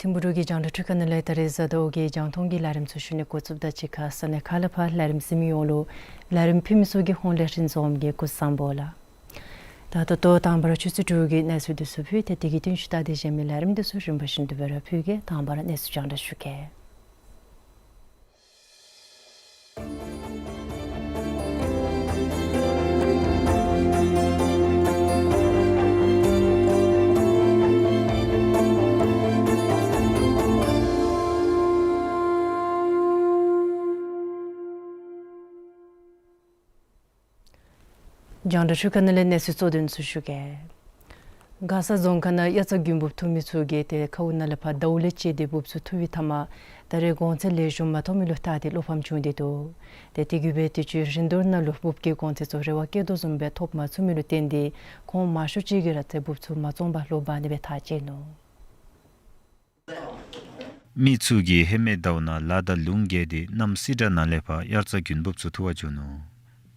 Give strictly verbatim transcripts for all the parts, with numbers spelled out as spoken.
ཐིམ་ཕུག་འབྲུག་གི་རྒྱང་བསྒྲགས་འཕྲུལ་ཁང་ནང་ལས་ད་རེས་གཟའ་ཟླཝ་གི་རྒྱང་མཐོང་གི་ལས་རིམ་ཚུ་ཞུ་ནི་འགོ་བཙུགསཔ་དང་གཅིག་ཁར་ས་གནས་ཁག་ལས་ཕར་ལས་རིམ་གཟིགས་མི་ཡོངས་ལུ་ལས་རིམ་ཕུལ་མི་ཚུ་གི་ཧོངས་ལས་རིན་འཛོམས་ཀྱིས་སྐུ་གཟུགས་བཟང་པོ་ལགས། ད་ད་ལྟོ་དང་པ་ར་ཆུ་ཚོད་དྲུག་གི་གནས་ཚུལ་འདི་ཚུ་ཕུལ་ཏེ་དེ་གི་རྟིང་ཤུལ་ད་དེ་གཞན་མི་ལས་རིམ་འདི་ཚུ་རིམ་པ་བཞིན་དུ་སྦེ་ར་ཕུལ་གེ། དང་པ་ར་གནས་ཚུལ་རྒྱང་བསྒྲགས་ཞུ་གེ། རྒྱང་བསྒྲགས་འཕྲུལ་ཁང་ནང་ལས་གནས་ཚུལ་གཙོ་དོན་ཚུ་ཞུ་གེ། མགར་ས་རྫོང་ཁག་ནང་དབྱར་རྩྭ་དགུན་འབུབ་འཐུ་མི་ཚུ་གིས་ཏེ་ཁཝ་ནང་ལས་ཕར་ཟླཝ་ལས་བཅད་དེ་འབུབ་ཚུ་འཐུ་བའི་མཐའ་མ་ད་རེས་གོང་ཚད་ལེགས་ཤོམ་མ་ཐོབ་མི་ལུ་བརྟག་སྟེ་བློ་ཕམ་བྱུང་སྟེ་འདུག། ཏེ་དེ་གིས་སྦེ་དུས་ཅི་རིན་བསྡུར་ནང་ལུ་འབུབ་ཀྱི་གོང་ཚད་ཚུ་རེ་བ་བསྐྱེད་དོ་བཟུམ་སྦེ་ཐོབ་མ་ཚུགས་མི་ལུ་བརྟེན་ཏེ་ཁོང་མང་ཤོས་ཅིག་གིས་ར་ཏེ་འབུབ་ཚུ་མ་བཙོང་པར་ལོག་འབག་ནི་སྦེ་ཐག་བཅད་ནུག། མི་ཚུ་གིས་ཧེ་མའི་ཟླཝ་ནང་ལ་དང་ལུང་བརྒལ་ཏེ་གནམ་སེར་དྲག་ནང་ལས་ཕར་དབྱར་རྩྭ་དགུན་འབུབ་ཚུ་འཐུ་བར་བྱོན་ནུག།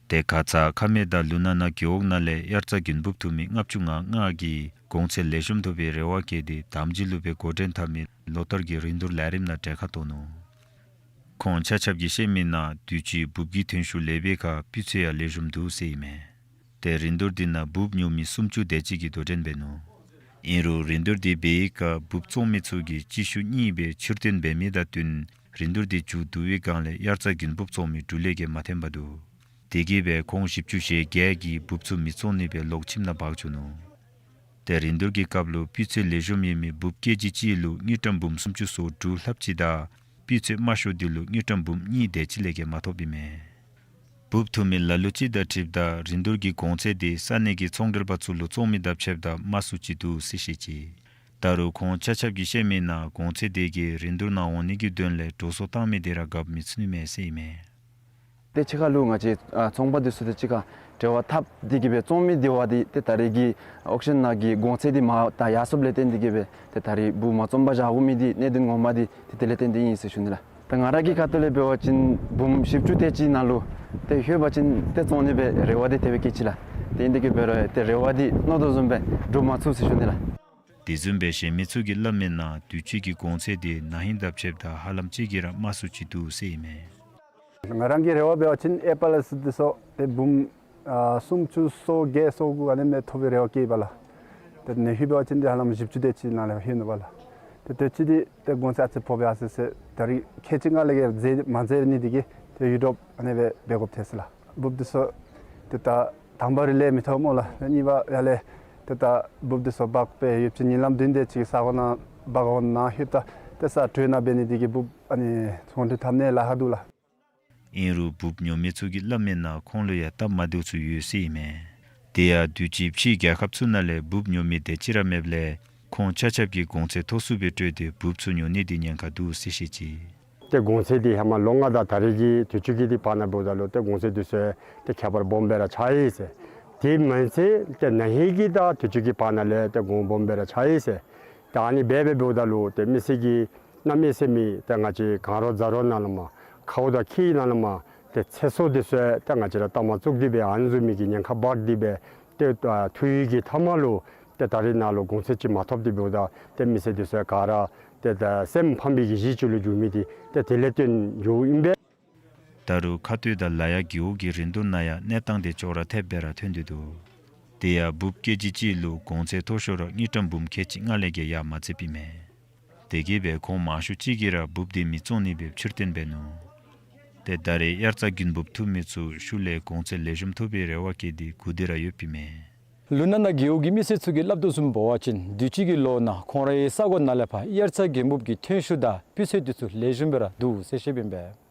ཏེ་ཁ་ཙ་ཁ་སྨད་དང་ལུང་ནག་ནང་རྒེད་འོག་ནང་ལས་དབྱར་རྩྭ་དགུན་འབུབ་འཐུ་མི་ལྔ་བཅུ་ང་ལྔ་གིས་གོང་ཚད་ལེགས་ཤོམ་ཐོབ་པའི་རེ་བ་བསྐྱེད་དེ་དམ་སྦྱིས་ལུ་སྦེ་འགོ་འདྲེན་འཐབ་མི་ལོ་ལྟར་གྱི་རིན་བསྡུར་ལས་རིམ་ནང་གྲལ་ཁར་གཏོགས་ནུག། ཁོང་ཆ་ཁྱབ་ཀྱིས་བཤད་མི་ནང་དུས་ཅི་འབུབ་ཀྱི་ཐོན་ཤུགས་ལེགས་པའི་ཁར་སྤུས་ཚད་ཡང་ལེགས་ཤོམ་འདུག་ཟེར་ཨིན་མས། ཏེ་རིན་བསྡུར་འདི་ནང་འབུབ་ཉོ་མི་སུམ་ཅུ་དེ་ཅིག་གིས་དོ་འགྲན་འབད་ནུག། ཨིན་རུང་རིན་བསྡུར་འདི་འབད་བའི་སྐབས་འབུབ་བཙོང་མི་ཚུ་གིས་སྤྱི་ཤུགས་གཉིས་སྦེ་ཕྱིར་བཏོན་འབད་མི་དང་བསྟུན་རིན་བསྡུར་འདི་མཇུག་བསྡུ་བའི་སྒང་ལས་དབྱར་རྩྭ་དགུན་འབུབ་བཙོང་མི་འབྲུག་ལས་ཀྱིས་མ་འཐོན་པར་འདུག། དེ་གིས་སྦེ་ཁོང་བཞི་བཅུ་ཞེ་བརྒྱད་ཀྱིས་འབུབ་ཚུ་མི་བཙོང་ནི་སྦེ་ལོག་ཁྱིམ་ནང་འབག་བཅུག་ནུག། ཏེ་རིན་བསྡུར་གྱི་སྐབས་ལུ་སྤུས་ཚད་ལེགས་ཤོམ་ཡོད་མི་འབུབ་ཀེ་ཇི་གཅིག་ལུ་དངུལ་ཀྲམ་འབུམ་སུམ་ཅུ་སོ་དྲུག་ལྷགཔ་ཅིག་དང་སྤུས་ཚད་དམའ་ཤོས་འདི་ལུ་དངུལ་ཀྲམ་འབུམ་གཉིས་དེ་ཅིག་ལས་བརྒལ་མ་ཐོབ་ཨིན་མས། འབུབ་འཐུ་མི་ལ་ལུ་ཅིག་དང་འཁྲིལཝ་ད་རིན་བསྡུར་གྱི་གོང་ཚད་འདི་ས་གནས་ཀྱི་ཚོང་འབྲེལ་པ་ཚུ་ལུ་བཙོང་མི་དང་ཕྱདཔ་ད་དམའ་སུ་ཅིག་འདུག་ཟེར་བཤད་ཅི། ད་རུང་ཁོང་ཆ་ཁྱབ་ཀྱིས་བཤད་མི་ནང་གོང་ཚད་དེ་གིས་རིན་བསྡུར་ནང་འོང་ནི་གི་དོན་ལས་འགྲོ་སོང་བཏང་མི་དེ་ར་རྒཔོ་མི་ཚུགས་ནི་མས་ཟེར་ཨིན་མས། ཏེ་ཕྱི་ཁ་ལུ་ང་བཅས་ཨ་ཚོང་པ་འདི་ཚུ་དང་གཅིག་ཁར་འབྲེལ་བ་འཐབ་སྟེ་གིས་སྦེ་བཙོང་མི་དེ་བ་འདི་ཏེ་ད་རེས་ཀྱི་ཨོག་ཤཱན་ནང་གི་གོང་ཚད་འདི་མར་ད་ཡར་སོངམ་ལས་བརྟེན་ཏེ་གིས་སྦེ་ཏེ་ད་རེས་འབུབ་མ་བཙོང་པར་བཞག་དགོ་མི་འདི་གནད་དོན་ངོ་མ་འདི་ཏེ་དེ་ལས་བརྟེན་ཏེ་ཨིན་ཟེར་ཞུ་ནི་ལགས། ད་ང་ར་གི་ཁ་ཐུག་ལས་འབད་བ་ཅིན་འབུམ་བཞི་བཅུ་དེ་ཅིག་ནང་ལུ་ཏེ་ལྷོད་པ་ཅིན་ཏེ་བཙོང་ནི་སྦེ་རེ་བ་འདི་དེ་སྦེ་བསྐྱེད་ཅི་ལགས། ཏེ་ཨིན་དེ་གིས་འབད་རུང་ཏེ་རེ་བ་འདི་མནོ་དོ་བཟུམ་སྦེ་འགྲུབ་མ་ཚུགས་ཟེར་ཞུ་ནི་ལགས། དེ་བཟུམ་སྦེ་གཞན་མི་ཚུ་གིས་སླབ་མི་ནང་དུས་ཅི་གི་གོང་ཚད་འདི་ན་ཧིང་དང་ཕྱདཔ་ད་ཧ་ལམ་ཅིག་གིས་ར་དམའ་སུ་ཅིག་འདུག་ཟེར་ཨིན་མས། ང་རང་གི་རེ་བ་འབད་བ་ཅིན་ཨེ་པཱལ་ལ་སི་འདི་ཚུ་ཏེ་འབུམ་ཨ་སུམ་ཅུ་སོ་བརྒྱད་སོ་དགུ་ཨ་ནི་མས་ཐོབ་པའི་རེ་བ་བསྐྱེད་པ་ལགས། ཏེ་ནཱ་ལྷོད་པ་ཅིན་ཏེ་ཧ་ལམ་བཞི་བཅུ་དེ་ཅིག་ནང་ལུ་ལྷོད་ནུག་པ་ལགས། ཏེ་དུས་ཅི་འདི་ཏེ་གོང་ཚད་ཨ་ཙི་ཕོག་པས་ཨ་ཙི་ཟེར་ད་རེས་ཁལ་གཅིག་ལྔ་ལས་བརྒལ་མ་འཛེགས་ནི་འདི་གིས་ཏེ་ཡུ་ཌོབ་ཨ་ནི་སྦེ་འབད་དགོཔ་ཐལ་ཟེར་ལགས། འབུབ་འདི་ཚུ་ཏེ་ད་དང་པ་ར་ལས་མི་ཐོབ་སྨོ་ལགས། གཉིས་པ་ཡར་ལས་ཏེ་ད་འབུབ་འདི་ཚུ་འབག་སྦེ་ཡོདཔ་ཅིག་ཉིན་ལམ་བདུན་དེ་ཅིག་ས་གོ་ནང་འབག་འོང་ནཱ་ལྷོདཔ་ད་ཏེ་ས་དྲོད་ནང་འབད་ནི་འདི་གིས་འབུབ་ཨ་ནི་ཚོང་འགྲུལ་འཐབ་ནི་ལཱ་ཁག་འདུག་ལགས། ཨིན་རུང་འབུབ་ཉོ་མི་ཚུ་གིས་སླབ་མི་ནང་ཁོང་ལུ་ཡང་སྟབས་མ་བདེཝ་ཚུ་ཡོད་ཟེར་ཨིན་མས། དེ་ཡང་དུས་ཅི་ཕྱིའི་རྒྱལ་ཁབ་ཚུ་ནང་ལས་འབུབ་ཉོ་མི་དེ་ཅིག་ར་མེདཔ་ལས་ཁོང་ཆ་ཁྱབ་ཀྱིས་གོང་ཚད་མཐོ་སུ་སྦེ་སྤྲོད་དེ་འབུབ་ཚུ་ཉོ་ནི་འདི་ཉེན་ཁ་འདུག་ཟེར་བཤད་ཅི། ཏེ་གོང་ཚད་འདི་ཧེ་མ་ལོ་ལྔ་དང་ད་རེས་ཀྱི་དུས་ཅི་གི་འདི་བར་ན་འབདཝ་ད་ལུ་ཏེ་གོང་ཚད་འདི་ཚུ་ཏེ་ཁྱད་པར་སྦོམ་སྦེ་ར་ཆགས་ཡི་ཟེར། དེ་མ་ཚད་ཏེ་ན་ཧིང་གི་ད་དུས་ཅི་གི་བར་ན་ལས་ཏེ་གོང་སྦོམ་སྦེ་ར་ཆགས་ཡི་ཟེར། ཏེ་ཨ་ནི་སྦེ་འབདཝ་ད་ལུ་ཏེ་མི་སེར་གྱི་གནམ་མེད་ས་མེད་ཏེ་ང་བཅས་གངས་རི་རྫ་རི་ནང་ལུ་མ་ཁཝ་དང་ཁྱི་ནང་ལུ་མ་ཏེ་ཚེ་སྲོག་འདི་ཚུ་ཏེ་ང་བཅས་ར་ལྟ་མ་བཅུག་སྟེ་སྦེ་ཨ་ནི་བཟུམ་མའི་གི་ཉེན་ཁ་འབག་སྟེ་སྦེ་ཏེ་ཐུག་ཡི་གི་མཐའ་མ་ལུ་ཏེ་ད་རེས་ནཱ་ལུ་གོང་ཚད་ཅིག་མ་ཐོབ་སྟེ་འབདཝ་ད་ཏེ་མི་སེར་འདི་ཚུ་ག་ར་ཏེ་ད་སེམས་ཕམ་པའི་གི་གཞི་ཅིག་ལུ་འགྱུར་མི་འདི་ཏེ་དེ་ལས་བརྟེན་འགྱོཝ་ཨིན་པས། ད་རུང་ཁ་སྟོད་དང་ལ་ཡག་རྒེད་འོག་གི་རིན་གཏོང་ནང་ཡང་གནས་སྟངས་དེ་ཅོག་ར་འཐདཔ་སྦེ་ར་ཐོན་ཏེ་འདུག། དེ་ཡང་འབུཔ་ཀེ་ཇི་གཅིག་ལུ་གོང་ཚད་མཐོ་ཤོས་ར་དངུལ་ཀྲམ་འབུམ་ཁལ་གཅིག་ལྔ་ལས་བརྒལ་ཡར་མ་འཛེགསཔ་ཨིན་མས། དེ་གིས་སྦེ་ཁོང་མང་ཤོས་ཅིག་གིས་ར་འབུཔ་དེ་མི་བཙོང་ནི་སྦེ་ཕྱིར་བཏོན་འབད་ནུག། ཏེ་ད་རེས་དབྱར་རྩྭ་དགུན་འབུཔ་འཐུ་མི་ཚུ་ཤུལ་ལས་གོང་ཚད་ལེགས་ཤོམ་ཐོབ་པའི་རེ་བ་བསྐྱེད་དེ་སྒུག་སྡོད་ར་ཡོདཔ་ཨིན་མས། ལུ་ནན་ན་རྒེད་འོག་གི་མི་སེར་ཚུ་གིས་སླབ་དོ་བཟུམ་འབད་བ་ཅིན་དུས་ཅི་གི་ལོ་ནང་ཁོང་རའི་ས་གོ་ནང་ལས་ཕར་དབྱར་རྩྭ་དགུན་འབུཔ་གི་ཐོན་ཤུགས་དང་སྤུས་ཚད་འདི་ཚུ་ལེགས་ཤོམ་སྦེ་ར་འདུག་ཟེར་བཤདཔ་ཨིན་པས།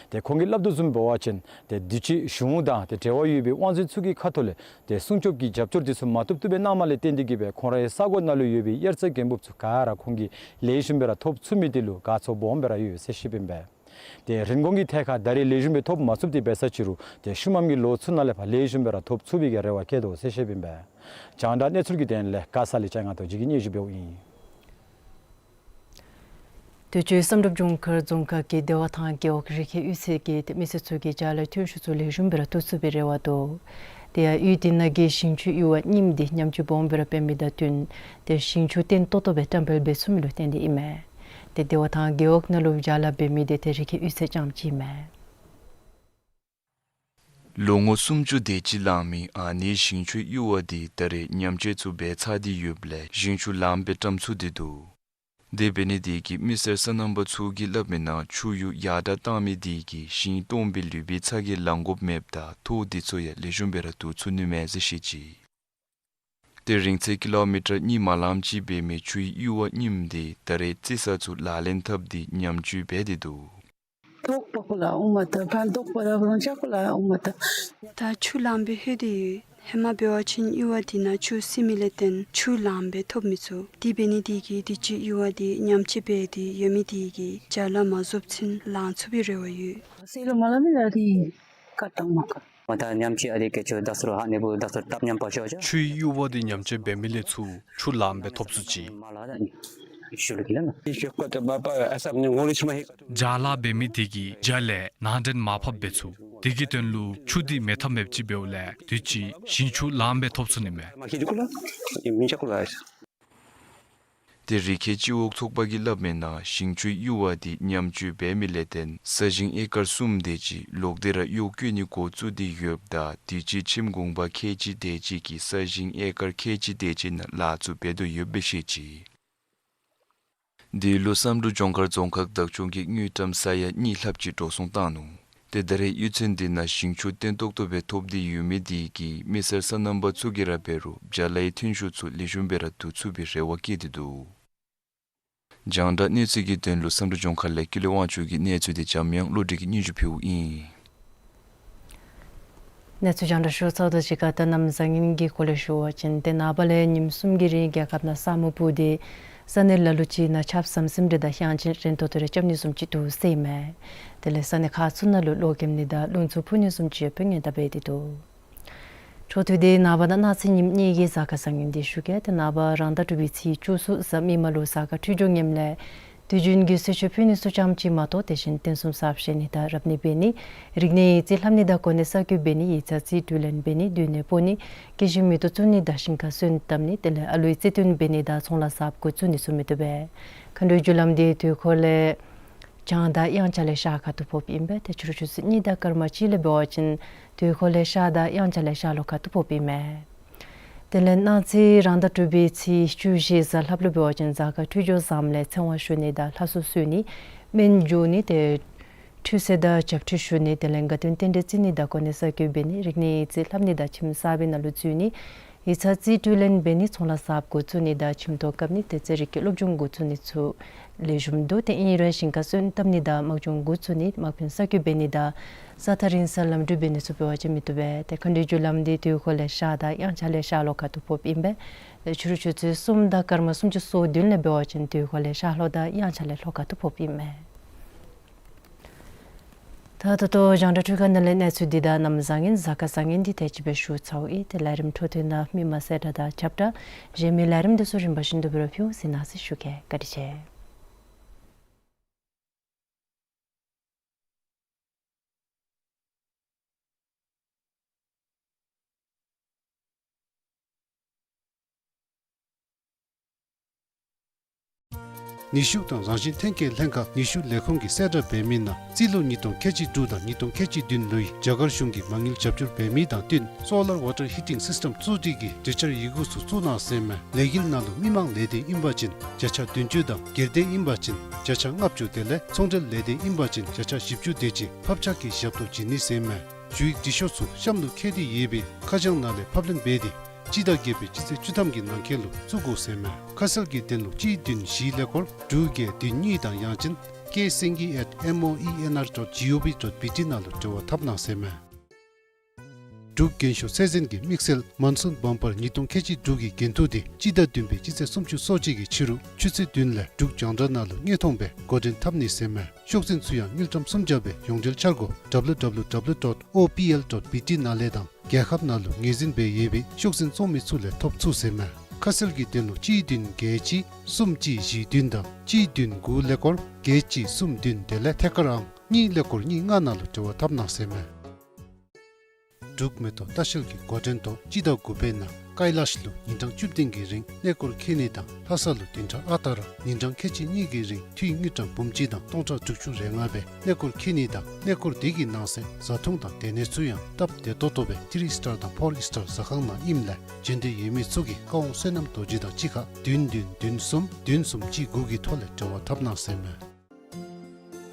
ཏེ་ཁོང་གིས་སླབ་དོ་བཟུམ་འབད་བ་ཅིན་ཏེ་དུས་ཅི་གཞུང་དང་ཏེ་འབྲེལ་བ་ཡོད་པའི་དབང་འཛིན་ཚུ་གི་ཁ་ཐུག་ལས་ཏེ་སྲུང་སྐྱོབ་ཀྱི་རྒྱབ་སྐྱོར་འདི་ཚུ་མ་བཏུབ་བཏུབ་སྦེ་གནངམ་ལས་བརྟེན་ཏེ་གིས་སྦེ་ཁོང་རའི་ས་གོ་ནང་ལུ་ཡོད་པའི་དབྱར་རྩྭ་དགུན་འབུཔ་ཚུ་ག་ར་ཁོང་གིས་ལེགས་ཤོམ་སྦེ་ར་ཐོབ་ཚུགས་མི་འདི་ལུ་དགའ་ཚོར་སྦོམ་སྦེ་ར་ཡོད་ཟེར་བཤདཔ་ཨིན་པས། ཏེ་རིན་གོང་གི་ཐད་ཁར་ད་རེས་ལེགས་ཤོམ་སྦེ་ཐོབ་མ་ཚུགས་ཏེ་འབད་ས་ཅི་རུང་ཏེ་ཤུལ་མམ་གྱི་ལོ་ཚུ་ནང་ལས་ཕར་ལེགས་ཤོམ་སྦེ་ར་ཐོབ་ཚུགས་པའི་གི་རེ་བ་བསྐྱེད་དོ་ཟེར་བཤདཔ་ཨིན་པས། རྒྱང་བསྒྲགས་གནས་ཚུལ་གྱི་དོན་ལས་ཀ་ས་ལི་ཅ་ང་ཏོ་ཇི་གི་སྙན་ཞུ་འབདཝ་ཨིན། དུས་ཅི་བསམ་གྲུབ་ལྗོངས་མཁར་རྫོང་ཁག་གི་བདེ་བ་ཐང་རྒེད་འོག་རི་ཁའི་གཡུས་ཚན་གྱིས་ཏེ་མི་སེར་ཚུ་གིས་བྱ་ལཱ་ཐོན་ཤུགས་ཚུ་ལེགས་ཤོམ་སྦེ་ར་བཏོན་ཚུགས་པའི་རེ་བ་འདུག། དེ་ཡང་གཡུས་དེ་ནང་གི་ཞིང་ཆུ་གཡུར་བ་རྙིངམ་དེ་ཉམས་བཅོས་སྦོམ་སྦེ་ར་འབད་མི་དང་བསྟུན་ཏེ་ཞིང་ཆུ་བརྟན་ཏོག་ཏོ་སྦེ་བཀྲམ་སྤེལ་འབད་ཚུགས་མི་ལུ་བརྟེན་ཏེ་ཨིན་མས། ཏེ་བདེ་བ་ཐང་རྒེད་འོག་ནང་ལུ་བྱ་ལཱ་འབད་མི་དེ་ཏེ་རི་ཁའི་གཡུས་ཚན་རྐྱངམ་ཅིག་ཨིན་མས། ལོ་ངོ་སུམ་ཅུ་དེ་ཅིག་ལང་མི་ཨ་ནེའི་ཞིང་ཆུ་གཡུར་བ་དེ་ད་རེས་ཉམས་བཅོས་ཚུ་འབད་ཚར་ཏེ་ཡོདཔ་ལས་ཞིང་ཆུ་ལངམ་སྦེ་བཀྲམ་ཚུགས་ཏེ་འདུག། དེ་འབད་ནི་དེ་གིས་མི་སེར་སོ་ནམ་པ་ཚུ་གིས་སླབ་མིའི་ནང་ཆུ་གཡུར་ཡར་དྲག་བཏང་མི་དེ་གིས་ཞིང་སྟོངམ་སྦེ་ལུས་པའི་ཚ་གྱང་ལང་དགོཔ་མེདཔ་དང་ཐོག་དེ་ཚུ་ཡང་ལེགས་ཤོམ་སྦེ་ར་བཏུབ་ཚུགས་ནི་མས་ཟེར་བཤད་ཅི། དེ་རིང་ཚད་ཀི་ལོ་མི་ཊར་གཉིས་མ་ལངམ་ཅིག་འབད་མི་ཆུའི་གཡུར་བ་རྙིངམ་དེ་ད་རེས་རྩི་ས་ཚུ་ལག་ལེན་འཐབ་སྟེ་ཉམས་བཅོས་འབད་དེ་འདུག། ད་ཆུ་ལངམ་སྦེ་ལྷོད་དེ་ཡོད། ཧེ་མ་འབད་བ་ཅིན་གཡུར་བ་དེ་ནང་ཆུ་བསིལ་མི་ལས་བརྟེན་ཆུ་ལངམ་སྦེ་ཐོབ་མི་ཚུགས། དེ་འབད་ནི་དེ་གིས་དུས་ཅི་གཡུར་བ་དེ་ཉམས་བཅོས་འབད་དེ་ཡོད་མི་དེ་གིས་བྱ་ལཱ་མ་རྫོགས་ཚུན་ལང་ཚུགས་པའི་རེ་བ་ཡོད། ཆུའི་གཡུར་བ་དེ་ཉམས་བཅོས་འབད་མི་ལས་ཚུར་ཆུ་ལངམ་སྦེ་ཐོབ་ཚུགས་ཅི། བྱ་ལཱ་འབད་མི་དེ་གིས་བྱ་ལས་ནང་འདྲེན་མར་ཕབ་འབད་ཚུགས། དེ་གི་དོན་ལུ་ཆུ་དེ་མེད་ཐབས་མེདཔ་ཅིག་འབདཝ་ལས་དུས་ཅི་ཞིང་ཆུ་ལངམ་སྦེ་ཐོབ་ཚུགས་ནི་མས། དེ་རི་ཁའི་སྤྱི་འོག་ཚོགས་པ་གིས་སླབ་མིའི་ནང་ཞིང་ཆུའི་གཡུར་བ་དེ་ཉམས་བཅོས་འབད་མི་ལས་བརྟེན་ས་ཞིང་ཨེ་ཀར་གསུམ་དེ་ཅིག་ལོག་སྟེ་ར་གཡོག་བཀོལ་ནི་འགོ་བཙུགས་ཏེ་ཡོདཔ་ད་དུས་ཅི་ཁྱིམ་གུང་པ་ཁལ་གཅིག་དེ་ཅིག་གིས་ས་ཞིང་ཨེ་ཀར་ཁལ་གཅིག་དེ་ཅིག་ནང་ལཱ་ཚུ་འབད་དོ་ཡོདཔ་སྦེ་བཤད་ཅི། དེ་ལུ་བསམ་གྲུབ་ལྗོངས་མཁར་རྫོང་ཁག་བདག་སྐྱོང་གིས་དངུལ་ཀྲམ་ས་ཡ་གཉིས་ལྷགཔ་ཅིག་འགྲོ་སོང་བཏང་ནུག། ཏེ་ད་རེས་གཡུས་ཚན་དེ་ནང་ཞིང་ཆུ་བརྟན་ཏོག་ཏོ་སྦེ་ཐོབ་སྟེ་ཡོད་མི་དེ་གིས་མི་སེར་སོ་ནམ་པ་ཚུ་གིས་ར་འབད་རུང་བྱ་ལཱའི་ཐོན་ཤུགས་ཚུ་ལེགས་ཤོམ་སྦེ་ར་བསྡུ་ཚུགས་པའི་རེ་བ་བསྐྱེད་དེ་འདུག། རྒྱང་བསྒྲགས་གནས་ཚུལ་གྱི་དོན་ལུ་བསམ་གྲུབ་ལྗོངས་མཁར་ལས་ཀུན་ལེགས་དབང་ཕྱུག་གི་གནས་ཚུལ་དེ་འཇམ་དབྱངས་བློ་གྲོས་ཀྱིས་སྙན་ཞུ་ཕུལཝ་ཨིན། གནས་ཚུལ་རྒྱང་བསྒྲགས་ཞུ་ཚརཝ་དང་གཅིག་ཁར་ད་གནམ་བཟང་ངན་གྱི་སྐོར་ལས་ཞུ་བ་ཅིན་ཏེ་ནངས་པ་ལས་ཉིནམ་གསུམ་གྱི་རིང་རྒྱལ་ཁབ་ནང་ས་སྨུག་སྤུབས་ཏེ་ས་གནས་ལ་ལུ་ཅིག་ནང་ཆརཔ་ཟམ་ཟིམ་རེ་དང་གཡང་ཆེན་རན་ཏོག་ཏོ་རེ་རྐྱབ་ནི་བཟུམ་ཅིག་འདུག་ཟེར་ཨིན་མས། དེ་ལས་ས་གནས་ཁག་ཚུ་ནང་ལུ་གློག་འཁྱུག་ནི་དང་རླུང་འཚུབ་འཕུ་ནི་བཟུམ་ཅིག་ཡོདཔ་སྦེ་ཉེན་བརྡ་འབད་དེ་འདུག། འཕྲོ་མཐུད་དེ་ནངས་པ་དང་གནངས་ཚེ་ཉིནམ་གཉིས་ཀྱི་གཟའ་སྐར་བཟང་ངན་དེ་ཞུ་གེ། ཏེ་ནངས་པ་རང་ཟླ་དྲུག་པའི་ཚེས་བཅུ་གསུམ་གཟའ་མིག་དམར་ལུ་གཟའ་སྐར་འཕྲོད་སྦྱོར་ངནམ་ལས་དུས་རྒྱུན་གྱི་གསོལ་མཆོད་ཕུལ་ནི་ཚུ་ཙམ་ཅིག་མ་གཏོགས་དེ་བཞིན་རྟེན་གསུམ་གསརཔ་བཞེངས་ནི་དང་རབ་གནས་འབད་ནི་རིག་གནས་ཡིག་རྩིས་ལྷབ་ནི་དང་གོ་གནས་གསར་བསྐོ་འབད་ནི་ཡིག་ཚང་རྩིས་སྤྲོད་ལེན་འབད་ནི་སྡོད་གནས་སྤོ་ནི་སྐྱེ་ཤི་མེ་ཏོག་བཙུགས་ནི་དང་ཞིང་ཁར་སོན་བཏབ་ནི་དེ་ལས་ཨ་ལུའི་རྩིས་སྟོན་འབད་ནི་དང་ཚོང་ལཱ་གསརཔ་འགོ་བཙུགས་ནི་ཚུ་མི་བཏུབ་པས། མཁའ་འགྲོའི་རྒྱུ་ལམ་དེ་དུས་འཁོར་ལས་བྱང་དང་དབྱངས་འཆར་ལས་ཤར་ཁ་ཐུག་ཕོགཔ་ཨིན་པས། ཏེ་ཕྱི་རུ་ཆུ་ཚོད་གཉིས་དང་སྐར་མ་གཅིག་ལས་འབད་བ་ཅིན་དུས་འཁོར་ལས་ཤར་དང་དབྱངས་འཆར་ལས་ཤར་ལྷོ་ཁ་ཐུག་ཕོགཔ་ཨིན་མས། དེ་ལས་གནངས་ཚེ་རང་ཟླ་དྲུག་པའི་ཚེས་བཅུ་བཞི་གཟའ་ལྷགཔ་ལུ་འབད་བ་ཅིན་གཟའ་སྐར་འཕྲོད་སྦྱོར་བཟངམ་ལས་ཚེ་དབང་ཞུ་ནི་དང་ལྷ་གསོལ་གསོལ་ནི་སྨན་འཇུ་ནི་ཏེ་ཁྲུས་གསོལ་དང་བྱབས་ཁྲུས་ཞུ་ནི་དེ་ལས་དགའ་སྟོན་རྟེན་འབྲེལ་བརྩི་ནི་དང་གོ་གནས་གསར་བསྐོ་འབད་ནི་རིག་གནས་ཡིག་རྩིས་ལྷབ་ནི་དང་ཁྱིམ་གསར་པའི་ནང་ལུ་འཛུལ་ནི་ཡིག་ཚང་རྩིས་སྤྲོད་ལེན་འབད་ནི་ཚོང་ལཱ་གསརཔ་འགོ་བཙུགས་ནི་དང་ཁྱིམ་ཐོག་བཀབ་ནི་དེ་ཚེ་རིག་གི་སློབ་སྦྱོང་འགོ་བཙུགས་ནི་ཚུ་ལེགས་ཤོམ་འདུག། ཏེ་ཨིན་རུང་ཞིང་ཁར་སོན་བཏབ་ནི་དང་དམག་སྦྱོང་འགོ་བཙུགས་ནི་དམག་དཔོན་གསར་བསྐོ་འབད་ནི་དང་ས་ཐག་རིང་སར་ལམ་འགྲུལ་འབད་ནི་ཚུ་འབད་བ་ཅིན་མི་བཏུབ་པས། ཏེ་མཁའ་འགྲོའི་རྒྱུ་ལམ་དེ་དུས་འཁོར་ལས་ཤར་དང་དབྱངས་འཆར་ལས་ཤར་ལྷོ་ཁ་ཐུག་ཕོགཔ་ཨིན་པས། ཏེ་ཕྱི་རུ་ཆུ་ཚོད་གསུམ་དང་སྐར་མ་སུམ་ཅུ་སོ་བདུན་ལས་འབད་བ་ཅིན་དུས་འཁོར་ལས་ཤར་ལྷོ་དང་དབྱངས་འཆར་ལས་ལྷོ་ཁ་ཐུག་ཕོགཔ་ཨིན་མས། ད་ད་ལྟོ་རྒྱང་བསྒྲགས་འཕྲུལ་ཁང་ནང་ལས་གནས་ཚུལ་འདི་དང་གནམ་བཟང་ངན་གཟའ་སྐར་བཟང་ངན་འདི་དེ་ཅིག་སྦེ་ཞུ་ཚརཝ་ཨིན། ཏེ་ལས་རིམ་འཕྲོ་མཐུད་ནང་མི་མང་གསལ་བསྒྲགས་དང་ཁྱབ་བསྒྲགས་གཞན་མི་ལས་རིམ་འདི་ཚུ་རིམ་པ་བཞིན་དུ་སྦེ་ར་ཕུལ་ཟེར་གནང་ཟེར་ཞུ་གེ། བཀའ་དྲིན་ཆེ། ནུས་ཤུགས་དང་རང་བཞིན་ཐོན་སྐྱེད་ལྷན་ཁག་ནུས་ཤུགས་ལས་ཁུངས་ཀྱིས་གསལ་བསྒྲགས་འབད་མི་ནང་རྩིས་ལོ་ཉིས་སྟོང་ཁལ་གཅིག་དྲུག་དང་ཉིས་སྟོང་ཁལ་གཅིག་བདུན་ལོའི་རྒྱ་གར་གཞུང་གིས་མ་དངུལ་རྒྱབ་སྐྱོར་འབད་མི་དང་བསྟུན་སོ་ལར་ཝ་ཊར་ཧི་ཊིང་སིསི་ཊམ་བཙུགས་སྒྲིག་གི་གྲོས་འཆར་ཡི་གུ་ཚུ་བཙུགས་གནང་ཟེར་མས། ལས་འགུལ་ནང་ལུ་མི་མང་ལས་སྡེ་ཨིན་པ་ཅིན་བརྒྱ་ཆ་བདུན་ཅུ་དང་སྒེར་སྡེ་ཨིན་པ་ཅིན་བརྒྱ་ཆ་ལྔ་བཅུ་དེ་ལས་ཚོང་འབྲེལ་ལས་སྡེ་ཨིན་པ་ཅིན་བརྒྱ་ཆ་བཞི་བཅུ་དེ་ཅིག་ཕབ་ཆག་གི་ཞབས་ཏོག་བྱིན་ནི་ཟེར་མས། ཞུ་ཡིག་འབྲི་ཤོག་ཚུ་གཤམ་ལུ་བཀོད་དེ་ཡོད་པའི་ཁ་བྱང་ནང་ལས་ཕབ་ལེན་འབད་དེ་སྤྱི་ཟླ་བརྒྱད་པའི་སྤྱི་ཚེས་བཅུ་ཐམ་གྱི་ནང་འཁོད་ལུ་བཙུགས་དགོ་ཟེར་མས། ཁ་གསལ་གྱི་དོན་ལུ་གཅིག་བདུན་བཞི་ཀླད་ཀོར་དྲུག་བརྒྱད་བདུན་གཉིས་དང་ཡང་ཅིན་ཀེ་སེང་གེ་at moenr dot gov dot bt ནང་ལུ་འབྲེལ་བ་འཐབ་གནང་ཟེར་མས། འབྲུག་རྒྱན་ཤོག་ཚད་འཛིན་གྱི་དམིགས་བསལ་མོན་སུན་བམ་པར་ཉིས་སྟོང་ཁལ་གཅིག་དྲུག་གི་འགན་ཐུག་དེ་སྤྱི་ཟླ་བདུན་པའི་སྤྱི་ཚེས་སུམ་ཅུ་སོ་གཅིག་གི་ཕྱི་རུ་ཆུ་ཚོད་བདུན་ལས་འབྲུག་རྒྱང་བསྒྲགས་ནང་ལུ་དངོས་མཐོང་སྦེ་འགོ་འདྲེན་འཐབ་ནི་ཟེར་མས། ཤོག་འཛིན་ཚུ་ཡང་དངུལ་ཀྲམ་སུམ་བརྒྱ་སྦེ་ཡོངས་འབྲེལ་འཆར་སྒོ་www dot opl dot bt ནང་ལས་དང་རྒྱལ་ཁབ་ནང་ལུ་ངོས་འཛིན་འབད་ཡོད་པའི་ཤོག་འཛིན་བཙོང་མི་ཚུ་ལས་ཐོབ་ཚུགས་ཟེར་མས། ཁ་གསལ་གྱི་དོན་ལུ་གཅིག་བདུན་བརྒྱད་གཅིག་གསུམ་གཅིག་བཞི་བདུན་དང་གཅིག་བདུན་དགུ་ཀླད་ཀོར་བརྒྱད་གཅིག་གསུམ་བདུན་དེ་ལས་ཐད་ཀར་ཨང་གཉིས་ཀླད་ཀོར་གཉིས་ལྔ་ནང་ལུ་འབྲེལ་བ་འཐབ་གནང་ཟེར་མས། འབྲུག་མེ་ཏོག་ལྟ་བཤལ་གྱི་འགོ་འདྲེན་ཐོག་སྤྱི་ཟླ་དགུ་པའི་ནང་ཀའི་ལཱཤ་ལུ་ཉིན་གྲངས་བཅུ་བདུན་གྱི་རིང་གནས་སྐོར་འཁྱིད་ནི་དང་ལྷ་ས་ལུ་བདུན་ཕྲག་ཨ་རྟག་ར་ཉིན་གྲངས་ཁལ་གཅིག་གཉིས་ཀྱི་རིང་འཐུས་དངུལ་ཀྲམ་འབུམ་གཅིག་དང་སྟོང་ཕྲག་དྲུག་ཅུ་རེ་ལྔ་སྦེ་གནས་སྐོར་འཁྱིད་ནི་དང་གནས་སྐོར་དེ་གི་ནང་གསེས་བཟའ་འཐུང་དང་སྡོད་གནས་ཚུ་ཡང་སྟབས་བདེ་ཏོག་ཏོ་སྦེ་ཐི་རི་སི་ཊར་དང་ཕོར་སི་ཊར་ཟ་ཁང་ནང་ཨིནམ་ལས་འབྱོན་འདོད་ཡོད་མི་ཚུ་གིས་བཀའ་དབང་བསོད་ནམས་རྡོ་རྗེ་དང་གཅིག་ཁར་བདུན་བདུན་བདུན་གསུམ་བདུན་གསུམ་གཅིག་དགུ་གི་ཐོག་ལས་འབྲེལ་བ་འཐབ་གནང་ཟེར་མས།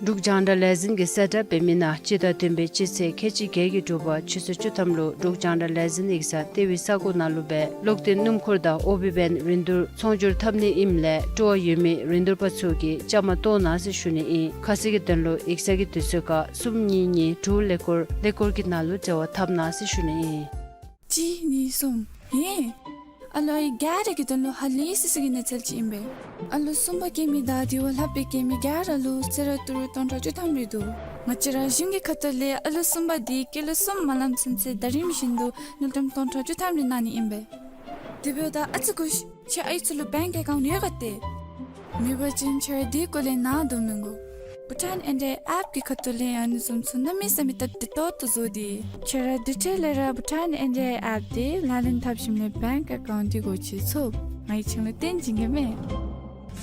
འབྲུག་རྒྱང་བསྒྲགས་ལས་འཛིན་གྱིས་གསལ་བསྒྲགས་འབད་མི་ནང་སྤྱི་ཟླ་བདུན་པའི་སྤྱི་ཚེས་ཁལ་གཅིག་བརྒྱད་ཀྱི་དྲོ་པ་ཆུ་ཚོད་བཅུ་ཐམ་ལུ་འབྲུག་རྒྱང་བསྒྲགས་ལས་འཛིན་ཡིག་ཚང་ལྟེ་བའི་ས་གོ་ནང་ལུ་སྦེ་གློག་འདོན་སྣུམ་འཁོར་དང་ཨོ་བི་བེན་རིན་བསྡུར་ཚོང་སྒྱུར་འཐབ་ནི་ཨིནམ་ལས་སྤྲོ་བ་ཡོད་མི་རིན་བསྡུར་པ་ཚུ་གིས་བཅའ་མར་གཏོགས་གནང་ཟེར་ཞུ་ནི་ཨིན། ཁ་གསལ་གྱི་དོན་ལུ་ཡིག་ཚང་གི་དུས་ཚོད་ཁར་གསུམ་གཉིས་གཉིས་དྲུག་ཀླད་ཀོར་ཀླད་ཀོར་གྱི་ནང་ལུ་འབྲེལ་བ་འཐབ་གནང་ཟེར་ཞུ་ནི་ཨིན། གཅིག་གཉིས་གསུམ། ཧེ། ཨ་ལོ་ཨའི་ག་ར་གི་དོན་ལུ་ཧ་ལས་སི་སི་གི་གནས་ཚུལ་ཅིག་ཨིན་པས། ཨ་ལོ་གསུམ་པ་སྐྱེ་མི་དང་དེ་བ་ལྷག་སྦེ་སྐྱེ་མི་ག་ར་ལུ་གསོལ་རས་ཏི་རུ་སྟོང་ཕྲག་བཅུ་ཐམ་རེ་འདུག། ང་བཅས་ར་གཞུང་གི་ཁ་ཐུག་ལས་ཨ་ལོ་གསུམ་པ་དེ་སྐྱེས་ལོ་གསུམ་མ་ལངམ་ཚུན་ཚོད་ཟླ་རིམ་བཞིན་དུ་དངུལ་ཀྲམ་སྟོང་ཕྲག་བཅུ་ཐམ་རེ་གནང་ནི་ཨིན་པས། དེ་འབདཝ་ད་ཨ་ཙི་སྒུག་ཤིག། ཁྱོད་ཨའི་ཚུ་ལུ་བེངཀ་ཨེ་ཀའུནཊ་ཡོད་ག་ཏེ། མེད་པ་ཅིན་ཁྱོད་ར་དེའི་སྐོར་ལས་ནཱ་སྡོད་མི་དགོ། བྷུ་ཊཱན་ཨེན་ཌི་ཨའི་ཨེཔ་གི་ཁ་ཐུག་ལས་ཨ་ནི་བཟུམ་ཚུ་གནམ་མེད་ས་མེད་སྟབས་བདེ་ཏོག་ཏོ་བཟོ་སྟེ། ཁྱོད་ར་དེ་འཕྲལ་ལས་ར་བྷུ་ཊཱན་ཨེན་ཌི་ཨའི་ཨེཔ་དེ་ལག་ལེན་འཐབ་ཞིནམ་ལས་བེངཀ་ཨེ་ཀའུནཊ་དེ་སྒོ་ཕྱེ་ཚུགས། ང་གིས་ཁྱོད་ལུ་སྟོན་བྱིན་གེ་མས།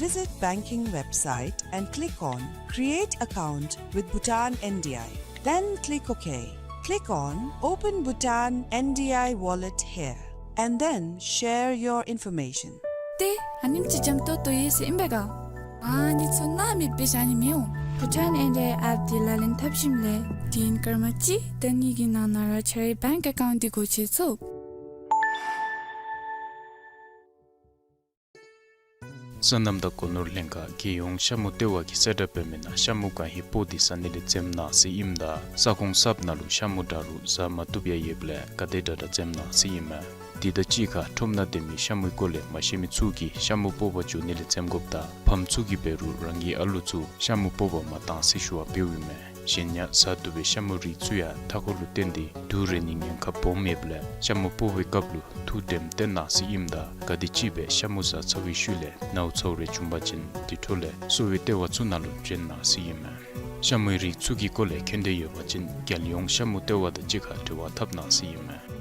Visit banking website and click on Create Account with Bhutan N D I. Then click OK. Click on Open Bhutan N D I Wallet here and then share your information. ཏེ་ཨ་ནེམ་ཅིག་འཇམ་ཏོང་ཏོ་ཡོད་ཟེར་ཨིན་པས་ག། ཨ་ནི་ཚུ་ནཱ་མེདཔ་སྦེ་བཞག་ནི་མི་འོང་། བྷུ་ཊཱན་ཨེན་ཌི་ཨའི་ཨེཔ་དེ་ལག་ལེན་འཐབ་ཞིནམ་ལས་དུས་ཡུན་སྐར་མ་གཅིག་དང་གཉིས་ཀྱི་ནང་ན་ར་ཁྱོད་རའི་བེངཀ་ཨེ་ཀའུནཊ་དེ་སྒོ་ཕྱེ་ཚུགས། སོ་ནམ་དང་སྒོ་ནོར་ལྷན་ཁག་རྒྱལ་ཡོངས་ཤ་མུ་ལྟེ་བ་གིས་གསལ་བསྒྲགས་འབད་མི་ནང་ཤ་མུ་གང་ཧེ་སྤོག་སྟེ་ཟ་ནི་ལས་འཛེམ་གནང་ཟེར་ཨིནམ་ད་ས་ཁོངས་གསརཔ་ནང་ལུ་ཤ་མུ་དྲག་རུང་ཟ་མ་བཏུབ་ཡང་ཡོདཔ་ལས་ག་དེ་དྲག་དྲག་འཛེམ་གནང་ཟེར་ཨིན་མས། དེ་དང་གཅིག་ཁར་ཁྲོམ་ནང་སྡོད་མི་ཤ་མུའི་སྐོར་ལས་མ་ཤེས་མི་ཚུ་གིས་ཤ་མུ་སྤོག་པར་འགྱོ་ནི་ལས་འཛེམ་དགོཔ་དང་ཕམ་ཚུ་གིས་འབད་རུང་རང་གི་ཨ་ལུ་ཚུ་ཤ་མུ་སྤོག་པར་མ་གཏང་ཟེར་ཞུ་བ་འབདཝ་ཨིན་མས། གཞན་ཡང་ཟ་བཏུབ་པའི་ཤ་མུའི་རིགས་ཚུ་ཡང་མཐའ་འཁོར་ལུ་བརྟེན་ཏེ་དུག་རེག་ནིའི་ཉེན་ཁ་སྦོམ་ཡོདཔ་ལས་ཤ་མུ་སྤོག་པའི་སྐབས་ལུ་ཐུགས་དྲནམ་བཏོན་གནང་ཟེར་ཨིནམ་ད་ག་དེམ་ཅིག་སྦེ་ཤ་མུ་ཟ་ཚར་བའི་ཤུལ་ལས་ནཝ་ཚཝ་རེ་བྱུང་པ་ཅིན་དེ་འཕྲོ་ལས་གསོ་བའི་ལྟེ་བ་ཚུ་ནང་ལུ་བྱོན་གནང་ཟེར་ཨིན་མས། ཤ་མུའི་རིགས་ཚུ་གི་སྐོར་ལས་མཁྱེན་འདོད་ཡོད་པ་ཅིན་རྒྱལ་ཡོངས་ཤ་མུ་ལྟེ་བ་དང་གཅིག་ཁར་འབྲེལ་བ་འཐབ་གནང་ཟེར་ཨིན་མས།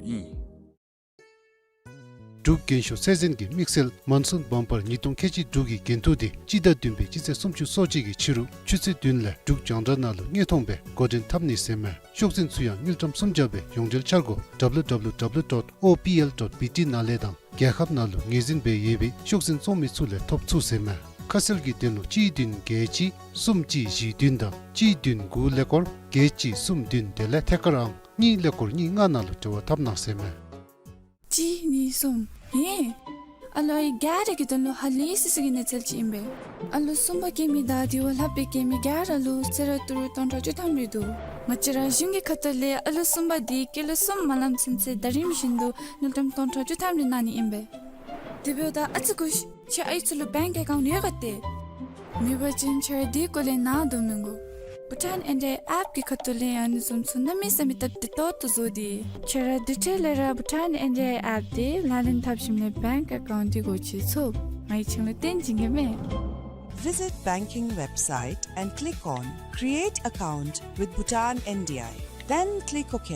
ཨིན། འབྲུག་རྒྱན་ཤོག་ཚད་འཛིན་གྱི་དམིགས་བསལ་མཱོན་སུན་བམ་པར་ཉིས་སྟོང་ཁལ་གཅིག་དྲུག་གི་འགན་ཐུག་དེ་སྤྱི་ཟླ་བདུན་པའི་སྤྱི་ཚེས་སུམ་ཅུ་སོ་གཅིག་གི་ཕྱི་རུ་ཆུ་ཚོད་བདུན་ལས་འབྲུག་རྒྱང་བསྒྲགས་ནང་ལུ་དངོས་མཐོང་སྦེ་འགོ་འདྲེན་འཐབ་ནི་ཟེར་མས། ཤོག་འཛིན་ཚུ་ཡང་དངུལ་ཀྲམ་སུམ་བརྒྱ་སྦེ་ཡོངས་འབྲེལ་འཆར་སྒོ་W W W dot O P L dot B T ནང་ལས་དང་རྒྱལ་ཁབ་ནང་ལུ་ངོས་འཛིན་འབད་ཡོད་པའི་ཤོག་འཛིན་བཙོང་མི་ཚུ་ལས་ཐོབ་ཚུགས་ཟེར་མས། ཁ་གསལ་གྱི་དོན་ལུ་གཅིག་བདུན་བརྒྱད་གཅིག་གསུམ་གཅིག་བཞི་བདུན་དང་གཅིག་བདུན་དགུ་ཀླད་ཀོར་བརྒྱད་གཅིག་གསུམ་བདུན་དེ་ལས་ཐད་ཀར་ཨང་གཉིས་ཀླད་ཀོར་གཉིས་ལྔ་ནང་ལུ་འབྲེལ་བ་འཐབ་གནང་ཟེར་མས། གཅིག་གཉིས་གསུམ། ཧེ། ཨ་ལོ་ཨའི་ག་ར་གི་དོན་ལུ་ཧ་ལས་སི་སི་གི་གནས་ཚུལ་ཅིག་ཨིན་པས། ཨ་ལོ་གསུམ་པ་སྐྱེ་མི་དང་དེ་བ་ལྷག་པའི་སྐྱེ་མི་ག་ར་ལུ་ཚེ་རབས་ཏི་རུ་སྟོང་ཕྲག་བཅུ་ཐམ་རེ་འདུག། ང་བཅས་ར་གཞུང་གི་ཁ་ཐུག་ལས་ཨ་ལོ་གསུམ་པ་དེ་སྐྱེས་ལོ་གསུམ་མ་ལང་ཚུན་ཚོད་ཟླ་རིམ་བཞིན་དུ་དངུལ་ཀྲམ་སྟོང་ཕྲག་བཅུ་ཐམ་རེ་གནང་ནི་ཨིན་པས། དེ་འབདཝ་ད་ཨ་ཙི་སྒུག་ཤིག། ཁྱོད་ཨའི་ཚུ་ལུ་བེངཀ་ཨེ་ཀའུནཊ་ཡོད་ག་ཏེ། མེད་པ་ཅིན་ཁྱོད་ར་དེ་སྐོར་ལས་ནཱ་དོ་མི་དགོ། བྷུ་ཊཱན་ཨེན་ཌི་ཨའི་ཨེཔ་གི་ཁ་ཐུག་ལས་ཨ་ནི་བཟུམ་ཚུ་གནམ་མེད་ས་མེད་སྟབས་བདེ་ཏོག་ཏོ་བཟོ་སྟེ། ཁྱོད་ར་དེ་འཕྲལ་ལས་ར་བྷུ་ཊཱན་ཨེན་ཌི་ཨའི་ཨེཔ་དེ་ལག་ལེན་འཐབ་ཞིནམ་ལས་བེངཀ་ཨེ་ཀའུནཊ་དེ་སྒོ་ཕྱེ་ཚུགས། ང་ཡི་ཁྱོད་ལུ་སྟོན་བྱིན་གེ་མས། Visit banking website and click on Create account with Bhutan N D I. Then click OK.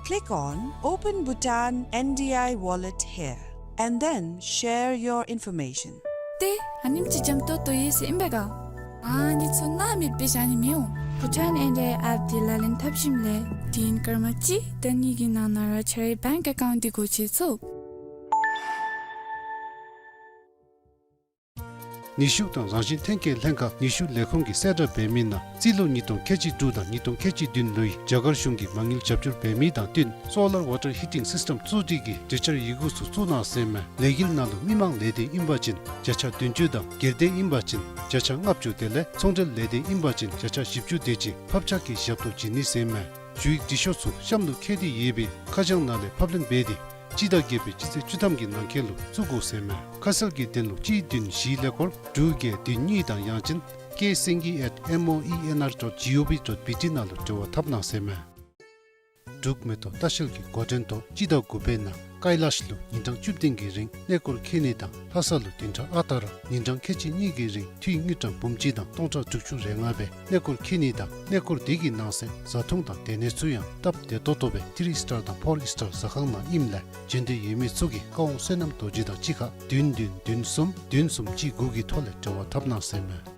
Click on Open Bhutan N D I Wallet here and then share your information. ཏེ་ཨ་ནེམ་ཅིག་འཇམ་ཏོང་ཏོ་ཡོད་ཟེར་ཨིན་པས་ག། ཨ་ནི་ཚུ་ནཱ་མེདཔ་སྦེ་བཞག་ནི་མི་འོང་། བྷུ་ཊཱན་ཨེན་ཌི་ཨའི་ཨེཔ་དེ་ལག་ལེན་འཐབ་ཞིནམ་ལས་དེ་ཡུན་སྐར་མ་གཅིག་དང་གཉིས་ཀྱི་ནང་ན་ར་ཁྱོད་རའི་བེངཀ་ཨེ་ཀའུནཊ་དེ་སྒོ་ཕྱེ་ཚུགས། ནུས་ཤུགས་དང་རང་བཞིན་ཐོན་སྐྱེད་ལྷན་ཁག་ནུས་ཤུགས་ལས་ཁུངས་ཀྱིས་གསལ་བསྒྲགས་འབད་མི་ནང་རྩིས་ལོ་ཉིས་སྟོང་ཁལ་གཅིག་དྲུག་དང་ཉིས་སྟོང་ཁལ་གཅིག་བདུན་ལོའི་རྒྱ་གར་གཞུང་གིས་མ་དངུལ་རྒྱབ་སྐྱོར་འབད་མི་དང་བསྟུན་སོ་ལར་ཝ་ཊར་ཧི་ཊིང་སིསི་ཊེམ་བཙུགས་སྒྲིག་གི་གྲོས་འཆར་ཡི་གུ་ཚུ་བཙུགས་གནང་ཟེར་མས། ལས་འགུལ་ནང་ལུ་མི་མང་ལས་དོན་ཨིན་པ་ཅིན་བརྒྱ་ཆ་བདུན་ཅུ་དང་སྒེར་སྡེ་ཨིན་པ་ཅིན་བརྒྱ་ཆ་ལྔ་བཅུ་དེ་ལས་ཚོང་འབྲེལ་ལས་སྡེ་ཨིན་པ་ཅིན་བརྒྱ་ཆ་བཞི་བཅུ་དེ་ཅིག་ཕབ་ཆག་གི་ཞབས་ཏོག་བྱིན་ནི་ཟེར་མས། ཞུ་ཡིག་འབྲི་ཤོག་ཚུ་གཤམ་ལུ་བཀོད་དེ་ཡོད་པའི་ཁ་བྱང་ནང་ལས་ཕབ་ལེན་འབད་དེ་སྤྱི་ཟླ་བརྒྱད་པའི་སྤྱི་ཚེས་བཅུ་ཐམ་གྱི་ནང་འཁོད་ལུ་བཙུགས་དགོ་ཟེར་མས། ཁ་གསལ་གྱི་དོན་ལུ་གཅིག་བདུན་བཞི་ཀླད་ཀོར་དྲུག་བརྒྱད་བདུན་གཉིས་དང་ཡང་ཅིན་K Singhi at M O E N R dot G O V dot B T ནང་ལུ་འབྲེལ་བ་འཐབ་གནང་ཟེར་མས། འབྲུག་མེ་ཏོག་ལྟ་བཤལ་གྱི་འགོ་འདྲེན་ཐོག་སྤྱི་ཟླ་དགུ་པའི་ནང་ཀའི་ལཱཤ་ལུ་ཉིན་གྲངས་བཅུ་བདུན་གྱི་རིང་གནས་སྐོར་འཁྱིད་ནི་དང་ལྷ་ས་ལུ་བདུན་ཕྲག་ཨ་རྟག་ར་ཉིན་གྲངས་ཁལ་གཅིག་གཉིས་ཀྱི་རིང་འཐུས་དངུལ་ཀྲམ་འབུམ་གཅིག་དང་སྟོང་ཕྲག་དྲུག་ཅུ་རེ་ལྔ་སྦེ་གནས་སྐོར་འཁྱིད་ནི་དང་གནས་སྐོར་དེ་གི་ནང་གསེས་བཟའ་འཐུང་དང་སྡོད་གནས་ཚུ་ཡང་སྟབས་བདེ་ཏོག་ཏོ་སྦེ་ཐི་རི་སི་ཊར་དང་ཕོར་སི་ཊར་ཟ་ཁང་ནང་ཨིནམ་ལས་འབྱོན་འདོད་ཡོད་མི་ཚུ་གིས་བཀའ་དབང་བསོད་ནམས་རྡོ་རྗེ་དང་གཅིག་ཁར་བདུན་བདུན་བདུན་གསུམ་བདུན་གསུམ་གཅིག་དགུ་གི་ཐོག་ལས་འབྲེལ་བ་འཐབ་གནང་ཟེར་མས།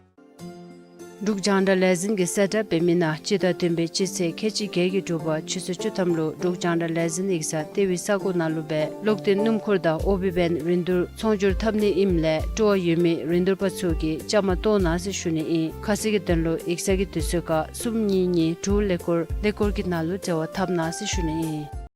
འབྲུག་རྒྱང་བསྒྲགས་ལས་འཛིན་གྱིས་གསལ་བསྒྲགས་འབད་མི་ནང་སྤྱི་ཟླ་བདུན་པའི་སྤྱི་ཚེས་ཁལ་གཅིག་བརྒྱད་ཀྱི་དྲོ་པ་ཆུ་ཚོད་བཅུ་ཐམ་ལུ་འབྲུག་རྒྱང་བསྒྲགས་ལས་འཛིན་ཡིག་ཚང་ལྟེ་བའི་ས་གོ་ནང་ལུ་སྦེ་གློག་འཕྲིན་སྣུམ་འཁོར་དང་ཨོ་བི་བེན་རིན་བསྡུར་ཚོང་སྒྱུར་འཐབ་ནི་ཨིནམ་ལས་སྤྲོ་བ་ཡོད་མི་རིན་བསྡུར་པ་ཚུ་གིས་བཅའ་མར་གཏོགས་གནང་ཟེར་ཞུ་ནི་ཨིན། ཁ་གསལ་གྱི་དོན་ལུ་ཡིག་ཚང་གི་དུས་ཚོད་ཁར་གསུམ་གཉིས་གཉིས་དྲུག་ཀླད་ཀོར་ཀླད་ཀོར་གྱི་ནང་ལུ་འབྲེལ་བ་འཐབ་གནང་ཟེར་ཞུ་ནི་ཨིན།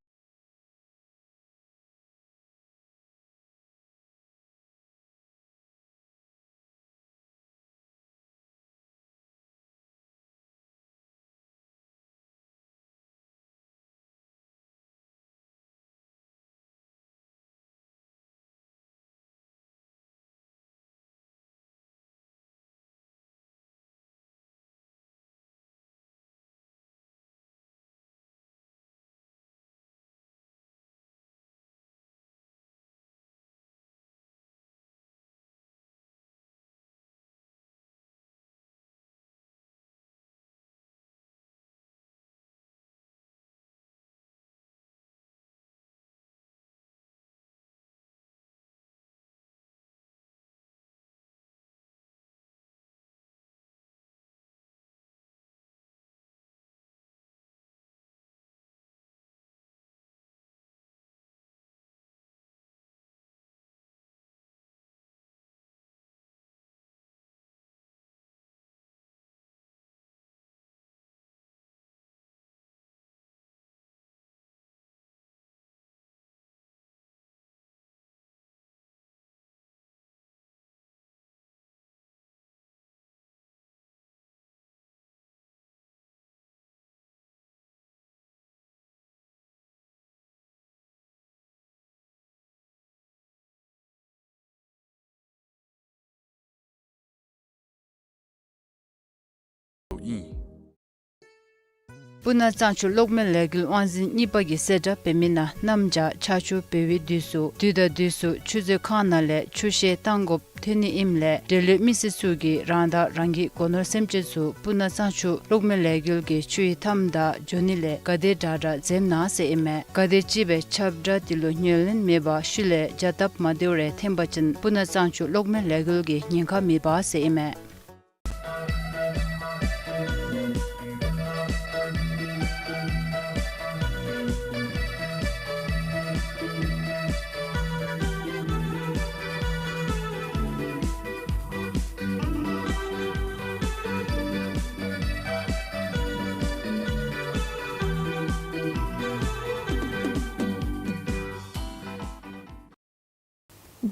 སྤུ་ན་གཙང་ཆུ་གློག་མེ་ལས་འགུལ་དབང་འཛིན་གཉིས་པ་གིས་གསལ་བསྒྲགས་འབད་མི་ནང་གནམ་བྱཱར་ཆར་ཆུ་འབབ་པའི་དུས་སུ་དུས་དང་དུས་སུ་ཆུ་མཛོད་ཁང་ནང་ལས་ཆུ་བཤལ་བཏང་དགོཔ་ཐོན་ནི་ཨིནམ་ལས་འབྲེལ་ཡོད་མི་སེར་ཚུ་གིས་རང་དང་རང་གི་སྒོ་ནོར་སེམས་ཅན་ཚུ་སྤུ་ན་གཙང་ཆུ་གློག་མེ་ལས་འགུལ་གྱི་ཆུ་ཡི་མཐའམ་དང་འགྱོ་ནི་ལས་ག་དེ་དྲག་དྲག་འཛེམ་གནང་ཟེར་ཨིན་མས། ག་དེ་ཅིག་སྦེ་ཁྱབ་བསྒྲགས་དེ་ལུ་ཉན་ལེན་མེད་པར་ཤུལ་ལས་བྱ་སྟབས་མ་བདེཝ་རེ་འཐོན་པ་ཅིན་སྤུ་ན་གཙང་ཆུ་གློག་མེ་ལས་འགུལ་གྱི་ཉེན་ཁ་མེདཔ་ཟེར་ཨིན་མས།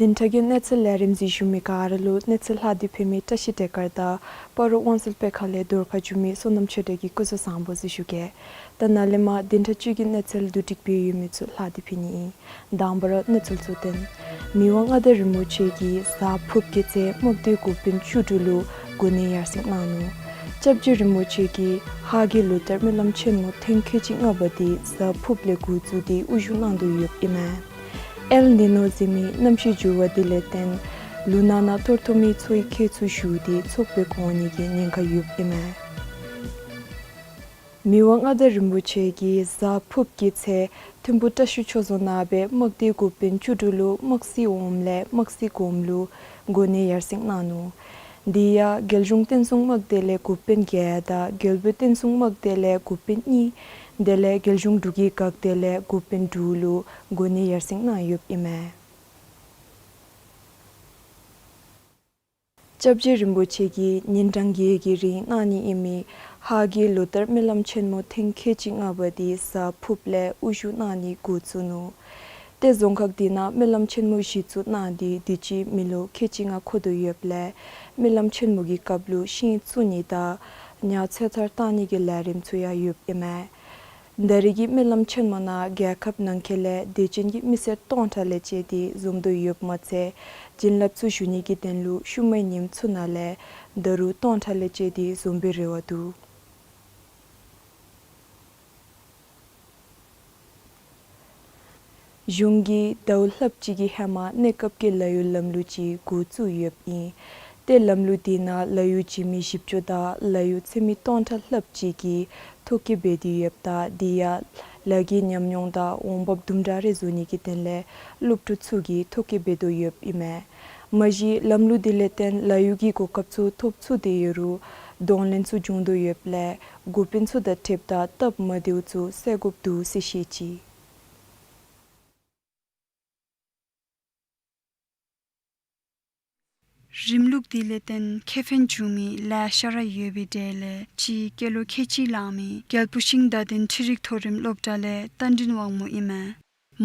བདུན་ཕྲག་གི་གནས་ཚུལ་ལས་རིམ་གཟིགས་བཞུགས་མི་ག་ར་ལུ་གནས་ཚུལ་ལྷག་སྟེ་ཕུལ་མི་བཀྲ་ཤིས་བདེ་སྐར་དང་སྤ་རོ་དབང་སྲོལ་སྤེལ་ཁང་ལས་བརྡ་ཁ་ཞུ་མི་བསོད་ནམས་ཆོས་སྒྲོན་གྱིས་སྐུ་གཟུགས་བཟང་པོ་གཟིགས་ཞུ་གེ། ད་ནཱ་ལས་མར་བདུན་ཕྲག་བཅུ་གི་གནས་ཚུལ་བསྡུ་སྒྲིག་འབད་ཡོད་མི་ཚུ་ལྷག་སྟེ་ཕུལ་ནི་ཨིན། དང་པ་ར་གནས་ཚུལ་གཙོ་དོན། མི་དབང་མངའ་བདག་རིན་པོ་ཆེ་གིས་གཟའ་ཕུརཔ་གི་ཚེ་དམག་སྡེའི་འགོ་དཔོན་བཅུ་དྲུག་ལུ་གོ་གནས་ཡར་སེང་གནང་ནུག། སྐྱབས་རྗེ་རིན་པོ་ཆེ་གིས་ཧཱ་གི་ལོ་ལྟར་སྨོན་ལམ་ཆེན་མོ་ཐེངས་ཁལ་གཅིག་ལྔ་པ་དེ་གཟའ་ཕུརཔ་ལས་འགོ་བཙུགས་ཏེ་དབུ་བཞུགས་གནང་དོ་ཡོདཔ་ཨིན་མས། ཨེལ་ནི་ནོ་ཟེར་མི་གནམ་གཤིས་འགྱུར་བ་དེ་ལས་བརྟེན་ལུ་ནང་ན་གཏོར་ཐོབ་མི་ཚོའི་ཁྱད་ཚུལ་ཞུ་སྟེ་ཚོགས་སྦེ་གོ་ནི་གི་ཉེན་ཁ་ཡོདཔ་ཨིན་མས། མི་དབང་མངའ་བདག་རིན་པོ་ཆེ་གིས་གཟའ་ཕུརཔ་གི་ཚེ་ཐིམ་ཕུ་བཀྲ་ཤིས་ཆོས་རྫོང་ནང་སྦེ་དམག་སྡེའི་འགོ་དཔོན་བཅུ་དྲུག་ལུ་དམག་སྲིད་འོགམ་ལས་དམག་སྲིད་གོངམ་ལུ་གོ་གནས་ཡར་སེང་གནང་ནུག། དེ་ཡང་རྒྱལ་གཞུང་བསྟན་སྲུང་དམག་སྡེ་ལས་འགོ་དཔོན་བརྒྱད་དང་རྒྱལ་པོའི་བསྟན་སྲུང་དམག་སྡེ་ལས་འགོ་དཔོན་གཉིས་དེ་ལས་རྒྱལ་གཞུང་འབྲུག་གི་འགག་སྡེ་ལས་འགོ་དཔོན་དྲུག་ལུ་གོ་གནས་ཡར་སེང་གནང་ཡོདཔ་ཨིན་མས། སྐྱབས་རྗེ་རིན་པོ་ཆེ་གིས་ཉིན་གྲངས་བརྒྱད་ཀྱི་རིང་གནང་ནི་ཨིན་མི་ཧཱ་གི་ལོ་ལྟར་སྨོན་ལམ་ཆེན་མོ་ཐེངས་ཁལ་གཅིག་ལྔ་པ་དེ་གཟའ་ཕུརཔ་ལས་དབུ་བཞུགས་གནང་ནི་འགོ་བཙུགས་ནུག། ཏེ་རྫོང་ཁག་དེ་ནང་སྨོན་ལམ་ཆེན་མོ་གཞི་བཙུགས་གནང་སྟེ་དུས་ཅི་མི་ལོ་ཁལ་གཅིག་ལྔ་འཁོར་དོ་ཡོདཔ་ལས་སྨོན་ལམ་ཆེན་མོ་གི་སྐབས་ལུ་ཤིང་བཙུགས་ནི་དང་ཉ་ཚོད་ཚར་བཏང་ནི་གི་ལས་རིམ་ཚུ་ཡང་ཡོདཔ་ཨིན་མས། ད་རེས་ཀྱི་སྨོན་ལམ་ཆེན་མོ་ནང་རྒྱལ་ཁབ་ནང་འཁོད་ལས་དད་ཅན་གྱི་མི་སེར་སྟོང་ཕྲག་ལས་བཅད་དེ་འཛོམས་དོ་ཡོདཔ་མ་ཚད་བྱིན་རླབས་ཚུ་ཞུ་ནི་གི་དོན་ལུ་ཤུལ་མའི་ཉིནམ་ཚུ་ནང་ལས་ད་རུང་སྟོང་ཕྲག་ལས་བཅད་དེ་འཛོམས་པའི་རེ་བ་འདུག། གཞུང་གིས་ཟླཝ་ལྷགཔ་ཅིག་གི་ཧེ་མ་གནས་སྐབས་ཀྱི་ལཱ་གཡོག་ལམ་ལུགས་ཅིག་འགོ་བཙུགས་ཡོདཔ་ཨིན། ཏེ་ལམ་ལུགས་དེ་ནང་ལཱ་གཡོག་བྱིན་མི་བཞི་བཅུ་དང་ལཱ་གཡོག་འཚོལ་མི་སྟོང་ཕྲག་ལྷགཔ་ཅིག་གིས་ཐོ་བཀོད་འབད་དེ་ཡོདཔ་ད་དེ་ཡང་ལཱ་གི་ཉམས་མྱོང་དང་འོང་འབབ་དུམ་གྲ་རེ་བཟོ་ནི་གི་དོན་ལས་སློབ་ཕྲུག་ཚུ་གིས་ཐོ་བཀོད་འབད་དོ་ཡོདཔ་ཨིན་མས། མ་གཞི་ལམ་ལུགས་དེ་ལས་བརྟེན་ལཱ་གཡོག་གི་གོ་སྐབས་ཚུ་ཐོབ་ཚུགས་ཏེ་ཡོད་རུང་གདོང་ལེན་ཚུ་འབྱུང་དོ་ཡོདཔ་ལས་འགོ་དཔོན་ཚུ་དང་འཁྲིལཝ་ད་སྟབས་མ་བདེཝ་ཚུ་སེལ་དགོཔ་འདུག་ཟེར་བཤད་ཅི། རིམ་ལུགས་དེ་ལས་བརྟེན་ཁེ་ཕན་བྱུང་མི་ལེ་ཤ་ར་ཡོད་པའི་གྲས་ལས་གཅིག་སྐྱེས་ལོ་ཁལ་གཅིག་ལང་མི་རྒྱལ་པོ་ཤིང་རྟ་ལྡིང་འཕྲུལ་རིག་མཐོ་རིམ་སློབ་གྲྭ་ལས་རྟ་མགྲིན་དབང་མོ་ཨིན་མས།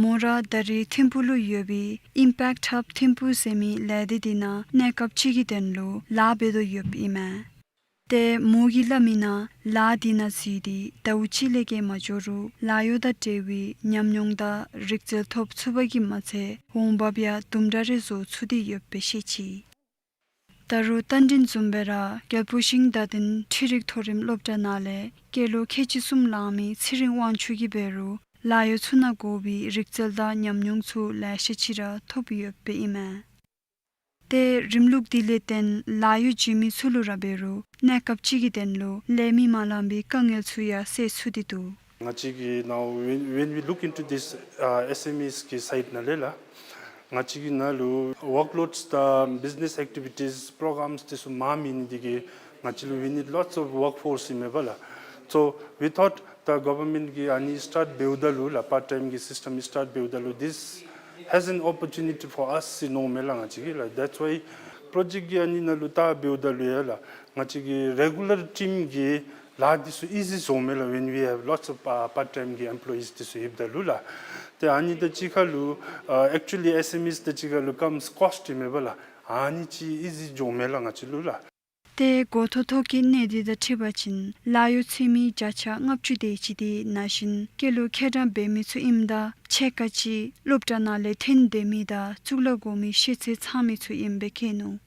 མོ་ར་ད་རེས་ཐིམ་ཕུ་ལུ་ཡོད་པའི་ཨིམ་པེཀཊ་ཧབ་ཐིམ་ཕུ་ཟེར་མི་ལས་སྡེ་དེ་ནང་གནས་སྐབས་ཅིག་གི་དོན་ལུ་ལཱ་འབད་དོ་ཡོདཔ་ཨིན་མས། ཏེ་མོ་གིས་སླབ་མི་ནང་ལཱ་དེ་ནང་འཛུལ་ཏེ་ཟླཝ་གཅིག་ལས་བརྒལ་མ་འགྱོ་རུང་ལཱ་གཡོག་དང་འབྲེལ་བའི་ཉམས་མྱོང་དང་རིག་རྩལ་ཐོབ་ཚུགས་པ་གིས་མ་ཚད་འོང་འབབ་ཡང་དུམ་གྲ་རེ་བཟོ་ཚུགས་ཏེ་ཡོདཔ་སྦེ་བཤད་ཅི། ད་རུང་རྟ་མགྲིན་བཟུམ་སྦེ་ར་རྒྱལ་པོ་ཤིང་རྟ་ལྡིང་འཕྲུལ་རིག་མཐོ་རིམ་སློབ་གྲྭ་ནང་ལས་སྐྱེས་ལོ་ཁལ་གཅིག་གསུམ་ལང་མི་ཚེ་རིང་དབང་ཕྱུག་གིས་འབད་རུང་ལཱ་གཡོག་ཚུ་ནང་དགོ་པའི་རིག་རྩལ་དང་ཉམས་མྱོང་ཚུ་ལེ་ཤ་ཅིག་ར་ཐོབ་ཡོདཔ་ཨིན་མས། ཏེ་རིམ་ལུགས་དེ་ལས་བརྟེན་ལཱ་གཡོག་བྱིན་མི་ཚུ་ལུ་ར་འབད་རུང་གནས་སྐབས་ཅིག་གི་དོན་ལུ་ལས་མི་མ་ལང་པའི་དཀའ་ངལ་ཚུ་ཡང་སེལ་ཚུགས་ཏེ་འདུག། ང་བཅས་ཀྱི་now when, when we look into this, uh, S M Es གི་side ནང་ལས་ལགས། ང་བཅས་ཀྱི་ནང་ལུ་workloads དང་business activities programs དེ་ཚུ་མང་མི་ནི་དེ་གིས་ང་བཅས་ལུ་we need lots of workforce ཨིན་མས་པ་ལགས། So we thought the government གིས་ཨ་ནི་start འབདཝ་ད་ལུ་ལགས་part time གི་system start འབདཝ་ད་ལུ this has an opportunity for us ཟེར་མནོཝ་མས་ལགས་ང་བཅས་ཀྱིས་ལགས། That's why project གི་ཨ་ནི་ནང་ལུ་བལྟ་འབདཝ་ད་ལུ་ཡང་ལགས་ང་བཅས་ཀྱི་regular team གི་ལཱ་འདི་ཚུ་easy བཟོཝ་མས་ལགས། When we have lots of, uh, part time གི་employees འདི་ཚུ་ཡོདཔ་ད་ལུ་ལགས། ཏེ་ཨ་ནི་དང་གཅིག་ཁར་ལུ་uh, actually S M Es དང་གཅིག་ཁར་ལུ་comes cost ཨིན་མས་པ་ལགས། ཨ་ནི་ཅིག་easy འགྱོཝ་མས་ལགས་ང་བཅས་ལུ་ལགས། ཏེ་འགོ་ཐོག་ཐོག་གི་གནས་སྟངས་དང་འཁྲིལ་བ་ཅིན་ལཱ་གཡོག་འཚོལ་མི་བརྒྱ་ཆ་ལྔ་བཅུ་དེ་ཅིག་དེ་ནང་བཞིན་སྐྱེས་ལོ་ཁལ་གྲངས་འབད་མི་ཚུ་ཨིནམ་ད་ཕྱེད་ཀ་ཅིག་སློབ་གྲྭ་ནང་ལས་འཐོན་སྡོད་མི་དང་གཙུག་ལག་སྒོར་མོའི་ཤེས་ཚད་ཚང་མི་ཚུ་ཨིནམ་སྦེ་བཀོད་ནུག།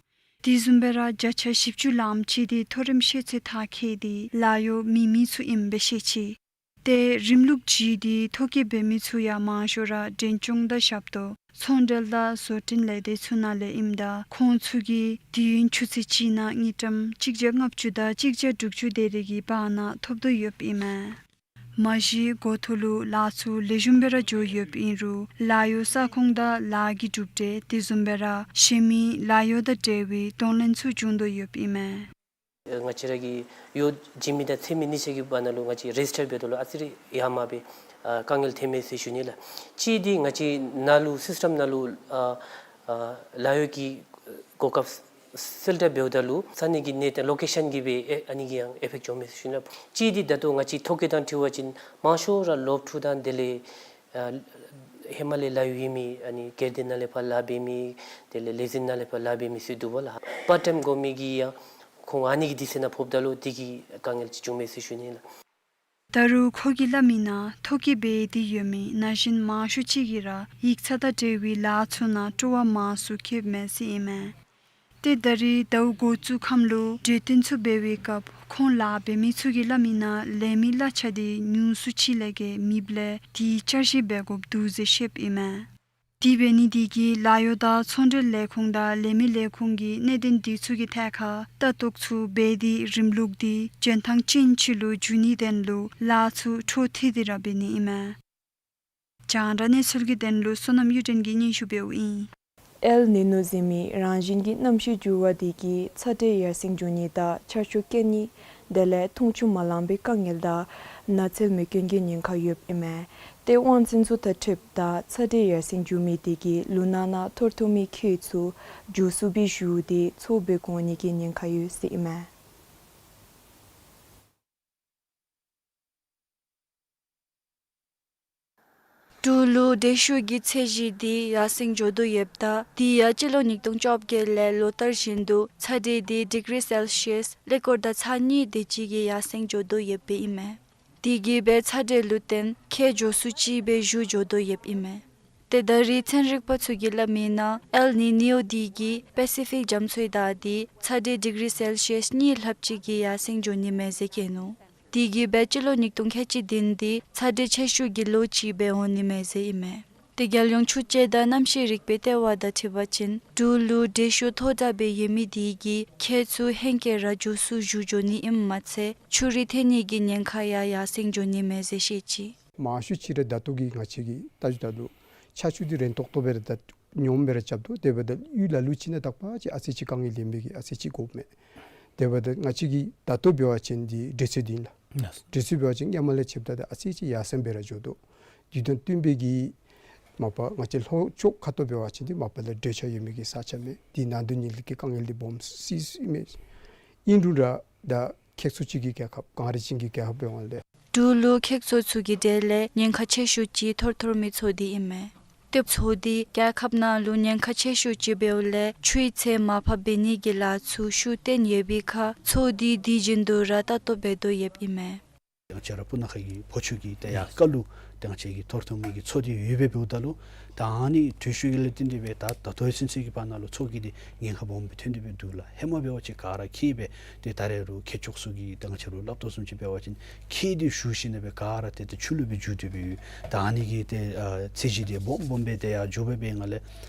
དེ་བཟུམ་སྦེ་ར་བརྒྱ་ཆ་བཞི་བཅུ་ལངམ་ཅིག་དེ་མཐོ་རིམ་ཤེས་ཚད་མཐར་འཁྱོལ་ཏེ་ལཱ་གཡོག་མེད་མི་ཚུ་ཨིནམ་སྦེ་བཤད་ཅི། ཏེ་རིམ་ལུགས་ཅིག་འདི་ཐོ་བཀོད་འབད་མི་ཚུ་ཡང་མང་ཤོས་ར་འབྲས་ལྗོངས་དང་ཞབས་ཏོག་ཚོང་འབྲེལ་དང་བཟོ་སྐྲུན་ལས་སྡེ་ཚུ་ནང་ལས་ཨིནམ་ད་ཁོང་ཚུ་གིས་དུས་ཡུན་ཆུ་ཚོད་གཅིག་ནང་དངུལ་ཀྲམ་གཅིག་བརྒྱ་ལྔ་བཅུ་དང་གཅིག་བརྒྱ་དྲུག་ཅུ་དེ་རེ་གི་བར་ན་ཐོབ་དོ་ཡོདཔ་ཨིན་མས། མ་གཞི་འགོ་ཐོག་ལུ་ལཱ་ཚུ་ལེགས་ཤོམ་སྦེ་ར་འགྱོ་ཡོདཔ་ཨིན་རུང་ལཱ་གཡོག་ས་ཁོངས་དང་ལཱ་གི་གྲུབ་འབྲས་དེ་བཟུམ་སྦེ་ར་གཞན་མི་ལཱ་གཡོག་དང་འབྲེལ་བའི་གདོང་ལེན་ཚུ་འབྱུང་དོ་ཡོདཔ་ཨིན་མས། ང་བཅས་ར་གི་ཡོདཔ་བྱིན་མི་དང་འཚོལ་མི་གཉིས་ཆ་གི་བར་ན་ལུ་ང་བཅས་རེཇིསི་ཊར་འབདཝ་ད་ལུ་ཨ་ཙི་རེ་ཡར་མར་སྦེ་ཨ་དཀའ་ངལ་ཐོན་མས་ཟེར་ཞུ་ནི་ལགས། གཅིག་འདི་ང་བཅས་ནང་ལུ་སིསི་ཊམ་ནང་ལུ་ཨ་ཨ་ལཱ་གཡོག་གི་གོ་སྐབས་གསལ་བསྒྲགས་འབདཝ་ད་ལུ་ས་གནས་ཀྱི་གནས་སྟངས་ལོ་ཀེ་ཤཱན་གྱིས་སྦེ་ཨེ་ཨ་ནི་གིས་ཡང་ཨེ་ཕེཀཊ་འགྱོཝ་མས་ཟེར་ཞུ་ནི་ལགས། གཅིག་འདི་ད་ལྟོ་ང་བཅས་ཐོ་བཀོད་དང་འཁྲིལ་བ་ཅིན་མང་ཤོས་ར་སློབ་ཕྲུག་དང་དེ་ལས་ཨ་ཧེ་མ་ལས་ལཱ་གཡོག་ཡོད་མི་ཨ་ནི་སྒེར་སྡེ་ནང་ལས་ཕར་ལཱ་འབད་མི་དེ་ལས་ལས་འཛིན་ནང་ལས་ཕར་ལཱ་འབད་མི་ཚུ་འདུག་པ་ལགས། པརཊ་ཊའིམ་དགོ་མི་གིས་ཡང་ཁོང་ཨ་ནི་གི་དུས་ཚོད་ནང་ཕོགཔ་ད་ལུ་དེ་གིས་དཀའ་ངལ་ཅིག་བྱུངམ་མས་ཟེར་ཞུ་ནི་ལགས། ད་རུང་ཁོ་གིས་སླབ་མི་ནང་ཐོ་བཀོད་འབད་དེ་ཡོད་མི་ན་གཞོན་མང་ཤོས་ཅིག་གིས་ར་ཡིག་ཚང་དང་འབྲེལ་བའི་ལཱ་ཚུ་ནང་སྤྲོ་བ་མང་སུ་བསྐྱེདཔ་མས་ཟེར་ཨིན་མས། ཏེ་ད་རེས་ཟླཝ་འགོ་བཙུགས་ཁམས་ལུ་གྲོས་བསྟུན་ཚུ་འབད་བའི་སྐབས་ཁོང་ལཱ་འབད་མི་ཚུ་གིས་སླབ་མི་ནང་ལས་མི་གླ་ཆ་འདི་ཉུང་སུ་ཅིག་ལས་བརྒལ་མེདཔ་ལས་དེ་བསྐྱར་ཞིབ་འབད་དགོཔ་འདུག་ཟེར་བཤདཔ་ཨིན་མས། དེ་འབད་ནི་དེ་གིས་ལཱ་གཡོག་དང་ཚོང་འབྲེལ་ལས་ཁུངས་དང་ལས་མི་ལས་ཁུངས་ཀྱིས་གནད་དོན་དེ་ཚུ་གི་ཐད་ཁར་ལྟ་རྟོག་ཚུ་འབད་དེ་རིམ་ལུགས་འདི་འཇོན་ཐང་ཅན་ཅིག་ལུ་འགྱུར་ནིའི་དོན་ལུ་ལཱ་ཚུ་འཕྲོ་མཐུད་དེ་ར་འབད་ནི་ཨིན་མས། རྒྱང་བསྒྲགས་གནས་ཚུལ་གྱི་དོན་ལུ་བསོད་ནམས་གཡུ་སྒྲོན་གྱིས་སྙན་ཞུ་འབདཝ་ཨིན། ཨེལ་ནི་ནོ་ཟེར་མི་རང་བཞིན་གྱི་གནམ་གཤིས་འགྱུར་བ་དེ་གིས་ཚ་དྲོད་ཡར་སེང་འགྱོ་ནི་དང་ཆར་ཆུ་རྐྱེན་ནི་དེ་ལས་འཐུང་ཆུ་མ་ལང་པའི་དཀའ་ངལ་དང་ན་ཚལ་མེ་སྐྱོན་གྱི་ཉེན་ཁ་ཡོདཔ་ཨིན་མས། ཏེ་དབང་འཛིན་ཚུ་དང་འཁྲིལཝ་ད་ཚ་དྲོད་ཡར་སེང་འགྱོ་མི་དེ་གིས་ལུང་ནག་ནང་ཐོར་ཐོར་མི་ཁྱེག་ཚུ་མགྱོགས་སུ་སྦེ་བཞུ་སྟེ་འཚོ་འབད་དགོ་ནི་གི་ཉེན་ཁ་ཡོད་ཟེར་ཨིན་མས། འབྲུག་ལུ་དྲོད་ཤུགས་ཀྱི་ཚད་གཞི་འདི་ཡར་སེང་འགྱོ་དོ་ཡོདཔ་ད་དེ་ཡང་སྤྱི་ལོ་ཉིས་སྟོང་བཅོ་བརྒྱད་ལས་ལོ་ལྟར་བཞིན་དུ་ཚ་དྲོད་འདི་ཌི་གི་རི་སེལ་སི་ཡས་ཀླད་ཀོར་དང་ཚ་གཉིས་དེ་ཅིག་གིས་ཡར་སེང་འགྱོ་དོ་ཡོདཔ་ཨིན་མས། དེ་གིས་སྦེ་ཚ་དྲོད་ལུ་བརྟེན་ཁྱེག་མགྱོགས་སུ་ཅིག་སྦེ་བཞུ་འགྱོ་དོ་ཡོདཔ་ཨིན་མས། ཏེ་ད་རེས་ཚན་རིག་པ་ཚུ་གིས་སླབ་མི་ནང་ཨེལ་ནི་ནིའོ་དེ་གིས་པེ་སི་ཕིག་རྒྱ་མཚོའི་བདའ་འདི་ཚ་དྲོད་ཌི་གི་རི་སེལ་སི་ཡས་གཉིས་ལྷགཔ་ཅིག་གིས་ཡར་སེང་འགྱོ་ནི་མས་ཟེར་བཀོད་ནུག། དེ་གིས་སྦེ་སྤྱི་ལོ་ཉིས་སྟོང་ཁལ་གཅིག་བདུན་འདི་ཚ་དྲོད་ཆེ་ཤོས་ཀྱི་ལོ་ཅིག་སྦེ་འོང་ནི་མས་ཟེར་ཨིན་མས། ཏེ་རྒྱལ་ཡོངས་ཆུ་དཔྱད་དང་གནམ་གཤིས་རིག་པའི་ལྟེ་བ་དང་འཁྲིལ་བ་ཅིན་འབྲུག་ལུ་དྲོད་ཤུགས་མཐོ་དྲགས་སྦེ་ཡོད་མི་དེ་གིས་ཁྱེག་ཚུ་ཧེང་སྐལ་ར་མགྱོགས་སུ་བཞུ་འགྱོ་ནི་ཨིནམ་མ་ཚད་ཆུ་རུད་ཐོན་ནི་གི་ཉེན་ཁ་ཡང་ཡར་སེང་འགྱོ་ནི་མས་ཟེར་བཤད་ཅི། མང་ཤོས་ཅིག་ར་ད་ལྟོ་གི་ང་བཅས་ཀྱི་ལྟ་བཞིན་ད་ལྟོ་ཆར་ཆུ་འདི་རན་ཏོག་ཏོ་སྦེ་ར་ད་སྙོམས་སྦེ་ར་རྐྱབ་དོ། དེ་འབདཝ་ད་གཡུས་ལ་ལུ་ཅིག་ནང་དག་པ་ཅིག་ཨ་ཙི་ཅིག་དཀའ་ངལ་ལེན་པའི་གི་ཨ་ཙི་ཅིག་དགོཔ་མས། དེ་འབདཝ་ད་ང་བཅས་ཀྱི་ད་ལྟོ་འབད་བ་ཅིན་འདི་དྲོད་ཚད་འདི་ཨིན་ལགས། དྲོད་ཚད་འབད་བ་ཅིན་སྔོན་མ་ལས་ཕྱདཔ་ད་ཨ་ཙི་ཅིག་ཡར་སེང་སྦེ་ར་འགྱོ་དོ། དེ་དང་བསྟུན་པའི་གི་མ་པ་ང་བཅས་ལྷོ་ཕྱོགས་ཁ་ཐུག་འབད་བ་ཅིན་འདི་མ་པ་ལས་དྲོད་ཆགས་ཡོད་མི་གི་ས་ཆ་མས། དེ་ནང་དུ་ནི་ལུ་གི་དཀའ་ངལ་འདི་སྦོམ་སི་སི་མས། ཨིན་རུང་ར་ད་ཁྱེག་ཚོ་ཅིག་གི་རྒྱལ་ཁབ་གངས་རི་ཅན་གྱི་རྒྱལ་ཁབ་འབདཝ་ལས། འབྲུག་ལུ་ཁྱེག་ཚོ་ཚུ་གི་གྲས་ལས་ཉེན་ཁ་ཆེ་ཤོས་ཅིག་ཐོར་ཐོར་མི་མཚོ་འདི་ཨིན་མས། ཏེ་མཚོ་འདི་རྒྱལ་ཁབ་ནང་ལུ་ཉེན་ཁ་ཆེ་ཤོས་ཅིག་འབདཝ་ལས་ཆུའི་ཚད་མར་ཕབ་འབད་ནི་གི་ལཱ་ཚུ་ཤུགས་བཏོན་ཡོད་པའི་ཁར་མཚོ་འདི་དུས་རྒྱུན་དུ་ར་ལྟ་རྟོག་འབད་དོ་ཡོདཔ་ཨིན་མས། ང་བཅས་ར་སྤུ་ན་ཁ་གི་ཕོ་ཆུ་གི་ཏེ་ཡར་ཁ་ལུ་ཏེ་ང་བཅས་ཀྱི་ཐོར་ཐོར་མི་གི་མཚོ་འདི་ཡོདཔ་སྦེ་འབདཝ་ད་ལུ་ད་ཨ་ནི་དྲོད་ཤུགས་ཀྱི་ལས་བརྟེན་ཏེ་སྦེ་ད་ད་ལྟོ་ཚུན་ཚོད་ཀྱི་བར་ན་ལུ་མཚོ་གི་འདི་ཉེན་ཁ་སྦོམ་སྦེ་ཐོན་ཏེ་སྦེ་འདུག་ལགས། ཧེ་མ་འབད་བ་ཅིན་ག་ར་ཁྱེག་སྦེ་ཏེ་ད་རེས་རུང་ཁྱེག་ཕྱོགས་སུ་གི་ད་ང་བཅས་ར་སླབ་དོ་བཟུམ་ཅིག་འབད་བ་ཅིན་ཁྱེག་འདི་ཞུ་ཞིནམ་ལས་སྦེ་ག་ར་ཏེ་ཏེ་ཆུ་ལུ་སྦེ་འགྱུར་ཏེ་སྦེ་ཡོད། ད་ཨ་ནི་གི་ཏེ་ཨ་ཚད་གཞི་འདི་སྦོམ་སྦོམ་སྦེ་ཏེ་ཡར་འགྱོ་སྦེ་འབད་ནི་ལས་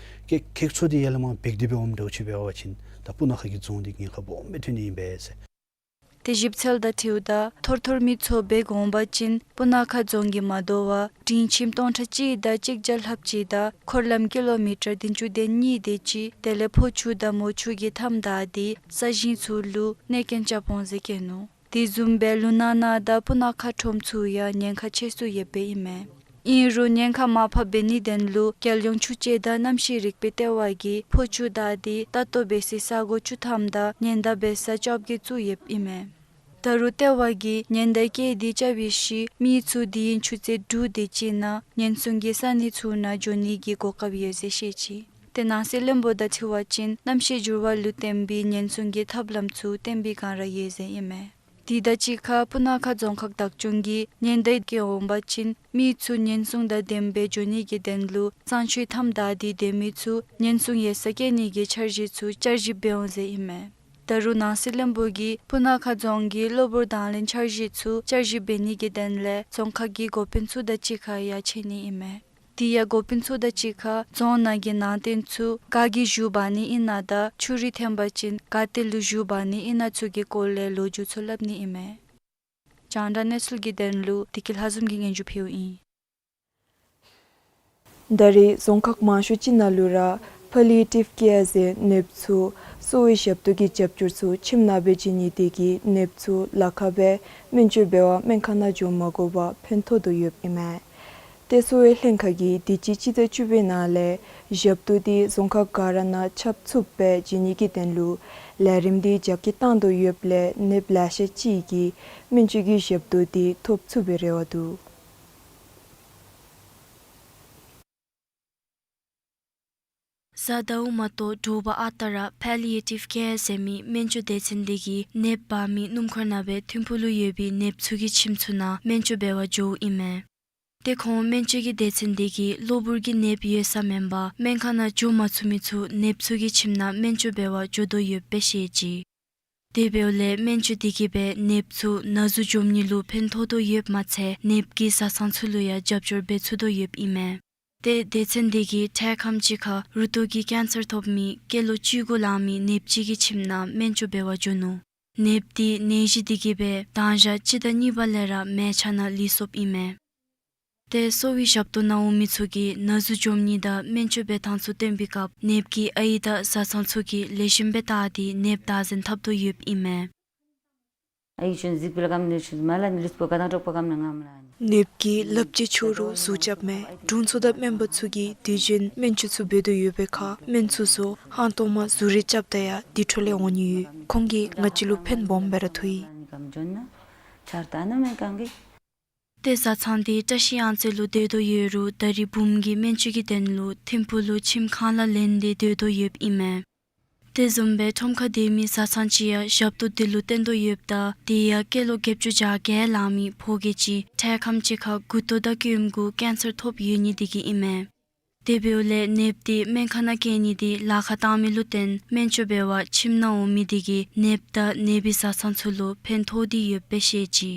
ཁྱེག་ཁྱེག་མཚོ་འདི་ཡར་ལས་མར་འབད་དེ་སྦེ་འོངམ་འདྲཝ་ཅིག་འབད་བ་ཅིན་ད་སྤུ་ན་ཁ་གི་རྫོང་འདི་ཉེན་ཁ་སྦོམ་སྦེ་ཐོན་ནི་ཨིན་པས་ཟེར། ཏེ་ཞིབ་འཚོལ་དང་འཁྲིལཝ་ད་ཐོར་ཐོར་མི་མཚོ་སྦེ་འོང་པ་ཅིན་སྤུ་ན་ཁ་རྫོང་གིས་མ་དོ་བར་སྤྲིན་ཁྱིམ་སྟོང་ཕྲག་གཅིག་དང་གཅིག་བརྒྱ་ལྷགཔ་ཅིག་དང་འཁོར་ལམ་ཀི་ལོ་མི་ཊར་བདུན་ཅུ་དོན་གཉིས་དེ་ཅིག་དེ་ལས་ཕོ་ཆུ་དང་མོ་ཆུ་གི་མཐའམ་བདའ་སྟེ་ས་ཞིང་ཚུ་ལུ་གནོད་སྐྱོན་རྐྱབ་འོང་ཟེར་བཀོད་ནུག། དེ་བཟུམ་སྦེ་ལུང་ནག་ནང་དང་སྤུ་ན་ཁ་ཁྲོམ་ཚུ་ཡང་ཉེན་ཁ་ཆེ་སུ་ཡོདཔ་ཨིན་མས། ཨིན་རུང་ཉེན་ཁ་མར་ཕབ་འབད་ནིའི་དོན་ལུ་རྒྱལ་ཡོངས་ཆུ་དཔྱད་དང་གནམ་གཤིས་རིག་པའི་ལྟེ་བ་གིས་ཕོ་ཆུ་བདའ་སྟེ་ལྟ་རྟོག་འབད་སའི་ས་གོ་བཅུ་ཐམ་དང་ཉེན་བརྡ་འབད་ས་བཅོ་བརྒྱད་བཙུགས་ཡོདཔ་ཨིན་མས། ད་རུང་ལྟེ་བ་གིས་ཉེན་བརྡ་བཀོད་དེ་རྐྱབ་པའི་ཤུལ་མི་ཚུ་དུས་ཡུན་ཆུ་ཚོད་དྲུག་དེ་ཅིག་ནང་ཉེན་སྲུང་གི་ས་གནས་ཚུ་ནང་འགྱོ་ནི་གི་གོ་སྐབས་ཡོད་ཟེར་བཤད་ཅི། ཏེ་ནང་སྲིད་བློན་པོ་དང་འཁྲིལ་བ་ཅིན་གནམ་གཤིས་འགྱུར་བ་ལུ་བརྟེན་པའི་ཉེན་སྲུང་གི་ཐབས་ལམ་ཚུ་བཏོན་པའི་བསྒང་ར་ཡོད་ཟེར་ཨིན་མས། དེ་དང་གཅིག་ཁར་སྤུ་ན་ཁ་རྫོང་ཁག་བདག་སྐྱོང་གིས་ཉེན་བརྡ་བཀོད་འོང་པ་ཅིན་མི་ཚུ་ཉེན་སྲུང་དང་ལྡནམ་སྦེ་འགྱོ་ནི་གི་དོན་ལུ་གཙང་ཆུའི་མཐའམ་བདའ་སྟེ་སྡོད་མི་ཚུ་ཉེན་སྲུང་ཡོད་སར་བསྐྱལ་ནི་གི་འཆར་གཞི་ཚུ་བསྐྱར་ཞིབ་འབད་འོང་ཟེར་ཨིན་མས། ད་རུང་ནང་སྲིད་བློན་པོ་གིས་སྤུ་ན་ཁ་རྫོང་གི་གློ་བུར་དང་ལེན་འཆར་གཞི་ཚུ་བསྐྱར་ཞིབ་འབད་ནི་གི་དོན་ལས་རྫོང་ཁག་གི་འགོ་དཔོན་ཚུ་དང་གཅིག་ཁར་ཡང་མཇལ་ནི་ཨིན་མས། དེ་ཡང་འགོ་དཔོན་ཚུ་དང་གཅིག་ཁར་རྫོང་ནང་གི་ནང་རྟེན་ཚུ་ག་གིས་བཞེངས་འབག་ནི་ཨིན་ན་དང་ཆུ་རུད་ཐོན་པ་ཅིན་ག་ཏེ་ལུ་བཞེངས་འབག་ནི་ཨིན་ན་ཚུ་གི་སྐོར་ལས་ལོ་རྒྱུས་ཚུ་སླབ་ནི་ཨིན་མས། རྒྱང་བསྒྲགས་གནས་ཚུལ་གྱི་དོན་ལུ་བདེ་སྐྱིད་ལྷ་འཛོམས་ཀྱིས་སྙན་ཞུ་ཕུལཝ་ཨིན། ད་རེས་རྫོང་ཁག་མང་ཤོས་ཅིག་ནང་ལུ་ར་Palliative Care ཟེར་ནདཔ་ཚུ་གསོ་བའི་ཞབས་ཏོག་གི་རྒྱབ་སྐྱོར་ཚུ་ཁྱིམ་ནང་སྦེ་བྱིན་ནི་དེ་གིས་ནདཔ་ཚུ་ལཱ་ཁག་སྦེ་སྨན་བཅོས་འབད་བར་སྨན་ཁང་ནང་འགྱོ་མ་དགོ་པར་ཕན་ཐོགས་དོ་ཡོདཔ་ཨིན་མས། ཏེ་གསོ་བའི་ལྷན་ཁག་གིས་དུས་ཅི་སྤྱི་ཟླ་བཅུ་པའི་ནང་ལས་ཞབས་ཏོག་འདི་རྫོང་ཁག་ག་ར་ནང་ཁྱབ་ཚུགསཔ་སྦེ་བྱིན་ནི་གི་དོན་ལུ་ལས་རིམ་འདི་རྒྱ་སྐྱེད་བཏང་དོ་ཡོདཔ་ལས་ནདཔ་ལེ་ཤ་ཅིག་གིས་སྨན་བཅོས་ཀྱི་ཞབས་ཏོག་འདི་ཐོབ་ཚུགས་པའི་རེ་བ་འདུག། གཟའ་ཟླཝ་མ་གཏོགས་དྲོ་པ་ཨ་རྟག་ར་Palliative Care ཟེར་མི་སྨན་བཅོས་སྡེ་ཚན་འདི་གིས་ནདཔ་འབག་མི་སྣུམ་འཁོར་ནང་སྦེ་ཐིམ་ཕུག་ལུ་ཡོད་པའི་ནདཔ་ཚུ་གི་ཁྱིམ་ཚུ་ནང་སྨན་བཅོས་འབད་བར་འགྱོཝ་ཨིན་མས། ཏེ་ཁོང་སྨན་བཅོས་ཀྱི་སྡེ་ཚན་འདི་གིས་གློ་བུར་གྱི་ནདཔ་ཡོད་ས་མེན་པར་སྨན་ཁང་ནང་འགྱོ་མ་ཚུགས་མི་ཚུ་ནདཔ་ཚུ་གི་ཁྱིམ་ནང་སྨན་བཅོས་འབད་བར་འགྱོ་དོ་ཡོདཔ་སྦེ་བཤད་ཅི། དེ་འབདཝ་ལས་སྨན་བཅོས་འདི་གིས་སྦེ་ནདཔ་ཚུ་ན་ཟུག་འཇོམས་ནི་ལུ་ཕན་ཐོགས་དོ་ཡོདཔ་མ་ཚད་ནདཔ་གི་བཟའ་ཚང་ཚུ་ལུ་ཡང་རྒྱབ་སྐྱོར་འབད་ཚུགས་དོ་ཡོདཔ་ཨིན་མས། ཏེ་སྡེ་ཚན་འདི་གིས་འཕྲལ་ཁམས་ཅིག་ཁར་རུ་ཏོ་གི་ཀེན་སར་ཐོབ་མི་སྐྱེས་ལོ་བཅུ་དགུ་ལང་མི་ནདཔ་ཅིག་གི་ཁྱིམ་ནང་སྨན་བཅོས་འབད་བར་འགྱོ་ནུག། ནདཔ་འདི་ནད་གཞི་འདི་གིས་སྦེ་དང་ཞག་སྤྱི་ཟླ་གཉིས་པ་ལས་ར་མལ་ཆ་ནང་ལུས་སོཔ་ཨིན་མས། ཏེ་གསོ་བའི་ཞབས་ཏོག་གནང་འོང་མི་ཚུ་གིས་ན་ཟུག་འཇོམས་ནི་དང་སྨན་བཅོས་འབད་ཐངས་ཚུ་སྟོན་པའི་སྐབས་ནདཔ་གི་ཨའི་དང་བཟའ་ཚང་ཚུ་གིས་ལེགས་ཤོམ་སྦེ་བལྟ་སྟེ་ནདཔ་བདག་འཛིན་འཐབ་དོ་ཡོདཔ་ཨིན་མས། ནདཔ་གིས་ལགཔ་རྐྱབ་ཆོག་རུང་གཟུགས་རྐྱབ་མས། དྲུང་འཚོ་དང་སྨན་པ་ཚུ་གིས་དུས་རྒྱུན་སྨན་བཅོས་ཚུ་འབད་དོ་ཡོད་པའི་ཁར་སྨན་ཚུ་ཚུ་ཧང་སྟོང་མ་གཟུགས་རེ་རྐྱབ་ད་ཡང་དེ་འཕྲོ་ལས་འོང་ནི་ཡོད། ཁོང་གིས་ང་བཅས་ལུ་ཕན་སྦོམ་སྦེ་ར་ཐོགས་ཡི། ཏེ་བཟའ་ཚང་འདི་བཀྲ་ཤིས་གཡང་རྩེ་ལུ་སྡོད་དོ་ཡོད་རུང་ད་རེས་བུམོ་གི་སྨན་བཅོས་ཀྱི་དོན་ལུ་ཐིམ་ཕུག་ལུ་ཁྱིམ་ཁང་གླ་ལེན་ཏེ་སྡོད་དོ་ཡོདཔ་ཨིན་མས། དེ་བཟུམ་སྦེ་ཁྲོམ་ཁར་སྡོད་མི་བཟའ་ཚང་ཅིག་ཡང་ཞབས་ཏོག་འདི་ལུ་བརྟེན་དོ་ཡོདཔ་ད་དེ་ཡང་སྐྱེས་ལོ་བརྒྱད་ཅུ་གྱ་བརྒྱད་ལང་མི་ཕོ་སྐྱེས་ཅིག་འཕྲལ་ཁམས་ཅིག་ཁར་མགུ་ཏོ་དང་སྐྱོན་གུ་ཀེན་སར་ཐོབ་ཡོད་ནི་དེ་གིས་ཨིན་མས། དེ་འབདཝ་ལས་ནདཔ་འདི་སྨན་ཁང་ནང་བསྐྱལ་ནི་འདི་ལཱ་ཁག་བཏང་མི་ལུ་བརྟེན་སྨན་བཅོས་འབད་བར་ཁྱིམ་ནང་འོང་མི་དེ་གིས་ནདཔ་དང་ནདཔ་གི་བཟའ་ཚང་ཚུ་ལུ་ཕན་ཐོགས་ཏེ་ཡོདཔ་སྦེ་བཤད་ཅི།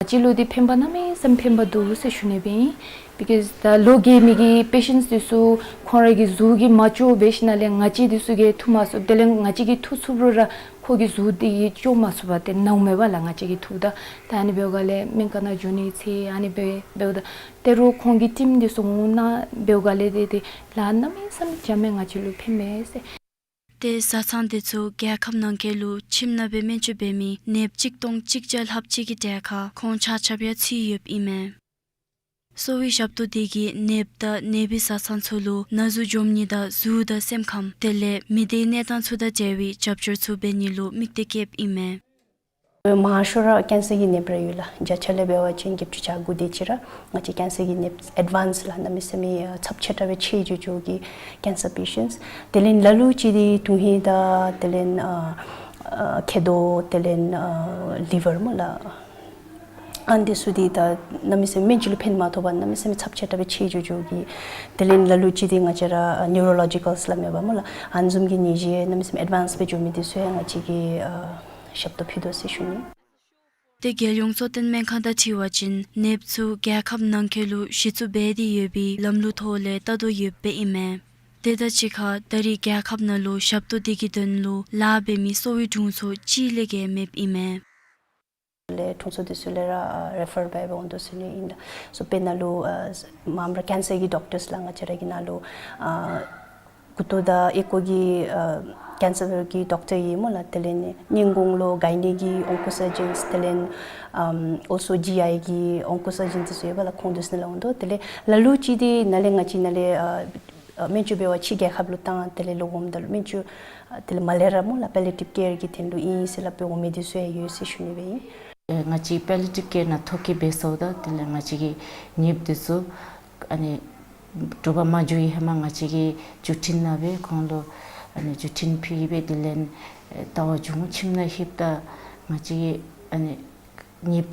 ང་བཅས་ལུ་འདི་ཕན་པ་གནམ་མེད་ས་མེད་ཕན་པ་འདུག་ཟེར་ཞུ་ནི་སྦེ་ཨིན། Because ད་ལོ་རྒས་མི་གི་པེ་ཤེནཊསི་འདི་ཚུ་ཁོང་ར་གི་གཟུགས་ཀྱིས་མ་ལྕོགས་འབད་ཞིནམ་ལས་ང་བཅས་འདི་ཚུ་གིས་འཐུ་མ་ཚུགས། དེ་ལས་ང་བཅས་ཀྱིས་འཐུ་ཚུགས་རུང་ར་ཁོ་གི་གཟུགས་འདི་གིས་ལྕོགས་མ་ཚུགས་པས། ཏེ་ནཝ་མས་པ་ལགས་ང་བཅས་ཀྱིས་འཐུཝ་ད། ད་ཨ་ནི་འབདཝ་ལས་སྨན་ཁང་ནང་འགྱོ་ནི་ཚེ་ཨ་ནི་སྦེ་འབདཝ་ད། ད་རུང་ཁོང་གི་ཊིམ་འདི་ཚུ་འོང་ནི་འབདཝ་ལས་ཏེ་ཏེ་ལཱ་གནམ་མེད་ས་མེད་འཇམ་མས། ང་བཅས་ལུ་ཕན་མས་ཟེར། ཏེ་བཟའ་ཚང་འདི་ཚུ་རྒྱལ་ཁབ་ནང་འཁོད་ལུ་ཁྱིམ་ནང་སྦེ་སྨན་བཅོས་འབད་མི་ནདཔ་གཅིག་སྟོང་གཅིག་བརྒྱ་ལྷགཔ་ཅིག་གི་གྲལ་ཁར་ཁོང་ཆ་ཁྱབ་ཡང་ཚུད་ཡོདཔ་ཨིན་མས། གསོ་བའི་ཞབས་ཏོག་འདི་གིས་ནདཔ་དང་ནདཔ་གི་བཟའ་ཚང་ཚུ་ལུ་ན་ཟུག་འཇོམས་ནི་དང་གཟུགས་དང་སེམས་ཁམས་དེ་ལས་མི་སྡེའི་གནས་སྟངས་ཚུ་དང་འབྲེལ་བའི་རྒྱབ་སྐྱོར་ཚུ་འབད་ནི་ལུ་དམིགས་གཏད་བསྐྱེདཔ་ཨིན་མས། མང་ཤོས་ར་ཀེན་སར་གྱི་ནདཔ་ར་ཡོད་ལགས། བརྒྱ་ཆ་ལས་འབད་བ་ཅིན་བརྒྱད་ཅུ་གྱ་དགུ་དེ་ཅིག་ར་ང་བཅས་ཀེན་སར་གྱི་ནདཔ་ཨེཌ་ཝཱནསི་ལགས་གནམ་མེད་ས་མེད་ཨ་ཚབས་ཆེ་དྲགས་སྦེ་ཆེ་འགྱོ་འགྱོཝ་གི་ཀེན་སར་པེ་ཤེནཊསི། དེ་ལས་ལ་ལུ་ཅིག་འདི་དྲུང་ཡོད་དང་དེ་ལས་ཨ་ཨ་མཁལ་རྡོག་དེ་ལས་ཨ་ལི་ཝར་སྨོ་ལགས། ཨ་ནི་འདི་ཚུ་འདི་ད་གནམ་མེད་ས་མེད་སྨན་བཅོས་ལུ་ཕན་མ་ཐོགས་པར་གནམ་མེད་ས་མེད་ཚབས་ཆེ་དྲགས་སྦེ་ཆེ་འགྱོ་འགྱོཝ་གི། དེ་ལས་ལ་ལུ་ཅིག་འདི་ང་བཅས་ར་ཨ་ནིའུ་རོ་ལོ་ཇི་ཀཱལ་སླབ་མས་པ་སྨོ་ལགས། ཨ་ནི་བཟུམ་གྱི་ནད་གཞི་གནམ་མེད་ས་མེད་ཨེཌ་ཝཱནསི་སྦེ་འགྱོ་མི་འདི་ཚུ་ཡང་ང་བཅས་ཀྱིས་ཨ་ཞབས་ཏོག་ཕུལ་དོ་ཟེར་ཞུ་ནི། ཏེ་རྒྱལ་ཡོངས་གཙོ་བསྟེན་སྨན་ཁང་དང་འཁྲིལ་བ་ཅིན་ནདཔ་ཚུ་རྒྱལ་ཁབ་ནང་འཁོད་ལུ་གཞི་བཙུགས་འབད་དེ་ཡོད་པའི་ལམ་ལུགས་ཐོག་ལས་བལྟ་དོ་ཡོདཔ་ཨིན་མས། དེ་དང་གཅིག་ཁར་ད་རེས་རྒྱལ་ཁབ་ནང་ལུ་ཞབས་ཏོག་འདི་གི་དོན་ལུ་ལཱ་འབད་མི་གསོ་བའི་དྲུང་འཚོ་གཅིག་ལས་བརྒལ་མེདཔ་ཨིན་མས། ལས་དྲུང་འཚོ་འདི་ཚུ་ལས་ར་ཨ་རེ་ཕར་འབད་འབད་འོང་དོ་ཟེར་ནི་ཨིན་ལགས། སོ་དཔེར་ན་ལུ་ཨ་མངམ་ར་ཀེན་སར་གྱི་ཌོག་ཊརསི་ལགས་ང་བཅས་ར་གི་ནང་ལུ་ཨ་མགུ་ཏོ་དང་ཨོལ་ལྐོག་གི་ཨ་ཀེན་སར་གྱི་ཌོག་ཊར་ཡོད་སྨོ་ལགས། དེ་ལས་ནི་སྙིང་ཁོང་ལུ་གའི་ནི་གི་ཨོང་ཀོ་སར་ཇཱནསི། དེ་ལས་ཨམ་ཨོལ་སོ་ཇི་ཨའི་གི་ཨོང་ཀོ་སར་ཇཱན་འདི་ཚུ་ཡོད་པ་ལགས། ཁོང་འདི་ཚུ་ནང་ལུ་འོང་དོ། དེ་ལས་ལ་ལུ་ཅིག་འདི་ནཱ་ལས་ང་བཅས་ནཱ་ལས་ཨ་ཨ་སྨན་བཅོས་འབད་བར་ཕྱི་རྒྱལ་ཁབ་ལུ་བཏང་། དེ་ལས་ལོག་འོངམ་ད་ལུ་སྨན་བཅོས་ཨ་དེ་ལས་མ་ལེགས་ར་སྨོ་ལགས་པེ་ལི་ཡེ་ཊིབ་ཀེར་གྱི་དོན་ལུ་ཨིན་ཟེར་སླབ་སྦེ་འོང་མི་འདི་ཚུ་ཡང་ཡོད་ཟེར་ཞུ་ནི་སྦེ་ཨིན། ཨེ་ང་བཅས་པེ་ལི་ཡེ་ཊིབ་ཀེར་ནང་ཐོ་བཀོད་འབད་ཚརཝ་ད་དེ་ལས་ང་བཅས་ཀྱི་ནདཔ་འདི་ཚུ་ཨ་ནི་དྲོ་པ་མ་འགྱོ་བའི་ཧེ་མ་ང་བཅས་ཀྱིས་བརྒྱུད་འཕྲིན་ནང་སྦེ་ཁོང་ལུ་ཨ་ནི་བརྒྱུད་འཕྲིན་ཕུལ་སྦེ་དེ་ལས་ཨེ་ལྟ་བར་འགྱོ་འོང་། ཁྱིམ་ནང་ལྷོདཔ་ད་ང་བཅས་ཀྱིས་ཨ་ནི་ནདཔ་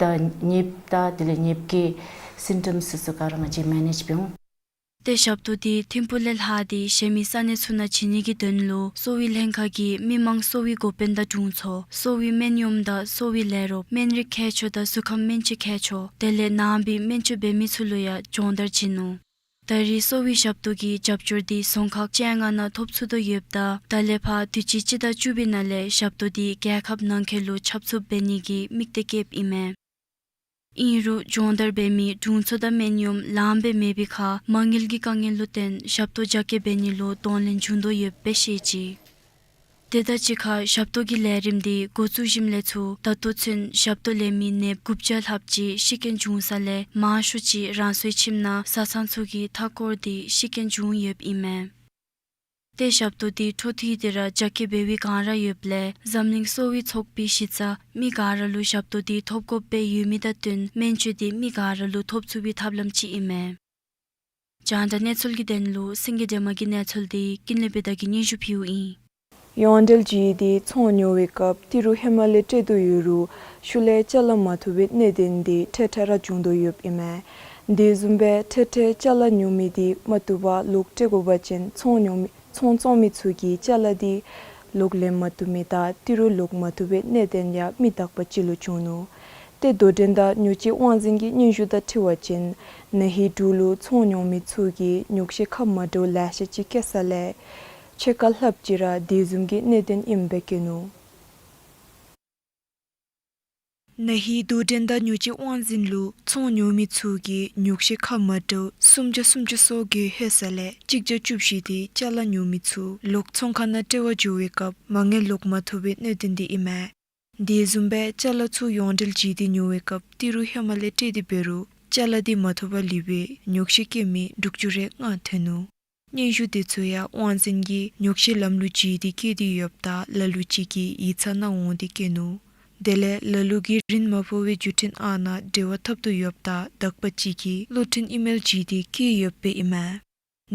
དང་ནདཔ་དང་དེ་ལས་ནདཔ་གི་སིམ་ཊམསི་ཚུ་ག་ར་ང་བཅས་མེ་ནེཇ་འབད་འོང་། ཏེ་ཞབས་ཏོག་འདི་ཐིམ་ཕུག་ལས་ལྷག་སྟེ་གཞན་མི་ས་གནས་ཚུ་ནང་བྱིན་ནི་གི་དོན་ལུ་གསོ་བའི་ལྷན་ཁག་གིས་མི་མང་གསོ་བའི་འགོ་དཔོན་དང་དྲུང་འཚོ་གསོ་བའི་སྨན་གཡོགམ་དང་གསོ་བའི་ལས་རོགས་སྨན་རིགས་མཁས་མཆོག་དང་གཟུགས་ཁམས་སྨན་བཅོས་མཁས་མཆོག་དེ་ལས་ནང་པའི་སྨན་བཅོས་འབད་མི་ཚུ་ལུ་ཡང་སྦྱོང་བརྡར་བྱིན་ནུག། ད་རེས་གསོ་བའི་ཞབས་ཏོག་གི་རྒྱབ་སྐྱོར་འདི་རྫོང་ཁག་བཅོ་ལྔ་ནང་ཐོབ་ཚུགས་དོ་ཡོདཔ་ད་ད་ལས་ཕར་དུས་ཅི་སྤྱི་ཟླ་བཅུ་པའི་ནང་ལས་ཞབས་ཏོག་འདི་རྒྱལ་ཁབ་ནང་འཁོད་ལུ་ཁྱབ་ཚུགསཔ་འབད་ནི་གི་དམིགས་གཏད་བསྐྱེདཔ་ཨིན་མས། ཨིན་རུང་སྦྱོང་བརྡར་འབད་མི་དྲུང་འཚོ་དང་སྨན་གཡོགམ་ལངམ་སྦེ་མེད་པའི་ཁར་མ་དངུལ་གྱི་དཀའ་ངལ་ལུ་བརྟེན་ཞབས་ཏོག་རྒྱ་སྐྱེད་འབད་ནི་ལུ་གདོང་ལེན་བྱུང་དོ་ཡོདཔ་སྦེ་བཤད་ཅི། དེ་དང་གཅིག་ཁར་ཞབས་ཏོག་གི་ལས་རིམ་འདི་འགོ་བཙུགས་ཞིནམ་ལས་ཚུར་ད་ལྟོ་ཚུན་ཞབས་ཏོག་ལེན་མི་ནདཔ་དགུ་བརྒྱ་ལྷགཔ་ཅིག་ཤི་རྐྱེན་བྱུང་ས་ལས་མང་ཤོས་ཅིག་རང་སོའི་ཁྱིམ་ནང་བཟའ་ཚང་ཚུ་གི་མཐའ་འཁོར་ཏེ་ཤི་རྐྱེན་བྱུང་ཡོདཔ་ཨིན་མས། ཏེ་ཞབས་ཏོག་འདི་འཕྲོ་མཐུད་དེ་ར་རྒྱ་སྐྱེད་འབད་བའི་སྒང་ར་ཡོདཔ་ལས་འཛམ་གླིང་གསོ་བའི་ཚོགས་པའི་གཞི་རྩ་མི་ག་ར་ལུ་ཞབས་ཏོག་འདི་ཐོབ་དགོཔ་སྦེ་ཡོད་མི་དང་བསྟུན་སྨན་བཅོས་འདི་མི་ག་ར་ལུ་ཐོབ་ཚུགས་པའི་ཐབས་ལམ་ཅིག་ཨིན་མས། རྒྱང་བསྒྲགས་གནས་ཚུལ་གྱི་དོན་ལུ་སེང་གེ་སྒྲོལ་མ་གི་གནས་ཚུལ་འདི་ཀུན་ལེགས་བི་དྷ་གིས་སྙན་ཞུ་ཕུལཝ་ཨིན། ཡོངས་འབྲེལ་ཇི་འདི་ཚོང་ཉོ་བའི་སྐབས་ཏི་རུ་ཧེ་མ་ལས་སྤྲོད་དོ་ཡོད་རུང་ཤུལ་ལས་ཅ་ལ་མ་ཐོབ་པའི་གནད་དོན་འདི་འཕྲལ་འཕྲལ་ར་བྱུང་དོ་ཡོདཔ་ཨིན་མས། དེ་བཟུམ་སྦེ་འཕྲལ་འཕྲལ་ཅ་ལ་ཉོ་མི་འདི་མ་བཏུབ་པར་ལོག་སྤྲོད་དགོ་པ་ཅིན་ཚོང་ཉོ་མི་ཚོང་བཙོང་མི་ཚུ་གིས་ཅ་ལ་འདི་ལོག་ལེན་མ་བཏུབ་མི་དང་ཏི་རུ་ལོག་མ་ཐོབ་པའི་གནད་དོན་ཡང་མི་དག་པ་ཅིག་ལུ་བྱུང་ནུག། ཏེ་རྡོར་འགྲེལ་བདག་ཉོ་སྤྱི་དབང་འཛིན་གྱི་སྙན་ཞུ་དང་འཁྲིལ་བ་ཅིན་ན་ཧིང་འབྲུག་ལུ་ཚོང་ཉོ་མི་ཚུ་གིས་ཉོགས་བཤད་ཁ་མ་འདྲཝ་ལེ་ཤ་ཅིག་བཀོད་ས་ལས་ཕྱེད་ཀ་ལྷགཔ་ཅིག་ར་དེ་བཟུམ་གྱི་གནད་དོན་ཨིནམ་སྦེ་བཀོད་ནུག། ན་ཧིང་རྡོར་འགྲེལ་བདག་ཉོ་སྤྱི་དབང་འཛིན་ལུ་ཚོང་ཉོ་མི་ཚུ་གིས་ཉོགས་བཤད་ཁ་མ་འདྲཝ་སུམ་བརྒྱ་སུམ་ཅུ་སོ་བརྒྱད་ལྷོད་ས་ལས་གཅིག་བརྒྱ་བཅུ་བཞི་འདི་ཅ་ལ་ཉོ་མི་ཚུ་ལོག་ཚོང་ཁང་ནང་སྤྲོད་པར་འགྱོ་བའི་སྐབས་མ་དངུལ་ལོག་མ་ཐོབ་པའི་གནད་དོན་འདི་ཨིན་མས། དེ་བཟུམ་སྦེ་ཅ་ལ་ཚུ་ཡོངས་འབྲེལ་ཇི་འདི་ཉོ་བའི་སྐབས་ཏི་རུ་ཧེ་མ་ལས་སྤྲོད་དེ་འབད་རུང་ཅ་ལ་འདི་མ་ཐོབ་པར་ལུས་པའི་ཉོགས་བཤད་བཀོད་མི་དྲུག་ཅུ་རེ་ལྔ་ཐོན་ནུག། སྙན་ཞུ་དེ་ཚུ་ཡང་དབང་འཛིན་གྱིས་ཉོགས་བཤད་ལམ་ལུགས་ཇི་འདི་བཀོད་དེ་ཡོདཔ་ད་ལ་ལུ་ཅིག་གིས་ཡིག་ཚང་ནང་འོང་སྟེ་བཀོད་ནུག། དེ་ལས་ལ་ལུ་གིས་རིན་མ་ཕོག་པའི་བརྒྱུད་འཕྲིན་ཨང་ནང་འབྲེལ་བ་འཐབ་དོ་ཡོདཔ་ད་དག་པ་ཅིག་གིས་གློག་འཕྲིན་ཨི་མེལ་ཇི་འདི་བཀོད་ཡོདཔ་ཨིན་མས།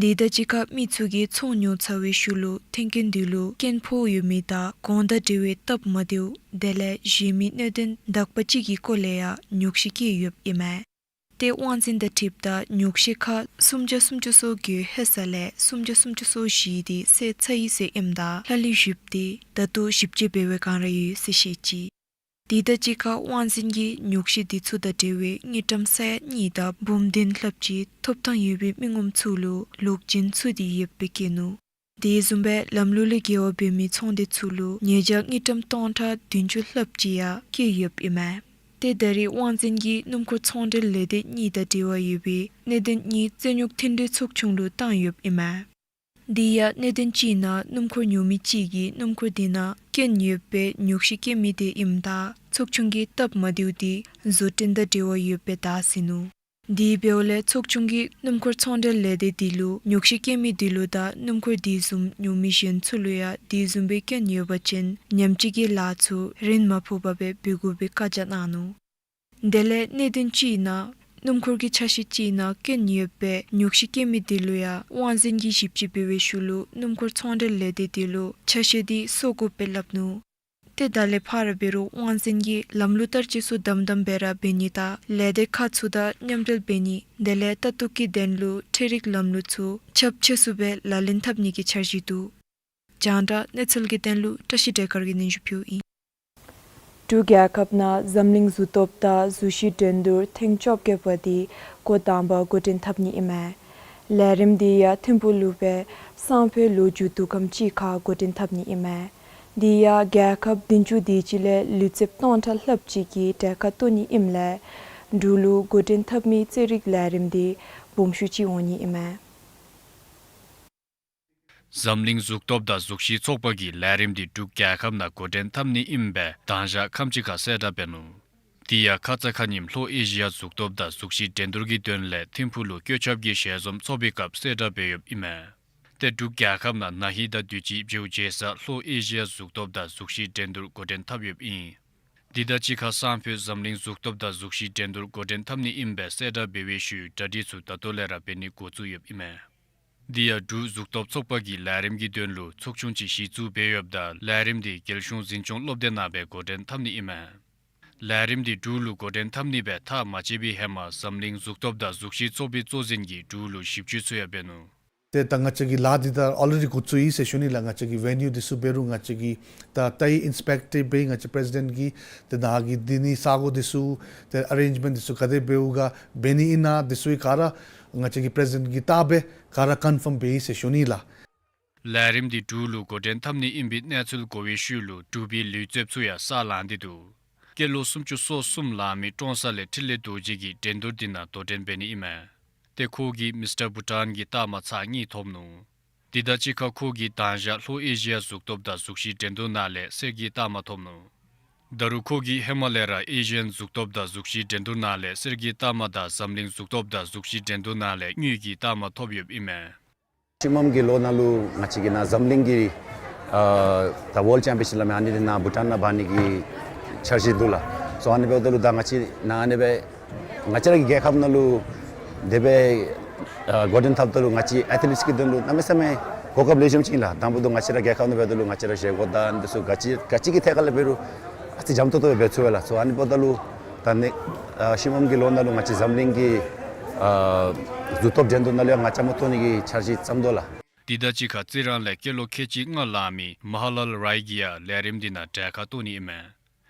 དེ་དང་གཅིག་ཁར་མི་ཚུ་གིས་ཚོང་ཉོ་ཚར་བའི་ཤུལ་ལུ་ཐོན་སྐྱེད་འདི་ལུ་སྐྱོན་ཕོག་ཡོད་མི་དང་གོང་དང་འབྲེལ་བའི་སྟབས་མ་བདེཝ་དེ་ལས་གཞན་མི་གནད་དོན་དག་པ་ཅིག་གི་སྐོར་ལས་ཡང་ཉོགས་བཤད་བཀོད་ཡོདཔ་ཨིན་མས། ཏེ་དབང་འཛིན་དང་འཁྲིལཝ་ད་ཉོགས་བཤད་ཁ་སུམ་བརྒྱ་སུམ་ཅུ་སོ་བརྒྱད་ལྷོད་ས་ལས་སུམ་བརྒྱ་སུམ་ཅུ་སོ་བཞི་འདི་བསལ་ཚར་ཡི་ཟེར་ཨིནམ་ད་ལྷག་ལུས་བཞིཔོ་འདི་ད་ལྟོ་ཞིབ་དཔྱད་འབད་བའི་བསྒང་ར་ཡོད་ཟེར་བཤད་ཅི། དེ་དང་གཅིག་ཁར་དབང་འཛིན་གྱིས་ཉོགས་བཤད་འདི་ཚུ་དང་འབྲེལ་བའི་དངུལ་ཀྲམ་ས་ཡ་གཉིས་དང་འབུམ་བདུན་ལྷགཔ་ཅིག་ཐོབ་ཐང་ཡོད་པའི་མི་ངོམ་ཚུ་ལུ་ལོག་བྱིན་ཚུགས་ཏེ་ཡོདཔ་སྦེ་བཀོད་ནུག། དེ་བཟུམ་སྦེ་ལམ་ལུགས་ལས་འགལ་བ་འབད་མི་ཚོང་སྡེ་ཚུ་ལུ་ཉེས་བྱ་དངུལ་ཀྲམ་སྟོང་ཕྲག་བདུན་ཅུ་ལྷགཔ་ཅིག་ཡང་བཀལ་ཡོདཔ་ཨིན་མས། ཏེ་ད་རེས་དབང་འཛིན་གྱིས་སྣུམ་འཁོར་ཚོང་འབྲེལ་ལས་སྡེ་གཉིས་དང་འབྲེལ་བ་ཡོད་པའི་གནད་དོན་གཉིས་རྩོད་རྙོགས་མཐུན་འབྲེལ་ཚོགས་ཆུང་ལུ་བཏང་ཡོདཔ་ཨིན་མས། དེ་ཡང་གནད་དོན་གཅིག་ནང་སྣུམ་འཁོར་ཉོ་མི་གཅིག་གིས་སྣུམ་འཁོར་དེ་ནང་སྐྱོན་ཡོད་པའི་ཉོགས་བཤད་བཀོད་མི་དེ་ཨིནམ་ད་ཚོགས་ཆུང་གི་སྟབས་མ་བདེཝ་དེ་བཟོ་སྐྲུན་དང་འབྲེལ་བ་ཡོདཔ་སྦེ་བལྟ་ཟིན་ནུག། དེ་འབདཝ་ལས་ཚོགས་ཆུང་གིས་སྣུམ་འཁོར་ཚོང་འབྲེལ་ལས་སྡེ་དེ་ལུ་ཉོགས་བཤད་བཀོད་མི་དེ་ལུ་དང་སྣུམ་འཁོར་དེ་བཟུམ་ཉོ་མི་གཞན་ཚུ་ལུ་ཡང་དེ་བཟུམ་སྦེ་སྐྱོན་ཡོད་པ་ཅིན་ཉམས་བཅོས་ཀྱི་ལཱ་ཚུ་རིན་མ་ཕོག་པར་སྦེ་འབད་དགོ་པའི་བཀའ་རྒྱ་གནང་ནུག། དེ་ལས་གནད་དོན་གཅིག་ནང་སྣུམ་འཁོར་གྱི་ཆ་ཤས་གཅིག་ནང་སྐྱོན་ཡོད་པའི་ཉོགས་བཤད་བཀོད་མི་དེ་ལུ་ཡང་དབང་འཛིན་གྱིས་ཞིབ་དཔྱད་འབད་བའི་ཤུལ་ལུ་སྣུམ་འཁོར་ཚོང་འབྲེལ་ལས་སྡེ་དེ་ལུ་ཆ་ཤས་དེ་གསོ་དགོཔ་སྦེ་སླབ་ནུག། ཏེ་ད་ལས་ཕར་འབད་རུང་དབང་འཛིན་གྱིས་ལམ་ལུགས་བསྟར་སྤྱོད་ཚུ་དམ་དམ་སྦེ་ར་འབད་ནི་དང་ལས་སྡེ་ཁག་ཚུ་དང་མཉམ་འབྲེལ་འབད་ནི་དེ་ལས་ལྟ་རྟོག་གི་དོན་ལུ་འཕྲུལ་རིག་ལམ་ལུགས་ཚུ་ཁྱབ་ཆེ་སུ་སྦེ་ལག་ལེན་འཐབ་ནི་གི་འཆར་གཞི་འདུག། རྒྱང་བསྒྲགས་གནས་ཚུལ་གྱི་དོན་ལུ་བཀྲ་ཤིས་བདེ་དཀར་གྱིས་སྙན་ཞུ་ཕུལཝ་ཨིན། འབྲུག་རྒྱལ་ཁབ་ནང་འཛམ་གླིང་གཟུགས་སྟོབས་དང་གཟུགས་གཞི་འགྲན་བསྡུར་ཐེངས་བཅོ་བརྒྱད་པ་དེ་འགོ་དང་པ་འགོ་འདྲེན་འཐབ་ནི་ཨིན་མས། ལས་རིམ་དེ་ཡང་ཐིམ་ཕུག་ལུ་སྦེ་སང་ཕོད་ལོ་མཇུག་བསྡུ་ཁམས་ཅིག་ཁར་འགོ་འདྲེན་འཐབ་ནི་ཨིན་མས། དེ་ཡང་རྒྱལ་ཁབ་བདུན་ཅུ་དེ་ཅིག་ལས་ལུས་རྩལཔ་སྟོང་ཕྲག་ལྷགཔ་ཅིག་གིས་གྲལ་ཁར་གཏོགས་ནི་ཨིནམ་ལས་འབྲུག་ལུ་འགོ་འདྲེན་འཐབ་མི་རྩེད་རིགས་ལས་རིམ་དེ་སྦོམ་ཤོས་ཅིག་འོང་ནི་ཨིན་མས། འཛམ་གླིང་གཟུགས་སྟོབས་དང་གཟུགས་གཞི་ཚོགས་པ་གིས་ལས་རིམ་དེ་འབྲུག་རྒྱལ་ཁབ་ནང་འགོ་འདྲེན་འཐབ་ནི་ཨིནམ་སྦེ་མདང་ཞག་ཁམས་ཅིག་ཁར་གསལ་བསྒྲགས་འབད་ནུག། དེ་ཡང་ཁ་ཙ་ཁ་ཉིནམ་ལྷོ་ཨེ་ཤི་ཡ་གཟུགས་སྟོབས་དང་གཟུགས་གཞི་འགྲན་བསྡུར་གྱི་དོན་ལས་ཐིམ་ཕུག་ལུ་བཀོད་ཁྱབ་ཀྱི་ཞལ་འཛོམས་ཚོགས་པའི་སྐབས་གསལ་བསྒྲགས་འབད་ཡོདཔ་ཨིན་མས། ཏེ་འབྲུག་རྒྱལ་ཁབ་ནང་ན་ཧིང་དང་དུས་ཅི་བྱེལཝ་བྱེལ་ས་ལྷོ་ཨེ་ཤི་ཡ་གཟུགས་སྟོབས་དང་གཟུགས་གཞི་འགྲན་བསྡུར་འགོ་འདྲེན་འཐབ་ཡོདཔ་ཨིན། དེ་དང་གཅིག་ཁར་སང་ཕོད་འཛམ་གླིང་གཟུགས་སྟོབས་དང་གཟུགས་གཞི་འགྲན་བསྡུར་འགོ་འདྲེན་འཐབ་ནི་ཨིནམ་སྦེ་གསལ་བསྒྲགས་འབད་བའི་ཤུལ་གྲ་སྒྲིག་ཚུ་ད་ལྟོ་ལས་ར་འབད་ནི་འགོ་བཙུགས་ཡོདཔ་ཨིན་མས། དེ་ཡང་འབྲུག་གཟུགས་སྟོབས་ཚོགས་པ་གིས་ལས་རིམ་གྱི་དོན་ལུ་ཚོགས་ཆུང་ཅིག་གཞི་བཙུགས་འབད་ཡོདཔ་ད་ལས་རིམ་དེ་རྒྱལ་གཞུང་འཛིན་སྐྱོང་སློབ་སྡེ་ནང་སྦེ་འགོ་འདྲེན་འཐབ་ནི་ཨིན་མས། ལས་རིམ་འདི་འབྲུག་ལུ་འགོ་འདྲེན་འཐབ་ནི་སྦེ་ཐག་མ་བཅད་པའི་ཧེ་མ་འཛམ་གླིང་གཟུགས་སྟོབས་དང་གཟུགས་གཞི་གཙོ་བོའི་གཙོ་འཛིན་གྱིས་འབྲུག་ལུ་ཞིབ་དཔྱད་ཚུ་ཡང་འབད་ནུག། ཏེ་ད་ང་བཅས་ཀྱིས་ལཱ་འདི་ད་ཨོ་ལེ་ཌི་འགོ་བཙུགས་ཡི་ཟེར་ཞུ་ནི་ལགས། ང་བཅས་ཀྱིས་ཝེ་ནིའུ་འདི་ཚུ་འབད་རུང་ང་བཅས་ཀྱིས་ད་ད་ཨིན་སི་པེག་ཊི་འབད་ང་བཅས་པི་རེ་སི་ཌེནཊ་གིས་ཏེ་ནཱ་གི་འདི་ནི་ས་གོ་འདི་ཚུ་ཏེ་ཨ་རེནཇ་མེནཊ་འདི་ཚུ་ག་དེ་འབདཝ་ག་འབད་ནི་ཨིན་ན་འདི་ཚུ་ག་ར་ང་བཅས་ཀྱི་པི་རེ་སི་ཌེནཊ་གིས་བལྟ་སྦེ་ག་ར་ཀོན་ཕརམ་འབད་ཡི་ཟེར་ཞུ་ནི་ལགས། ལས་རིམ་འདི་འབྲུག་ལུ་འགོ་འདྲེན་འཐབ་ནི་ཨིན་པའི་གནས་ཚུལ་གོ་བའི་ཤུལ་ལུ་འབྲུག་པའི་ལུས་རྩལཔ་ཚུ་ཡང་ས་ལངས་ཏེ་འདུག། སྐྱེས་ལོ་སུམ་ཅུ་སོ་གསུམ་ལང་མི་ཀྲོང་གསར་ལས་འཕྲིན་ལས་རྡོ་རྗེ་གིས་འགྲན་བསྡུར་འདི་ནང་དོ་འགྲན་འབད་ནི་ཨིན་མས། ཏེ་ཁོ་གིས་མིས་ཊར་བྷུ་ཊཱན་གྱི་རྟགས་མ་ཚར་གཉིས་ཐོབ་ནུག། དེ་དང་གཅིག་ཁར་ཁོ་གིས་མདང་ཞག་ལྷོ་ཨེ་ཤི་ཡ་གཟུགས་སྟོབས་དང་གཟུགས་གཞི་འགྲན་བསྡུར་ནང་ལས་གསེར་གྱི་རྟགས་མ་ཐོབ་ནུག། ད་རུང་ཁོ་གིས་ཧེ་མ་ལས་ར་ཨེ་ཤི་ཡན་གཟུགས་སྟོབས་དང་གཟུགས་གཞི་འགྲན་བསྡུར་ནང་ལས་གསེར་གྱི་རྟགས་མ་དང་འཛམ་གླིང་གཟུགས་སྟོབས་དང་གཟུགས་གཞི་འགྲན་བསྡུར་ནང་ལས་དངུལ་གྱི་རྟགས་མ་ཐོབ་ཡོདཔ་ཨིན་མས། ཤུལ་མམ་གྱི་ལོ་ནང་ལུ་ང་བཅས་ཀྱི་ནཱ་འཛམ་གླིང་གི་ཨ་ད་ཝཱལཌ་ཅེམ་པིའན་ཤིཔ་སླབ་མི་ཨ་ནི་འདི་ནཱ་བྷུ་ཊཱན་ནང་འབག་ནི་གི་འཆར་གཞི་འདུག་ལགས། སོ་ཨ་ནི་འབདཝ་ད་ལུ་ད་ང་བཅས་ནཱ་ཨ་ནི་སྦེ་ང་བཅས་ར་གི་རྒྱལ་ཁབ་ནང་ལུ་དེ་སྦེ་ཨ་འགོ་འདྲེན་འཐབ་ད་ལུ་ང་བཅས་ཨེཐ་ལིཊསི་གི་དོན་ལུ་གནམ་མེད་ས་མེད་གོ་སྐབས་ལེགས་ཤོམ་ཅིག་ཨིན་ལགས། དང་པོ་ད་ང་བཅས་ར་རྒྱལ་ཁབ་ནང་འབདཝ་ད་ལུ་ང་བཅས་ར་བཞེས་སྒོ་དང་འདི་ཚུ་ག་ཅི་ག་ཅི་གི་ཐད་ཁར་ལས་འབད་རུང་ཨ་ཙི་འཇམ་ཏོང་ཏོ་སྦེ་འབད་ཚུགས་པས་ལགས། སོ་ཨ་ནི་འབདཝ་ད་ལུ་ད་ནི་ཨ་ཤུལ་མམ་གྱི་ལོ་ནང་ལུ་ང་བཅས་འཛམ་གླིང་གི་ཨ་གཟུགས་སྟོབས་འགྲན་བསྡུར་ནང་ལུ་ཡང་ང་བཅས་མ་གཏོགས་ནི་གི་འཆར་གཞི་བརྩམས་དོ་ལགས། དེ་དང་གཅིག་ཁར་རྩི་རང་ལས་སྐྱེས་ལོ་ཁལ་གཅིག་ལྔ་ལང་མི་མ་ཧ་ལཱལ་རའི་གིས་ཡང་ལས་རིམ་འདི་ནང་གྲལ་ཁར་གཏོགས་ནི་ཨིན་མས།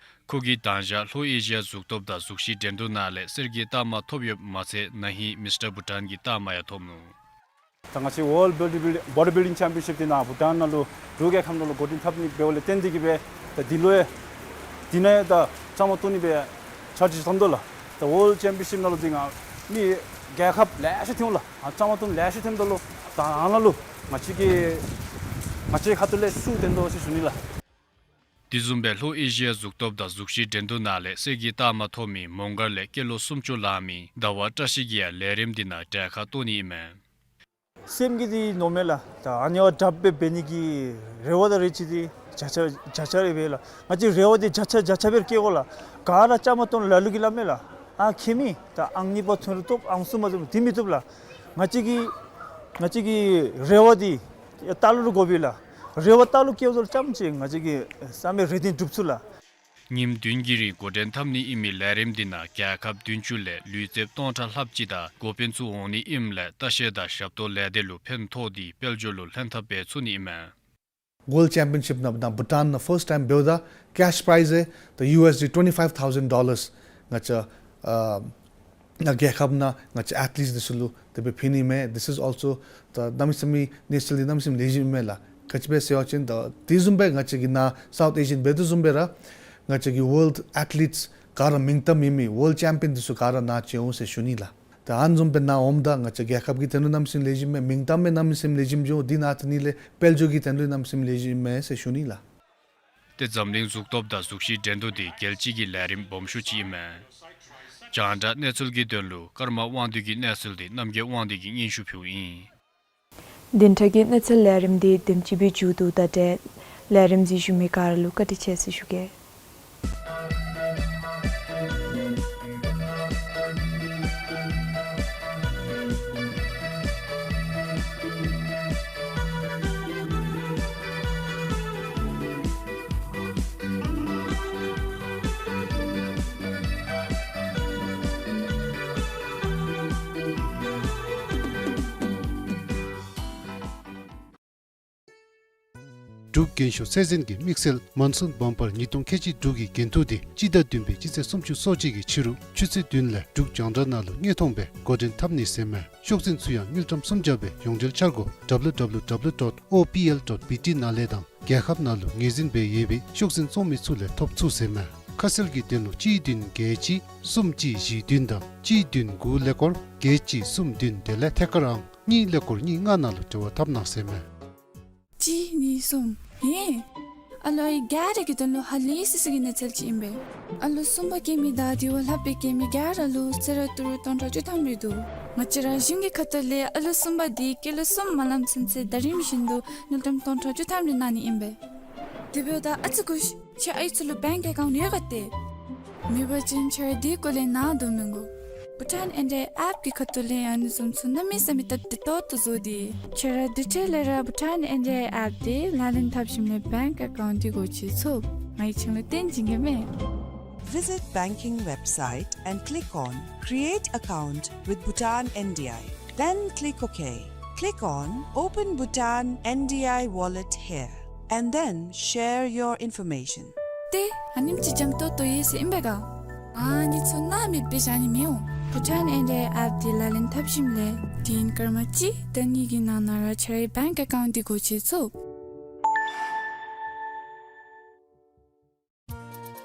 ཁོ་གིས་མདང་ཞག་ལྷོ་ཨེ་ཤི་ཡ་གཟུགས་སྟོབས་དང་གཟུགས་གཞི་འགྲན་བསྡུར་ནང་ལས་གསེར་གྱི་རྟགས་མ་ཐོབ་ཡོདཔ་མ་ཚད་ན་ཧིང་མིས་ཊར་བྷུ་ཊཱན་གྱི་རྟགས་མ་ཡང་ཐོབ་ནུག། ད་ང་བཅས་ཝཱལཌ་བོ་ཌི་བིལ་བོ་ཌི་བིལ་ཌིང་ཅེམ་པིའན་ཤིཔ་འདི་ནཱ་བྷུ་ཊཱན་ནང་ལུ་འབྲུག་རྒྱལ་ཁབ་ནང་ལུ་འགོ་འདྲེན་འཐབ་ནི་འབདཝ་ལས་བརྟེན་ཏེ་གིས་སྦེ་ད་འདི་ལུ་ཡང་འདི་ནང་ཡང་ད་བཅའ་མར་གཏོགས་ནི་སྦེ་འཆར་གཞི་བརྩམས་དོ་ལགས། ད་ཝཱལཌ་ཅེམ་པིའན་ཤིཔ་ནང་ལུ་འདི་ང་མི་རྒྱལ་ཁབ་ལེ་ཤ་ཐོན་ལགས། ཨ་བཅའ་མར་གཏོགས་ལེ་ཤ་ཐོནམ་ད་ལུ་ད་ཨ་ནཱ་ལུ་ང་བཅས་ཀྱི་ང་བཅས་ཁ་ཐུག་ལས་ཤུགས་བཏོན་དོ་ཟེར་ཞུ་ནི་ལགས། དེ་བཟུམ་སྦེ་ལྷོ་ཨེ་ཤི་ཡ་གཟུགས་སྟོབས་དང་གཟུགས་གཞི་འགྲན་བསྡུར་ནང་ལས་གསེར་གྱི་རྟགས་མ་ཐོབ་མི་མོང་སྒར་ལས་སྐྱེས་ལོ་སུམ་ཅུ་ལང་མི་ཟླ་བ་བཀྲ་ཤིས་ཀྱིས་ཡང་ལས་རིམ་འདི་ནང་གྲལ་ཁར་གཏོགས་ནི་ཨིན་མས། སེམས་ཀྱི་འདི་མནོཝ་མས་ལགས། ད་ཨ་ནི་བ་དྲགཔ་སྦེ་འབད་ནི་གི་རེ་བ་དང་རེ་ཆེ་འདི་བརྒྱ་ཆ་བརྒྱ་ཆ་རེ་སྦེ་ལགས། ང་བཅས་རེ་བ་འདི་བརྒྱ་ཆ་བརྒྱ་ཆ་སྦེ་བསྐྱེད་དགོ་ལགས། ག་ར་བཅའ་མར་གཏོགས་ལ་ལུ་གིས་སླབ་མས་ལགས། ཨ་ཁྱད་མེད། ད་ཨང་གཉིས་པ་ཐོན་རུང་བཏུབ། ཨང་གསུམ་པ་ཐོན་རུང་འདི་མི་བཏུབ་ལགས། ང་བཅས་ཀྱི་ང་བཅས་ཀྱི་རེ་བ་འདི་ལྟག་ལུ་ར་དགོ་པས་ལགས། རེ་བ་ལྟག་ལུ་བསྐྱེདཔ་ད་ལུ་ཙམ་ཅིག་ང་བཅས་ཀྱི་བསམ་པའི་རེ་འདུན་འགྲུབ་ཚུགས་ལགས། ཉིནམ་བདུན་གྱི་རིང་འགོ་འདྲེན་འཐབ་ནི་ཨིན་མི་ལས་རིམ་འདི་ནང་རྒྱལ་ཁབ་བདུན་ཅུ་ལས་ལུས་རྩལཔ་སྟོང་ཕྲག་ལྷགཔ་ཅིག་དང་འགོ་དཔོན་ཚུ་འོང་ནི་ཨིནམ་ལས་ལྟ་བཤལ་དང་ཞབས་ཏོག་ལས་སྡེ་ལུ་ཕན་ཐོགས་ཏེ་དཔལ་འབྱོར་ལུ་ལྷན་ཐབས་འབད་ཚུགས་ནི་ཨིན་མས། ཝཱལཌ་ཅེམ་པིའན་ཤིཔ་ནང་ད་བྷུ་ཊཱན་ནང་ཕརསཊ་ཊའིམ་འབདཝ་ད་ཀེཤ་པི་རའིཛ་ད་ཡུ་ཨེས་ཌི་ཊུ་ཝེན་ཊི་ཕའིབ་ཐའུ་ཟེན་ཌོ་ལརསི་ང་བཅས་ཨ་ནཱ་རྒྱལ་ཁབ་ནང་ང་བཅས་ཨེཐ་ལིཊསི་འདི་ཚུ་ལུ་དེ་སྦེ་ཕུལ་ནི་མས། This is also the གནམ་མེད་ས་མེད་ནེ་ཤ་ནཱལ་ལི་གནམ་མེད་ས་མེད་ལེགས་ཤོམ་མས་ལགས། ག་ཅི་སྦེ་ཟེར་བ་ཅིན་ད་དེ་བཟུམ་སྦེ་ང་བཅས་ཀྱི་ནཱ་སའུཐ་ཨེ་ཤི་ཡཱན་འབད་དོ་བཟུམ་སྦེ་ར་ང་བཅས་ཀྱི་ཝཱལཌ་ཨེཐ་ལིཊསི་ག་ར་མིང་གཏམ་ཨིན་མི་ཝཱལཌ་ཅེམ་པིའན་འདི་ཚུ་ག་ར་ནཱ་བྱོན་འོང་ཟེར་ཞུ་ནི་ལགས། ད་ཨ་ནི་བཟུམ་སྦེ་ནཱ་འོངམ་ད་ང་བཅས་རྒྱལ་ཁབ་ཀྱི་དོན་ལུ་གནམ་མེད་ས་མེད་ལེགས་ཤོམ་མས། མིང་གཏམ་མི་གནམ་མེད་ས་མེད་ལེགས་ཤོམ་འགྱོ། དེ་ནང་དེ་ནི་ལས་དཔལ་འབྱོར་གྱི་དོན་ལུ་གནམ་མེད་ས་མེད་ལེགས་ཤོམ་མས་ཟེར་ཞུ་ནི་ལགས། ཏེ་འཛམ་གླིང་གཟུགས་སྟོབས་དང་གཟུགས་གཞི་འགྲན་བསྡུར་འདི་རྒྱལ་སྤྱི་གི་ལས་རིམ་སྦོམ་ཤོས་ཅིག་ཨིན་མས། རྒྱང་བསྒྲགས་གནས་ཚུལ་གྱི་དོན་ལུ་ཀརྨ་དབང་འདུས་ཀྱི་གནས་ཚུལ་འདི་རྣམ་རྒྱལ་དབང་འདུས་ཀྱིས་སྙན་ཞུ་ཕུལཝ་ཨིན། བདུན་ཕྲག་གི་གནས་ཚུལ་ལས་རིམ་འདི་དེམ་ཅིག་སྦེ་མཇུག་བསྡུཝ་ད་ཏེ་ལས་རིམ་གཟིགས་བཞུགས་མི་ག་ར་ལུ་བཀའ་དྲིན་ཆེ་ཟེར་ཞུ་གེ། འབྲུག་རྒྱན་ཤོག་ཚད་འཛིན་གྱི་དམིགས་བསལ་མཱོན་སུན་བམ་པར་ཉིས་སྟོང་ཁལ་གཅིག་དྲུག་གི་འགན་ཐུག་དེ་སྤྱི་ཟླ་བདུན་པའི་སྤྱི་ཚེས་སུམ་ཅུ་སོ་གཅིག་གི་ཕྱི་རུ་ཆུ་ཚོད་བདུན་ལས་འབྲུག་རྒྱང་བསྒྲགས་ནང་ལུ་དངོས་མཐོང་སྦེ་འགོ་འདྲེན་འཐབ་ནི་ཟེར་མས། ཤོག་འཛིན་ཚུ་ཡང་དངུལ་ཀྲམ་སུམ་བརྒྱ་སྦེ་ཡོངས་འབྲེལ་འཆར་སྒོ་W W W dot O P L dot B T ནང་ལས་དང་རྒྱལ་ཁབ་ནང་ལུ་ངོས་འཛིན་འབད་ཡོད་པའི་ཤོག་འཛིན་བཙོང་མི་ཚུ་ལས་ཐོབ་ཚུགས་ཟེར་མས། ཁ་གསལ་གྱི་དོན་ལུ་གཅིག་བདུན་བརྒྱད་གཅིག་གསུམ་གཅིག་བཞི་བདུན་དང་གཅིག་བདུན་དགུ་ཀླད་ཀོར་བརྒྱད་གཅིག་གསུམ་བདུན་དེ་ལས་ཐད་ཀར་ཨང་གཉིས་ཀླད་ཀོར་གཉིས་ལྔ་ནང་ལུ་འབྲེལ་བ་འཐབ་གནང་ཟེར་མས། གཅིག་གཉིས་གསུམ། ཧེ། ཨ་ལོ་ཨའི་ག་ར་གི་དོན་ལུ་ཧ་ལས་སི་སི་གི་གནས་ཚུལ་ཅིག་ཨིན་པས། ཨ་ལོ་གསུམ་པ་སྐྱེས་མི་དང་དེ་བ་ལྷག་སྦེ་སྐྱེས་མི་ག་ར་ལུ་གསོལ་རས་ཏི་རུ་སྟོང་ཕྲག་བཅུ་ཐམ་རེ་འདུག། ང་བཅས་ར་གཞུང་གི་ཁ་ཐུག་ལས་ཨ་ལོ་གསུམ་པ་དེ་སྐྱེས་ལོ་གསུམ་མ་ལངམ་ཚུན་ཚོད་ཟླ་རིམ་བཞིན་དུ་དངུལ་ཀྲམ་སྟོང་ཕྲག་བཅུ་ཐམ་རེ་གནང་ནི་ཨིན་པས། དེ་འབདཝ་ད་ཨ་ཙི་སྒུག་ཤིག། ཁྱེད་ཨའི་ཚུ་ལུ་བེངཀ་ཨེ་ཀའུནཊ་ཡོད་ག་ཏེ། མེད་པ་ཅིན་ཁྱེད་ར་དེ་སྐོར་ལས་ནཱ་འདུག་མི་དགོ། བྷུ་ཊཱན་ཨེན་ཌི་ཨའི་ཨེཔ་ཀྱི་ཁ་ཐུག་ལས་ཨ་ནི་བཟུམ་ཚུ་གནམ་མེད་ས་མེད་སྟབས་བདེ་ཏོག་ཏོ་བཟོ་སྟེ། ཁྱེད་ར་དེ་འཕྲལ་ལས་ར་བྷུ་ཊཱན་ཨེན་ཌི་ཨའི་ཨེཔ་དེ་ལག་ལེན་འཐབ་ཞིནམ་ལས་བེངཀ་ཨེ་ཀའུནཊ་དེ་སྒོ་ཕྱེ་ཚུགས། ང་གིས་ཁྱེད་ལུ་སྟོན་བྱིན་གེ་མས། Visit banking website and click on Create Account with Bhutan N D I. Then click OK. Click on Open Bhutan N D I Wallet here, and then share your information. ཏེ་ཨ་ནེམ་ཅིག་འཇམ་ཏོང་ཏོ་ཡོད་ཟེར་ཨིན་པས་ག། ཨ་ནི་ཚུ་སྣང་མེད་སྦེ་བཞག་ནི་མི་འོང་། བྷུ་ཊཱན་ཨེན་ཌི་ཨའི་ཨེཔ་འདི་ལག་ལེན་འཐབ་ཞིནམ་ལས་དུས་ཡུན་སྐར་མ་གཅིག་དང་གཉིས་ཀྱི་ནང་ན་ར་ཁྱོད་རའི་བེངཀ་ཨེ་ཀའུནཊ་འདི་སྒོ་ཕྱེ་ཚུགས།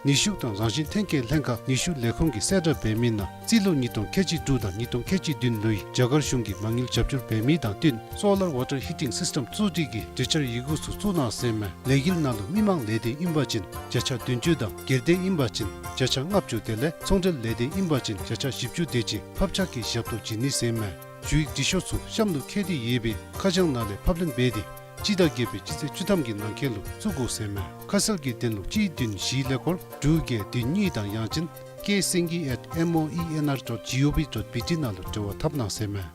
ནུས་ཤུགས་དང་རང་བཞིན་ཐོན་སྐྱེད་ལྷན་ཁག་ནུས་ཤུགས་ལས་ཁུངས་ཀྱིས་གསལ་བསྒྲགས་འབད་མི་ནང་རྩིས་ལོ་ཉིས་སྟོང་ཁལ་གཅིག་དྲུག་དང་ཉིས་སྟོང་ཁལ་གཅིག་བདུན་ལོའི་རྒྱ་གར་གཞུང་གིས་མ་དངུལ་རྒྱབ་སྐྱོར་འབད་མི་དང་བསྟུན་སོ་ལར་ཝ་ཊར་ཧི་ཊིང་སིསི་ཊམ་བཙུགས་སྒྲིག་གི་གྲོས་འཆར་ཡི་གུ་ཚུ་བཙུགས་གནང་ཟེར་མས། ལས་འགུལ་ནང་ལུ་མི་མང་ལས་སྡེ་ཨིན་པ་ཅིན་བརྒྱ་ཆ་བདུན་ཅུ་དང་སྒེར་སྡེ་ཨིན་པ་ཅིན་བརྒྱ་ཆ་ལྔ་བཅུ་དེ་ལས་ཚོང་འབྲེལ་ལས་སྡེ་ཨིན་པ་ཅིན་བརྒྱ་ཆ་བཞི་བཅུ་དེ་ཅིག་ཕབ་ཆག་གི་ཞབས་ཏོག་བྱིན་ནི་ཟེར་མས། ཞུ་ཡིག་འབྲི་ཤོག་ཚུ་གཤམ་ལུ་བཀོད་དེ་ཡོད་པའི་ཁ་བྱང་ནང་ལས་ཕབ་ལེན་འབད་དེ་སྤྱི་ཟླ་བརྒྱད་པའི་སྤྱི་ཚེས་བཅུ་ཐམ་གྱི་ནང་འཁོད་ལུ་བཙུགས་དགོ་ཟེར་མས། ཁ་གསལ་གྱི་དོན་ལུ་གཅིག་བདུན་བཞི་ཀླད་ཀོར་དྲུག་བརྒྱད་བདུན་གཉིས་དང་ཡང་ཅིན་ཀེ་སེང་གེ་ཨེཊ་ཨེམ་ཨོ་ཨི་ཨེན་ཨར་ཌོཊ་ཇི་ཨོ་ཝི་ཌོཊ་བི་ཊི་ནང་ལུ་འབྲེལ་བ་འཐབ་གནང་ཟེར་མས།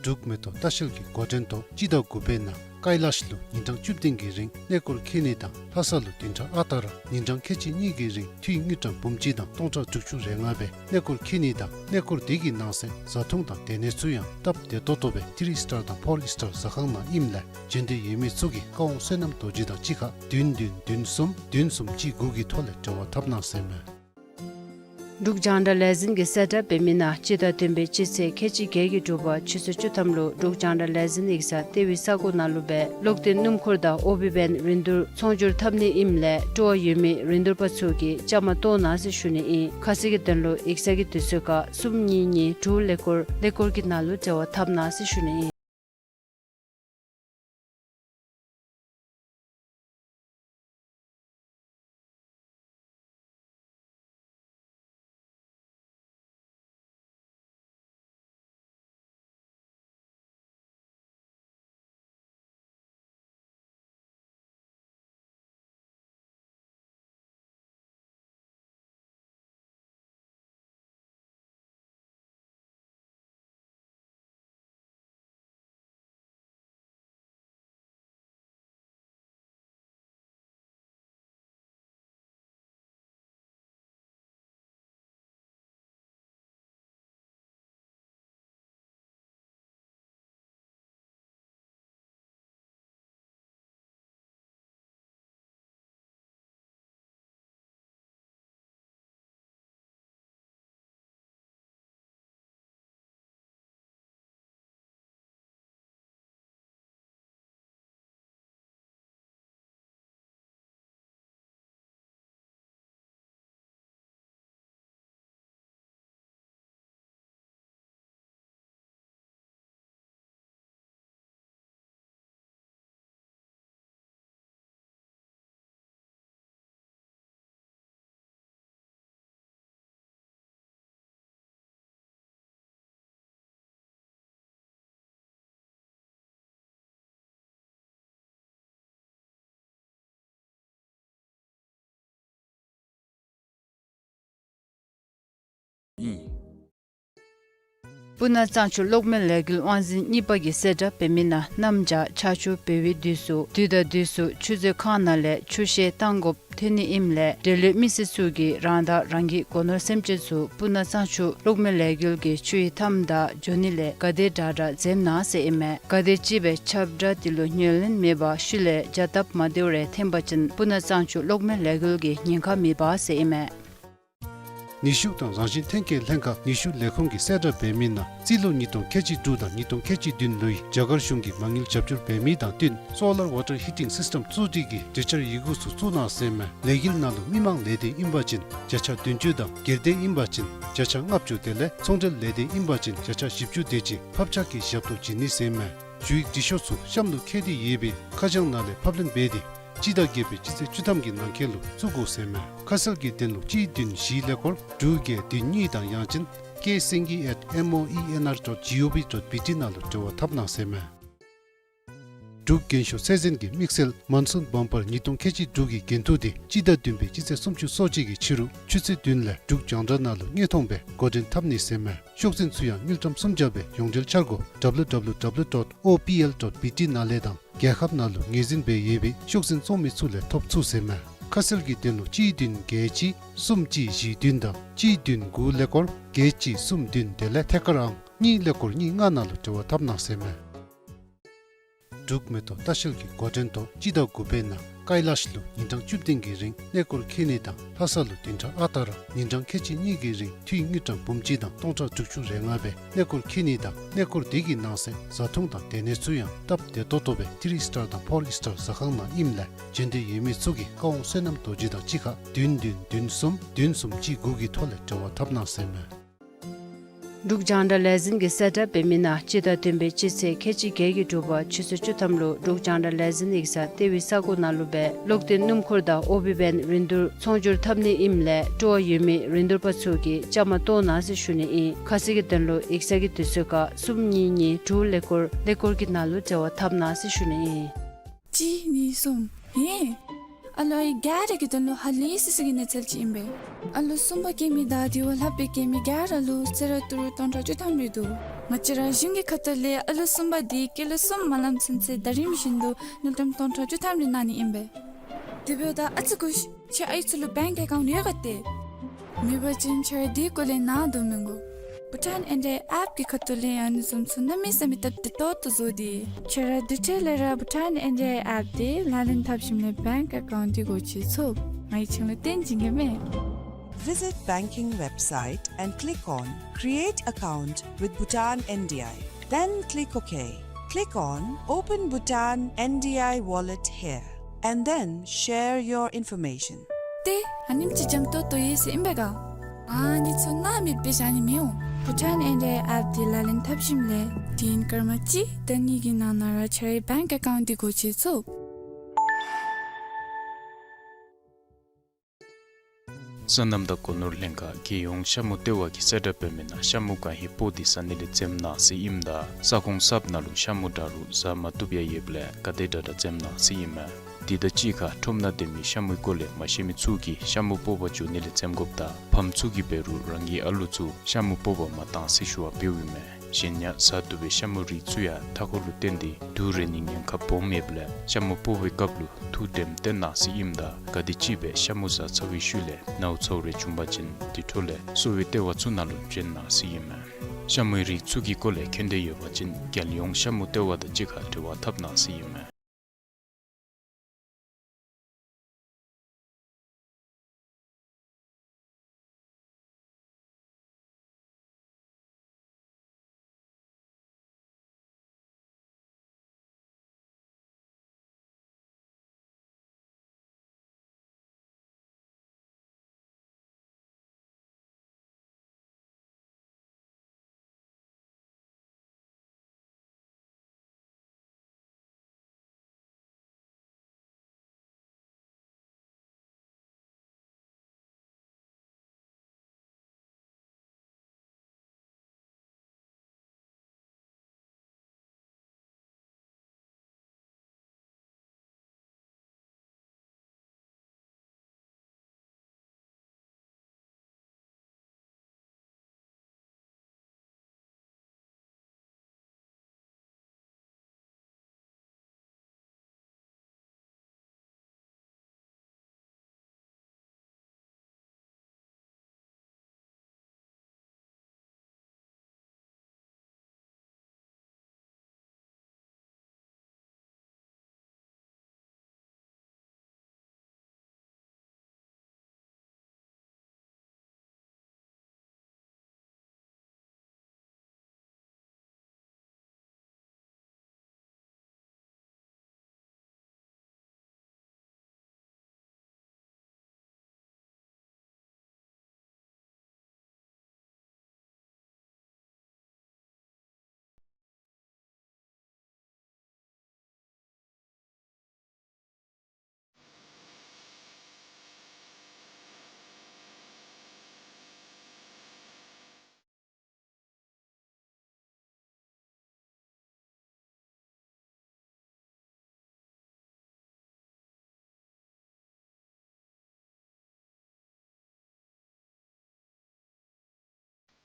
འབྲུག་མེ་ཏོག་ལྟ་བཤལ་གྱི་འགོ་འདྲེན་ཐོག་སྤྱི་ཟླ་དགུ་པའི་ནང་ཀཱི་ལཱཤ་ལུ་ཉིན་གྲངས་བཅུ་བདུན་གྱི་རིང་གནས་སྐོར་འཁྱིད་ནི་དང་ལྷ་ས་ལུ་བདུན་ཕྲག་ཨ་རྟག་ར་ཉིན་གྲངས་ཁལ་གཅིག་གཉིས་ཀྱི་རིང་འཐུས་དངུལ་ཀྲམ་འབུམ་གཅིག་དང་སྟོང་ཕྲག་དྲུག་ཅུ་རེ་ལྔ་སྦེ་གནས་སྐོར་འཁྱིད་ནི་དང་གནས་སྐོར་དེ་གི་ནང་གསེས་བཟའ་འཐུང་དང་སྡོད་གནས་ཚུ་ཡང་སྟབས་བདེ་ཏོག་ཏོ་སྦེ་ཐི་རི་སི་ཊར་དང་ཕོར་སི་ཊར་ཟ་ཁང་ནང་ཨིནམ་ལས་འབྱོན་འདོད་ཡོད་མི་ཚུ་གིས་བཀའ་དབང་བསོད་ནམས་རྡོ་རྗེ་དང་གཅིག་ཁར་བདུན་བདུན་བདུན་གསུམ་བདུན་གསུམ་གཅིག་དགུ་གི་ཐོག་ལས་འབྲེལ་བ་འཐབ་གནང་ཟེར་མས། འབྲུག་རྒྱང་བསྒྲགས་ལས་འཛིན་གྱིས་གསལ་བསྒྲགས་འབད་མི་ནང་སྤྱི་ཟླ་བདུན་པའི་སྤྱི་ཚེས་ཁལ་གཅིག་བརྒྱད་ཀྱི་དྲོ་པ་ཆུ་ཚོད་བཅུ་ཐམ་ལུ་འབྲུག་རྒྱང་བསྒྲགས་ལས་འཛིན་ཡིག་ཚང་ལྟེ་བའི་ས་གོ་ནང་ལུ་སྦེ་གློག་འཐེན་སྣུམ་འཁོར་དང་ཨོ་བི་བེན་རིན་བསྡུར་ཚོང་སྒྱུར་འཐབ་ནི་ཨིནམ་ལས་སྤྲོ་བ་ཡོད་མི་རིན་བསྡུར་པ་ཚུ་གིས་བཅའ་མར་གཏོགས་གནང་ཟེར་ཞུ་ནི་ཨིན། ཁ་གསལ་གྱི་དོན་ལུ་ཡིག་ཚང་གི་དུས་ཚོད་ཁར་གསུམ་གཉིས་གཉིས་དྲུག་ཀླད་ཀོར་ཀླད་ཀོར་གྱི་ནང་ལུ་འབྲེལ་བ་འཐབ་གནང་ཟེར་ཞུ་ནི་ཨིན། སྤུ་ན་གཙང་ཆུ་གློག་མེ་ལས་འགུལ་དབང་འཛིན་གཉིས་པ་གིས་གསལ་བསྒྲགས་འབད་མི་ནང་གནམ་བྱཱར་ཆར་ཆུ་འབེལ་བའི་དུས་སུ་དུས་དང་དུས་སུ་ཆུ་མཛོད་ཁང་ནང་ལས་ཆུ་བཤལ་བཏང་དགོཔ་ཐོན་ནི་ཨིནམ་ལས་འབྲེལ་ཡོད་མི་སེར་ཚུ་གིས་རང་དང་རང་གི་སྒོ་ནོར་སེམས་ཅན་ཚུ་སྤུ་ན་གཙང་ཆུ་གློག་མེ་ལས་འགུལ་གྱི་ཆུའི་མཐའམ་དང་འགྱོ་ནི་ལས་ག་དེ་དྲག་དྲག་འཛེམ་གནང་ཟེར་ཨིན་མས། ག་དེ་ཅིག་སྦེ་ཁྱབ་བསྒྲགས་འདི་ལུ་ཉན་ལེན་མེད་པར་ཤུལ་ལས་བྱ་སྟབས་མ་བདེཝ་རེ་འཐོན་པ་ཅིན་སྤུ་ན་གཙང་ཆུ་གློག་མེ་ལས་འགུལ་གྱི་ཉེན་ཁ་མེདཔ་ཟེར་ཨིན་མས། ནུས་ཤུགས་དང་རང་བཞིན་ཐོན་སྐྱེད་ལྷན་ཁག་ནུས་ཤུགས་ལས་ཁུངས་ཀྱིས་གསལ་བསྒྲགས་འབད་མི་ནང་རྩིས་ལོ་ཉིས་སྟོང་ཁལ་གཅིག་དྲུག་དང་ཉིས་སྟོང་ཁལ་གཅིག་བདུན་ལོའི་རྒྱ་གར་གཞུང་གིས་མ་དངུལ་རྒྱབ་སྐྱོར་འབད་མི་དང་བསྟུན་སོ་ལར་ཝ་ཊར་ཧི་ཊིང་སིསི་ཊམ་བཙུགས་སྒྲིག་གི་གྲོས་འཆར་ཡི་གུ་ཚུ་བཙུགས་གནང་ཟེར་མས། ལས་འགུལ་ནང་ལུ་མི་མང་ལས་སྡེ་ཨིན་པ་ཅིན་བརྒྱ་ཆ་བདུན་ཅུ་དང་སྒེར་སྡེ་ཨིན་པ་ཅིན་བརྒྱ་ཆ་ལྔ་བཅུ་དེ་ལས་ཚོང་འབྲེལ་ལས་སྡེ་ཨིན་པ་ཅིན་བརྒྱ་ཆ་བཞི་བཅུ་དེ་ཅིག་ཕབ་ཆག་གི་ཞབས་ཏོག་བྱིན་ནི་ཟེར་མས། ཞུ་ཡིག་འབྲི་ཤོག་ཚུ་གཤམ་ལུ་བཀོད་དེ་ཡོད་པའི་ཁ་བྱང་ནང་ལས་ཕབ་ལེན་འབད་དེ་སྤྱི་ཟླ་བརྒྱད་པའི་སྤྱི་ཚེས་བཅུ་ཐམ་གྱི་ནང་འཁོད་ལུ་བཙུགས་དགོ་ཟེར་མས། ཁ་གསལ་གྱི་དོན་ལུ་གཅིག་བདུན་བཞི་ཀླད་ཀོར་དྲུག་བརྒྱད་བདུན་གཉིས་དང་ཡང་ཅིན་ཀེ་སེང་གེ་ཨེཊ་ཨེམ་ཨོ་ཨི་ཨེན་ཨར་ཌོཊ་ཇི་ཨོ་ཝི་ཌོཊ་བི་ཊི་ནང་ལུ་འབྲེལ་བ་འཐབ་གནང་ཟེར་མས། འབྲུག་རྒྱན་ཤོག་ཚེ་བརྟན་གྱི་དམིགས་བསལ་མོན་སུན་བམ་པར་ཉིས་སྟོང་ཁལ་གཅིག་དྲུག་གི་འགན་ཐུག་དེ་སྤྱི་ཟླ་བདུན་པའི་སྤྱི་ཚེས་སུམ་ཅུ་སོ་གཅིག་གི་ཕྱི་རུ་ཆུ་ཚོད་བདུན་ལས་འབྲུག་རྒྱང་བསྒྲགས་ནང་ལུ་དངོས་མཐོང་སྦེ་འགོ་འདྲེན་འཐབ་ནི་ཟེར་མས། ཤོག་འཛིན་ཚུ་ཡང་དངུལ་ཀྲམ་སུམ་བརྒྱ་སྦེ་ཡོངས་འབྲེལ་འཆར་སྒོ་W W W dot O P L dot B T ནང་ལས་དང་རྒྱལ་ཁབ་ནང་ལུ་ངོས་འཛིན་འབད་ཡོད་པའི་ཤོག་འཛིན་བཙོང་མི་ཚུ་ལས་ཐོབ་ཚུགས་ཟེར་མས། ཁ་གསལ་གྱི་དོན་ལུ་གཅིག་བདུན་བརྒྱད་གཅིག་གསུམ་གཅིག་བཞི་བདུན་དང་གཅིག་བདུན་དགུ་ཀླད་ཀོར་བརྒྱད་གཅིག་གསུམ་བདུན་དེ་ལས་ཐད་ཀར་ཨང་གཉིས་ཀླད་ཀོར་གཉིས་ལྔ་ནང་ལུ་འབྲེལ་བ་འཐབ་གནང་ཟེར་མས། འབྲུག་མེ་ཏོག་ལྟ་བཤལ་གྱི་འགོ་འདྲེན་ཐོག་སྤྱི་ཟླ་དགུ་པའི་ནང་ཀཱི་ལཱཤ་ལུ་ཉིན་གྲངས་བཅུ་བདུན་གྱི་རིང་གནས་སྐོར་འཁྱིད་ནི་དང་ལྷ་ས་ལུ་བདུན་ཕྲག་ཨ་རྟག་ར་ཉིན་གྲངས་ཁལ་གཅིག་གཉིས་ཀྱི་རིང་འཐུས་དངུལ་ཀྲམ་འབུམ་གཅིག་དང་སྟོང་ཕྲག་དྲུག་ཅུ་རེ་ལྔ་སྦེ་གནས་སྐོར་འཁྱིད་ནི་དང་གནས་སྐོར་དེ་གི་ནང་གསེས་བཟའ་འཐུང་དང་སྡོད་གནས་ཚུ་ཡང་སྟབས་བདེ་ཏོག་ཏོ་སྦེ་ཐི་རི་སི་ཊར་དང་ཕོར་སི་ཊར་ཟ་ཁང་ནང་ཨིནམ་ལས་བྱོན་འདོད་ཡོད་མི་ཚུ་གིས་བཀའ་དབང་བསོད་ནམས་རྡོ་རྗེ་དང་གཅིག་ཁར་བདུན་བདུན་བདུན་གསུམ་བདུན་གསུམ་གཅིག་དགུ་གི་ཐོག་ལས་འབྲེལ་བ་འཐབ་གནང་ཟེར་མས། འབྲུག་རྒྱང་བསྒྲགས་ལས་འཛིན་གྱིས་གསལ་བསྒྲགས་འབད་མི་ནང་སྤྱི་ཟླ་བདུན་པའི་སྤྱི་ཚེས་ཁལ་གཅིག་བརྒྱད་ཀྱི་དྲོ་པ་ཆུ་ཚོད་བཅུ་ཐམ་ལུ་འབྲུག་རྒྱང་བསྒྲགས་ལས་འཛིན་ཡིག་ཚང་ལྟེ་བའི་ས་གོ་ནང་ལུ་སྦེ་གློག་འཕྲིན་སྣུམ་འཁོར་དང་ཨོ་བི་བེན་རིན་བསྡུར་ཚོང་སྒྱུར་འཐབ་ནི་ཨིནམ་ལས་སྤྲོ་བ་ཡོད་མི་རིན་བསྡུར་པ་ཚུ་གིས་བཅའ་མར་གཏོགས་གནང་ཟེར་ཞུ་ནི་ཨིན། ཁ་གསལ་གྱི་དོན་ལུ་ཡིག་ཚང་གི་དུས་ཚོད་ཁར་གསུམ་གཉིས་གཉིས་དྲུག་ཀླད་ཀོར་ཀླད་ཀོར་གྱི་ནང་ལུ་འབྲེལ་བ་འཐབ་གནང་ཟེར་ཞུ་ནི་ཨིན། གཅིག་གཉིས་གསུམ། ཧེ། ཨ་ལོ་ཨའི་ག་ར་གི་དོན་ལུ་ཧ་ལས་སི་སི་གི་གནས་ཚུལ་ཅིག་ཨིན་པས། ཨ་ལོ་གསུམ་པ་སྐྱེ་མི་དང་དེ་བ་ལྷག་སྦེ་སྐྱེ་མི་ག་ར་ལུ་གསོལ་རས་ཏི་རུ་སྟོང་ཕྲག་བཅུ་ཐམ་རེ་འདུག། ང་བཅས་ར་གཞུང་གི་ཁ་ཐུག་ལས་ཨ་ལོ་གསུམ་པ་དེ་སྐྱེས་ལོ་གསུམ་མ་ལངམ་ཚུན་ཚོད་ཟླ་རིམ་བཞིན་དུ་དངུལ་ཀྲམ་སྟོང་ཕྲག་བཅུ་ཐམ་རེ་གནང་ནི་ཨིན་པས། དེ་འབདཝ་ད་ཨ་ཙི་སྒུག་ཤིག། ཁྱེད་ཨའི་ཚུ་ལུ་བེངཀ་ཨེ་ཀའུནཊ་ཡོད་ག་ཏེ། མེད་པ་ཅིན་ཁྱེད་ར་དེ་སྐོར་ལས་ནཱ་དོ་མི་དགོ། བྷུ་ཊཱན་ཨེན་ཌི་ཨའི་ཨེཔ་གི་ཁ་ཐུག་ལས་ཨ་ནི་བཟུམ་ཚུ་གནམ་མེད་ས་མེད་སྟབས་བདེ་ཏོག་ཏོ་བཟོ་སྟེ། ཁྱེད་ར་དེ་འཕྲལ་ལས་ར་བྷུ་ཊཱན་ཨེན་ཌི་ཨའི་ཨེཔ་དེ་ལག་ལེན་འཐབ་ཞིནམ་ལས་བེངཀ་ཨེ་ཀའུནཊ་དེ་སྒོ་ཕྱེ་ཚུགས། ང་གིས་ཁྱེད་ལུ་སྟོན་བྱིན་གེ་མས། Visit banking website and click on Create Account with Bhutan N D I. Then click OK. Click on Open Bhutan N D I Wallet here, and then share your information. ཏེ་ཨ་ནེམ་ཅིག་འཇམ་ཏོང་ཏོ་ཡོད་ཟེར་ཨིན་པས་ག། ཨ་ནི་ཚུ་སྣང་མེད་སྦེ་བཞག་ནི་མི་འོང་། བྷུ་ཊཱན་ཨེན་ཌི་ཨའི་ཨེཔ་དེ་ལག་ལེན་འཐབ་ཞིནམ་ལས་དུས་ཡུན་སྐར་མ་གཅིག་དང་གཉིས་ཀྱི་ནང་ན་ར་ཁྱེད་རའི་བེངཀ་ཨེ་ཀའུནཊ་དེ་སྒོ་ཕྱེ་ཚུགས། སོ་ནམ་དང་སྒོ་ནོར་ལྷན་ཁག་རྒྱལ་ཡོངས་ཤ་མུ་ལྟེ་བ་གིས་གསལ་བསྒྲགས་འབད་མི་ནང་ཤ་མུ་གང་ཧེ་སྤོ་སྟེ་ཟ་ནི་ལས་འཛེམ་གནང་ཟེར་ཨིནམ་ད་ས་ཁོངས་གསརཔ་ནང་ལུ་ཤ་མུ་འདྲ་རུང་ཟ་མ་བཏུབ་ཡང་ཡོདཔ་ལས་ག་དེ་དྲག་དྲག་འཛེམ་གནང་ཟེར་ཨིན་མས། དེ་དང་གཅིག་ཁར་ཁྲོམ་ནང་སྡོད་མི་ཤ་མུའི་སྐོར་ལས་མ་ཤེས་མི་ཚུ་གིས་ཤ་མུ་སྤོ་བར་འགྱོ་ནི་ལས་འཛེམ་དགོཔ་དང་ཕམ་ཚུ་གིས་འབད་རུང་རང་གི་ཨ་ལུ་ཚུ་ཤ་མུ་སྤོ་བར་མ་གཏང་ཟེར་ཞུ་བ་འབདཝ་ཨིན་མས། གཞན་ཡང་ཟ་བཏུབ་པའི་ཤ་མུ་རིགས་ཚུ་ཡང་མཐའ་འཁོར་ལུ་བརྟེན་ཏེ་དུག་རེག་ནིའི་ཉེན་ཁ་སྦོམ་ཡོདཔ་ལས་ཤ་མུ་སྤོ་བའི་སྐབས་ལུ་ཐུགས་དྲནམ་བཏོན་གནང་ཟེར་ཨིནམ་ད་ག་དེམ་ཅིག་སྦེ་ཤ་མུ་ཟ་ཚར་བའི་ཤུལ་ལས་ནཝ་ཚཝ་རེ་བྱུང་པ་ཅིན་དེ་འཕྲོ་ལས་གསོ་བའི་ལྟེ་བ་ཚུ་ནང་ལུ་བྱོན་གནང་ཟེར་ཨིན་མས། ཤ་མུའི་རིགས་ཚུ་གི་སྐོར་ལས་མཁྱེན་འདོད་ཡོད་པ་ཅིན་རྒྱལ་ཡོངས་ཤ་མུ་ལྟེ་བ་དང་གཅིག་ཁར་འབྲེལ་བ་འཐབ་གནང་ཟེར་ཨིན་མས།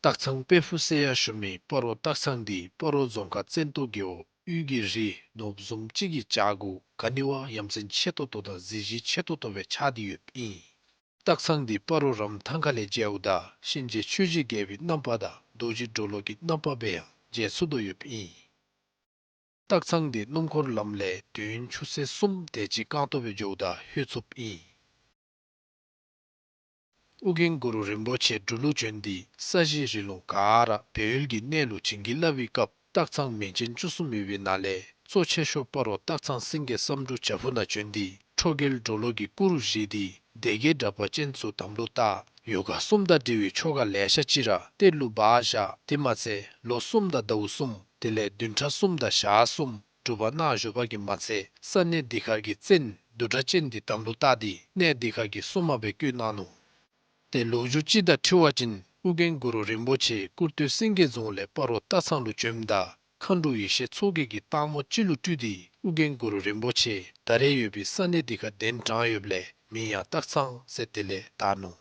སྟག་ཚང་དཔལ་ཕུག་ཟེར་ཡང་ཞུ་མི་སྤ་རོ་སྟག་ཚང་འདི་སྤ་རོ་རྫོང་ཁག་བཙན་ཏོ་རྒེད་འོག་ དབུས་ཀྱི་རི་ནོར་བུ་བཟུམ་ཅིག་གི་བྱག་གུ་ག་ནི་བ་ཡ་མཚན་ཆེ་ཏོག་ཏོ་དང་གཟི་བརྗིད་ཆེ་ཏོག་ཏོ་སྦེ་ཆགས་ཏེ་ཡོདཔ་ཨིན། སྟག་ཚང་འདི་སྤ་རོ་རམ་ཐང་ཁ་ལས་མཇལཝ་ད་གཤིན་རྗེ་ཆོས་ཀྱི་རྒྱལ་པོའི་རྣམ་པ་དང་རྡོ་རྗེ་གྲོ་ལོད་ཀྱི་རྣམ་པ་སྦེ་ཡང་མཇལ་ཚུགས་དོ་ཡོདཔ་ཨིན། སྟག་ཚང་འདི་སྣུམ་འཁོར་ལམ་ལས་དུས་ཡུན་ཆུ་ཚོད་གསུམ་དེ་ཅིག་རྐང་སྟོང་སྦེ་འགྱོཝ་ད་ལྷོད་ཚུགསཔ་ཨིན། ཨོ་རྒྱན་གུ་རུ་རིན་པོ་ཆེ་འབྲུག་ལུ་བྱོན་ཏེ་ས་གཞི་རི་ལུང་ག་ར་སྦས་ཡུལ་གྱི་གནས་ལུ་བྱིན་གྱིས་བརླབས་པའི་སྐབས་སྟག་ཚང་མིང་ཅན་བཅུ་གསུམ་ཡོད་པའི་ནང་ལས་གཙོ་ཆེ་ཤོས་སྤ་རོ་སྟག་ཚང་སེང་གེ་བསམ་འགྲུབ་བྱག་ཕུག་ནང་བྱོན་ཏེ་ཁྲོ་རྒྱལ་གྲོ་ལོད་ཀྱི་སྐུ་རུ་བཞེངས་ཏེ་སྡེ་བརྒྱད་དྲེགས་པ་ཅན་ཚུ་དམ་ལུ་བཏགས། ཡོ་ག་གསུམ་དང་འབྲེལ་བའི་ཆོ་ག་ལེ་ཤ་ཅིག་ར་གཏེར་ལུ་སྦ་བཞག། དེ་མ་ཚད་ལོ་གསུམ་དང་ཟླཝ་གསུམ་དེ་ལས་བདུན་ཕྲག་གསུམ་དང་ཞག་གསུམ་སྒྲུབ་པ་གནང་བཞུགས་པ་གིས་མ་ཚད་ས་གནས་འདི་ཁར་གྱི་བཙན་བདུད་དྲེགས་ཅན་འདི་དམ་ལུ་བཏགས་ཏེ་གནས་འདི་ཁར་གྱི་སྲུང་མ་སྦེ་བསྐོས་གནང་ནུག། ཏེ་ལོ་རྒྱུས་ཅིག་དང་འཁྲིལ་བ་ཅིན་ཨོ་རྒྱན་གུ་རུ་རིན་པོ་ཆེ་སྐུར་སྟོད་སེང་གེ་རྫོང་ལས་སྤ་རོ་སྟག་ཚང་ལུ་བྱོནམ་ད་མཁའ་འགྲོ་ཡེ་ཤེས་མཚོ་རྒྱལ་གྱིས་སྟག་མོ་ཅིག་ལུ་སྤྲུལ་ཏེ་ཨོ་རྒྱན་གུ་རུ་རིན་པོ་ཆེ་ད་རེས་ཡོད་པའི་ས་གནས་འདི་ཁར་གདན་དྲངས་ཡོདཔ་ལས་མིང་ཡང་སྟག་ཚང་ཟེར་དེ་ལས་བཏགས་ནུག།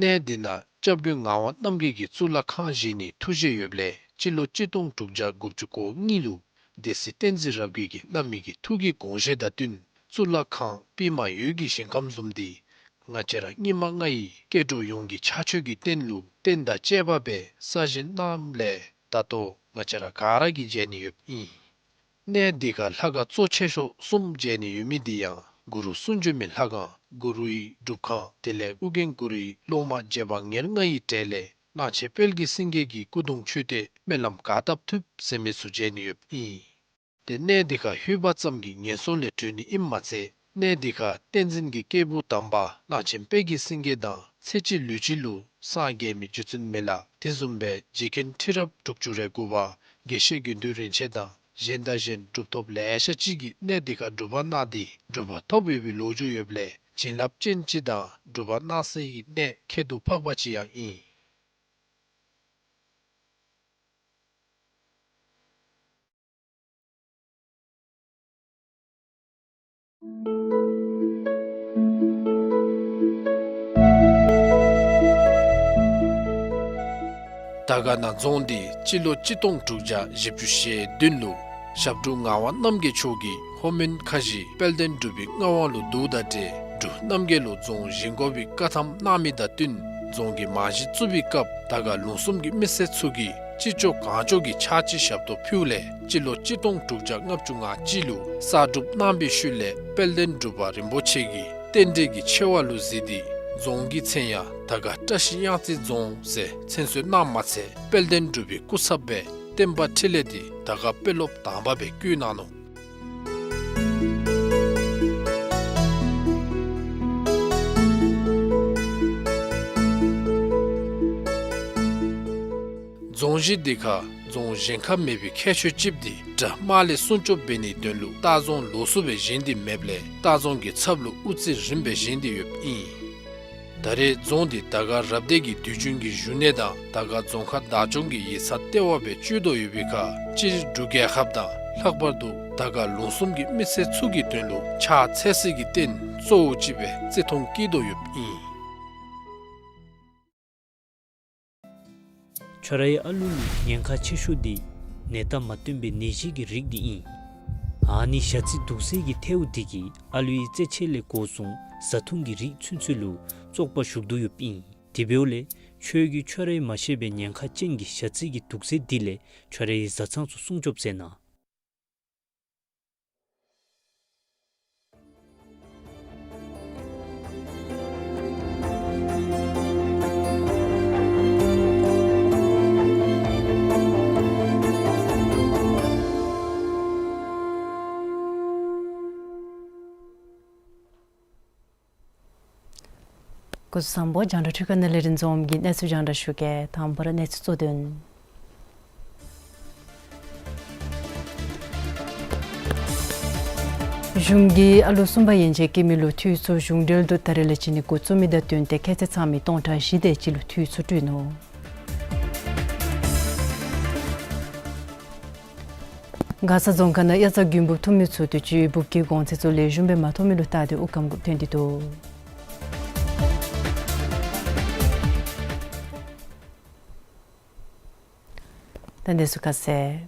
གནས་འདི་ནང་སྐྱབས་མགོན་ངག་དབང་རྣམ་རྒྱལ་གྱིས་གཙུག་ལག་ཁང་བཞེངས་ནིའི་ཐུགས་བཞེད་ཡོདཔ་ལས་སྤྱི་ལོ་གཅིག་སྟོང་དྲུག་བརྒྱ་དགུ་བཅུ་གོ་གཉིས་ལུ་སྡེ་སྲིད་བསྟན་འཛིན་རབ་རྒྱས་ཀྱིས་བླ་མའི་གི་ཐུགས་ཀྱི་དགོངས་བཞེད་དང་བསྟུན་གཙུག་ལག་ཁང་པདྨ་འོད་ཀྱི་ཞིང་ཁམས་བཟུམ་འདི་ང་བཅས་ར་སྙིགས་མ་ལྔ་ཡི་སྐྱེ་འགྲོ་ཡོངས་ཀྱི་ཕྱག་མཆོད་ཀྱི་རྟེན་ལུ་རྟེན་དང་བཅས་པ་སྦེ་གསར་བཞེངས་གནངམ་ལས་ད་ལྟོ་ང་བཅས་ར་ག་ར་གིས་མཇལ་ནི་ཡོདཔ་ཨིན། གནས་འདི་ཁར་ལྷ་ཁང་གཙོ་ཆེ་ཤོས་གསུམ་མཇལ་ནི་ཡོད་མི་འདི་ཡང་གུ་རུ་གསུང་བྱོན་མའི་ལྷ་ཁང་གུ་རུའི་སྒྲུབ་ཁང་དེ་ལས་ཨོ་རྒྱན་གུ་རུའི་སློབ་མ་རྗེ་འབངས་ཉེར་ལྔ་ཡི་གྲས་ལས་གླང་ཆེན་དཔལ་གྱི་སེང་གེ་གི་སྐུ་གདུང་མཆོད་རྟེན་སྨོན་ལམ་ག་བཏབ་ཐུབ་ཟེར་མི་ཚུ་མཇལ་ནི་ཡོདཔ་ཨིན། ཏེ་གནས་འདི་ཁར་ལྷོད་པ་ཙམ་གྱིས་ངན་སོང་ལས་གྲོལ་ནི་ཨིནམ་མ་ཚད་གནས་འདི་ཁར་བསྟན་འཛིན་གྱི་སྐྱེས་བུ་དམ་པ་གླང་ཆེན་དཔལ་གྱི་སེང་གེ་དང་ཚེ་གཅིག་ལུས་གཅིག་ལུ་སངས་རྒྱས་མི་རྒྱུ་མཚན་མེད་ལ། དེ་བཟུམ་སྦེ་རྗེ་མཁན་ཁྲི་རབས་དྲུག་ཅུ་རེ་དགུ་པ་དགེ་བཤེས་དགེ་འདུན་རིན་ཆེན་དང་གཞན་དང་གཞན་གྲུབ་ཐོབ་ལེ་ཤ་ཅིག་གིས་གནས་འདི་ཁར་སྒྲུབ་པ་གནང་སྟེ་གྲུབ་པ་ཐོབ་ཡོད་པའི་ལོ་རྒྱུས་ཡོདཔ་ལས་བྱིན་རླབས་ཅན་ཅིག་དང་སྒྲུབ་པ་གནང་སའི་གནས་ཁྱད་དུ་འཕགས་པ་ཅིག་ཡང་ཨིན། དར་དཀར་ན་རྫོང་འདི་སྤྱི་ལོ་གཅིག་སྟོང་དྲུག་བརྒྱ་བཞི་བཅུ་ཞེ་བདུན་ལུ་ཞབས་དྲུང་ངག་དབང་རྣམ་རྒྱལ་མཆོག་གིས་ལྷོ་མོན་ཁ་བཞི་དཔལ་ལྡན་འབྲུག་པའི་མངའ་དབང་ལུ་བསྡུཝ་དང་འབྲེལ་འབྲུག་རྣམ་རྒྱལ་ལུ་རྫོང་བཞེངས་དགོ་པའི་བཀའ་ཐམ་གནང་མི་དང་བསྟུན་རྫོང་གི་རྨང་གཞི་བཙུགས་པའི་སྐབས་དར་དཀར་ལུང་གསུམ་གྱི་མི་སེར་ཚུ་གིས་ཅི་ལྕོགས་གང་ལྕོགས་ཀྱི་ཕྱག་ཕྱི་ཞབས་ཏོག་ཕུལཝ་ལས་སྤྱི་ལོ་གཅིག་སྟོང་དྲུག་བརྒྱ་ལྔ་བཅུ་ང་གཅིག་ལུ་གསར་སྒྲུབ་གནང་བའི་ཤུལ་ལས་དཔལ་ལྡན་འབྲུག་པ་རིན་པོ་ཆེ་གིས་རྟེན་འབྲེལ་གྱི་ཆེ་བ་ལུ་གཟིགས་ཏེ་རྫོང་གི་མཚན་ཡང་དར་དཀར་བཀྲ་ཤིས་གཡང་རྩེ་རྫོང་ཟེར་མཚན་གསོལ་གནངམ་མ་ཚད་དཔལ་ལྡན་འབྲུག་པའི་སྐུ་ཚབ་སྦེ་བསྟན་པ་འཕྲིན་ལས་འདི་དར་དཀར་དཔོན་སློབ་དང་པ་སྦེ་བསྐོས་གནང་ནུག། རྫོང་གཞི་འདི་ཁར་རྫོང་གཞན་ཁར་མེད་པའི་ཁྱད་ཆོས་ཅིག་འདི་དགྲ་དམག་ལས་སྲུང་སྐྱོབ་འབད་ནིའི་དོན་ལུ་སྟག་རྫོང་ལོགས་སུ་སྦེ་བཞེངས་ཏེ་མེདཔ་ལས་སྟག་རྫོང་གི་ཚབ་ལུ་དབུ་རྩེ་རིམ་སྦེ་བཞེངས་ཏེ་ཡོདཔ་ཨིན། ད་རེས་རྫོང་འདི་དར་དཀར་རབ་སྡེ་གི་དུས་རྒྱུན་གྱི་བཞུགས་གནས་དང་དར་དཀར་རྫོང་ཁག་བདག་སྐྱོང་གི་ཡིག་ཚང་ལྟེ་བ་སྦེ་སྤྱོད་དོ་ཡོད་པའི་ཁར་སྤྱིར་འབྲུག་རྒྱལ་ཁབ་དང་ལྷག་པར་དུ་དར་དཀར་ལུང་གསུམ་གྱི་མི་སེར་ཚུ་གི་དོན་ལུ་ཕྱག་འཚལ་སའི་རྟེན་གཙོ་བོ་ཅིག་སྦེ་བརྩི་མཐོང་བསྐྱེད་དོ་ཡོདཔ་ཨིན། ཁྱོད་རའི་ཨ་ལུ་ལུ་ཉེན་ཁ་ཆེ་ཤོས་འདི་ནད་རྟགས་མ་སྟོན་པའི་ནད་གཞི་གི་རིགས་འདི་ཨིན། ཨ་ནི་ཞ་རྩི་དུག་སེལ་གྱི་ཐལཝ་འདི་གིས་ཨ་ལུའི་རྩེད་ཆས་ལས་འགོ་བཟུང་བཟའ་འཐུང་གི་རིགས་ཚུན་ཚོད་ལུ་བཙོག་པ་ཞུགས་དོ་ཡོདཔ་ཨིན། དེ་འབདཝ་ལས་ཁྱོད་ཀྱིས་ཁྱོད་རའི་མ་ཤེས་པའི་ཉེན་ཁ་ཅན་གྱི་ཞ་རྩི་གི་དུག་སེལ་འདི་ལས་ཁྱོད་རའི་བཟའ་ཚང་ཚུ་སྲུང་སྐྱོབ་མཛད་གནང་། སྐུ་གཟུགས་བཟང་པོ། རྒྱང་བསྒྲགས་འཕྲུལ་ཁང་ནང་ལས་རིན་འཛོམས་ཀྱིས་གནས་ཚུལ་རྒྱང་བསྒྲགས་ཞུ་གེ། དང་པ་ར་གནས་ཚུལ་གཙོ་དོན། གཞུང་གིས་ཨ་ལོ་གསུམ་པ་ཡན་ཆད་སྐྱེས་མི་ལུ་འཐུས་ཚབ་གཞུང་འབྲེལ་དུ་ད་རེས་ལས་བྱིན་ནི་འགོ་བཙུགས་མི་དང་བསྟུན་ཏེ་ཁྱད་ཚད་ཚང་མི་སྟོང་ཕྲག་བཞི་དེ་ཅིག་ལུ་འཐུས་ཚབ་སྤྲོད་ནུག། མགར་ས་རྫོང་ཁག་ནང་དབྱར་རྩྭ་དགུན་འབུབ་ཐུབ་མི་ཚུ་དུས་ཅི་འབུབ་ཀྱི་གོང་ཚད་ཚུ་ལེགས་ཤོམ་སྦེ་མ་ཐོབ་མི་ལུ་བརྟག་དེ་དབུགས་སྐམ་དགོཔ་ཐོན་ཏེ་འདུག། ད་གནས་ཚུལ་ཁ་གསལ།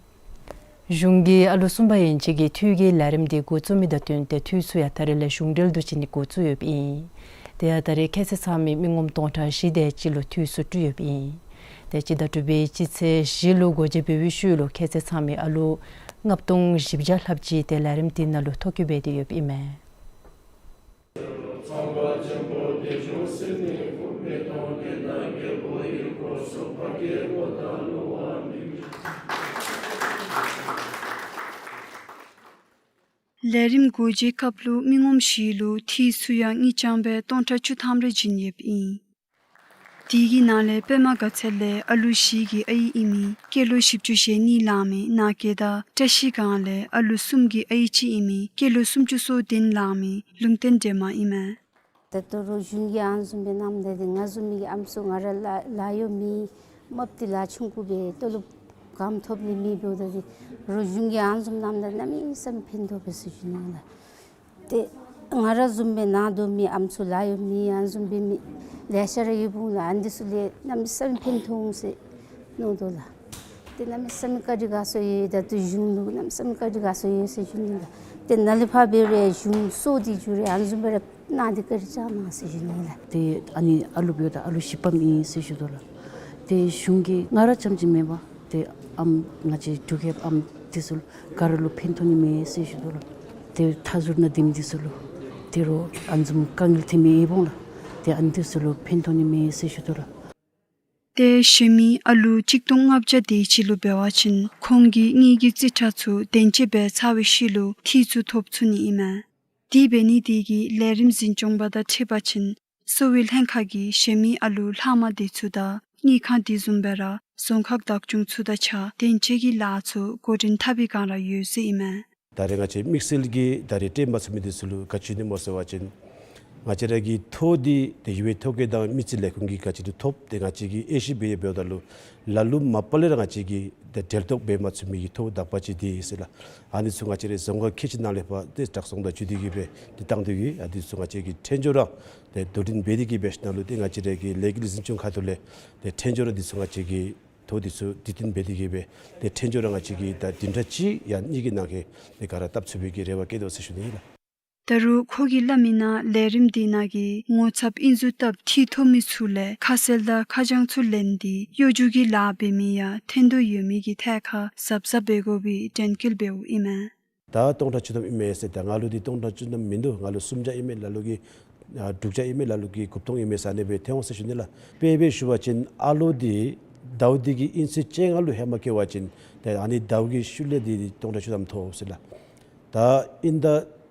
གཞུང་གིས་ཨ་ལུ་གསུམ་པ་ཡན་ཆད་ཀྱི་འཐུས་ཀྱི་ལས་རིམ་དེ་འགོ་བཙུགས་མི་དང་བསྟུན་ཏེ་འཐུས་ཚུ་ཡང་ད་རེས་ལས་གཞུང་འབྲེལ་དུ་བྱིན་ནི་འགོ་བཙུགས་ཡོདཔ་ཨིན། དེ་ཡང་ད་རེས་ཁྱད་ཚད་ཚང་མི་མི་ངོམ་སྟོང་ཕྲག་བཞི་དེ་ཅིག་ལུ་འཐུས་ཚུ་གྲུབ་ཡོདཔ་ཨིན། དེ་སྤྱི་ཟླ་དྲུག་པའི་སྤྱི་ཚེས་བཞི་ལུ་སྒོ་འབྱེད་འབད་བའི་ཤུལ་ལུ་ཁྱད་ཚད་ཚང་མི་ཨ་ལུ་ལྔ་སྟོང་བཞི་བརྒྱ་ལྷགཔ་ཅིག་དེ་ལས་རིམ་དེ་ནང་ལུ་ཐོ་བཀོད་འབད་དེ་ཡོདཔ་ཨིན་མས། ལས་རིམ་སྒོ་འབྱེད་སྐབས་ལུ་མི་ངོམ་བཞི་ལུ་འཐུས་ཚུ་ཡང་དངུལ་རྐྱང་སྦེ་སྟོང་ཕྲག་བཅུ་ཐམ་རེ་བྱིན་ཡོདཔ་ཨིན། དེ་གི་ནང་ལས་པདྨ་དགའ་ཚལ་ལས་ཨ་ལུ་བཞི་གི་ཨའི་ཨིན་མི་སྐྱེས་ལོ་བཞི་བཅུ་ཞེ་གཉིས་ལང་མི་ནང་སྐྱེས་དང་བཀྲ་ཤིས་སྒང་ལས་ཨ་ལུ་གསུམ་གྱི་ཨའི་གཅིག་ཨིན་མི་སྐྱེས་ལོ་སུམ་ཅུ་སོ་བདུན་ལང་མི་ལུང་བསྟན་སྒྲོལ་མ་ཨིན་མས། ད་ལྟོ་རོགས་གཞུང་གིས་ཨ་ནི་བཟུམ་སྦེ་གནངམ་ད་འདི་ང་བཟུམ་མའི་གི་ཨམ་སྲུ་ང་ར་ལཱ་ལཱ་གཡོག་མེད། མ་པ་འདི་ལཱ་ཆུང་ཀུ་སྦེ་ཏོ་ལོབ་གང་ཐོབ་ནི་མེདཔ་འབདཝ་ད་འདི་རོགས་གཞུང་གིས་ཨ་ནི་བཟུམ་གནངམ་ད་གནམ་མེད་ས་མེད་ཕན་ཐོགས་པས་ཟེར་ཞུ་ནི་ལགས། ཏེ་ང་ར་བཟུམ་སྦེ་ནང་སྡོད་མི་ཨམ་སྲུ་ལཱ་གཡོག་མེད་ཨ་ནི་བཟུམ་སྦེ་མི་ལེ་ཤ་ར་ཡོདཔ་འོང་ལགས། ཨ་ནི་འདི་ཚུ་ལས་གནམ་མེད་ས་མེད་ཕན་ཐོགས་འོང་ཟེར་མནོ་དོ་ལགས། ཏེ་གནམ་མེད་ས་མེད་བཀའ་དྲིན་དགའ་ཚོར་ཡོད། ད་ལྟོ་གཞུང་ལུ་གནམ་མེད་ས་མེད་བཀའ་དྲིན་དགའ་ཚོར་ཡོད་ཟེར་ཞུ་ནི་ལགས། ཏེ་ནཱ་ལས་ཕར་འབད་རུང་གཞུང་སོ་འདི་འགྱོ་རུང་ཨ་ནི་བཟུམ་སྦེ་ར་གནང་སྟེ་བཀའ་དྲིན་བསྐྱང་གནང་ཟེར་ཞུ་ནི་ལགས། ཏེ་ཨ་ནི་ཨ་ལུ་འབདཝ་ད་ཨ་ལུ་བཞི་པམ་ཨིན་ཟེར་ཞུ་དོ་ལགས། ཏེ་གཞུང་གིས་ང་ར་རྐྱངམ་ཅིག་མེན་པར་ཏེ་ཨམ་ང་བཅས་འབྲུག་རྒྱལཔོ་ཨམ་འདི་ཚུ་ལུ་ག་ར་ལུ་ཕན་ཐོགས་ནི་མས་ཟེར་ཞུ་དོ་ལགས། ཏེ་མཐའ་ཟུར་ནང་སྡོད་མི་འདི་ཚུ་ལུ་ཏེ་རོགས་ཨ་ནི་བཟུམ་དཀའ་ངལ་ཐོན་མི་ཡོདཔ་འོང་ལགས། ཏེ་ཨ་ནི་འདི་ཚུ་ལུ་ཕན་ཐོགས་ནི་མས་ཟེར་ཞུ་དོ་ལགས། ཏེ་གཞན་མི་ཨ་ལུ་གཅིག་སྟོང་ལྔ་བརྒྱ་དེ་ཅིག་ལུ་འབད་བ་ཅིན་ཁོང་གི་དངུལ་གྱི་རྩིས་ཁྲ་ཚུ་བདེན་དཔྱད་འབད་ཚར་བའི་ཤུལ་ལུ་འཐུས་ཚུ་ཐོབ་ཚུགས་ནི་ཨིན་མས། དེ་འབད་ནི་དེ་གིས་ལས་རིམ་འཛིན་སྐྱོང་པ་དང་འཁྲིལ་བ་ཅིན་གསོ་བའི་ལྷན་ཁག་གིས་གཞན་མི་ཨ་ལུ་ལྷག་མ་དེ་ཚུ་དང་དངུལ་ཁང་དེ་བཟུམ་སྦེ་ར་རྫོང་ཁག་བདག་སྐྱོང་ཚུ་དང་གཅིག་ཁར་བདེན་དཔྱད་ཀྱི་ལཱ་ཚུ་འགོ་འདྲེན་འཐབ་པའི་བསྒང་ར་ཡོད་ཟེར་ཨིན་མས། ད་རེས་ང་བཅས་དམིགས་བསལ་གྱིས་ད་རེས་སྤྲོད་མ་ཚུགས་མི་འདི་ཚུ་ལུ་ག་ཅི་ཨིན་ན་སྨོ་ཟེར་བ་ཅིན་ང་བཅས་ར་གི་ཐོ་འདི་ཏེ་ཡུ་ཝེ་ཐོ་བཀོད་དང་མི་རྩིས་ལས་ཁུངས་ཀྱིས་ག་ཅི་ལུ་ཐོབ། ཏེ་ང་བཅས་ཀྱིས་དབྱེ་ཞིབ་འབད་འབདཝ་ད་ལུ་ལ་ལུ་མ་པ་ལས་ར་ང་བཅས་ཀྱིས་ཏེ་འབྲེལ་གཏོགས་འབད་མ་ཚུགས་མི་གི་ཐོ་དག་པ་ཅིག་འདི་ཟེར་ལགས། ཨ་ནི་ཚུ་ང་བཅས་རའི་རྫོང་ཁག་ཁལ་གཅིག་ནང་ལས་ཕར་ཏེ་དྲག་སོང་དང་བརྒྱུད་དེ་གིས་སྦེ་ཏེ་བཏང་སྟེ་གིས་ཨ་འདི་ཚུ་ང་བཅས་ཀྱིས་འཕྲལ་མགྱོགས་ར་ཏེ་དོ་འགྲན་འབད་དེ་གིས་སྦེ་ཞིནམ་ལས་ཏེ་ང་བཅས་ར་གི་ལས་འགུལ་འཛིན་སྐྱོང་ཁ་ཐུག་ལས་ཏེ་འཕྲལ་མགྱོགས་ར་འདི་ཚུ་ང་བཅས་ཀྱིས་ཐོ་འདི་ཚུ་བསྡུ་སྟོན་འབད་དེ་གིས་སྦེ་ཏེ་འཕྲལ་མགྱོགས་ར་ང་བཅས་ཀྱིས་ད་བདུན་ཕྲག་གཅིག་ཡང་གཉིས་ཀྱི་ནང་འཁོད་ཏེ་ག་ར་བཏབ་ཚུགས་པའི་གི་རེ་བ་བསྐྱེད་དོ་ཟེར་ཞུ་ནི་ཨིན་ལགས། ད་རུང་ཁོ་གིས་སླབ་མི་ནང་ལས་རིམ་འདི་ནང་གི་ངོ་ཚབ་ཨིན་ཚུགས་སྟབས་འཐུས་ཐོབ་མི་ཚུ་ལས་ཁ་གསལ་དང་ཁ་བྱང་ཚུ་ལེན་ཏེ་གཡོ་སྒྱུ་གི་ལཱ་འབད་མི་ཡང་ཐོན་དོ་ཡོད་མི་གི་ཐད་ཁར་གཟབ་གཟབ་འབད་དགོ་པའི་དྲན་སྐུལ་འབདཝ་ཨིན་མས། ད་སྟོང་ཕྲག་བཅུ་ཐམ་ཨིན་མས་ཟེར། ད་ང་ལུ་འདི་སྟོང་ཕྲག་བཅུ་ཐམ་མིན་འདུག། ང་ལུ་སུམ་བརྒྱ་ཨིན་མས། ལ་ལུ་གིས་ཨ་དྲུག་བརྒྱ་ཨིན་མས། ལ་ལུ་གིས་དགུ་སྟོང་ཨིན་མས་ཟེར་ཨ་ནི་སྦེ་ཐོན་འོང་ཟེར་ཞུ་ནི་ལགས། དཔེ་སྦེ་ཞུ་བ་ཅིན་ཨ་ལོ་འདི་ཟླཝ་འདི་གི་དབྱིན་ཚེས་བཅོ་ལྔ་ལུ་ཧེ་མ་བཀལ་བ་ཅིན་ཏེ་ཨ་ནི་ཟླཝ་གི་ཤུལ་ལས་འདི་སྟོང་ཕྲག་བཅུ་ཐམ་ཐོབ་ཟེར་ལགས། ད་དབྱིན་ཟླ་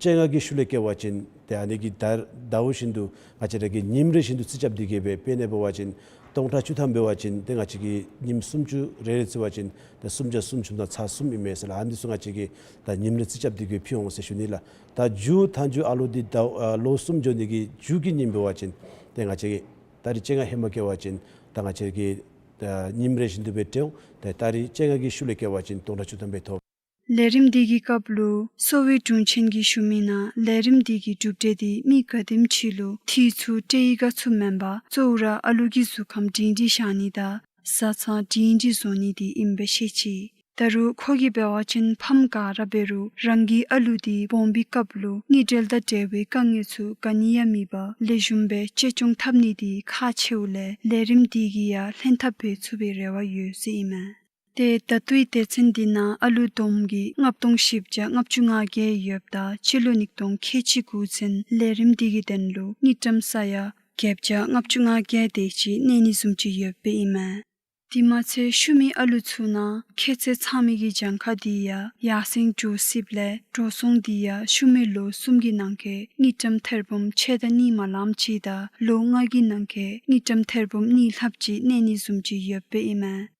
བཅོ་ལྔ་གི་ཤུལ་ལས་བཀལ་བ་ཅིན་ཏེ་ཨ་ནི་གི་ཟླ་ཟླཝ་བཞིན་དུ་ང་བཅས་ར་གིས་ཉིནམ་རེ་བཞིན་དུ་རྩིས་རྐྱབ་སྟེ་གིས་སྦེ་དཔེར་ན་འབད་བ་ཅིན་སྟོང་ཕྲག་བཅུ་ཐམ་འབད་བ་ཅིན་ཏེ་ང་བཅས་ཀྱིས་ཉིནམ་སུམ་ཅུ་རེ་རེ་བརྩི་བ་ཅིན་ཏེ་སུམ་བརྒྱ་སུམ་ཅུ་དང་ཚག་གསུམ་ཨིན་མས་ཟེར་ལགས། ཨ་ནི་ཚུ་ང་བཅས་ཀྱིས་ད་ཉིནམ་རེ་རྩིས་རྐྱབ་སྟེ་གིས་ཕུལ་འོང་ཟེར་ཞུ་ནི་ལགས། ད་མཇུག་མཐའ་མཇུག་ཨ་ལོ་འདི་ཟླཝ་ཨ་ལོ་གསུམ་འགྱོ་ནི་གི་མཇུག་གི་ཉིནམ་འབད་བ་ཅིན་ཏེ་ང་བཅས་ཀྱིས་ཏ་རིག་བཅོ་ལྔ་ཧེ་མ་བཀལ་བ་ཅིན་ད་ང་བཅས་ཀྱིས་ད་ཉིནམ་རེ་བཞིན་དུ་སྦེ་སྤྲོད་འོང་། ཏེ་ཏ་རིག་བཅོ་ལྔ་གི་ཤུལ་ལས་བཀལ་བ་ཅིན་སྟོང་ཕྲག་བཅུ་ཐམ་སྦེ་ཐོབ། ལས་རིམ་འདི་གི་སྐབས་ལུ་གསོ་བའི་དྲུང་ཆེན་གྱིས་ཞུ་མི་ནང་ལས་རིམ་འདི་གི་གྲུབ་འབྲས་འདི་མི་ག་དེམ་ཅིག་ལུ་འཐུས་ཚུ་སྤྲོད་ཡི་ག་ཚུ་མེན་པར་གཙོ་བོ་ར་ཨ་ལུ་གི་གཟུགས་ཁམས་སྒྲིང་སྒྲིང་བཞག་ནི་དང་བཟའ་ཚང་སྒྲིང་སྒྲིང་བཟོ་ནི་འདི་ཨིནམ་སྦེ་ཤེས་ཅི། ད་རུང་ཁོ་གིས་འབད་བ་ཅིན་ཕམ་ག་ར་འབད་རུང་རང་གི་ཨ་ལུ་འདི་སྦོམ་པའི་སྐབས་ལུ་དངུལ་འབྲེལ་དང་འབྲེལ་བའི་དཀའ་ངལ་ཚུ་ག་ནི་ཡང་མེད་པར་ལེགས་ཤོམ་སྦེ་གཅེས་སྐྱོང་འཐབ་ནི་འདི་ཁག་ཆེཝ་ལས་ལས་རིམ་འདི་གིས་ཡང་ལྷན་ཐབས་འབད་ཚུགས་པའི་རེ་བ་ཡོད་ཟེར་ཨིན་མས། ཏེ་ད་ལྟོའི་སྡེ་ཚན་འདི་ནང་ཨ་ལུ་བསྡོམས་ཀྱིས་ལྔ་སྟོང་བཞི་བརྒྱ་ལྔ་བཅུ་ང་བརྒྱད་ཡོདཔ་ད་སྤྱི་ལོ་ཉིས་སྟོང་ཁལ་གཅིག་དགུ་ཚུན་ལས་རིམ་འདི་གི་དོན་ལུ་དངུལ་ཀྲམ་ས་ཡ་བརྒྱད་བརྒྱ་ལྔ་བཅུ་ང་བརྒྱད་དེ་ཅིག་གནས་ནི་བཟུམ་ཅིག་ཡོདཔ་ཨིན་མས། དེ་མ་ཚད་ཤུལ་མའི་ཨ་ལུ་ཚུ་ནང་ཁྱད་ཚད་ཚང་མི་གི་གྱངས་ཁ་འདི་ཡང་ཡར་སེང་འགྱོ་སྲིདཔ་ལས་འགྲོ་སོང་འདི་ཡང་ཤུལ་མའི་ལོ་གསུམ་གྱི་ནང་འཁོད་དངུལ་ཀྲམ་ཐེར་འབུམ་ཕྱེད་དང་གཉིས་མ་ལངམ་ཅིག་དང་ལོ་ལྔ་གི་ནང་འཁོད་དངུལ་ཀྲམ་ཐེར་འབུམ་གཉིས་ལྷགཔ་ཅིག་གནས་ནི་བཟུམ་ཅིག་ཡོདཔ་ཨིན་མས།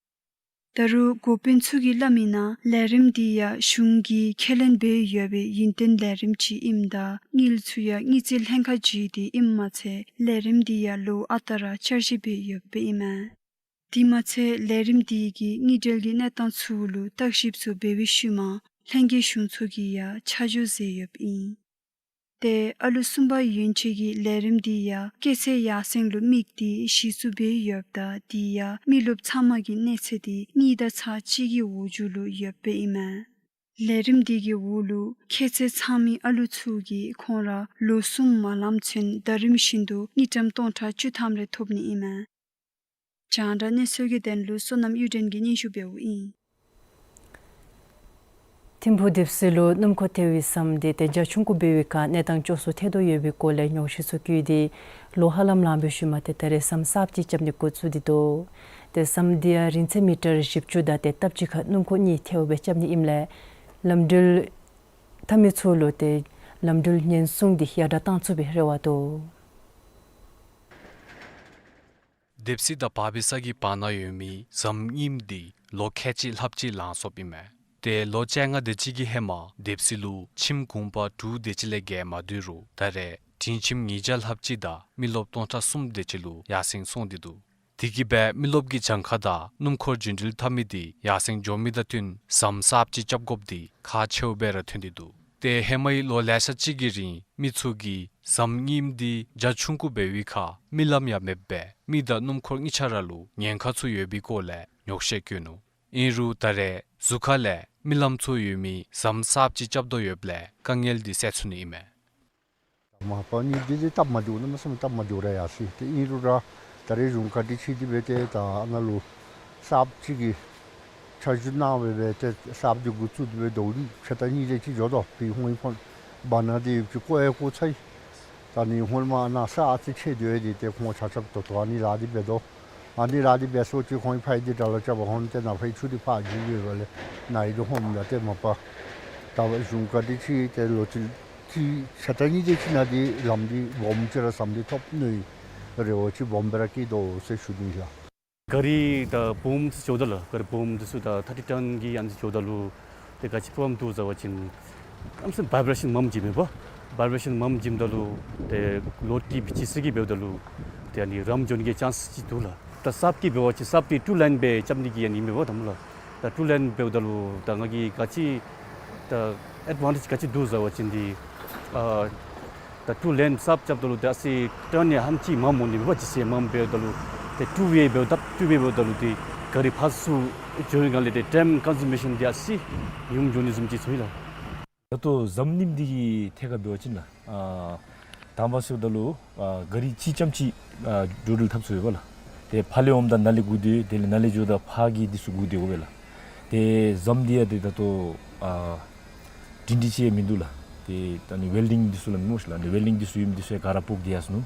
ད་རུང་འགོ་དཔོན་ཚུ་གིས་སླབ་མི་ནང་ལས་རིམ་འདི་ཡང་གཞུང་གིས་ཁས་ལེན་འབད་ཡོད་པའི་ཡུན་བརྟན་ལས་རིམ་ཅིག་ཨིནམ་ད་དངུལ་ཚུ་ཡང་དངུལ་རྩིས་ལྷན་ཁག་ཅིག་འདི་ཨིནམ་མ་ཚད་ལས་རིམ་འདི་ཡང་ལོ་ཨ་རྟག་ར་བསྐྱར་ཞིབ་འབད་ཡོདཔ་ཨིན་མས། དེ་མ་ཚད་ལས་རིམ་འདི་གིས་དངུལ་འབྲེལ་གྱི་གནས་སྟངས་ཚུ་ལུ་བརྟག་ཞིབ་ཚུ་འབད་བའི་ཤུལ་མ་ལྷན་རྒྱས་གཞུང་ཚོགས་ཀྱིས་ཡང་ཆ་འཇོག་མཛད་ཡོདཔ་ཨིན། ཏེ་ཨ་ལུ་གསུམ་པ་ཡོན་ཆབ་ཀྱི་ལས་རིམ་འདི་ཡང་སྐྱེད་ཚལ་ཡར་སེང་ལུ་དམིགས་ཏེ་གཞི་བཙུགས་འབད་ཡོདཔ་ད་འདི་ཡང་མི་རློབས་ཚང་མ་གི་གནས་ཚད་འདི་གཉིས་དང་ཚག་གཅིག་གི་འོག་འཇུག་ལུ་ཡོདཔ་ཨིན་མས། ལས་རིམ་འདི་གི་འོག་ལུ་ཁྱད་ཚད་ཚང་མི་ཨ་ལུ་ཚུ་གིས་ཁོང་ར་ལོ་གསུམ་མ་ལངམ་ཚུན་ཟླ་རིམ་བཞིན་དུ་དངུལ་ཀྲམ་སྟོང་ཕྲག་བཅུ་ཐམ་རེ་ཐོབ་ནི་ཨིན་མས། རྒྱང་བསྒྲགས་གནས་ཚུལ་གྱི་དོན་ལུ་བསོད་ནམས་གཡུ་སྒྲོན་གྱིས་སྙན་ཞུ་འབདཝ་ཨིན། ཐིམ་ཕུག་དིབ་སི་ལུ་སྣུམ་འཁོར་ཐལ་བའི་ཟམ་འདི་ཏེ་རྒྱ་ཆུང་ཀུ་འབད་བའི་ཁར་གནས་སྟངས་སྐྱོ་སུ་ཐལ་དོ་ཡོད་པའི་སྐོར་ལས་ཉོགས་བཤད་ཚུ་བཀོད་དེ་ལོ་ཧ་ལམ་ལང་པའི་ཤུལ་མ་ཏེ་ད་རེས་ཟམ་གསརཔ་ཅིག་རྐྱབ་ནི་འགོ་བཙུགས་ཏེ་འདུག། ཏེ་ཟམ་འདི་ཡང་རིང་ཚད་མི་ཊར་བཞི་བཅུ་དང་ཏེ་སྟབས་གཅིག་ཁར་སྣུམ་འཁོར་གཉིས་ཐལ་བའི་རྐྱབ་ནི་ཨིནམ་ལས་ལམ་འགྲུལ་འཐབ་མི་ཚུ་ལུ་ཏེ་ལམ་འགྲུལ་ཉེན་སྲུང་འདི་ཡར་དྲག་གཏང་ཚུགས་པའི་རེ་བ་འདུག། དིབ་སི་དང་བར་པའི་ས་གི་བར་ན་ཡོད་མི་ཟམ་རྙིངམ་འདི་ལོ་ཁལ་གཅིག་ལྷགཔ་ཅིག་ལང་སོཔ་ཨིན་མས། ཏེ་ལོ་བཅོ་ལྔ་དེ་ཅིག་གི་ཧེ་མ་དིབ་སི་ལུ་ཁྱིམ་གུང་པ་དྲུག་དེ་ཅིག་ལས་བརྒལ་མ་སྡོད་རུང་ད་རེས་སྒྲིང་ཁྱིམ་ཉིས་བརྒྱ་ལྷགཔ་ཅིག་དང་མི་རློབས་སྟོང་ཕྲག་གསུམ་དེ་ཅིག་ལུ་ཡར་སེང་སོང་སྟེ་འདུག། དེ་གིས་སྦེ་མི་རློབས་ཀྱི་གྱངས་ཁ་དང་སྣུམ་འཁོར་རྒྱུན་འགྲུལ་འཐབ་མི་འདི་ཡར་སེང་འགྱོ་མི་དང་བསྟུན་ཟམ་གསརཔ་ཅིག་རྐྱབ་དགོཔ་འདི་ཁག་ཆེཝ་སྦེ་ར་ཐོན་ཏེ་འདུག། ཏེ་ཧེ་མའི་ལོ་ལེ་ཤ་ཅིག་གི་རིང་མི་ཚུ་གིས་ཟམ་རྙིངམ་འདི་རྒྱ་ཆུང་ཀུ་འབད་བའི་ཁར་མི་ལམ་ཡང་མེདཔ་སྦེ་མི་དང་སྣུམ་འཁོར་གཉིས་ཆ་ར་ལུ་ཉེན་ཁ་ཚུ་ཡོད་པའི་སྐོར་ལས་ཉོགས་བཤད་བཀོད་ནུག། ཨིན་རུང་ད་རེས་ཟུར་ཁ་ལས་མི་ལམ་ཚུ་ཡོད་མི་ཟམ་གསརཔ་ཅིག་རྐྱབ་དོ་ཡོདཔ་ལས་དཀའ་ངལ་འདི་སེལ་ཚུགས་ནི་ཨིན་མས། མ་པ་ནི་འདི་འདི་སྟབས་མ་བདེཝ་ནི་མ་སེམས་སྟབས་མ་བདེཝ་ར་ཡར་སོང་། ཏེ་ཨིན་རུང་ར་ད་རེས་གཞུང་བཀའ་དྲིན་ཆེ་སྟེ་སྦེ་ཏེ་ད་ཨ་ནཱ་ལུ་གསརཔ་ཅིག་གི་ཆ་འཇོག་གནང་སྦེ་སྦེ་ཏེ་གསརཔ་འདི་འགོ་བཙུགས་ཏེ་སྦེ་ཟླཝ་ཕྱེད་དང་གཉིས་དེ་ཅིག་འགྱོ་དོ། ཏེ་ཧོང་ཕོན་བར་ན་འདི་ཡོདཔ་ཅིག་བཀོ་ཡང་བཀོ་ཚར་ཡི། ད་ནི་ཧོང་མ་ཨ་ནཱ་ས་ཨ་ཙི་ཆད་སྡོད་ཡི། ཏེ་ཁོང་ཆ་ཁྱབ་ཏོག་ཏོ་ཨ་ནི་ལཱ་འདི་འབད་དོ། ཨ་ནི་ལཱ་འདི་འབད་སོ་ཅིག་ཁོང་ཕར་འདི་དྲག་ལ་རྐྱབ་པ་ཧོང་ཏེ་ནཱ་ཕར་ཆུ་འདི་ཕར་འགྱོ་བའི་སྦེ་ལས་ནཱ་ཡི་དོ་ཧོང་ད་ཏེ་མ་པ་ད་གཞུང་བཀའ་དྲིན་ཆེ་ཏེ་ལོ་ཅིག་ཏེ་ཕྱེད་དང་གཉིས་དེ་ཅིག་ནང་འདི་ལམ་འདི་སྦོམ་ཅིག་ར་ཟམ་འདི་ཐོབ་ནིའི་རེ་བ་ཅིག་སྦོམ་སྦེ་ར་བསྐྱེད་དོ་ཟེར་ཞུ་ནི་ལགས། ག་རི་དང་སྦོམ་འདི་ཚུ་འགྱོཝ་ད་ལུ་ག་རི་སྦོམ་འདི་ཚུ་དང་ཐར་ཊི་ཊོན་གྱི་ཨ་ནི་འགྱོཝ་ད་ལུ་ཏེ་ག་ཅི་པོ་རམ་འདུག་ཟེར་བ་ཅིན་གནམ་མེད་ས་མེད་བཱའི་བེ་རེ་ཤཱན་མངམ་བྱིནམ་མས་པ། བཱའི་བེ་རེ་ཤཱན་མངམ་བྱིནམ་ད་ལུ་ཏེ་ལོཌ་ཀྱི་བི་ཅི་སི་གི་འབདཝ་ད་ལུ་ཏེ་ཨ་ནི་རམ་འགྱོ་ནི་གི་ཅཱནསི་ཅིག་འདུག་ལགས། ད་གསརཔ་གི་འབད་བ་ཅིན་གསརཔ་འདི་ཊུ་ལེན་སྦེ་རྐྱབ་ནི་གི་ཨ་ནི་མས་པ་དམ་ལགས། ད་ཊུ་ལེན་འབདཝ་ད་ལུ་ད་ང་གིས་ག་ཅི་ད་ཨེཌ་ཝཱན་ཊེཇ་ག་ཅི་འདུག་ཟེར་བ་ཅིན་འདི་ཨ་ད་ཊུ་ལེན་གསརཔ་རྐྱབ་ད་ལུ་ཏེ་ཨ་ཙི་ཊོན་ཡང་ཧམ་ཅིག་མངམ་འོང་ནི་མས་པ། ཅི་ཟེར་མངམ་འབདཝ་ད་ལུ་ཏེ་ཊུ་ཝེ་འབདཝ་ད་ཊུ་ཝེ་འབདཝ་ད་ལུ་ཏེ་ག་རི་ཕར་ཚུར་འགྱོ་བའི་སྒང་ལས་ཏེ་ཊའིམ་ཀོན་སུ་མེ་ཤཱན་འདི་ཨ་ཙི་ཉུང་འགྱོ་ནི་བཟུམ་ཅིག་ཚོར་ཡི་ལགས། ད་ལྟོ་ཟམ་རྙིངམ་འདི་གི་ཐད་ཁར་འབད་བ་ཅིན་ལགས་ཨ་དང་པ་ཟེརཝ་ད་ལུ་ཨ་ག་རི་གཅིག་རྐྱངམ་ཅིག་ཨ་འགྲོ་འགྲུལ་འཐབ་ཚུགས་པས་ལགས། ཏེ་ཕར་ལས་འོངམ་ད་ནཱ་ལས་སྒུག་སྡོད། དེ་ལས་ནཱ་ལས་འགྱོཝ་ད་ཕར་གྱི་འདི་ཚུ་སྒུག་སྡོད་དགོ་པས་ལགས། ཏེ་ཟམ་འདི་ཡང་ཏེ་ད་ལྟོ་ཨ་སྒྲིང་སྒྲི་ཅིག་ཡང་མིན་འདུག་ལགས། ཏེ་ད་ནི་ཝེལ་ཌིང་འདི་ཚུ་ལགས་མེན་ན་ལགས། ཏེ་ཝེལ་ཌིང་འདི་ཚུ་ཡོད་མི་འདི་ཚུ་ཡང་ག་ར་སྤུབ་སྟེ་ཡར་སོ་ནུག།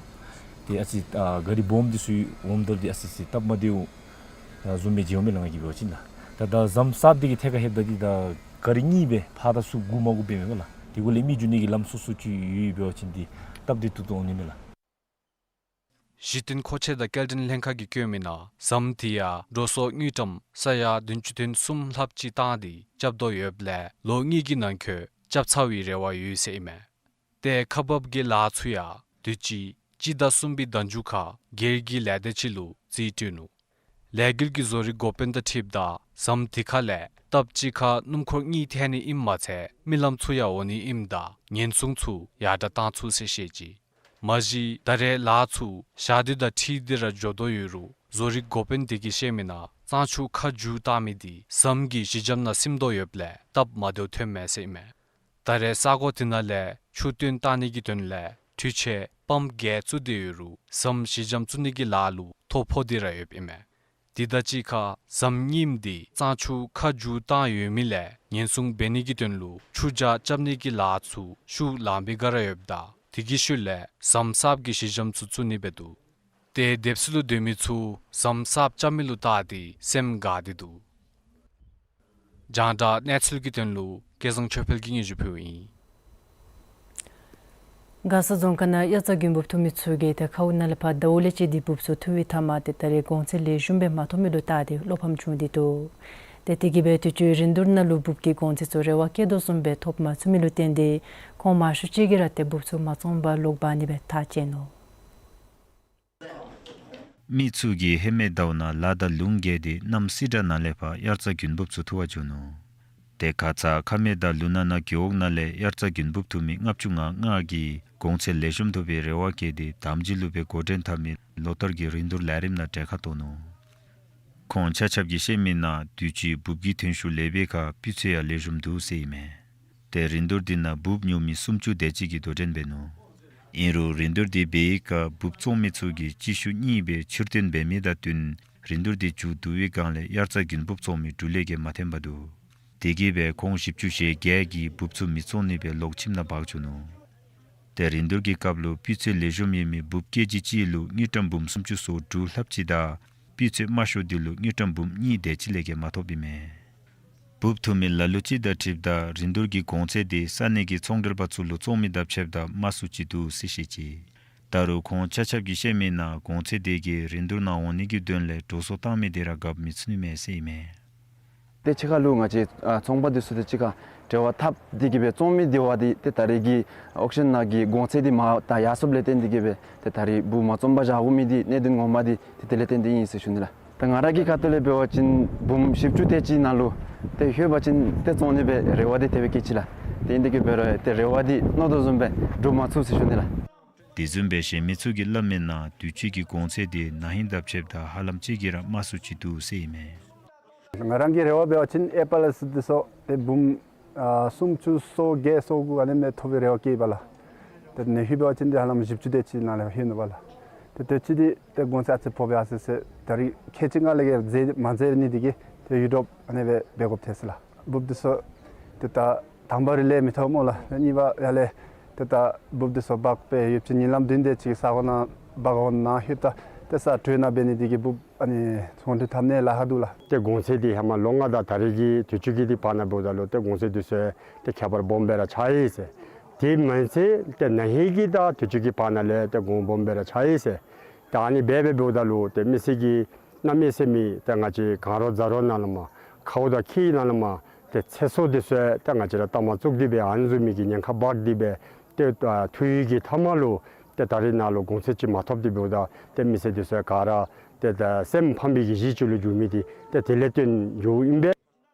ཏེ་ཨ་ཙི་ཨ་ག་རི་སྦོམ་འདི་ཚུ་འོངམ་ད་ཏེ་ཨ་ཙི་ཙི་སྟབས་མ་བདེཝ་ཨ་བཟུམ་སྦེ་མཇལཝ་མས་ལགས་ང་གིས་འབད་བ་ཅིན་ལགས། ད་ད་ཟམ་གསརཔ་འདི་གི་ཐད་ཁར་ལྷོདཔ་ད་འདི་ད་ག་རི་གཉིས་སྦེ་ཕར་དང་ཚུར་སྒུག་མ་དགོཔ་སྦེ་མས་པ་ལགས། དེ་གུ་ལས་མི་འགྱོ་ནི་གི་ལམ་སོ་སོ་ཅིག་ཡོད་འབད་བ་ཅིན་འདི་སྟབས་བདེ་ཏོག་ཏོ་འོང་ནི་མས་ལགས། གཞི་རྟེན་མཁོ་ཆས་དང་སྐྱེལ་འདྲེན་ལྷན་ཁག་གིས་བཀོད་མི་ནང་ཟམ་འདི་ཡང་འགྲོ་སོང་དངུལ་ཀྲམ་ས་ཡ་བདུན་ཅུ་དོན་གསུམ་ལྷགཔ་ཅིག་བཏང་སྟེ་རྐྱབ་དོ་ཡོདཔ་ལས་ལོ་གཉིས་ཀྱི་ནང་འཁོད་རྐྱབ་ཚར་བའི་རེ་བ་ཡོད་ཟེར་ཨིན་མས། ཏེ་ཁག་འབག་གི་ལཱ་ཚུ་ཡང་དུས་ཅི་སྤྱི་ཟླ་གསུམ་པའི་ཟླ་མཇུག་ཁར་སྒེར་གྱི་ལས་སྡེ་ཅིག་ལུ་རྩིས་སྤྲོད་ནུག། ལས་འགུལ་གྱི་བཟོ་རིག་འགོ་དཔོན་དང་འཁྲིལཝ་ད་ཟམ་དེ་ཁ་ལས་སྟབས་གཅིག་ཁར་སྣུམ་འཁོར་གཉིས་ཐལ་ནི་ཨིནམ་མ་ཚད་མི་ལམ་ཚུ་ཡང་འོང་ནི་ཨིནམ་ད་ཉེན་སྲུང་ཚུ་ཡར་དྲག་གཏང་ཚུགས་ཟེར་བཤད་ཅི། མ་གཞི་ད་རེས་ལཱ་ཚུ་ཞག་དུས་དང་འཁྲིལ་ཏེ་ར་འགྱོ་དོ་ཡོད་རུང་བཟོ་རིག་འགོ་དཔོན་དེ་གིས་བཤད་མི་ནང་གཙང་ཆུ་ཁ་མཇུག་བཏང་མི་འདི་ཟམ་གྱི་གཞི་འགྱམ་ནང་སིམ་དོ་ཡོདཔ་ལས་སྟབས་མ་བདེཝ་ཐོནམ་མས་ཟེར་ཨིན་མས། ད་རེས་ས་གོ་དེ་ནང་ལས་ཆུ་བཏོན་གཏང་ནི་གི་དོན་ལས་འཕྲུལ་ཆས་པམཔ་བརྒྱད་བཙུགས་ཏེ་ཡོད་རུང་ཟམ་གཞི་འགྱམ་བཙུགས་ནི་གི་ལཱ་ལུ་ཐོ་ཕོག་སྟེ་ར་ཡོདཔ་ཨིན་མས། དེ་དང་གཅིག་ཁར་ཟམ་རྙིངམ་འདི་གཙང་ཆུ་ཁ་མཇུག་བཏང་ཡོད་མི་ལས་ཉེན་སྲུང་འབད་ནི་གི་དོན་ལུ་ཆུ་རྒྱགས་རྐྱབ་ནི་གི་ལཱ་ཚུ་ཤུགས་ལང་པའི་སྒང་ར་ཡོདཔ་ད་དེ་གི་ཤུལ་ལས་ཟམ་གསརཔ་གི་གཞི་འགྱམ་ཚུ་བཙུགས་ནི་འབད་དོ། ཏེ་དིབ་སི་ལུ་སྡོད་མི་ཚུ་ཟམ་གསརཔ་རྐྱབ་མི་ལུ་བལྟ་སྟེ་སེམས་དགའ་སྟེ་འདུག། རྒྱང་བསྒྲགས་གནས་ཚུལ་གྱི་དོན་ལུ་སྐལ་བཟང་ཆོས་འཕེལ་གྱིས་སྙན་ཞུ་ཕུལཝ་ཨིན། མགར་ས་རྫོང་ཁག་ནང་དབྱར་རྩྭ་དགུན་འབུབ་ཐོབ་མི་ཚུ་གིས་ཏེ་ཁཝ་ནང་ལས་ཕར་ཟླཝ་ལས་ཅིག་འདི་འབུབ་ཚུགས་ཐུབ་པའི་མཐའ་མ་ཏེ་ད་རེས་གོང་ཚད་ལེགས་ཤོམ་སྦེ་མ་ཐོབ་མི་ལུ་བལྟ་སྟེ་བློ་ཕམ་བྱུང་སྟེ་འདུག། ཏེ་དེ་གིས་སྦེ་དུས་ཅི་རིན་བསྡུར་ནང་ལུ་འབུབ་ཀྱི་གོང་ཚད་ཚུ་རེ་བ་བསྐྱེད་དོ་བཟུམ་སྦེ་ཐོབ་མ་ཚུགས་མི་ལུ་བརྟེན་ཏེ་ཁོང་མང་ཤོས་ཅིག་གིས་ར་ཏེ་འབུབ་ཚུགས་མ་ཚུགསཔ་ལོག་འབག་ནི་སྦེ་ཐག་བཅད་ནུག། མི་ཚུ་གིས་ཧེ་མའི་ཟླཝ་ནང་ལ་དང་རླུང་རྒྱས་ཏེ་གནམ་སེར་དྲགས་ནང་ལས་ཕར་དབྱར་རྩྭ་དགུན་འབུབ་ཚུགས་ཐུབ་པར་བྱུང་ནུག། ཏེ་ཁ་ཙ་ཁ་སྨད་དང་ལུ་ན་ན་རྒེད་འོག་ནང་ལས་དབྱར་རྩྭ་དགུན་འབུབ་འཐུ་མི་ལྔ་བཅུ་ང་ལྔ་གིས་གོང་ཚད་ལེགས་ཤོམ་ཐོབ་པའི་རེ་བ་བསྐྱེད་དེ་དམ་སྦྱིས་ལུ་སྦེ་འགོ་འདྲེན་འཐབ་མི་ལོ་ལྟར་གྱི་རིན་བསྡུར་ལས་རིམ་ནང་གྲལ་ཁར་གཏོགས་ནུག། ཁོང་ཆ་ཁྱབ་ཀྱིས་བཤད་མི་ནང་དུས་ཅི་འབུབ་ཀྱི་ཐོན་ཤུགས་ལེགས་པའི་ཁར་སྤུས་ཚད་ཡང་ལེགས་ཤོམ་འདུག་ཟེར་ཨིན་མས། ཏེ་རིན་བསྡུར་འདི་ནང་འབུབ་ཉོ་མི་སུམ་ཅུ་དེ་ཅིག་གིས་དོ་འགྲན་འབད་ནུག། ཨིན་རུང་རིན་བསྡུར་འདི་འབད་བའི་སྐབས་འབུབ་བཙོང་མི་ཚུ་གིས་སྤྱི་ཤུགས་གཉིས་སྦེ་ཕྱིར་བཏོན་འབད་མི་དང་བསྟུན་རིན་བསྡུར་འདི་མཇུག་བསྡུ་བའི་སྒང་ལས་དབྱར་རྩྭ་དགུན་འབུབ་བཙོང་མི་འབྲུ་ལས་ཀྱིས་མ་འཐེན་པར་འདུག། དེ་གིས་སྦེ་ཁོང་བཞི་བཅུ་ཞེ་བརྒྱད་ཀྱིས་འབུབ་ཚུ་མི་བཙོང་ནི་སྦེ་ལོག་ཁྱིམ་ནང་འབག་བཅུག་ནུག། ཏེ་རིན་བསྡུར་གྱི་སྐབས་ལུ་སྤུས་ཚད་ལེགས་ཤོམ་ཡོད་མི་འབུབ་ཀེ་ཇི་གཅིག་ལུ་དངུལ་ཀྲམ་འབུམ་སུམ་ཅུ་སོ་དྲུག་ལྷགཔ་ཅིག་དང་སྤུས་ཚད་དམའ་ཤོས་འདི་ལུ་དངུལ་ཀྲམ་འབུམ་གཉིས་དེ་ཅིག་ལས་བརྒལ་མ་ཐོབ་ཨིན་མས། འབུབ་འཐུ་མི་ལ་ལུ་ཅིག་དང་འཁྲིལཝ་ད་རིན་བསྡུར་གྱི་གོང་ཚད་འདི་ས་གནས་ཀྱི་ཚོང་འབྲེལ་པ་ཚུ་ལུ་བཙོང་མི་དང་ཕྱདཔ་ད་དམའ་སུ་ཅིག་འདུག་ཟེར་བཤད་ཅི། ད་རུང་ཁོང་ཆ་ཁྱབ་ཀྱིས་བཤད་མི་ནང་གོང་ཚད་དེ་གིས་རིན་བསྡུར་ནང་འོང་ནི་གི་དོན་ལས་འགྲོ་སོང་བཏང་མི་དེ་ར་རྒཔོ་མི་ཚུགས་ནི་མས་ཟེར་ཨིན་མས། ཏེ་ཕྱི་ཁ་ལུ་ང་བཅས་ཨ་ཚོང་པ་འདི་ཚུ་ཏེ་ཕྱི་ཁ་འབྲེལ་བ་འཐབ་སྟེ་གིས་སྦེ་བཙོང་མི་དེ་བ་འདི་ཏེ་ད་རེས་ཀྱི་ཨོག་ཤཱན་ནང་གི་གོང་ཚད་འདི་མར་ད་ཡར་སོངམ་ལས་བརྟེན་ཏེ་གིས་སྦེ་ཏེ་ད་རེས་འབུབ་མ་བཙོང་པར་བཞག་དགོ་མི་འདི་གནད་དོན་ངོ་མ་འདི་ཏེ་དེ་ལས་བརྟེན་ཏེ་ཨིན་ཟེར་ཞུ་ནི་ལགས། ད་ང་ར་གི་ཁ་ཐུག་ལས་འབད་བ་ཅིན་འབུམ་བཞི་བཅུ་དེ་ཅིག་ནང་ལུ་ཏེ་ལྷོད་པ་ཅིན་ཏེ་བཙོང་ནི་སྦེ་རེ་བ་འདི་དེ་སྦེ་བསྐྱེད་ཅི་ལགས། ཏེ་ཨིན་དེ་གིས་འབད་རུང་ཏེ་རེ་བ་འདི་མནོ་དོ་བཟུམ་སྦེ་འགྲུབ་མ་ཚུགས་ཟེར་ཞུ་ནི་ལགས། དེ་བཟུམ་སྦེ་གཞན་མི་ཚུ་གིས་སླབ་མི་ནང་དུས་ཅི་གི་གོང་ཚད་འདི་ན་ཧིང་དང་ཕྱདཔ་ད་ཧ་ལམ་ཅིག་གིས་ར་དམའ་སུ་ཅིག་འདུག་ཟེར་ཨིན་མས། ང་རང་གི་རེ་བ་འབད་བ་ཅིན་ཨེ་པ་ལས་འདི་ཚུ་ཏེ་འབུམ་ཨ་སུམ་ཅུ་སོ་བརྒྱད་སོ་དགུ་ཨ་ནི་མས་ཐོབ་པའི་རེ་བ་བསྐྱེད་པ་ལགས། ཏེ་ན་ཧིང་འབད་བ་ཅིན་འདི་ཧ་ལམ་བཞི་བཅུ་དེ་ཅིག་ནང་ལས་ལྷོད་ནུག་པ་ལགས། ཏེ་དུས་ཅི་འདི་ཏེ་གོང་ཚད་ཨ་ཙི་ཕོག་པས་ཨ་ཙི་ཟེར་ད་རེས་ཁལ་གཅིག་ལྔ་ལས་བརྒལ་མ་འཛེགས་ནི་དེ་གིས་ཏེ་ཡུ་ཌོབ་ཨ་ནི་སྦེ་འབད་དགོཔ་ཐལ་ཅི་ལགས། འབུབ་འདི་ཚུ་ཏེ་ད་དང་པ་ར་ལས་མི་ཐོབ་སྨོ་ལགས། ཏེ་གཉིས་པ་ཡར་ལས་ཏེ་ད་འབུབ་འདི་ཚུ་འབག་སྦེ་ཡོདཔ་ཅིག་ཉིན་ལམ་བདུན་དེ་ཅིག་ས་གོ་ནང་འབག་འོང་ནང་ལྷོདཔ་ད་ཏེ་ས་དྲོད་ནང་འབད་ནི་དེ་གིས་འབུབ་ཨ་ནི་ཚོང་འགྲུལ་འཐབ་ནི་ལཱ་ཁག་འདུག་ལགས། ཏེ་གོང་ཚད་འདི་ཧེ་མ་ལོ་ལྔ་དང་ད་རེས་ཀྱི་དུས་ཅི་གི་འདི་བར་ན་འབདཝ་ད་ལུ་ཏེ་གོང་ཚད་འདི་ཚུ་ཏེ་ཁྱད་པར་སྦོམ་སྦེ་ར་ཆགས་ཡི་ཟེར། དེ་མ་ཚད་ཏེ་ན་ཧིང་གི་དང་དུས་ཅི་གི་བར་ན་ལས་ཏེ་གོང་སྦོམ་སྦེ་ར་ཆགས་ཡི་ཟེར། ད་ཨ་ནི་སྦེ་སྦེ་འབདཝ་ད་ལུ་ཏེ་མི་སེར་གྱི་གནམ་མེད་ས་མེད་ཏེ་ང་བཅས་གངས་རི་རྫ་རི་ནང་ལུ་མར་ཁཝ་དང་ཁྱི་ནང་ལུ་མར་ཏེ་ཚེ་སྲོག་འདི་ཚུ་ཏེ་ང་བཅས་ར་ལྟ་མ་ཚུགས་ཏེ་སྦེ་ཨ་ནི་བཟུམ་མའི་གི་ཉེན་ཁ་འབག་སྟེ་སྦེ་ཏེ་ཨ་འཐུ་བའི་གི་མཐའ་མ་ལུ་ཏེ་ད་རེས་ནང་ལུ་གོང་ཚད་ཅིག་མ་ཐོབ་སྟེ་འབདཝ་ད་ཏེ་མི་སེར་འདི་ཚུ་ག་ར་ཏེ་ད་སེམས་ཕམ་པའི་གི་གཞི་ཅིག་ལུ་འགྱུར་མི་འདི་ཏེ་དེ་ལས་བརྟེན་འགྱོཝ་ཨིན་པས།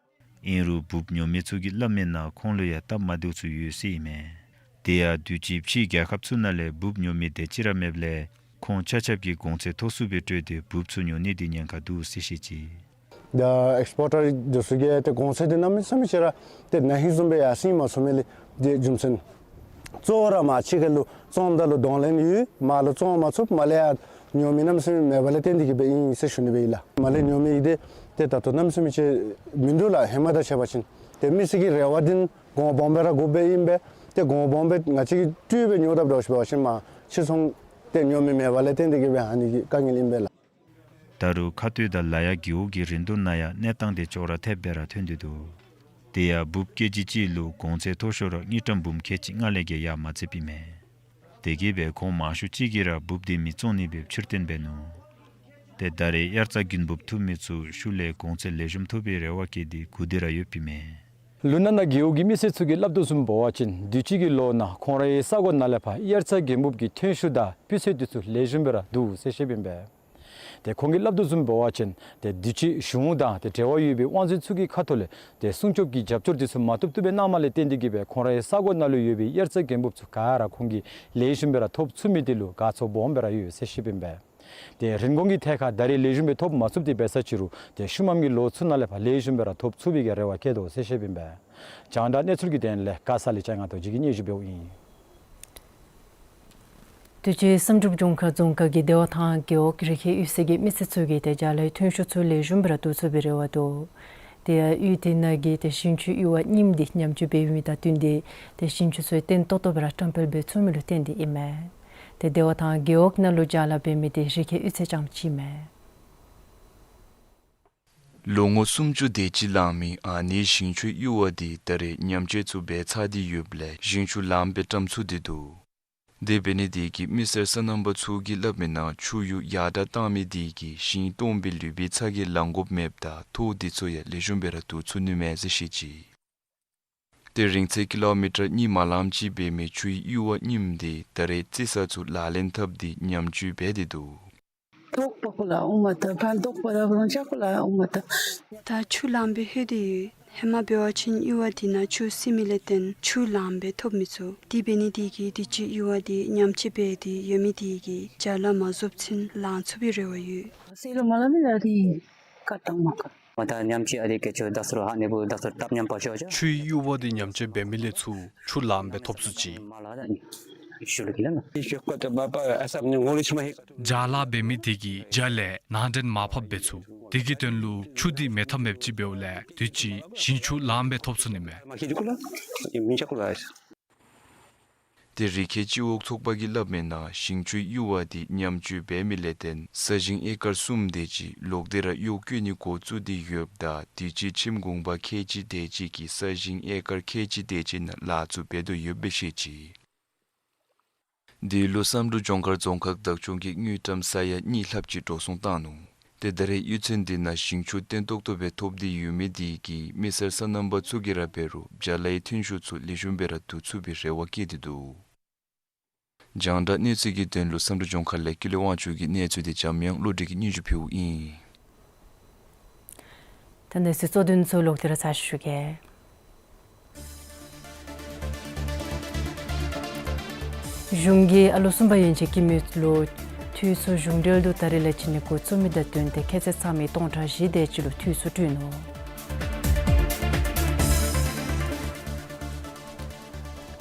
ཨིན་རུང་འབུབ་ཉོ་མི་ཚུ་གིས་སླབ་མི་ནང་ཁོང་ལུ་ཡང་སྟབས་མ་བདེཝ་ཚུ་ཡོད་ཟེར་ཨིན་མས། དེ་ཡང་དུས་ཅི་ཕྱིའི་རྒྱལ་ཁབ་ཚུ་ནང་ལས་འབུབ་ཉོ་མི་དེ་ཅིག་ར་མེདཔ་ལས་ཁོང་ཆ་ཁྱབ་ཀྱིས་གོང་ཚད་མཐོ་སུ་སྦེ་སྤྲོད་དེ་འབུབ་ཚུ་ཉོ་ནི་འདི་ཉེན་ཁ་འདུག་ཟེར་བཤད་ཅི། ད་ཨེགསི་པོར་ཊར་འདི་ཚུ་གིས་ཏེ་གོང་ཚད་འདི་གནམ་མེད་ས་མེད་ཅིག་ར་ཏེ་ན་ཧིང་བཟུམ་སྦེ་ཡར་སེང་མ་སོང་མི་ལས་འདི་རྒྱུ་མཚན་གཙོ་བོ་ར་མར་ཕྱི་ཁ་ལུ་བཙོངམ་ད་ལུ་གདོང་ལེན་ཡོད། མར་ལུ་བཙོང་མ་ཚུགས། མར་ལས་ཡར་ཉོ་མི་གནམ་མེད་ས་མེད་མེད་པ་ལས་བརྟེན་ཏེ་གིས་སྦེ་ཨིན་ཟེར་ཞུ་ནི་སྦེ་ཨིན་ལགས། མར་ལས་ཉོ་མི་འདི་ཏེ་ད་ལྟོ་གནམ་མེད་ས་མེད་ཅིག་མིན་འདུག་ལགས། ཧེ་མ་དང་ཕྱད་པ་ཅིན་ཏེ་མི་སེར་གྱི་རེ་བ་འདི་གོང་སྦོམ་སྦེ་ར་དགོཔ་སྦེ་ཨིན་པས། ཏེ་གོང་སྦོམ་སྦེ་ང་བཅས་ཀྱིས་སྤྲོད་སྦེ་ཉོ་དཔ་འདྲཝ་ཅིག་འབད་བ་ཅིན་མར་ཕྱིར་ཚོང་ཏེ་ཉོ་མི་མེད་པ་ལས་བརྟེན་ཏེ་གིས་སྦེ་ཨ་ནི་གི་དཀའ་ངལ་ཨིན་པས་ལགས། ད་རུང་ཁ་སྟོད་དང་ལ་ཡག་རྒེད་འོག་གི་རིན་བསྡུར་ནང་ཡང་གནས་སྟངས་དེ་ཅོག་ར་འཐདཔ་སྦེ་ར་ཐོན་ཏེ་འདུག། དེ་ཡང་འབུབ་ཀེ་ཇི་གཅིག་ལུ་གོང་ཚད་མཐོ་ཤོས་ར་དངུལ་ཀྲམ་འབུམ་ཁལ་གཅིག་ལྔ་ལས་བརྒལ་ཡར་མ་འཛེགསཔ་ཨིན་མས། དེ་གིས་སྦེ་ཁོང་མང་ཤོས་ཅིག་གིས་ར་འབུབ་དེ་མི་བཙོང་ནི་སྦེ་ཕྱིར་བཏོན་འབད་ནུག། ཏེ་ད་རེས་དབྱར་རྩྭ་དགུན་འབུབ་འཐུ་མི་ཚུ་ཤུལ་ལས་གོང་ཚད་ལེགས་ཤོམ་ཐོབ་པའི་རེ་བ་བསྐྱེད་དེ་སྒུག་སྡོད་ར་ཡོདཔ་ཨིན་མས། ལུ་ན་ན་རྒེད་འོག་གི་མི་སེར་ཚུ་གིས་སླབ་དོ་བཟུམ་འབད་བ་ཅིན་དུས་ཅི་གི་ལོ་ནང་ཁོང་རའི་ས་གོ་ནང་ལས་ཕར་དབྱར་རྩྭ་དགུན་འབུབ་ཀྱི་ཐོན་ཤུགས་དང་སྤུས་ཚད་འདི་ཚུ་ལེགས་ཤོམ་སྦེ་ར་འདུག་ཟེར་བཤདཔ་ཨིན་པས། ཏེ་ཁོང་གིས་སླབ་དོ་བཟུམ་འབད་བ་ཅིན་ཏེ་དུས་ཅི་གཞུང་དང་ཏེ་འབྲེལ་བ་ཡོད་པའི་དབང་འཛིན་ཚུ་གི་ཁ་ཐུག་ལས་ཏེ་སྲུང་སྐྱོབ་ཀྱི་རྒྱབ་སྐྱོར་འདི་ཚུ་མ་བཏུབ་བཏུབ་སྦེ་གནངམ་ལས་བརྟེན་ཏེ་གིས་སྦེ་ཁོང་རའི་ས་གོ་ནང་ལུ་ཡོད་པའི་དབྱར་རྩྭ་དགུན་འབུབ་ཚུ་ག་ར་ཁོང་གིས་ལེགས་ཤོམ་སྦེ་ར་ཐོབ་ཚུགས་མི་འདི་ལུ་དགའ་ཚོར་སྦོམ་སྦེ་ར་ཡོད་ཟེར་བཤདཔ་ཨིན་པས། ཏེ་རིན་གོང་གི་ཐད་ཁར་ད་རེས་ལེགས་ཤོམ་སྦེ་ཐོབ་མ་ཚུགས་ཏེ་འབད་ས་ཅིག་རུང་ཏེ་ཤུལ་མམ་གྱི་ལོ་ཚུ་ནང་ལས་ཕར་ལེགས་ཤོམ་སྦེ་ར་ཐོབ་ཚུགས་པའི་གི་རེ་བ་བསྐྱེད་དོ་ཟེར་བཤདཔ་ཨིན་པས། རྒྱང་བསྒྲགས་གནས་ཚུལ་གྱི་དོན་ལས་མགར་ས་ལས་ལྕང་ང་རྡོ་རྗེ་གིས་སྙན་ཞུ་འབདཝ་ཨིན། དུས་ཅི་བསམ་གྲུབ་ལྗོངས་མཁར་རྫོང་ཁག་གི་བདེ་བ་ཐང་རྒེད་འོག་རི་ཁའི་གཡུས་ས་གི་མི་སེར་ཚུ་གིས་ཏེ་ཇ་ལའི་ཐོན་ཤུགས་ཚུ་ལེགས་ཤོམ་སྦེ་ར་བསྡུ་ཚུགས་པའི་རེ་བ་འདུག། དེ་ཡང་གཡུས་དེ་ནང་གི་ཏེ་ཞིང་ཆུ་གཡུར་བ་རྙིངམ་འདི་ཉམས་བཅོས་འབད་མི་དང་བསྟུན་ཏེ་ཏེ་ཞིང་ཆུ་ཚུ་བརྟན་ཏོག་ཏོ་སྦེ་ར་བཀྲམ་སྤེལ་འབད་ཚུགས་མི་ལུ་བརྟེན་ཏེ་ཨིན་མས། ཏེ་བདེ་བ་ཐང་རྒེད་འོག་ནང་ལུ་ཇ་ལ་འབད་མི་འདི་རི་ཁའི་གཡུས་ཚན་རྐྱངམ་ཅིག་ཨིན་མས། ལོ་ངོ་སུམ་ཅུ་དེ་ཅིག་ལང་མི་ཨ་ནེ་ཞིང་ཆུ་གཡུར་བ་འདི་ད་རེས་ཉམས་བཅོས་ཚུ་འབད་ཚར་ཏེ་ཡོདཔ་ལས་ཞིང་ཆུ་ལངམ་སྦེ་བཀྲམ་ཚུགས་ཏེ་འདུག། དེ་འབད་ནི་དེ་གིས་མི་སེར་སོ་ནམ་པ་ཚུ་གིས་སླབ་མི་ནང་ཆུ་གཡུར་ཡར་དྲག་བཏང་མི་དེ་གིས་ཞིང་སྟོངམ་སྦེ་ལུས་པའི་ཚ་གྱང་ལང་དགོཔ་མེདཔ་དང་ཐོག་དེ་ཚུ་ཡང་ལེགས་ཤོམ་སྦེ་ར་བསྡུ་ཚུགས་ནི་མས་ཟེར་བཤད་ཅི། ཏེ་རིང་ཚད་ཀི་ལོ་མི་ཊར་གཉིས་མ་ལངམ་ཅིག་འབད་མི་ཆུའི་གཡུར་བ་རྙིངམ་འདི་ད་རེས་རྩི་ས་ཚུ་ལག་ལེན་འཐབ་སྟེ་ཉམས་བཅོས་འབད་དེ་འདུག། དོག་པ་གུ་ལུ་ཨོང་མ་ད་ཕར་དོག་པ་ར་རོང་ཅག་གུ་ལུ་ཨོང་མ་ད། ད་ཆུ་ལངམ་སྦེ་ལྷོད་དེ་ཡོད། ཧེ་མ་འབད་བ་ཅིན་གཡུར་བ་འདི་ནང་ཆུ་བསིལ་མི་ལས་བརྟེན་ཆུ་ལངམ་སྦེ་ཐོབ་མི་ཚུགས། དེ་འབད་ནི་དེ་གིས་དུས་ཅི་གཡུར་བ་འདི་ཉམས་བཅོས་འབད་དེ་ཡོད་མི་དེ་གིས་བྱ་ལཱ་མ་རྫོགས་ཚུན་ལང་ཚུགས་པའི་རེ་བ་ཡོད། ཆུའི་གཡུར་བ་འདི་ཉམས་བཅོས་འབད་མི་ལས་ཚུར་ཆུ་ལངམ་སྦེ་ཐོབ་ཚུགས་ཅི། བྱ་ལཱ་འབད་མི་དེ་གིས་བྱ་ལས་ནང་འདྲེན་མར་ཕབ་འབད་ཚུགས། དེ་གི་དོན་ལུ་ཆུ་འདི་མེད་ཐབས་མེདཔ་ཅིག་འབདཝ་ལས་དུས་ཅི་ཞིང་ཆུ་ལངམ་སྦེ་ཐོབ་ཚུགས་ནི་མས། ཏེ་རི་ཁའི་སྤྱི་འོག་ཚོགས་པ་གིས་སླབ་མིའི་ནང་ཞིང་ཆུའི་གཡུར་བ་འདི་ཉམས་བཅོས་འབད་མི་ལས་བརྟེན་ས་ཞིང་ཨེ་ཀར་གསུམ་དེ་ཅིག་ལོག་སྟེ་ར་གཡོག་བཀོལ་ནི་འགོ་བཙུགས་ཏེ་ཡོདཔ་ད་དུས་ཅི་ཁྱིམ་གུང་པ་ཁལ་གཅིག་དེ་ཅིག་གིས་ས་ཞིང་ཨེ་ཀར་ཁལ་གཅིག་དེ་ཅིག་ནང་ལཱ་ཚུ་འབད་དོ་ཡོདཔ་སྦེ་བཤད་ཅི། འདི་ལུ་བསམ་གྲུབ་ལྗོངས་མཁར་རྫོང་ཁག་བདག་སྐྱོང་གིས་དངུལ་ཀྲམ་ས་ཡ་གཉིས་ལྷགཔ་ཅིག་འགྲོ་སོང་བཏང་ནུག། ཏེ་ད་རེས་གཡུས་ཚན་འདི་ནང་ཞིང་ཆུ་བརྟན་ཏོག་ཏོ་སྦེ་ཐོབ་སྟེ་ཡོད་མི་དེ་གིས་མི་སེར་སོ་ནམ་པ་ཚུ་གིས་ར་འབད་རུང་བྱ་ལཱའི་ཐོན་ཤུགས་ཚུ་ལེགས་ཤོམ་སྦེ་ར་བསྡུ་ཚུགས་པའི་རེ་བ་བསྐྱེད་དེ་འདུག། རྒྱང་བསྒྲགས་གནས་ཚུལ་གྱི་དོན་ལུ་བསམ་གྲུབ་ལྗོངས་མཁར་ལས་ཀུན་ལེགས་དབང་ཕྱུག་གི་གནས་ཚུལ་དེ་འཇམ་དབྱངས་བློ་གྲོས་ཀྱིས་སྙན་ཞུ་ཕུལཝ་ཨིན། ད་གནས་ཚུལ་གཙོ་དོན་ཚུ་ལོག་སྟེ་ར་ཚར་ཞུ་གེ། གཞུང་གིས་ཨ་ལོ་གསུམ་པ་ཡན་ཆད་ཀྱི་མི་ལུ་འཐུས་ཚུ་གཞུང་འབྲེལ་དུ་ད་རིས་ལས་བྱིན་ནི་འགོ་བཙུགས་མི་དང་བསྟུན་ཏེ་ཁྱད་ཚད་ཚང་མི་སྟོང་ཕྲག་བཞི་དེ་ཅིག་ལུ་འཐུས་ཚུ་སྤྲོད་ནུག།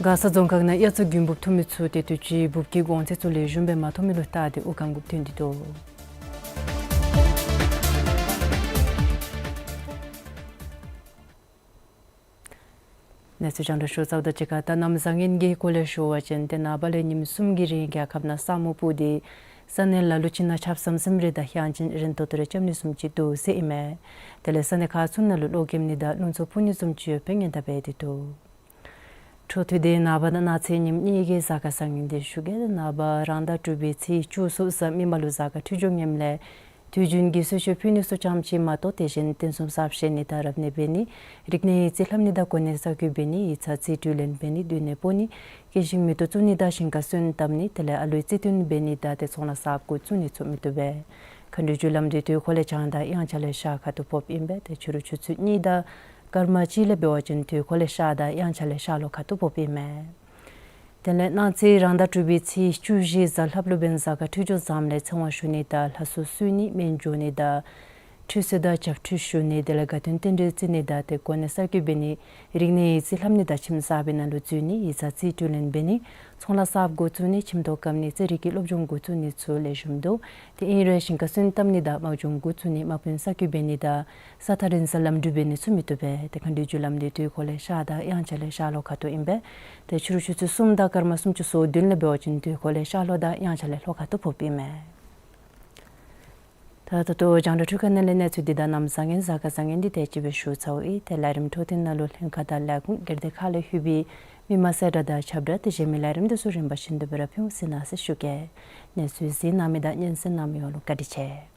མགར་ས་རྫོང་ཁག་ནང་དབྱར་རྩྭ་དགུན་འབུབ་ཐུབ་མི་ཚུ་ཏེ་དུས་ཅི་འབུབ་ཀྱི་གོང་ཚད་ཚུ་ལེགས་ཤོམ་སྦེ་མ་ཐོབ་མི་ལུ་བརྟེན་ཏེ་དབུགས་ལྒང་འབུབ་ཐོན་ཏེ་འདུག། གནས་ཚུལ་རྒྱང་བསྒྲགས་ཞུ་ཚརཝ་དང་གཅིག་ཁར་ད་གནམ་བཟང་ངན་གྱི་སྐོར་ལས་ཞུ་བ་ཅིན་ཏེ་ནངས་པ་ལས་ཉིནམ་གསུམ་གྱི་རིང་རྒྱལ་ཁབ་ནང་ས་སྨུག་སྤུབས་ཏེ་ས་གནས་ལ་ལུ་ཅིག་ནང་ཆརཔ་ཟམ་ཟིམ་རེ་དང་ཡང་ཅིན་རན་ཏོག་ཏོ་རེ་རྐྱབ་ནི་བཟུམ་ཅིག་འདུག་ཟེར་ཨིན་མས། དེ་ལས་ས་གནས་ཁག་ཚུ་ནང་ལུ་གློག་འགེམ་ནི་དང་རླུང་འཚུབ་འཕུ་ནི་བཟུམ་ཅིག་ཡོད་པའི་ཉེན་བརྡ་འབད་དེ་འདུག། འཕྲོ་མཐུད་དེ་ནངས་པ་དང་གནངས་ཚེ་ཉིནམ་གཉིས་ཀྱི་གཟའ་སྐར་བཟང་ངན་དེ་ཞུ་གེ། ནངས་པ་རང་ཟླ་དྲུག་པའི་ཚེས་བཅུ་གཟའ་མིག་དམར་ལུ་གཟའ་སྐར་འཕྲོད་སྦྱོར་ངནམ་ལས་དུས་རྒྱུན་གྱི་གསོལ་མཆོད་ཕུལ་ནི་ཚུ་ཙམ་ཅིག་མ་གཏོགས་དེ་བཞིན་རྟེན་གསུམ་གསར་བཞེངས་ནི་དང་རབ་གནས་འབད་ནི་རིག་གནས་ཡིག་རྩིས་ལྷབ་ནི་དང་གོ་གནས་གསར་བསྐོ་འབད་ནི་ཡིག་ཚང་རྩིས་སྤྲོད་ལེན་འབད་ནི་སྡོད་གནས་སྤོ་ནི་སྐྱེས་ཤིང་མེ་ཏོག་བཙུགས་ནི་དང་ཞིང་ཁ་སོན་བཏབ་ནི་དེ་ལས་ཨ་ལུའི་རྩིས་སྟོན་འབད་ནི་དང་ཏེ་ཚོང་ལཱ་གསརཔ་འགོ་བཙུགས་ནི་ཚུ་མི་བཏུབ་པས། མཁའ་འགྲོའི་རྒྱུ་ལམ་འདི་དུས་འཁོར་ལས་བྱང་དང་དབྱངས་འཆར་ལས་ཤར་ཁ་ཐུག་ཕོགཔ་ཨིན་པས། ཏེ་ཕྱི་རུ་ཆུ་ཚོད་གཉིས་དང་སྐར་མ་གཅིག་ལས་འབད་བ་ཅིན་དུས་འཁོར་ལས་ཤར་དང་དབྱངས་འཆར་ལས་ཤར་ལྷོ་ཁ་ཐུག་ཕོགཔ་ཨིན་མས། དེ་ལས་གནངས་ཚེ་རང་ཟླ་དྲུག་པའི་ཚེས་བཅུ་བཞི་གཟའ་ལྷགཔ་ལུ་འབདན་གཟའ་སྐར་འཕྲོད་སྦྱོར་བཟངམ་ལས་ཚེ་དབང་ཞུ་ནི་དང་ལྷ་གསོལ་གསོལ་ནི་སྨན་འཇོ་ནི་དང་ཁྲུས་གསོལ་དང་བྱབས་ཁྲུས་ཞུ་ནི་དེ་ལས་དགའ་སྟོན་རྟེན་འབྲེལ་བརྩི་ནི་དང་ཏེ་གོ་གནས་གསར་བསྐོ་འབད་ནི་རིག་གནས་ཡིག་རྩིས་ལྷབ་ནི་དང་ཁྱིམ་གསར་པའི་ནང་ལུ་འཛུལ་ནི་ཡིག་ཚང་རྩིས་སྤྲོད་ལེན་འབད་ནི་ཚོང་ལཱ་གསརཔ་འགོ་བཙུགས་ནི་ཁྱིམ་ཐོག་བཀབ་ནི་རྩེད་རིགས་ཀྱི་སློབ་སྦྱོང་འགོ་བཙུགས་ནི་ཚུ་ལེགས་ཤོམ་འདུག། ཏེ་ཨིན་རུང་ཞིང་ཁ་སོན་བཏབ་ནི་དང་དམག་སྦྱོང་འགོ་བཙུགས་ནི་དམག་དཔོན་གསར་བསྐོ་འབད་ནི་དང་ས་ཐག་རིང་ས་ལམ་འགྲུལ་འབད་ནི་ཚུ་མི་བཏུབ་པས། ཏེ་མཁའ་འགྲོའི་རྒྱུ་ལམ་འདི་དུས་འཁོར་ལས་ཤར་དང་དབྱངས་འཆར་ལས་ཤར་ལྷོ་ཁ་ཐུག་ཨིན་པས། ཏེ་ཕྱི་རུ་ཆུ་ཚོད་གསུམ་དང་སྐར་མ་སུམ་ཅུ་སོ་བདུན་ལས་འབད་བ་ཅིན་དུས་འཁོར་ལས་ཤར་ལྷོ་དང་དབྱངས་འཆར་ལས་ལྷོ་ཁ་ཐུག་ཕོགཔ་ཨིན་མས། ད་ད་ལྟོ་རྒྱང་བསྒྲགས་འཕྲུལ་ཁང་ནང་ལས་གནས་ཚུལ་འདི་དང་གནམ་བཟང་ངན་གཟའ་སྐར་བཟང་ངན་འདི་དེ་ཅིག་སྦེ་ཞུ་ཚརཝ་ཨིན། ཏེ་ལས་རིམ་འཕྲོ་མཐུད་ནང་ལུ་ལྷན་ཁག་དང་ལས་ཁུངས་སྒེར་སྡེ་ཁག་ལས་ལྷོད་པའི་མི་མང་གསལ་བསྒྲགས་དང་ཁྱབ་བསྒྲགས་དེ་གཞན་མི་ལས་རིམ་དེ་ཚུ་རིམ་པ་བཞིན་དུ་སྦེ་ར་ཕུལ་ཟེར་གནང་ཟེར་ཞུ་གེ། གནས་ཚུལ་གཟིགས་གནང་མི་དང་སྙན་གསན་གནང་མི་ཡོངས་ལུ་བཀའ་དྲིན་ཆེ།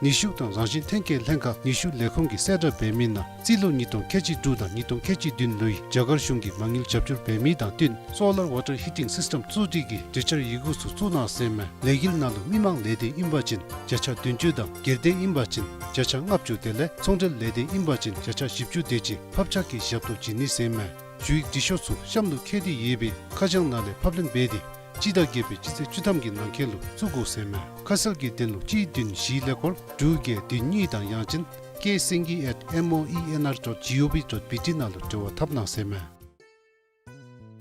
ནུས་ཤུགས་དང་རང་བཞིན་ཐོན་སྐྱེད་ལྷན་ཁག་ནུས་ཤུགས་ལས་ཁུངས་ཀྱིས་གསལ་བསྒྲགས་འབད་མི་ནང་རྩིས་ལོ་ཉིས་སྟོང་ཁལ་གཅིག་དྲུག་དང་ཉིས་སྟོང་ཁལ་གཅིག་བདུན་ལོའི་རྒྱ་གར་གཞུང་གིས་མ་དངུལ་རྒྱབ་སྐྱོར་འབད་མི་དང་བསྟུན་སོ་ལར་ཝ་ཊར་ཧི་ཊིང་སིསི་ཊམ་བཙུགས་སྒྲིག་གི་གྲོས་འཆར་ཡི་གུ་ཚུ་བཙུགས་གནང་ཟེར་མས། ལས་འགུལ་ནང་ལུ་མི་མང་ལས་སྡེ་ཨིན་པ་ཅིན་བརྒྱ་ཆ་བདུན་ཅུ་དང་སྒེར་སྡེ་ཨིན་པ་ཅིན་བརྒྱ་ཆ་ལྔ་བཅུ་དེ་ལས་ཚོང་འབྲེལ་ལས་སྡེ་ཨིན་པ་ཅིན་བརྒྱ་ཆ་བཞི་བཅུ་དེ་ཅིག་ཕབ་ཆག་གི་ཞབས་ཏོག་བྱིན་ནི་ཟེར་མས། ཞུ་ཡིག་འབྲི་ཤོག་ཚུ་གཤམ་ལུ་བཀོད་དེ་ཡོད་པའི་ཁ་བྱང་ནང་ལས་ཕབ་ལེན་འབད་དེ་ སྤྱི་ཟླ་བརྒྱད་པའི་སྤྱི་ཚེས་བཅུ་ཐམ་གྱི་ནང་འཁོད་ལུ་བཙུགས་དགོ་ཟེར་མས། ཁ་གསལ་གྱི་དོན་ལུ་གཅིག་བདུན་བཞི་ཀླད་ཀོར་དྲུག་བརྒྱད་བདུན་གཉིས་དང་ཡང་ཅིན་K Singhi at M O E N R dot G O V dot B T ནང་ལུ་འབྲེལ་བ་འཐབ་གནང་ཟེར་མས།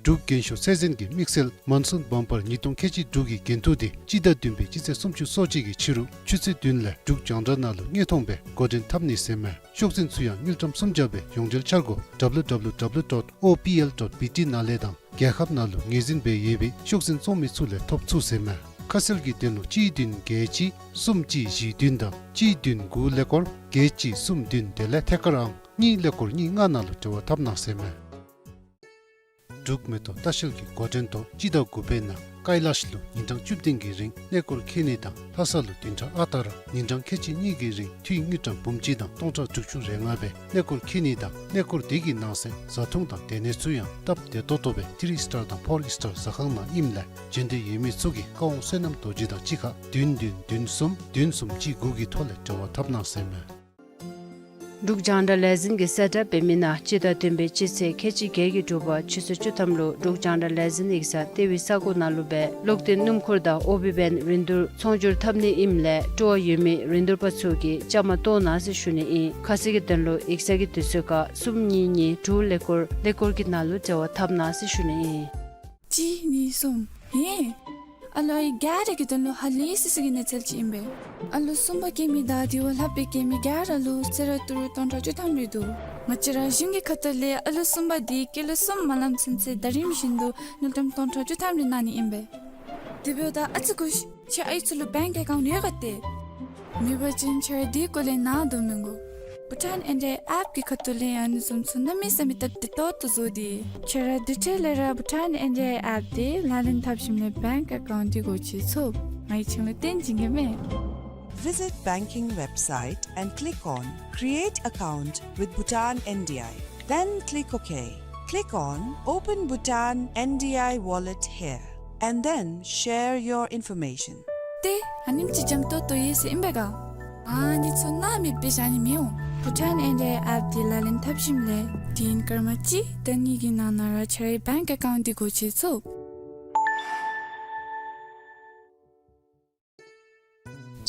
འབྲུག་རྒྱན་ཤོག་ཚད་འཛིན་གྱི་དམིགས་བསལ་མོན་སུན་བམ་པར་ཉིས་སྟོང་ཁལ་གཅིག་དྲུག་གི་འགན་ཐུག་དེ་སྤྱི་ཟླ་བདུན་པའི་སྤྱི་ཚེས་སུམ་ཅུ་སོ་གཅིག་གི་ཕྱི་རུ་ཆུ་ཚོད་བདུན་ལས་འབྲུག་རྒྱང་བསྒྲགས་ནང་ལུ་དངོས་མཐོང་སྦེ་འགོ་འདྲེན་འཐབ་ནི་ཟེར་མས། ཤོག་འཛིན་ཚུ་ཡང་དངུལ་ཀྲམ་གསུམ་བརྒྱ་སྦེ་ཡོངས་འབྲེལ་འཆར་སྒོ་W W W dot O P L dot B T ནང་ལས་དང་རྒྱལ་ཁབ་ནང་ལུ་ངོས་འཛིན་འབད་ཡོད་པའི་ཤོག་འཛིན་བཙོང་མི་ཚུ་ལས་ཐོབ་ཚུགས་ཟེར་མས། ཁ་གསལ་གྱི་དོན་ལུ་གཅིག་བདུན་བརྒྱད་གཅིག་གསུམ་གཅིག་བཞི་བདུན་དང་གཅིག་བདུན་དགུ་ཀླད་ཀོར་བརྒྱད་གཅིག་གསུམ་བདུན་དེ་ལས་ཐད་ཀར་ཨང་གཉིས་ཀླད་ཀོར་གཉིས་ལྔ་ནང་ལུ་འབྲེལ་བ་འཐབ་གནང་ཟེར་མས། འབྲུག་མེ་ཏོག་ལྟ་བཤལ་གྱི་འགོ་འདྲེན་ཐོག་སྤྱི་ཟླ་དགུ་པའི་ནང་ཀའི་ལཱཤ་ལུ་ཉིན་གྲངས་བཅུ་བདུན་གྱི་རིང་གནས་སྐོར་འཁྱིད་ནི་དང་ལྷ་ས་ལུ་བདུན་ཕྲག་ཨ་རྟག་ར་ཉིན་གྲངས་ཁལ་གཅིག་གཉིས་ཀྱི་རིང་འཐུས་དངུལ་ཀྲམ་འབུམ་གཅིག་དང་སྟོང་ཕྲག་དྲུག་ཅུ་རེ་ལྔ་སྦེ་གནས་སྐོར་འཁྱིད་ནི་དང་གནས་སྐོར་དེ་གི་ནང་གསེས་བཟའ་འཐུང་དང་སྡོད་གནས་ཚུ་ཡང་སྟབས་བདེ་ཏོག་ཏོ་སྦེ་ཐི་རི་སི་ཊར་དང་ཕོར་སི་ཊར་ཟ་ཁང་ནང་ཨིནམ་ལས་འབྱོན་འདོད་ཡོད་མི་ཚུ་གིས་བཀའ་དབང་བསོད་ནམས་རྡོ་རྗེ་དང་གཅིག་ཁར་བདུན་བདུན་བདུན་གསུམ་བདུན་གསུམ་གཅིག་དགུ་གི་ཐོག་ལས་འབྲེལ་བ་འཐབ་གནང་ཟེར་མས། འབྲུག་རྒྱང་བསྒྲགས་ལས་འཛིན་གྱིས་གསལ་བསྒྲགས་འབད་མི་ནང་སྤྱི་ཟླ་བདུན་པའི་སྤྱི་ཚེས་ཁལ་གཅིག་བརྒྱད་ཀྱི་དྲོ་པ་ཆུ་ཚོད་བཅུ་ཐམ་ལུ་འབྲུག་རྒྱང་བསྒྲགས་ལས་འཛིན་ཡིག་ཚང་ལྟེ་བའི་ས་གོ་ནང་ལུ་སྦེ་གློག་འདོན་སྣུམ་འཁོར་དང་ཨོ་བི་བེན་རིན་བསྡུར་ཚོང་སྒྱུར་འཐབ་ནི་ཨིནམ་ལས་སྤྲོ་བ་ཡོད་མི་རིན་བསྡུར་པ་ཚུ་གིས་བཅའ་མར་གཏོགས་གནང་ཟེར་ཞུ་ནི་ཨིན། ཁ་གསལ་གྱི་དོན་ལུ་ཡིག་ཚང་གི་དུས་ཚོད་ཁར་གསུམ་གཉིས་གཉིས་དྲུག་ཀླད་ཀོར་ཀླད་ཀོར་གྱི་ནང་ལུ་འབྲེལ་བ་འཐབ་གནང་ཟེར་ཞུ་ནི་ཨིན། གཅིག་གཉིས་གསུམ། ཧེ། ཨ་ལོ་ཨའི་ག་ར་གི་དོན་ལུ་ཧ་ལས་སི་སི་གི་གནས་ཚུལ་ཅིག་ཨིན་པས། ཨ་ལོ་གསུམ་པ་སྐྱེ་མི་དང་དེ་བ་ལྷག་སྦེ་སྐྱེ་མི་ག་ར་ལུ་གསོལ་རས་ཏི་རུ་སྟོང་ཕྲག་བཅུ་ཐམ་རེ་འདུག། ང་བཅས་ར་གཞུང་གི་ཁ་ཐུག་ལས་ཨ་ལོ་གསུམ་པ་འདི་སྐྱེས་ལོ་གསུམ་མ་ལངམ་ཚུན་ཚོད་ཟླ་རིམ་བཞིན་དུ་དངུལ་ཀྲམ་སྟོང་ཕྲག་བཅུ་ཐམ་རེ་གནང་ནི་ཨིན་པས། དེ་འབདཝ་ད་ཨ་ཙི་སྒུག་ཤིག། ཁྱོད་ཨའི་ཚུ་ལུ་བེངཀ་ཨེ་ཀའུནཊ་ཡོད་ག་ཏེ། མེད་པ་ཅིན་ཁྱོད་ར་དེའི་སྐོར་ལས་ནཱ་དོ་མི་དགོ། བྷུ་ཊཱན་ཨེན་ཌི་ཨའི་ཨེཔ་གི་ཁ་ཐུག་ལས་ཨ་ནི་བཟུམ་ཚུ་གནམ་མེད་ས་མེད་སྟབས་བདེ་ཏོག་ཏོ་བཟོ་སྟེ། ཁྱོད་ར་དེ་འཕྲལ་ལས་ར་བྷུ་ཊཱན་ཨེན་ཌི་ཨའི་ཨེཔ་དེ་ལག་ལེན་འཐབ་ཞིནམ་ལས་བེངཀ་ཨེ་ཀའུནཊ་འདི་སྒོ་ཕྱེ་ཚུགས། ང་གིས་ཁྱོད་ལུ་སྟོན་བྱིན་གེ་མས། Visit banking website and click on Create Account with Bhutan N D I. Then click OK. Click on Open Bhutan N D I Wallet here and then share your information. ཏེ་ཨ་ནེམ་ཅིག་འཇམ་ཏོང་ཏོ་ཡོད་ཟེར་ཨིན་པས་ག། ཨ་ནི་ཚུ་སྣང་མེད་སྦེ་བཞག་ནི་མི་འོང་། བྷུ་ཊཱན་ཨེན་ཌི་ཨའི་ཨེཔ་དེ་ལག་ལེན་འཐབ་ཞིནམ་ལས་དུས་ཡུན་སྐར་མ་གཅིག་དང་གཉིས་ཀྱི་ནང་ན་ར་ཁྱོད་རའི་བེངཀ་ཨེ་ཀའུནཊ་དེ་སྒོ་ཕྱེ་ཚུགས།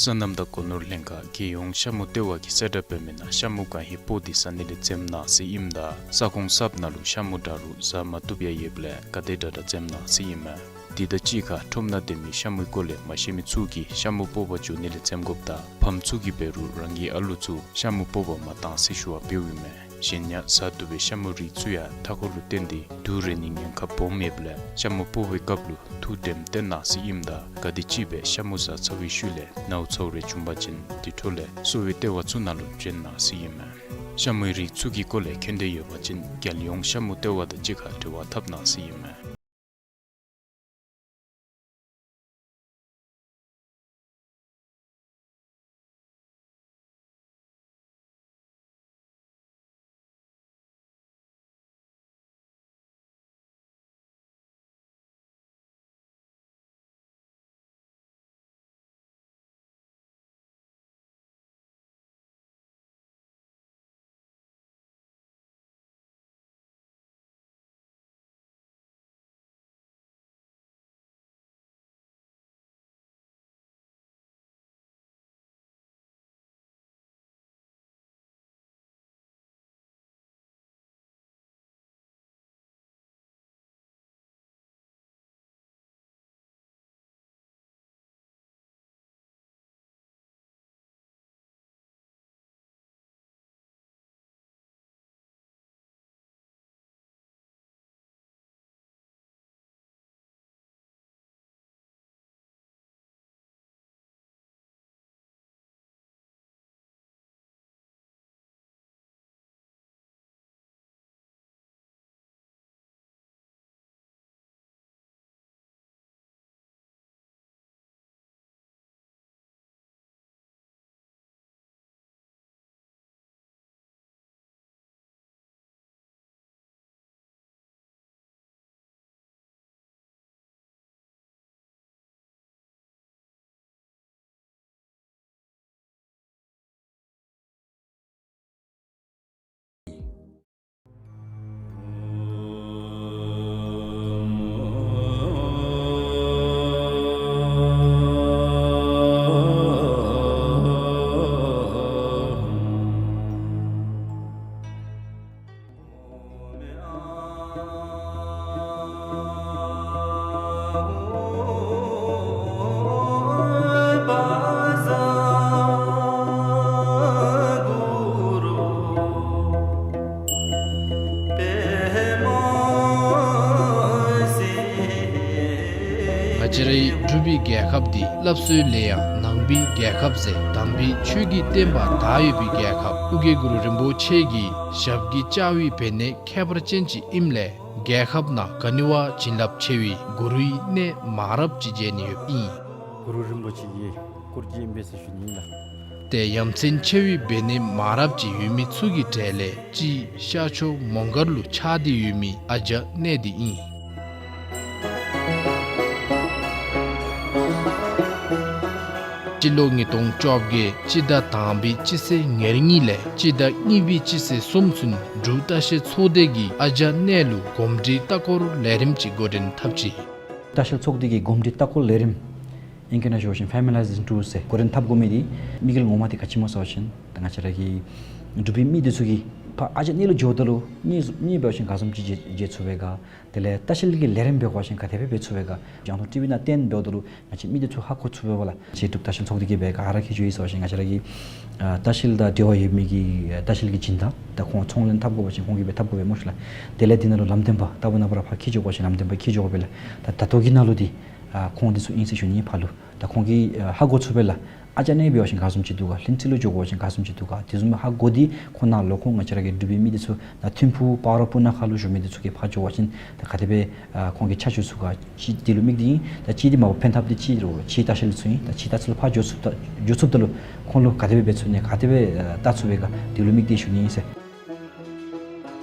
སོ་ནམ་དང་སྒོ་ནོར་ལྷན་ཁག་རྒྱལ་ཡོངས་ཤ་མུ་ལྟེ་བ་གིས་གསལ་བསྒྲགས་འབད་མི་ནང་ཤ་མུ་གང་ཧེ་སྤོག་སྟེ་ཟ་ནི་ལས་འཛེམ་གནང་ཟེར་ཨིནམ་ད་ས་ཁོངས་གསརཔ་ནང་ལུ་ཤ་མུ་འདྲ་རུང་ཟ་མ་བཏུབ་ཡང་ཡོདཔ་ལས་ག་དེ་དྲག་དྲག་འཛེམ་གནང་ཟེར་ཨིན་མས། དེ་དང་གཅིག་ཁར་ཁྲོམ་ནང་སྡོད་མི་ཤ་མུའི་སྐོར་ལས་མ་ཤེས་མི་ཚུ་གིས་ཤ་མུ་སྤོག་པར་འགྱོ་ནི་ལས་འཛེམ་དགོཔ་དང་ཕམ་ཚུ་གིས་འབད་རུང་རང་གི་ཨ་ལུ་ཚུ་ཤ་མུ་སྤོག་པར་མ་གཏང་ཟེར་ཞུ་བ་འབདཝ་ཨིན་མས། གཞན་ཡང་ཟ་བཏུབ་པའི་ཤ་མུའི་རིགས་ཚུ་ཡང་མཐའ་འཁོར་ལུ་བརྟེན་ཏེ་དུག་རེག་ནིའི་ཉེན་ཁ་སྦོམ་ཡོདཔ་ལས་ཤ་མུ་སྤོག་པའི་སྐབས་ལུ་ཐུགས་དྲནམ་བསྟེན་གནང་ཟེར་ཨིནམ་ད་ག་དེམ་ཅིག་སྦེ་ཤ་མུ་ཟ་ཚར་བའི་ཤུལ་ལས་ནཝ་ཚཝ་རེ་བྱུང་པ་ཅིན་དེ་འཕྲོ་ལས་གསོ་བའི་ལྟེ་བ་ཚུ་ནང་ལུ་བྱོན་གནང་ཟེར་ཨིན་མས། ཤ་མུའི་རིགས་ཚུ་གི་སྐོར་ལས་མཁྱེན་འདོད་ཡོད་པ་ཅིན་རྒྱལ་ཡོངས་ཤ་མུ་ལྟེ་བ་དང་གཅིག་ཁར་འབྲེལ་བ་འཐབ་གནང་ཟེར་ཨིན་མས། ཁྱེད་རའི་འབྲུག་པའི་རྒྱལ་ཁབ་འདི་སླབ་སྲོལ་ལས་ཡང་ནང་པའི་རྒྱལ་ཁབ་ཟེར་དམ་པའི་ཆོས་ཀྱི་བསྟན་པ་དར་ཡོད་པའི་རྒྱལ་ཁབ། ཨོ་རྒྱན་གུ་རུ་རིན་པོ་ཆེ་གི་ཞབས་ཀྱི་བཅགས་པའི་བེར་ནད་ཁྱད་པར་ཅན་ཅིག་ཨིནམ་ལས་རྒྱལ་ཁབ་ནང་ག་ནི་བ་བྱིན་རླབས་ཆེ་བའི་གུ་རུའི་གནས་མང་རབས་ཅིག་མཇལ་ནི་ཡོདཔ་ཨིན། གུ་རུ་རིན་པོ་ཆེ་གི་སྐུ་རྗེས་ཨིན་པས་ཟེར་ཞུ་ནི་ཨིན་ལགས། ཏེ་ཡ་མཚན་ཆེ་བའི་བེར་ནད་མང་རབས་ཅིག་ཡོད་མི་ཚུ་གི་གྲས་ལས་གཅིག་ཤར་ཕྱོགས་མོང་སྒར་ལུ་ཆགས་ཏེ་ཡོད་མི་ཨ་ཇ་གནས་འདི་ཨིན། སྤྱི་ལོ་ཉིས་སྟོང་བཅོ་བརྒྱད་སྤྱི་ཟླ་དང་པའི་སྤྱི་ཚེས་ཉེར་གཉིས་ལས་སྤྱི་ཟླ་གཉིས་པའི་སྤྱི་ཚེས་གསུམ་ཚུན་འབྲུག་ལྟ་བཤལ་ཚོགས་སྡེ་གིས་ཨ་ཇ་གནས་ལུ་གོམས་འདྲིས་ལྟ་སྐོར་ལས་རིམ་ཅིག་འགོ་འདྲེན་འཐབ་ཅི། ལྟ་བཤལ་ཚོགས་སྡེ་གི་གོམས་འདྲིས་ལྟ་སྐོར་ལས་རིམ་ཨིང་སྐད་ནང་ཞུ་བ་ཅིན་Familiarization Tour ཟེར་འགོ་འདྲེན་འཐབ་དགོ་མི་འདི་དམིགས་ཡུལ་ངོ་མ་འདི་ག་ཅི་སྨོ་ཟེར་བ་ཅིན་ད་ང་བཅས་ར་གི་འབྲུག་པའི་མི་འདི་ཚུ་གིས་ཕར་ཨ་ཇ་གནས་ལུ་འགྱོཝ་ད་ལུ་གཉིད་གཉིད་འབད་བ་ཅིན་ག་བཟུམ་ཅིག་མཇལ་མཇལ་ཚུགས་པས་ག། དེ་ལས་ལྟ་བཤལ་གྱི་ལས་རིམ་འབད་བ་ཅིན་ག་དེ་སྦེ་འབད་ཚུགས་པས་ག། རྒྱང་མཐོང་ཊི་ཝི་ནང་སྟོན་འབདཝ་ད་ལུ་ང་བཅས་མི་འདི་ཚུ་ཧ་གོ་ཚུགས་པས་སྦ་ལགས། ང་བཅས་འབྲུག་ལྟ་བཤལ་ཚོགས་སྡེ་གིས་སྦེ་ག་ར་ཁྱེད་ཚུ་གིས་ཟེར་བ་ཅིན་ང་བཅས་ར་གི་ཨ་ལྟ་བཤལ་དང་འབྲེལ་བ་ཡོད་མི་གི་ཨ་ལྟ་བཤལ་གྱི་སྦྱིན་བདག་དང་ཁོང་ཚོང་ལས་འཐབ་དགོ་པ་ཅིན་ཁོང་གིས་སྦེ་འཐབ་དགོ་པས་སྨོ་ཤིག་ལགས། དེ་ལས་འདི་ནང་ལུ་ལམ་སྟོན་པ་ལྟ་བུ་ནང་པ་ར་ཕར་འཁྱིད་འགྱོ་དགོ་པ་ཅིན་ལམ་སྟོན་པ་འཁྱིད་འགྱོ་དགོ་པས་ལགས། ད་ད་ལྟོ་གི་ནང་ལུ་འདི་ཨ་ཁོང་འདི་ཚུ་ཨིན་ཟེར་ཞུ་ནི་ཕར་ལུ། ད་ཁོང་གིས་ཨ་ཧ་གོ་ཚུགས་པས་ལགས། ཨ་ཇ་གནས་འབད་བ་ཅིན་ག་བཟུམ་ཅིག་འདུག་ག། ལྷུན་རྩེ་ལུ་འགྱོ་དགོ་པ་ཅིན་ག་བཟུམ་ཅིག་འདུག་ག། དེ་བཟུམ་ཧ་གོ་སྟེ་ཁོང་ནཱ་ལོག་ཁོང་ང་བཅས་ར་གི་འབྲུག་པའི་མི་འདི་ཚུ་ད་ཐིམ་ཕུག་སྤ་རོ་སྤུ་ན་ཁ་ལུ་བཞུགས་མི་འདི་ཚུ་གིས་ཕར་འགྱོ་བ་ཅིན་ད་ག་དེ་སྦེ་ཨ་ཁོང་གིས་ཆ་འཇོག་ཚུགས་ག། གཅིག་འདི་ལུ་དམིགས་ཏེ་ཨིན། ད་གཅིག་འདི་མ་པ་ཕན་ཐབས་འདི་ཕྱི་རུ་ཕྱི་ལྟ་བཤལ་ཚུ་ཨིན། ད་ཕྱི་ལྟ་བཤལ་ཕར་འགྱོ་ཚུགས་ད་འགྱོ་ཚུགསཔ་ད་ལུ་ཁོང་ལུ་ག་དེ་སྦེ་འབད་ཚུགས་ནི་ག་དེ་སྦེ་ཨ་ལྟ་ཚུགས་པས་ག། འདི་ལུ་དམིགས་ཏེ་ཞུ་ནི་ཨིན་ཟེར།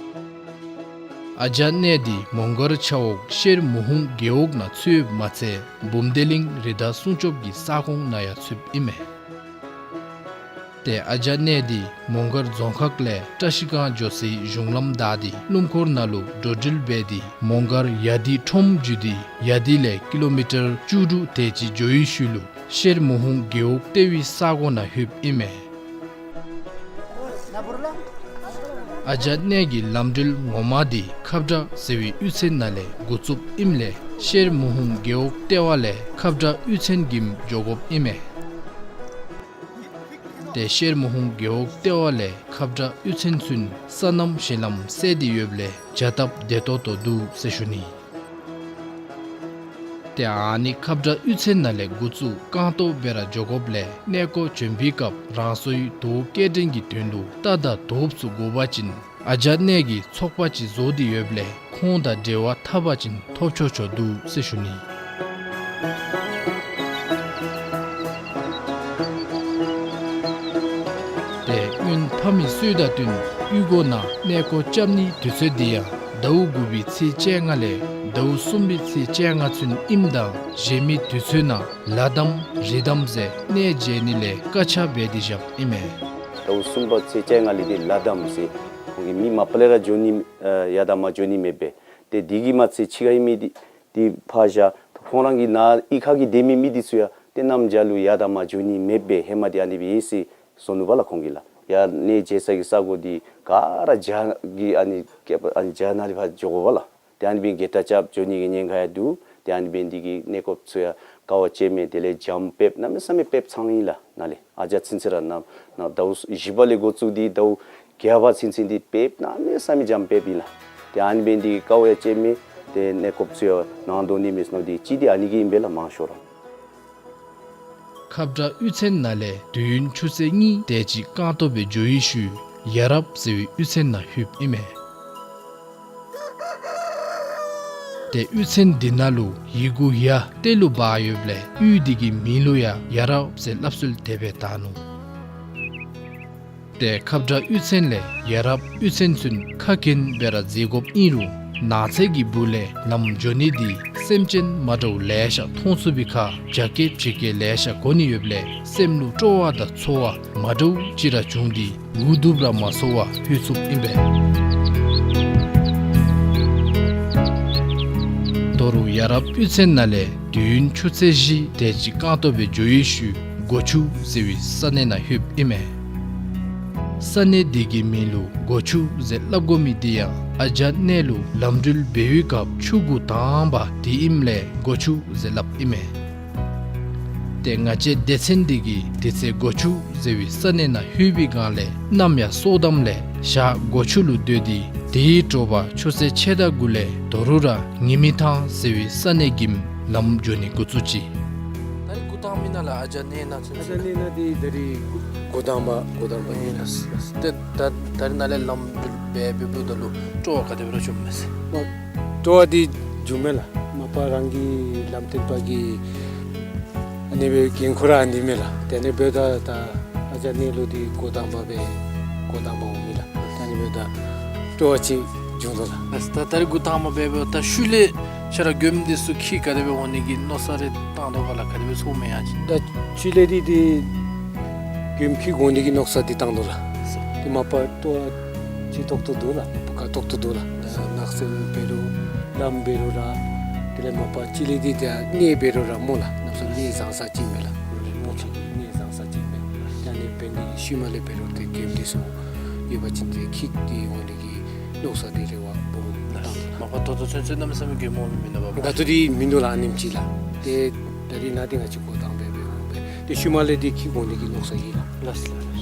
ཨ་ཇ་གནས་འདི་མོང་སྒར་ཆབ་འོག་ཤེར་མུ་ཧུང་རྒེད་འོག་ནང་ཚུདཔ་མ་ཚད་འབུམ་སྡེ་གླིང་རི་དྭགས་སྲུང་སྐྱོབ་ཀྱི་ས་ཁོངས་ནང་ཡང་ཚུདཔ་ཨིན་མས། ཏེ་ཨ་ཇ་གནས་འདི་མོང་སྒར་རྫོང་ཁག་ལས་བཀྲ་ཤིས་སྒང་འགྱོ་སའི་གཞུང་ལམ་བདའ་སྟེ་སྣུམ་འཁོར་ནང་ལུ་འགྲོ་འགྲུལ་འབད་དེ་མོང་སྒར་ཡ་དི་ཁྲོམ་བརྒྱུད་དེ་ཡ་དི་ལས་ཀི་ལོ་མི་ཊར་བཅུ་དྲུག་དེ་ཅིག་འགྱོ་བའི་ཤུལ་ལུ་ཤེར་མུ་ཧུང་རྒེད་འོག་ལྟེ་བའི་ས་གོ་ནང་ལྷོདཔ་ཨིན་མས། ཨ་ཇ་གནས་ཀྱི་ལམ་འགྲུལ་ངོ་མ་འདི་ཁབ་བྲག་ཟེར་བའི་གཡུས་ཚན་ནང་ལས་འགོ་བཙུགསཔ་ཨིནམ་ལས་ཤེར་མུ་ཧུང་རྒེད་འོག་ལྟེ་བ་ལས་ཁབ་བྲག་གཡུས་ཚན་གྱིས་འགྱོ་དགོཔ་ཨིན་མས། ཏེ་ཤེར་མུ་ཧུང་རྒེད་འོག་ལྟེ་བ་ལས་ཁབ་བྲག་གཡུས་ཚན་ཚུན་སོ་ནམ་གཞི་ལམ་སེལ་ཏེ་ཡོདཔ་ལས་བྱ་སྟབས་བདེ་ཏོག་ཏོ་འདུག་ཟེར་ཞུ་ནི། ཏེ་ཨ་ནི་ཁབ་བྲག་གཡུས་ཚན་ནང་ལས་འགོ་བཙུགས་རྐང་སྟོང་སྦེ་ར་འགྱོ་དགོཔ་ལས་གནས་སྐོར་བྱོན་པའི་སྐབས་རང་སོའི་དོ་སྐྱེལ་འདྲེན་གྱི་དོན་ལུ་རྟ་དང་དོསཔ་ཚུ་དགོ་པ་ཅིན་ཨ་ཇ་གནས་ཀྱི་ཚོགས་པ་ཅིག་བཟོ་སྟེ་ཡོདཔ་ལས་ཁོང་དང་འབྲེལ་བ་འཐབ་པ་ཅིན་ཐོབ་ཆོག་ཆོག་འདུག་ཟེར་ཞུ་ནི། ཏེ་སྔོན་ཕ་མའི་སྲོལ་དང་བསྟུན་གཡུས་སྒོ་ནང་གནས་སྐོར་རྐྱབ་ནིའི་དུས་ཚོད་འདི་ཡང་ཟླཝ་དགུ་པའི་ཚེས་བཅོ་ལྔ་ལས་ཟླཝ་གསུམ་པའི་ཚེས་བཅོ་ལྔ་ཚུན་ཨིནམ་ད་གཞན་མི་དུས་ཚོད་ནང་ལ་དམ་རི་དམ་ཟེར་གནས་མཇལ་ནི་ལས་བཀག་ཆ་འབད་དེ་བཞགཔ་ཨིན་མས། ཟླཝ་གསུམ་པ་ཚེས་བཅོ་ལྔ་ལས་འདི་ལ་དམ་ཟེར་ཁོང་གིས་མི་མ་པ་ལས་ར་འགྱོ་ནི་ཨ་ཡར་དང་མར་འགྱོ་ནི་མེདཔ་སྦེ། ཏེ་འདི་གིས་མ་ཚད་ཕྱི་ཁར་ཨིན་མི་འདི་འདི་ཕར་བཞག་ཁོང་རང་གི་ནཱ་གཡུས་ཁ་གི་སྡོད་མི་མི་འདི་ཚུ་ཡང་ཏེ་གནམ་བྱཱར་ལུ་ཡར་དང་མར་འགྱོ་ནི་མེདཔ་སྦེ་ཧེ་མ་འདི་ཨ་ནི་སྦེ་ཨིན་ཟེར་གསུངས་ནུག་པ་ལགས་ཁོང་གིས་ལགས། ཡར་གནས་མཇལ་ས་གི་ས་གོ་འདི་ག་ར་བྱཱར་གྱི་ཨ་ནི་བརྒྱ་ཨ་ནི་བྱཱར་ནང་ལས་ཕར་འགྱོ་དགོ་པ་ལགས། ཏེ་ཨ་ནི་སྦེ་གྱེས་རྟགས་རྐྱབ་འགྱོ་ནི་གི་ཉེན་ཁ་ཡང་འདུག། ཏེ་ཨ་ནི་སྦེ་འདི་གིས་གནས་སྐོརཔ་ཚུ་ཡང་དཀའ་བ་སྤྱད་མས། དེ་ལས་འཇམ་དཔལཔ་གནམ་མེད་ས་མེད་དཔལཔ་ཚང་ཡི་ལགས་ནཱ་ལས། ཨ་ཇ་ཚུན་ཚོད་ར་ནཱ་ནཱ་ཟླཝ་བཞི་པ་ལས་འགོ་བཙུགས་ཏེ་ཟླཝ་བརྒྱད་པ་ཚུན་ཚོད་འདི་དཔལཔ་གནམ་མེད་ས་མེད་འཇམ་དཔལཔ་ཨིན་ལགས། ཏེ་ཨ་ནི་སྦེ་འདི་གིས་དཀའ་བ་ཡང་སྤྱད་མས། ཏེ་གནས་སྐོརཔ་ཚུ་ཡང་ནཱ་འདོན་ནི་མས་ཟེར་མནོ་སྟེ་གཅིག་འདི་ཨ་ནི་གིས་ཨིན་པས་ལགས་མང་ཤོས་ར། ཁབ་བྲག་གཡུས་ཚན་ནང་ལས་དུས་ཡུན་ཆུ་ཚོད་གཉིས་དེ་ཅིག་རྐང་སྟོང་སྦེ་འགྱོ་བའི་ཤུལ་ཡ་རབ་ཟེར་བའི་གཡུས་ཚན་ནང་ལྷོདཔ་ཨིན་མས། ཏེ་གཡུས་ཚན་འདི་ནང་ལུ་ཡི་གུ་ཡ་ཏེ་ལུ་འབག་ཡོདཔ་ལས་གཡུས་འདི་གི་མིང་ལུ་ཡང་ཡ་རབ་ཟེར་སླབ་སྲོལ་དེ་སྦེ་དར་ནུག། ཏེ་ཁབ་བྲག་གཡུས་ཚན་ལས་ཡ་རབ་གཡུས་ཚན་ཚུན་ཁ་གྱེན་སྦེ་ར་འཛེག་དགོཔ་ཨིན་རུང་ནགས་ཚལ་གྱི་སྦུག་ལས་ལམ་འགྱོ་ནི་འདི་སེམས་ཅན་མ་འདྲཝ་ལེ་ཤ་མཐོང་ཚུགས་པའི་ཁར་བྱ་སྐད་བྱི་སྐད་ལེ་ཤ་གོ་ནི་ཡོདཔ་ལས་སེམས་ལུ་སྤྲོ་བ་དང་ཚོར་བ་མ་འདྲཝ་ཅིག་ར་བྱུང་སྟེ་འུ་སྡུག་ར་མ་ཚོར་བར་ལྷོད་ཚུགསཔ་ཨིན་པས། དོ་རུང་ཡ་རབ་གཡུས་ཚན་ནང་ལས་དུས་ཡུན་ཆུ་ཚོད་བཞི་དེ་ཅིག་རྐང་སྟོང་སྦེ་འགྱོ་བའི་ཤུལ་སྒོ་ཆུ་ཟེར་བའི་ས་གནས་ནང་ལྷོདཔ་ཨིན་མས། ས་གནས་འདི་གི་མིང་ལུ་སྒོ་ཆུ་ཟེར་སླབ་དགོ་མི་འདི་ཡང་ཨ་ཇ་གནས་ལུ་ལམ་འགྲུལ་འབད་བའི་སྐབས་ཆུ་གུ་དང་པ་འདི་ཨིནམ་ལས་སྒོ་ཆུ་ཟེར་སླབ་ཨིན་མས། ཏེ་ང་བཅས་སྡེ་ཚན་འདི་གིས་དེ་ཚེ་སྒོ་ཆུ་ཟེར་བའི་ས་གནས་ནང་ལྷོད་པའི་སྒང་ལས་གནམ་ཡང་སྲོ་དམ་ལས་ཞག་སྒོ་ཆུ་ལུ་སྡོད་དེ་དེའི་དྲོ་པ་ཆུ་ཚོད་ཕྱེད་དང་དགུ་ལས་དོ་རུང་ར་ཉི་མི་ཐང་ཟེར་བའི་ས་གནས་ཀྱིམ་ ལམ་འགྱོ་ནི་འགོ་བཙུགས་ཅི། ད་རིས་འགོ་དང་མི་ནང་ལས་ཨ་ཇ་གནས་ནང་ཚུན་ཨ་ཇ་གནས་ནང་འདི་ད་རིས་འགོ་དང་པ་འགོ་དང་པ་ཨིན་ལགས། ཏེ་ད་ད་རིས་ནཱ་ལས་ལམ་འགྲུལ་འབད་འབདཝ་ད་ལུ་སྤྲོ་བ་ག་དེ་སྦེ་ར་བྱུངམ་མས་ཟེར། སྤྲོ་བ་འདི་བྱུངམ་མས་ལགས། མ་པ་རང་གི་ལམ་སྟོན་པ་གི་ཨ་ནི་སྦེ་འགན་ཁུར་ར་ཨ་ནི་མས་ལགས། ཏེ་ཨ་ནི་འབདཝ་ད་ད་ཨ་ཇ་གནས་ལུ་འདི་འགོ་དང་པ་སྦེ་འགོ་དང་པ་འོང་མི་ལགས། ད་ཨ་ནི་འབདཝ་ད་སྤྲོ་བ་ཅིག་བྱུང་དོ་ལགས། ད་ད་རིས་འགོ་དང་པ་སྦེ་འབདཝ་ད་ཤུལ་ལས་ཁྱོད་ར་མགྱོནམ་འདི་ཚུ་འཁྱིད་ག་དེ་སྦེ་འོང་ནི་གི་མནོ་བསམ་རེ་བཏང་དོ་ག་ལགས། ག་དེ་སྦེ་ཚོརཝ་མས་ཡ་ཅིན། ད་ཤུལ་ལས་འདི་འདི་མགྱོནམ་འཁྱིད་འོང་ནི་གི་མནོ་བསམ་འདི་བཏང་དོ་ལགས། ཏེ་མ་པ་སྤྲོ་བ་ཅིག་ཏོག་ཏོ་འདུག་ལགས། ཕུག་ཁ་ཏོག་ཏོ་འདུག་ལགས། ད་ནགས་གསེབ་འབད་རུང་ལམ་འབད་རུང་ར་དེ་ལས་མ་པ་ཤུལ་ལས་འདི་ད་གནས་འབད་རུང་ར་སྨོ་ལགས། གནམ་མེད་ས་མེད་གནས་བཟང་ས་ཅིག་མས་ལགས། སྨོ་ལགས། གནས་བཟང་ས་ཅིག་མས། ད་ཨ་ནི་འབད་ནི་ཤུལ་མ་ལས་འབད་རུང་ཏེ་མགྱོནམ་འདི་ཚུ་ཡོད་པ་ཅིན་ཏེ་འཁྱིད་དེ་འོང་ནི་གི་མནོ་བསམ་འདི་རེ་བ་སྦོམ་བཏང་དོ་ལགས། མ་པ་ད་ལྟོ་ཚུན་ཚོད་གནམ་མེད་ས་མེད་མགྱོནམ་འོང་མི་མེན་ན་པ། ད་ལྟོ་འདི་མིན་འདུག་ལགས། ཨ་ནེམ་ཅིག་ལགས། ཏེ་ད་རིས་ནཱ་འདི་ང་བཅས་འགོ་དང་པ་སྦེ་འབད་འོང་པས། ཏེ་ཤུལ་མ་ལས་འདི་འཁྱིད་འོང་ནི་གི་མནོ་བསམ་ཨིན་ལགས། ལགས་ལགས་ལགས།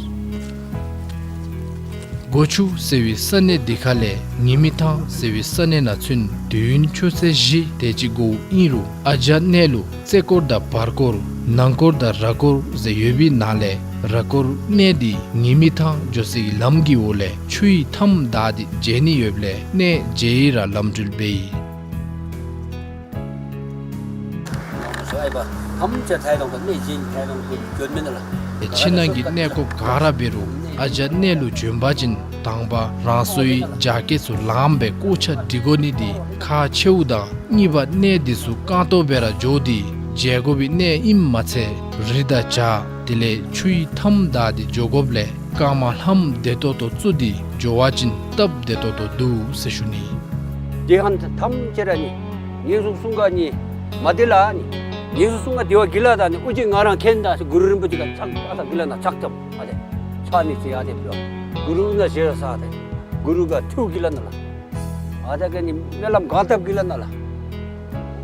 སྒོ་ཆུ་ཟེར་བའི་ས་གནས་འདི་ཁ་ལས་ཉི་མི་ཐང་ཟེར་བའི་ས་གནས་ནང་ཚུན་དུས་ཡུན་ཆུ་ཚོད་བཞི་དེ་ཅིག་འགོརཝ་ཨིན་རུང་ཨ་ཇ་གནས་ལུ་རྩེ་སྐོར་དང་བར་སྐོར་ནང་སྐོར་དང་ར་སྐོར་ཟེར་ཡོད་པའི་ནང་ལས་ར་སྐོར་གནས་འདི་ཉི་མི་ཐང་འགྱོ་སའི་ལམ་གྱི་འོག་ལས་ཆུའི་མཐའམ་བདའ་སྟེ་མཇལ་ནི་ཡོདཔ་ལས་གནས་མཇལ་ཡི་ར་ལམ་འགྲུལ་འབད་ཡི། ཕྱི་ནང་གི་གནས་སྐོརཔ་ག་ར་འབད་རུང་ཨ་ཇ་གནས་ལུ་བྱོན་པ་ཅིན་དང་པ་རང་སོའི་རྒྱ་སྐྱེད་ཚུ་ལངམ་སྦེ་སྐོར་ཆ་སྒྲིག་དགོ་ནི་འདི་ཁག་ཆེཝ་དང་གཉིས་པ་གནས་འདི་ཚུ་རྐང་སྟོང་སྦེ་ར་འགྱོ་སྟེ་མཇལ་དགོ་པའི་གནས་ཨིནམ་མ་ཚད་རི་དང་བྱག་དེ་ལས་ཆུའི་མཐའམ་བདའ་སྟེ་འགྱོ་དགོཔ་ལས་རྐངམ་ལྷམ་བདེ་ཏོག་ཏོ་བཙུགས་ཏེ་འགྱོ་བ་ཅིན་སྟབས་བདེ་ཏོག་ཏོ་འདུག་ཟེར་ཞུ་ནི། དེ་ཧན་ཐམས་ཅད་ར་ནི་ངེ་གཟུགས་སྲུང་ག་ནི་མ་བདེ་ལ་ནི་ངེ་གཟུགས་སྲུང་ག་བདེ་བ་གི་ལ་ད་ནི་ཨུ་ཅི་ང་རང་མཁྱེན་ད་གུ་རུ་རིན་པོ་ཆེ་ག་ཚགས་ཨ་ད་གི་ལ་ན་ཚགས་ཐམ་ཨ་དེ་ཚ་ནི་ཚེ་ཨ་དེ་བོ་གུ་རུ་ན་ཞེ་ས་དེ་གུ་རུ་ག་ཐུགས་གི་ལ་ན་ལ་ཨ་ད་ག་ནི་སྨོན་ལམ་གང་བཏབ་གི་ལ་ན་ལ་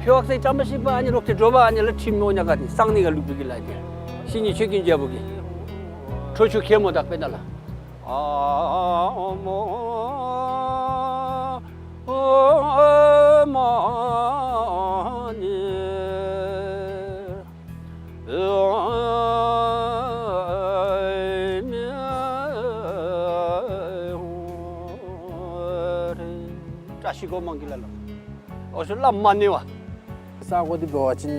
ཕྱོགས་སེ་བཅའ་མར་གཤེགས་པ་ཨ་ནི་རོག་ཏེ་འགྲོ་བ་ཨ་ནི་ལ་ཁྲིམས་མོ་ཉ་ག་ནི་གསང་ནི་ག་ལུག་པའི་གི་ལ་དེ་ཤི་ནི་ཆོས་ཀྱི་རྒྱལ་པོ་གི་ཁྲོ་ཆུ་ཁེ་མོ་དག་པེ་ན་ལ། ཨ་མ་ཨ་མ་ནི་ཨ་མ་རེ། བཀྲ་ཤིས་སྒོ་མང་གི་ལ་ལ། འོ་ཤུ་ལ་མ་ནི་བ། ས་གོ་འདི་འབད་བ་ཅིན་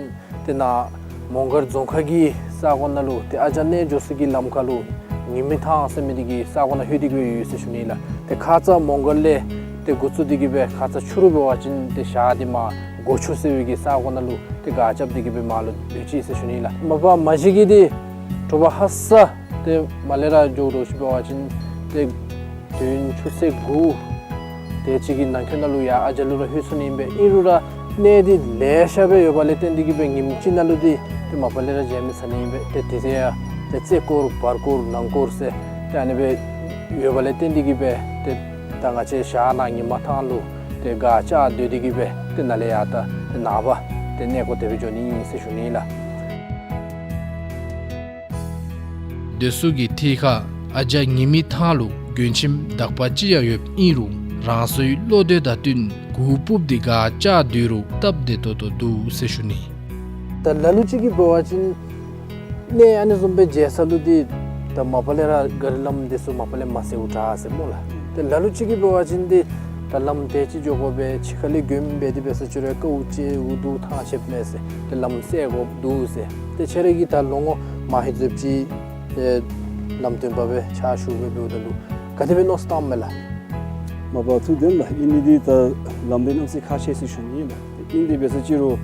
ཏེ་ནཱ་མོང་སྒར་རྫོང་ཁག་གི་ས་གོ་ནང་ལུ་ཏེ་ཨ་ཇ་གནས་འགྱོ་ས་གི་ལམ་ཁ་ལུ་ཉི་མི་ཐང་ཟེར་མི་འདི་གི་ས་གོ་ནང་ལྷོད་དེ་གི་སྦེ་ཡོད་ཟེར་ཞུ་ནི་ལགས། ཏེ་ཁ་ཙ་མོང་སྒར་ལས་ཏེ་འགོ་བཙུགས་ཏེ་གི་སྦེ་ཁ་ཙ་ཕྱི་རུ་འབད་བ་ཅིན་ཏེ་ཞག་འདི་མར་སྒོ་ཆུ་ཟེར་བའི་གི་ས་གོ་ནང་ལུ་ཏེ་ག་རྐྱབ་སྟེ་གི་སྦེ་མར་ལུ་སྡོད་ཅི་ཟེར་ཞུ་ནི་ལགས། མ་པ་མ་གཞི་གི་འདི་དྲོ་པ་ཧ་སག་ཏེ་མར་ལས་ར་འགྱོ་དོ་ཞུ་འབད་བ་ཅིན་ཏེ་དུས་ཡུན་ཆུ་ཚོད་དགུ་དེ་ཅིག་གི་ནང་འཁོད་ནང་ལུ་ཡར་ཨ་ཇ་ལུ་ར་ལྷོད་ཚུགས་ནི་ཨིན་པས། ཨིན་རུང་ར་གནས་འདི་ལེ་ཤ་སྦེ་ཡོད་པ་ལས་བརྟེན་ཏེ་གི་སྦེ་ཉིནམ་གཅིག་ནང་ལུ་འདི་ཏེ་མ་པ་ལས་ར་མཇལ་མི་ཚར་ནི་ཨིན་པས། ཏེ་དེ་ཚེ་ཡང་ཏེ་རྩེ་སྐོར་བར་སྐོར་ནང་སྐོར་ཟེར་ཏེ་ཨ་ནི་སྦེ་ཡོད་པ་ལས་བརྟེན་ཏེ་གི་སྦེ་ཏེ་ད་ང་བཅས་ཞག་ནཱ་ཉི་མ་ཐང་ལུ་ཏེ་ག་རྐྱབ་སྡོད་དེ་གི་སྦེ་ཏེ་ནཱ་ལས་ཡར་ད་ཏེ་ནངས་པ་ཏེ་གནས་སྐོར་དེ་སྦེ་འགྱོ་ནི་ཨིན་ཟེར་ཞུ་ནི་ལགས། སྡོད་ས་གི་ཐད་ཁར་ཨ་ཇ་ཉི་མི་ཐང་ལུ་མགྱོནམ་ཁྱིམ་དག་པ་ཅིག་ཡང་ཡོདཔ་ཨིན་རུང་རང་སོའི་བློ་འདོད་དང་བསྟུན་གུར་ཕུབ་སྟེ་ག་རྐྱབ་སྡོད་རུང་སྟབས་བདེ་ཏོག་ཏོ་འདུག་ཟེར་ཞུ་ནི། ད་ལ་ལུ་ཅིག་གིས་འབད་བ་ཅིན་གནས་ཨ་ནི་བཟུམ་སྦེ་མཇལ་ས་ལུ་འདི་ད་མ་པ་ལས་ར་ག་རི་ལམ་འདི་ཚུ་མ་པ་ལས་མ་གསལཝ་དྲག་ཟེར་སྨོ་ལགས། ཏེ་ལ་ལུ་ཅིག་གིས་འབད་བ་ཅིན་འདི་ད་ལམ་དེ་ཅིག་འགྱོ་དགོ་པས། ཕྱི་ཁ་ལས་མགྱོནམ་འབད་དེ་འབད་ས་ཅིག་རུང་དཀའཝ་སྤྱད་འུ་སྡུག་ཐང་ཆད་མས་ཟེར། ཏེ་ལམ་གསལ་དགོཔ་འདུག་ཟེར། ཏེ་ཁྱེད་ར་གིས་ད་ལོ་ངོ་མ་ཧེ་ཟེབ་ཅིག་ཏེ་ལམ་སྟོན་པ་སྦེ་ཕྱག་ཞུ་སྦེ་འབདཝ་ད་ལུ་ག་དེ་སྦེ་མནོ་བསམ་བཏངམ་མས་ལགས། མ་པ་ཐུགས་བདེན་ལགས། ཨིན་ནི་འདི་ད་ལམ་འདི་གནམ་མེད་ས་མེད་ཁག་ཆེ་ཟེར་ཞུ་ནི་ཨིན་ལགས། ཨིན་ཏེ་འབད་ས་ཅིག་རུང་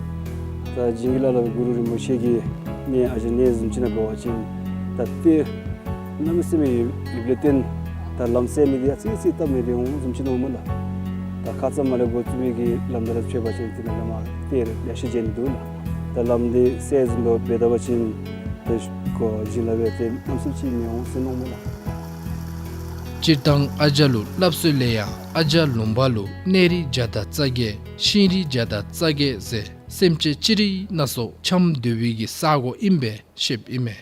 ད་བྱིན་གྱིས་བརླབས་གུ་རུ་རིན་པོ་ཆེ་གི་གནས་ཨ་ཇ་གནས་བཟུམ་ཅིག་ནང་འབད་བ་ཅིན་ད་ཏེ་གནམ་མེད་ས་མེད་ཡོདཔ་ལས་བརྟེན་ད་ལམ་གསལ་མི་འདི་ཡང་ཙི་ཙི་སྟབས་མི་བདེ་འོང་བཟུམ་ཅིག་མནོཝ་མས་ལགས། ད་ཁ་ཙ་མར་ལས་འགོ་བཙུགས་མི་གི་ལམ་འདི་ར་ཕྱད་པ་ཅིན་ཏེ་ནཱ་ལས་མར་ཏེ་ལེ་ཤ་མཇལ་ནི་འདུག་ལགས། ད་ལམ་འདི་གསལ་བཟུམ་འབད་འབད་ད་པ་ཅིན་ཏེ་གོ་བྱིན་རླབས་སྦེ་ཏེ་གནམ་མེད་ས་མེད་ཅིག་མི་འོང་ཟེར་མནོཝ་མས་ལགས། སྤྱིར་བཏང་ཨ་ཇ་ལུ་སླབ་སྲོལ་ལས་ཡང་ཨ་ཇ་ལུང་པ་ལུ་གནས་རི་བརྒྱ་དང་རྩ་བརྒྱད་ཤིང་རི་བརྒྱ་དང་རྩ་བརྒྱད་ཟེར་སེམས་ཅན་ཅི་རིགས་སྣ་ཚོགས་འཁྱམས་སྡོད་པའི་གི་ས་གོ་ཨིན་པས་ཤེསཔ་ཨིན་མས།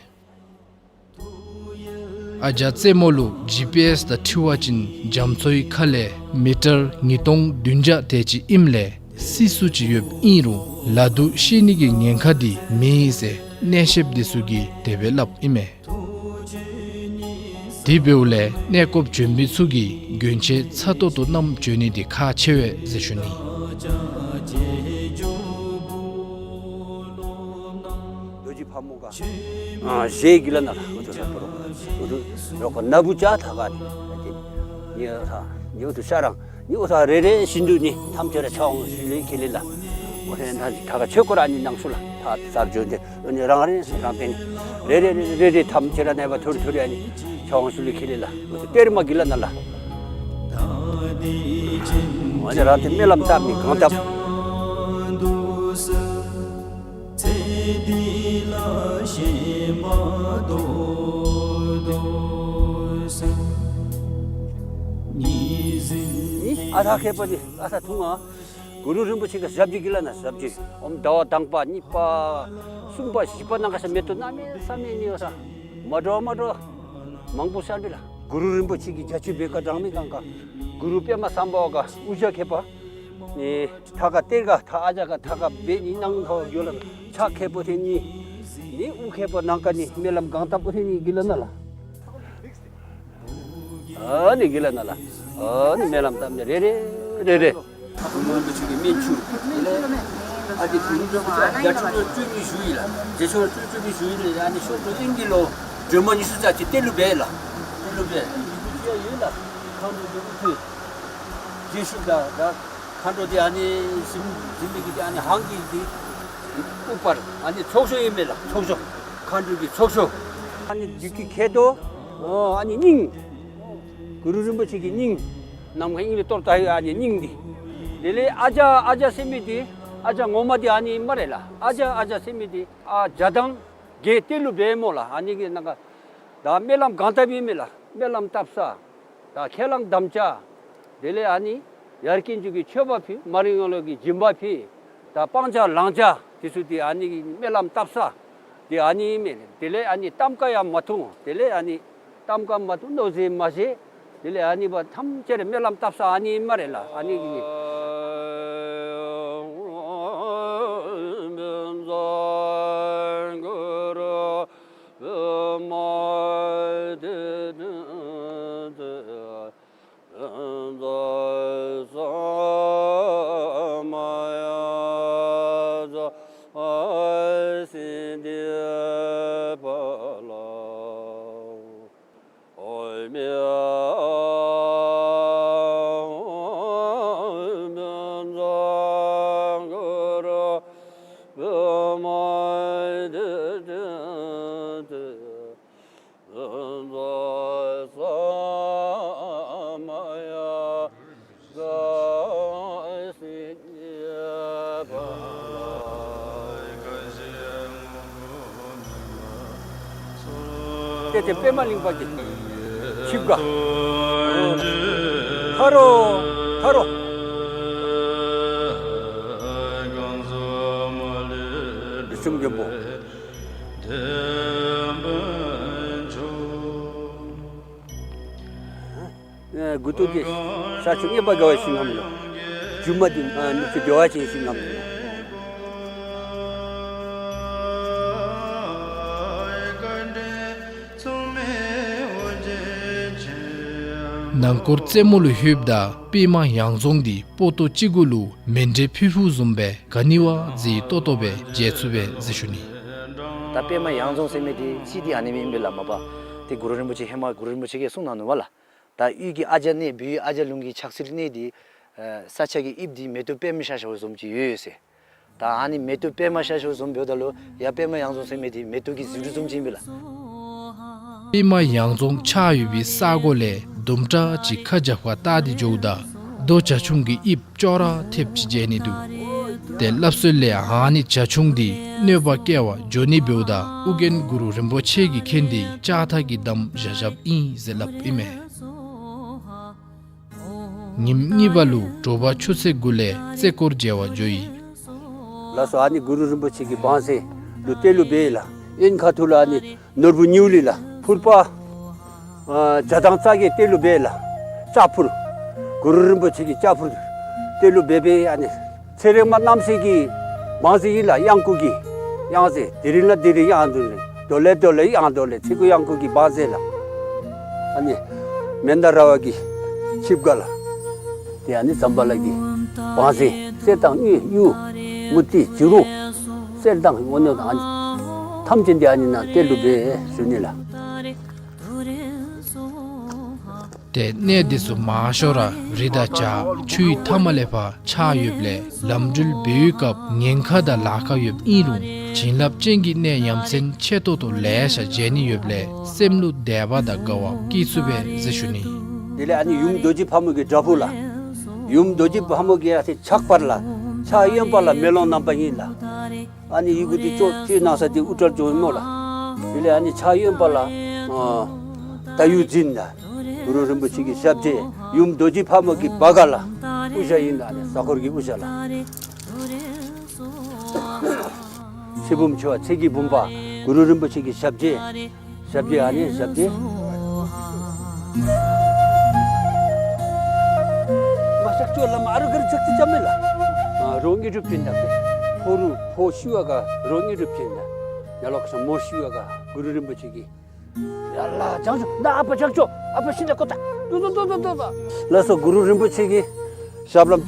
ཨ་ཇ་རྩེ་མོ་ལུ་ཇི་པི་ཨེསི་དང་འཁྲིལ་བ་ཅིན་རྒྱ་མཚོའི་ཁ་ལས་མི་ཊར་ཉིས་སྟོང་བདུན་བརྒྱ་དེ་ཅིག་ཨིནམ་ལས་ སྲིད་སུ་ཅིག་ཡོདཔ་ཨིན་རུང་ལ་དུ་ཤི་ནི་གི་ཉེན་ཁ་འདི་མེད་ཟེར་གནས་གཤིསཔ་འདི་ཚུ་གིས་དེ་སྦེ་སླབ་ཨིན་མས། དེ་འབདཝ་ལས་གནས་སྐོརཔ་བྱོན་མི་ཚུ་གིས་གྱོན་ཆས་ཚ་ཏོག་ཏོ་བསྣམས་བྱོན་ནི་འདི་ཁག་ཆེ་བས་ཟེར་ཞུ་ནི། རྡོ་རྗེ་ཕག་མོ་ག་ཨ་ཞེས་གི་ལ་ན་ལ་ཨུ་ཐུ་ས་ཕུ་རོ་ཨུ་ཐུ་རོ་ཀ་ན་བུ་ཅ་ཐ་ག་ནི་ཨ་ཏེ་ནི་ཨ་ནི་ཨུ་ཐུ་ཤ་རང་ནི་ཨུ་ཐུ་རེ་རེ་བཞིན་དུ་ནི་ཐམས་ཅད་ར་ཆ་འོང་ཞུ་ལེ་ཁེ་ལེ་ལ། ཨོ་ཧེ་ན་ཐ་ག་ཆོས་སྐོར་ཨ་ནི་ནང་སུ་ལ་ཐ་ས་བྱོན་ཏེ་ཨ་ནི་རང་རེ་རང་པེ་ནི་རེ་རེ་རེ་རེ་ཐམས་ཅད་ར་ནེ་བ་ཐུར་ཐུར་ཨ་ནི་ཆ་འོང་ཞུ་ལེ་ཁེ་ལེ་ལ། ཨུ་ཐུ་གཏེར་མ་གི་ལ་ན་ལ། ཨ་ནི་རང་ཏེ་སྨོན་ལམ་བཏབ་ནི་གང་བཏབ། ཨ་ཐ་ཁེ་པ་ནི་ཨ་ཐ་ཐུང་ང་གུ་རུ་རིན་པོ་ཆེ་གི་ཞབས་ཀྱི་གི་ལ་ན་ཞབས་ཀྱི་ཨོམ་ཟླ་བ་དང་པ་གཉིས་པ་གསུམ་པ་བཞི་པ་ནང་ག་ས་མེད་དོ་ན་མེད་ས་མེད་ནི་ཡོད་ས་མ་འགྲོ་མ་འགྲོ་མང་པོ་ས་འདི་ལ། གུ་རུ་རིན་པོ་ཆེ་གི་རྒྱ་ཆུ་བེ་ཀ་གྲངས་མེད་གང་ག་གུ་རུ་པདྨ་སམ་བྷ་ཝ་ག་དབུ་ཞྭ་ཁེ་པ་ནི་ཐ་ག་གཏེར་ག་ཐ་ཨ་ཅག་ག་ཐ་ག་བེ་ནི་ནང་ཐོ་གྱོ་ལ་ཆ་ཁེ་པོ་ཐེ་ནི་ནི་དབུ་ཁེ་པོ་ནང་ག་ནི་སྨོན་ལམ་གང་བཏབ་པོ་ཐེ་ནི་གི་ལ་ན་ལ། ཨ་ནི་གི་ལ་ན་ལ། ཨ་ནི་སྨོན་ལམ་བཏབ་ནི་རེ་རེ་རེ་རེ། གུ་རུ་རིན་པོ་ཆེ་གི་སྨན་ཆུ། ཨ་ཏི་གུ་རུ་རིན་པོ་ཆེ་རྒྱ་ཆུ་ལོ་བཅུ་གཉིས་བཞུགས་ཡི་ལ། རྗེ་ཆུ་ལོ་བཅུ་བཅུ་གཉིས་བཞུགས་ཡི་ལ། ཨ་ནི་ཤོག་གུ་ཨིན་གི་ལོ་སྒྲོལ་མ་ཉི་ཤུ་རྩ་གཅིག་གཏེར་ལུ་སྦེ་ལ། གཏེར་ལུ་སྦེ། ཡུལ་ལ་མཁའ་འགྲོ་འདི་དབུ་ཐོད་རྗེས་ཤུལ་ད་ད་མཁའ་འགྲོ་འདི་ཨ་ནི་གཟིམ་གཟིམ་མི་གི་འདི་ཨ་ནི་ཧང་གི་འདི་ཨུ་པར་ཨ་ནི་ཚོགས་ཤོག་ཨིན་མས་ལ། ཚོགས་ཤོག་མཁའ་འགྲོ་གི་ཚོགས་ཤོག། ཨ་ནི་བདུད་ཀྱི་མཁལ་རྡོག་ཨ་ནི་སྙིང་། གུ་རུ་རིན་པོ་ཆེ་གི་སྙིང་། ནམ་མཁའ་དབྱིངས་ལས་གཏོར་ད་ཡོད་ཨ་ནི་སྙིང་འདི། དེ་ལས་ཨ་ཅག་ཨ་ཅག་ཟེར་མི་འདི་ཨ་ཅག་ངོ་མ་འདི་ཨ་ནི་སྨ་རེ་ལ། ཨ་ཅག་ཨ་ཅག་ཟེར་མི་འདི་ཨ་ཇ་དང་གི་གཏེར་ལུ་སྦེ་མོ་ལ། ཨ་ནི་གི་ནང་ག་ད་སྨོན་ལམ་གང་བཏབ་ཨིན་མས་ལ། སྨོན་ལམ་བཏབ་ས་ད་ཁས་བླངས་དམ་བཅའ། དེ་ལས་ཨ་ནི་ཡར་རྒྱས་འགྱོ་གི་མཆོད་པ་ཕུལ། མར་ཡོང་ལོག་གི་སྦྱིན་པ་ཕུལ། ད་སྤང་བྱ་བླང་བྱ་དེ་ཚུ་དེ་ཨ་ནི་གི་སྨོན་ལམ་བཏབ་ས་དེ་ཨ་ནི་མས། དེ་ལས་ཨ་ནི་གཏམ་ཁ་ཡང་མ་ཐུང་། དེ་ལས་ཨ་ནི་གཏམ་ཁ་མ་ཐུང་མནོ་ཟེར་མ་ཟེར། དེ་ལས་ཨ་ནི་བ་ཐམས་ཅད་ར་སྨོན་ལམ་བཏབ་ས་ཨ་ནི་སྨ་རེ་ལ། ཨ་ནི་གི་ནི། ཏེ་ཏེ་པདྨ་གླིང་པ་གི་ཆིབས་ཁ། ཐ་རོ་ཐ་རོ། རིགས་གསུམ་མགོན་པོ། ཨེ་མགུ་ཏོ་འདི་ས་ཆུ་གནས་པ་དགའ་བའི་ཞིང་ཁམས་ལུ། མཇུག་མ་འདི་ཨ་ནུབ་ཆུ་བདེ་བ་ཅན་ཞིང་ཁམས་ལུ། ནང་སྐོར་རྩེ་མོ་ལུ་ལྷོདཔ་ད་པདྨ་ཡང་རྫོང་འདི་པོ་ཏོ་གཅིག་གུ་ལུ་མཎྜལ་ཕུལ་ཕུལཝ་བཟུམ་སྦེ་ག་ནི་བ་མཛེས་ཏོག་ཏོ་སྦེ་མཇལ་ཚུགས་པས་ཟེར་ཞུ་ནི། ད་པདྨ་ཡང་རྫོང་ཟེར་མི་འདི་ཅིག་འདི་ཨ་ནི་སྦེ་ཨིན་པས་ལགས། མ་པ་ཏེ་གུ་རུ་རིན་པོ་ཆེ་ཧེ་མ་གུ་རུ་རིན་པོ་ཆེ་གིས་གསུངས་གནང་ནུག་པ་ལགས། ད་གཡུས་ཀྱི་ཨ་ཇ་གནས་བོད་ཡུལ་ཨ་ཇ་ལུང་གི་ཆགས་སྲེད་གནས་འདི་ཨེ་ས་ཆ་གི་དབྱིབས་འདི་མེ་ཏོག་པདྨ་ཤར་ཤརཝ་བཟུམ་ཅིག་ཡོད་ཡོད་ཟེར། ད་ཨ་ནི་མེ་ཏོག་པདྨ་ཤར་ཤརཝ་བཟུམ་འབདཝ་ད་ལུ་ཡར་པདྨ་ཡང་རྫོང་ཟེར་མི་འདི་མེ་ཏོག་གི་ཟེའུ་འབྲུ་བཟུམ་ཅིག་ཨིན་པས་ལགས། པདྨ་ཡང་རྫོང་ཆགས་ཡོད་པའི་ས་གོ་ལས་དུམ་གྲ་ཅིག་ཁ་རྒྱབ་ཁར་བལྟ་སྟེ་འགྱོཝ་ད་རྡོ་བྱ་ཁྱུང་གི་དབྱིབས་ཅོག་ར་འཐདཔ་ཅིག་མཇལ་ནི་འདུག། ཏེ་སླབ་སྲོལ་ལས་ཨ་ནི་བྱ་ཁྱུང་འདི་གནོད་པ་བསྐྱལ་བར་འགྱོ་ནི་འབདཝ་ད་ཨོ་རྒྱན་གུ་རུ་རིན་པོ་ཆེ་གིས་མཁྱེན་ཏེ་ལྕགས་ཐག་གིས་བསྡམས་བཞག་བཞགཔ་ཨིན་ཟེར་སླབ་ཨིན་མས། ཉིནམ་གཉིས་པ་ལུ་དྲོ་པ་ཆུ་ཚོད་དགུ་ལས་རྩེ་སྐོར་མཇལ་བར་འགྱོ་ཡི། ལགས་སོ། ཨ་ནི་གུ་རུ་རིན་པོ་ཆེ་གི་བང་མཛོད་ལུ་གཏེར་ལུ་སྦེ་ལགས། གཡོན་ཁ་ཐུག་ལུ་ཨ་ནི་ནོར་བུ་སྙིང་ལུས་ལགས། ཕུར་པ་ཨ་བྱ་དང་བཙག་གི་གཏེར་ལུ་སྦེ་ལགས། བཙག་ཕུར། གུ་རུ་རིན་པོ་ཆེ་གི་བཙག་ཕུར་གཏེར་ལུ་སྦེ་སྦེ་ཨ་ནི་ ཚེ་རིང་མ་རྣམ་སྲས་ཀྱི་བང་མཛོད་ཨིན་ལགས། གཡང་འགུགས་ཀྱི་གཡང་མཛོད། དེ་རིང་ལས་དེ་རིང་གཡང་འགུགས་རེ། དོ་ལས་དོ་ལས་གཡང་དོ་ལས། ཚེ་འགུགས་གཡང་འགུགས་ཀྱི་བང་མཛོད་ལགས། ཨ་ནི་མནྡ་ར་བ་གི་ཆིབས་ཁ་ལགས། དེ་ཨ་ནི་ཛམ་བྷ་ལ་གི་བང་མཛོད། གསེར་དང་དངུལ་གཡུ་མུ་ཏིག་བྱུ་རུ་གསེར་དང་སྔོ་ནོར་དང་ཨ་ནི་ཐམས་ཅད་འདི་ཨ་ནི་ནང་གཏེར་ལུ་སྦེ་ཞུ་ནི་ལགས། ཏེ་གནས་འདི་ཚུ་མང་ཤོས་ར་རི་དང་བྱག་ཆུའི་མཐའམ་ལས་ཕར་ཆགས་ཡོདཔ་ལས་ལམ་འགྲུལ་འབད་བའི་སྐབས་ཉེན་ཁ་དང་ལཱ་ཁག་ཡོདཔ་ཨིན་རུང་བྱིན་རླབས་ཅན་གྱི་གནས་ཡ་མཚན་ཆེ་ཏོག་ཏོ་ལེ་ཤ་མཇལ་ནི་ཡོདཔ་ལས་སེམས་ལུ་དད་པ་དང་དགའ་བ་སྐྱེ་ཚུགས་པས་ཟེར་ཞུ་ནི། དེ་ལས་ཨ་ནི་ཡུམ་རྡོ་རྗེ་ཕག་མོ་གི་བྲག་ཕུག་ལགས། ཡུམ་རྡོ་རྗེ་ཕག་མོ་གི་ཨ་ཙི་ཕྱག་བར་ལགས། ཕྱག་གཡོན་པ་ལགས་མེ་ལོང་བསྣམས་པ་ཨིན་ལགས། ཨ་ནི་ཡི་གུ་འདི་ཅོག་ཅིག་ནང་ས་འདི་དབུ་སྐྲ་བྱོནམ་སྨོ་ལགས། དེ་ལས་ཨ་ནི་ཕྱག་གཡོན་པ་ལགས་ཨ་ད་ཡུ་འཛིན་ལགས། གུ་རུ་རིན་པོ་ཆེ་གི་ཞབས་རྗེས་ཡུམ་རྡོ་རྗེ་ཕག་མོ་གི་བར་ཁ་ལགས། དབུ་ཞྭ་ཨིན་ལགས། ཨ་ནི་གཟའ་འཁོར་གྱི་དབུ་ཞྭ་ལགས། ཚེ་བུམ་མཆོག་ཚེ་གི་བུམ་པ་གུ་རུ་རིན་པོ་ཆེ་གི་ཞབས་རྗེས། ཞབས་རྗེས་ཨ་ནི་ཞབས་རྗེས། མ་ཤག་ཅོ་ལ་མ་ཨ་རུ་གར་ཅག་ཅི་ཅམ་མེ་ལགས། ཨ་རོགས་དངོས་གྲུབ་ཅན་དང་ཕོ་རུ་ཕོ་ཤི་བ་ག་རོགས་དངོས་གྲུབ་ཅན་དང་། ཡ་ལོག་ས་མོ་ཤི་བ་ག་གུ་རུ་རིན་པོ་ཆེ་གི། ཡ་ལགས་བྱང་ཆུབ་ན་ཨ་པ་བྱང་ཆུབ་ཨ་པ་ཤི་ན་ཀོ་ཏ། དུ་དུ་དུ་དུ་དུ་དུ། ལགས་སོ། གུ་རུ་རིན་པོ་ཆེ་གི་ཞབས་ལྷམ་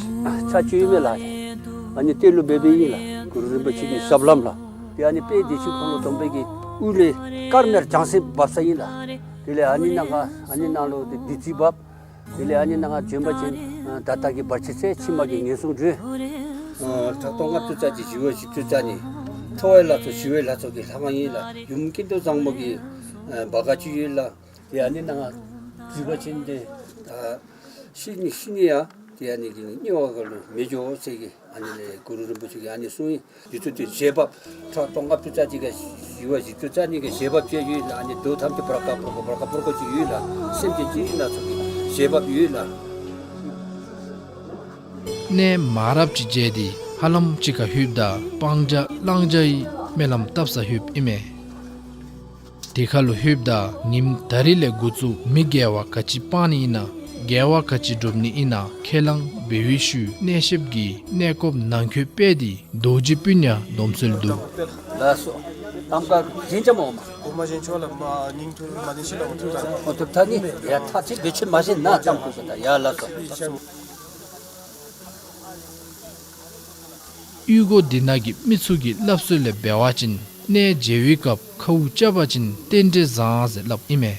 ཚར་ཅིག་ཡོད་མེ་ལགས། ཨ་ནི་གཏེར་ལུ་སྦེ་སྦེ་ཨིན་ལགས། གུ་རུ་རིན་པོ་ཆེ་གི་ཞབས་ལྷམ་ལགས། དེ་ཨ་ནི་དཔལ་བདེ་ཆེན་འཁོར་ལོ་སྡོམ་པའི་གི་དབུ་ལས་དཀར་མེར་ལྗང་སེར་བབས་ས་ཨིན་ལགས། དེ་ལས་ཨ་ནི་ནང་ང་ཨ་ནི་ནང་ལུ་དེ་བདུད་རྩི་བབས། དེ་ལས་ཨ་ནི་ནང་ང་བྱོན་པ་ཅིན་ཨ་ད་ལྟ་གི་བར་ཆད་སེལ་ཕྱི་མ་གི་ངན་སོང་སྒྲོལ། ཨ་ཁྲག་སྟོང་ལྔ་བཅུ་རྩ་གཅིག་ཞི་བ་བཞི་བཅུ་རྩ་གཉིས། ཁྲོ་བོའི་ལྷ་ཚོགས་ཞི་བའི་ལྷ་ཚོགས་ཀྱི་ལྷ་ཁང་ཨིན་ལགས། ཡུམ་སྐྱིད་སྡུག་བཟང་མོ་གི་ཨ་བར་ཁ་ཅིག་ཡོད་ལགས། དེ་ཨ་ནི་ནང་ང་བྱོན་པ་ཅིན་དེ་ཨ་ཤི་ནི་ཤི་ནི་ཡང་དེ་ཨ་ནི་གི་དམྱལ་བ་ག་ལུ་མི་འགྱོ་ཟེར་གི་ཨ་ནི་ལས་གུ་རུ་རིན་པོ་ཆེ་གིས་ཨ་ནི་གསུངས་ཡི། དེ་ཚུ་དེ་རྗེས་བབས་ཁྲག་སྟོང་ལྔ་བཅུ་རྩ་གཅིག་ག་ཞི་བ་བཞི་བཅུ་རྩ་གཉིས་གི་རྗེས་བབས་ཅིག་ཡོད་ལགས། ཨ་ནི་དུག་ཐམས་ཅད་པར་ཀ་པར་ཀ་པར་ཀ་པར་ཀ་ཅིག་ཡོད་ལགས། སེམས་ཅན་ཅི་རིགས་སྣ་ཚོགས་ཀྱི་རྗེས་བབས་ཡོད་ལགས། གནས་མང་རབས་ཅིག་མཇལ་ཏེ་ཧ་ལམ་ཅིག་ཁར་ལྷོདཔ་ད་སྤང་བྱ་གླང་བྱ་ཡི་སྨོན་ལམ་བཏབ་སར་ལྷོདཔ་ཨིན་མས། དེ་ཁར་ལུ་ལྷོདཔ་ད་ཉིནམ་ད་རིས་ལས་འགོ་བཙུགས་མི་དགེ་བ་ག་ཅི་སྤང་ནི་ཨིན་ན་དགེ་བ་ག་ཅི་སྒྲུབ་ནི་ཨིན་ན་ཁས་བླངས་འབད་བའི་ཤུལ་གནས་བཤདཔ་གིས་གནས་སྐོརཔ་ནང་འཁོད་སྤེལ་ཏེ་རྡོ་རྗེ་སྤུན་ཡང་སྡོམ་སྲོལ་འདུག། ལགས་སོ། གཏམ་ཁ་རྒྱན་ཆ་མ་འོང་མ། འོ་མ་གཞན་ཆོག་ལགས། མ་ཉིན་ཐུ་མ་ནི་ཤི་ལ་འོ་ཐུ་ཐ་ནི། འོ་ཐུ་ཐ་ནི། ཡ་ཐ་ཚིག་བེད་སྤྱོད་མ་བྱིན་ན་གཏམ་ཁུ་ས་ད་ཡ་ལགས་སོ། གཡུས་སྒོ་འདི་ནང་གི་མི་ཚུ་གི་སླབ་སྲོལ་ལས་འབད་བ་ཅིན་གནས་མཇལ་བའི་སྐབས་ཁཝ་རྐྱབ་པ་ཅིན་རྟེན་འབྲེལ་བཟང་ཟེར་སླབ་ཨིན་མས།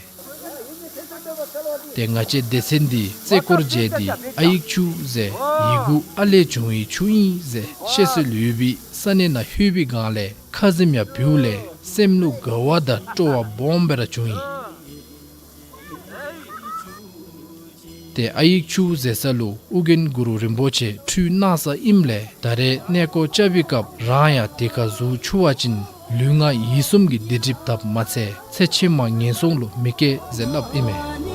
ཏེ་ང་བཅས་སྡེ་ཚན་འདི་རྩེ་སྐོར་མཇལ་ཏེ་ཨ་ཡིག་ཆུ་ཟེར་ཡི་གུ་ཨ་ལས་བྱུང་བའི་ཆུ་ཨིན་ཟེར་བཤད་སྲོལ་ཡོད་པའི་ས་གནས་ནང་ལྷོད་པའི་སྒང་ལས་ཁ་ཟེམ་ཡང་བུ་ལས་སེམས་ལུ་དགའ་བ་དང་སྤྲོ་བ་སྦོམ་སྦེ་ར་བྱུང་ཡི། ཏེ་ཨ་ཡིག་ཆུ་ཟེར་ས་ལུ་ཨོ་རྒྱན་གུ་རུ་རིན་པོ་ཆེ་ཁྲུས་གནང་ས་ཨིནམ་ལས་ད་རེས་གནས་སྐོར་རྐྱབ་པའི་སྐབས་རང་ཡང་དེ་ཁར་ཟུར་ཆུ་བ་ཅིན་ལུས་ངག་ཡིད་གསུམ་གྱི་སྡིག་སྒྲིབ་དགཔ་མ་ཚད་ཚེ་ཕྱི་མ་ངན་སོང་ལུ་མི་སྐྱེ་ཟེར་སླབ་ཨིན་མས།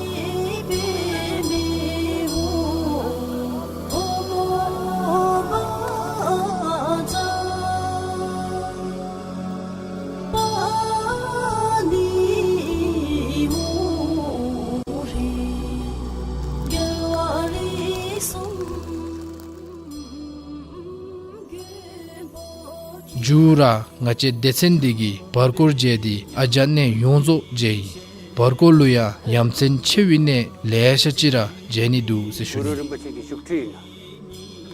མཇུག་ར་ང་བཅས་སྡེ་ཚན་འདི་གིས་བར་སྐོར་མཇལ་ཏེ་ཨ་རྒྱ་གནས་ཡོངས་རྫོགས་མཇལ་ཡི། བར་སྐོར་ལུ་ཡང་ཡ་མཚན་ཆེ་བའི་གནས་ལེ་ཤ་ཅིག་ར་མཇལ་ནི་འདུག་ཟེར་ཞུ་ནི། གུ་རུ་རིན་པོ་ཆེ་གི་བཞུགས་ཁྲི་ཨིན།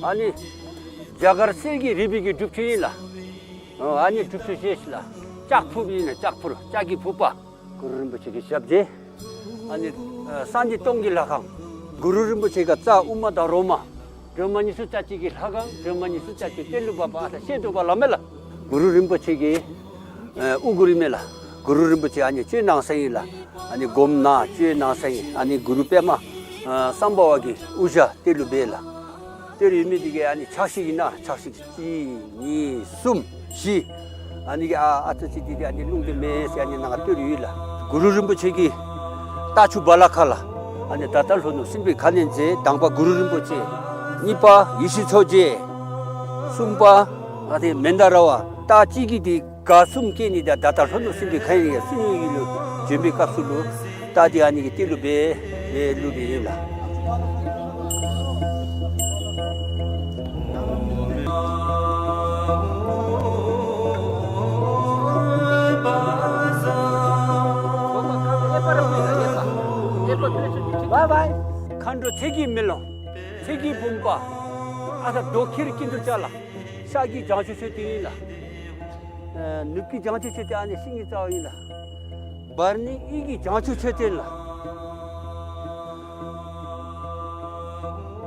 ཨ་ནི་རྒྱ་གར་གསེར་གྱི་རིལ་བུ་གི་སྒྲུབ་ཁྲི་ཨིན་ལགས། ཨ་ནི་སྒྲུབ་ཁྲི་ཞེས་ལགས་ལྕགས་ཕུར་ཨིན་ལགས། ལྕགས་ཕུར་ལྕགས་ཀྱི་ཕུར་པ། གུ་རུ་རིན་པོ་ཆེ་གི་ཞབས་རྗེས། ཨ་ནི་ཨ་སངས་རྒྱས་སྟོང་གི་ལྷ་ཁང་། གུ་རུ་རིན་པོ་ཆེ་གི་རྩ་དབུ་མ་དང་རོ་མ། སྒྲོལ་མ་ཉི་ཤུ་རྩ་གཅིག་གི་ལྷ་ཁང་། སྒྲོལ་མ་ཉི་ཤུ་རྩ་གཅིག་གཏེར་ལུ་འབག་པ་ཨ་ད་ཤེས་འདུག་པ་ལགས་མེ་ལགས། གུ་རུ་རིན་པོ་ཆེ་གི་ཨ་དབུ་གུར་ཨིན་མེ་ལགས། གུ་རུ་རིན་པོ་ཆེ་ཨ་ནི་བཅོལ་གནང་ས་ཨིན་ལགས། ཨ་ནི་སྒོམ་ནང་བཅོལ་གནང་ས་ཨིན། ཨ་ནི་གུ་རུ་པདྨ་ཨ་སམྦྷ་ཝ་གི་དབུ་ཞྭ་གཏེར་ལུ་སྦེ་ལགས། གཏེར་ཡོད་མི་འདི་གིས་ཨ་ནི་ཕྱག་ཞིག་ཨིན་ན་ཕྱག་ཞིག་གཅིག་གཉིས་གསུམ་བཞི། ཨ་ནི་གི་ཨ་ཨ་ཙི་ཙི་འདི་འདི་ཨ་ནི་རླུང་འདི་མེད་ཟེར་ཨ་ནི་ནང་གཏེར་ཡོད་ལགས། གུ་རུ་རིན་པོ་ཆེ་གི་རྟ་ཕྱུགས་བ་ལ་ཁ་ལགས། ཨ་ནི་ད་ལྟ་ལྷོ་ནུབ་སྲིན་པོའི་ཁ་གནོན་མཛད། དང་པ་གུ་རུ་རིན་པོ་ཆེ། གཉིས་པ་ཡེ་ཤེས་མཚོ་རྒྱལ། གསུམ་པ་ཨ་ཏེ་མནྡ་ར་བ། རྟ་གཅིག་གིས་འདི་ག་གསུམ་སྐྱེ་ནི་ད་ད་ལྟ་ལྷོ་ནུབ་སྲིན་པོའི་ཁ་གནོན་ཡར་སྲིན་ཡུལ་ལུ་བྱོན་པའི་སྐབས་སུ་ལུ་རྟ་འདི་ཨ་ནི་གི་གཏེར་ལུ་སྦེ་སྦེ་བླུགས་པའི་ཨིན་ལགས། མཁའ་འགྲོ་ཚེ་གི་མེ་ལོང་། ཚེ་གི་བུམ་པ། ཨ་ད་རྡོ་ཁྱེར་ཀིན་ཏུ་ཅ་ལ། ཤར་གྱི་བྱང་ཆུབ་མཆོད་རྟེན་ཨིན་ལགས། ཨེ་ནུབ་ཀྱི་བྱང་ཆུབ་མཆོད་རྟེན་ཨ་ནི་ཤིང་གི་རྩ་བ་ཨིན་ལགས། བར་ནི་དབུས་ཀྱི་བྱང་ཆུབ་མཆོད་རྟེན་ལགས།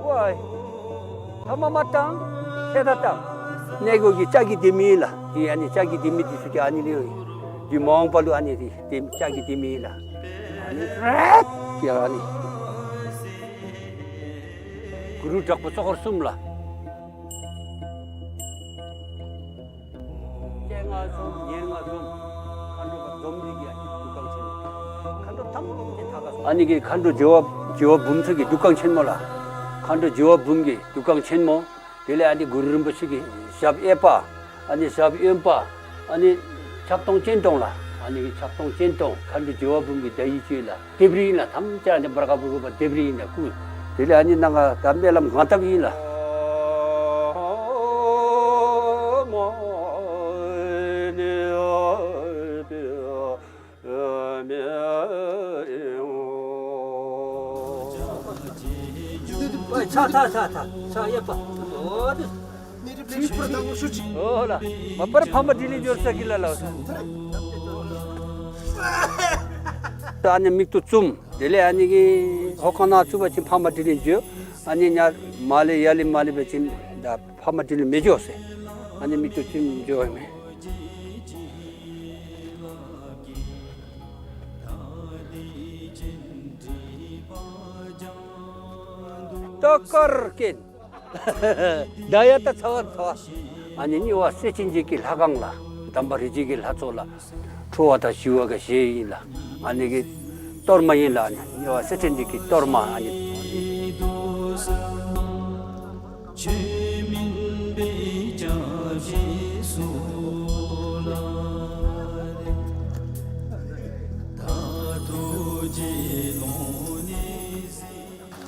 ཝའི། ཐ་མ་མ་བཏང་། ཧེ་ད་བཏང་། གནས་སྒོ་གི་ལྕགས་ཀྱི་ལྡེ་མིག་ལགས། ཨེ་ཨ་ནི་ལྕགས་ཀྱི་ལྡེ་མིག་འདི་ཚུ་གི་ཨ་ནི་ལས་འདི་མ་འོངས་པ་ལུ་ཨ་ནི་འདི་ལྕགས་ཀྱི་ལྡེ་མིག་ལགས། ཨ་ནི་རེད་ཀྱི་ཨ་ནི་གུ་རུ་དྲག་པོ་ཚོགས་འཁོར་གསུམ་ལགས། སྤྱན་སྔར་འཛོམས་ཉེར་ལྔ་འཛོམས། མཁའ་འགྲོ་མ་འཛོམས་འདི་གི་ཨ་ནི་འདུ་ཁང་ཆེན་མོ། མཁའ་འགྲོ་ཐམས་ཅད་ད་ག་སོང་། ཨ་ནི་གི་མཁའ་འགྲོ་རྒྱལ་བ་རྒྱལ་བ་འབུམ་ཚུ་གི་འདུ་ཁང་ཆེན་མོ་ལགས། མཁའ་འགྲོ་རྒྱལ་བ་འབུམ་གྱི་འདུ་ཁང་ཆེན་མོ། དེ་ལས་ཨ་ནི་གུ་རུ་རིན་པོ་ཆེ་གི་ཞབས་གཡས་པ། ཨ་ནི་ཞབས་གཡོན་པ། ཨ་ནི་ཕྱག་སྟོང་སྤྱན་སྟོང་ལགས། ཨ་ནི་གི་ཕྱག་སྟོང་སྤྱན་སྟོང་མཁའ་འགྲོ་རྒྱལ་བ་འབུམ་གྱི་ཟླ་ཡི་ཅུ་ལགས། ལྡེབས་རིས་ཨིན་ལགས། ཐམས་ཅད་ཨ་ནི་འབར་ཁ་འབར་ཁ་འབར་ལྡེབས་རིས་ཨིན་ལགས་སྐུ། དེ་ལས་ཨ་ནི་ནང་ང་ད་སྨོན་ལམ་གང་བཏབ་ཨིན་ལགས། ཕྱག་ཕྱག་ཕྱག་ཕྱག་ཕྱག་གཡས་པ། འོ་དེ། ཨོ་ལགས། མ་པར་འཕགས་མ་དྲིན་ལས་འབྱོར་ས་གི་ལ་ལགས། ད་ཨ་ནི་མིག་ཏོ་བཙུམ། དེ་ལས་ཨ་ནི་གི་ཧོ་ཁང་ནང་བཙུམ་པ་ཅིན་འཕགས་མ་དྲིན་ལས་འབྱོར། ཨ་ནི་ཡར་མར་ལས་ཡར་ལས་མར་ལས་འབད་བ་ཅིན་ད་འཕགས་མ་དྲིན་ལས་མི་འབྱོར་ཟེར། ཨ་ནི་མིག་ཏོ་བཙུམ་འབྱོརཝ་མས། ཏ་ཀར་ཀེན། ད་ཡ་ད་ཚ་བ་ཚ་བ། ཨ་ནི་གཉིས་པ་སྲས་ཆེན་བརྒྱད་ཀྱི་ལྷ་ཁང་ལགས། དམ་པ་རིགས་བརྒྱད་ཀྱི་ལྷ་ཚོགས་ལགས། ཁྲོ་བ་དང་ཞི་བ་གི་ཞལ་ཨིན་ལགས། ཨ་ནི་གི་གཏོར་མ་ཨིན་ལགས། ཨ་ནི་གཉིས་པ་སྲས་ཆེན་བརྒྱད་ཀྱི་གཏོར་མ་ཨ་ནི།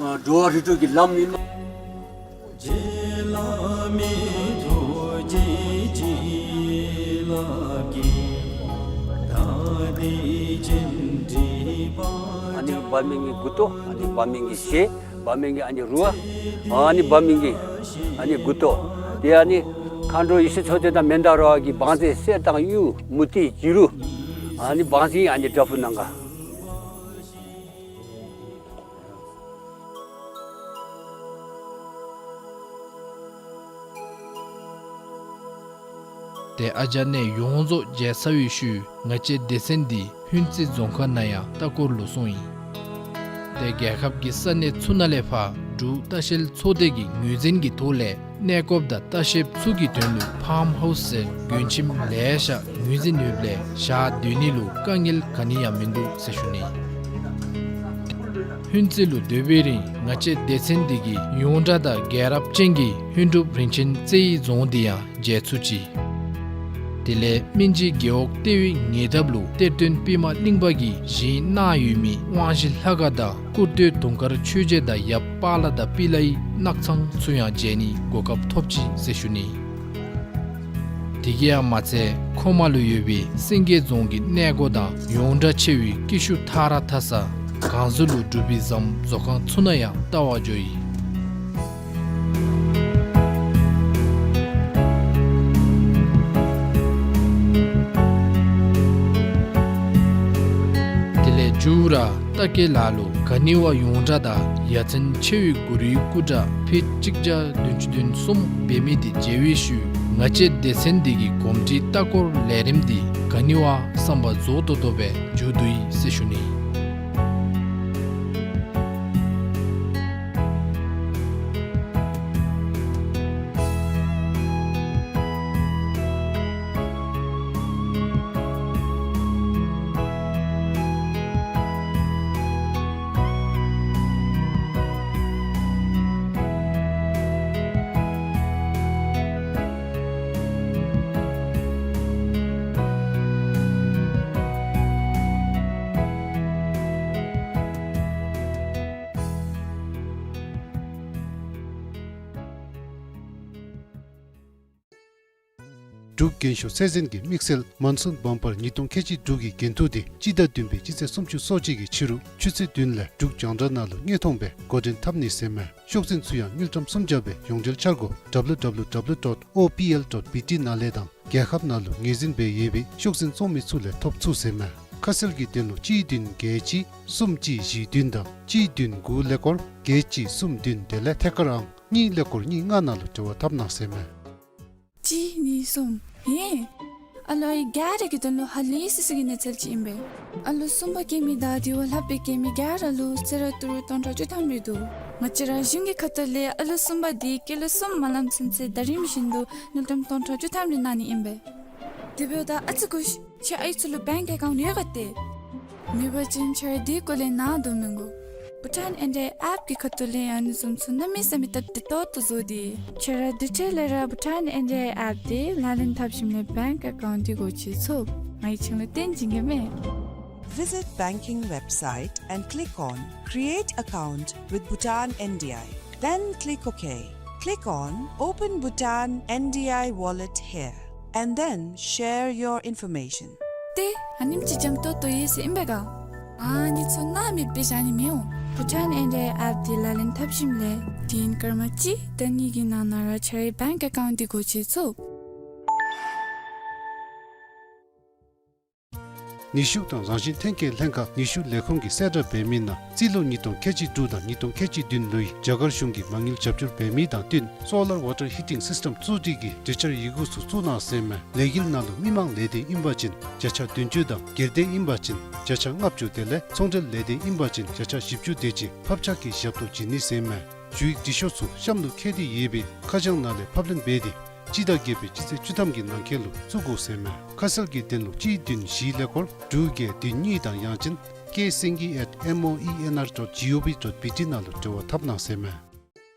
ཨ་འགྲོ་བ་རིགས་དྲུག་གི་ལམ་ཨིན། ཨ་ནི་འབར་མི་གི་མགུ་ཏོ། ཨ་ནི་འབར་མི་གི་ཞལ། འབར་མི་གི་ཨ་ནི་རུ་བ། ཨ་ནི་འབར་མི་གི་ཨ་ནི་མགུ་ཏོ། དེ་ཨ་ནི་མཁའ་འགྲོ་ཡེ་ཤེས་མཚོ་རྒྱལ་དང་མནྡ་ར་བ་གི་བང་མཛོད་གསེར་དང་གཡུ་མུ་ཏིག་བྱུ་རུ། ཨ་ནི་བང་མཛོད་ཨ་ནི་བྲག་ཕུག་ནང་ག། ཏེ་ཨ་ཇ་ནཱ་ཡོངས་རྫོགས་མཇལ་ཚར་བའི་ཤུལ་ང་བཅས་སྡེ་ཚན་འདི་ཧུན་རྩེ་རྫོང་ཁག་ནང་ཡང་ལྟ་སྐོར་ལུ་སོང་ཡི། ཏེ་རྒྱལ་ཁབ་ཀྱི་ས་གནས་ཚུ་ནང་ལས་ཕར་འབྲུག་ལྟ་བཤལ་ཚོགས་སྡེ་གི་ངོས་འཛིན་གྱི་ཐོག་ལས་གནས་སྐོརཔ་དང་ལྟ་བཤལཔ་ཚུ་གི་དོན་ལུ་ཕཱམ་ཧའུསི་ཟེར་མགྲོན་ཁྱིམ་ལེ་ཤ་ངོས་འཛིན་ཡོདཔ་ལས་ཞག་སྡོད་ནི་ལུ་དཀའ་ངལ་ག་ནི་ཡང་མིན་འདུག་ཟེར་ཞུ་ནི། ཧུན་རྩེ་ལུ་སྡོད་པའི་རིང་ང་བཅས་སྡེ་ཚན་འདི་གི་ཡོངས་གྲགས་དང་རྒྱལ་རབས་ཅན་གྱི་ཧུན་སྒྲུབ་རིན་ཆེན་རྩེ་ཡི་རྫོང་འདི་ཡང་མཇལ་ཚུགས་ཅི། དེ་ལས་སྨིན་བྱེད་རྒེད་འོག་ལྟེ་བའི་ཉེ་འདབས་ལུ་གཏེར་སྟོན་པདྨ་གླིང་པ་གིས་བཞེངས་གནང་ཡོད་མི་དབང་བཞི་ལྷ་ཁང་དང་སྐུར་སྟོད་དུང་དཀར་ཆོས་རྗེ་དང་ཡབ་པཱ་ལགས་དང་པི་ལའི་ནགས་ཚང་ཚུ་ཡང་མཇལ་ནིའི་གོ་སྐབས་ཐོབ་ཅི་ཟེར་ཞུ་ནི། དེ་གིས་ཡང་མ་ཚད་ཁོ་མ་ལུ་ཡོད་པའི་སེང་གེ་རྫོང་གི་གནས་སྒོ་དང་ཡོངས་གྲགས་ཆེ་བའི་ཀེ་ཤུ་ཐ་ར་ཐ་ས་གངས་ཟུར་ལུ་སྒྲུབ་པའི་ཟམ་བཟོ་ཁང་ཚུ་ནང་ཡང་བལྟ་བར་འགྱོ་ཡི། དེ་ལས་མཇུག་ར་རྟ་སྐད་ལ་ལུ་ག་ནི་བ་ཡོངས་གྲགས་དང་ཡ་མཚན་ཆེ་བའི་གུ་རུའི་སྐུ་འདྲ་ཕིཊ་གཅིག་བརྒྱ་བདུན་ཅུ་དོན་གསུམ་འབད་མི་འདི་མཇལ་བའི་ཤུལ་ང་བཅས་སྡེ་ཚན་འདི་གི་གོམས་འདྲིས་ལྟ་སྐོར་ལས་རིམ་འདི་ག་ནི་བ་བསམ་པ་རྫོགས་ཏོག་ཏོ་སྦེ་མཇུག་བསྡུ་ཡི་ཟེར་ཞུ་ནི། འབྲུག་རྒྱན་ཤོག་ཚད་འཛིན་གྱི་དམིགས་བསལ་མོན་སུན་བམ་པར་ཉིས་སྟོང་ཁལ་གཅིག་དྲུག་གི་འགན་ཐུག་དེ་སྤྱི་ཟླ་བདུན་པའི་སྤྱི་ཚེས་སུམ་ཅུ་སོ་གཅིག་གི་ཕྱི་རུ་ཆུ་ཚོད་བདུན་ལས་འབྲུག་རྒྱང་བསྒྲགས་ནང་ལུ་དངོས་མཐོང་སྦེ་འགོ་འདྲེན་འཐབ་ནི་ཟེར་མས། ཤོག་འཛིན་ཚུ་ཡང་དངུལ་ཀྲམ་སུམ་བརྒྱ་སྦེ་ཡོངས་འབྲེལ་འཆར་སྒོ་W W W dot O P L dot B T ནང་ལས་དང་རྒྱལ་ཁབ་ནང་ལུ་ངོས་འཛིན་འབད་ཡོད་པའི་ཤོག་འཛིན་བཙོང་མི་ཚུ་ལས་ཐོབ་ཚུགས་ཟེར་མས། ཁ་གསལ་གྱི་དོན་ལུ་གཅིག་བདུན་བརྒྱད་གཅིག་གསུམ་གཅིག་བཞི་བདུན་དང་གཅིག་བདུན་དགུ་ཀླད་ཀོར་བརྒྱད་གཅིག་གསུམ་བདུན་དེ་ལས་ཐད་ཀར་ཨང་གཉིས་ཀླད་ཀོར་གཉིས་ལྔ་ནང་ལུ་འབྲེལ་བ་འཐབ་གནང་ཟེར་མས། གཅིག་གཉིས་གསུམ། ཧེ། ཨ་ལོ་ཨའི་ག་ར་གི་དོན་ལུ་ཧ་ལས་སི་སི་གི་གནས་ཚུལ་ཅིག་ཨིན་པས། ཨ་ལོ་གསུམ་པ་སྐྱེ་མི་དང་དེ་བ་ལྷག་སྦེ་སྐྱེ་མི་ག་ར་ལུ་གསོལ་རས་ཏི་རུ་སྟོང་ཕྲག་བཅུ་ཐམ་རེ་འདུག། ང་བཅས་ར་གཞུང་གི་ཁ་ཐུག་ལས་ཨ་ལོ་གསུམ་པ་དེ་སྐྱེས་ལོ་གསུམ་མ་ལངམ་ཚུན་ཚོད་ཟླ་རིམ་བཞིན་དུ་དངུལ་ཀྲམ་སྟོང་ཕྲག་བཅུ་ཐམ་རེ་གནང་ནི་ཨིན་པས། དེ་འབདཝ་ད་ཨ་ཙི་སྒུག་ཤིག། ཁྱེད་ཨའི་ཚུ་ལུ་བེངཀ་ཨེ་ཀའུནཊ་ཡོད་ག་ཏེ། མེད་པ་ཅིན་ཁྱེད་ར་དེ་སྐོར་ལས་ནཱ་དོ་མི་དགོ། བྷུ་ཊཱན་ཨེན་ཌི་ཨའི་ཨེཔ་གི་ཁ་ཐུག་ལས་ཡང་ཨ་ནི་བཟུམ་ཚུ་གནམ་མེད་ས་མེད་སྟབས་བདེ་ཏོག་ཏོ་བཟོ་སྟེ། ཁྱེད་ར་དེ་འཕྲལ་ལས་ར་བྷུ་ཊཱན་ཨེན་ཌི་ཨའི་ཨེཔ་དེ་ལག་ལེན་འཐབ་ཞིནམ་ལས་བེངཀ་ཨེ་ཀའུནཊ་དེ་སྒོ་ཕྱེ་ཚུགས། ང་གིས་ཁྱེད་ལུ་སྟོན་བྱིན་གེ་མས། Visit banking website and click on Create Account with Bhutan N D I. Then click OK. Click on Open Bhutan N D I Wallet here and then share your information. ཏེ་ཨ་ནེམ་ཅིག་འཇམ་ཏོང་ཏོ་ཡོད་ཟེར་ཨིན་པས་ག། ཨ་ནི་ཚུ་ནཱ་མེདཔ་སྦེ་བཞག་ནི་མི་འོང་། བྷུ་ཊཱན་ཨེན་ཌི་ཨའི་ཨེཔ་དེ་ལག་ལེན་འཐབ་ཞིནམ་ལས་དུས་ཡུན་སྐར་མ་གཅིག་དང་གཉིས་ཀྱི་ནང་ན་ར་ཁྱེད་རའི་བེངཀ་ཨེ་ཀའུནཊ་དེ་སྒོ་ཕྱེ་ཚུགས། ནུས་ཤུགས་དང་རང་བཞིན་ཐོན་སྐྱེད་ལྷན་ཁག་ནུས་ཤུགས་ལས་ཁུངས་ཀྱིས་གསལ་བསྒྲགས་འབད་མི་ནང་རྩིས་ལོ་ཉིས་སྟོང་ཁལ་གཅིག་དྲུག་དང་ཉིས་སྟོང་ཁལ་གཅིག་བདུན་ལོའི་རྒྱ་གར་གཞུང་གིས་མ་དངུལ་རྒྱབ་སྐྱོར་འབད་མི་དང་བསྟུན་སོ་ལར་ཝ་ཊར་ཧི་ཊིང་སིསི་ཊམ་བཙུགས་སྒྲིག་གི་གྲོས་འཆར་ཡི་གུ་ཚུ་བཙུགས་གནང་ཟེར་མས། ལས་འགུལ་ནང་ལུ་མི་མང་ལས་དོན་ཨིན་པ་ཅིན་བརྒྱ་ཆ་བདུན་ཅུ་དང་སྒེར་སྡེ་ཨིན་པ་ཅིན་བརྒྱ་ཆ་ལྔ་བཅུ་དེ་ལས་ཚོང་འབྲེལ་ལས་དོན་ཨིན་པ་ཅིན་བརྒྱ་ཆ་བཞི་བཅུ་དེ་ཅིག་ཕབ་ཆག་གི་ཞབས་ཏོག་བྱིན་ནི་ཟེར་མས། ཞུ་ཡིག་འབྲི་ཤོག་ཚུ་གཤམ་ལུ་བཀོད་དེ་ཡོད་པའི་ཁ་བྱང་ནང་ལས་ཕབ་ལེན་འབད་དེ་སྤྱི་ཟླ་བརྒྱད་པའི་སྤྱི་ཚེས་བཅུ་ཐམ་གྱི་ནང་འཁོད་ལུ་བཙུགས་དགོ་ཟེར་མས། ཁ་གསལ་གྱི་དོན་ལུ་གཅིག་བདུན་བཞི་ཀླད་ཀོར་དྲུག་བརྒྱད་བདུན་གཉིས་དང་ཡང་ཅིན་K Singhi at M O E N R dot G O V dot B T ནང་ལུ་འབྲེལ་བ་འཐབ་གནང་ཟེར་མས།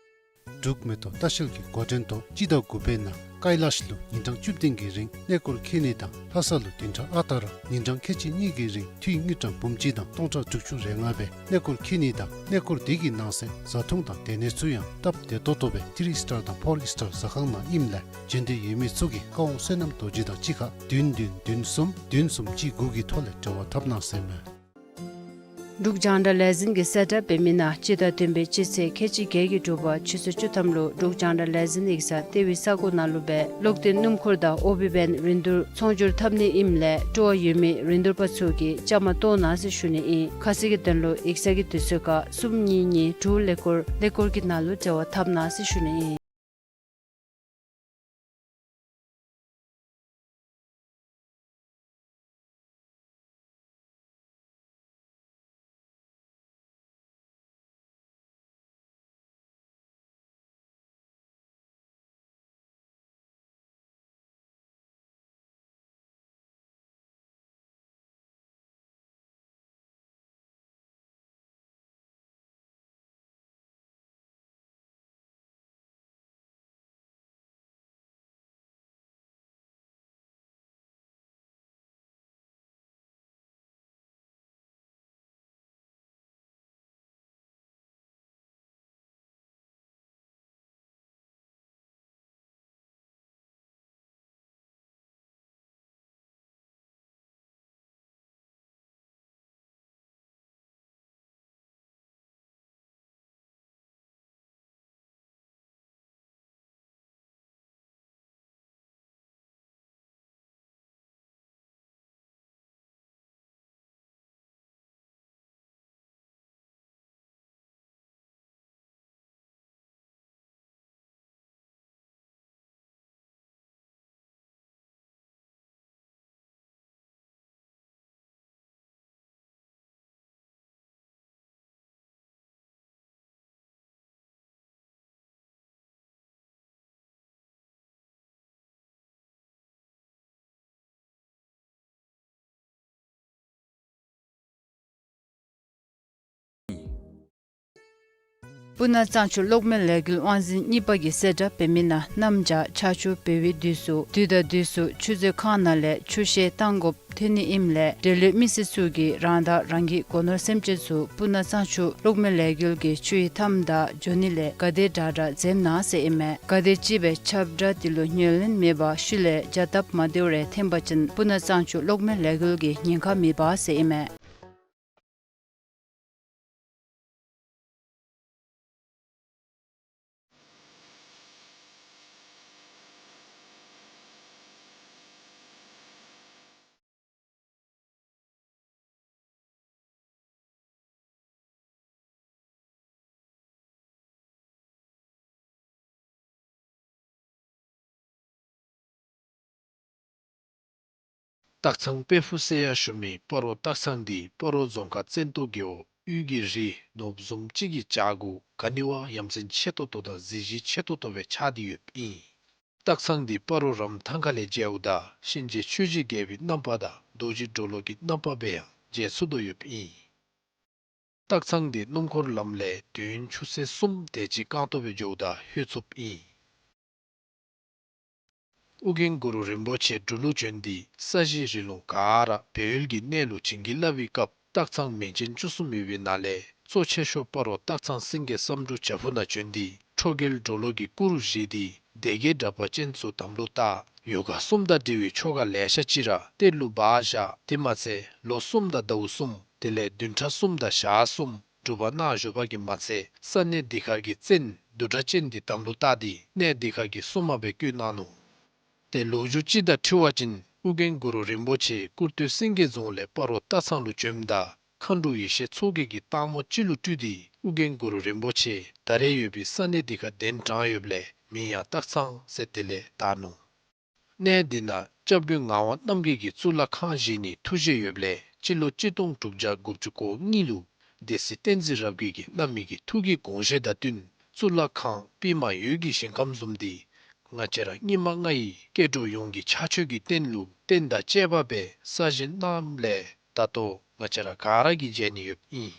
འབྲུག་མེ་ཏོག་ལྟ་བཤལ་གྱི་འགོ་འདྲེན་ཐོག་སྤྱི་ཟླ་དགུ་པའི་ནང་ཀའི་ལཱཤ་ལུ་ཉིན་གྲངས་བཅུ་བདུན་གྱི་རིང་གནས་སྐོར་འཁྱིད་ནི་དང་ལྷ་ས་ལུ་བདུན་ཕྲག་ཨ་རྟག་ར་ཉིན་གྲངས་ཁལ་གཅིག་གཉིས་ཀྱི་རིང་འཐུས་དངུལ་ཀྲམ་འབུམ་གཅིག་དང་སྟོང་ཕྲག་དྲུག་ཅུ་རེ་ལྔ་སྦེ་གནས་སྐོར་འཁྱིད་ནི་དང་གནས་སྐོར་དེ་གི་ནང་གསེས་བཟའ་འཐུང་དང་སྡོད་གནས་ཚུ་ཡང་སྟབས་བདེ་ཏོག་ཏོ་སྦེ་ཐི་རི་སི་ཊར་དང་ཕོར་སི་ཊར་ཟ་ཁང་ནང་ཨིནམ་ལས་བྱོན་འདོད་ཡོད་མི་ཚུ་གིས་བཀའ་དབང་བསོད་ནམས་རྡོ་རྗེ་དང་གཅིག་ཁར་བདུན་བདུན་བདུན་གསུམ་བདུན་གསུམ་གཅིག་དགུ་གི་ཐོག་ལས་འབྲེལ་བ་འཐབ་གནང་ཟེར་མས། འབྲུག་རྒྱང་བསྒྲགས་ལས་འཛིན་གྱིས་གསལ་བསྒྲགས་འབད་མི་ནང་སྤྱི་ཟླ་བདུན་པའི་སྤྱི་ཚེས་ཁལ་གཅིག་བརྒྱད་ཀྱི་དྲོ་པ་ཆུ་ཚོད་བཅུ་ཐམ་ལུ་འབྲུག་རྒྱང་བསྒྲགས་ལས་འཛིན་ཡིག་ཚང་ལྟེ་བའི་ས་གོ་ནང་ལུ་སྦེ་གློག་འདོན་སྣུམ་འཁོར་དང་ཨོ་བི་བེན་རིན་བསྡུར་ཚོང་སྒྱུར་འཐབ་ནི་ཨིནམ་ལས་སྤྲོ་བ་ཡོད་མི་རིན་བསྡུར་པ་ཚུ་གིས་བཅའ་མར་གཏོགས་གནང་ཟེར་ཞུ་ནི་ཨིན། ཁ་གསལ་གྱི་དོན་ལུ་ཡིག་ཚང་གི་དུས་ཚོད་ཁར་གསུམ་གཉིས་གཉིས་དྲུག་ཀླད་ཀོར་ཀླད་ཀོར་གྱི་ནང་ལུ་འབྲེལ་བ་འཐབ་གནང་ཟེར་ཞུ་ནི་ཨིན། སྤུ་ན་གཙང་ཆུ་གློག་མེ་ལས་འགུལ་དབང་འཛིན་གཉིས་པ་གིས་གསལ་བསྒྲགས་འབད་མི་ནང་གནམ་བྱཱར་ཆར་ཆུ་འབབ་པའི་དུས་སུ་དུས་དང་དུས་སུ་ཆུ་མཛོད་ཁང་ནང་ལས་ཆུ་བཤལ་བཏང་དགོཔ་ཐོན་ནི་ཨིནམ་ལས་འབྲེལ་ཡོད་མི་སེར་ཚུ་གིས་རང་དང་རང་གི་སྒོ་ནོར་སེམས་ཅན་ཚུ་སྤུ་ན་གཙང་ཆུ་གློག་མེ་ལས་འགུལ་གྱི་ཆུ་ཡི་མཐའམ་དང་འགྱོ་ནི་ལས་ག་དེ་དྲག་དྲག་འཛེམ་གནང་ཟེར་ཨིན་མས། ག་དེ་ཅིག་སྦེ་ཁྱབ་བསྒྲགས་དེ་ལུ་ཉན་ལེན་མེད་པར་ཤུལ་ལས་བྱ་སྟབས་མ་བདེཝ་རེ་འཐོན་པ་ཅིན་སྤུ་ན་གཙང་ཆུ་གློག་མེ་ལས་འགུལ་གྱི་ཉེན་ཁ་མེདཔ་ཟེར་ཨིན་མས། སྟག་ཚང་དཔལ་ཕུག་ཟེར་ཡང་ཞུ་མི་སྤ་རོ་སྟག་ཚང་འདི་སྤ་རོ་རྫོང་ཁག་བཙན་ཏོ་རྒེད་འོག་དབུས་ཀྱི་རི་ནོར་བུ་བཟུམ་ཅིག་གི་བྱག་གུ་ག་ནི་བ་ཡ་མཚན་ཆེ་ཏོག་ཏོ་དང་གཟི་བརྗིད་ཆེ་ཏོག་ཏོ་སྦེ་ཆགས་ཏེ་ཡོདཔ་ཨིན། སྟག་ཚང་འདི་སྤ་རོ་རམ་ཐང་ཁ་ལས་མཇལཝ་ད་གཤིན་རྗེ་ཆོས་ཀྱི་རྒྱལ་པོའི་རྣམ་པ་དང་རྡོ་རྗེ་གྲོ་ལོད་ཀྱི་རྣམ་པ་སྦེ་ཡང་མཇལ་ཚུགས་དོ་ཡོདཔ་ཨིན། སྟག་ཚང་འདི་སྣུམ་འཁོར་ལམ་ལས་དུས་ཡུན་ཆུ་ཚོད་གསུམ་དེ་ཅིག་རྐང་སྟོང་སྦེ་འགྱོཝ་ད་ལྷོད་ཚུགསཔ་ཨིན། ཨོ་རྒྱན་གུ་རུ་རིན་པོ་ཆེ་འབྲུག་ལུ་བྱོན་ཏེ་ས་གཞི་རི་ལུང་ག་ར་སྦས་ཡུལ་གྱི་གནས་ལུ་བྱིན་གྱིས་བརླབས་པའི་སྐབས་སྟག་ཚང་མིང་ཅན་བཅུ་གསུམ་ཡོད་པའི་ནང་ལས་གཙོ་ཆེ་ཤོས་སྤ་རོ་སྟག་ཚང་སེང་གེ་བསམ་འགྲུབ་བྱག་ཕུག་ནང་བྱོན་ཏེ་ཁྲོ་རྒྱལ་གྲོ་ལོད་ཀྱི་སྐུ་རུ་བཞེངས་ཏེ་སྡེ་བརྒྱད་དྲེགས་པ་ཅན་ཚུ་དམ་ལུ་བཏགས། ཡོ་ག་གསུམ་དང་འབྲེལ་བའི་ཆོ་ག་ལེ་ཤ་ཅིག་ར་གཏེར་ལུ་སྦ་བཞག། དེ་མ་ཚད་ལོ་གསུམ་དང་ཟླཝ་གསུམ་དེ་ལས་བདུན་ཕྲག་གསུམ་དང་ཞག་གསུམ་སྒྲུབ་པ་གནང་བཞུགས་པ་གིས་མ་ཚད་ས་གནས་འདི་ཁར་གྱི་བཙན་བདུད་དྲེགས་ཅན་འདི་དམ་ལུ་བཏགས་ཏེ་གནས་འདི་ཁར་གྱི་སྲུང་མ་སྦེ་བསྐོས་གནང་ནུག། ཏེ་ལོ་རྒྱུས་ཅིག་དང་འཁྲིལ་བ་ཅིན་ཨོ་རྒྱན་གུ་རུ་རིན་པོ་ཆེ་ཀུར་སྟོད་སེང་གེ་རྫོང་ལས་སྤ་རོ་སྟག་ཚང་ལུ་བྱོནམ་ད་མཁའ་འགྲོ་ཡེ་ཤེས་མཚོ་རྒྱལ་གྱིས་སྟག་མོ་ཅིག་ལུ་སྤྲུལ་ཏེ་ཨོ་རྒྱན་གུ་རུ་རིན་པོ་ཆེ་ད་རེས་ཡོད་པའི་ས་གནས་འདི་ཁར་གདན་དྲངས་ཡོདཔ་ལས་མིང་ཡང་སྟག་ཚང་ཟེར་དེ་ལས་བཏགས་ནུག། གནས་འདི་ནང་སྐྱབས་མགོན་ངག་དབང་རྣམ་རྒྱལ་གྱིས་གཙུག་ལག་ཁང་བཞེངས་ནིའི་ཐུགས་བཞེད་ཡོདཔ་ལས་སྤྱི་ལོ་གཅིག་སྟོང་དྲུག་བརྒྱ་དགུ་བཅུ་གོ་གཉིས་ལུ་སྡེ་སྲིད་བསྟན་འཛིན་རབ་རྒྱས་ཀྱིས་གནང་མི་གི་ཐུགས་ཀྱི་དགོངས་བཞེད་དང་བསྟུན་གཙུག་ལག་ཁང་པདྨ་འོད་ཀྱི་ཞིང་ཁམས་བཟུམ་འདི་ང་བཅས་ར་སྙིགས་མ་ལྔ་ཡི་སྐྱེ་འགྲོ་ཡོངས་ཀྱི་ཕྱག་མཆོད་ཀྱི་རྟེན་ལུ་རྟེན་དང་བཅས་པ་སྦེ་གསར་བཞེངས་གནངམ་ལས་ད་ལྟོ་ང་བཅས་ར་ག་ར་གིས་མཇལ་ནི་ཡོདཔ་ཨིན།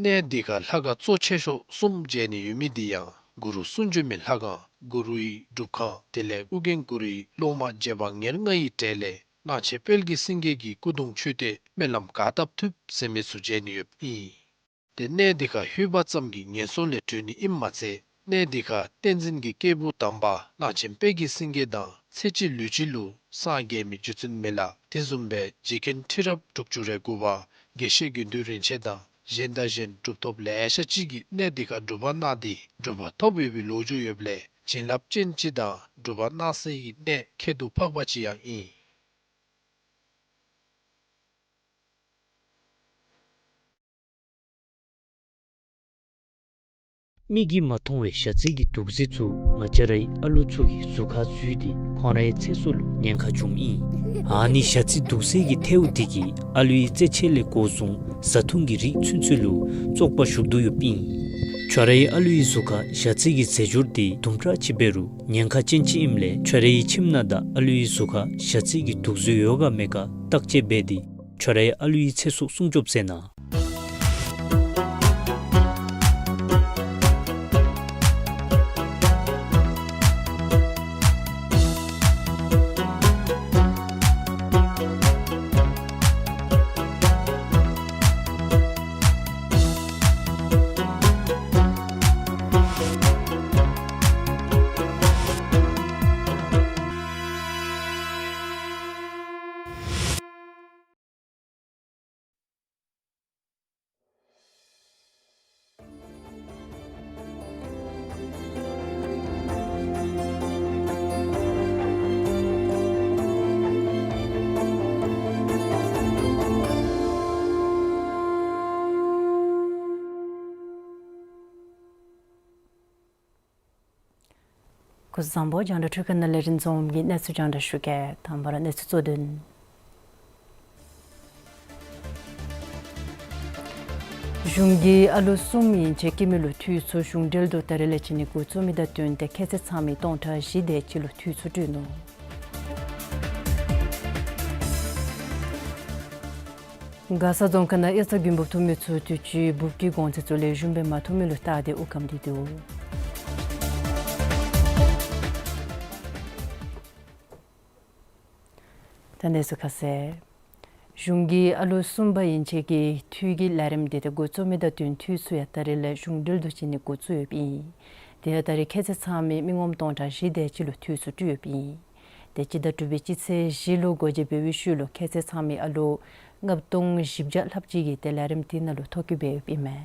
གནས་འདི་ཁར་ལྷ་ཁང་གཙོ་ཆེ་ཤོས་གསུམ་མཇལ་ནི་ཡོད་མི་འདི་ཡང་གུ་རུ་གསུང་བྱོན་མའི་ལྷ་ཁང་གུ་རུའི་སྒྲུབ་ཁང་དེ་ལས་ཨོ་རྒྱན་གུ་རུའི་སློབ་མ་རྗེ་འབངས་ཉེར་ལྔ་ཡི་གྲས་ལས་གླང་ཆེན་དཔལ་གྱི་སེང་གེ་གི་སྐུ་གདུང་མཆོད་རྟེན་སྨོན་ལམ་ག་བཏབ་ཐུབ་ཟེར་མི་ཚུ་མཇལ་ནི་ཡོདཔ་ཨིན། ཏེ་གནས་འདི་ཁར་ལྷོད་པ་ཙམ་གྱིས་ངན་སོང་ལས་གྲོལ་ནི་ཨིནམ་མ་ཚད་གནས་འདི་ཁར་བསྟན་འཛིན་གྱི་སྐྱེས་བུ་དམ་པ་གླང་ཆེན་དཔལ་གྱི་སེང་གེ་དང་ཚེ་གཅིག་ལུས་གཅིག་ལུ་སངས་རྒྱས་མི་རྗེ་བཙུན་མི་ལ་དེ་བཟུམ་སྦེ་རྗེ་མཁན་ཁྲི་རབས་དྲུག་ཅུ་རེ་དགུ་པ་དགེ་བཤེས་དགེ་འདུན་རིན་ཆེན་དང་གཞན་དང་གཞན་གྲུབ་ཐོབ་ལེ་ཤ་ཅིག་གིས་གནས་འདི་ཁར་སྒྲུབ་པ་གནང་སྟེ་གྲུབ་པ་ཐོབ་ཡོད་པའི་ལོ་རྒྱུས་ཡོདཔ་ལས་བྱིན་རླབས་ཅན་ཅིག་དང་སྒྲུབ་པ་གནང་སའི་གནས་ཁྱད་དུ་འཕགས་པ་ཅིག་ཡང་ཨིན། མིག་གིས་མ་མཐོང་བའི་ཞ་རྩི་གི་དུག་རྫས་ཚུ་ང་བཅས་རའི་ཨ་ལུ་ཚུ་གི་གཟུགས་ཁར་འཛུལ་ཏེ་ཁོང་རའི་ཚེ་སྲོག་ལུ་ཉེན་ཁ་འབྱུངམ་ཨིན། ཨ་ནི་ཞ་རྩི་དུག་རྫས་ཀྱི་ཐལཝ་འདི་གིས་ཨ་ལུའི་རྩེད་ཆས་ལས་འགོ་བཟུང་བཟའ་འཐུང་གི་རིགས་ཚུན་ཚོད་ལུ་བཙོག་པ་ཞུགས་དོ་ཡོདཔ་ཨིན། ཁྱོད་རའི་ཨ་ལུའི་གཟུགས་ཁར་ཞ་རྩི་གི་རྫས་སྦྱོར་འདི་དུམ་གྲ་ཅིག་འབད་རུང་ཉེན་ཁ་ཅན་ཅིག་ཨིནམ་ལས་ཁྱོད་རའི་ཁྱིམ་ནང་དང་ཨ་ལུའི་གཟུགས་ཁར་ཞ་རྩི་གི་དུག་རྫས་ཡོད་ག་མེད་ག་བརྟག་དཔྱད་འབད་དེ་ཁྱོད་རའི་ཨ་ལུའི་ཚེ་སྲོག་སྲུང་སྐྱོབ་མཛད་གནང་། སྐུ་གཟུགས་བཟང་པོ། རྒྱང་བསྒྲགས་འཕྲུལ་ཁང་ནང་ལས་རིན་འཛོམས་ཀྱིས་གནས་ཚུལ་རྒྱང་བསྒྲགས་ཞུ་གེ། དང་པ་ར་གནས་ཚུལ་གཙོ་དོན། གཞུང་གིས་ཨ་ལོ་གསུམ་ཡན་ཆད་སྐྱེ་མི་ལུ་འཐུས་ཚབ་གཞུང་འབྲེལ་དུ་ད་རེས་ལས་བྱིན་ནི་འགོ་བཙུགས་མི་དང་བསྟུན་ཏེ་ཁྱད་ཚད་ཚང་མི་སྟོང་ཕྲག་བཞི་དེ་ཅིག་ལུ་འཐུས་ཚབ་སྤྲོད་ནུག། མགར་ས་རྫོང་ཁག་ནང་དབྱར་རྩྭ་དགུན་འབུབ་ཐོབ་མི་ཚུ་དུས་ཅི་འབུབ་ཀྱི་གོང་ཚད་ཚུ་ལེགས་ཤོམ་སྦེ་མ་ཐོབ་མི་ལུ་བལྟ་སྟེ་དབུགས་སྐམ་སྟེ་འདུག། ད་གནས་ཚུལ་ཁ་གསལ། གཞུང་གིས་ཨ་ལུ་གསུམ་པ་ཡན་ཆད་ཀྱི་འཐུས་ཀྱི་ལས་རིམ་དེ་འགོ་བཙུགས་མི་དང་བསྟུན་འཐུས་ཚུ་ཡང་ད་རེས་ལས་གཞུང་འབྲེལ་དུ་བྱིན་ནི་འགོ་བཙུགས་ཡོདཔ་ཨིན། དེ་ཡང་ད་རེས་ཁྱད་ཚད་ཚང་མི་མི་ངོམ་སྟོང་ཕྲག་བཞི་དེ་ཅིག་ལུ་འཐུས་ཚུ་སྤྲོད་ཡོདཔ་ཨིན། དེ་སྤྱི་ཟླ་དྲུག་པའི་སྤྱི་ཚེས་བཞི་ལུ་སྒོ་འབྱེད་འབད་བའི་ཤུལ་ལུ་ཁྱད་ཚད་ཚང་མི་ཨ་ལུ་ལྔ་སྟོང་བཞི་བརྒྱ་ལྷགཔ་ཅིག་གིས་དེ་ལས་རིམ་དེ་ནང་ལུ་ཐོ་བཀོད་འབད་ཡོདཔ་ཨིན་མས།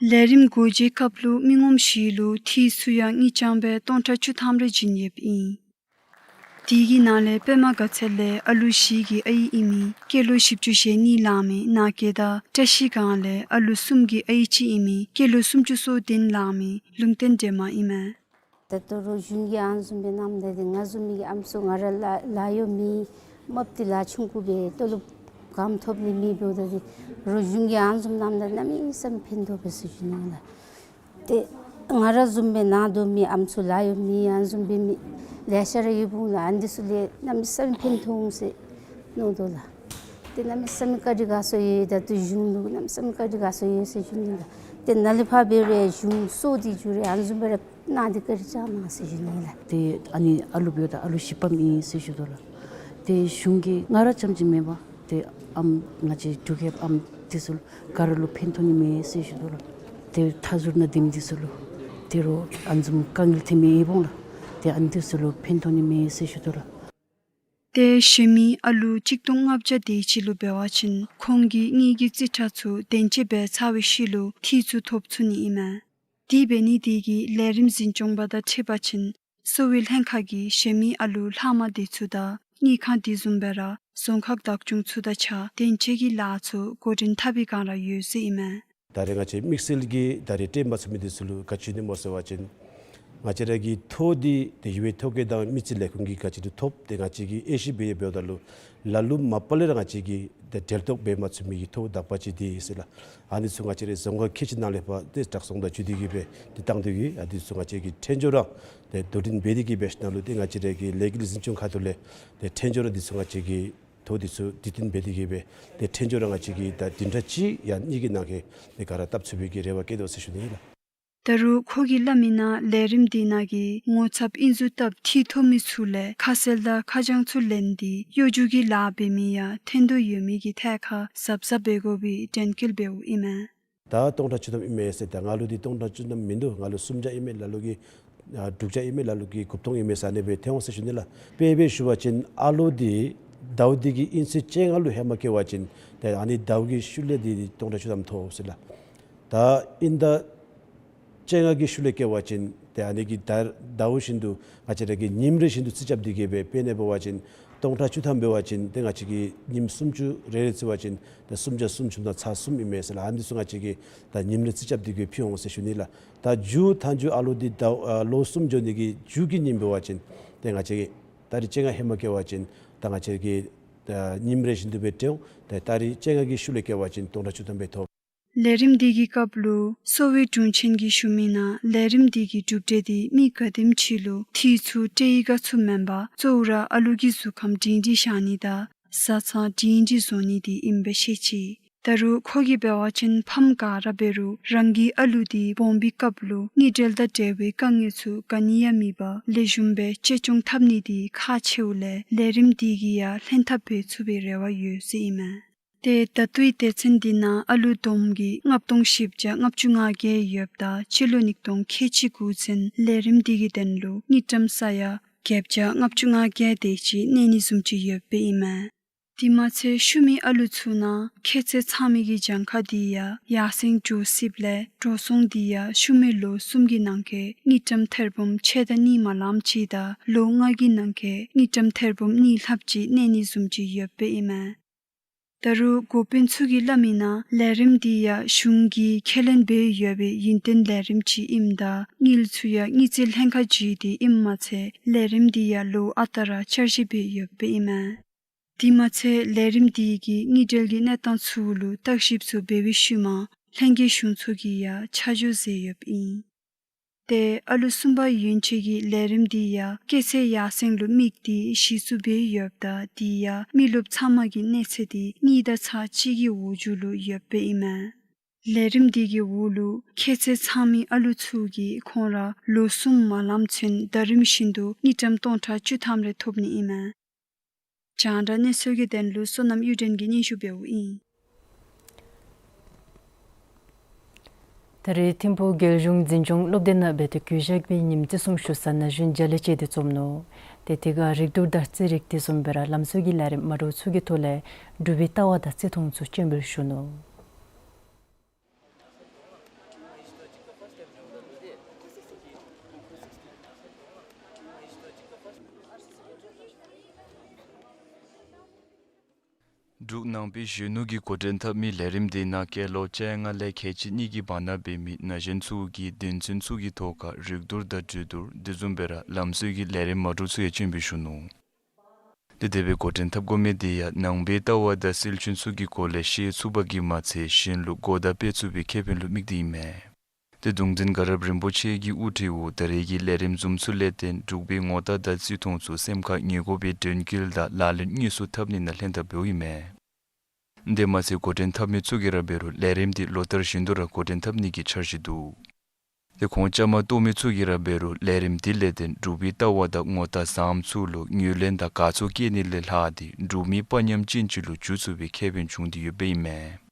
ལས་རིམ་སྒོ་འབྱེད་སྐབས་ལུ་མི་ངོམ་བཞི་ལུ་འཐུས་ཚུ་ཡང་དངུལ་རྐྱང་སྦེ་སྟོང་ཕྲག་བཅུ་ཐམ་རེ་བྱིན་ཡོདཔ་ཨིན། དེ་གི་ནང་ལས་པདྨ་དགའ་ཚལ་ལས་ཨ་ལུ་བཞི་གི་ཨའི་ཨིན་མི་སྐྱེས་ལོ་བཞི་བཅུ་ཞེ་གཉིས་ལང་མི་ནང་སྐྱེས་དང་བཀྲ་ཤིས་སྒང་ལས་ཨ་ལུ་གསུམ་གྱི་ཨའི་གཅིག་ཨིན་མི་སྐྱེས་ལོ་སུམ་ཅུ་སོ་བདུན་ལང་མི་ལུང་བསྟན་སྒྲོལ་མ་ཨིན་མས། ད་ལྟོ་རོགས་གཞུང་གིས་ཨ་ནི་བཟུམ་སྦེ་གནངམ་ད་འདི་ང་བཟུམ་མའི་གི་ཨམ་སྲུ་ང་ར་ལཱ་ལཱ་གཡོག་མེད། རྨགཔ་འདི་ལཱ་ཆུང་ཀུ་སྦེ་ཏོ་ལོབ་གང་ཐོབ་ནི་མེདཔ་ད་འདི་རོགས་གཞུང་གིས་ཨ་ནི་བཟུམ་གནངམ་ད་གནམ་མེད་ས་མེད་ཕན་ཐོགས་པས་ཟེར་ཞུ་ནི་ལགས། ཏེ་ང་ར་བཟུམ་སྦེ་ནང་སྡོད་མི་ཨམ་སྲུ་ལཱ་གཡོག་མེད་ཨ་ནི་བཟུམ་སྦེ་མི་ལེ་ཤ་ར་ཡོདཔ་འོང་ལགས། ཨ་ནི་འདི་ཚུ་ལས་གནམ་མེད་ས་མེད་ཕན་ཐོགས་འོང་ཟེར་མནོ་དོ་ལགས། ཏེ་གནམ་མེད་ས་མེད་བཀའ་དྲིན་དགའ་ཚོར་ཡོད། ད་ལྟོ་གཞུང་ལུ་གནམ་མེད་ས་མེད་བཀའ་དྲིན་དགའ་ཚོར་ཡོད་ཟེར་ཞུ་ནི་ལགས། ཏེ་ནཱ་ལས་ཕར་འབད་རུང་གཞུང་སོ་འདི་འགྱོ་རུང་ཨ་ནི་བཟུམ་སྦེ་ར་གནང་སྟེ་བཀའ་དྲིན་བསྐྱང་གནང་ཟེར་ཞུ་ནི་ལགས། ཏེ་ཨ་ནི་ཨ་ལུ་འབདཝ་ད་ཨ་ལུ་བཞི་པམ་ཨིན་ཟེར་ཞུ་དོ་ལགས། ཏེ་གཞུང་གིས་ང་ར་རྐྱངམ་ཅིག་མེན་པར་ཏེ་ཨམ་ང་བཅས་འབྲུག་རྒྱལ་ཨམ་འདི་ཚུ་ལུ་ག་ར་ལུ་ཕན་ཐོགས་ནི་མས་ཟེར་ཞུ་དོ་ལགས། ཏེ་མཐའ་ཟུར་ནང་སྡོད་མི་འདི་ཚུ་ལུ་ཏེ་རོགས་ཨ་ནི་བཟུམ་དཀའ་ངལ་འཐོན་མི་ཡོདཔ་འོང་ལགས། ཏེ་ཨ་ནི་འདི་ཚུ་ལུ་ཕན་ཐོགས་ནི་མས་ཟེར་ཞུ་དོ་ལགས། ཏེ་གཞན་མི་ཨ་ལུ་གཅིག་སྟོང་ལྔ་བརྒྱ་དེ་ཅིག་ལུ་འབད་བ་ཅིན་ཁོང་གི་དངུལ་གྱི་རྩིས་ཁྲ་ཚུ་བདེན་དཔྱད་འབད་ཚར་བའི་ཤུལ་ལུ་འཐུས་ཚུ་ཐོབ་ཚུགས་ནི་ཨིན་མས། དེ་འབད་ནི་དེ་གིས་ལས་རིམ་འཛིན་སྐྱོང་པ་དང་འཁྲིལ་བ་ཅིན་གསོ་བའི་ལྷན་ཁག་གིས་གཞན་མི་ཨ་ལུ་ལྷག་མ་དེ་ཚུ་དང་དངུལ་ཁང་དེ་བཟུམ་སྦེ་ར་རྫོང་ཁག་བདག་སྐྱོང་ཚུ་དང་གཅིག་ཁར་བདེན་དཔྱད་ཀྱི་ལཱ་ཚུ་འགོ་འདྲེན་འཐབ་པའི་བསྒང་ར་ཡོད་ཟེར་ཨིན་མས། ད་རེས་ང་བཅས་དམིགས་བསལ་གྱིས་ད་རེས་སྤྲོད་མ་ཚུགས་མི་འདི་ཚུ་ལུ་ག་ཅི་ཨིན་ན་སྨོ་ཟེར་བ་ཅིན་ང་བཅས་ར་གི་ཐོ་འདི་ཏེ་ཡུལ་ཐོ་བཀོད་དང་མི་རྩིས་ལས་ཁུངས་ཀྱིས་ག་ཅི་ལུ་ཐོབ་སྟེ་ང་བཅས་ཀྱིས་དབྱེ་ཞིབ་འབད་འབདཝ་ད་ལུ་ལ་ལུ་མ་པ་ལས་ར་ང་བཅས་ཀྱིས་ཏེ་འབྲེལ་གཏོགས་འབད་མ་ཚུགས་མི་གི་ཐོ་དག་པ་ཅིག་འདི་ཨིན་ཟེར་ལགས། ཨ་ནི་ཚུ་ང་བཅས་རའི་རྫོང་ཁག་ཁལ་གཅིག་ནང་ལས་ཕར་ཏེ་དྲག་སོང་དང་བརྒྱུད་དེ་གིས་སྦེ་ཏེ་བཏང་སྟེ་གིས་ཨ་ནི་ཚུ་ང་བཅས་ཀྱིས་འཕྲལ་མགྱོགས་ར་ཏེ་དོ་འགྲན་འབད་དེ་གིས་སྦེ་ཤུལ་ལུ་ཏེ་ང་བཅས་ར་གི་ལས་འགུལ་འཛིན་སྐྱོང་ཁ་ཐུག་ལས་ཏེ་འཕྲལ་མགྱོགས་ར་འདི་ཚུ་ང་བཅས་ཀྱིས་ཐོ་འདི་ཚུ་བསྡུ་སྟོན་འབད་དེ་གིས་སྦེ་ཏེ་འཕྲལ་མགྱོགས་ར་ང་བཅས་ཀྱིས་ད་བདུན་ཕྲག་གཅིག་ཡང་གཉིས་ཀྱི་ནང་འཁོད་ཏེ་ག་ར་བཏབ་ཚུགས་པའི་གི་རེ་བ་བསྐྱེད་དོ་ཟེར་ཞུ་ནི་ཨིན་ལགས། ད་རུང་ཁོ་གིས་སླབ་མི་ནང་ལས་རིམ་འདི་ནང་གི་ངོ་ཚབ་ཨིན་ཟུར་བཏབ་འཐུས་ཐོབ་མི་ཚུ་ལས་ཁ་གསལ་དང་ཁ་བྱང་ཚུ་ལེན་ཏེ་གཡོ་སྒྱུ་གི་ལཱ་འབད་མི་ཡང་ཐོན་དོ་ཡོད་མི་གི་ཐད་ཁར་གཟབ་གཟབ་འབད་དགོ་པའི་དྲན་སྐུལ་འབདཝ་ཨིན་མས། ད་སྟོང་ཕྲག་བཅུ་ཐམ་ཨིན་མས་ཟེར། ད་ང་ལུ་འདི་སྟོང་ཕྲག་བཅུ་ཐམ་མིན་འདུག། ང་ལུ་སུམ་བརྒྱ་ཨིན་མས། ལ་ལུ་གིས་ཨ་དྲུག་བརྒྱ་ཨིན་མས། ལ་ལུ་གིས་དགུ་སྟོང་ཨིན་མས་ཟེར་ཨ་ནི་སྦེ་ཐོན་འོང་ཟེར་ཞུ་ནི་ལགས། དཔེ་སྦེ་ཞུ་བ་ཅིན་ཨ་ལོ་འདི་ཟླཝ་འདི་གི་དབྱིན་ཚེས་བཅོ་ལྔ་ལུ་ཧེ་མ་བཀལ་བ་ཅིན་ཏེ་ཨ་ནི་ཟླཝ་གི་ཤུལ་ལས་འདི་སྟོང་ཕྲག་བཅུ་ཐམ་ཐོབ་ཟེར་ལགས། ད་དབྱིན་ཟླ་བཅོ་ལྔ་གི་ཤུལ་ལས་བཀལ་བ་ཅིན་ཏེ་ཨ་ནི་གི་ཟླ་ཟླཝ་བཞིན་དུ་ང་བཅས་ར་གིས་ཉིནམ་རེ་བཞིན་དུ་རྩིས་རྐྱབ་སྟེ་གིས་སྦེ་དཔེར་ན་འབད་བ་ཅིན་སྟོང་ཕྲག་བཅུ་ཐམ་འབད་བ་ཅིན་ཏེ་ང་བཅས་ཀྱིས་ཉིནམ་སུམ་ཅུ་རེ་རེ་རྩིས་པ་ཅིན་ཏེ་སུམ་བརྒྱ་སུམ་ཅུ་དང་ཚག་གསུམ་ཨིན་མས་ཟེར་ལགས། ཨ་ནི་ཚུ་ང་བཅས་ཀྱིས་ད་ཉིནམ་རེ་རྩིས་རྐྱབ་སྟེ་གིས་ཕུལ་འོང་ཟེར་ཞུ་ནི་ལགས། ད་མཇུག་མཐའ་མཇུག་ཨ་ལོ་འདི་ཟླཝ་ཨ་ལོ་གསུམ་འགྱོ་ནི་གི་མཇུག་གི་ཉིནམ་འབད་བ་ཅིན་ཏེ་ང་བཅས་ཀྱིས་ཏ་རིག་བཅོ་ལྔ་ཧེ་མ་བཀལ་བ་ཅིན་ད་ང་བཅས་ཀྱིས་ད་ཉིནམ་རེ་བཞིན་དུ་སྦེ་སྤྲོད་འོང་། ཏེ་ཏ་རིག་བཅོ་ལྔ་གི་ཤུལ་ལས་བཀལ་བ་ཅིན་སྟོང་ཕྲག་བཅུ་ཐམ་སྦེ་ཐོབ། ལས་རིམ་འདི་གི་སྐབས་ལུ་གསོ་བའི་དྲུང་ཆེན་གྱིས་ཞུ་མི་ནང་ལས་རིམ་འདི་གི་གྲུབ་འབྲས་འདི་མི་ག་དེམ་ཅིག་ལུ་འཐུས་ཚུ་སྤྲོད་ཡི་ག་ཚུ་མེན་པར་གཙོ་བོ་ར་ཨ་ལུ་གི་གཟུགས་ཁམས་སྒྲིང་སྒྲིང་བཞག་ནི་དང་བཟའ་ཚང་སྒྲིང་སྒྲིང་བཟོ་ནི་འདི་ཨིནམ་སྦེ་བཤད་ཅི། ད་རུང་ཁོ་གིས་འབད་བ་ཅིན་ཕམ་ག་ར་འབད་རུང་རང་གི་ཨ་ལུ་འདི་སྦོམ་པའི་སྐབས་ལུ་དངུལ་འབྲེལ་དང་འབྲེལ་བའི་དཀའ་ངལ་ཚུ་ག་ནི་ཡང་མེད་པར་ལེགས་ཤོམ་སྦེ་གཅེས་སྐྱོང་འཐབ་ནི་འདི་ཁག་ཆེཝ་ལས་ལས་རིམ་འདི་གིས་ཡང་ལྷན་ཐབས་འབད་ཚུགས་པའི་རེ་བ་ཡོད་ཟེར་ཨིན་མས། ཏེ་ད་ལྟོའི་སྡེ་ཚན་འདི་ནང་ཨ་ལུ་བསྡོམས་ཀྱིས་ལྔ་སྟོང་བཞི་བརྒྱ་ལྔ་བཅུ་ང་བརྒྱད་ཡོདཔ་ད་སྤྱི་ལོ་ཉིས་སྟོང་ཁལ་གཅིག་དགུ་ཚུན་ལས་རིམ་འདི་གི་དོན་ལུ་དངུལ་ཀྲམ་ས་ཡ་བརྒྱད་བརྒྱ་ལྔ་བཅུ་ང་བརྒྱད་དེ་ཅིག་གནས་ནི་བཟུམ་ཅིག་ཡོདཔ་ཨིན་མས། དེ་མ་ཚད་ཤུལ་མའི་ཨ་ལུ་ཚུ་ནང་ཁྱད་ཚད་ཚང་མི་གི་གྱངས་ཁ་འདི་ཡང་ཡར་སེང་འགྱོ་སྲིདཔ་ལས་འགྲོ་སོང་འདི་ཡང་ཤུལ་མའི་ལོ་གསུམ་གྱི་ནང་འཁོད་དངུལ་ཀྲམ་ཐེར་འབུམ་ཕྱེད་དང་གཉིས་མ་ལངམ་ཅིག་དང་ལོ་ལྔ་གི་ནང་འཁོད་དངུལ་ཀྲམ་ཐེར་འབུམ་གཉིས་ལྷགཔ་ཅིག་གནས་ནི་བཟུམ་ཅིག་ཡོདཔ་ཨིན་མས། ད་རུང་འགོ་དཔོན་ཚུ་གིས་སླབ་མི་ནང་ལས་རིམ་འདི་ཡང་གཞུང་གིས་ཁས་ལེན་འབད་ཡོད་པའི་ཡུན་བརྟན་ལས་རིམ་ཅིག་ཨིནམ་ད་དངུལ་ཚུ་ཡང་དངུལ་རྩིས་ལྷན་ཁག་ཅིག་འདི་ཨིནམ་མ་ཚད་ལས་རིམ་འདི་ཡང་ལོ་ཨ་རྟག་ར་བསྐྱར་ཞིབ་འབད་ཡོདཔ་ཨིན་མས། དེ་མ་ཚད་ལས་རིམ་འདི་གིས་དངུལ་འབྲེལ་གྱི་གནས་སྟངས་ཚུ་ལུ་བརྟག་ཞིབ་ཚུ་འབད་བའི་ཤུལ་མ་ ལྷན་རྒྱས་གཞུང་ཚོགས་ཀྱིས་ཡང་ཆ་འཇོག་མཛད་ཡོདཔ་ཨིན། ཏེ་ཨ་ལུ་གསུམ་པ་ཡོན་ཆབ་ཀྱི་ལས་རིམ་འདི་ཡང་སྐྱེད་ཚལ་ཡར་སེང་ལུ་དམིགས་ཏེ་གཞི་བཙུགས་འབད་ཡོདཔ་ད་འདི་ཡང་མི་རློབས་ཚང་མ་གི་གནས་ཚད་འདི་གཉིས་དང་ཚག་གཅིག་གི་འོག་འཇུག་ལུ་ཡོདཔ་ཨིན་མས། ལས་རིམ་འདི་གི་འོག་ལུ་ཁྱད་ཚད་ཚང་མི་ཨ་ལུ་ཚུ་གིས་ཁོང་ར་ལོ་གསུམ་མ་ལང་ཚུན་ཟླ་རིམ་བཞིན་དུ་དངུལ་ཀྲམ་སྟོང་ཕྲག་བཅུ་ཐམ་རེ་ཐོབ་ནི་ཨིན་མས། རྒྱང་བསྒྲགས་གནས་ཚུལ་གྱི་དོན་ལུ་བསོད་ནམས་གཡུ་སྒྲོན་གྱིས་སྙན་ཞུ་འབདཝ་ཨིན། ད་རེས་ཐིམ་ཕུག་རྒྱལ་གཞུང་འཛིན་སྐྱོང་སློབ་སྡེ་ནང་འབད་དེ་གུས་ཞབས་པའི་ཉིནམ་བརྩི་སྲུང་ཞུ་ས་ན་གཞོན་རྒྱ་གླིང་ཅིག་འདི་འཛོམས་ནུག། ཏེ་དེ་ཁར་རིག་རྡོར་དང་རྩེད་རིགས་དེ་བཟུམ་སྦེ་ར་ལམ་སྲོལ་གྱི་ལས་རིམ་མ་འདྲཝ་ཚུ་གི་ཐོག་ལས་འབྲུག་པའི་ལྟ་བ་དང་བརྩི་མཐོང་ཚུ་སྤྱན་འབུལ་ཞུ་ནུག། འབྲུག་ནང་པའི་གཞོན་ནུ་གི་འགོ་འདྲེན་འཐབ་མི་ལས་རིམ་འདི་ནང་སྐྱེས་ལོ་བཅོ་ལྔ་ལས་ཁལ་གཅིག་གཉིས་ཀྱི་བར་ན་འབད་མི་ན་གཞོན་ཚུ་གི་དོན་ཚན་ཚུ་གི་ཐོག་ཁར་རིག་རྡོར་དང་འབྲི་རྡོར་དེ་བཟུམ་སྦེ་ར་ལམ་སྲོལ་གྱི་ལས་རིམ་མ་འདྲཝ་ཚུ་ཡང་སྤྱན་འབུལ་ཞུ་ནུག། ཏེ་དེ་སྦེ་འགོ་འདྲེན་འཐབ་དགོ་མི་འདི་ཡང་ནང་པའི་ལྟ་བ་དང་སྲོལ་རྒྱུན་ཚུ་གི་སྐོར་ལས་ཤེས་ཚུགས་པ་གིས་མ་ཚད་གཞན་ལུ་གོ་བརྡ་སྤེལ་ཚུགས་པའི་ཁེ་ཕན་ལུ་དམིགས་ཏེ་ཨིན་མས། ཏེ་གདུང་འཛིན་དགའ་རབ་རིན་པོ་ཆེ་གི་དབུ་ཁྲིད་འོག་ད་རེས་ཀྱི་ལས་རིམ་བཟུམ་ཚུ་ལས་བརྟེན་འབྲུག་པའི་ངོ་རྟགས་དང་བརྩི་མཐོང་ཚུ་སེམས་ཁར་ངེས་དགོ་པའི་དོན་འཁྱོལ་དང་ལག་ལེན་དངོས་སུ་འཐབ་ནི་ནང་ལྷན་ཐབས་འབདཝ་ཨིན་མས། དེ་མ་ཚད་འགོ་འདྲེན་འཐབ་མི་ཚུ་གིས་ར་འབད་རུང་ལས་རིམ་འདི་ལོ་ལྟར་བཞིན་དུ་ར་འགོ་འདྲེན་འཐབ་ནི་གི་འཆར་གཞི་འདུག། ཏེ་ཁོང་བཅའ་མར་གཏོགས་མི་ཚུ་གིས་ར་འབད་རུང་ལས་རིམ་འདི་ལས་བརྟེན་འབྲུག་པའི་ལྟ་བ་དང་ངོ་རྟགས་བཟངམ་ཚུ་ལུ་ངོས་ལེན་དང་དགའ་ཚོར་བསྐྱེད་ནི་ལས་ལྷག་སྟེ་འབྲུག་མི་དཔའ་ཉམས་ཅན་ཅིག་ལུ་འགྱུར་ཚུགས་པའི་ཁེ་ཕན་བྱུང་སྟེ་ཡོདཔ་ཨིན་མས།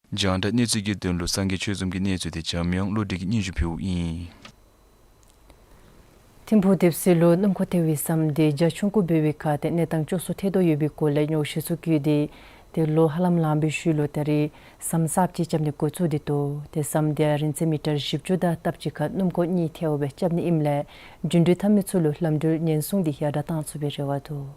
རྒྱང་བསྒྲགས་གནས་ཚུལ་གྱི་དོན་ལུ་སངས་རྒྱས་ཆོས་འཛོམས་ཀྱི་གནས་ཚུལ་འདི་འཇམ་དབྱངས་བློ་གྲོས་ཀྱིས་སྙན་ཞུ་ཕུལཝ་ཨིན། ཐིམ་ཕུག་དེབ་སི་ལུ་སྣུམ་འཁོར་ཐལ་བའི་ཟམ་འདི་རྒྱ་ཆུང་ཀུ་འབད་བའི་ཁར་ཏེ་གནས་སྟངས་སྐྱོ་སུ་ཐལ་དོ་ཡོད་པའི་སྐོར་ལས་ཉོགས་བཤད་ཚུ་བཀོད་དེ་ཏེ་ལོ་ཧ་ལམ་ལང་པའི་ཤུལ་ལུ་ད་རེས་ཟམ་གསརཔ་ཅིག་རྐྱབ་ནི་འགོ་བཙུགས་ཏེ་འདུག། ཏེ་ཟམ་འདི་ཡང་རིང་ཚད་མི་ཊར་བཞི་བཅུ་དང་སྟབས་གཅིག་ཁར་སྣུམ་འཁོར་གཉིས་ཐལཝ་སྦེ་རྐྱབ་ནི་ཨིནམ་ལས་རྒྱུན་འགྲུལ་འཐབ་མི་ཚུ་ལུ་ལམ་འགྲུལ་ཉེན་སྲུང་འདི་ཡར་དྲག་བཏང་ཚུགས་པའི་རེ་བ་འདུག།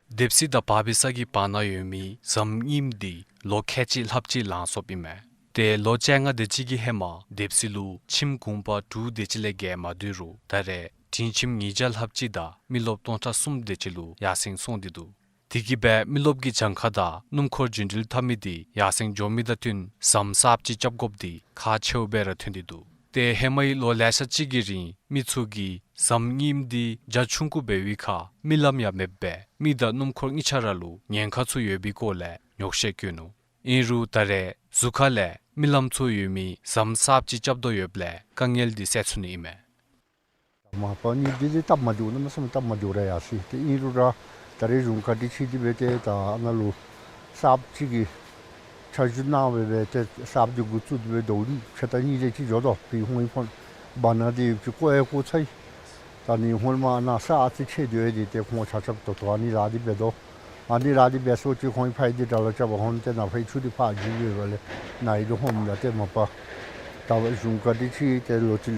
དེབ་སི་དང་བར་པའི་ས་གི་བར་ན་ཡོད་མི་ཟམ་རྙིངམ་འདི་ལོ་ཁལ་གཅིག་ལྷགཔ་ཅིག་ལང་སོཔ་ཨིན་མས། ཏེ་ལོ་བཅོ་ལྔ་དེ་ཅིག་གི་ཧེ་མ་དེབ་སི་ལུ་ཁྱིམ་གུང་པ་དྲུག་དེ་ཅིག་ལས་བརྒལ་མ་སྡོད་རུང་ད་རེས་འབྲིང་ཁྱིམ་ཉིས་བརྒྱ་ལྷགཔ་ཅིག་དང་མི་རློབས་སྟོང་ཕྲག་གསུམ་དེ་ཅིག་ལུ་ཡར་སེང་སོང་སྟེ་འདུག། དེ་གིས་སྦེ་མི་རློབས་ཀྱི་གྱངས་ཁ་དང་སྣུམ་འཁོར་རྒྱུན་འགྲུལ་འཐབ་མི་འདི་ཡར་སེང་འགྱོ་མི་དང་བསྟུན་ཟམ་གསརཔ་ཅིག་རྐྱབ་དགོཔ་འདི་ཁག་ཆེཝ་སྦེ་ར་ཐོན་ཏེ་འདུག། ཏེ་ཧེ་མའི་ལོ་ལེ་ཤ་ཅིག་གི་རིང་མི་ཚུ་གིས་ཟམ་རྙིངམ་འདི་རྒྱ་ཆུང་ཀུ་འབད་བའི་ཁར་མི་ལམ་ཡང་མེདཔ་སྦེ་མི་དང་སྣུམ་འཁོར་གཉིས་ཆ་ར་ལུ་ཉེན་ཁ་ཚུ་ཡོད་པའི་སྐོར་ལས་ཉོགས་བཤད་བཀོད་ནུག། ཨིན་རུང་ད་རེས་ཟུར་ཁ་ལས་མི་ལམ་ཚུ་ཡོད་མི་ཟམ་གསརཔ་ཅིག་རྐྱབ་དོ་ཡོདཔ་ལས་དཀའ་ངལ་འདི་སེལ་ཚུགས་ནི་ཨིན་མས། མ་པ་ནི་འདི་འདི་སྟབས་མ་བདེཝ་ནི་མ་སེམས་སྟབས་མ་བདེཝ་ར་ཡར་སོང་། ཏེ་ཨིན་རུང་ར་ད་རེས་གཞུང་བཀའ་དྲིན་ཆེ་འདི་འབད་དེ་ད་ཨ་ནཱ་ལུ་གསརཔ་ཅིག་གི་འཆར་གཞི་གནང་སྦེ་འབད་དེ་གསརཔ་འདི་འགོ་བཙུགས་ཏེ་འབད་ཟླཝ་ཕྱེད་དང་གཉིས་དེ་ཅིག་འགྱོ་དོ། ཏེ་ཧོང་ཕོན་བར་ན་འདི་ཡོདཔ་ཅིག་བཀོ་ཡང་བཀོ་ཚར་ཡི། ད་ནི་ཧོང་མ་ཨ་ནཱ་ས་ཨ་ཙི་ཆད་སྡོད་ཡི། ཏེ་ཁོང་ཆ་ཁྱབ་ཏོག་ཏོ་ཨ་ནི་ར་འདི་འབད་དོ། ཨ་ནི་ར་འདི་འབད་སོང་ཅི་ཁོང་ཕར་འདི་དྲག་ལ་རྐྱབ་པ་ཧོང་ཏེ་ནཱ་ཕར་ཆུ་འདི་ཕར་འགྱོ་བའི་སྦེ་ལས་ནཱ་ཡི་འདི་ཧོང་ལ་ཏེ་མ་པ་ད་གཞུང་བཀའ་དྲིན་ཆེ་ཏེ་ལོ་ཅིག་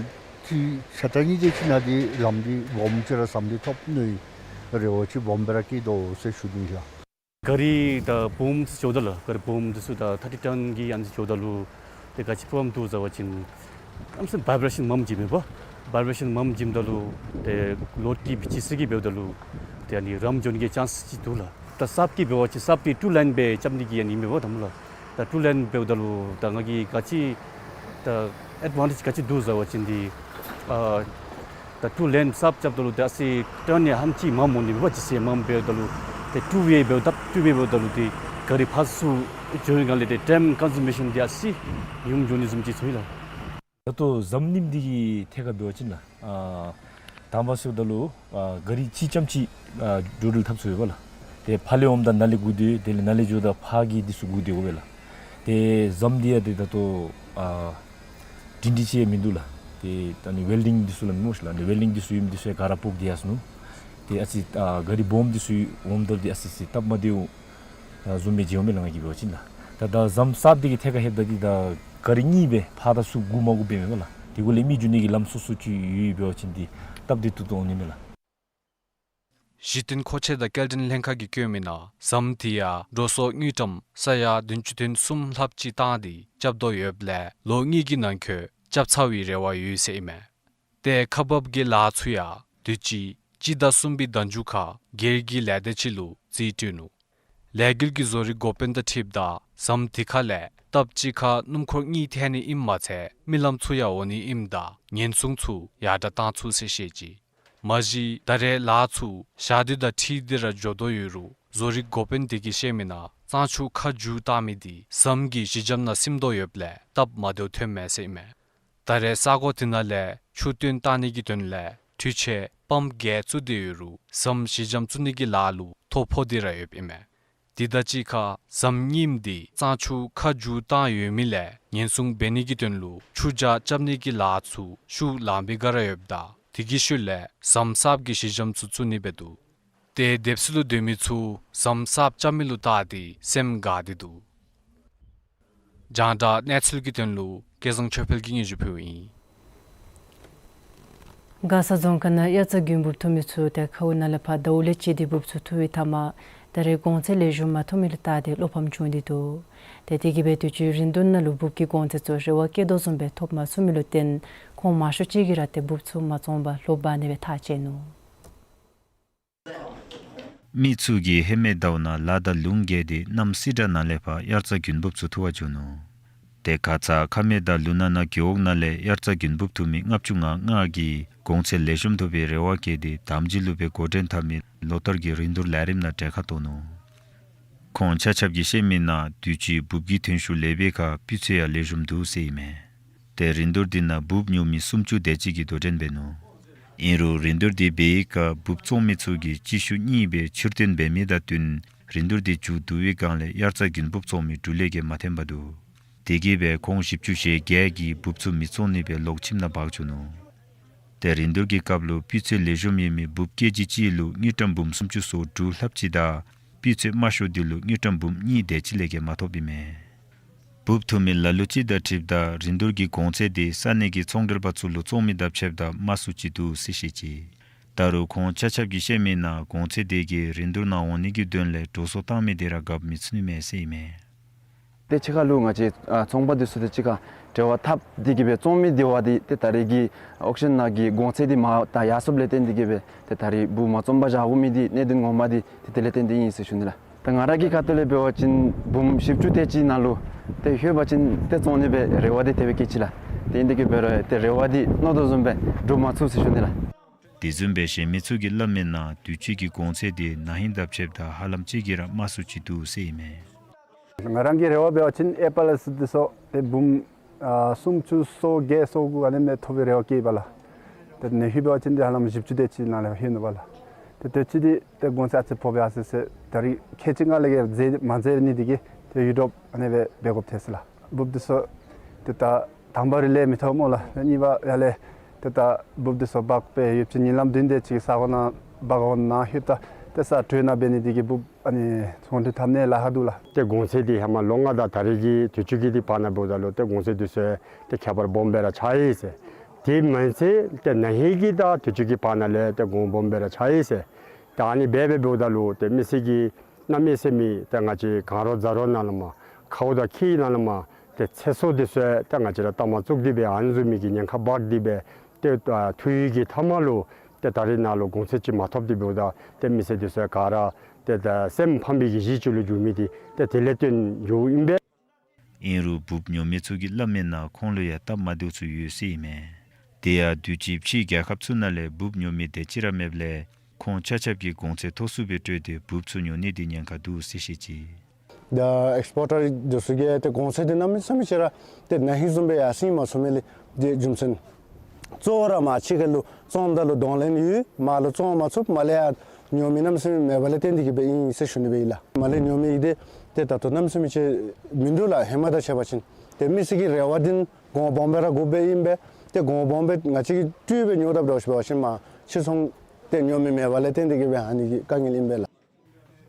ཕྱེད་དང་གཉིས་དེ་ཅིག་ནང་འདི་ལམ་འདི་སྦོམ་ཅིག་ར་ཟམ་འདི་ཐོབ་ནིའི་རེ་བ་ཅིག་སྦོམ་སྦེ་ར་བསྐྱེད་དོ་ཟེར་ཞུ་ནི་ལགས། ག་རི་དང་བུམ་འདི་ཚུ་འགྱོཝ་ད་ལུ་ག་རི་བུམ་འདི་ཚུ་ད་ཐར་ཊི་ཊོན་གྱི་ཨ་ནི་འགྱོཝ་ད་ལུ་ཏེ་ག་ཅི་པོརོབ་ལེམ་འདུག་ཟེར་བ་ཅིན་གནམ་མེད་ས་མེད་བཱའི་བེ་རེ་ཤཱན་མངམ་བྱིནམ་མས་པ། བཱའི་བེ་རེ་ཤཱན་མངམ་བྱིནམ་ད་ལུ་ཏེ་ལོ་ཏི་བི་ཅི་སི་གི་འབདཝ་ད་ལུ་ཏེ་ཨ་ནི་རམ་འགྱོ་ནི་གི་ཅཱནསི་ཅིག་འདུག་ལགས། ད་གསརཔ་གི་འབད་བ་ཅིན་གསརཔ་འདི་ཊུ་ལེན་སྦེ་རྐྱབ་ནི་གི་ཨ་ནི་མས་པ་ད་སྨོ་ལགས། ད་ཊུ་ལེན་འབདཝ་ད་ལུ་ད་ང་གིས་ག་ཅི་ད་ཨེཌ་ཝན་ཊེཇ་ག་ཅི་འདུག་ཟེར་བ་ཅིན་འདི་ཨ་ད་ཊུ་ལེན་གསརཔ་རྐྱབ་ད་ལུ་ཏེ་ཨ་ཙི་ཊརན་ཡང་ཧམ་ཅིག་མངམ་འོང་ནི་མས་པ། ཅི་ཟེར་མངམ་འབདཝ་ད་ལུ་ཏེ་ཊུ་ཝེ་འབདཝ་ད་ཊུ་ཝེ་འབདཝ་ད་ལུ་ཏེ་ག་རི་ཕར་ཚུར་འགྱོ་བའི་སྒང་ལས་ཏེ་ཊའིམ་ཀོན་ཟུ་མེ་ཤཱན་འདི་ཨ་ཙི་ཉུངམ་འགྱོ་ནི་བཟུམ་ཅིག་ཚོར་ཡི་ལགས། ད་ལྟོ་ཟམ་རྙིངམ་འདི་གི་ཐད་ཁར་འབད་བ་ཅིན་ལགས། ཨ་དང་པ་ཟེརཝ་ད་ལུ་ཨ་ག་རི་གཅིག་རྐྱངམ་ཅིག་ཨ་འགྲོ་འགྲུལ་འཐབ་ཚུགས་པས་ལགས། ཏེ་ཕར་ལས་འོངམ་ད་ནཱ་ལས་སྒུག་སྡོད། དེ་ལས་ནཱ་ལས་འགྱོཝ་ད་ཕར་གྱི་འདི་ཚུ་སྒུག་སྡོད་དགོ་པས་ལགས། ཏེ་ཟམ་འདི་ཡང་ཏེ་ད་ལྟོ་ཨ་སྒྲིང་སྒྲི་ཅིག་ཡང་མིན་འདུག་ལགས། ཏེ་ད་ནི་ཝེལ་ཌིང་འདི་ཚུ་ལགས་མེན་ན་ལགས། ཝེལ་ཌིང་འདི་ཚུ་ཨིནམ་འདི་ཚུ་ཡང་ག་ར་ཕོག་སྟེ་ཡར་སོ་ནུག། ཏེ་ཨ་ཙི་ཨ་ག་རི་སྦོམ་འདི་ཚུ་འོངམ་ད་ཏེ་ཨ་ཙི་ཨ་ཙི་སྟབས་མ་བདེཝ་ཨ་བཟུམ་སྦེ་མཇལཝ་མས་ལགས་ང་གིས་འབད་བ་ཅིན་ལགས། ད་ད་ཟམ་གསརཔ་འདི་གི་ཐད་ཁར་ལྷོདཔ་ད་འདི་ད་ག་རི་གཉིས་སྦེ་ཕར་དང་ཚུར་སྒུག་མ་དགོཔ་འབད་མས་པ་ལགས། དེ་གུ་ལས་མི་འགྱོ་ནི་གི་ལམ་སོ་སོ་ཅིག་ཡོད་ཡོདཔ་འབད་བ་ཅིན་འདི་སྟབས་བདེ་ཏོག་ཏོ་འོང་ནི་མས་ལགས། གཞི་རྟེན་མཁོ་ཆས་དང་སྐྱེལ་འདྲེན་ལྷན་ཁག་གིས་བཀོད་མི་ནང་ཟམ་འདི་ཡང་འགྲོ་སོང་དངུལ་ཀྲམ་ས་ཡ་བདུན་ཅུ་དོན་གསུམ་ལྷགཔ་ཅིག་བཏང་སྟེ་རྐྱབ་དོ་ཡོདཔ་ལས་ལོ་གཉིས་ཀྱི་ནང་འཁོད་རྐྱབ་ཚར་བའི་རེ་བ་ཡོད་ཟེར་ཨིན་མས། ཏེ་ཁག་འབག་གི་ལཱ་ཚུ་ཡང་དུས་ཅི་སྤྱི་ཟླ་གསུམ་པའི་ཟླ་མཇུག་ཁར་སྒེར་གྱི་ལས་སྡེ་ཅིག་ལུ་རྩིས་སྤྲོད་ནུག། ལས་འགུལ་གྱི་བཟོ་རིག་འགོ་དཔོན་དང་འཁྲིལཝ་ད་ཟམ་དེ་ཁ་ལས་སྟབས་གཅིག་ཁར་སྣུམ་འཁོར་གཉིས་ཐལ་ནི་ཨིནམ་མ་ཚད་རྨི་ལམ་ཚུ་ཡང་འོང་ནི་ཨིནམ་ད་ཉེན་སྲུང་ཚུ་ཡར་དྲགས་བཏང་ཚུགས་ཟེར་བཤད་ཅི། མ་གཞི་ད་རེས་ལཱ་ཚུ་ཞག་དུས་དང་འཁྲིལ་ཏེ་ར་འགྱོ་དོ་ཡོད་རུང་བཟོ་རིག་འགོ་དཔོན་དེ་གིས་བཤད་མི་ནང་གཙང་ཆུ་ཁ་རྒྱུད་བཏང་མི་དེ་ཟམ་གྱི་ཞི་འཇམ་ནང་སིམ་དོ་ཡོདཔ་ལས་སྟབས་མ་བདེཝ་ཐོནམ་མས་ཟེར་ཨིན་མས། ད་རེས་ས་གོ་དེ་ནང་ལས་ཆུ་བཏོན་བཏང་ནི་གི་དོན་ལས་འཕྲུལ་ཆས་པམཔ་བརྒྱད་བཙུགས་ཏེ་ཡོད་རུང་ཟམ་ཞི་འཇམ་བཙུགས་ནི་གི་ལཱ་ལུ་ཐོ་ཕོག་སྟེ་ར་ཡོདཔ་ཨིན་མས། དེ་དང་གཅིག་ཁར་ཟམ་རྙིངམ་དེ་གཙང་ཆུ་ཁ་རྒྱུད་བཏང་ཡོད་མི་ལས་ཉེན་སྲུང་འབད་ནི་གི་དོན་ལུ་ཆུ་རྒྱགས་རྐྱབ་ནི་གི་ལཱ་ཚུ་ཤུགས་ལངམ་སྦེ་སྒར་ར་ཡོདཔ་ད་དེ་གི་ཤུལ་ལས་ཟམ་གསརཔ་གི་ཞི་འཇམ་ཚུ་བཙུགས་ནི་འབད་དོ། ཏེ་སྡེབ་གསོ་ལུ་སྡོད་མི་ཚུ་ཟམ་གསརཔ་རྐྱབ་མི་ལུ་བལྟ་སྟེ་སེམས་དགའ་སྟེ་འདུག། རྒྱང་བསྒྲགས་གནས་ཚུལ་གྱི་དོན་ལུ་སྐལ་བཟང་ཆོས་འཕེལ་གྱིས་སྙན་ཞུ་ཕུལཝ་ཨིན། མགར་ས་རྫོང་ཁག་ནང་དབྱར་རྩྭ་དགུན་འབུབ་འཐུ་མི་ཚུ་ཏེ་ཁཝ་ནང་ལས་ཕར་ཟླཝ་ལས་བཅད་དེ་འབུབ་ཚུ་འཐུ་བའི་མཐའ་མ་ད་རེས་གོང་ཚད་ལེགས་ཤོམ་མ་ཐོབ་མི་ལུ་བལྟ་སྟེ་བློ་ཕམ་བྱུང་སྟེ་འདུག། ཏེ་དེ་གིས་སྦེ་དུས་ཅི་རིན་བསྡུར་ནང་ལུ་འབུབ་ཀྱི་གོང་ཚད་ཚུ་རེ་བ་བསྐྱེད་དོ་བཟུམ་སྦེ་ཐོབ་མ་ཚུགས་མི་ལུ་བརྟེན་ཁོང་མང་ཤོས་ཅིག་གིས་ར་ཏེ་འབུབ་ཚུ་མ་བཙོང་པར་ལྷོདཔ་ཨ་ནི་སྦེ་ཐག་བཅད་ནུག། མི་ཚུ་གིས་ཧེ་མའི་ཟླཝ་ནང་ལ་དང་ལུང་བརྒལ་ཏེ་གནམ་སྲིད་དགྲ་ནང་ལས་ཕར་དབྱར་རྩྭ་དགུན་འབུབ་ཚུ་འཐུ་བར་འགྱོ་ནུག། ཏེ་ཁ་ཙ་ཁ་སྨད་དང་ལུང་ནག་ནང་རྒེད་འོག་ནང་ལས་དབྱར་རྩྭ་དགུན་འབུབ་འཐུ་མི་ལྔ་བཅུ་ང་ལྔ་གིས་གོང་ཚད་ལེགས་ཤོམ་ཐོབ་པའི་རེ་བ་བསྐྱེད་དེ་དམ་སྦྱིས་ལུ་སྦེ་འགོ་འདྲེན་འཐབ་མི་ལོ་ལྟར་གྱི་རིན་བསྡུར་ལས་རིམ་ནང་གྲལ་ཁར་གཏོགས་ནུག། ཁོང་ཆ་ཁྱབ་ཀྱིས་བཤད་མི་ནང་དུས་ཅི་འབུབ་ཀྱི་ཐོན་ཤུགས་ལེགས་པའི་ཁར་སྤུས་ཚད་ཡང་ལེགས་ཤོམ་འདུག་ཟེར་ཨིན་མས། ཏེ་རིན་བསྡུར་འདི་ནང་འབུབ་ཉོ་མི་སུམ་ཅུ་དེ་ཅིག་གིས་དོ་འགྲན་འབད་ནུག། ཨིན་རུང་རིན་བསྡུར་འདི་འབད་བའི་སྐབས་འབུབ་བཙོང་མི་ཚུ་གིས་སྤྱི་ཤུགས་གཉིས་སྦེ་ཕྱིར་བཏོན་འབད་མི་དང་བསྟུན་རིན་བསྡུར་འདི་མཇུག་བསྡུ་བའི་སྒང་ལས་དབྱར་རྩྭ་དགུན་འབུབ་བཙོང་མི་འབྲུ་ལས་ཀྱིས་མ་འཐེན་པར་འདུག། དེ་གིས་སྦེ་ཁོང་བཞི་བཅུ་ཞེ་བརྒྱད་ཀྱིས་འབུབ་ཚུ་མི་བཙོང་ནི་སྦེ་ལོག་ཁྱིམ་ནང་འབག་བཅུག་ནུག། ཏེ་རིན་བསྡུར་གྱི་སྐབས་ལུ་སྤུས་ཚད་ལེགས་ཤོམ་ཡོད་མི་འབུབ་ཀེ་ཇི་གཅིག་ལུ་དངུལ་ཀྲམ་འབུམ་སུམ་ཅུ་སོ་དྲུག་ལྷགཔ་ཅིག་དང་སྤུས་ཚད་དམའ་ཤོས་འདི་ལུ་དངུལ་ཀྲམ་འབུམ་གཉིས་དེ་ཅིག་ལས་བརྒལ་མ་ཐོབ་ཨིན་མས། འབུབ་འཐུ་མི་ལ་ལུ་ཅིག་དང་འཁྲིལཝ་ད་རིན་བསྡུར་གྱི་གོང་ཚད་འདི་ས་གནས་ཀྱི་ཚོང་འབྲེལ་པ་ཚུ་ལུ་བཙོང་མི་དང་ཕྱདཔ་ད་དམའ་སུ་ཅིག་འདུག་ཟེར་བཤད་ཅི། ད་རུང་ཁོང་ཆ་ཁྱབ་ཀྱིས་བཤད་མི་ནང་གོང་ཚད་དེ་གིས་རིན་བསྡུར་ནང་འོང་ནི་གི་དོན་ལས་འགྲོ་སོང་བཏང་མི་དེ་ར་དགའ་མི་ཚུགས་ནི་མས་ཟེར་ཨིན་མས། ཏེ་ཕྱི་ཁ་ལུ་ང་བཅས་ཨ་ཚོང་པ་འདི་ཚུ་དང་གཅིག་ཁར་འབྲེལ་བ་འཐབ་སྟེ་གིས་སྦེ་བཙོང་མི་དེ་བ་འདི་ཏེ་ད་རེས་ཀྱི་ཨོག་ཤཱན་ནང་གི་གོང་ཚད་འདི་མར་ད་ཡར་སོངམ་ལས་བརྟེན་ཏེ་གིས་སྦེ་ཏེ་ད་རེས་འབུབ་མ་བཙོང་པར་བཞག་དགོ་མི་འདི་གནད་དོན་ངོ་མ་འདི་ཏེ་དེ་ལས་བརྟེན་ཏེ་ཨིན་ཟེར་ཞུ་ནི་ལགས། ད་ང་ར་གི་ཁ་ཐུག་ལས་འབད་བ་ཅིན་འབུམ་བཞི་བཅུ་དེ་ཅིག་ནང་ལུ་ཏེ་ལྷོད་པ་ཅིན་ཏེ་བཙོང་ནི་སྦེ་རེ་བ་འདི་དེ་སྦེ་བསྐྱེད་ཅི་ལགས། ཏེ་ཨིན་དེ་གིས་འབད་རུང་ཏེ་རེ་བ་འདི་མནོ་དོ་བཟུམ་སྦེ་འགྲུབ་མ་ཚུགས་ཟེར་ཞུ་ནི་ལགས། དེ་བཟུམ་སྦེ་གཞན་མི་ཚུ་གིས་སླབ་མི་ནང་དུས་ཅི་གི་གོང་ཚད་འདི་ན་ཧིང་དང་ཕྱདཔ་ད་ཧ་ལམ་ཅིག་གིས་ར་དམའ་སུ་ཅིག་འདུག་ཟེར་ཨིན་མས། ང་རང་གི་རེ་བ་འབད་བ་ཅིན་ཨེ་པཱ་ལེ་སི་འདི་ཚུ་ཏེ་འབུམ་ཨ་སུམ་ཅུ་སོ་བརྒྱད་སོ་དགུ་ཨ་ནི་མས་ཐོབ་པའི་རེ་བ་བསྐྱེད་པ་ལགས། ཏེ་ན་ཧིང་འབད་བ་ཅིན་འདི་ཧ་ལམ་བཞི་བཅུ་དེ་ཅིག་ནང་ལས་ལྷོད་ནུག་པ་ལགས། ཏེ་དེ་ཅིག་འདི་ཏེ་གོང་ཚད་ཨ་ཙི་ཕོག་པས་ཨ་ཙི་ཟེར་ད་རེས་ཁལ་གཅིག་ལྔ་ལས་བརྒལ་མ་འཛེགས་ནི་དེ་གིས་ཏེ་ཡུ་ཊོབ་ཨ་ནི་སྦེ་འབད་དགོཔ་ཐལ་ཅི་ལགས། འབུབ་འདི་ཚུ་ཏེ་ད་དང་པ་ར་ལས་མི་ཐོབ་སྨོ་ལགས། གཉིས་པ་ཡར་ལས་ཏེ་ད་འབུབ་འདི་ཚུ་འབག་སྦེ་ཡོདཔ་ཅིག་ཉིན་ལམ་བདུན་དེ་ཅིག་ས་གོ་ནང་འབག་འོང་ནང་ལྷོདཔ་ད་ཏེ་ས་དྲོད་ནང་འབད་ནི་དེ་གིས་འབུབ་ཨ་ནི་ཚོང་འགྲུལ་འཐབ་ནི་ལཱ་ཁག་འདུག་ལགས། ཏེ་གོང་ཚད་འདི་ཧེ་མ་ལོ་ལྔ་དང་ད་རེས་ཀྱི་དུས་ཅི་གི་འདི་བར་ན་འབདཝ་ད་ལུ་ཏེ་གོང་ཚད་འདི་ཚུ་ཏེ་ཁྱད་པར་སྦོམ་སྦེ་ར་ཆགས་ཡི་ཟེར། དེ་མ་ཚད་ཏེ་ན་ཧིང་གི་དང་དུས་ཅི་གི་བར་ན་ལས་ཏེ་གོང་སྦོམ་སྦེ་ར་ཆགས་ཡི་ཟེར། ཏེ་ཨ་ནི་སྦེ་སྦེ་འབདཝ་ད་ལུ་ཏེ་མི་སེར་གྱི་གནམ་མེད་ས་མེད་ཏེ་ང་བཅས་གངས་རི་རྫ་རི་ནང་ལུ་མར་ཁཝ་དང་ཁྱི་ནང་ལུ་མར་ཏེ་ཚེ་སྲོག་འདི་ཚུ་ཏེ་ང་བཅས་ར་ལྟ་མ་ཚུགས་ཏེ་སྦེ་ཨ་ནི་བཟུམ་མའི་གི་ཉེན་ཁ་འབག་སྟེ་སྦེ་ཏེ་ཨ་འཐུ་ཡི་གི་མཐའ་མ་ལུ་ཏེ་ད་རེས་ནང་ལུ་གོང་ཚད་ཅིག་མ་ཐོབ་སྟེ་འབདཝ་ད་ཏེ་མི་སེར་འདི་ཚུ་ག་ར་ཏེ་ད་སེམས་ཕམ་པའི་གི་གཞི་ཅིག་ལུ་འགྱུར་མི་འདི་ཏེ་དེ་ལས་བརྟེན་འགྱོཝ་ཨིན་པས། ཨིན་རུང་འབུབ་ཉོ་མི་ཚུ་གིས་སླབ་མི་ནང་ཁོང་ལུ་ཡང་སྟབས་མ་བདེཝ་ཚུ་ཡོད་ཟེར་ཨིན་མས། དེ་ཡང་དུས་ཅི་ཕྱིའི་རྒྱལ་ཁབ་ཚུ་ནང་ལས་འབུབ་ཉོ་མི་དེ་ཅིག་ར་མེདཔ་ལས་ཁོང་ཆ་ཁྱབ་ཀྱིས་གོང་ཚད་མཐོ་སུ་སྦེ་སྤྲོད་དེ་འབུབ་ཚུ་ཉོ་ནི་འདི་ཉེན་ཁ་འདུག་ཟེར་བཤད་ཅི། ད་ཨེགསི་པོར་ཊར་འདི་ཚུ་གིས་ཏེ་གོང་ཚད་འདི་གནམ་མེད་ས་མེད་ཅིག་ར་ཏེ་ན་ཧིང་བཟུམ་སྦེ་ཡར་སེང་མ་སོང་མི་ལས་ཏེ་རྒྱུ་མཚན་གཙོ་བོ་ར་མར་ཕྱི་ཁ་ལུ་བཙོངམ་ད་ལུ་གདོང་ལེན་ཡོད། མར་ལུ་བཙོང་མ་ཚུགས། མར་ལས་ཡར་ཉོ་མི་གནམ་མེད་ས་མེད་མེད་པ་ལས་བརྟེན་ཏེ་གིས་སྦེ་ཨིན་ཟེར་ཞུ་ནི་སྦེ་ཨིན་ལགས། མར་ལས་ཉོ་མི་འདི་ཏེ་ད་ལྟོ་གནམ་མེད་ས་མེད་ཅིག་མིན་འདུག་ལགས། ཧེ་མ་དང་ཕྱད་པ་ཅིན་ཏེ་མི་སེར་གྱི་རེ་བ་འདི་གོང་སྦོམ་སྦེ་ར་དགོཔ་སྦེ་ཨིན་པས། ཏེ་གོང་སྦོམ་སྦེ་ང་བཅས་ཀྱིས་སྤྲོད་སྦེ་ཉོ་དཔ་འདྲཝ་ཅིག་འབད་བ་ཅིན་མར་ཕྱིར་ཚོང་ཏེ་ཉོ་མི་མེད་པ་ལས་བརྟེན་ཏེ་གིས་སྦེ་ཨ་ནི་གི་དཀའ་ངལ་ཨིན་པས་ལགས།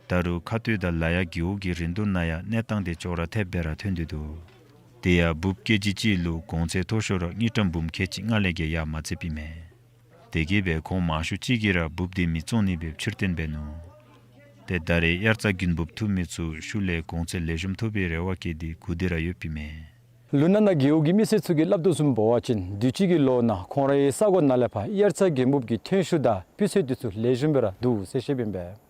ད་རུང་ཁ་སྟོད་དང་ལ་ཡག་རྒེད་འོག་གི་རིན་བསྡུར་ནང་ཡང་གནས་སྟངས་དེ་ཅོག་ར་འཐདཔ་སྦེ་ར་ཐོན་ཏེ་འདུག། དེ་ཡང་འབུབ་ཀེ་ཇི་གཅིག་ལུ་གོང་ཚད་མཐོ་ཤོས་ར་དངུལ་ཀྲམ་འབུམ་ཁལ་གཅིག་ལྔ་ལས་བརྒལ་ཡར་མ་འཛེགསཔ་ཨིན་མས། དེ་གིས་སྦེ་ཁོང་མང་ཤོས་ཅིག་གིས་ར་འབུབ་དེ་མི་བཙོང་ནི་སྦེ་ཕྱིར་བཏོན་འབད་ནུག། ཏེ་ད་རེས་དབྱར་རྩྭ་དགུན་འབུབ་འཐུ་མི་ཚུ་ཤུལ་ལས་གོང་ཚད་ལེགས་ཤོམ་ཐོབ་པའི་རེ་བ་བསྐྱེད་དེ་སྒུག་སྡོད་ར་ཡོདཔ་ཨིན་མས། ལུང་ནག་ནང་རྒེད་འོག་གི་མི་སེར་ཚུ་གིས་སླབ་དོ་བཟུམ་འབད་བ་ཅིན་དུས་ཅི་གི་ལོ་ནང་ཁོང་རའི་ས་གོ་ནང་ལས་ཕར་དབྱར་རྩྭ་དགུན་འབུབ་ཀྱི་ཐོན་ཤུགས་དང་སྤུས་ཚད་དེ་ཚུ་ལེགས་ཤོམ་སྦེ་ར་འདུག་ཟེར་བཤདཔ་ཨིན་པས།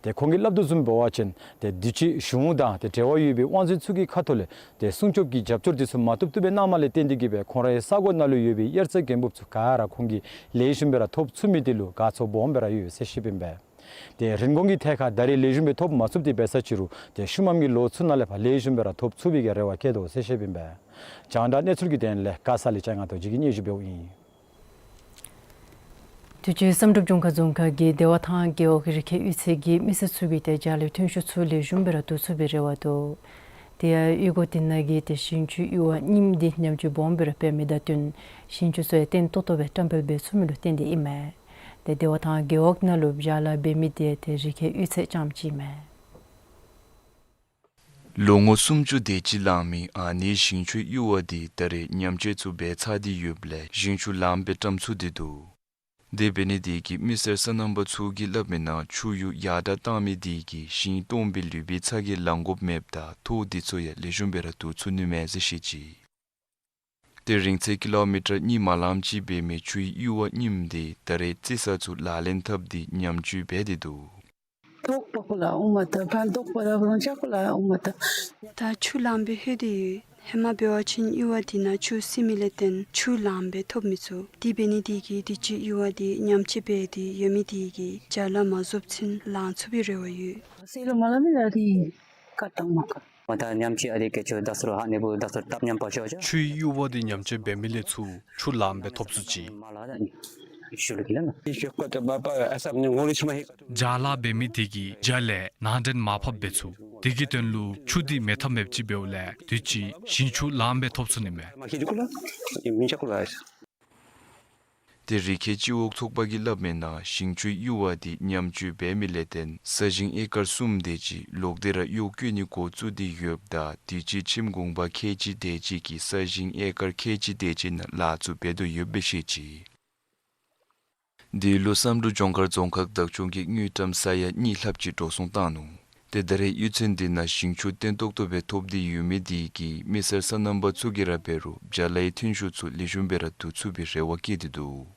ཏེ་ཁོང་གིས་སླབ་དོ་བཟུམ་འབད་བ་ཅིན་ཏེ་དུས་ཅི་གཞུང་དང་ཏེ་འབྲེལ་བ་ཡོད་པའི་དབང་འཛིན་ཚུ་གི་ཁ་ཐུག་ལས་ཏེ་སྲུང་སྐྱོབ་ཀྱི་རྒྱབ་སྐྱོར་འདི་ཚུ་མ་ཐོབ་ཐོབ་པའི་གནམ་ལས་བརྟེན་ཏེ་གིས་སྦེ་ཁོང་རའི་ས་གོ་ནང་ལུ་ཡོད་པའི་དབྱར་རྩྭ་དགུན་འབུཔ་ཚུ་ག་ར་ཁོང་གིས་ལེགས་ཤོམ་སྦེ་ར་ཐོབ་ཚུགས་མི་འདི་ལུ་དགའ་ཚོར་སྦོམ་སྦེ་ར་ཡོད་ཟེར་བཤད་པའི་ཨིན་པས། ཏེ་རིན་གོང་གི་ཐད་ཁར་ད་རེས་ལེགས་ཤོམ་སྦེ་ཐོབ་མ་ཚུགས་ཏེ་འབད་ས་ཅི་རུང་ཏེ་ཤུལ་མམ་གྱི་ལོ་ཚུ་ནང་ལས་ཕར་ལེགས་ཤོམ་སྦེ་ར་ཐོབ་ཚུགས་པའི་གི་རེ་བ་བསྐྱེད་དོ་ཟེར་བཤད་པའི་ཨིན་པས། རྒྱང་བསྒྲགས་གནས་ཚུལ་གྱི་དོན་ལས་མགར་ས་ལེ་ཅ་ང་ཏོ་ཅིག་གིས་སྙན་ཞུ་འབདཝ་ཨིན། དུས་ཅི་བསམ་གྲུབ་ལྗོངས་མཁར་རྫོང་ཁག་གི་བདེ་བ་ཐང་རྒེད་འོག་རི་ཁའི་གཡུས་ཚན་གྱི་མི་སེར་ཚུ་གིས་ཏེ་ཇ་ལའི་ཐོན་ཤུགས་ཚུ་ལེགས་ཤོམ་སྦེ་ར་བསྡུ་ཚུགས་པའི་རེ་བ་འདུག། དེ་ཡང་གཡུས་སྒོ་དེ་ནང་གི་ཏེ་ཞིང་ཆུའི་གཡུར་བ་རྙིངམ་འདི་ཉམས་བཅོས་སྦོམ་སྦེ་ར་འབད་མི་དང་བསྟུན་ཞིང་ཆུ་ཚུ་ཡང་བརྟན་ཏོག་ཏོ་སྦེ་བཀྲམ་སྤེལ་འབད་ཚུགས་མི་ལུ་བརྟེན་ཏེ་ཨིན་མས། ཏེ་བདེ་བ་ཐང་རྒེད་འོག་ནང་ལུ་ཇ་ལ་འབད་མི་དེ་ཏེ་རི་ཁའི་གཡུས་ཚན་རྐྱངམ་ཅིག་ཨིན་མས། ལོ་ངོ་སུམ་ཅུ་དེ་ཅིག་ལང་མི་ཨ་ནེའི་ཞིང་ཆུའི་གཡུར་བ་འདི་ད་རེས་ཉམས་བཅོས་ཚུ་འབད་ཚར་ཏེ་ཡོདཔ་ལས་ཞིང་ཆུ་ལངམ་སྦེ་བཀྲམ་ཚུགས་ཏེ་འདུག། དེ་འབད་ནི་དེ་གིས་མི་སེར་སོ་ནམ་པ་ཚུ་གིས་སླབ་མིའི་ནང་ཆུ་གཡུར་ཡར་དྲག་བཏང་མི་དེ་གིས་ཞིང་སྟོངམ་སྦེ་ལུས་པའི་ཚ་གྱང་ལང་དགོཔ་མེདཔ་དང་ཐོག་དེ་ཚུ་ཡང་ལེགས་ཤོམ་སྦེ་ར་བསྡུ་ཚུགས་ནི་མས་ཟེར་བཤད་ཅི། ཏེ་རིང་ཚད་ཀི་ལོ་མི་ཊར་གཉིས་མ་ལངམ་ཅིག་འབད་མི་ཆུའི་གཡུར་བ་རྙིངམ་དེ་ད་རེས་རྩི་ས་ཚུ་ལག་ལེན་འཐབ་སྟེ་ཉམས་བཅོས་འབད་དེ་འདུག། དོག་པ་ཁོ་ལ་ཨོ་མ་ད་ཕར་དོག་པ་ར་རང་ཅག་ཁོ་ལ་ཨོ་མ་ད། ད་ཆུ་ལངམ་སྦེ་ལྷོད་དེ་ཡོད། ཧེ་མ་འབད་བ་ཅིན་གཡུར་བ་དེ་ནང་ཆུ་བསིལ་མི་ལས་བརྟེན་ཆུ་ལངམ་སྦེ་ཐོབ་མི་ཚུགས། དེ་འབད་ནི་དེ་གིས་དུས་ཅི་གཡུར་བ་དེ་ཉམས་བཅོས་འབད་དེ་ཡོད་མི་དེ་གིས་ཇ་ལ་མ་བཟོཝ་ཅིན་ལང་ཚུགས་པའི་རེ་བ་ཡོད། སེ་ལོ་མ་ལ་མི་ལ་དེ་ཀ་ཏང་མ་ཀ། མ་ད་ཉམས་བཅོས་ཨ་དེ་ག་ཅི་ད་སོ་ར་ཧ་ནི་བུ་ད་སོ་ར་ཏབ་ཉམས་པ་ཤོ་ཅོ། ཆུའི་གཡུར་བ་དེ་ཉམས་བཅོས་འབད་མི་ལས་ཚུར་ཆུ་ལངམ་སྦེ་ཐོབ་ཚུགས་ཅི། མ་ལ་ད་ནི་ཤུ་ལུ་གི་ལ་ན། ཤོ་ཀ་ཏ་མ་པ་ཨ་སབ་ནི་ངོ་རིས་མ་ཧེ། ཇ་ལ་འབད་མི་དེ་གིས་ཇ་ལས་ནང་འདྲེན་མར་ཕབ་འབད་ཚུགས། དེ་གི་དོན་ལུ་ཆུ་དེ་མེད་ཐབས་མེདཔ་ཅིག་འབདཝ་ལས་དུས་ཅི་ཞིང་ཆུ་ལངམ་སྦེ་ཐོབ་ཚུགས་ནི་མས། མ་ཁི་ཇུ་ཀུ་ལ་མི་ཇ་ཀུ་ལ་ཨིས། ཏེ་རི་ཁའི་སྤྱི་འོག་ཚོགས་པ་གིས་སླབ་མིའི་ནང་ཞིང་ཆུའི་གཡུར་བ་དེ་ཉམས་བཅོས་འབད་མི་ལས་བརྟེན་ས་ཞིང་ཨེ་ཀར་གསུམ་དེ་ཅིག་ལོག་སྟེ་ར་གཡོག་བཀོལ་ནི་འགོ་བཙུགས་ཏེ་ཡོདཔ་ད་དུས་ཅི་ཁྱིམ་གུང་པ་ཁལ་གཅིག་དེ་ཅིག་གིས་ས་ཞིང་ཨེ་ཀར་ཁལ་གཅིག་དེ་ཅིག་ནང་ལཱ་ཚུ་འབད་དོ་ཡོདཔ་སྦེ་བཤད་ཅི། དེ་ལུ་བསམ་གྲུབ་ལྗོངས་མཁར་རྫོང་ཁག་བདག་སྐྱོང་གིས་དངུལ་ཀྲམ་ས་ཡ་གཉིས་ལྷགཔ་ཅིག་འགྲོ་སོང་བཏང་ནུག། ཏེ་ད་རེས་གཡུས་ཚན་དེ་ནང་ཞིང་ཆུ་བརྟན་ཏོག་ཏོ་སྦེ་ཐོབ་སྟེ་ཡོད་མི་དེ་གིས་མི་སེར་སོ་ནམ་པ་ཚུ་གིས་ར་འབད་རུང་ཇ་ལའི་ཐོན་ཤུགས་ཚུ་ལེགས་ཤོམ་སྦེ་ར་བསྡུ་ཚུགས་པའི་རེ་བ་བསྐྱེད་དེ་འདུག།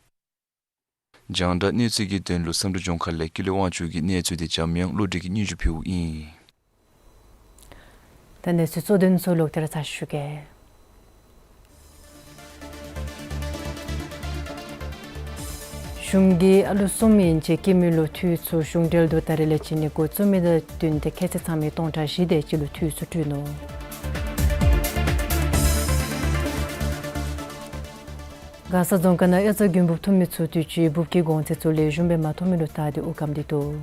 རྒྱང་བསྒྲགས་གནས་ཚུལ་གྱི་དོན་ལུ་བསམ་གྲུབ་ལྗོངས་མཁར་ལས་ཀུན་ལེགས་དབང་ཕྱུག་གི་གནས་ཚུལ་དེ་འཇམ་དབྱངས་བློ་གྲོས་ཀྱིས་སྙན་ཞུ་ཕུལཝ་ཨིན། ད་གནས་ཚུལ་གཙོ་དོན་ཚུ་ལོག་སྟེ་ར་ཚར་ཞུ་གེ། གཞུང་གིས་ཨ་ལུ་གསུམ་ཡན་ཆད་སྐྱེས་མི་ལུ་འཐུས་ཚུ་གཞུང་འབྲེལ་དུ་ད་རེས་ལས་བྱིན་ནི་འགོ་བཙུགས་མི་དང་བསྟུན་ཏེ་ཁྱད་ཚད་ཚང་མི་སྟོང་ཕྲག་བཞི་དེ་ཅིག་ལུ་འཐུས་ཚུ་སྤྲོད་ནུག། མགར་ས་རྫོང་ཁག་ནང་དབྱར་རྩྭ་དགུན་འབུཔ་ཐོབ་མི་ཚུ་དུས་ཅི་འབུཔ་གི་གོང་ཚད་ཚུ་ལེགས་ཤོམ་སྦེ་མ་ཐོབ་མི་ལུ་བརྟག་སྟེ་དབུགས་སྐམ་སྟེ་འདུག།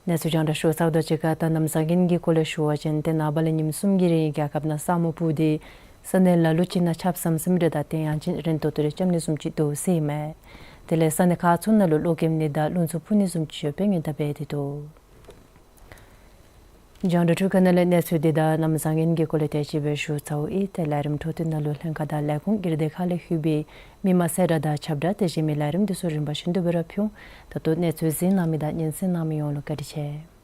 གནས་ཚུལ་རྒྱང་བསྒྲགས་ཞུ་ཚརཝ་དང་གཅིག་ཁར་ད་གནམ་བཟང་ངན་གྱི་སྐོར་ལས་ཞུ་བ་ཅིན་ཏེ་ནངས་པ་ལས་ཉིནམ་གསུམ་གྱི་རིང་རྒྱལ་ཁབ་ནང་ས་སྨུག་སྤུབས་ཏེ་ས་གནས་ལ་ལུ་ཅིག་ནང་ཆརཔ་ཟམ་ཟིམ་རེ་དང་ཏེ་ཡང་ཅིན་རན་ཏོག་ཏོ་རེ་རྐྱབ་ནི་བཟུམ་ཅིག་འདུག་ཟེར་ཨིན་མས། དེ་ལས་ས་གནས་ཁག་ཚུ་ནང་ལུ་གློག་ཀེམ་ནི་དང་རླུང་འཚུབ་འཕུ་ནི་བཟུམ་ཅིག་ཡོདཔ་སྦེ་སྔོན་བརྡ་འབད་དེ་འདུག། རྒྱང་བསྒྲགས་འཕྲུལ་ཁང་ནང་ལས་གནས་ཚུལ་འདི་དང་གནམ་བཟང་ངན་གྱི་སྐོར་ལས་དེ་ཅིག་སྦེ་ཞུ་ཚརཝ་ཨིན། ཏེ་ལས་རིམ་འཕྲོ་མཐུད་ནང་ལུ་ལྷན་ཁག་དང་ལས་ཁུངས་སྒེར་སྡེ་ཁག་ལས་ལྷོད་པའི་མི་མང་གསལ་བསྒྲགས་དང་ཁྱབ་བསྒྲགས་དེ་བཞིན་མི་ལས་རིམ་འདི་ཚུ་རིམ་པ་བཞིན་དུ་སྦེ་ར་ཕུལ་འོང་། ད་ལྟོ་གནས་ཚུལ་གཟིགས་གནང་མི་དང་ཉན་གསན་གནང་མི་ཡོངས་ལུ་བཀའ་དྲིན་ཆེ།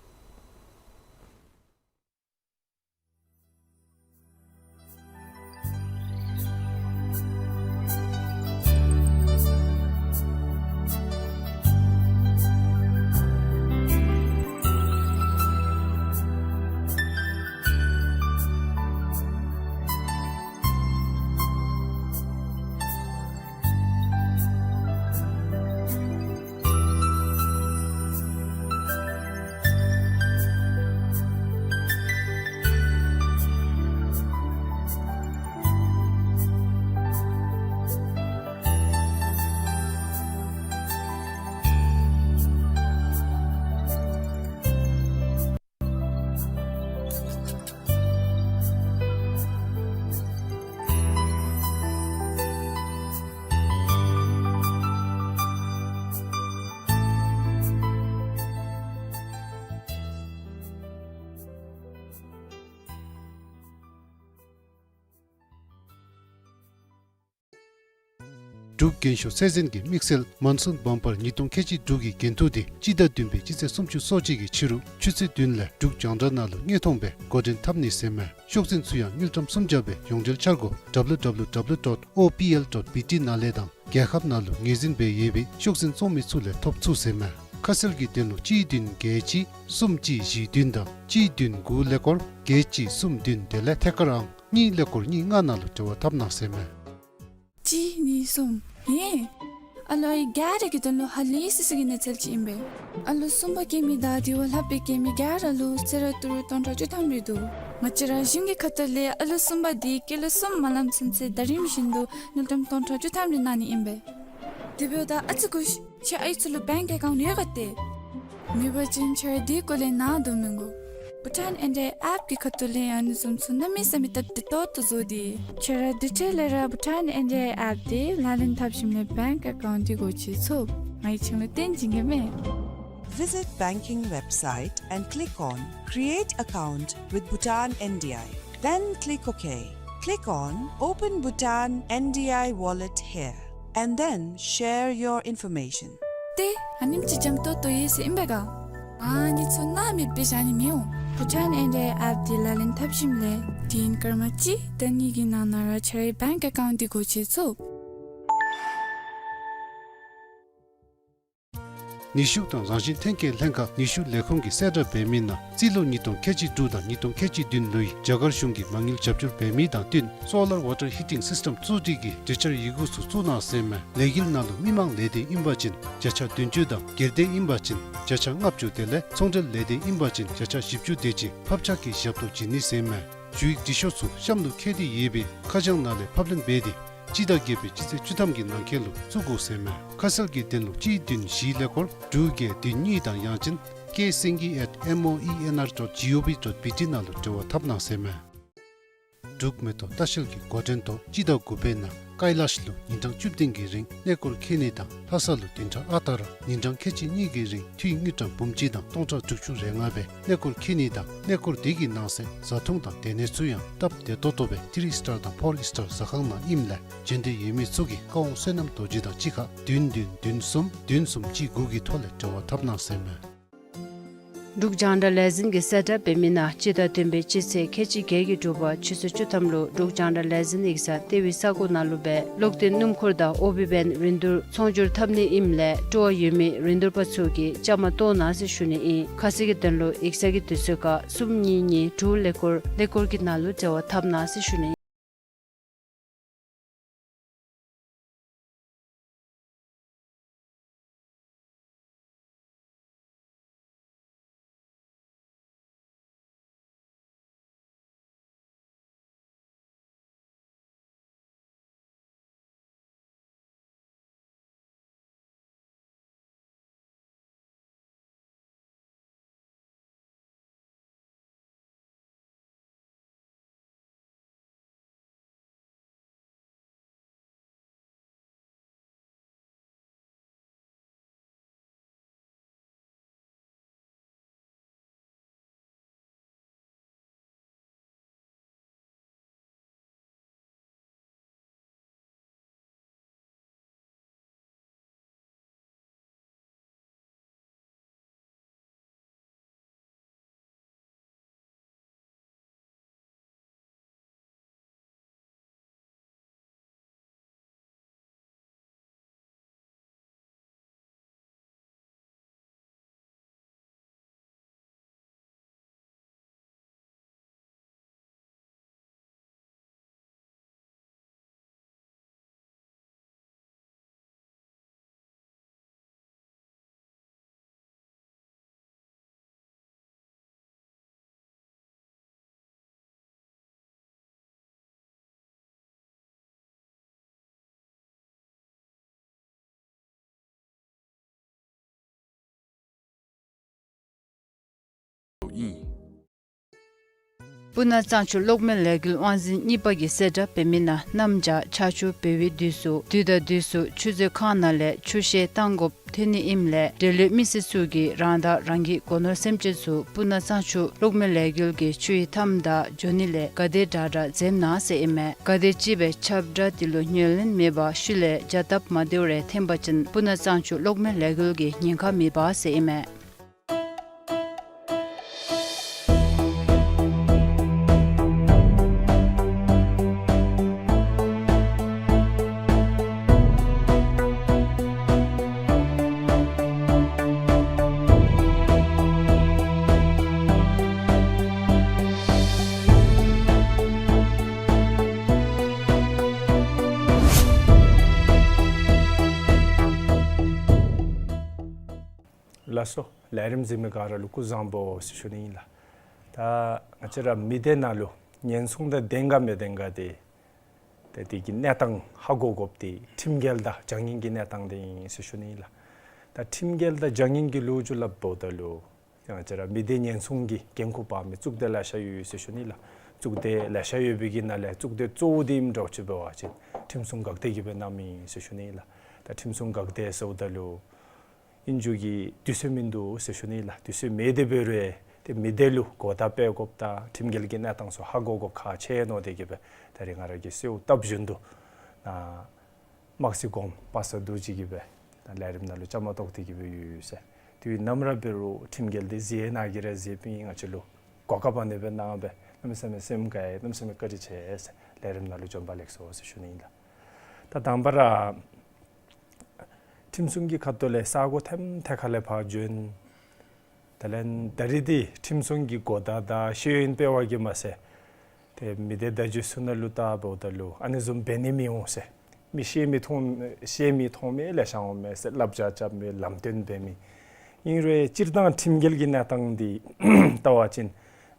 འབྲུག་རྒྱན་ཤོག་ཚད་འཛིན་གྱི་དམིགས་བསལ་མོན་སུན་བམ་པར་ཉིས་སྟོང་ཁལ་གཅིག་དྲུག་གི་འགན་ཐུག་དེ་སྤྱི་ཟླ་བདུན་པའི་སྤྱི་ཚེས་སུམ་ཅུ་སོ་གཅིག་གི་ཕྱི་རུ་ཆུ་ཚོད་བདུན་ལས་འབྲུག་རྒྱང་བསྒྲགས་ནང་ལུ་དངོས་མཐོང་སྦེ་འགོ་འདྲེན་འཐབ་ནི་ཟེར་མས། ཤོག་འཛིན་ཚུ་ཡང་དངུལ་ཀྲམ་སུམ་བརྒྱ་སྦེ་ཡོངས་འབྲེལ་འཆར་སྒོ་W W W dot O P L dot B T ནང་ལས་དང་རྒྱལ་ཁབ་ནང་ལུ་ངོས་འཛིན་འབད་ཡོད་པའི་ཤོག་འཛིན་བཙོང་མི་ཚུ་ལས་ཐོབ་ཚུགས་ཟེར་མས། ཁ་གསལ་གྱི་དོན་ལུ་གཅིག་བདུན་བརྒྱད་གཅིག་གསུམ་གཅིག་བཞི་བདུན་དང་གཅིག་བདུན་དགུ་ཀླད་ཀོར་བརྒྱད་གཅིག་གསུམ་བདུན་དེ་ལས་ཐད་ཀར་ཨང་གཉིས་ཀླད་ཀོར་གཉིས་ལྔ་ནང་ལུ་འབྲེལ་བ་འཐབ་གནང་ཟེར་མས། གཅིག་གཉིས་གསུམ། ཧེ། ཨ་ལོ་ཨའི་ག་ར་གི་དོན་ལུ་ཧ་ལས་སི་སི་གི་གནས་ཚུལ་ཅིག་ཨིན་པས། ཨ་ལོ་གསུམ་པ་སྐྱེ་མི་དང་དེ་བ་ལྷག་སྦེ་སྐྱེ་མི་ག་ར་ལུ་གསོལ་རས་ཏི་རུ་སྟོང་ཕྲག་བཅུ་ཐམ་རེ་འདུག། ང་བཅས་ར་གཞུང་གི་ཁ་ཐུག་ལས་ཨ་ལོ་གསུམ་པ་དེ་སྐྱེས་ལོ་གསུམ་མ་ལངམ་ཚུན་ཚོད་ཟླ་རིམ་བཞིན་དུ་དངུལ་ཀྲམ་སྟོང་ཕྲག་བཅུ་ཐམ་རེ་གནང་ནི་ཨིན་པས། དེ་འབདཝ་ད་ཨ་ཙི་སྒུག་ཤིག། ཁྱེད་ཨའི་ཚུ་ལུ་བེངཀ་ཨེ་ཀའུནཊ་ཡོད་ག་ཏེ། མེད་པ་ཅིན་ཁྱེད་ར་དེ་སྐོར་ལས་ནཱ་དོ་མི་དགོ། བྷུ་ཊཱན་ཨེན་ཌི་ཨའི་ཨེཔ་གི་ཁ་ཐུག་ལས་ཡང་ཨ་ནི་བཟུམ་ཚུ་གནམ་མེད་ས་མེད་སྟབས་བདེ་ཏོག་ཏོ་བཟོ་སྟེ། ཁྱེད་ར་དེ་འཕྲལ་ལས་ར་བྷུ་ཊཱན་ཨེན་ཌི་ཨའི་ཨེཔ་དེ་ལག་ལེན་འཐབ་ཞིནམ་ལས་བེངཀ་ཨེ་ཀའུནཊ་དེ་སྒོ་ཕྱེ་ཚུགས། ང་གིས་ཁྱེད་ལུ་སྟོན་བྱིན་གེ་མས། Visit banking website and click on Create Account with Bhutan N D I. Then click OK. Click on Open Bhutan N D I Wallet here and then share your information. ཏེ་ཨ་ནེམ་ཅིག་འཇམ་ཏོང་ཏོ་ཡོད་ཟེར་ཨིན་པས་ག། ཨ་ནི་ཚུ་ནཱ་མེདཔ་སྦེ་བཞག་ནི་མི་འོང་། བྷུ་ཊཱན་ཨེན་ཌི་ཨའི་ཨེཔ་དེ་ལག་ལེན་འཐབ་ཞིནམ་ལས་དུས་ཡུན་སྐར་མ་གཅིག་དང་གཉིས་ཀྱི་ནང་ན་ར་ཁྱེད་རའི་བེངཀ་ཨེ་ཀའུནཊ་དེ་སྒོ་ཕྱེ་ཚུགས། ནུས་ཤུགས་དང་རང་བཞིན་ཐོན་སྐྱེད་ལྷན་ཁག་ནུས་ཤུགས་ལས་ཁུངས་ཀྱིས་གསལ་བསྒྲགས་འབད་མི་ནང་རྩིས་ལོ་ཉིས་སྟོང་ཁལ་གཅིག་དྲུག་དང་ཉིས་སྟོང་ཁལ་གཅིག་བདུན་ལོའི་རྒྱ་གར་གཞུང་གིས་མ་དངུལ་རྒྱབ་སྐྱོར་འབད་མི་དང་བསྟུན་སོ་ལར་ཝ་ཊར་ཧི་ཊིང་སིསི་ཊེམ་བཙུགས་སྒྲིག་གི་གྲོས་འཆར་ཡི་གུ་ཚུ་བཙུགས་གནང་ཟེར་མས། ལས་འགུལ་ནང་ལུ་མི་མང་ལས་སྡེ་ཨིན་པ་ཅིན་བརྒྱ་ཆ་བདུན་ཅུ་དང་སྒེར་སྡེ་ཨིན་པ་ཅིན་བརྒྱ་ཆ་ལྔ་བཅུ་དེ་ལས་ཚོང་འབྲེལ་ལས་སྡེ་ཨིན་པ་ཅིན་བརྒྱ་ཆ་བཞི་བཅུ་དེ་ཅིག་ཕབ་ཆག་གི་ཞབས་ཏོག་བྱིན་ནི་ཟེར་མས། ཞུ་ཡིག་འབྲི་ཤོག་ཚུ་གཤམ་ལུ་བཀོད་དེ་ཡོད་པའི་ཁ་བྱང་ནང་ལས་ཕབ་ལེན་འབད་དེ་སྤྱི་ཟླ་བརྒྱད་པའི་སྤྱི་ཚེས་བཅུ་ཐམ་གྱི་ནང་འཁོད་ལུ་བཙུགས་དགོ་ཟེར་མས། ཁ་གསལ་གྱི་དོན་ལུ་གཅིག་བདུན་བཞི་ཀླད་ཀོར་དྲུག་བརྒྱད་བདུན་གཉིས་དང་ཡང་ཅིན་K Singhi at M O E N R dot G O V dot B T ནང་ལུ་འབྲེལ་བ་འཐབ་གནང་ཟེར་མས། འབྲུག་མེ་ཏོག་ལྟ་བཤལ་གྱི་འགོ་འདྲེན་ཐོག་སྤྱི་ཟླ་དགུ་པའི་ནང་ཀའི་ལཱཤ་ལུ་ཉིན་གྲངས་བཅུ་བདུན་གྱི་རིང་གནས་སྐོར་འཁྱིད་ནི་དང་ལྷ་ས་ལུ་བདུན་ཕྲག་ཨ་རྟག་ར་ཉིན་གྲངས་ཁལ་གཅིག་གཉིས་ཀྱི་རིང་འཐུས་དངུལ་ཀྲམ་འབུམ་གཅིག་དང་སྟོང་ཕྲག་དྲུག་ཅུ་རེ་ལྔ་སྦེ་གནས་སྐོར་འཁྱིད་ནི་དང་གནས་སྐོར་དེ་གི་ནང་གསེས་བཟའ་འཐུང་དང་སྡོད་གནས་ཚུ་ཡང་སྟབས་བདེ་ཏོག་ཏོ་སྦེ་ཐི་རི་སི་ཊར་དང་ཕོར་སི་ཊར་ཟ་ཁང་ནང་ཨིནམ་ལས་འབྱོན་འདོད་ཡོད་མི་ཚུ་གིས་བཀའ་དབང་བསོད་ནམས་རྡོ་རྗེ་དང་གཅིག་ཁར་བདུན་བདུན་བདུན་གསུམ་བདུན་གསུམ་གཅིག་དགུ་གི་ཐོག་ལས་འབྲེལ་བ་འཐབ་གནང་ཟེར་མས། འབྲུག་རྒྱང་བསྒྲགས་ལས་འཛིན་གྱིས་གསལ་བསྒྲགས་འབད་མི་ནང་སྤྱི་ཟླ་བདུན་པའི་སྤྱི་ཚེས་ཁལ་གཅིག་བརྒྱད་ཀྱི་དྲོ་པ་ཆུ་ཚོད་བཅུ་ཐམ་ལུ་འབྲུག་རྒྱང་བསྒྲགས་ལས་འཛིན་ཡིག་ཚང་ལྟེ་བའི་ས་གོ་ནང་ལུ་སྦེ་གློག་འདོན་སྣུམ་འཁོར་དང་ཨོ་བི་བེན་རིན་བསྡུར་ཚོང་སྒྱུར་འཐབ་ནི་ཨིནམ་ལས་སྤྲོ་བ་ཡོད་མི་རིན་བསྡུར་པ་ཚུ་གིས་བཅའ་མར་གཏོགས་གནང་ཟེར་ཞུ་ནི་ཨིན། ཁ་གསལ་གྱི་དོན་ལུ་ཡིག་ཚང་གི་དུས་ཚོད་ཁར་གསུམ་གཉིས་གཉིས་དྲུག་ཀླད་ཀོར་ཀླད་ཀོར་གྱི་ནང་ལུ་འབྲེལ་བ་འཐབ་གནང་ཟེར་ཞུ་ནི་ཨིན། སྤུ་ན་གཙང་ཆུ་གློག་མེ་ལས་འགུལ་དབང་འཛིན་གཉིས་པ་གིས་གསལ་བསྒྲགས་འབད་མི་ནང་གནམ་བྱཱར་ཆར་ཆུ་འབབ་པའི་དུས་སུ་དུས་དང་དུས་སུ་ཆུ་མཛོད་ཁང་ནང་ལས་ཆུ་བཤལ་བཏང་དགོཔ་ཐོན་ནི་ཨིནམ་ལས་འབྲེལ་ཡོད་མི་སེར་ཚུ་གིས་རང་དང་རང་གི་སྒོ་ནོར་སེམས་ཅན་ཚུ་སྤུ་ན་གཙང་ཆུ་གློག་མེ་ལས་འགུལ་གྱི་ཆུ་ཡི་མཐའམ་དང་འགྱོ་ནི་ལས་ག་དེ་དྲག་དྲག་འཛེམ་གནང་ཟེར་ཨིན་མས། ག་དེ་ཅིག་སྦེ་ཁྱབ་བསྒྲགས་དེ་ལུ་ཉན་ལེན་མེད་པར་ཤུལ་ལས་བྱ་སྟབས་མ་བདེཝ་རེ་འཐོན་པ་ཅིན་སྤུ་ན་གཙང་ཆུ་གློག་མེ་ལས་འགུལ་གྱི་ཉེན་ཁ་མེདཔ་ཟེར་ཨིན་མས། ལགས་སོ། ལས་རིམ་གཟིགས་མི་ག་ར་ལུ་སྐུ་གཟུགས་བཟང་པོ་ཟེར་ཞུ་ནི་ཨིན་ལགས། ད་ང་བཅས་ར་མི་སྡེ་ནང་ལུ་ཉེན་སྲུང་དང་ལྡན་ག་མི་ལྡན་ག་དེ་ཏེ་དེ་གི་གནས་སྟངས་ཧ་གོ་དགོཔ་དེ་ཁྲིམས་འགལ་དང་བྱ་ངན་གྱི་གནས་སྟངས་དེ་ཨིན་ཟེར་ཞུ་ནི་ཨིན་ལགས། ད་ཁྲིམས་འགལ་དང་བྱ་ངན་གྱི་ལོ་རྒྱུས་སླབ་འབདཝ་ད་ལུ་ང་བཅས་ར་མི་སྡེ་ཉེན་སྲུང་གི་འགན་ཁུར་འབག་མི་གཙུག་སྡེ་ལེ་ཤ་ཡོད་ཟེར་ཞུ་ནི་ལགས། གཙུག་སྡེ་ལེ་ཤ་ཡོད་པའི་གི་ནང་ལས་གཙུག་སྡེ་གཙོ་བོ་དེ་ཨིནམ་འདྲཝ་ཅིག་འབད་བ་ཅིན་ཁྲིམས་སྲུང་འགག་སྡེ་གིས་སྦེ་གནངམ་ཨིན་ཟེར་ཞུ་ནི་ལགས། ད་ཁྲིམས་སྲུང་འགག་སྡེ་ཟེརཝ་ད་ལུ་ཨིན་རྒྱུ་གི་དུས་ཚོད་མིན་འདུག་ཟེར་ཞུ་ནི་ལགས། དུས་ཚོད་མེད་དེ་འབད་རུང་ཏེ་མི་སྡེ་ལུ་གོ་བརྡ་སྤེལ་དགོཔ་དང་ཁྲིམས་འགལ་གྱི་གནས་སྟངས་ཚུ་ཧ་གོ་དགོཔ་ཁག་ཆེ་མནོ་སྟེ་གིས་སྦེ་ད་རིས་ང་ར་གིས་གསོལཝ་བཏབ་བཞིན་དུ་ནཱ་དམག་སྲིད་གོངམ་པ་སངས་རྡོ་རྗེ་གིས་སྦེ་ད་ལས་རིམ་ནང་ལུ་བཅའ་མར་གཏོགས་ཏེ་གིས་སྦེ་ཡོད་ཟེར། དུས་ནམ་ར་འབད་རུང་ཁྲིམས་འགལ་དེ་གཟིགས་ནཱ་གིས་ར་གཟིགས་ཨིན། ང་བཅས་ལུ་གོ་སྐབས་ཨ་ནི་སྦེ་གནང་སྦེ་གནམ་མེད་ས་མེད་སེམས་དགའ་ཡི། གནམ་མེད་ས་མེད་བཀའ་དྲིན་ཆེ་ཟེར། ལས་རིམ་ནང་ལུ་བྱོན་པ་ལེགས་སོ་ཟེར་ཞུ་ནི་ཨིན་ལགས། ད་དང་པ་ར་ཁྲིམས་སྲུང་གི་ཁ་ཐུག་ལས་ས་གོ་ཐེམ་ཐད་ཁ་ལས་ཕར་བྱོན། དེ་ལས་ད་རིས་འདི་ཁྲིམས་སྲུང་གི་གོ་བརྡ་དང་ཤེས་ཡོན་སྤེལ་བ་གིས་མ་ཚད་ཏེ་མི་སྡེ་བརྡ་བརྒྱུད་ཚུ་ནང་ལུ་བལྟཝ་ད་ལུ་ཨ་ནི་བཟུམ་འབད་ནི་མི་འོང་ཟེར། མི་ཤེས་མི་མཐོང་ཤེས་མི་མཐོང་མི་ལེ་ཤ་འོང་མས་ཟེར། བསླབ་བྱ་རྐྱབ་མི་ལམ་སྟོན་འབད་མི་ཨིན་རུང་སྤྱིར་བཏང་ཁྲིམས་འགལ་གྱི་གནས་སྟངས་འདི་བལྟ་བ་ཅིན་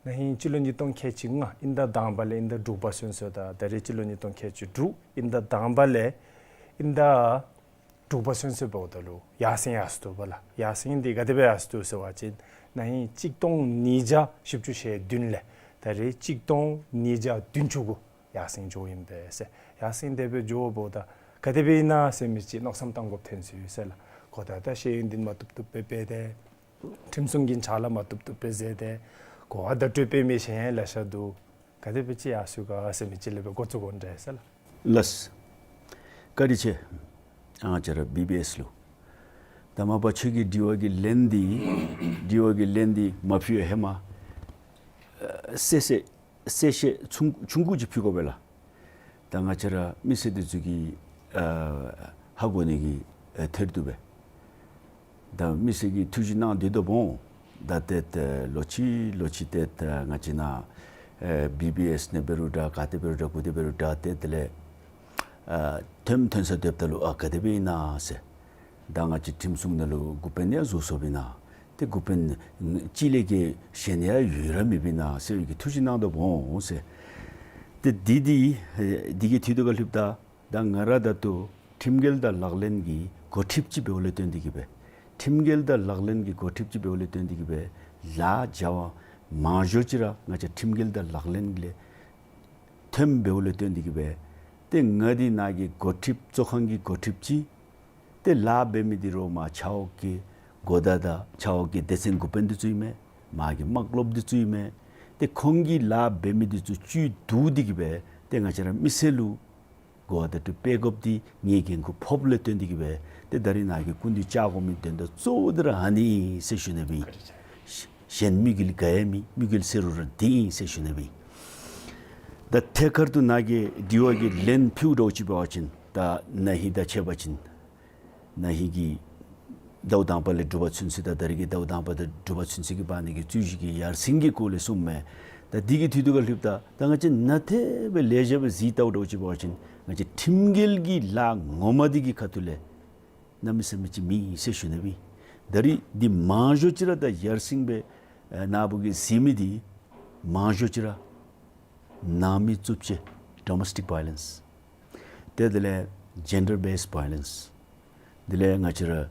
ན་ཧིང་སྤྱི་ལོ་ཉིས་སྟོང་ཁལ་གཅིག་ལྔ་དབྱིན་ཟླ་དང་པ་ལས་དབྱིན་ཟླ་དྲུག་པ་ཚུན་ཚོད་དང་ད་རིས་སྤྱི་ལོ་ཉིས་སྟོང་ཁལ་གཅིག་དྲུག་དབྱིན་ཟླ་དང་པ་ལས་དབྱིན་ཟླ་དྲུག་པ་ཚུན་ཚོད་འབདཝ་ད་ལུ་ཡར་སེང་ཡར་སོང་འདུག་པ་ལགས། ཡར་སེང་འདི་ག་དེ་སྦེ་ཡར་སོང་འདུག་ཟེར་བ་ཅིན་ན་ཧིང་གཅིག་སྟོང་ཉིས་བརྒྱ་བཞི་བཅུ་ཞེ་བདུན་ལས་ད་རིས་གཅིག་སྟོང་ཉིས་བརྒྱ་བདུན་ཅུ་གུ་ཡར་སེང་འགྱོཝ་ཨིན་པས་ཟེར། ཡར་སེང་དེ་སྦེ་འགྱོཝ་ད་ག་དེ་སྦེ་ཨིན་ན་ཟེར་མི་ཅིག་མནོ་བསམ་བཏང་དགོཔ་ཐོན་སོ་ཡི་ཟེར་ལགས། གོ་བརྡ་དང་ཤེས་ཡོན་འདི་མ་བཏུབ་བཏུབ་སྦེ་འབད་དེ་ཁྲིམས་སྲུང་གི་ཕྱག་ལཱ་མ་བཏུབ་བཏུབ་སྦེ་མཛད་དེ་གོ་བ་བརྡ་སྤྲོད་འབད་མི་གཞན་ལེ་ཤ་འདུག། ག་དེ་སྦེ་ཅིག་ཡར་སོང་ག་ཟེར་མི་ཅིག་ལས་སྦེ་འགོ་བཙུགས་དགོ་འདྲས་ཟེར་ལགས། ལགས། བཀའ་དྲིན་ཆེ། ཨ་ང་བཅས་ར་བི་བི་ཨེསི་ལུ། ད་མ་པ་ཁྱོད་ཀྱིས་དྲི་བ་གི་ལན་འདི་དྲི་བ་གི་ལན་འདི་མ་ཕུལ་བའི་ཧེ་མ་ཨ་གསལ་བཤད་གསལ་བཤད་ཆུང་ཆུང་ཀུ་ཅིག་ཕུལ་དགོ་པས་ལགས། ད་ང་བཅས་ར་མི་སེར་འདི་ཚུ་གིས་ཨ་ཧ་གོ་ནི་གི་ཨ་ཐད་དུ་སྦེ། ད་མི་སེར་གྱིས་ཐུགས་བཞེད་གནང་སྟེ་སྡོདཔ་འོང་། ད་ཏེ་ཏེ་ལོ་གཅིག་ལོ་གཅིག་ཏེ་ད་ང་བཅས་ནཱ་ཨེ་བི་བི་ཨེསི་ནང་འབད་རུང་འདྲ་ག་ཏེ་འབད་རུང་འདྲ་གུ་ཏེ་འབད་རུང་འདྲ་ཏེ་དེ་ལས་ཨ་ཐོནམ་ཐོན་ས་སྡོདཔ་ད་ལུ་ཨ་ག་དེ་སྦེ་ཨིན་ན་ཟེར། ད་ང་བཅས་ཁྲིམས་སྲུང་ནང་ལུ་འགོ་དཔོན་ཡང་བཟོ་སོཔ་ཨིན་ན། ཏེ་འགོ་དཔོན་གཅིག་ལས་བརྒལ་གཞན་ཡང་ཡོད་ར་མེདཔ་ཨིན་ན་ཟེར་གྱི་ཐུགས་བཞེད་གནང་སྡོདཔ་འོང་ཟེར། ཏེ་འདི་འདི་ཨེ་འདི་གི་དུས་དུ་ག་ལྷོདཔ་ད་ད་ང་ར་ད་ལྟོ་ཁྲིམས་འགལ་དང་ལག་ལེན་གྱི་འགོ་ཁྲིདཔ་ཅིག་འབདཝ་ལས་བརྟེན་ཏེ་གིས་སྦེ། ཁྲིམས་འགལ་དང་ལག་ལེན་གྱི་འགོ་ཁྲིདཔ་ཅིག་འབདཝ་ལས་བརྟེན་ཏེ་གིས་སྦེ་ལཱ་བྱ་བ་མང་ཤོས་ཅིག་ར་ང་བཅས་ཁྲིམས་འགལ་དང་ལག་ལེན་ལས་ཐོནམ་འབདཝ་ལས་བརྟེན་ཏེ་གིས་སྦེ། ཏེ་ང་འདི་ནཱ་གི་འགོ་ཁྲིདཔ་གཙོ་ཁང་གི་འགོ་ཁྲིདཔ་ཅིག། ཏེ་ལཱ་འབད་མི་འདི་རོགས་མར་ཆ་འོག་གི་གོ་བརྡ་དང་ཆ་འོག་གི་སྡེ་ཚན་འགོ་དཔོན་འདི་ཚུ་ཨིན་མས། མར་གྱི་དམག་སློབ་འདི་ཚུ་ཨིན་མས། ཏེ་ཁོང་གིས་ལཱ་འབད་མི་འདི་ཚུ་བཅུད་བསྡུ་སྟེ་གིས་སྦེ་ཏེ་ང་བཅས་ར་མི་སེར་ལུ་གོ་བརྡ་སྤྲོད་སྤེལ་དགོཔ་འདི་ངེའི་འགན་ཁུར་ཕོགཔ་ལས་བརྟེན་ཏེ་གིས་སྦེ་ཏེ་ད་རིས་ནཱ་གི་སྐུ་མདུན་བཅར་དགོ་མི་དོན་དག་གཙོ་བོ་འདི་ར་ཨ་ནི་ཨིན་ཟེར་ཞུ་ནི་སྦེ་ཨིན། གཞན་དམིགས་ཡུལ་ག་ཡང་མེད། དམིགས་ཡུལ་ཟེར་རུང་ར་འདི་ཨིན་ཟེར་ཞུ་ནི་སྦེ་ཨིན། ད་ཐད་ཀར་དུ་ནཱ་གི་དྲི་བ་གི་ལན་ཕུལཝ་འདྲཝ་ཅིག་འབད་བ་ཅིན་ད་ན་ཧིང་དང་ཕྱད་པ་ཅིན་ན་ཧིང་གི་ཟླཝ་དང་པ་ལས་དྲུག་པ་ཚུན་ཚོད་དང་ད་རིས་ཀྱི་ཟླཝ་དང་པ་དང་དྲུག་པ་ཚུན་ཚོད་ཀྱི་བར་ན་གི་རྩོད་གཞི་གི་ཡར་སེང་གི་སྐོར་ལས་གསུངམ་མས། ད་འདི་གི་དུས་དུ་ག་ལྷོདཔ་ད་ད་ང་བཅས་ནཱ་ཏེ་སྦེ་ལེགས་ཤོམ་སྦེ་གཟིགས་བལྟཝ་འདྲཝ་ཅིག་འབད་བ་ཅིན་ང་བཅས་ཁྲིམས་འགལ་གྱི་ལཱ་ངོ་མ་འདི་གི་ཁ་ཐུག་ལས་གནམ་མེད་ས་མེད་ཅིག་མེད་ཟེར་ཞུ་ནི་སྦེ་ཨིན། ད་རིས་འདི་མང་ཤོས་ཅིག་ར་ད་ཡར་སེང་སྦེ་ཨེ་ནཱ་བུ་གིས་གཟིགས་མི་འདི་མང་ཤོས་ཅིག་ར་ནང་མི་རྩུབ་སྤྱོད་domestic violence། ཏེ་དེ་ལས་gender based violence། དེ་ལས་ང་བཅས་ར་ཨེ་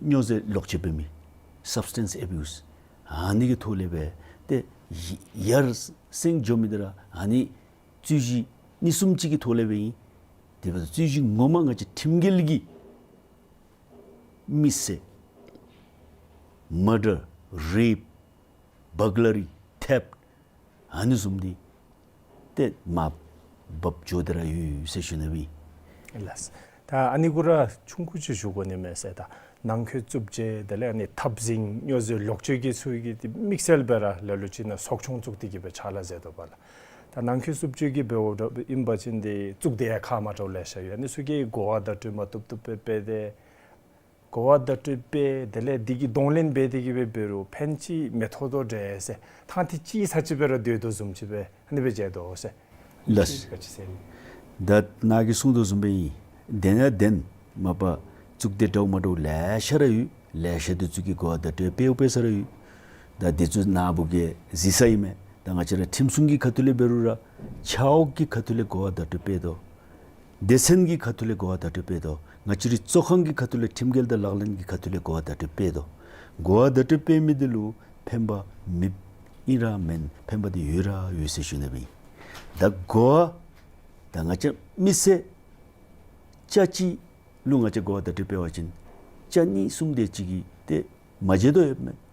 སྨྱོ་རྫས་ལོག་སྤྱོད་འབད་མི་substance abuse། ཨ་ནི་གི་ཐོག་ལས་སྦེ་ཏེ་ ཡར་སེང་འགྱོ་མི་འདི་ར་ཨ་ནི་རྩོད་གཞི་གཉིས་གསུམ་ཅིག་གི་ཐོག་ལས་སྦེ་ཨིན། དེ་འབདཝ་ད་རྩོད་གཞི་ངོ་མ་ང་བཅས་ཁྲིམས་འགལ་གྱི་མི་བསད། མར་ཌར་རེཔ་བར་གི་ལ་རི་ཐེབཊ་ཨ་ནི་བཟུམ་འདི་ཏེ་མར་འབབ་འགྱོ་སྟེ་ར་ཡོད་ཟེར་ཞུ་ནི་ཨིན། ལགས། ད་ཨ་ནི་གུ་ར་ཆུང་ཀུ་ཅིག་ཞུ་དགོ་ནི་མས་ཟེར། ད་ནང་འཁོད་རྩུབ་སྤྱོད་དེ་ལས་ཨ་ནི་འཐབ་འཛིང་སྨྱོ་རྫས་ལོག་སྤྱོད་ཀྱི་ཚུ་གི་དེ་དམིགས་བསལ་སྦེ་ར་ལ་ལུ་ཅིག་ནང་ཚོགས་ཆུང་བཙུགས་ཏེ་གི་སྦེ་ཕྱག་ལཱ་མཛད་དོ་བ་ལགས། ད་ནང་འཁོད་རྩུབ་སྤྱོད་ཀྱི་འབདཝ་ད་ཨིན་པ་ཅིན་དེ་བཙུགས་ཏེ་ཡང་ཁག་མ་འདྲཝ་ལེ་ཤ་ཡོད། ཨ་ནི་ཚུ་གིས་གོ་བ་བརྡ་སྤྲོད་མ་བཏུབ་བཏུབ་སྦེ་སྤེལ་ཏེ་གོ་བ་བརྡ་སྤྲོད་སྤེལ། དེ་ལས་དེ་གི་གདོང་ལེན་འབད་དེ་གི་སྦེ་འབད་རུང་ཕན་ཅིག་མི་ཐོགས་དོ་འདྲས་ཟེར། ཐང་ཐིག་ཅིག་ས་ཅིག་སྦེ་ར་སྡོད་དོ་བཟུམ་ཅིག་སྦེ་ཨ་ནི་སྦེ་མཇལ་དོ་ཟེར། ལགས། ཅིག་ག་ཅི་ཟེར་ནི། ད་ནཱ་གིས་གསུངས་དོ་བཟུམ་སྦེ་ཨིན། བདེན་ཡང་བདེན། མ་པ་བཙུགས་ཏེ་འདྲཝ་མ་འདྲཝ་ལེ་ཤ་ར་ཡོད། ལེ་ཤ་འདི་ཚུ་གིས་གོ་བ་བརྡ་སྤྲོད་སྤེལཝ་སྤེལ་ས་ར་ཡོད། ད་འདི་ཚུ་ནཱ་བུ་གིས་གཟིགས་ས་ཨིན་མས། ད་ང་བཅས་ར་ཁྲིམས་སྲུང་གི་ཁ་ཐུག་ལས་འབད་རུང་ར་ཆ་འོག་གི་ཁ་ཐུག་ལས་གོ་བ་བརྡ་སྤྲོད་སྤེལ་དོ། སྡེ་ཚན་གྱི་ཁ་ཐུག་ལས་གོ་བ་བརྡ་སྤྲོད་སྤེལ་དོ། ང་བཅས་རའི་གཙོ་ཁང་གི་ཁ་ཐུག་ལས་ཁྲིམས་འགལ་དང་ལག་ལེན་གྱི་ཁ་ཐུག་ལས་གོ་བ་བརྡ་སྤྲོད་སྤེལ་དོ། གོ་བ་བརྡ་སྤྲོད་སྤེལ་མི་འདི་ལུ་ཕན་པ་མེདཔ་ཨིན་ར་མེན། ཕན་པ་འདི་ཡོད་ར་ཡོད་ཟེར་ཞུ་ནི་ཨིན། ད་གོ་བ་ད་ང་བཅས་མི་སེར་ཅ་གཅིག་ལུ་ང་བཅས་གོ་བ་བརྡ་སྤྲོད་སྤེལ་བ་ཅིན་ཅ་གཉིས་གསུམ་དེ་ཅིག་གིས་ཏེ་མ་མཇལ་དོ་ཡོདཔ་མས།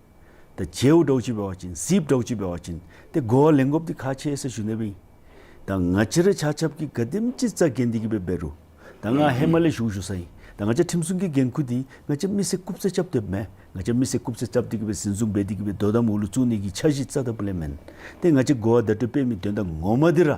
ད་མཇལཝ་འདྲཝ་ཅིག་འབད་བ་ཅིན་གཟིགསཔ་འདྲཝ་ཅིག་འབད་བ་ཅིན་ཏེ་གོ་བ་ལེན་དགོཔ་འདི་ཁག་ཆེ་ཟེར་ཞུ་ནི་ཨིན། ད་ང་བཅས་ར་ཆ་ཁྱབ་ཀྱིས་ག་དེམ་ཅིག་རྩ་འགེངས་ཏེ་གི་སྦེ་འབད་རུང་ད་ང་ཧེ་མ་ལས་ཞུ་ཞུ་ས་ཨིན། ད་ང་བཅས་ཁྲིམས་སྲུང་གི་འགན་ཁུར་འདི་ང་བཅས་མི་སེར་རྐུབ་རྩེད་རྐྱབ་སྟེ་མེན། ང་བཅས་མི་སེར་རྐུབ་རྩེད་རྐྱབ་སྟེ་གི་སྦེ་འཛིན་བཟུང་འབད་དེ་གི་སྦེ་དོ་དམ་འོག་ལུ་བཙུགས་ནི་གི་འཆར་གཞི་རྩ་དང་པོ་ལས་མེན། ཏེ་ང་བཅས་གོ་བ་བརྡ་སྤྲོད་སྤེལ་མི་དོན་དག་ངོ་མ་འདི་ར་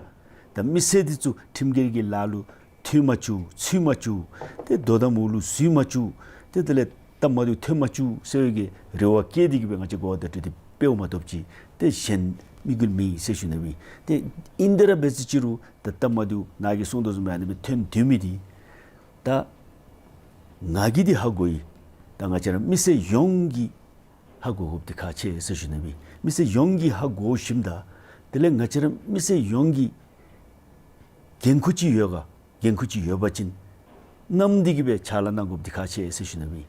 ད་མི་སེར་འདི་ཚུ་ཁྲིམས་འགལ་གྱི་ལཱ་ལུ་འཐུས་མ་བཅུག་ཚུད་མ་བཅུག་ཏེ་དོ་དམ་འོག་ལུ་འཛུལ་མ་བཅུག་ཏེ་དེ་ལས་སྟབས་མ་བདེཝ་ཐོན་མ་བཅུག་ཟེར་བའི་གི་རེ་བ་བསྐྱེད་དེ་གི་སྦེ་ང་བཅས་གོ་བ་བརྡ་སྤྲོད་འདི་སྤེལཝ་མ་གཏོགས་ཅིག་ཏེ་གཞན་དམིགས་ཡུལ་མེད་ཟེར་ཞུ་ནི་ཨིན། ཏེ་ཨིན་དེ་ར་འབད་ཟེར་ཅི་རུང་ད་སྟབས་མ་བདེཝ་ནཱ་གིས་གསུངས་དོ་བཟུམ་སྦེ་ཨ་ནི་སྦེ་ཐོན་སྡོད་མི་འདི་ད་ང་གིས་འདི་ཧ་གོ་ཡི། ད་ང་བཅས་ར་མི་སེར་ཡོངས་ཀྱིས་ཧ་གོ་དགོཔ་འདི་ཁག་ཆེ་ཟེར་ཞུ་ནི་ཨིན། མི་སེར་ཡོངས་ཀྱིས་ཧ་གོ་ཞིནམ་ད་དེ་ལས་ང་བཅས་ར་མི་སེར་ཡོངས་ཀྱིས་འགན་ཁུར་ཅིག་ཡོད་ག། འགན་ཁུར་ཅིག་ཡོད་པ་ཅིན་བསྣམས་ཏེ་གི་སྦེ་ཕྱག་ལཱ་གནང་དགོཔ་འདི་ཁག་ཆེ་ཟེར་ཞུ་ནི་ཨིན།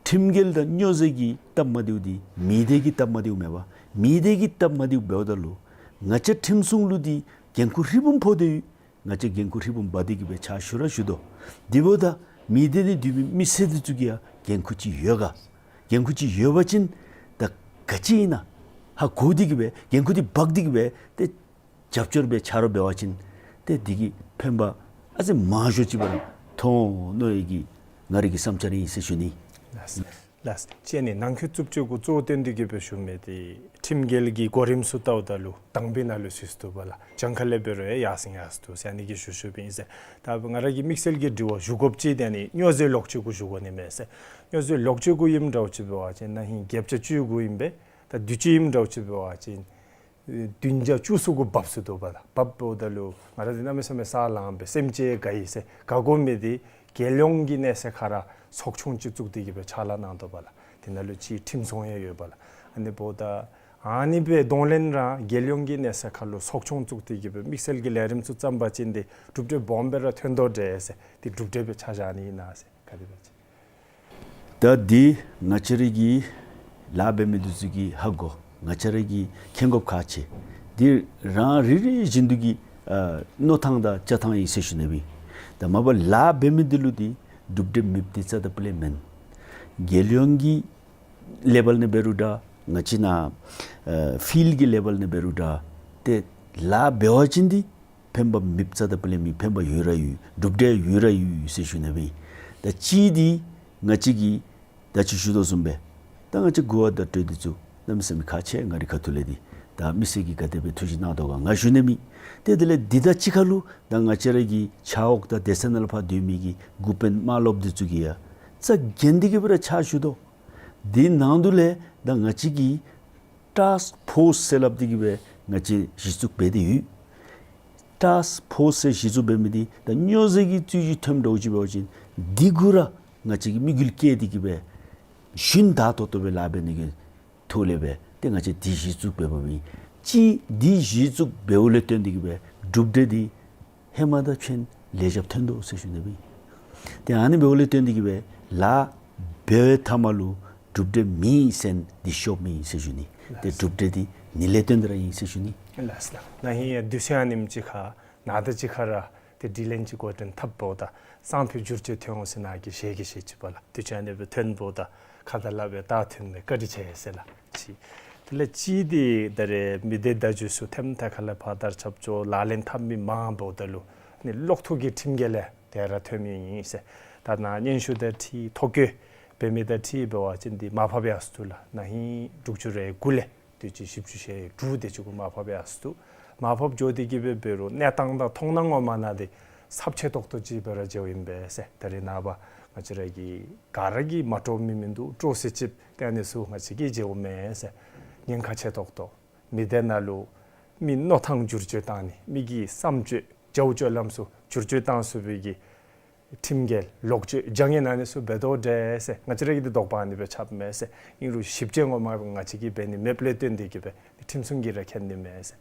ཁྲིམས་འགལ་དང་སྨྱོ་རྫས་ཀྱི་སྟབས་མ་བདེཝ་འདི་མི་སྡེ་གི་སྟབས་མ་བདེཝ་མེན་པར་མི་སྡེ་གི་སྟབས་མ་བདེཝ་འབདཝ་ད་ལུ་ང་བཅས་ཁྲིམས་སྲུང་ལུ་འདི་འགན་ཁུར་ཧྲིལ་བུམ་ཕོག་སྟེ་ཡོད། ང་བཅས་འགན་ཁུར་ཧྲིལ་བུམ་འབག་སྟེ་གི་སྦེ་ཕྱག་ཞུ་ར་ཞུ་དོ། དེ་འབདཝ་ད་མི་སྡེ་ནང་སྡོད་མི་མི་སེར་འདི་ཚུ་གིས་ཡང་འགན་ཁུར་ཅིག་ཡོད་ག། འགན་ཁུར་ཅིག་ཡོད་པ་ཅིན་ད་ག་ཅི་ཨིན་ན་ཧ་གོ་སྟེ་གི་སྦེ་འགན་ཁུར་འདི་འབག་སྟེ་གི་སྦེ་ཏེ་རྒྱབ་སྐྱོར་འབད་ཆ་རོགས་འབད་བ་ཅིན་ཏེ་འདི་གིས་ཕན་པ་ཨ་ཙི་མང་ཤོས་ཅིག་འབད་ར་ཐོབ་འོང་མནོ་བའི་གི་ང་རའི་གི་བསམ་འཆར་ཨིན་ཟེར་ཞུ་ནི། ལགས། ལགས། གཅིག་ནི་ནང་འཁོད་རྩུབ་སྤྱོད་གུ་གཙོ་བོ་བཏོན་ཏེ་གི་སྦེ་ཞུ་མི་འདི་ཁྲིམས་འགལ་གྱི་གོ་རིམ་ཚུ་བལྟཝ་ད་ལུ་དང་པའི་ནང་ལུ་ཚུད་དོ་བ་ལགས། གྱངས་ཁ་ལས་འབད་རུང་ཡར་སེང་ཡར་སོང་དོ་ཟེར་ཨ་ནི་གི་ཞུ་ཞུཝ་ཨིན་ཟེར། ད་ང་ར་གི་དམིགས་བསལ་གྱི་དྲི་བ་ཞུ་དགོཔ་ཅིག་འདི་ཨ་ནི་སྨྱོ་རྫས་ལོག་སྤྱོད་གུ་ཞུ་དགོ་ནི་མས་ཟེར། སྨྱོ་རྫས་ལོག་སྤྱོད་གུ་ཨིནམ་འདྲཝ་ཅིག་འབད་བ་ཅིན་ན་ཧིང་བརྒྱད་བརྒྱ་བཅུ་གུ་ཨིན་པས། ད་དུས་ཅི་ཨིནམ་འདྲཝ་ཅིག་འབད་བ་ཅིན་བདུན་བརྒྱ་བཅུ་ཚུ་གུ་བབས་སོ་དོ་བ་ལགས། བབས་འབདཝ་ད་ལུ་ང་ར་འདི་གནམ་མེད་ས་མེད་ས་ལངས་པས། སེམས་ཅན་དགའ་ཡི་ཟེར་དགའ་དགོ་མི་འདི་རྒྱལ་ཡོངས་ཀྱི་གནས་ཚད་ཁར་ར་ཚོགས་ཆུང་ཅིག་བཙུགས་ཏེ་གི་སྦེ་ཕྱག་ལཱ་གནང་དོ་བ་ལགས། དེ་ནང་ལུ་ཅིག་ཁྲིམས་སྲུང་ཡང་ཡོད་པ་ལགས། ཨ་ནི་འབདཝ་ད་ཨ་ནི་སྦེ་གདོང་ལེན་ར་རྒྱལ་ཡོངས་ཀྱི་གནས་ཚད་ཁར་ལུ་ཚོགས་ཆུང་བཙུགས་ཏེ་གི་སྦེ་དམིགས་བསལ་གྱི་ལས་རིམ་ཚུ་བརྩམས་པ་ཅིན་འདི་གྲུབ་འབྲས་སྦོམ་སྦེ་ར་ཐོན་དོ་འདྲས་ཟེར། འདི་གྲུབ་འབྲས་སྦེ་ཆ་བཞག་ནི་ཨིན་ན་ཟེར་ག་དེ་སྦེ་ཅིག། ད་འདི་ང་བཅས་ར་གི་ལཱ་འབད་མི་འདི་ཚུ་གིས་ཧ་གོ། ང་བཅས་ར་གིས་མཁྱེན་དགོཔ་ཁག་ཆེ། འདི་རང་རེ་རེ་བཞིན་དུ་གི་ཨ་མནོ་ཐངས་དང་བྱ་ཐངས་ཨིན་ཟེར་ཞུ་ནི་ཨིན། ད་མ་པ་ལཱ་འབད་མི་འདི་ལུ་འདི་གྲུབ་འབྲས་མེདཔ་འདི་རྩ་དང་སྤུ་ལས་མེན། རྒྱལ་ཡོངས་ཀྱི་ལེ་བཱལ་ནང་འབད་རུང་འདྲ་ང་བཅས་ནཱ་ཨ་ཕིལཌ་ཀྱི་ལེ་བཱལ་ནང་འབད་རུང་འདྲ་ཏེ་ལཱ་འབད་བ་ཅིན་འདི་ཕན་པ་མེདཔ་རྩ་དང་སྤུ་ལས་མེད། ཕན་པ་ཡོད་ར་ཡོད། གྲུབ་འབྲས་ཡོད་ར་ཡོད་ཟེར་ཞུ་ནི་ཨིན། ད་གཅིག་འདི་ང་བཅས་ཀྱིས་ད་ཅི་ཞུ་དོ་བཟུམ་སྦེ་ད་ང་བཅས་གོ་བ་བརྡ་སྤྲོད་འདི་ཚུ་གནམ་མེད་ས་མེད་ཁག་ཆེ། ང་རའི་ཁ་ཐུག་ལས་འདི་ད་མི་སེར་གྱིས་ག་དེ་སྦེ་ཐུགས་བཞེད་གནང་དོ་ག་ང་ཞུ་ནི་མེད། ཏེ་དེ་ལས་འདི་དང་གཅིག་ཁར་ལུ་ད་ང་བཅས་ར་གི་ཆ་འོག་དང་སྡེ་ཚན་ནང་ལུ་ཕར་སྡོད་མི་གི་འགོ་དཔོན་དམངས་སློབ་འདི་ཚུ་གིས་ཡང་རྩ་འགེངས་ཏེ་གི་སྦེ་ར་ཕྱག་ཞུ་དོ། འདི་ནང་དུ་ལས་ད་ང་བཅས་ཀྱིས་ཊཱསཀ་ཕོརསི་ཟེར་སླབ་སྟེ་གི་སྦེ་ང་བཅས་གཞི་བཙུགས་འབད་དེ་ཡོད། ཊཱསཀ་ཕོརསི་ཟེར་གཞི་བཙུགས་འབད་མི་འདི་ད་སྨྱོ་རྫས་ཀྱི་རྩོད་གཞི་ཐོནམ་འདྲཝ་ཅིག་འབད་བ་ཅིན་འདི་གུ་ར་ང་བཅས་ཀྱིས་དམིགས་ཡུལ་བསྐྱེད་དེ་གི་སྦེ་ཞུན་དག་ཏོག་ཏོ་སྦེ་ལཱ་འབད་ནི་གི་ཐོག་ལས་སྦེ་ཏེ་ང་བཅས་འདི་གཞི་བཙུགས་འབད་འབདཝ་ཨིན། གཅིག་འདི་གཞི་བཙུགས་འབདཝ་ལས་བརྟེན་ཏེ་གི་སྦེ་གྲུབ་འབྲས་འདི་ཧེ་མ་དང་ཕྱད་ལེགས་ཤོམ་ཐོན་དོ་ཟེར་ཞུ་ནི་ཨིན། ཏེ་ཨ་ནི་འབདཝ་ལས་བརྟེན་ཏེ་གི་སྦེ་ལཱ་འབད་བའི་མཐའ་མ་ལུ་གྲུབ་འབྲས་མེད་ཟེར་ན་འདི་ཤོབ་མེད་ཟེར་ཞུ་ནི། ཏེ་གྲུབ་འབྲས་འདི་ནི་ལས་བརྟེན་ཏེ་ར་ཨིན་ཟེར་ཞུ་ནི། ལགས་སོ་ལགས། ན་ཧིང་ཡང་དུས་ཚོད་ཨ་ནེམ་ཅིག་ཁར་ནཱ་ད་ཅི་ཁར་ར་ཏེ་དྲི་ལན་ཅིག་འགོ་འདྲེན་འཐབ་འབདཝ་ད་སང་ཕོད་འགྱུར་བཅོས་ཐོན་འོང་ཟེར་ནཱ་གིས་ཞལ་གྱིས་བཞེས་ཅི་པ་ལགས། དུས་ཚོད་ཨ་ནི་སྦེ་ཐོན་འབདཝ་ད་ཁ་དང་ལག་སྦེ་ད་ཐོན་མས། བཀའ་དྲིན་ཆེ་ཟེར་ལགས། ཅིག་དེ་ལས་ཅིག་འདི་ད་རེས་མི་སྡེ་བརྡ་བརྒྱུད་ཚུ་ཐེམ་ཐ་ཁ་ལས་ཕར་དར་ཁྱབ་འགྱོ་ལག་ལེན་འཐབ་མི་མང་འབདཝ་ད་ལུ་ནི་གློག་ཐོག་གི་ཁྲིམས་འགལ་ལས་དེ་ར་ཐོན་མི་ཨིན་ཟེར། ད་ནཱ་སྙན་ཞུ་དང་འཁྲིལ་ཐོ་བཀོད་འབད་མི་དང་འཁྲིལ་འབད་བ་ཅིན་འདི་མར་ཕབ་ཡར་སོ་ལགས། ན་ཧིང་དྲུག་ཅུ་རེ་དགུ་ལས་དུས་ཅི་བཞི་བཅུ་ཞེ་དྲུག་དེ་ཅིག་གུ་མར་ཕབ་ཡར་སོ། མར་ཕབ་འགྱོ་སྟེ་གི་སྦེ་འབད་རུང་གནས་སྟངས་དང་མཐོང་སྣང་ངོ་མ་ནང་འདི་ཚབས་ཆེ་ཏོག་ཏོ་ཅིག་སྦེ་ར་མཇལཝ་ཨིན་པས་ཟེར། ད་རེས་ནངས་པ་ང་བཅས་ར་གི་ག་ར་གིས་མ་སྤྲོ་མི་མིན་འདུག། སྤྲོ་སི་ཅིག་ཏེ་ཨ་ནི་ཚུ་ང་བཅས་ཀྱིས་མཇལཝ་མས་ཟེར། ཉེན་ཁ་ཆེ་ཏོག་ཏོ། མི་སྡེ་ནང་ལུ་མི་མནོ་ཐངས་འགྱུར་བཅོས་བཏང་ནི་མི་གི་བསམ་སྤྱོད་བྱ་བ་སྤྱོད་ལམ་ཚུ་འགྱུར་བཅོས་བཏང་ཚུགས་པའི་གི་ཁྲིམས་འགལ་ལོག་སྤྱོད་བྱ་ངན་ཨ་ནི་ཚུ་འབད་དོ་འདྲས་ཟེར། ང་བཅས་ར་གི་འདི་དོགས་པ་ཨ་ནི་སྦེ་ཆགསཔ་མས་ཟེར། ཨིན་རུང་ཞིབ་དཔྱད་ངོ་མ་ང་བཅས་ཀྱིས་འབད་ནི་མེདཔ་ལས་བརྟེན་ཏེ་གི་སྦེ་ཁྲིམས་སྲུང་གིས་ར་མཁྱེན་ནི་མས་ཟེར།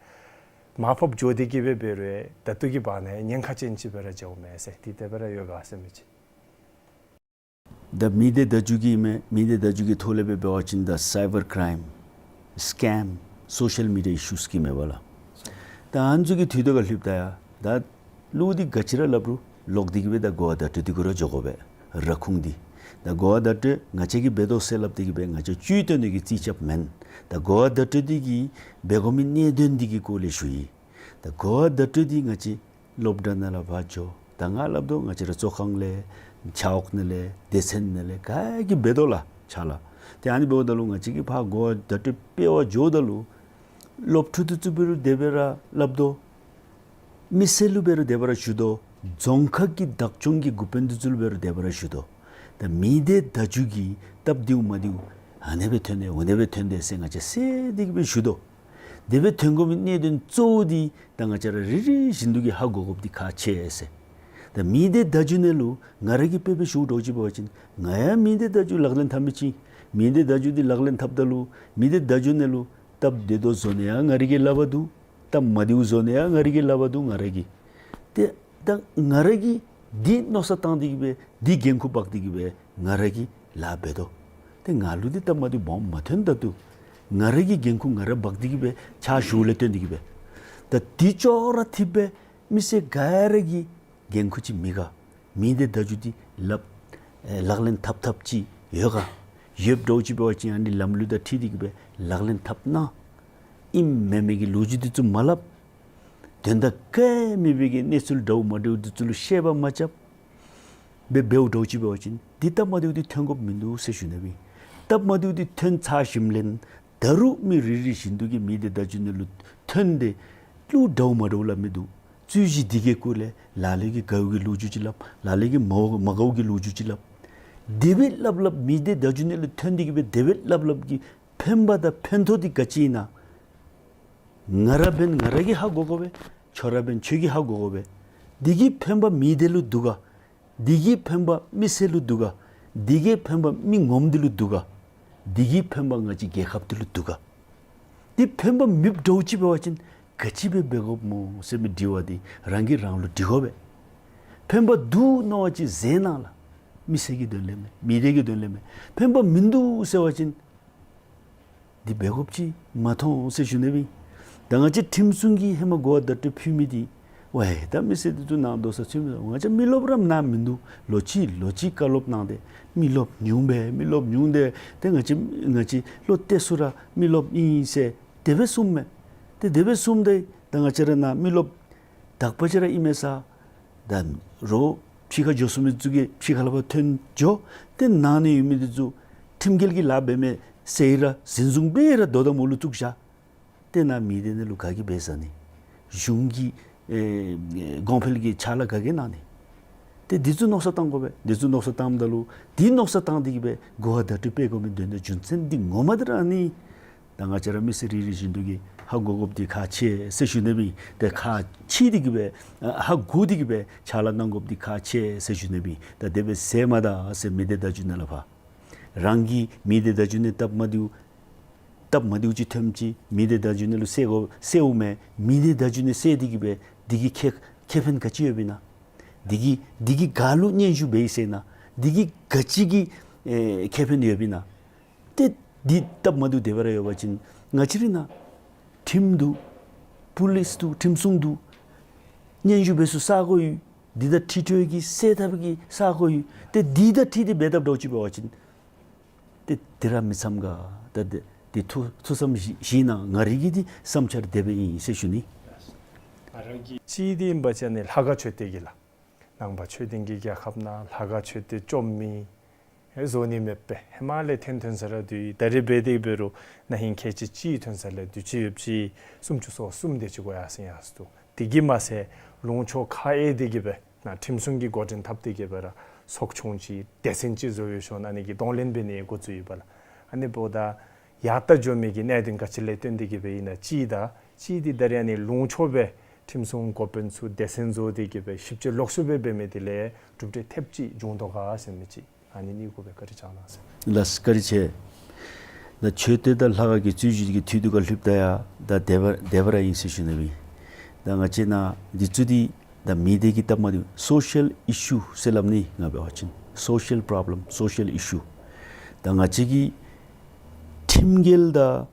མར་ཕབ་འགྱོ་སྟེ་གི་སྦེ་འབད་རུང་ད་ལྟོ་གི་བར་ན་ཉེན་ཁ་ཅན་ཅིག་སྦེ་ར་མཇལཝ་མས་ཟེར། འདི་དེ་སྦེ་ར་ཡོད་ག་ཟེར་མི་ཅིག། ད་མི་སྡེ་བརྡ་བརྒྱུད་ཀྱི་མས། མི་སྡེ་བརྡ་བརྒྱུད་ཀྱི་ཐོག་ལས་སྦེ་འབད་བ་ཅིན་ད་སའི་བར་ཀྲའིམ་སི་ཀེམ་སོ་ཤལ་མི་ཌི་ཡ་ཨི་ཤུས་ཀྱི་མས་པ་ལགས། ད་ཨ་ནི་ཚུ་གི་དུས་དང་ག་ལྷོདཔ་ད་ཡང་ད་གླུ་འདི་ག་ཅི་ར་སླབ་རུང་ལོག་སྟེ་གི་སྦེ་ད་གོ་བ་བརྡ་སྤྲོད་འདི་གུ་ར་འགྱོ་དགོ་པས། ར་ཁུངས་འདི་ད་གོ་བ་བརྡ་སྤྲོད་ང་བཅས་ཀྱིས་འབད་དོ་ཟེར་སླབ་སྟེ་གི་སྦེ་ང་བཅས་བཅུད་བཏོན་ནི་གི་རྩིས་རྐྱབ་མེན། ད་གོ་བ་བརྡ་སྤྲོད་འདི་གི་འབད་དགོ་མི་གནད་དོན་འདི་གི་སྐོར་ལས་ཞུ་ཡི། ད་གོ་བ་བརྡ་སྤྲོད་འདི་ང་བཅས་སློབ་གྲྭ་ནང་ལས་ཕར་འགྱོ། ད་ང་སླབ་དོ་ང་བཅས་ར་བཙོན་ཁང་ལས་ཕྱག་འོག་ནང་ལས་སྡེ་ཚན་ནང་ལས་ག་གིས་འབད་དོ་ལགས་ཕྱག་ལཱ། ཏེ་ཨ་ནི་འབདཝ་ད་ལུ་ང་བཅས་ཀྱིས་ཕར་གོ་བ་བརྡ་སྤྲོད་སྤེལ་བར་འགྱོཝ་ད་ལུ་སློབ་ཕྲུག་འདི་ཚུ་འབད་རུང་དེ་སྦེ་ར་སླབ་དོ། མི་སེར་ལུ་འབད་རུང་དེ་སྦེ་ར་ཞུ་དོ། རྫོང་ཁག་གི་བདག་སྐྱོང་གི་འགོ་དཔོན་འདི་ཚུ་ལུ་འབད་རུང་དེ་སྦེ་ར་ཞུ་དོ། ད་མི་སྡེ་བརྡ་བརྒྱུད་ཀྱི་སྟབས་བདེཝ་མ་བདེཝ་ཨ་ནེ་སྦེ་ཐོན་ཏེ་འོ་ནེ་སྦེ་ཐོན་ཏེ་ཟེར་ང་བཅས་ཟེར་ཏེ་གི་སྦེ་ཞུ་དོ། དེ་སྦེ་ཐོན་དགོ་མི་གནད་དོན་གཙོ་བོ་འདི་ད་ང་བཅས་ར་རེ་རེ་བཞིན་དུ་གིས་ཧ་གོ་དགོཔ་འདི་ཁག་ཆེ་ཟེར། ད་མི་སྡེ་བརྡ་བརྒྱུད་ནང་ལུ་ང་ར་གིས་དཔེ་སྦེ་ཞུ་དོ་ཅིག་འབད་བ་ཅིན་ང་ཡང་མི་སྡེ་བརྡ་བརྒྱུད་ལག་ལེན་འཐབ་མི་ཅིག། མི་སྡེ་བརྡ་བརྒྱུད་འདི་ལག་ལེན་འཐབ་ད་ལུ་མི་སྡེ་བརྡ་བརྒྱུད་ནང་ལུ་སྟབས་བདེ་དོ་བཟོ་ནི་ཡང་ང་ར་གི་ལག་པར་འདུག། སྟབས་མ་བདེཝ་བཟོ་ནི་ཡང་ང་ར་གི་ལག་པར་འདུག། ང་ར་གི་ཏེ་ད་ང་ར་གིས་འདི་མནོ་བསམ་བཏང་སྟེ་གི་སྦེ་འདི་འགན་ཁུར་འབག་སྟེ་གི་སྦེ་ང་ར་གིས་ལཱ་འབད་དོ། ཏེ་ང་ལུ་འདི་སྟབས་མ་བདེཝ་སྦོམ་མ་ཐོན་ད་ལྟོ་ང་ར་གིས་འགན་ཁུར་ང་ར་འབག་སྟེ་གི་སྦེ་ཕྱག་ཞུཝ་ལས་བརྟེན་ཏེ་གི་སྦེ། ད་འདི་ཅོག་ར་འཐདཔ་སྦེ་མི་སེར་ག་ར་གིས་འགན་ཁུར་ཅིག་མི་དགའ། མི་སྡེ་བརྡ་བརྒྱུད་འདི་ལག་ཨེ་ལག་ལེན་འཐབ་འཐབཔ་ཅིག་ཡོད་ག། ཡོདཔ་འདྲཝ་ཅིག་འབད་བ་ཅིན་ཨ་ནི་ལམ་ལུགས་དང་འཁྲིལ་ཏེ་གི་སྦེ་ལག་ལེན་འཐབ་གནང་། ཨིནམ་མེནམ་གི་ལོ་རྒྱུས་འདི་ཚུ་མ་སླབ། དོན་དག་ག་མེད་པའི་གི་གནས་ཚུལ་འདྲཝ་མ་འདྲཝ་འདི་ཚུ་ལུ་བཤད་པ་མ་རྐྱབ་སྦེ་འབདཝ་འདྲཝ་ཅིག་འབད་བ་ཅིན་འདི་སྟབས་མ་བདེཝ་འདི་ཐོན་དགོཔ་མིན་འདུག་ཟེར་ཞུ་ནི་སྦེ། སྟབས་མ་བདེཝ་འདི་ཐོན་ཚར་ཞིནམ་ལས་ད་རུང་མི་རེ་རེ་བཞིན་དུ་གིས་མི་སྡེ་བརྡ་བརྒྱུད་ནང་ལུ་ཐོན་ཏེ་གླུ་འདྲཝ་མ་འདྲཝ་སླབ་མི་འདུག། རྩོད་གཞི་འདི་གི་སྐོར་ལས་ལ་ལུ་གིས་དགའ་བའི་གི་ལོ་རྒྱུས་ཅིག་སླབ། ལ་ལུ་གིས་མ་མ་དགའ་བའི་གི་ལོ་རྒྱུས་ཅིག་སླབ། དེ་སྦེ་སླབ་སླབ་མི་སྡེ་བརྡ་བརྒྱུད་ནང་ལུ་ཐོན་ཏེ་གི་སྦེ་དེ་སྦེ་སླབ་སླབ་ཀྱི་ཕན་པ་དང་ཕན་ཐོགས་འདི་ག་ཅི་ཨིན་ན། ང་ར་འབདན་ང་ར་གིས་ཧ་གོ་དགོ་པས། ཁྱོད་ར་འབདན་ཁྱོད་ཀྱིས་ཧ་གོ་དགོ་པས། འདི་གི་ཕན་པ་མི་སྡེ་ལུ་འདུག་ག། འདི་གི་ཕན་པ་མི་སེར་ལུ་འདུག་ག། འདི་གི་ཕན་པ་མི་ངོམ་འདི་ལུ་འདུག་ག། འདི་གི་ཕན་པ་ང་བཅས་རྒྱལ་ཁབ་འདི་ལུ་འདུག་ག། འདི་ཕན་པ་མེདཔ་འདྲཝ་ཅིག་འབད་བ་ཅིན་ག་ཅི་སྦེ་འབད་དགོཔ་སྨོ་ཟེར་མི་དྲི་བ་འདི་རང་གིས་རང་ལུ་དྲི་དགོ་པས། ཕན་པ་འདུག་མནོ་བ་ཅིན་ཟེར་གནང་ལགས། མི་སེར་གྱི་དོན་ལས་མེན། མི་སྡེ་གི་དོན་ལས་མེན། ཕན་པ་མིན་འདུག་ཟེར་བ་ཅིན་འདི་འབད་དགོཔ་ཅིག་མ་མཐོང་ཟེར་ཞུ་ནི་སྦེ། ད་ང་བཅས་ཁྲིམས་སྲུང་གིས་ཧེ་མ་གོ་བ་བརྡ་སྤྲོད་ཕུལ་མི་འདི་ཝའེ་ད་མི་སེར་འདི་ཚུ་ནང་སྡོད་ས་ཚུད་མི་འདུག། ང་བཅས་མི་རློབས་ར་ནཱ་མིན་འདུག། ལོ་གཅིག་ལོ་གཅིག་བཀའ་སློབ་གནང་སྟེ་མི་རློབས་ཉུང་པས། མི་རློབས་ཉུང་སྟེ་ཏེ་ང་བཅས་ང་བཅས་བློ་གཏད་ས་ར་མི་རློབས་ཨིན་ཟེར་དེ་སྦེ་གསུངམ་མས། ཏེ་དེ་སྦེ་གསུངམ་ད་ད་ང་བཅས་ར་ནཱ་མི་རློབས་དག་པ་ཅིག་ར་ཨིན་མས་ས། ད་རོགས་ཕྱི་ཁར་འགྱོ་སོང་མི་ཚུ་གིས་ཕྱི་ཁ་ལས་ཕར་ཐོན་འགྱོ། ཏེ་ནང་ན་ཡོད་མི་འདི་ཚུ་ཁྲིམས་འགལ་གྱི་ལཱ་འབད་མི་ཟེར་ར་འཛིན་བཟུང་འབད་ར་རྡོ་དང་མུ་ལུ་བཙུགས་བཞག། ཏེ་ནཱ་མི་སྡེ་ནང་ལུ་ག་གིས་འབད་ཟ་ནི། གཞུང་གི་ཨེ་གོང་འཕེལ་གྱི་ཕྱག་ལཱ་ག་གིས་གནང་ནི། ཏེ་འདི་ཚུ་མནོ་བསམ་བཏང་དགོ་པས། འདི་ཚུ་མནོ་བསམ་བཏངམ་ད་ལུ་འདི་མནོ་བསམ་བཏང་སྟེ་གི་སྦེ་གོ་བ་བརྡ་སྤྲོད་འབད་དགོ་མི་དོན་དག་རྒྱུ་མཚན་འདི་ངོ་མ་འདི་ར་ཨ་ནི། ད་ང་བཅས་ར་མི་སེར་རེ་རེ་བཞིན་དུ་གིས་ཧ་གོ་དགོཔ་འདི་ཁག་ཆེ་ཟེར་ཞུ་ནི་སྦེ། ཏེ་ཁག་ཆེ་སྟེ་གི་སྦེ་ཧ་གོ་སྟེ་གི་སྦེ་ཕྱག་ལཱ་གནང་དགོཔ་འདི་ཁག་ཆེ་ཟེར་ཞུ་ནི་སྦེ། ད་དེ་སྦེ་ཟེར་མ་ད་ཟེར་མི་སྡེ་བརྡ་བརྒྱུད་ནང་ལས་ཕར་རང་གིས་མི་སྡེ་བརྡ་བརྒྱུད་ནང་སྟབས་མ་བདེཝ་སྟབས་མ་བདེཝ་ཅིག་ཐོནམ་ཅིག་མི་སྡེ་བརྡ་བརྒྱུད་ནང་ལུ་གསལ་དགོ་གསལཝ་མས། མི་སྡེ་བརྡ་བརྒྱུད་ནང་གསལ་ཏེ་གི་སྦེ་འདི་གིས་ཁེ་ཁེ་ཕན་ག་ཅི་ཡོདཔ་ཨིན་ན། འདི་གིས་འདི་གིས་ག་ལུ་སྙན་ཞུ་འབད་ཡི་ཟེར་ན། འདི་གིས་ག་ཅི་གི་ཨེ་ཁེ་ཕན་ཡོདཔ་ཨིན་ན། ཏེ་འདི་སྟབས་མ་བདེཝ་དེ་སྦེ་ར་ཡོད་པ་ཅིན་ ང་བཅས་ར་ནཱ་ཁྲིམས་འདུག། པུ་ལིསི་འདུག། ཁྲིམས་སྲུང་འདུག། སྙན་ཞུ་འབད་སའི་ས་གོ་ཡོད། འདི་དང་འཁྲིལ་ཏེ་གི་སེལ་ཐབས་ཀྱི་ས་གོ་ཡོད། ཏེ་འདི་དང་འཁྲིལ་ཏེ་འབད་ཐབས་འདྲཝ་ཅིག་འབད་བ་ཅིན་ཏེ་འདི་ར་མི་འཚམ་ག། ད་འདི་འདི་ཐུགས་ཐུགས་བསམ་བཞེས་བཞེས་གནང་། ང་རའི་གི་འདི་བསམ་འཆར་དེ་སྦེ་ཨིན་ཟེར་ཞུ་ནི། གཅིག་འདི་ཨིན་པ་ཅིན་ནི་ལྷ་ཁང་མཆོད་རྟེན་གྱི་ལཱ། ནང་པ་ཆོས་ལྡན་གྱི་རྒྱལ་ཁབ་ནང་ལྷ་ཁང་མཆོད་རྟེན་བཅོམ་མི་ཨེ་བཟོ་ནི་མེད་པས། ཧེ་མ་ལས་ཐོན་ཐོན་ས་ར་འདུག། ད་རེས་འབད་དེ་འབད་རུང་ན་ཧིང་ཁལ་གཅིག་གཅིག་ཐོན་ས་ལས་དུས་ཅི་ཡོདཔ་ཅིག་སུམ་ཅུ་སོ་གསུམ་དེ་ཅིག་འགོར་ཡར་སོང་ཡར་སོང་འདུག། དེ་གིས་མ་ཚད་ལུང་ཕྱོགས་ཁག་ཨེ་དེ་གིས་སྦེ་ནཱ་ཁྲིམས་སྲུང་གི་འགོ་འདྲེན་འཐབ་སྟེ་གིས་སྦེ་ར་ཚོགས་ཆུང་ཅིག་སྡེ་ཚན་ཅིག་བཟོ་ཡོད་ཤོ་ན་ཨ་ནི་གི་གདོང་ལེན་འབད་ནི་འགོ་བཙུགས་ཡོདཔ་ལགས། ཨ་ནི་འབདཝ་ད་ཡར་ད་འགྱོ་མི་གི་གནད་དོན་ག་ཅི་ལས་བརྟེན་ཏེ་གིས་སྦེ་ཨིན་ན་གཅིག་དང་གཅིག་འདི་ད་རེས་ཨ་ནི་ལུང་ཕྱོགས་སྦེ་ཁྲིམས་སྲུང་འགོ་དཔོན་ཚུ་སྡེ་ཚན་བཟོ་སྟེ་གིས་སྦེ་ཞིབ་དཔྱད་ལོགས་སུ་སྦེ་འབད་མི་དེ་ལས་གྲུབ་འབྲས་ཐེབས་ཅིག་འབྱུང་དོ་ག་ཟེར་མི་ཅིག། ཨ་ནི་ནི་གུ་སྦེ་བཀའ་དྲིན་བསྐྱང་གནང་ཟེར། ལགས་བཀའ་དྲིན་ཆེ། ད་མཆོད་རྟེན་དང་ལྷ་ཁང་གི་རྩོད་གཞི་གི་འཐུས་དུ་ཁར་ལྷོདཔ་ད་ཡང་ད་དེ་སྦེ་དེ་སྦེ་ར་ཨིན་ཟེར་ཞུ་ནི་ཨིན། ད་ང་བཅས་ནཱ་འདི་ཚུ་འདི་ད་མི་སྡེ་གི་སྟབས་མ་བདེཝ་སོ་ཤལ་ཨི་ཤུ་ཟེར་སླབ་ནི། ང་འབད་བ་ཅིན་སོ་ཤལ་པོརོབ་ལེམ་སོ་ཤལ་ཨི་ཤུ། ད་ང་བཅས་ཀྱི་ཁྲིམས་འགལ་དང་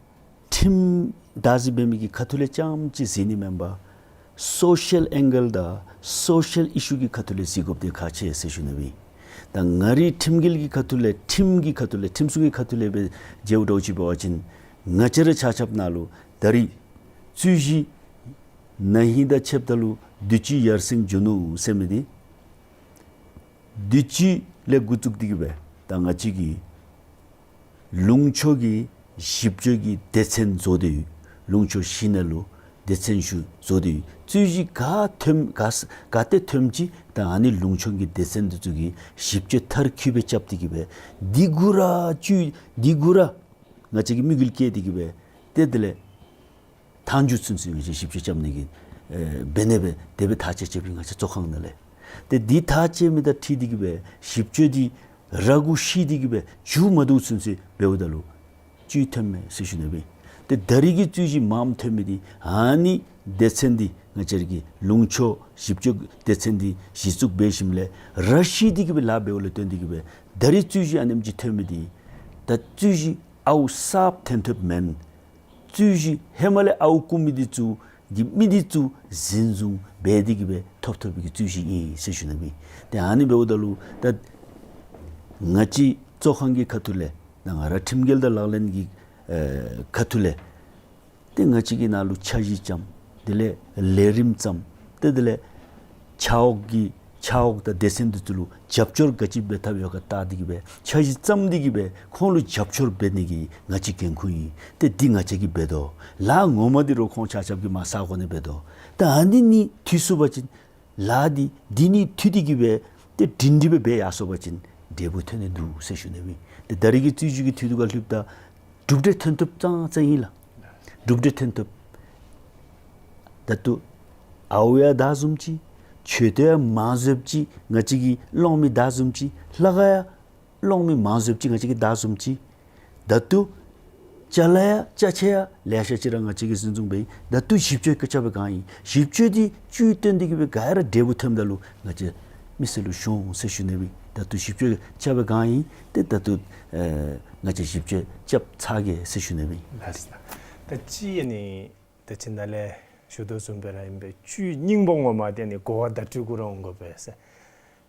ཁྲིམས་བདག་འཛིན་འབད་མི་གི་ཁ་ཐུག་ལས་རྐྱངམ་ཅིག་གཟིགས་ནི་མེན་པར་སོ་ཤལ་ཨེང་གལ་དང་སོ་ཤལ་ཨི་ཤུ་གི་ཁ་ཐུག་ལས་གཟིགས་དགོཔ་དེ་ཁག་ཆེ་ཟེར་ཞུ་ནི་ཨིན། ད་ང་རའི་ཁྲིམས་འགལ་གྱི་ཁ་ཐུག་ལས་ཁྲིམས་ཀྱི་ཁ་ཐུག་ལས་ཁྲིམས་སྲུང་གི་ཁ་ཐུག་ལས་སྦེ་མཇལཝ་འདྲཝ་ཅིག་འབད་བ་ཅིན་ང་བཅས་ར་ཆ་ཁྱབ་ནང་ལུ་ད་རེས་རྩོད་གཞི་ན་ཧིང་དང་ཕྱདཔ་ད་ལུ་དུས་ཅི་ཡར་སེང་འགྱོ་ནུག་ཟེར་མི་འདི་དུས་ཅི་ལས་འགོ་བཙུགས་ཏེ་གིས་སྦེ་ད་ང་བཅས་ཀྱི་ལུང་ཕྱོགས་ཀྱི་ཞིབ་དཔྱོད་ཀྱི་སྡེ་ཚན་བཟོ་སྟེ་ཡོད། ལུང་ཕྱོགས་གཞི་ནང་ལུ་སྡེ་ཚན་ཚུ་བཟོ་སྟེ་ཡོད། རྩོད་གཞི་ག་ཐོནམ་ག་ས་ག་ཏེ་ཐོནམ་ཅིག་ད་ཨ་ནི་ལུང་ཕྱོགས་ཀྱི་སྡེ་ཚན་འདི་ཚུ་གིས་ཞིབ་དཔྱད་མཐར་འཁྱོལ་སྦེ་རྐྱབ་སྟེ་གིས་སྦེ་འདི་གུ་ར་རྩོད་འདི་གུ་ར་ང་བཅས་ཀྱིས་དམིགས་ཡུལ་བསྐྱེད་དེ་གིས་སྦེ་ཏེ་དེ་ལས་མཐའ་མཇུག་ཚུན་ཚོད་ང་བཅས་ཞིབ་དཔྱད་རྐྱབ་ནི་གི་ཨེ་འབད་ནི་སྦེ་དེ་སྦེ་ཐག་བཅད་བཅདཔ་ཨིན། ང་བཅས་ཚོགས་ཁང་ནང་ལས་ཏེ་འདི་ཐག་བཅད་མི་དང་འཁྲིལ་ཏེ་གིས་སྦེ་ཞིབ་དཔྱད་འདི་ར་གུ་ཤི་སྟེ་གིས་སྦེ་མཇུག་མ་བསྡུཝ་ཚུན་ཚོད་འབདཝ་ད་ལུ་རྩོད་ཐོནམ་མས་ཟེར་ཞུ་ནི་ཨིན། ཏེ་ད་རེས་ཀྱི་རྩོད་གཞི་མངམ་ཐོན་མི་འདི་ཨ་ནི་སྡེ་ཚན་འདི་ང་བཅས་ར་གི་ལུང་ཕྱོགས་ཞིབ་དཔྱད་སྡེ་ཚན་འདི་གཞི་བཙུགས་འབད་ཞིནམ་ལས་ར་ཤི་སྟེ་གིས་སྦེ་ལཱ་འབདཝ་ལས་བརྟེན་ཏེ་གིས་སྦེ་ད་རེས་རྩོད་གཞི་ཨ་ནེམ་ཅིག་ཐོན་མི་འདི་ད་རྩོད་གཞི་ཨའུ་གསརཔ་ཐོན་ཐོནམ་མེན། རྩོད་གཞི་ཧེ་མ་ལས་ཨའུ་བཀུག་མི་འདི་ཚུ་གི་མི་འདི་ཚུ་འཛིན་བཟུང་འབད་དེ་གིས་སྦེ་ཐོབ་ཐོབ་པའི་གི་རྩོད་གཞི་ཨིན་ཟེར་ཞུ་ནི་ཨིན། ཏེ་ཨ་ནི་འབདཝ་ད་ལུ་ད་ང་བཅས་ཚོགས་ཁང་གི་ཁ་ཐུག་ལས་ད་ང་ར་ཁྲིམས་འགལ་དང་ལག་ལེན་གྱི་ཨེ་ཁ་ཐུག་ལས་ཏེ་ང་བཅས་ཀྱི་ནང་ལུ་འཆར་གཞི་བརྩམ། དེ་ལས་ལས་རིམ་བརྩམ། ཏེ་དེ་ལས་ཆ་འོག་གི་ཆ་འོག་དང་སྡེ་ཚན་འདི་ཚུ་ལུ་རྒྱབ་སྐྱོར་ག་ཅི་འབད་ཐབས་ཡོད་ག་བལྟ་སྟེ་གིས་སྦེ་འཆར་གཞི་བརྩམ་སྟེ་གིས་སྦེ་ཁོང་ལུ་རྒྱབ་སྐྱོར་འབད་ནི་གི་ང་བཅས་འགན་ཁུར་ཨིན། ཏེ་འདི་ང་བཅས་ཀྱིས་འབད་དོ། ལཱ་ངོ་མ་འདི་རོགས་ཁོང་ཆ་ཁྱབ་ཀྱིས་མར་ས་གོ་ནང་འབད་དོ། ད་ཨ་ནི་གཉིས་མཐུད་ཚུགས་པ་ཅིན་ལཱ་འདི་འདི་གཉིས་མཐུད་དེ་གིས་སྦེ་ཏེ་སྒྲིང་སྒྲི་སྦེ་འབད་ཡར་སོང་པ་ཅིན་འབྲས་བུ་ཐོན་ནི་འདུག་ཟེར་ཞུ་ནི་ཨིན། ཏེ་ད་རེས་ཀྱི་རྩོད་གཞི་གི་འཐུས་ཐུགས་ཁར་ལྷོདཔ་ད་གྲུབ་འབྲས་ཐོན་ཐོབ་ཙང་ཙང་ཨིན་ལགས། གྲུབ་འབྲས་ཐོན་ཐོབ། ད་ལྟོ་ཨའུ་ཡང་བདག་བཟུམ་ཅིག། མཆོད་རྟེན་ཡང་མང་བཟོཔ་ཅིག། ང་བཅས་ཀྱིས་སློང་མི་བདག་བཟུམ་ཅིག། ལྷ་ཁང་ཡང་སློང་མི་མང་བཟོཔ་ཅིག། ང་བཅས་ཀྱིས་བདག་བཟུམ་ཅིག། ད་ལྟོ་ཅ་ལ་ཡང་ཅ་ཆས་ཡང་ལེ་ཤ་ཅིག་ར་ང་བཅས་ཀྱིས་འཛིན་བཟུང་འབད་ཡི། ད་ལྟོ་ཞིབ་དཔྱད་རྐྱབ་པའི་སྒང་ཨིན། ཞིབ་དཔྱད་འདི་བཅུད་བཏོན་ཏེ་གིས་སྦེ་ག་ར་འབྲས་བུ་ཐོནམ་ད་ལུ་ང་བཅས་མི་སེར་ལུ་ཤོང་ཟེར་ཞུ་ནི་ཨིན། ད་ལྟོ་ཞིབ་དཔྱད་རྐྱབ་པའི་སྒང་ཨིན། ཏེ་ད་ལྟོ་ཨེ་ང་བཅས་ཞིབ་དཔྱད་རྐྱབ་ཚར་གེ་ཟེར་ཞུ་ནི་ཨིན། ལགས་སོ། ད་ཅི་ཨ་ནི་ད་ཅི་ནཱ་ལས་ཞུ་དོ་བཟུམ་སྦེ་ར་ཨིན་པས། བཅུད་སྙིང་པོ་ངོ་མ་འདི་ཨ་ནི་གོ་བ་བརྡ་སྤྲོད་གུ་ར་འོང་དགོ་པས་ཟེར།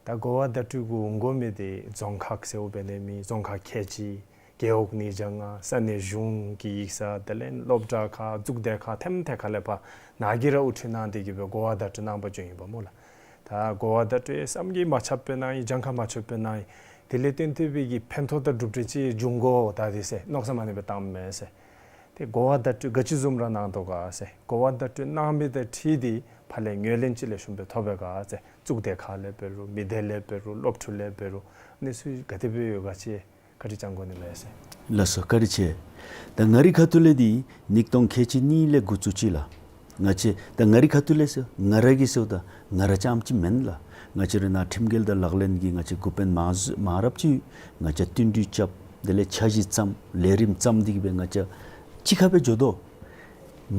ད་གོ་བ་བརྡ་སྤྲོད་གུ་འོང་དགོ་མི་འདི་རྫོང་ཁག་ཟེརཝ་འབད་ནི་མེད། རྫོང་ཁག་ཁལ་གཅིག། རྒེད་འོག་ཉིས་བརྒྱ་ལྔ། ས་གནས་གཞུང་གི་ཡིག་ཚང་དེ་ལས་སློབ་གྲྭ་ཁག་གཙུག་སྡེ་ཁག་ཐེམ་ཐེ་ཁ་ལས་ཕར་ནཱ་གིས་ར་དབུ་ཁྲིད་གནང་སྟེ་གིས་སྦེ་གོ་བ་བརྡ་སྤྲོད་གནང་པར་བྱོན་ཡི་པ་སྨོ་ལགས། ད་གོ་བ་བརྡ་སྤྲོད་བསམ་གྱིས་མ་ཁྱབ་པའི་གནང་ཡི། གྱངས་ཁ་མ་ཆོདཔ་སྦེ་གནང་ཡི། དེ་ལས་བརྟེན་ཏེ་སྦེ་གི་ཕན་ཐོགས་དང་གྲུབ་འབྲས་ཅིག་འབྱུང་དགོ་ད་འདི་ཟེར་མནོ་བསམ་ཨ་ནི་སྦེ་བཏངམ་མས་ཟེར། ཏེ་གོ་བ་བརྡ་སྤྲོད་ག་ཅི་བཟུམ་ར་གནང་དོ་ག་ཟེར། གོ་བ་བརྡ་སྤྲོད་གནང་མི་དང་འཁྲིལ་ཏེ་ཕར་ལས་ངོས་ལེན་ཅིག་ལེགས་ཤོམ་སྦེ་ཐོབ་པས་ག་ཟེར། གཙུག་སྡེ་ཁག་ལས་འབད་རུང་མི་སྡེ་ལས་འབད་རུང་སློབ་ཕྲུག་ལས་འབད་རུང་ཨ་ནི་ཚུ་ག་དེ་སྦེ་ཡོད་ག་ཅིག་བཀའ་དྲིན་བསྐྱང་དགོ་ནི་མས་ཟེར། ལགས་སོ། བཀའ་དྲིན་ཆེ། ད་ང་རའི་ཁ་ཐུག་ལས་འདི་ཉིས་སྟོང་ཁལ་གཅིག་གཉིས་ལས་འགོ་བཙུགས་ཅི་ལགས། ང་བཅས་ད་ང་རའི་ཁ་ཐུག་ལས་ཟེར་ང་ར་གིས་ཟེརཝ་ད་ང་ར་རྐྱངམ་ཅིག་མེན་ལགས། ང་བཅས་ར་ནཱ་ཁྲིམས་འགལ་དང་ལག་ལེན་གྱི་ང་བཅས་འགོ་དཔོན་མང་ཟུ་མང་རབས་ཅིག་ང་བཅས་བསྟུན་གྲོས་རྐྱབ། དེ་ལས་འཆར་གཞི་བརྩམ། ལས་རིམ་བརྩམ་སྟེ་གིས་སྦེ་ང་བཅས་གཅིག་ཁར་སྦེ་འགྱོ་དོ།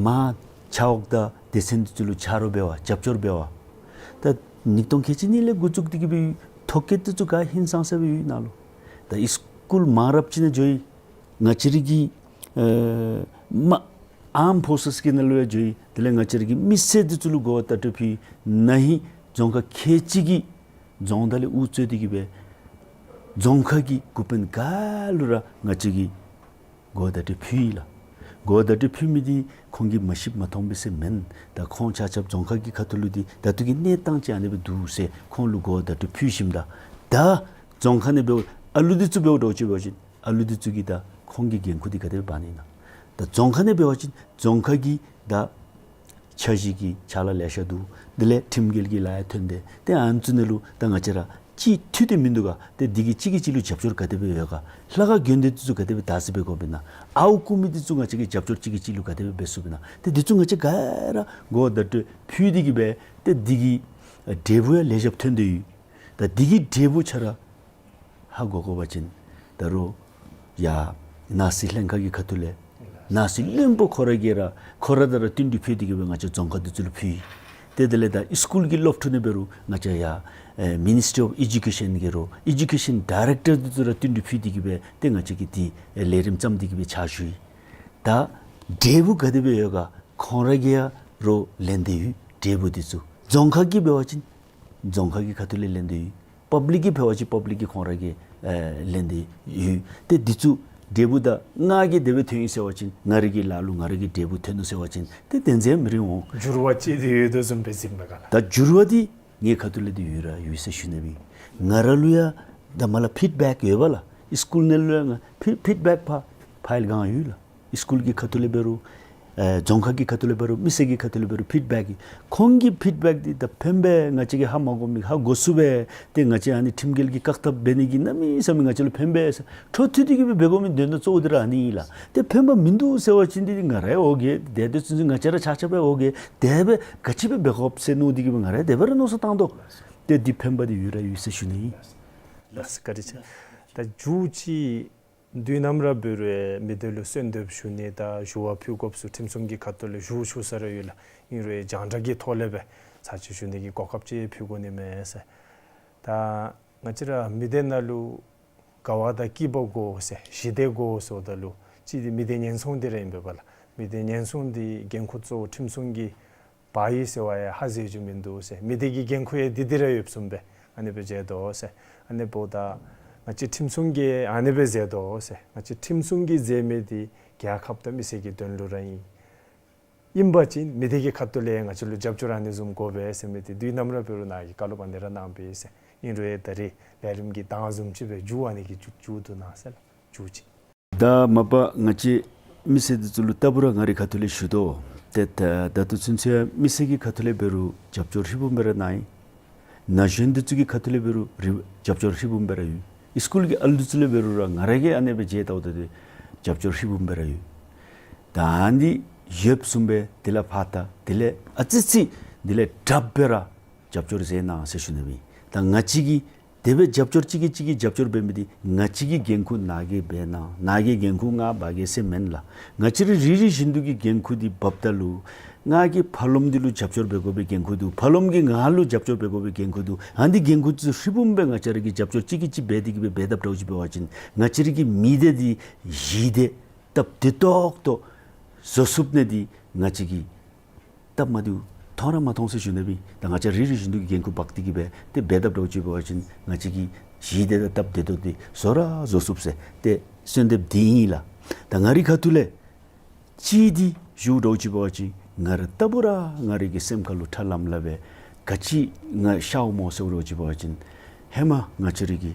མར་ཆ་འོག་དང་སྡེ་ཚན་འདི་ཚུ་ལུ་ཆ་རོགས་འབད་བར་རྒྱབ་སྐྱོར་འབད་བར། ད་ཉིས་སྟོང་ཁལ་གཅིག་གཉིས་ལས་འགོ་བཙུགས་ཏེ་གིས་སྦེ་ཐོ་བཀོད་འདི་ཚུ་ག་ཧིང་སངས་ས་སྦེ་ཡོད་ནཱ་ལུ། ད་ཨིས་ཀུལ་མང་རབས་ཅིག་ནང་འགྱོ་ཡི། ང་བཅས་རའི་གི་ཨེ་ མ་ཨརམ་ཕོར་སེས་ཀྱི་ནང་ལུ་ཡང་འགྱོ་ཡི། དེ་ལས་ང་བཅས་ར་གི་མི་སེར་འདི་ཚུ་ལུ་གོ་བ་བརྡ་སྤྲོད་ཕུལ་ཡི། ན་ཧིང་རྫོང་ཁག་ཁལ་གཅིག་གིས་རྫོང་བདག་ལས་དབུ་གཙོས་ཏེ་གི་སྦེ་རྫོང་ཁག་གི་འགོ་དཔོན་ག་ལུ་ར་ང་བཅས་ཀྱིས་གོ་བ་བརྡ་སྤྲོད་ཕུལ་ཡི་ལགས། གོ་བ་བརྡ་སྤྲོད་ཕུལ་མི་འདི་ཁོང་གིས་མ་ཤེསཔ་མ་མཐོངམ་སྦེ་ཟེར་མེན། ད་ཁོང་ཆ་ཁྱབ་རྫོང་ཁག་གི་ཁ་ཐུག་ལུ་འདི་ད་ལྟོ་གི་གནས་སྟངས་ཅིག་ཨ་ནི་སྦེ་འདུག་ཟེར་ཁོང་ལུ་གོ་བ་བརྡ་སྤྲོད་ཕུལ་ཞིནམ་ད། ད་རྫོང་ཁག་ནང་འབདཝ་ཨ་ལུ་འདི་ཚུ་འབདཝ་འདྲཝ་ཅིག་འབད་བ་ཅིན་ཨ་ལུ་འདི་ཚུ་གིས་ད་ཁོང་གི་འགན་ཁུར་འདི་ག་དེ་སྦེ་འབག་ནི་ཨིན་ན། ད་རྫོང་ཁག་ནང་འབད་བ་ཅིན་རྫོང་ཁག་གི་ད་འཆར་གཞི་གི་ཕྱག་ལཱ་ལེ་ཤ་འདུག། དེ་ལས་ཁྲིམས་འགལ་གྱི་ལཱ་ཡང་ཐོན་ཏེ། ཏེ་ཨ་ནི་ཚུ་ནང་ལུ་ད་ང་བཅས་ར་གཅིག་མཐུད་དེ་མིན་འདུག་ག། ཏེ་འདི་གིས་གཅིག་གིས་གཅིག་ལུ་རྒྱབ་སྐྱོར་ག་དེ་སྦེ་ཡོད་ག། ལྷ་ཁང་དགོན་སྡེ་འདི་ཚུ་ག་དེ་སྦེ་བདག་འཛིན་འབད་དགོཔ་ཨིན་ན། ཨརཝ་རྐུ་མི་འདི་ཚུ་ང་བཅས་ཀྱིས་རྒྱབ་སྐྱོར་གཅིག་གིས་གཅིག་ལུ་ག་དེ་སྦེ་འབད་ཚུགསཔ་ཨིན་ན། ཏེ་འདི་ཚུ་ང་བཅས་ག་ར་གོ་བ་བརྡ་སྤྲོད་ཕུལ་ཏེ་གི་སྦེ་ཏེ་འདི་གི་འབྲས་བུ་ཡང་ལེགས་ཤོམ་ཐོན་ཏེ་ཡོད། ད་འདི་གི་འབྲས་བུ་ཆ་ར་ཧ་གོ་དགོ་པ་ཅིན་ད་རུང་ཡར་ནང་སྲིད་ལྷན་ཁག་གི་ཁ་ཐུག་ལས་ནང་སྲིད་བློན་པོ་ཁོ་ར་གིས་ར་ཁོ་ར་དང་ར་བསྟུན་གྲོས་ཕུལ་ཏེ་གི་སྦེ་ང་བཅས་རྫོང་ཁག་འདི་ཚུ་ལུ་ཕུལ་ཡི། ཏེ་དེ་ལས་ད་སི་ཀུལ་གྱི་སློབ་ཕྲུག་ནང་འབད་རུང་ང་བཅས་ཡར་ཨེ་Ministry of Education གི་རུང་Education Director འདི་ཚུ་ར་བསྟུན་གྲོས་ཕུལ་ཏེ་གི་སྦེ་ཏེ་ང་བཅས་ཀྱིས་འདི་ཨེ་ལས་རིམ་བརྩམས་ཏེ་གི་སྦེ་ཕྱག་ཞུ་ཡི། ད་འབྲས་བུ་ག་དེ་སྦེ་ཡོད་ག་ཁོང་ར་གིས་ཡང་ར་ལེན་ཏེ་ཡོད། འབྲས་བུ་འདི་ཚུ་རྫོང་ཁག་གིས་འབད་བ་ཅིན་རྫོང་ཁག་གི་ཁ་ཐུག་ལས་ལེན་ཏེ་ཡོད། པབ་ལིཀ་གིས་འབད་བ་ཅིན་པབ་ལིཀ་གིས་ཁོང་ར་གིས་ཨེ་ལེན་ཏེ་ཡོད། ཏེ་འདི་ཚུ་འབྲས་བུ་ད་ང་གིས་དེ་སྦེ་ཐོན་ཡི་ཟེར་བ་ཅིན་ང་རའི་གི་ལཱ་ལུ་ང་རའི་གི་འབྲས་བུ་ཐོན་ནུག་ཟེར་བ་ཅིན་ཏེ་དེ་ཚུ་མི་རིང་འོང་། འགྱུར་བ་ཅིག་འདི་ཡོད་དོ་བཟུམ་སྦེ་གཟིགས་པས་ག་ལགས། ད་འགྱུར་བ་འདི་ངེའི་ཁ་ཐུག་ལས་འདི་ཡོད་ར་ཡོད་ཟེར་ཞུ་ནི་ཨིན། ང་ར་ལུ་ཡང་ད་མ་ལ་ཕིཌ་བེཀ་ཡོད་པས་ལགས། སི་ཀུལ་ནང་ལུ་ཡང་ང་ཕི་ཕིཌ་བེཀ་ཕ་ཕའིལ་གང་ཡོད་ལགས། སི་ཀུལ་གྱི་ཁ་ཐུག་ལས་འབད་རུང་ཨེ་རྫོང་ཁག་གི་ཁ་ཐུག་ལས་འབད་རུང་མི་སེར་གྱི་ཁ་ཐུག་ལས་འབད་རུང་ཕིཌ་བེཀ་གི་ཁོང་གི་ཕིཌ་བེཀ་འདི་ད་ཕན་པས། ང་བཅས་ཀྱིས་ཧ་མ་གོ་མི་ཧ་གོ་ཚུགས་པས། ཏེ་ང་བཅས་ཨ་ནི་ཁྲིམས་འགལ་གྱི་བཀག་ཐབས་འབད་ནི་གི་གནམ་མེད་ས་མེད་ང་བཅས་ལུ་ཕན་པས། འཕྲོ་མཐུད་དེ་གི་སྦེ་འབད་དགོ་མི་དོན་དག་གཙོ་བོ་འདི་ར་ཨ་ནི་ཨིན་ལགས། ཏེ་ཕན་པ་མིན་འདུག་ཟེར་བ་ཅིན་འདི་ང་ར་ཡང་འོ་བརྒྱལ། དེ་དེ་ཚུན་ཚོད་ང་བཅས་ར་ཆ་ཁྱབ་ཡང་འོ་བརྒྱལ། དེ་སྦེ་ག་ཅི་སྦེ་འབད་དགོཔ་ཟེར་མནོ་སྟེ་གི་སྦེ་ང་ར་ཡང་དེ་སྦེ་ར་མནོ་བསམ་བཏང་དོ། ཏེ་འདི་ཕན་པ་འདི་ཡོད་ར་ཡོད་ཟེར་ཞུ་ནི་ཨིན། ལགས་སོ་བཀའ་དྲིན་ཆེ། ད་མཇུག་ཅིག་དུས་ནམ་ར་འབད་རུང་མི་སྡེ་ལུ་གསོལ་འདེབས་ཞུ་ནི་དང་ཞུ་བ་ཕུལ་དགོཔ་ཚུ་ཁྲིམས་སྲུང་གི་ཁ་ཐུག་ལས་ཞུ་ཞུ་ས་ར་ཡོད་ལགས། ཨིན་རུང་རྒྱང་བསྒྲགས་ཀྱི་ཐོག་ལས་སྦེ་ཚར་གཅིག་ཞུ་ནི་གི་གོ་སྐབས་ཅིག་ཕུལ་དགོ་ནི་མས་ཟེར། ད་ང་བཅས་ར་མི་སྡེ་ནང་ལུ་དགའ་བ་དང་སྐྱིད་པ་དགོ་ཟེར་ཞི་བདེ་དགོ་ཟེརཝ་ད་ལུ་གཅིག་འདི་མི་སྡེ་ཉེན་སྲུང་འདི་ར་ཨིན་པས་ལགས། མི་སྡེ་ཉེན་སྲུང་འདི་འགན་ཁུར་གཙོ་བོ་ཁྲིམས་སྲུང་གིས་འབག་ཡི་ཟེར་བ་ཡང་ཧ་ཟེར་རྒྱུ་མིན་འདུག་ཟེར། མི་སྡེ་གི་འགན་ཁུར་ཡང་འདི་འདི་ར་ཡོདཔ་བཟུམ་སྦེ་ཨ་ནི་སྦེ་མཇལ་དོ་ཟེར། ཨ་ནི་འབདཝ་ད་ང་བཅས་ཁྲིམས་སྲུང་གིས་ཨ་ནི་སྦེ་མཛད་དོ་ཟེར། ང་བཅས་ཁྲིམས་སྲུང་གིས་མཛད་མི་འདི་རྒྱལ་ཁབ་དང་མི་སེར་གྱི་དོན་ལུ་ར་ཨིན། ཨིན་པ་ཅིན་མི་སྡེ་གི་ཁ་ཐུག་ལས་ང་བཅས་ལུ་རྒྱབ་སྐྱོར་ཨ་ནི་བཟུམ་དགོ་པས་ཟེར་མི་འདི་དུས་ནམ་ར་འབད་རུང་ནཱ་གིས་བཀའ་སློབ་ཨ་ནི་ར་གནང་པས་ཟེར། ཨིན་རུང་ད་རིས་ལས་རིམ་གྱི་མདང་བཟུམ་ཅིག་སྦེ་མཇུག་ཨ་ནི་གིས་མཇུག་མཇུག་བསྡུ་གནང་ཟེར་ལགས། མཇུག་ཅིག། ད་མ་པ་ང་བཅས་མི་སེར་འདི་ཚུ་ལུ་ལྟ་བུ་ར་ང་རའི་ཁ་ཐུག་ལས་ཞུ་དོ། ཏེ་ད་ད་ལྟོ་ཚུན་ཚོད་མི་སེར་གྱི་ཁ་ཐུག་ལས་འབད་རུང་རྒྱབ་སྐྱོར་ཧྲིལ་བུམ་སྦེ་ར་གནང་ཡི། ན་གཞོན་འདི་ཚུ་གི་ཁ་ཐུག་ལས་འབད་རུང་རི་རྒྱབ་སྐྱོར་ཧྲིལ་བུམ་སྦེ་ར་ཡོད། ཨིས་ཀུལ་གྱི་ཨ་ལུ་འདི་ཚུ་ལས་འབད་རུང་ར་ང་ར་གིས་ཨ་ནེ་སྦེ་མཇལ་བལྟཝ་ད་འདི་རྒྱབ་སྐྱོར་ཧྲིལ་བུམ་སྦེ་ར་ཡོད། ད་ཨ་ནི་ཡོདཔ་བཟུམ་སྦེ་དེ་ལས་ཕར་ད་དེ་ལས་ཨ་ཙི་ཙི་དེ་ལས་དྲགཔ་སྦེ་ར་རྒྱབ་སྐྱོར་མཛད་གནང་ཟེར་ཞུ་ནི་ཨིན། ད་ང་བཅས་ཀྱིས་དེ་སྦེ་རྒྱབ་སྐྱོར་གཅིག་གིས་གཅིག་གི་རྒྱབ་སྐྱོར་འབད་མི་འདི་ང་བཅས་ཀྱི་འགན་ཁུར་ནཱ་གིས་འབད་གནང་ནཱ་གིས་འགན་ཁུར་ང་འབག་གེ་ཟེར་མེན་ལགས། ང་བཅས་ར་རེ་རེ་བཞིན་དུ་གི་འགན་ཁུར་འདི་འབགཔ་ད་ལུ་ང་གིས་ཕར་ལོགམ་འདི་ལུ་རྒྱབ་སྐྱོར་འབད་དགོ་པའི་འགན་ཁུར་འདུག། ཕར་ལོགམ་གིས་ང་ལུ་རྒྱབ་སྐྱོར་འབད་དགོ་པའི་འགན་ཁུར་འདུག། ཨ་ནི་འགན་ཁུར་ཚུ་ཧྲིལ་བུམ་སྦེ་ང་བཅས་ར་གིས་རྒྱབ་སྐྱོར་གཅིག་གིས་གཅིག་འབད་དེ་གི་སྦེ་འབད་དཔ་འདྲཝ་ཅིག་འབད་བ་ཅིན་ང་བཅས་ར་གི་མི་སྡེ་འདི་ཞི་བདེ་སྟབས་བདེ་ཏོག་ཏོ་བཟོ་ཚུགས་ནི་འདི་ང་བཅས་ཀྱིས་སྟབས་མ་བདེཝ་མཐོང་ར་མ་མཐོང་ཟེར་ཞུ་ནི་ཨིན། ད་ང་བཅས་ར་རེ་རེ་བཞིན་དུ་གི་འགན་ཁུར་འབག་སྟེ་གི་སྦེ་ཏེ་འབད་དཔ་འདྲཝ་ཅིག་འབད་བ་ཅིན་ང་བཅས་ཀྱིས་ཞི་བདེ་དང་སྟབས་བདེ་ཏོག་ཏོ་འདི་བཟོ་ར་བཟོ་ཚུགས་ཟེར་ཏེ་གསོལ་འདེབས་འདི་ཨིན་ལགས། ད་ང་རའི་ཁ་ཐུག་ལས་གཅིག་འདི་ཞུཝ་འདྲཝ་ཅིག་འབད་བ་ཅིན་ང་ར་ལྟ་བུ་ར་ང་རའི་གི་སེམས་ཁ་ལུ་ཁྲ་ལམ་ལམ་སྦེ་ག་ཅི་ང་ཤརཝ་སྨོ་ཟེརཝ་འདྲཝ་ཅིག་འབད་བ་ཅིན་ཧེ་མ་ང་བཅས་ར་གི་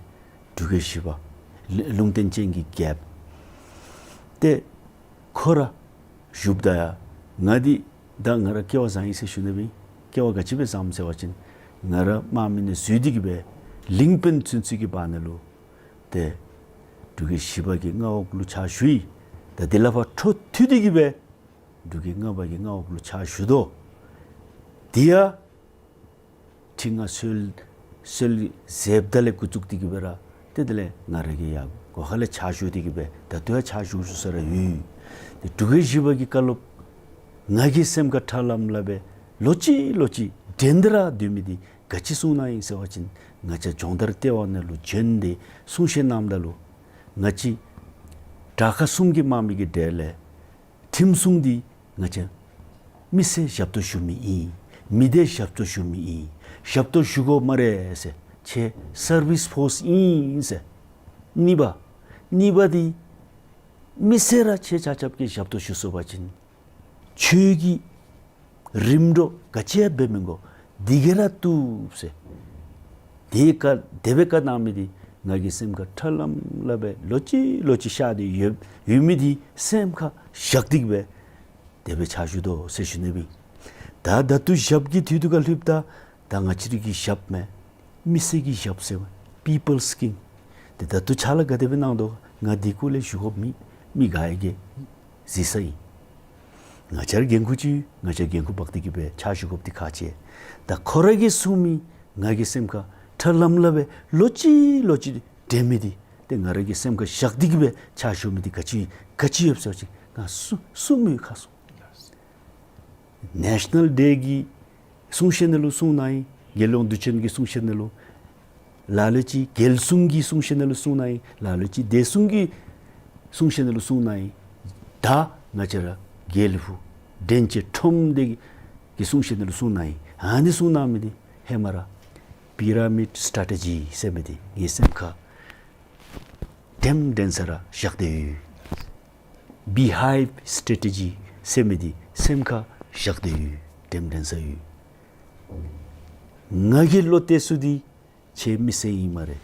འབྲུག་རྒྱལ་བཞི་པ་ལུ་ལུང་བསྟན་ཅན་གྱི་རྒྱལཔོ་ཏེ་ཁོ་ར་བཞུགསཔ་ད་ཡང་ང་འདི་ད་ང་ར་སྐལ་བ་བཟང་ཡི་ཟེར་ཞུ་ནི་ཨིན། སྐལ་བ་ག་ཅི་སྦེ་བཟངམ་ཟེར་བ་ཅིན་ང་ར་དམག་མི་ནང་འཛུལ་ཏེ་གི་སྦེ་གླིང་དཔོན་ཚུན་ཚོད་ཀྱི་བར་ན་ལུ་ཏེ་འབྲུག་རྒྱལ་བཞི་པ་གི་མངའ་འོག་ལུ་ཕྱག་ཞུ་ཡི། ད་དེ་ལས་ཕར་འཕྲོ་མཐུད་དེ་གི་སྦེ་འབྲུག་རྒྱལ་ལྔ་པ་གི་མངའ་འོག་ལུ་ཕྱག་ཞུ་དོ། དེ་ཡང་ཁྲི་མངའ་གསོལ་གསོལ་མཛདཔ་ད་ལས་འགོ་བཙུགས་ཏེ་གི་སྦེ་ར་ཏེ་དེ་ལས་ང་ར་གིས་ཡང་སྒོ་ཁ་ལས་ཕྱག་ཞུ་སྟེ་གི་སྦེ་ད་ལྟོ་ཡང་ཕྱག་ཞུ་ཞུ་ས་ར་ཡོད། ཏེ་འབྲུག་རྒྱལ་བཞི་པ་གི་བཀའ་སློབ་ང་གི་སེམས་ཁར་ཁྲ་ལམ་ལམ་སྦེ་ལོག་ཅི་ལོག་ཅི་དྲན་ཏེ་ར་སྡོད་མི་འདི་ག་ཅི་གསུངས་གནང་ཡི་ཟེར་བ་ཅིན་ང་བཅས་སྦྱོང་བརྡར་ལྟེ་བ་ནང་ལུ་བྱོན་ཏེ་གསུང་བཤད་གནངམ་ད་ལུ་ང་བཅས་དྲག་ཁག་གསུམ་གྱི་དམག་མི་གི་གྲས་ལས་ ཁྲིམས་སྲུང་འདི་ང་བཅས་མི་སེར་ཞབས་ཏོག་ཞུ་མི་ཨིན། མི་སྡེ་ཞབས་ཏོག་ཞུ་མི་ཨིན། ཞབས་ཏོག་ཞུ་དགོ་སྨ་རེ་ཟེར། ཁྱེད་སར་བིསི་ཕོརསི་ཨིན་ཟེར། གཉིས་པ། གཉིས་པ་འདི་མི་སེར་ར་ཁྱེད་ཆ་ཁྱབ་ཀྱིས་ཞབས་ཏོག་ཞུ་ཚུགས་པ་ཅིན་ཁྱོད་ཀྱིས་རིམ་གྲོ་ག་ཅི་ཡང་འབད་མི་དགོ། འདི་གིས་ར་བཏུབ་ཟེར། དེ་བཀའ་དེ་སྦེ་བཀའ་གནང་མི་འདི་ང་གི་སེམས་ཁར་ཁྲ་ལམ་ལམ་སྦེ་ལོག་ཅི་ལོག་ཅི་ཤར་ཏེ་ཡོད་ཡོད་མི་འདི་སེམས་ཁར་བཞག་སྟེ་གི་སྦེ་དེ་སྦེ་ཕྱག་ཞུ་དོ་ཟེར་ཞུ་ནི་ཨིན། ད་ད་ལྟོ་ཞབས་ཀྱི་དུས་དུ་ཁར་ལྷོདཔ་ད་ད་ང་བཅས་རའི་གི་ཞབས་མེན། མི་སེར་གྱི་ཞབས་ཟེར་བ། People's King། ཏེ་ད་ལྟོ་ཕྱག་ལཱ་ག་དེ་སྦེ་གནང་དོ། ང་འདི་སྐོར་ལས་ཞུ་དགོཔ་མེད། མི་ག་ཡང་གིས་གཟིགས་ས་ཨིན། ང་བཅས་ར་འགན་ཁུར་ཅིག་ང་བཅས་འགན་ཁུར་འབག་སྟེ་གི་སྦེ་ཕྱག་ཞུ་དགོཔ་འདི་ཁག་ཆེ། ད་ཁོ་ར་གིས་གསུང་མི་ང་གི་སེམས་ཁར་ཁྲ་ལམ་ལམ་སྦེ་ལོག་ཅི་ལོག་ཅི་དྲན་མི་འདི་ཏེ་ང་ར་གི་སེམས་ཁར་བཞག་སྟེ་གི་སྦེ་ཕྱག་ཞུ་མི་འདི་ག་ཅི་ག་ཅི་ཡོད་ཟེར་བ་ཅིན་ང་གསུང་གསུང་མི་ཁ་གསུང་། National Day གི་གསུང་བཤད་ནང་ལུ་གསུང་གནང་ཡི། རྒྱལ་ཡོངས་དུས་ཆེན་གྱི་གསུང་བཤད་ནང་ལུ། ལ་ལུ་ཅིག་རྒྱལ་གསུང་གི་གསུང་བཤད་ནང་ལུ་གསུང་གནང་ཡི། ལ་ལུ་ཅིག་བདེ་སྲུང་གི་གསུང་བཤད་ནང་ལུ་གསུང་གནང་ཡི། ད་ང་བཅས་ར་རྒྱལ་པོ་འདྲེན་བྱེད་ཁྲོམ་སྡེ་གི་གསུང་བཤད་ནང་ལུ་གསུང་གནང་ཡི། ཨ་ནི་གསུང་གནང་མི་འདི་ཧེ་མ་ར་པི་ར་མིཌ་སི་ཊེ་ཊི་ཇི་ཟེར་མི་འདི་ངེའི་སེམས་ཁར་དྲནམ་དྲན་ས་ར་བཞག་སྟེ་ཡོད། བི་ཧའིབ་སི་ཊེ་ཊི་ཇི་ཟེར་མི་འདི་སེམས་ཁར་བཞག་སྟེ་ཡོད། དྲནམ་དྲན་ས་ཡོད། ང་གིས་བློ་གཏད་ས་འདི་ཁྱེད་མི་སེར་ཨིན་སྨ་རེ།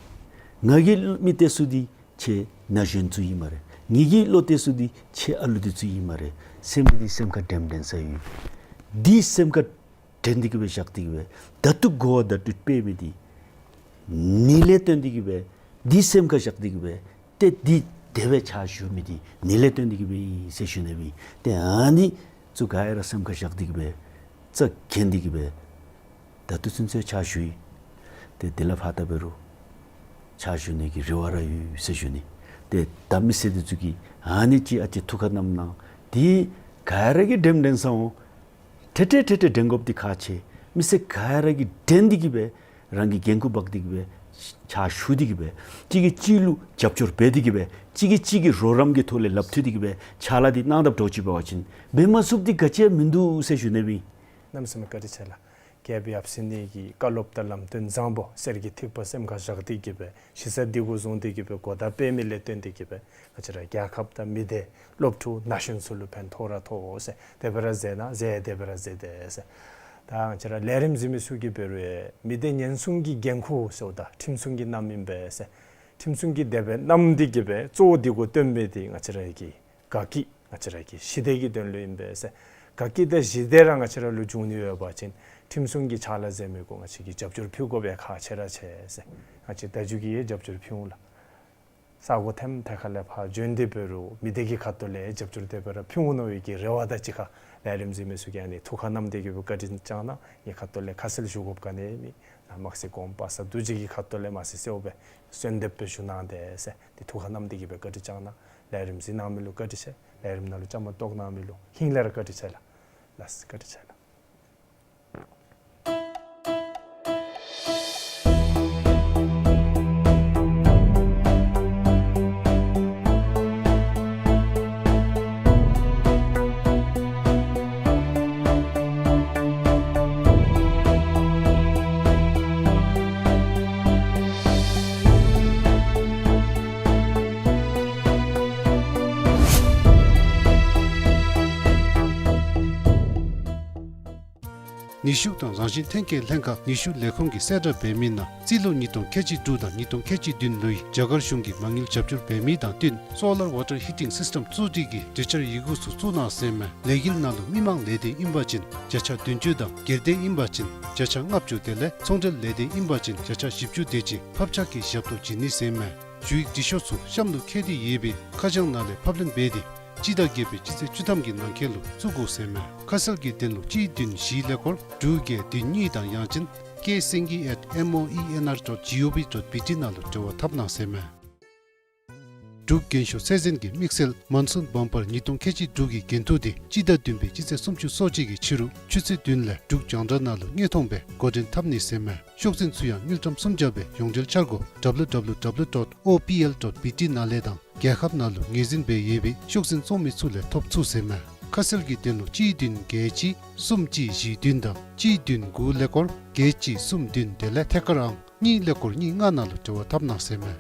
ང་གིས་མི་གཏད་ས་འདི་ཁྱེད་ན་གཞོན་ཚུ་ཨིན་སྨ་རེ། ངེ་གི་བློ་གཏད་ས་འདི་ཁྱེད་ཨ་ལུ་འདི་ཚུ་ཨིན་སྨ་རེ་ཟེར་མི་འདི་སེམས་ཁར་དྲནམ་དྲན་ས་ཡོད། འདི་སེམས་ཁར་དྲན་ཏེ་གི་སྦེ་བཞག་སྟེ་གི་སྦེ་ད་ལྟོ་གོ་བ་ད་ལྟོ་སྤེལ་མི་འདི་ནི་ལས་བརྟེན་ཏེ་གི་སྦེ་འདི་སེམས་ཁར་བཞག་སྟེ་གི་སྦེ་ཏེ་འདི་དེ་སྦེ་ཕྱག་ཞུ་མི་འདི་ནི་ལས་བརྟེན་ཏེ་གི་སྦེ་ཨིན་ཟེར་ཞུ་ནི་ཨིན། ཏེ་ཨ་ནི་ཚུ་ག་ར་སེམས་ཁར་བཞག་སྟེ་གི་སྦེ་རྩ་འགེངས་ཏེ་གི་སྦེ་ད་ལྟོ་ཚུན་ཚོད་ཕྱག་ཞུ་ཡི། ཏེ་དེ་ལས་ཕར་ད་འབད་རུང་ཕྱག་ཞུ་ནི་གི་རེ་བ་ར་ཡོད་ཟེར་ཞུ་ནི། ཏེ་ད་མི་སེར་འདི་ཚུ་གིས་ཨ་ནི་ཅིག་ཨ་ཙི་ཐུགས་ཁར་བསྣམས་གནང་། འདི་ག་ར་གིས་དྲནམ་དྲན་ས་འོང་། ཏེ་ཏེ་ཏེ་ཏེ་དྲན་དགོཔ་འདི་ཁག་ཆེ། མི་སེར་ག་ར་གིས་དྲན་ཏེ་གི་སྦེ་རང་གི་འགན་ཁུར་འབག་སྟེ་གི་སྦེ་ཕྱག་ཞུ་སྟེ་གི་སྦེ་གཅིག་གིས་གཅིག་ལུ་རྒྱབ་སྐྱོར་འབད་དེ་གི་སྦེ་གཅིག་གིས་གཅིག་གི་རོགས་རམ་གྱི་ཐོག་ལས་ལགཔ་མཐུད་དེ་གི་སྦེ་ཕྱག་ལཱ་འདི་གནང་དཔ་འདྲཝ་ཅིག་འབད་བ་ཅིན་འབད་མ་ཚུགསཔ་འདི་ག་ཅི་ཡང་མིན་འདུག་ཟེར་ཞུ་ནི་ཨིན། གནམ་མེད་ས་མེད་བཀའ་དྲིན་ཆེ་ལགས། རྒྱལཔོ་ཡབ་སྲས་གཉིས་ཀྱི་བཀའ་སློབ་དང་ལམ་སྟོན་བཟང་པོ་གསེར་གྱི་ཐིགས་པ་སེམས་ཁར་བཞག་སྟེ་གི་སྦེ་གཞི་རྩ་འདི་གུ་བཟུང་སྟེ་གི་སྦེ་གོ་བརྡ་སྤེལ་མི་ལས་བརྟེན་ཏེ་གི་སྦེ་ང་བཅས་ར་རྒྱལ་ཁབ་དང་མི་སྡེ་སློབ་ཕྲུག་ན་གཞོན་ཚུ་ལུ་ཕན་ཐོགས་ར་ཐོགས་ཟེར། དེ་སྦེ་ར་མཛད་གནང་ཟེར། དེ་སྦེ་ར་མཛད་དེ་ཟེར། ད་ང་བཅས་ར་ལས་རིམ་གཟིགས་མི་ཚུ་གིས་འབད་རུང་མི་སྡེ་ཉེན་སྲུང་གི་འགན་ཁུར་ཟེརཝ་ད་ཁྲིམས་སྲུང་གིས་བསྣམས་ཨིན་པས་ཟེར། ཁྲིམས་སྲུང་གིས་དེ་སྦེ་བསྣམས་ཏེ་གི་སྦེ་གཙོ་བོ་འདི་གུ་བཏོན་མི་འདི་ང་བཅས་ར་གི་དགའ་སྐྱིད་ང་བཅས་ར་གི་ཞི་བདེ་གི་དོན་ལུ་ཨིན་པས་ཟེར། དགའ་སྐྱིད་དང་ཞི་བདེ་ར་ང་བཅས་ར་ལུ་འབྱུང་ནི་ཡོད་པ་ཅིན་ཁྲིམས་སྲུང་གི་ཕྱག་ལཱ་མཛད་མི་གུ་ང་བཅས་ཀྱིས་རྒྱབ་སྐྱོར་ཕུལ་དགོཔ་ཡང་ཁག་ཆེ་ར་ཆེ་ཟེར། ང་བཅས་ད་ལྟོ་གིས་ཡང་རྒྱབ་སྐྱོར་ཕུལ་འོང་ལགས། ས་གོ་ཐེམ་ཐད་ཁ་ལས་ཕར་བྱོན་ཏེ་འབད་རུང་མི་སྡེ་གི་ཁ་ཐུག་ལས་རྒྱབ་སྐྱོར་དེ་སྦེ་ར་ཕུལ་འོང་མནོ་བའི་གི་རེ་བ་དང་གཅིག་ཁར་ལས་རིམ་གཟིགས་མི་ཚུ་གིས་ཨ་ནི་ཐུགས་ཁར་བསྣམས་ཏེ་གི་སྦེ་བཀའ་དྲིན་བསྐྱང་གནང་། ངེའི་ཁ་ཐུག་ལས་ཁ་གསལ་ཞུ་དགོཔ་ག་ནི་མེད། ནཱ་དམག་སྲིད་གོང་མ་པ་སངས་རྡོ་རྗེ་གི་ཁ་ཐུག་ལས་མ་གསལ་གསལཝ་སྦེ་གསོལ་འདེབས་སྦེ་ཞུ་གནང་དེས་ཟེར། ཏེ་ཐུགས་ཁར་བསྣམས་ཏེ་གི་སྦེ་བཀའ་དྲིན་བསྐྱང་གནང་། ལས་རིམ་གཟིགས་གནང་མི་ལུ་བཀའ་དྲིན་ཆེ། ལས་རིམ་ནང་ལུ་བཅའ་མར་གཏོགས་གནང་མི་ལུ་ཧིང་ལས་ར་བཀའ་དྲིན་ཆེ་ལགས། ལགས་སོ་བཀའ་དྲིན་ཆེ་ལགས། ནུས་ཤུགས་དང་རང་བཞིན་ཐོན་སྐྱེད་ལྷན་ཁག་ནུས་ཤུགས་ལས་ཁུངས་ཀྱིས་གསལ་བསྒྲགས་འབད་མི་ནང་རྩིས་ལོ་ཉིས་སྟོང་ཁལ་གཅིག་དྲུག་དང་ཉིས་སྟོང་ཁལ་གཅིག་བདུན་ལོའི་རྒྱ་གར་གཞུང་གིས་མ་དངུལ་རྒྱབ་སྐྱོར་འབད་མི་དང་བསྟུན་སོ་ལར་ཝ་ཊར་ཧི་ཊིང་སིསི་ཊམ་བཙུགས་སྒྲིག་གི་གྲོས་འཆར་ཡི་གུ་ཚུ་བཙུགས་གནང་ཟེར་མས། ལས་འགུལ་ནང་ལུ་མི་མང་ལས་སྡེ་ཨིན་པ་ཅིན་བརྒྱ་ཆ་བདུན་ཅུ་དང་སྒེར་སྡེ་ཨིན་པ་ཅིན་བརྒྱ་ཆ་ལྔ་བཅུ་དེ་ལས་ཚོང་འབྲེལ་ལས་སྡེ་ཨིན་པ་ཅིན་བརྒྱ་ཆ་བཞི་བཅུ་དེ་ཅིག་ཕབ་ཆག་གི་ཞབས་ཏོག་བྱིན་ནི་ཟེར་མས། ཞུ་ཡིག་འབྲི་ཤོག་ཚུ་གཤམ་ལུ་བཀོད་དེ་ཡོད་པའི་ཁ་བྱང་ནང་ལས་ཕབ་ལེན་འབད་དེ་སྤྱི་ཟླ་བརྒྱད་པའི་སྤྱི་ཚེས་བཅུ་ཐམ་གྱི་ནང་འཁོད་ལུ་བཙུགས་དགོ་ཟེར་མས། ཁ་གསལ་གྱི་དོན་ལུ་གཅིག་བདུན་བཞི་ཀླད་ཀོར་དྲུག་བརྒྱད་བདུན་གཉིས་དང་ཡང་ཅིན་K Singhi at M O E N R dot G O V dot B T ནང་ལུ་འབྲེལ་བ་འཐབ་གནང་ཟེར་མས། འབྲུག་རྒྱན་ཤོག་ཚད་འཛིན་གྱི་དམིགས་བསལ་མཱོན་སུན་བམ་པར་ཉིས་སྟོང་ཁལ་གཅིག་དྲུག་གི་འགན་ཐུག་འདི་སྤྱི་ཟླ་བདུན་པའི་སྤྱི་ཚེས་སུམ་ཅུ་སོ་གཅིག་གི་ཕྱི་རུ་ཆུ་ཚོད་བདུན་ལས་འབྲུག་རྒྱང་བསྒྲགས་ནང་ལུ་དངོས་མཐོང་སྦེ་འགོ་འདྲེན་འཐབ་ནི་ཟེར་མས། ཤོག་འཛིན་ཚུ་ཡང་དངུལ་ཀྲམ་སུམ་བརྒྱ་སྦེ་ཡོངས་འབྲེལ་འཆར་སྒོ་W W W dot O P L dot B T ནང་ལས་དང་རྒྱལ་ཁབ་ནང་ལུ་ངོས་འཛིན་འབད་ཡོད་པའི་ཤོག་འཛིན་བཙོང་མི་ཚུ་ལས་ཐོབ་ཚུགས་ཟེར་མས། ཁ་གསལ་གྱི་དོན་ལུ་གཅིག་བདུན་བརྒྱད་གཅིག་གསུམ་གཅིག་བཞི་བདུན་དང་གཅིག་བདུན་དགུ་ཀླད་ཀོར་བརྒྱད་གཅིག་གསུམ་བདུན་དེ་ལས་ཐད་ཀར་ཨང་གཉིས་ཀླད་ཀོར་གཉིས་ལྔ་ནང་ལུ་འབྲེལ་བ་འཐབ་གནང་ཟེར་མས།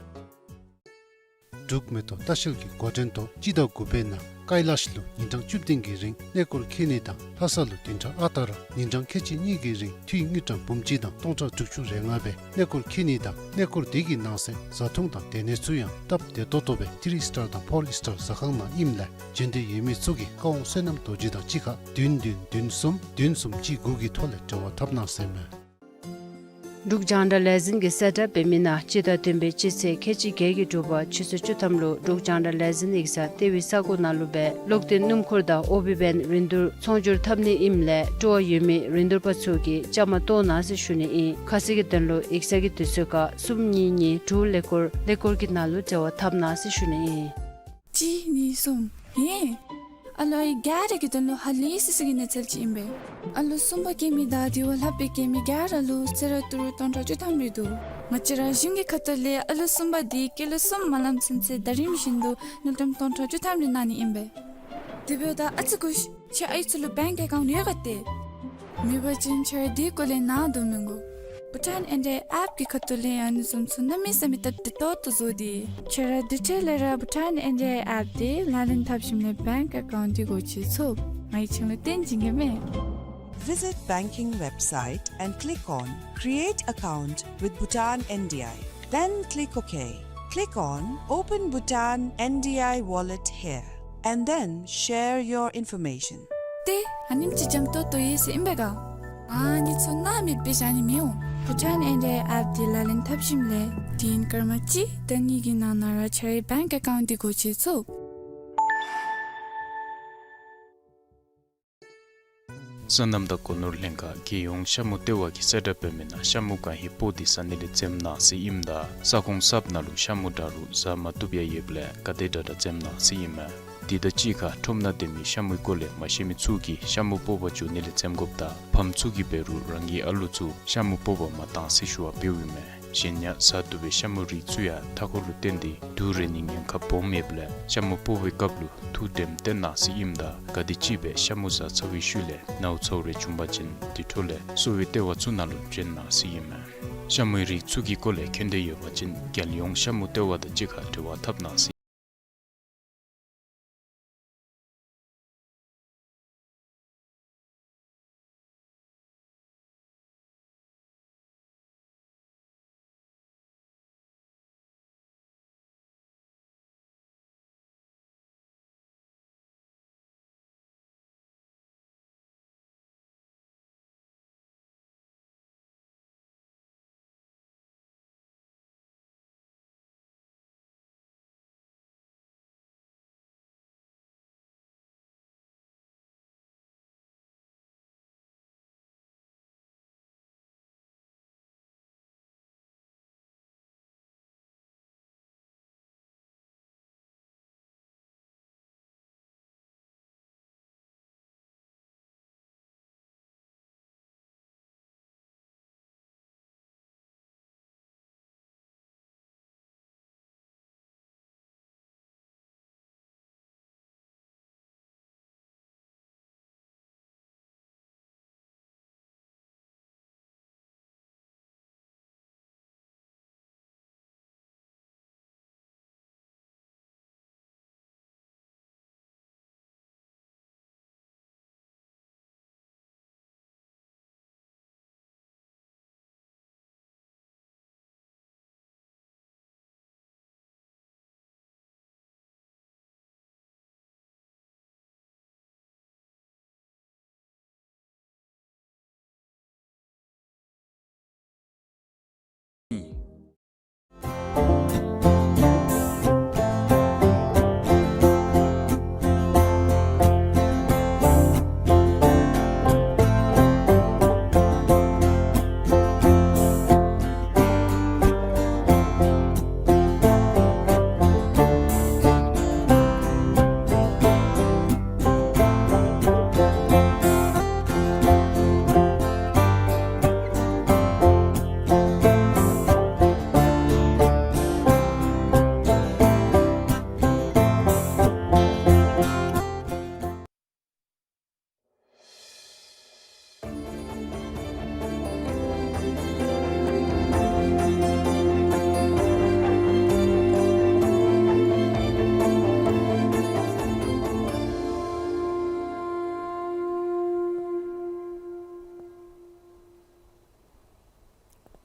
འབྲུག་མེ་ཏོག་ལྟ་བཤལ་གྱི་འགོ་འདྲེན་ཐོག་སྤྱི་ཟླ་དགུ་པའི་ནང་ཀ་ལ་ཤི་ལུ་ཉིན་གྲངས་བཅུ་བདུན་གྱི་རིང་གནས་སྐོར་འཁྱིད་ནི་དང་ལྷ་ས་ལུ་བདུན་ཕྲག་ཨ་རྟག་ར་ཉིན་གྲངས་ཁལ་གཅིག་གཉིས་ཀྱི་རིང་འཐུས་དངུལ་ཀྲམ་འབུམ་གཅིག་དང་སྟོང་ཕྲག་དྲུག་ཅུ་རེ་ལྔ་སྦེ་གནས་སྐོར་འཁྱིད་ནི་དང་གནས་སྐོར་དེ་གི་ནང་གསེས་བཟའ་འཐུང་དང་སྡོད་གནས་ཚུ་ཡང་སྟབས་བདེ་ཏོག་ཏོ་སྦེ་ཐི་རི་སི་ཊར་དང་ཕོར་སི་ཊར་ཟ་ཁང་ནང་ཨིནམ་ལས་འབྱོན་འདོད་ཡོད་མི་ཚུ་གིས་བཀའ་དབང་བསོད་ནམས་རྡོ་རྗེ་དང་གཅིག་ཁར་བདུན་བདུན་བདུན་གསུམ་བདུན་གསུམ་གཅིག་དགུ་གི་ཐོག་ལས་འབྲེལ་བ་འཐབ་གནང་ཟེར་མས། འབྲུག་རྒྱང་བསྒྲགས་ལས་འཛིན་གྱིས་གསལ་བསྒྲགས་འབད་མི་ནང་སྤྱི་ཟླ་བདུན་པའི་སྤྱི་ཚེས་ཁལ་གཅིག་བརྒྱད་ཀྱི་དྲོ་པ་ཆུ་ཚོད་བཅུ་ཐམ་ལུ་འབྲུག་རྒྱང་བསྒྲགས་ལས་འཛིན་ཡིག་ཚང་ལྟེ་བའི་ས་གོ་ནང་ལུ་སྦེ་གློག་འདོན་སྣུམ་འཁོར་དང་ཨོ་བི་བེན་རིན་བསྡུར་ཚོང་སྒྱུར་འཐབ་ནི་ཨིནམ་ལས་སྤྲོ་བ་ཡོད་མི་རིན་བསྡུར་པ་ཚུ་གིས་བཅའ་མར་གཏོགས་གནང་ཟེར་ཞུ་ནི་ཨིན། ཁ་གསལ་གྱི་དོན་ལུ་ཡིག་ཚང་གི་དུས་ཚོད་ཁར་གསུམ་གཉིས་གཉིས་དྲུག་ཀླད་ཀོར་ཀླད་ཀོར་གྱི་ནང་ལུ་འབྲེལ་བ་འཐབ་གནང་ཟེར་ཞུ་ནི་ཨིན། གཅིག་གཉིས་གསུམ། ཧེ། ཨ་ལོ་ཨའི་ག་ར་གི་དོན་ལུ་ཧ་ལས་སི་སི་གི་གནས་ཚུལ་ཅིག་ཨིན་པས། ཨ་ལོ་གསུམ་པ་སྐྱེ་མི་དང་དེ་བ་ལྷག་སྦེ་སྐྱེ་མི་ག་ར་ལུ་གསོལ་རས་ཏི་རུ་སྟོང་ཕྲག་བཅུ་ཐམ་རེ་འདུག། ང་བཅས་ར་གཞུང་གི་ཁ་ཐུག་ལས་ཨ་ལོ་གསུམ་པ་འདི་སྐྱེས་ལོ་གསུམ་མ་ལངམ་ཚུན་ཚོད་ཟླ་རིམ་བཞིན་དུ་དངུལ་ཀྲམ་སྟོང་ཕྲག་བཅུ་ཐམ་རེ་གནང་ནི་ཨིན་པས། དེ་འབདཝ་ད་ཨ་ཙི་སྒུག་ཤིག། ཁྱེད་ཨའི་ཚུ་ལུ་བེངཀ་ཨེ་ཀའུནཊ་ཡོད་ག་ཏེ། མེད་པ་ཅིན་ཁྱེད་ར་དེ་སྐོར་ལས་ནཱ་དོ་མི་དགོ། བྷུ་ཊཱན་ཨེན་ཌི་ཨའི་ཨེཔ་གི་ཁ་ཐུག་ལས་ཨ་ནི་བཟུམ་ཚུ་གནམ་མེད་ས་མེད་སྟབས་བདེ་ཏོག་ཏོ་བཟོ་སྟེ། ཁྱེད་ར་དེ་འཕྲལ་ལས་ར་བྷུ་ཊཱན་ཨེན་ཌི་ཨའི་ཨེཔ་འདི་ལག་ལེན་འཐབ་ཞིནམ་ལས་བེངཀ་ཨེ་ཀའུནཊ་འདི་སྒོ་ཕྱེ་ཚུགས། ང་གིས་ཁྱེད་ལུ་སྟོན་བྱིན་གེ་མས། Visit banking website and click on Create Account with Bhutan N D I. Then click OK. Click on Open Bhutan N D I Wallet here, and then share your information. ཏེ་ཨ་ནེམ་ཅིག་འཇམ་ཏོང་ཏོ་ཡོད་ཟེར་ཨིན་པས་ག། ཨ་ནི་ཚུ་སྣང་མེད་སྦེ་བཞག་ནི་མི་འོང་། བྷུ་ཊཱན་ཨེན་ཌི་ཨའི་ཨེཔ་འདི་ལག་ལེན་འཐབ་ཞིནམ་ལས་དུས་ཡུན་སྐར་མ་གཅིག་དང་གཉིས་ཀྱི་ནང་ན་ར་ཁྱེད་རའི་བེངཀ་ཨེ་ཀའུནཊ་འདི་སྒོ་ཕྱེ་ཚུགས། སོ་ནམ་དང་སྒོ་ནོར་ལྷན་ཁག་རྒྱལ་ཡོངས་ཤ་མུ་ལྟེ་བ་གིས་གསལ་བསྒྲགས་འབད་མི་ནང་ཤ་མུ་གང་ཧེ་སྤོ་སྟེ་ཟ་ནི་ལས་འཛེམ་གནང་ཟེར་ཨིནམ་ད་ས་ཁོངས་གསརཔ་ནང་ལུ་ཤ་མུ་འདྲ་རུང་ཟ་མ་བཏུབ་ཡང་ཡོདཔ་ལས་ག་དེ་དྲག་དྲག་འཛེམ་གནང་ཟེར་ཨིན་མས། དེ་དང་གཅིག་ཁར་ཁྲོམ་ནང་སྡོད་མི་ཤ་མུའི་སྐོར་ལས་མ་ཤེས་མི་ཚུ་གིས་ཤ་མུ་སྤོ་བར་འགྱོ་ནི་ལས་འཛེམ་དགོཔ་དང་ཕམ་ཚུ་གིས་འབད་རུང་རང་གི་ཨ་ལོ་ཚུ་ཤ་མུ་སྤོ་བར་མ་གཏང་ཟེར་ཞུ་བ་འབདཝ་ཨིན་མས། གཞན་ཡང་ཟ་བཏུབ་པའི་ཤ་མུ་རིགས་ཚུ་ཡང་མཐའ་འཁོར་ལུ་བརྟེན་ཏེ་དུག་རེག་ནིའི་ཉེན་ཁ་སྦོམ་ཡོདཔ་ལས་ཤ་མུ་སྤོ་བའི་སྐབས་ལུ་ཐུགས་དྲནམ་བཏོན་གནང་ཟེར་ཨིནམ་ད་ག་དེམ་ཅིག་སྦེ་ཤ་མུ་ཟ་ཚར་བའི་ཤུལ་ལས་ནཝ་ཚཝ་རེ་བྱུང་པ་ཅིན་དེ་འཕྲོ་ལས་གསོ་བའི་ལྟེ་བ་ཚུ་ནང་ལུ་བྱོན་གནང་ཟེར་ཨིན་མས། ཤ་མུའི་རིགས་ཚུ་གི་སྐོར་ལས་མཁྱེན་འདོད་ཡོད་པ་ཅིན་རྒྱལ་ཡོངས་ཤ་མུ་ལྟེ་བ་དང་གཅིག་ཁར་འབྲེལ་བ་འཐབ་གནང་ཟེར།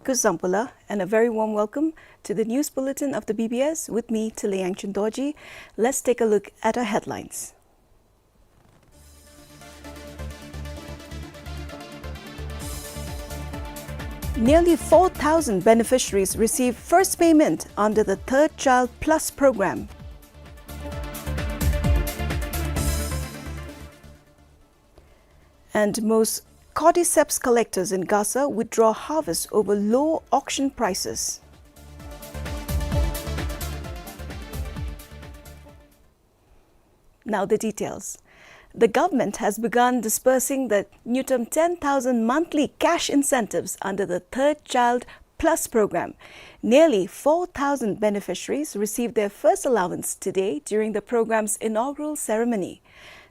Kuzuzangpo la, and a very warm welcome to the news bulletin of the B B S with me, Tulaiyangchen Dorji. Let's take a look at our headlines. Nearly four thousand beneficiaries receive first payment under the Third Child Plus program. And most cordyceps collectors in Gasa withdraw harvest over low auction prices. Now the details. The government has begun disbursing the ngultrum ten thousand monthly cash incentives under the Third Child Plus program. Nearly four thousand beneficiaries received their first allowance today during the program's inaugural ceremony.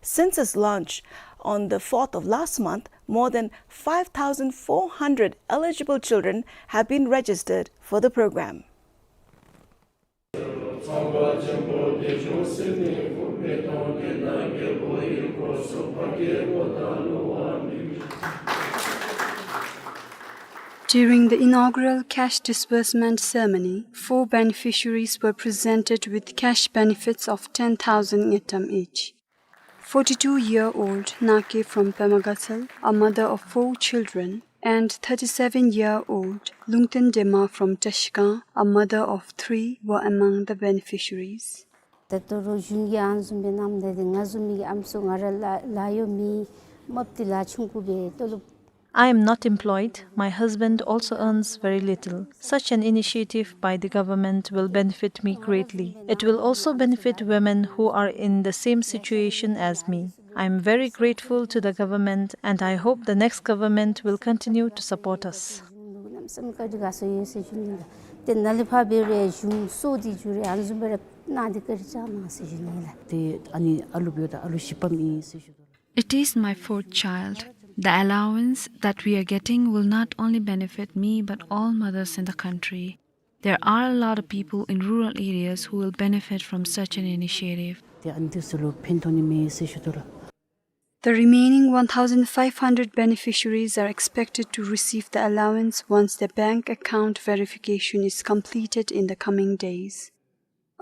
Since its launch on the fourth of last month, more than five thousand four hundred eligible children have been registered for the program. During the inaugural cash disbursement ceremony, four beneficiaries were presented with cash benefits of ten thousand ngultrum each. Forty-two-year-old Nake from Pemagatsal, a mother of four children, and thirty-seven-year-old Lungten Dema from Trashigang, a mother of three, were among the beneficiaries. ད་ལྟོ་རུང་གཞུང་གིས་ཨ་ནི་བཟུམ་སྦེ་གནངམ་ད་འདི་ང་བཟུམ་མའི་ཨམ་སྲུ་ང་ར་ལཱ་ལཱ་གཡོག་མེད། རྨགཔ་འདི་ལཱ་ཆུང་ཀུ་སྦེ་ལྟོ་ལུ། I am not employed. My husband also earns very little. Such an initiative by the government will benefit me greatly. It will also benefit women who are in the same situation as me. I am very grateful to the government and I hope the next government will continue to support us. ཏེ་ཨ་ནི་ཨ་ལུ་འབདཝ་ད་ཨ་ལུ་བཞི་པམ་ཨིན་ཟེར་ཞུ་དོ་ལགས། It is my fourth child. The allowance that we are getting will not only benefit me but all mothers in the country. There are a lot of people in rural areas who will benefit from such an initiative. ཏེ་ཨ་ནི་འདི་ཚུ་ལུ་ཕན་ཐོགས་ནི་མས་ཟེར་ཞུ་དོ་ལགས། The remaining one thousand five hundred beneficiaries are expected to receive the allowance once their bank account verification is completed in the coming days.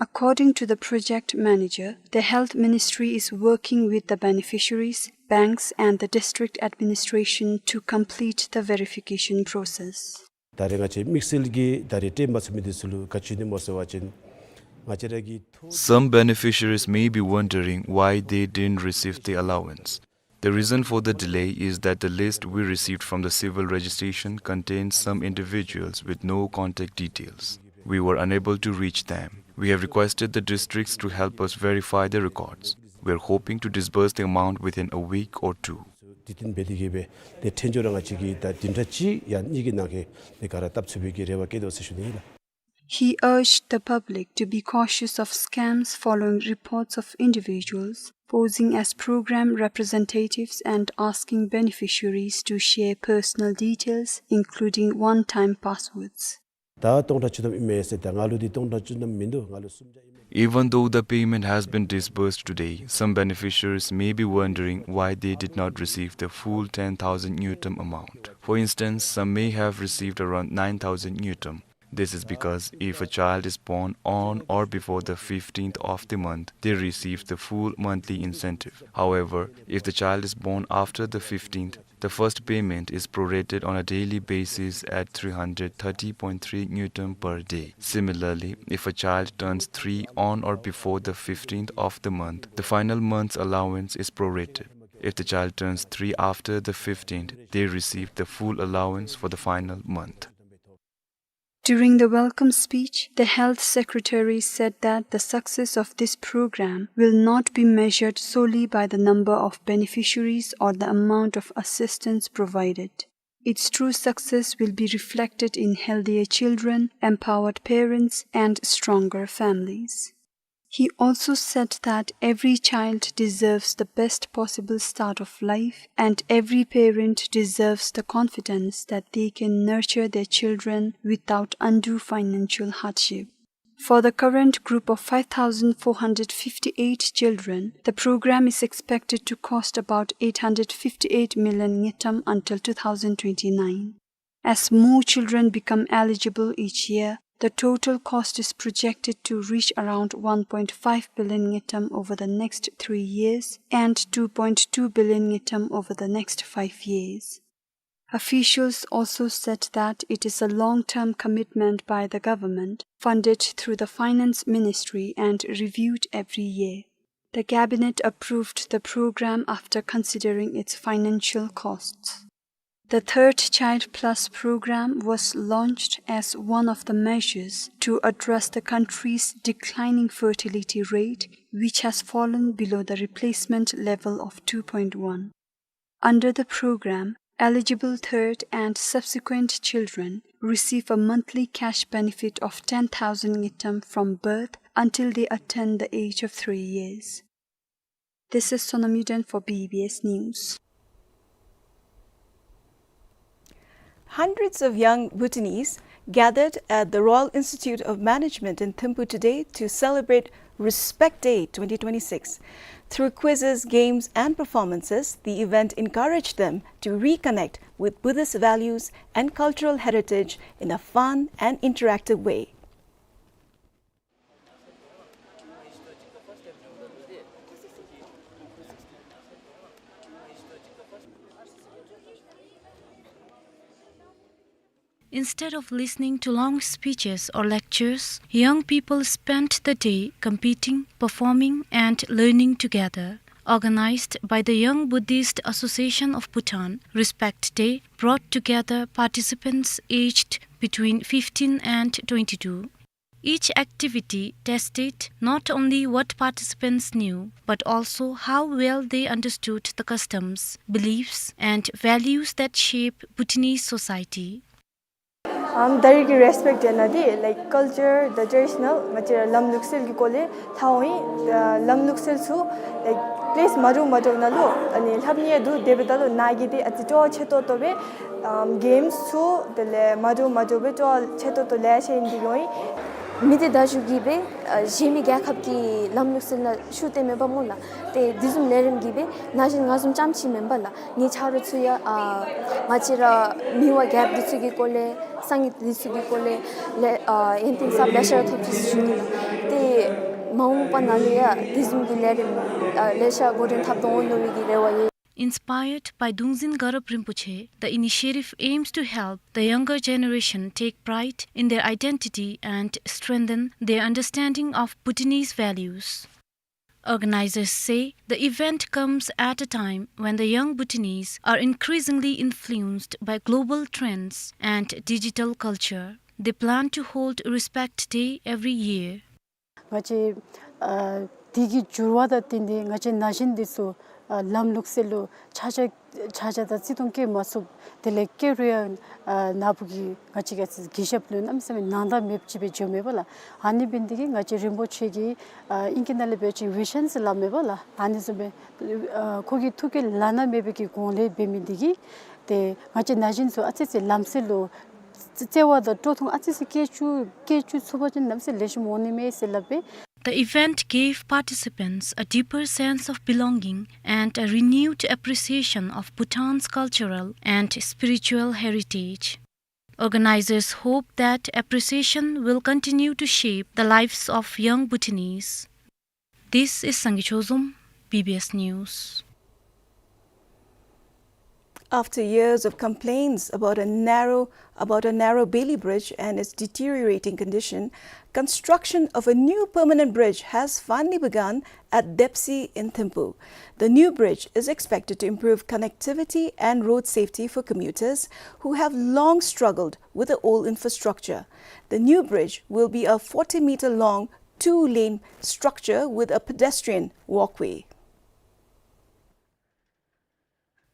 According to the project manager, the Health Ministry is working with the beneficiaries, banks, and the district administration to complete the verification process. ད་རེས་ང་བཅས་དམིགས་བསལ་གྱིས་ད་རེས་སྤྲོད་མ་ཚུགས་མི་འདི་ཚུ་ལུ་ག་ཅི་ཨིན་ན་སྨོ་ཟེར་བ་ཅིན་ང་བཅས་ར་གི་ཐོ། Some beneficiaries may be wondering why they didn't receive the allowance. The reason for the delay is that the list we received from the civil registration contains some individuals with no contact details. We were unable to reach them. We have requested the districts to help us verify the records. We are hoping to disburse the amount within a week or two. དེ་བརྟེན་འབད་དེ་གིས་སྦེ་ཏེ་འཕྲལ་མགྱོགས་ར་ང་བཅས་ཀྱིས་ད་བདུན་ཕྲག་གཅིག་ཡང་གཉིས་ཀྱི་ནང་འཁོད་ཏེ་ག་ར་བཏབ་ཚུགས་པའི་གི་རེ་བ་བསྐྱེད་དོ་ཟེར་ཞུ་ནི་ཨིན་ལགས། He urged the public to be cautious of scams following reports of individuals posing as program representatives and asking beneficiaries to share personal details, including one-time passwords. ད་སྟོང་ཕྲག་བཅུ་ཐམ་ཨིན་མས་ཟེར། ད་ང་ལུ་འདི་སྟོང་ཕྲག་བཅུ་ཐམ་མིན་འདུག། ང་ལུ་སུམ་བརྒྱ་ཨིན་མས། Even though the payment has been disbursed today, some beneficiaries may be wondering why they did not receive the full ten thousand ngultrum amount. For instance, some may have received around nine thousand ngultrum. This is because if a child is born on or before the fifteenth of the month, they receive the full monthly incentive. However, if the child is born after the fifteenth, the first payment is prorated on a daily basis at three hundred thirty point three ngultrum per day. Similarly, if a child turns three on or before the fifteenth of the month, the final month's allowance is prorated. If the child turns three after the fifteenth, they receive the full allowance for the final month. During the welcome speech, the health secretary said that the success of this program will not be measured solely by the number of beneficiaries or the amount of assistance provided. Its true success will be reflected in healthier children, empowered parents, and stronger families. He also said that every child deserves the best possible start of life, and every parent deserves the confidence that they can nurture their children without undue financial hardship. For the current group of five thousand four hundred fifty-eight children, the program is expected to cost about eight hundred fifty-eight million ngultrum until two thousand twenty-nine. As more children become eligible each year, the total cost is projected to reach around one point five billion ngultrum over the next three years and two point two billion ngultrum over the next five years. Officials also said that it is a long-term commitment by the government, funded through the Finance Ministry and reviewed every year. The cabinet approved the program after considering its financial costs. The Third Child Plus program was launched as one of the measures to address the country's declining fertility rate, which has fallen below the replacement level of two point one. Under the program, eligible third and subsequent children receive a monthly cash benefit of ten thousand ngultrum from birth until they attain the age of three years. This is Sonam Yuden for B B S News. Hundreds of young Bhutanese gathered at the Royal Institute of Management in Thimphu today to celebrate Respect Day twenty twenty-six. Through quizzes, games, and performances, the event encouraged them to reconnect with Buddhist values and cultural heritage in a fun and interactive way. Instead of listening to long speeches or lectures, young people spent the day competing, performing, and learning together. Organized by the Young Buddhist Association of Bhutan, Respect Day brought together participants aged between fifteen and twenty-two. Each activity tested not only what participants knew, but also how well they understood the customs, beliefs, and values that shape Bhutanese society. ཨམ་ད་རེས་ཀྱི་Respect Day ནང་འདི་like culture, the traditional ང་བཅས་ར་ལམ་ལུགས་སྲོལ་གྱི་སྐོར་ལས་ལྷག་འོང་ཡི། ལམ་ལུགས་སྲོལ་ཚུ་like place་མ་འདྲཝ་མ་འདྲཝ་ནང་ལུ་ཨ་ནི་ལྷབ་ནི་ཡང་འདུག། དེ་འབདཝ་ད་ལུ་ནཱ་གི་འདི་ཨ་ཙི་སྤྲོ་བ་ཆེ་ཏོག་ཏོ་སྦེ་ཨམ་games་ཚུ་དེ་ལས་མ་འདྲཝ་མ་འདྲཝ་སྦེ་སྤྲོ་བ་ཆེ་ཏོག་ཏོ་ལེ་ཤ་ཨིན་འདི་འོང་ཡི། མི་སྡེ་བརྡ་བརྒྱུད་ཀྱིས་སྦེ་ཨ་གཞན་མི་རྒྱལ་ཁབ་ཀྱི་ལམ་ལུགས་སྲོལ་ནང་ཤུགས་བཏོན་མས་པ་སྨོ་ལགས། ཏེ་འདི་བཟུམ་ལས་རིམ་གྱིས་སྦེ་ན་གཞོན་ང་བཟུམ་རྐྱངམ་ཅིག་མེན་པ་ལགས། ངེའི་ཆ་རོགས་ཚུ་ཡང་ཨ་ང་བཅས་ར་མི་དབང་རྒྱལཔོ་འདི་ཚུ་གི་སྐོར་ལས་སངས་རྒྱས་འདི་ཚུ་གི་སྐོར་ལས་ལས་ཨ་ཡོན་ཏན་གསརཔ་ལེ་ཤ་ཐོབ་ཅི་ཟེར་ཞུ་ནི་ལགས། ཏེ་མ་འོངས་པ་ནང་ལུ་ཡང་འདི་བཟུམ་གྱི་ལས་རིམ་ཨ་ལེ་ཤ་འགོ་འདྲེན་འཐབ་དོ་འོང་མནོ་བའི་གི་རེ་བ་ཡོད། Inspired by Dungzin Garab Rinpoche, the initiative aims to help the younger generation take pride in their identity and strengthen their understanding of Bhutanese values. Organizers say the event comes at a time when the young Bhutanese are increasingly influenced by global trends and digital culture. They plan to hold Respect Day every year. ང་བཅས་ཨ་དེ་གི་འགྱུར་བ་དང་བསྟུན་ཏེ་ང་བཅས་ན་གཞོན་འདི་ཚུ་ཨ་ལམ་ལུགས་སྲོལ་ལུ་ཆ་ཆ་ཆ་ཆ་དང་བརྩི་མཐོང་བསྐྱེད་མ་ཚུགས། དེ་ལས་བསྐྱེད་རུང་ཡང་ཨ་ནཱ་བུ་གི་ང་བཅས་ཀྱི་གུས་ཞབས་ལུ་གནམ་མེད་ས་མེད་ནང་དང་མེདཔ་ཅིག་སྦེ་འགྱོཝ་མས་པ་ལགས། ཨ་ནི་འབད་ནི་འདི་གིས་ང་བཅས་རིན་པོ་ཆེ་གིས་ཨ་ཨིང་སྐད་ནང་ལས་འབད་བ་ཅིན་ཝི་ཤཱན་ཟེར་སླབ་མས་པ་ལགས། ཨ་ནི་བཟུམ་སྦེ་ཨ་ཁོ་གི་ཐུགས་བསྐྱེད་བླ་ན་མེད་པའི་གི་དགོངས་ལས་འབད་མི་འདི་གིས་ཏེ་ང་བཅས་ན་གཞོན་ཚུ་ཨ་ཙི་ཙི་ལམ་སྲོལ་ལུ་བརྩེ་བ་དང་སྤྲོ་ཐུང་ཨ་ཙི་ཙི་སྐྱེ་བཅུག་སྐྱེ་བཅུག་ཚུགས་པ་ཅིན་གནམ་མེད་ས་མེད་ལེགས་ཤོམ་འོང་ནི་མས་ཟེར་སླབ་པས། The event gave participants a deeper sense of belonging and a renewed appreciation of Bhutan's cultural and spiritual heritage. Organizers hope that appreciation will continue to shape the lives of young Bhutanese. This is Sangay Chozom, B B S News. After years of complaints about a narrow, about a narrow Bailey Bridge and its deteriorating condition, construction of a new permanent bridge has finally begun at Depsi in Thimphu. The new bridge is expected to improve connectivity and road safety for commuters who have long struggled with the old infrastructure. The new bridge will be a forty meter long two-lane structure with a pedestrian walkway.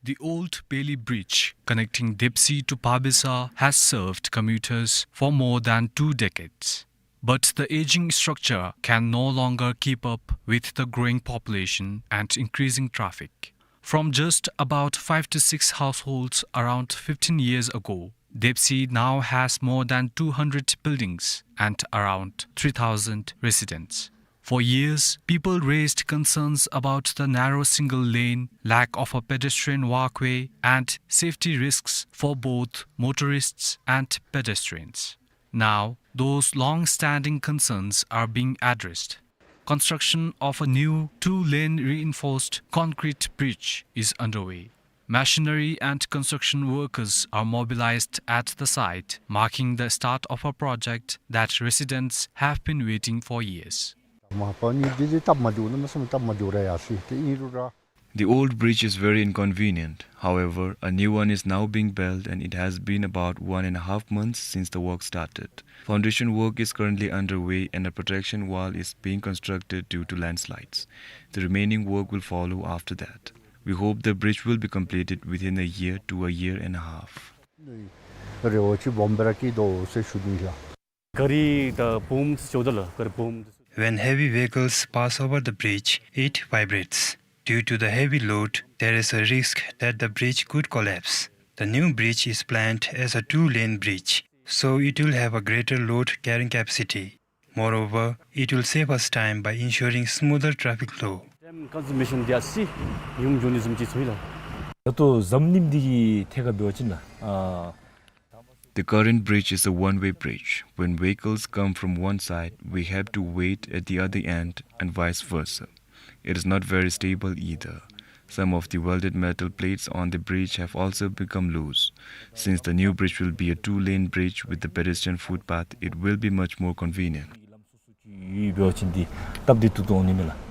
The old Bailey Bridge connecting Depsi to Pabesa has served commuters for more than two decades. But the aging structure can no longer keep up with the growing population and increasing traffic. From just about five to six households around fifteen years ago, Depsi now has more than two hundred buildings and around three thousand residents. For years, people raised concerns about the narrow single lane, lack of a pedestrian walkway, and safety risks for both motorists and pedestrians. Now, those long-standing concerns are being addressed. Construction of a new two-lane reinforced concrete bridge is underway. Machinery and construction workers are mobilized at the site, marking the start of a project that residents have been waiting for years. The old bridge is very inconvenient. However, a new one is now being built and it has been about one and a half months since the work started. Foundation work is currently underway and a protection wall is being constructed due to landslides. The remaining work will follow after that. We hope the bridge will be completed within a year to a year and a half. རེ་བ་ཅིག་སྦོམ་སྦེ་ར་བསྐྱེད་དོ་ཟེར་ཞུ་ནི་ལགས། ག་རི་དང་བུམ་ཅོག་དེ་ལགས། ག་རི་བུམ། When heavy vehicles pass over the bridge, it vibrates. Due to the heavy load, there is a risk that the bridge could collapse. The new bridge is planned as a two-lane bridge, so it will have a greater load carrying capacity. Moreover, it will save us time by ensuring smoother traffic flow. Time consumption འདི་ཡང་ཡུན་འགྱོ་ནི་བཟུམ་ཅིག་ཚོར་ཡི་ལགས། ད་ལྟོ་འཛམ་གླིང་འདི་གི་ཐད་ཁར་འབད་བ་ཅིན་ཨ། The current bridge is a one-way bridge. When vehicles come from one side, we have to wait at the other end and vice versa. It is not very stable either. Some of the welded metal plates on the bridge have also become loose. Since the new bridge will be a two-lane bridge with the pedestrian footpath, it will be much more convenient. འབད་བ་ཅིན་འདི་སྟབས་བདེ་ཏོག་ཏོ་འོང་ནི་མས་ལགས།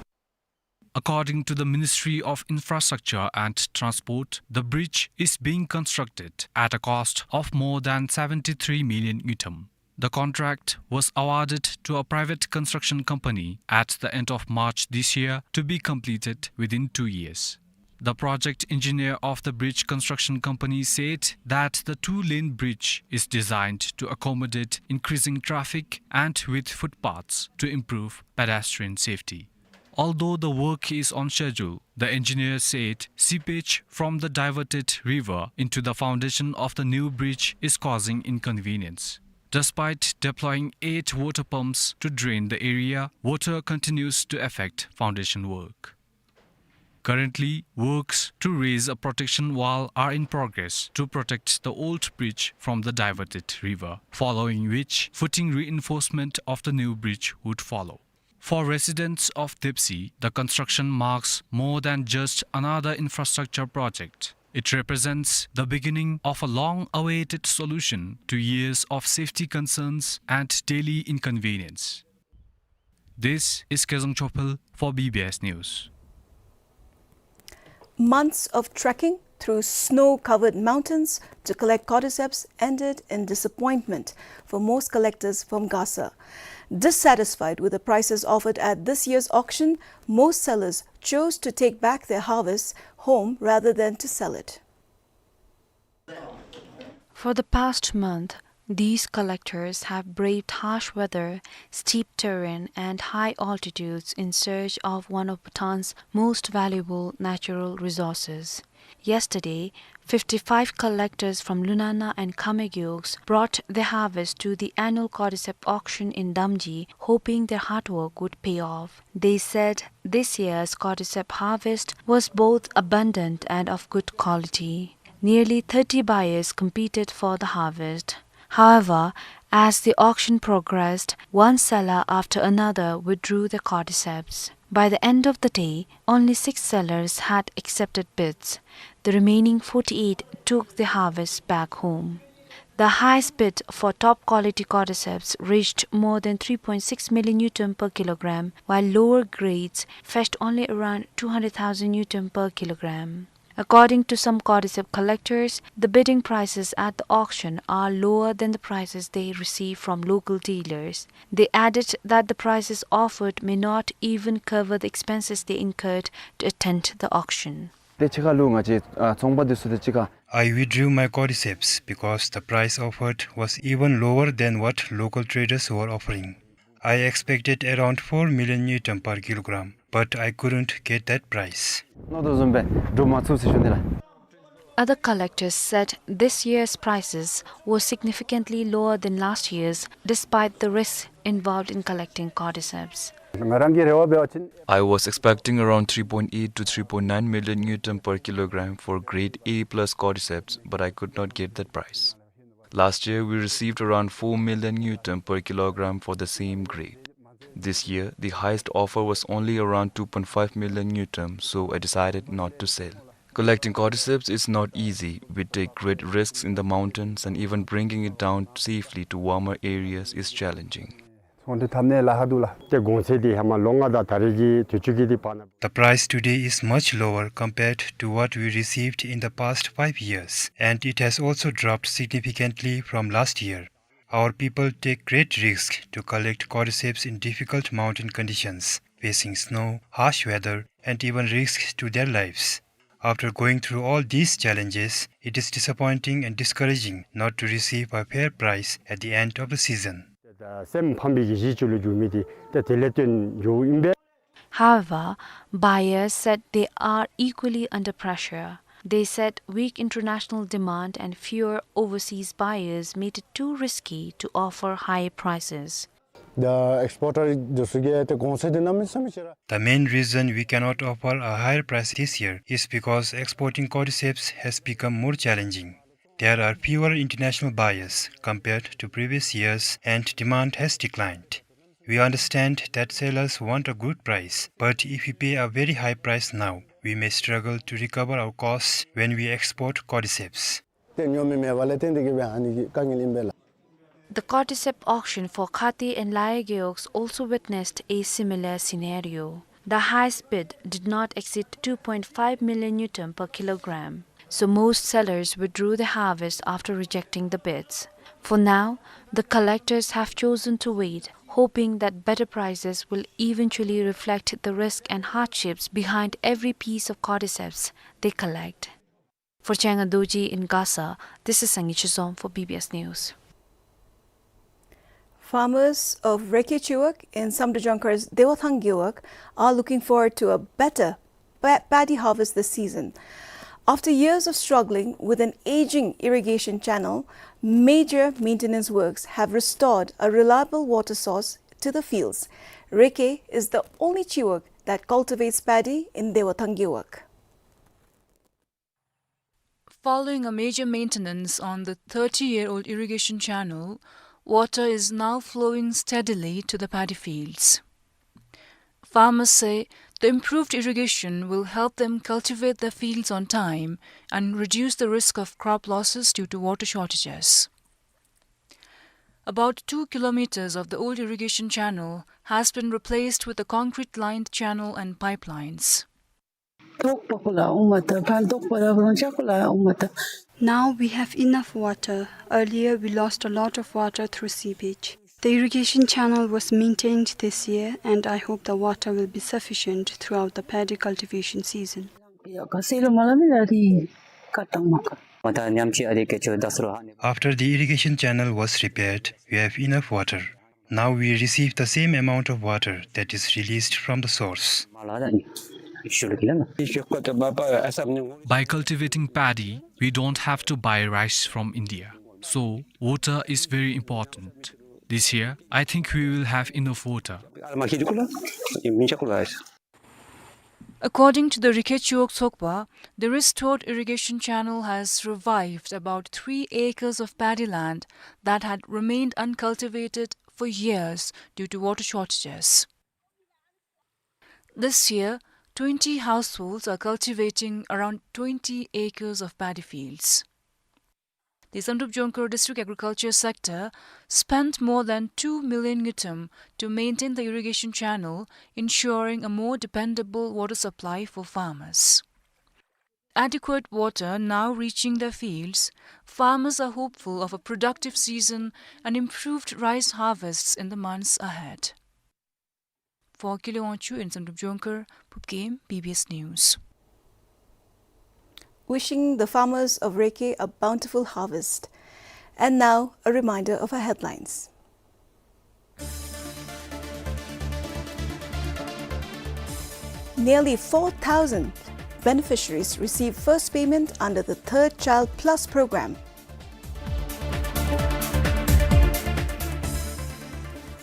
According to the Ministry of Infrastructure and Transport, the bridge is being constructed at a cost of more than seventy-three million ngultrum. The contract was awarded to a private construction company at the end of March this year to be completed within two years. The project engineer of the bridge construction company said that the two-lane bridge is designed to accommodate increasing traffic and with footpaths to improve pedestrian safety. Although the work is on schedule, the engineer said seepage from the diverted river into the foundation of the new bridge is causing inconvenience. Despite deploying eight water pumps to drain the area, water continues to affect foundation work. Currently, works to raise a protection wall are in progress to protect the old bridge from the diverted river, following which footing reinforcement of the new bridge would follow. For residents of Dipsi, the construction marks more than just another infrastructure project. It represents the beginning of a long-awaited solution to years of safety concerns and daily inconvenience. This is Kezang Chopel for B B S News. Months of trekking through snow-covered mountains to collect cordyceps ended in disappointment for most collectors from Gasa. Dissatisfied with the prices offered at this year's auction, most sellers chose to take back their harvests home rather than to sell it. For the past month, these collectors have braved harsh weather, steep terrain, and high altitudes in search of one of Bhutan's most valuable natural resources. Yesterday, fifty-five collectors from Lunana and Khamegyoks brought their harvest to the annual cordyceps auction in Damji, hoping their hard work would pay off. They said this year's cordyceps harvest was both abundant and of good quality. Nearly thirty buyers competed for the harvest. However, as the auction progressed, one seller after another withdrew their cordyceps. By the end of the day, only six sellers had accepted bids. The remaining forty-eight took the harvest back home. The highest bid for top quality cordyceps reached more than three point six million ngultrum per kilogram, while lower grades fetched only around two hundred thousand ngultrum per kilogram. According to some cordyceps collectors, the bidding prices at the auction are lower than the prices they receive from local dealers. They added that the prices offered may not even cover the expenses they incurred to attend the auction. ཏེ་ཕྱི་ཁ་ལུ་ང་བཅས་ཨ་ཚོང་པ་འདི་ཚུ་དང་གཅིག་ཁར། I withdrew my cordyceps because the price offered was even lower than what local traders were offering. I expected around four million ngultrum per kilogram, but I couldn't get that price. མནོ་དོ་བཟུམ་སྦེ་འགྲུབ་མ་ཚུགས་ཟེར་ཞུ་ནི་ལགས། Other collectors said this year's prices were significantly lower than last year's, despite the risks involved in collecting cordyceps. ང་རང་གི་རེ་བ་འབད་བ་ཅིན། I was expecting around three point eight to three point nine million ngultrum per kilogram for grade A plus cordyceps, but I could not get that price. Last year, we received around four million ngultrum per kilogram for the same grade. This year, the highest offer was only around two point five million ngultrum, so I decided not to sell. Collecting cordyceps is not easy. We take great risks in the mountains, and even bringing it down safely to warmer areas is challenging. ཚོང་འབྲེལ་འཐབ་ནི་ལཱ་ཁག་འདུག་ལགས། ཏེ་གོང་ཚད་འདི་ཧེ་མ་ལོ་ལྔ་དང་ད་རེས་ཀྱི་དུས་ཚོད་ཀྱི་འདི་བར་ན། The price today is much lower compared to what we received in the past five years, and it has also dropped significantly from last year. Our people take great risk to collect cordyceps in difficult mountain conditions, facing snow, harsh weather, and even risks to their lives. After going through all these challenges, it is disappointing and discouraging not to receive a fair price at the end of the season. ད་སེམས་ཕམ་པའི་གི་གཞི་ཅིག་ལུ་འགྱུར་མི་འདི་ད་དེ་ལས་བརྟེན་འགྱོཝ་ཨིན་པས། However, buyers said they are equally under pressure. They said weak international demand and fewer overseas buyers made it too risky to offer higher prices. ད་ཨེགསི་པོར་ཊར་འདི་ཚུ་གིས་ཏེ་གོང་ཚད་འདི་གནམ་མེད་ས་མེད་ཆེ་ར། The main reason we cannot offer a higher price this year is because exporting cordyceps has become more challenging. There are fewer international buyers compared to previous years, and demand has declined. We understand that sellers want a good price, but if we pay a very high price now, we may struggle to recover our costs when we export cordyceps. ཏེ་ཉོ་མི་མེད་པ་ལས་བརྟེན་ཏེ་གིས་སྦེ་ཨ་ནི་གི་དཀའ་ངལ་ཨིན་པས་ལགས། The cordyceps auction for Khati and Laigyoks also witnessed a similar scenario. The highest bid did not exceed two point five million ngultrum per kilogram, so most sellers withdrew the harvest after rejecting the bids. For now, the collectors have chosen to wait, hoping that better prices will eventually reflect the risk and hardships behind every piece of cordyceps they collect. For Changa Dorji in Gasa, this is Sangi Chizom for B B S News. Farmers of Reke Chiwak in Samdrup Jongkhor's Dewathang Gewog are looking forward to a better pa-, paddy harvest this season. After years of struggling with an aging irrigation channel, major maintenance works have restored a reliable water source to the fields. Reke is the only Chiwak that cultivates paddy in Dewathang Gewog. Following a major maintenance on the thirty-year-old irrigation channel, water is now flowing steadily to the paddy fields. Farmers say the improved irrigation will help them cultivate their fields on time and reduce the risk of crop losses due to water shortages. About two kilometers of the old irrigation channel has been replaced with a concrete-lined channel and pipelines. Now we have enough water. Earlier, we lost a lot of water through seepage. The irrigation channel was maintained this year, and I hope the water will be sufficient throughout the paddy cultivation season. After the irrigation channel was repaired, we have enough water. Now we receive the same amount of water that is released from the source. By cultivating paddy, we don't have to buy rice from India. So, water is very important. This year, I think we will have enough water. According to the Reke Chiwak Tsokpa, the restored irrigation channel has revived about three acres of paddy land that had remained uncultivated for years due to water shortages. This year, twenty households are cultivating around twenty acres of paddy fields. The Samdrup Jongkhor District Agriculture Sector spent more than two million ngultrum to maintain the irrigation channel, ensuring a more dependable water supply for farmers. Adequate water now reaching their fields, farmers are hopeful of a productive season and improved rice harvests in the months ahead. For Kile Wangchuk in Samdrup Jongkhor, Phubkem, B B S News. Wishing the farmers of Reke a bountiful harvest. And now, a reminder of our headlines. Nearly four thousand beneficiaries receive first payment under the Third Child Plus program.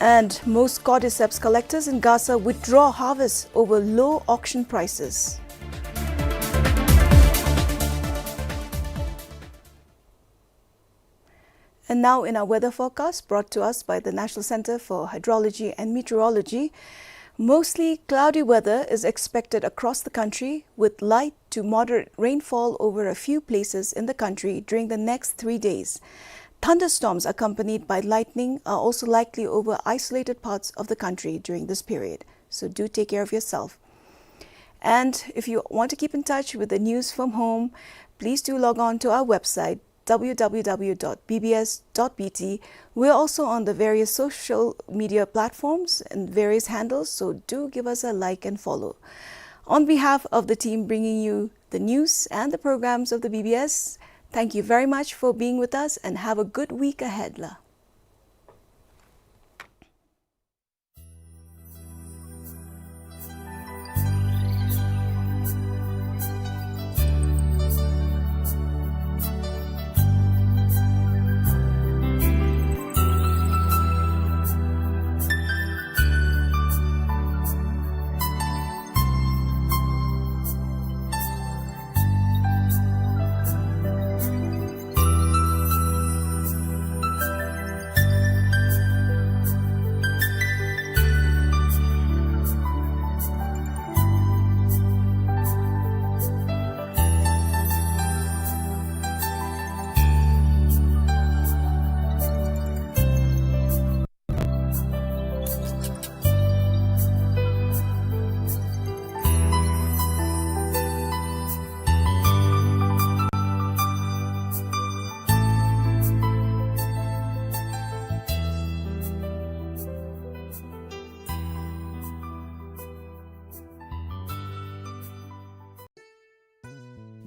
And most cordyceps collectors in Gasa withdraw harvests over low auction prices. And now in our weather forecast, brought to us by the National Center for Hydrology and Meteorology, mostly cloudy weather is expected across the country, with light to moderate rainfall over a few places in the country during the next three days. Thunderstorms accompanied by lightning are also likely over isolated parts of the country during this period. So do take care of yourself. And if you want to keep in touch with the news from home, please do log on to our website, w w w dot b b s dot b t. We're also on the various social media platforms and various handles, so do give us a like and follow. On behalf of the team bringing you the news and the programs of the B B S, thank you very much for being with us and have a good week ahead, la.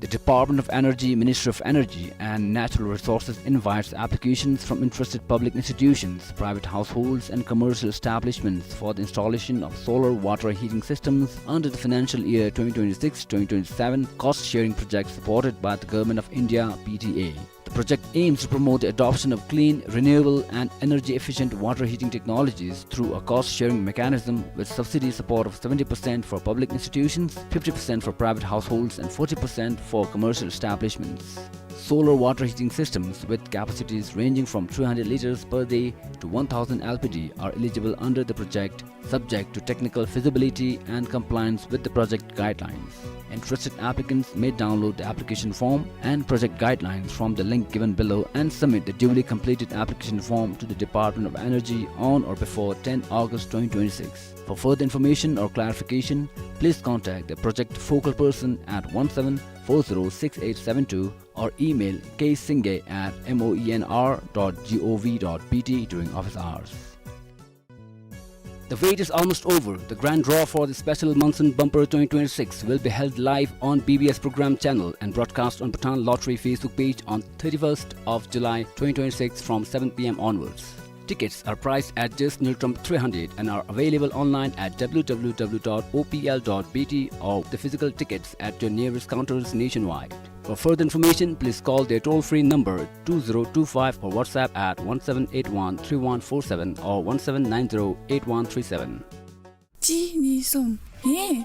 The Department of Energy, Ministry of Energy and Natural Resources invites applications from interested public institutions, private households and commercial establishments for the installation of solar water heating systems under the financial year twenty twenty-six twenty twenty-seven cost sharing project supported by the Government of India, P D A. The project aims to promote the adoption of clean, renewable and energy-efficient water heating technologies through a cost-sharing mechanism with subsidy support of seventy percent for public institutions, fifty percent for private households and forty percent for commercial establishments. Solar water heating systems with capacities ranging from three hundred liters per day to one thousand L P D are eligible under the project, subject to technical feasibility and compliance with the project guidelines. Interested applicants may download the application form and project guidelines from the link given below and submit the duly completed application form to the Department of Energy on or before tenth August twenty twenty-six. For further information or clarification, please contact the project focal person at one seven four zero six eight seven two or email k singay at moenr dot gov dot bt during office hours. The wait is almost over. The grand draw for the special Monsoon Bumper twenty twenty-six will be held live on B B S program channel and broadcast on Bhutan Lottery Facebook page on thirty-first of July twenty twenty-six from seven p m onwards. Tickets are priced at just niltum three hundred and are available online at w w w dot o p l dot b t or the physical tickets at your nearest counters nationwide. For further information, please call their toll-free number two zero two five or WhatsApp at one seven eight one three one four seven or one seven nine zero eight one three seven. གཅིག་གཉིས་གསུམ། ཧེ།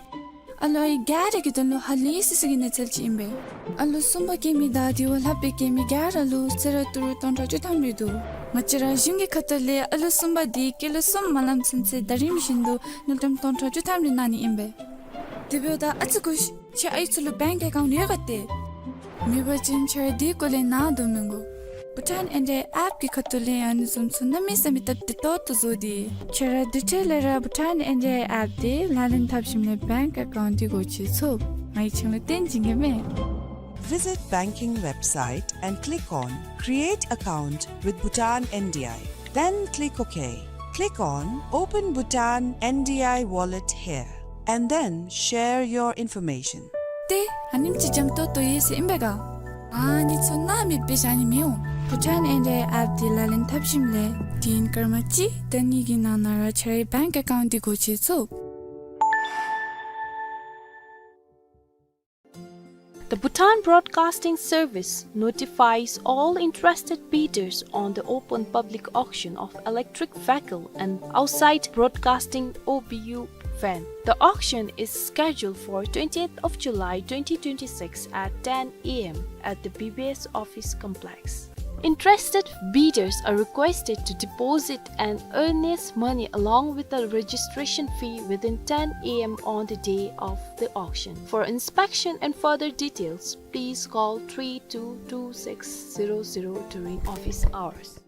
ཨ་ལོ་ཨའི་ག་ར་གི་དོན་ལུ་ཧ་ལས་སི་སི་གི་གནས་ཚུལ་ཅིག་ཨིན་པས། ཨ་ལོ་གསུམ་པ་སྐྱེ་མི་དང་དེ་བ་ལྷག་པའི་སྐྱེ་མི་ག་ར་ལུ་གསོལ་རས་ཏི་རུ་སྟོང་ཕྲག་བཅུ་ཐམ་རེ་འདུག། ང་བཅས་ར་གཞུང་གི་ཁ་ཐུག་ལས་ཨ་ལོ་གསུམ་པ་དེ་སྐྱེས་ལོ་གསུམ་མ་ལངམ་ཚུན་ཚོད་ཟླ་རིམ་བཞིན་དུ་དངུལ་ཀྲམ་སྟོང་ཕྲག་བཅུ་ཐམ་རེ་གནང་ནི་ཨིན་པས། དེ་འབདཝ་ད་ཨ་ཙི་སྒུག་ཤིག། ཁྱེད་ཨའི་ཚུ་ལུ་བེངཀ་ཨེ་ཀའུནཊ་ཡོད་ག་ཏེ། མེད་པ་ཅིན་ཁྱེད་ར་དེ་སྐོར་ལས་ནཱ་དོ་མི་དགོ། བྷུ་ཊཱན་ཨེན་ཌི་ཨའི་ཨེཔ་གི་ཁ་ཐུག་ལས་ཨ་ནི་བཟུམ་ཚུ་གནམ་མེད་ས་མེད་སྟབས་བདེ་ཏོག་ཏོ་བཟོ་སྟེ། ཁྱེད་ར་དེ་འཕྲལ་ལས་ར་བྷུ་ཊཱན་ཨེན་ཌི་ཨའི་ཨེཔ་དེ་ལག་ལེན་འཐབ་ཞིནམ་ལས་བེངཀ་ཨེ་ཀའུནཊ་དེ་སྒོ་ཕྱེ་ཚུགས། ང་གིས་ཁྱེད་ལུ་སྟོན་བྱིན་གེ་མས། Visit banking website and click on Create Account with Bhutan N D I. Then click OK. Click on Open Bhutan N D I Wallet here, and then share your information. ཏེ་ཨ་ནེམ་ཅིག་འཇམ་ཏོང་ཏོ་ཡོད་ཟེར་ཨིན་པས་ག། ཨ་ནི་ཚུ་སྣང་མེད་པའི་བཞག་ནི་མི་འོང་། བྷུ་ཊཱན་ཨེན་ཌི་ཨའི་ཨེཔ་དེ་ལག་ལེན་འཐབ་ཞིནམ་ལས་དུས་ཡུན་སྐར་མ་གཅིག་དང་གཉིས་ཀྱི་ནང་ན་ར་ཁྱེད་རའི་བེངཀ་ཨེ་ཀའུནཊ་དེ་སྒོ་ཕྱེ་ཚུགས། The Bhutan Broadcasting Service notifies all interested bidders on the open public auction of electric vehicle and outside broadcasting O B U van. The auction is scheduled for twentieth of July twenty twenty-six at ten A M at the B B S office complex. Interested bidders are requested to deposit an earnest money along with the registration fee within ten A M on the day of the auction. For inspection and further details, please call three two two six zero zero during office hours.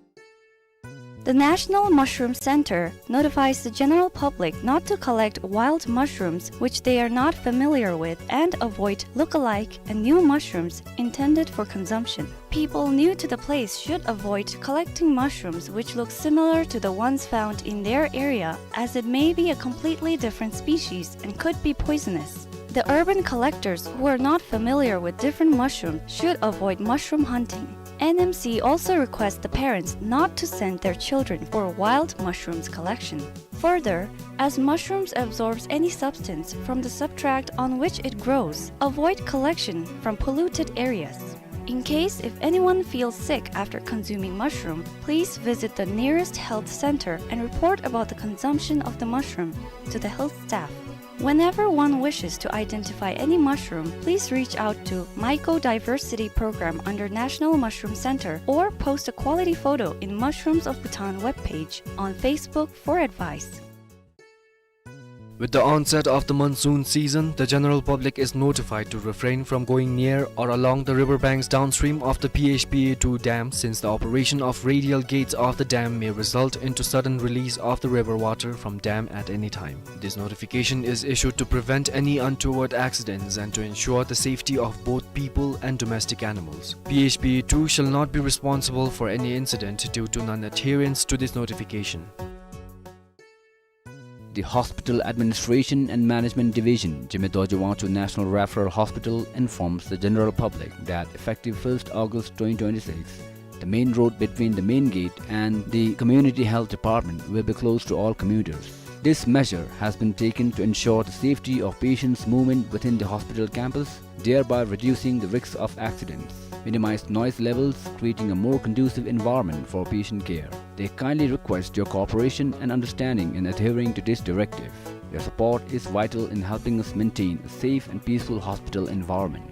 The National Mushroom Center notifies the general public not to collect wild mushrooms which they are not familiar with and avoid look-alike and new mushrooms intended for consumption. People new to the place should avoid collecting mushrooms which look similar to the ones found in their area, as it may be a completely different species and could be poisonous. The urban collectors who are not familiar with different mushrooms should avoid mushroom hunting. N M C also requests the parents not to send their children for wild mushrooms collection. Further, as mushrooms absorbs any substance from the substrate on which it grows, avoid collection from polluted areas. In case if anyone feels sick after consuming mushroom, please visit the nearest health center and report about the consumption of the mushroom to the health staff. Whenever one wishes to identify any mushroom, please reach out to Mycodiversity Program under National Mushroom Center or post a quality photo in Mushrooms of Bhutan webpage on Facebook for advice. With the onset of the monsoon season, the general public is notified to refrain from going near or along the river banks downstream of the P H P A two dam, since the operation of radial gates of the dam may result into sudden release of the river water from dam at any time. This notification is issued to prevent any untoward accidents and to ensure the safety of both people and domestic animals. P H P A two shall not be responsible for any incident due to non-adherence to this notification. The Hospital Administration and Management Division, Jigme Dorji Wangchuk National Referral Hospital, informs the general public that effective first August twenty twenty-six, the main road between the main gate and the community health department will be closed to all commuters. This measure has been taken to ensure the safety of patients' movement within the hospital campus, thereby reducing the risks of accidents, minimize noise levels, creating a more conducive environment for patient care. They kindly request your cooperation and understanding in adhering to this directive. Your support is vital in helping us maintain a safe and peaceful hospital environment.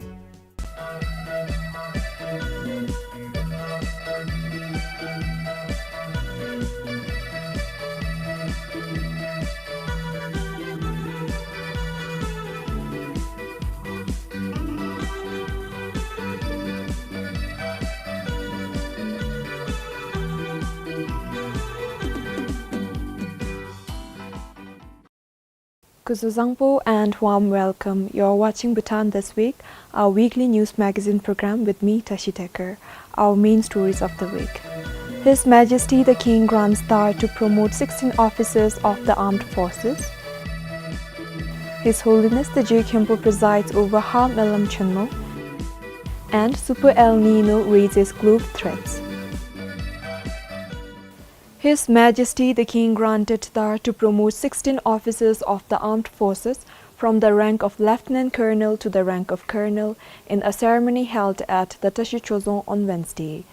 Kuzuzangpo and warm welcome. You're watching Bhutan This Week, our weekly news magazine program with me, Tashi Tekar. Our main stories of the week. His Majesty the King grants dhar to promote sixteen officers of the armed forces. His Holiness the Je Khenpo presides over Ha Melam Chonmo. And Super El Nino raises global threats. His Majesty the King granted dhar to promote sixteen officers of the armed forces from the rank of Lieutenant Colonel to the rank of Colonel in a ceremony held at the Tashi Chorzong on Wednesday.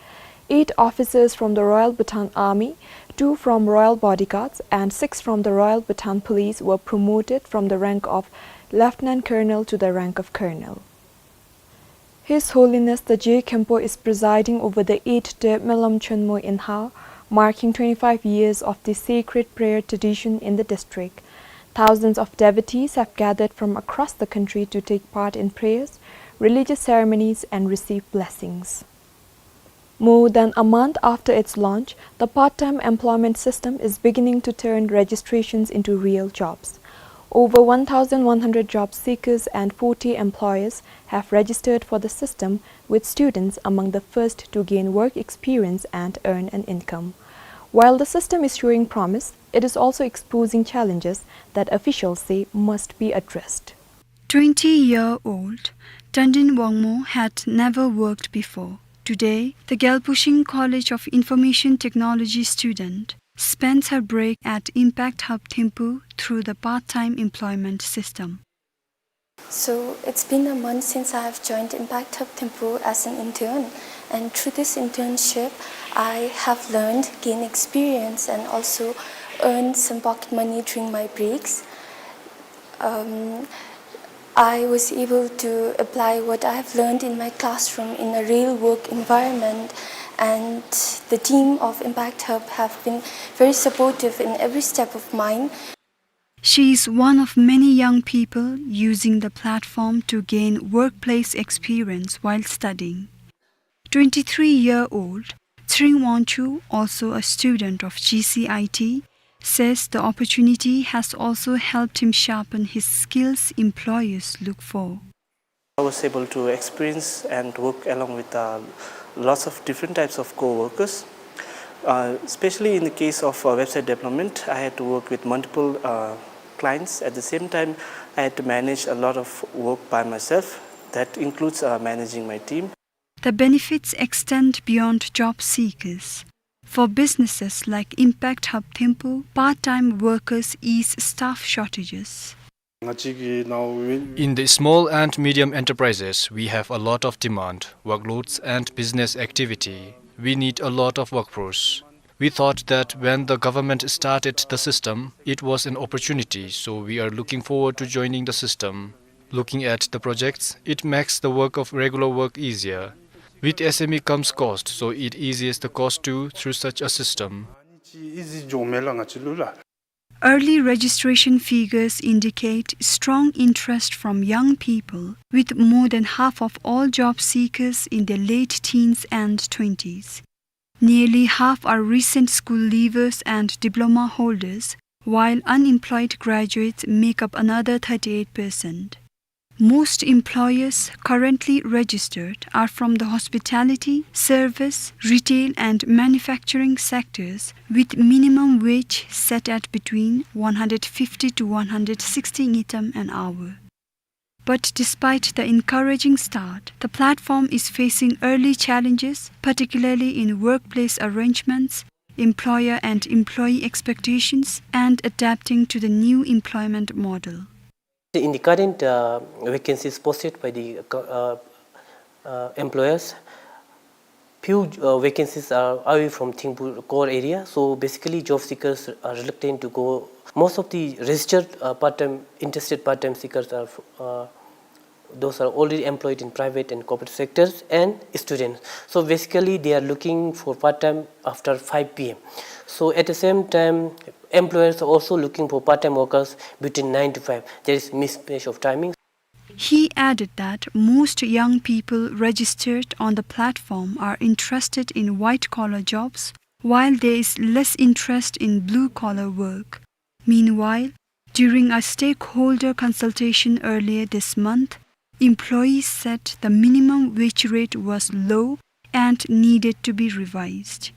Eight officers from the Royal Bhutan Army, two from Royal Bodyguards, and six from the Royal Bhutan Police were promoted from the rank of Lieutenant Colonel to the rank of Colonel. His Holiness the Je Khenpo is presiding over the eighth Melam Chonmo in Ha, marking twenty-five years of the sacred prayer tradition in the district. Thousands of devotees have gathered from across the country to take part in prayers, religious ceremonies, and receive blessings. More than a month after its launch, the part-time employment system is beginning to turn registrations into real jobs. Over one thousand one hundred job seekers and forty employers have registered for the system, with students among the first to gain work experience and earn an income. While the system is showing promise, it is also exposing challenges that officials say must be addressed. Twenty-year-old Tandin Wangmo had never worked before. Today, the Gyalpo Shing College of Information Technology student spends her break at Impact Hub Thimphu through the part-time employment system. So it's been a month since I have joined Impact Hub Thimphu as an intern, and through this internship, I have learned, gained experience, and also earned some pocket money during my breaks. Um, I was able to apply what I have learned in my classroom in a real work environment, and the team of Impact Hub have been very supportive in every step of mine. She is one of many young people using the platform to gain workplace experience while studying. Twenty-three-year-old Tshering Wangchuk, also a student of G C I T, says the opportunity has also helped him sharpen his skills employers look for. I was able to experience and work along with, uh, lots of different types of co-workers. Uh, especially in the case of, uh, website development, I had to work with multiple, uh, clients. At the same time, I had to manage a lot of work by myself. That includes, uh, managing my team. The benefits extend beyond job seekers. For businesses like Impact Hub Thimphu, part-time workers ease staff shortages. In the small and medium enterprises, we have a lot of demand, workloads, and business activity. We need a lot of workforce. We thought that when the government started the system, it was an opportunity, so we are looking forward to joining the system. Looking at the projects, it makes the work of regular work easier. With S M E comes cost, so it eases the cost too through such a system. Early registration figures indicate strong interest from young people, with more than half of all job seekers in their late teens and twenties. Nearly half are recent school leavers and diploma holders, while unemployed graduates make up another thirty-eight percent. Most employers currently registered are from the hospitality, service, retail and manufacturing sectors, with minimum wage set at between one hundred fifty to one hundred sixty ngultrum an hour. But despite the encouraging start, the platform is facing early challenges, particularly in workplace arrangements, employer and employee expectations, and adapting to the new employment model. In the current, uh, vacancies posted by the, uh, uh, employers, few, uh, vacancies are away from Thimphu core area. So basically, job seekers are reluctant to go. Most of the registered, uh, part-time, interested part-time seekers are, uh, those are already employed in private and corporate sectors and students. So basically, they are looking for part-time after five P M. So at the same time, employers are also looking for part-time workers between nine to five. There is mismatch of timing. He added that most young people registered on the platform are interested in white-collar jobs, while there is less interest in blue-collar work. Meanwhile, during a stakeholder consultation earlier this month, employees said the minimum wage rate was low and needed to be revised.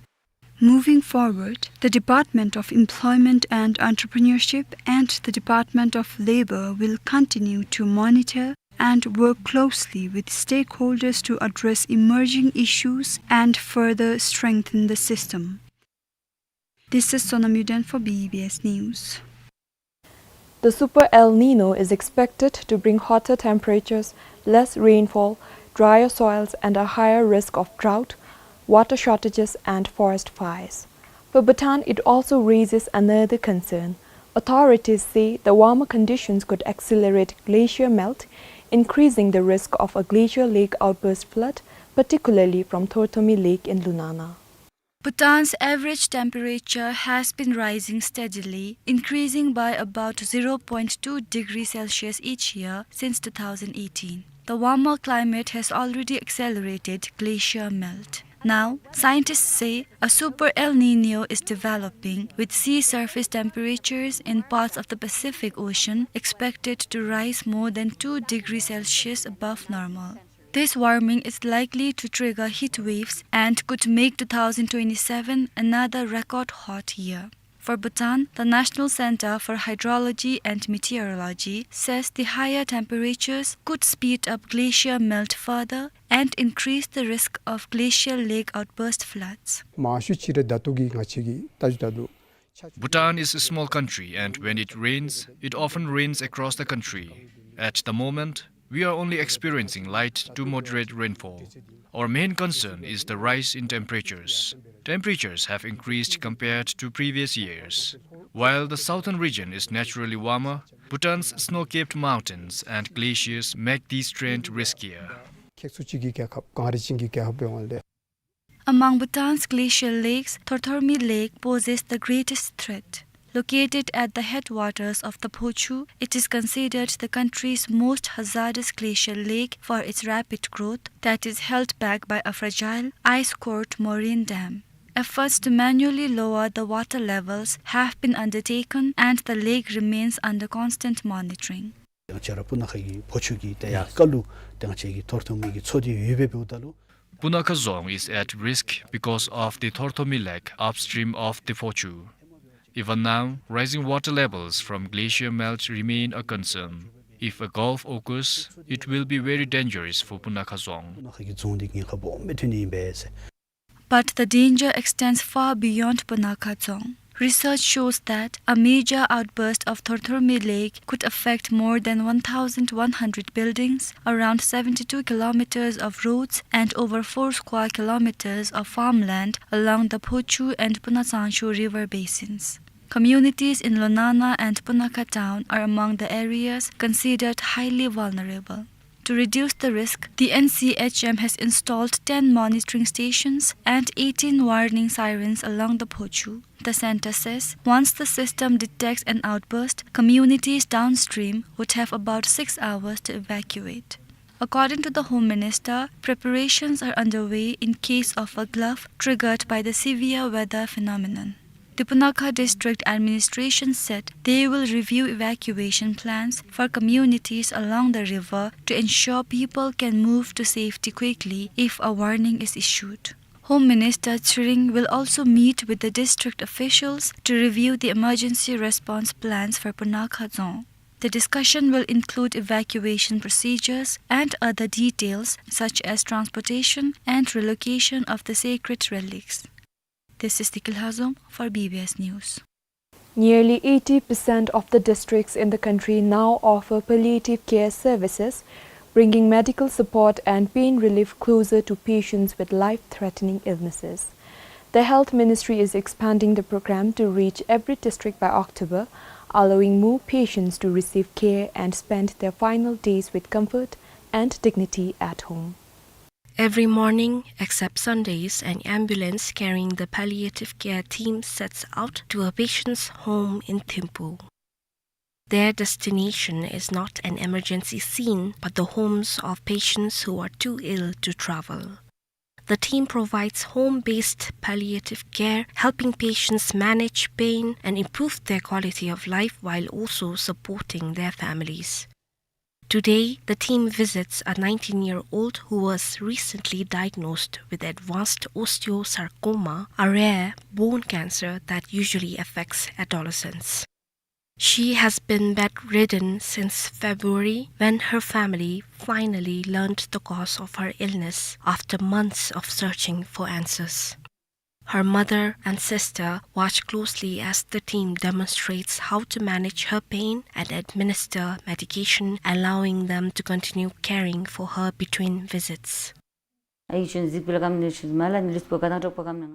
Moving forward, the Department of Employment and Entrepreneurship and the Department of Labor will continue to monitor and work closely with stakeholders to address emerging issues and further strengthen the system. This is Sonam Yuden for B B S News. The Super El Nino is expected to bring hotter temperatures, less rainfall, drier soils, and a higher risk of drought, water shortages, and forest fires. For Bhutan, it also raises another concern. Authorities say the warmer conditions could accelerate glacier melt, increasing the risk of a glacial lake outburst flood, particularly from Thorthormi Lake in Lunana. Bhutan's average temperature has been rising steadily, increasing by about zero point two degrees Celsius each year since two thousand eighteen. The warmer climate has already accelerated glacier melt. Now, scientists say a super El Nino is developing, with sea surface temperatures in parts of the Pacific Ocean expected to rise more than two degrees Celsius above normal. This warming is likely to trigger heat waves and could make two thousand twenty-seven another record hot year. For Bhutan, the National Center for Hydrology and Meteorology says the higher temperatures could speed up glacier melt further and increase the risk of glacial lake outburst floods. མང་ཤོས་ཅིག་ར་ད་ལྟོ་གི་ང་བཅས་ཀྱི་ལྟ་རྒྱུ་ད་ལུ། Bhutan is a small country, and when it rains, it often rains across the country. At the moment, we are only experiencing light to moderate rainfall. Our main concern is the rise in temperatures. Temperatures have increased compared to previous years. While the southern region is naturally warmer, Bhutan's snow-capped mountains and glaciers make this trend riskier. ཁྱེགས་ཚུ་ཅིག་གི་རྒྱལ་ཁབ་གངས་རི་ཅན་གྱི་རྒྱལ་ཁབ་འབདཝ་ལས། Among Bhutan's glacial lakes, Thorthormi Lake poses the greatest threat. Located at the headwaters of the Phochu, it is considered the country's most hazardous glacial lake for its rapid growth that is held back by a fragile, ice-coated moraine dam. Efforts to manually lower the water levels have been undertaken, and the lake remains under constant monitoring. ཏེ་ང་བཅས་ར་སྤུ་ན་ཁ་གི་ཕོ་ཆུ་གི་ཏེ་ཡར་ཁ་ལུ་ཏེ་ང་བཅས་ཀྱི་ཐོར་ཐོར་མི་གི་མཚོ་འདི་ཡོདཔ་སྦེ་འབདཝ་ད་ལུ། Punakha Dzong is at risk because of the Thorthormi Lake upstream of the Phochu. Even now, rising water levels from glacier melt remain a concern. If a gulf occurs, it will be very dangerous for Punakha Dzong. སྤུ་ན་ཁ་གི་རྫོང་འདི་ཉེན་ཁ་སྦོམ་སྦེ་ཐོན་ནི་ཨིན་པས་ཟེར། But the danger extends far beyond Punakha Dzong. Research shows that a major outburst of Thorthormi Lake could affect more than one thousand one hundred buildings, around seventy-two kilometers of roads, and over four square kilometers of farmland along the Phochu and Punatsangchu river basins. Communities in Lonana and Punakha town are among the areas considered highly vulnerable. To reduce the risk, the N C H M has installed ten monitoring stations and eighteen warning sirens along the Phochu. The center says once the system detects an outburst, communities downstream would have about six hours to evacuate. According to the Home Minister, preparations are underway in case of a gulf triggered by the severe weather phenomenon. The Punakha District Administration said they will review evacuation plans for communities along the river to ensure people can move to safety quickly if a warning is issued. Home Minister Tshering will also meet with the district officials to review the emergency response plans for Punakha Dzong. The discussion will include evacuation procedures and other details such as transportation and relocation of the sacred relics. This is Tikil Hazong for B B S News. Nearly eighty percent of the districts in the country now offer palliative care services, bringing medical support and pain relief closer to patients with life-threatening illnesses. The Health Ministry is expanding the program to reach every district by October, allowing more patients to receive care and spend their final days with comfort and dignity at home. Every morning, except Sundays, an ambulance carrying the palliative care team sets out to a patient's home in Thimphu. Their destination is not an emergency scene, but the homes of patients who are too ill to travel. The team provides home-based palliative care, helping patients manage pain and improve their quality of life while also supporting their families. Today, the team visits a nineteen-year-old who was recently diagnosed with advanced osteosarcoma, a rare bone cancer that usually affects adolescents. She has been bedridden since February, when her family finally learned the cause of her illness after months of searching for answers. Her mother and sister watch closely as the team demonstrates how to manage her pain and administer medication, allowing them to continue caring for her between visits.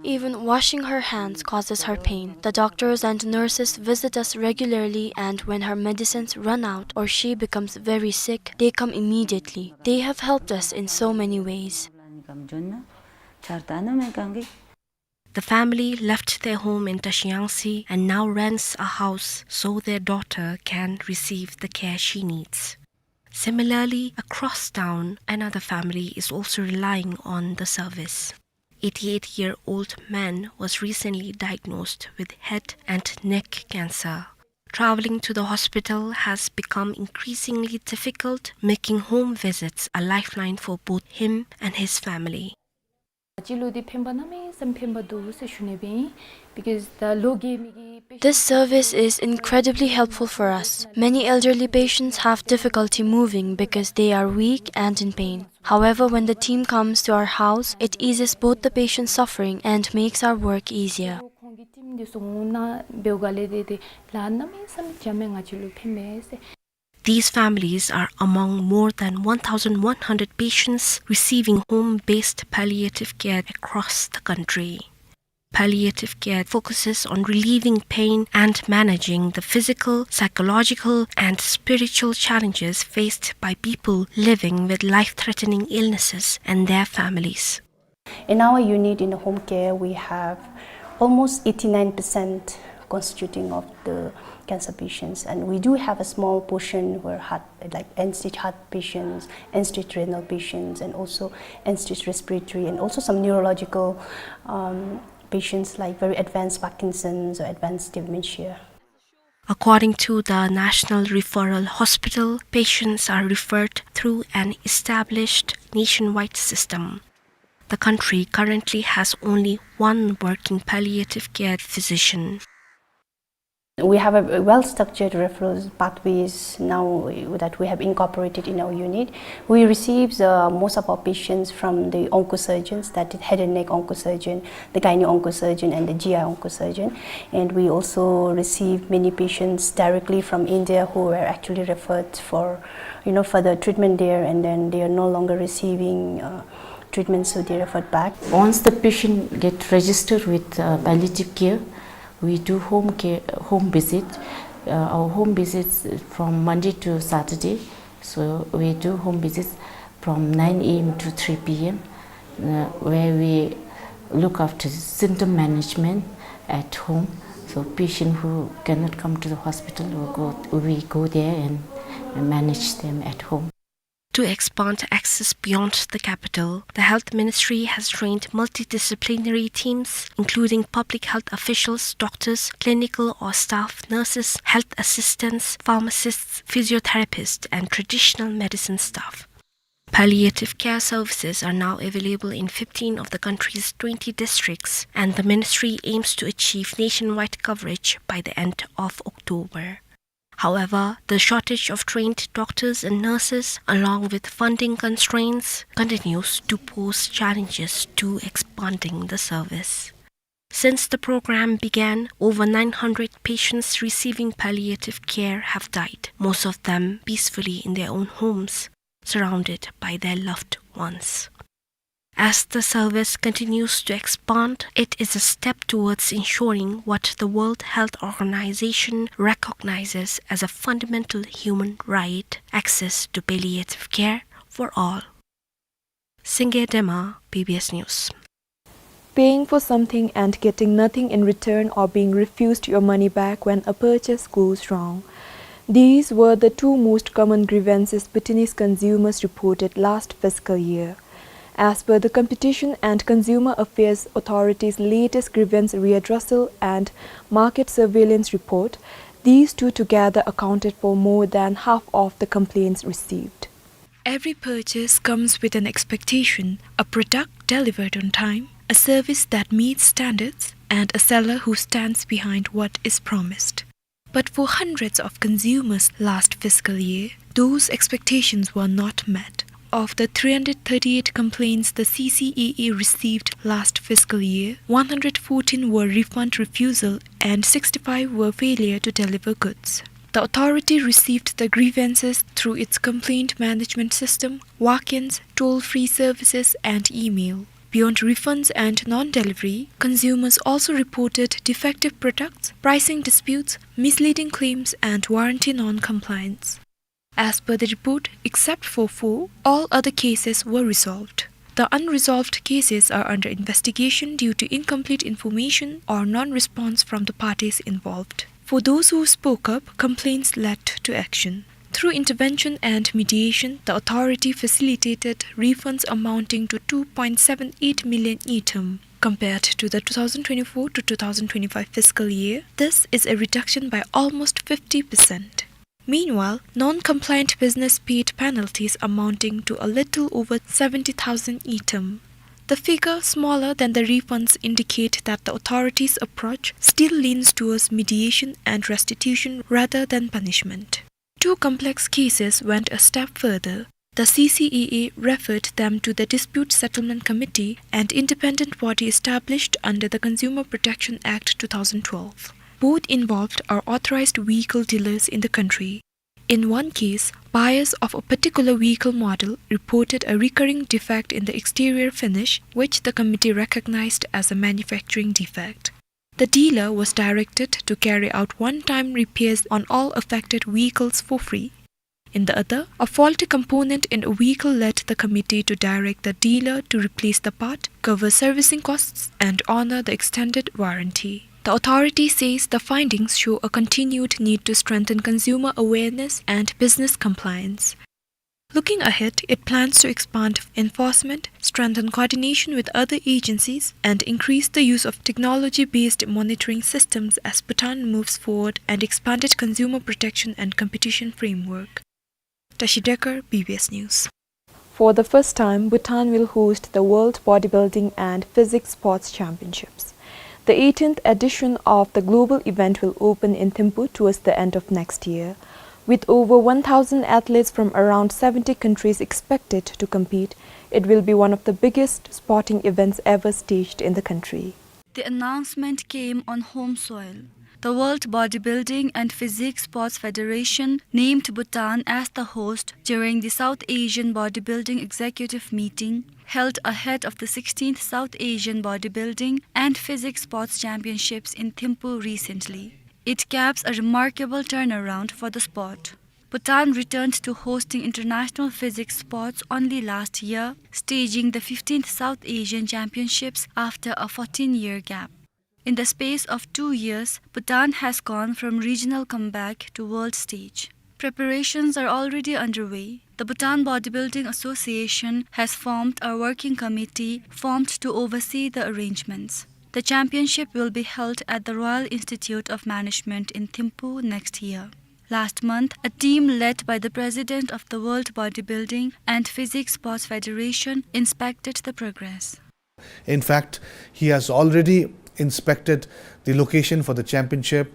Even washing her hands causes her pain. The doctors and nurses visit us regularly, and when her medicines run out or she becomes very sick, they come immediately. They have helped us in so many ways. The family left their home in Tashiyangtse and now rents a house so their daughter can receive the care she needs. Similarly, across town, another family is also relying on the service. Eighty-eight-year-old man was recently diagnosed with head and neck cancer. Traveling to the hospital has become increasingly difficult, making home visits a lifeline for both him and his family. This service is incredibly helpful for us. Many elderly patients have difficulty moving because they are weak and in pain. However, when the team comes to our house, it eases both the patient's suffering and makes our work easier. ཁོང་གི་ཊིམ་འདི་ཚུ་འོང་ན་འབདཝ་ལས་ཏེ་ཏེ་ལཱ་གནམ་མེད་ས་མེད་འཇམ་སྦེ་ང་བཅས་ལུ་ཕན་མས་ཟེར། These families are among more than one thousand one hundred patients receiving home-based palliative care across the country. Palliative care focuses on relieving pain and managing the physical, psychological, and spiritual challenges faced by people living with life-threatening illnesses and their families. In our unit in the home care, we have almost eighty-nine percent constituting of the cancer patients, and we do have a small portion where heart, like end-stage heart patients, end-stage renal patients, and also end-stage respiratory, and also some neurological, um, patients like very advanced Parkinson's or advanced dementia. According to the National Referral Hospital, patients are referred through an established nationwide system. The country currently has only one working palliative care physician. We have a well-structured referral pathways now that we have incorporated in our unit. We receive, uh, most of our patients from the oncosurgeons, that is head and neck oncosurgeon, the gynae oncosurgeon, and the G I oncosurgeon. And we also receive many patients directly from India who were actually referred for, you know, further treatment there, and then they are no longer receiving, uh, treatment, so they referred back. Once the patient get registered with, uh, palliative care, we do home care, home visit. Uh, our home visits from Monday to Saturday. So we do home visits from nine A M to three P M, uh, where we look after symptom management at home. So patient who cannot come to the hospital, we go, we go there and manage them at home. To expand access beyond the capital, the Health Ministry has trained multidisciplinary teams, including public health officials, doctors, clinical or staff nurses, health assistants, pharmacists, physiotherapists, and traditional medicine staff. Palliative care services are now available in fifteen of the country's twenty districts, and the ministry aims to achieve nationwide coverage by the end of October. However, the shortage of trained doctors and nurses, along with funding constraints, continues to pose challenges to expanding the service. Since the program began, over nine hundred patients receiving palliative care have died, most of them peacefully in their own homes, surrounded by their loved ones. As the service continues to expand, it is a step towards ensuring what the World Health Organization recognizes as a fundamental human right, access to palliative care for all. Singye Dema, B B S News. Paying for something and getting nothing in return, or being refused your money back when a purchase goes wrong. These were the two most common grievances Bhutanese consumers reported last fiscal year. As per the Competition and Consumer Affairs Authority's latest grievance redressal and market surveillance report, these two together accounted for more than half of the complaints received. Every purchase comes with an expectation, a product delivered on time, a service that meets standards, and a seller who stands behind what is promised. But for hundreds of consumers last fiscal year, those expectations were not met. Of the three hundred thirty-eight complaints the C C A A received last fiscal year, one hundred fourteen were refund refusal and sixty-five were failure to deliver goods. The authority received the grievances through its complaint management system, walk-ins, toll-free services, and email. Beyond refunds and non-delivery, consumers also reported defective products, pricing disputes, misleading claims, and warranty non-compliance. As per the report, except for four, all other cases were resolved. The unresolved cases are under investigation due to incomplete information or non-response from the parties involved. For those who spoke up, complaints led to action. Through intervention and mediation, the authority facilitated refunds amounting to two point seven eight million ngultrum. Compared to the two thousand twenty-four to two thousand twenty-five fiscal year, this is a reduction by almost fifty percent. Meanwhile, non-compliant business paid penalties amounting to a little over seventy thousand ngultrum. The figure smaller than the refunds indicate that the authorities' approach still leans towards mediation and restitution rather than punishment. Two complex cases went a step further. The C C A A referred them to the Dispute Settlement Committee, an independent body established under the Consumer Protection Act two thousand twelve. Both involved are authorized vehicle dealers in the country. In one case, buyers of a particular vehicle model reported a recurring defect in the exterior finish, which the committee recognized as a manufacturing defect. The dealer was directed to carry out one-time repairs on all affected vehicles for free. In the other, a faulty component in a vehicle led the committee to direct the dealer to replace the part, cover servicing costs, and honor the extended warranty. The authority says the findings show a continued need to strengthen consumer awareness and business compliance. Looking ahead, it plans to expand enforcement, strengthen coordination with other agencies, and increase the use of technology-based monitoring systems as Bhutan moves forward and expanded consumer protection and competition framework. Tashi Dekar, B B S News. For the first time, Bhutan will host the World Bodybuilding and Physique Sports Championships. The eighteenth edition of the global event will open in Thimphu towards the end of next year. With over one thousand athletes from around seventy countries expected to compete, it will be one of the biggest sporting events ever staged in the country. The announcement came on home soil. The World Bodybuilding and Physique Sports Federation named Bhutan as the host during the South Asian Bodybuilding Executive Meeting, held ahead of the sixteenth South Asian Bodybuilding and Physique Sports Championships in Thimphu recently. It caps a remarkable turnaround for the sport. Bhutan returned to hosting international physique sports only last year, staging the fifteenth South Asian Championships after a fourteen-year gap. In the space of two years, Bhutan has gone from regional comeback to world stage. Preparations are already underway. The Bhutan Bodybuilding Association has formed a working committee formed to oversee the arrangements. The championship will be held at the Royal Institute of Management in Thimphu next year. Last month, a team led by the president of the World Bodybuilding and Physique Sports Federation inspected the progress. In fact, he has already inspected the location for the championship,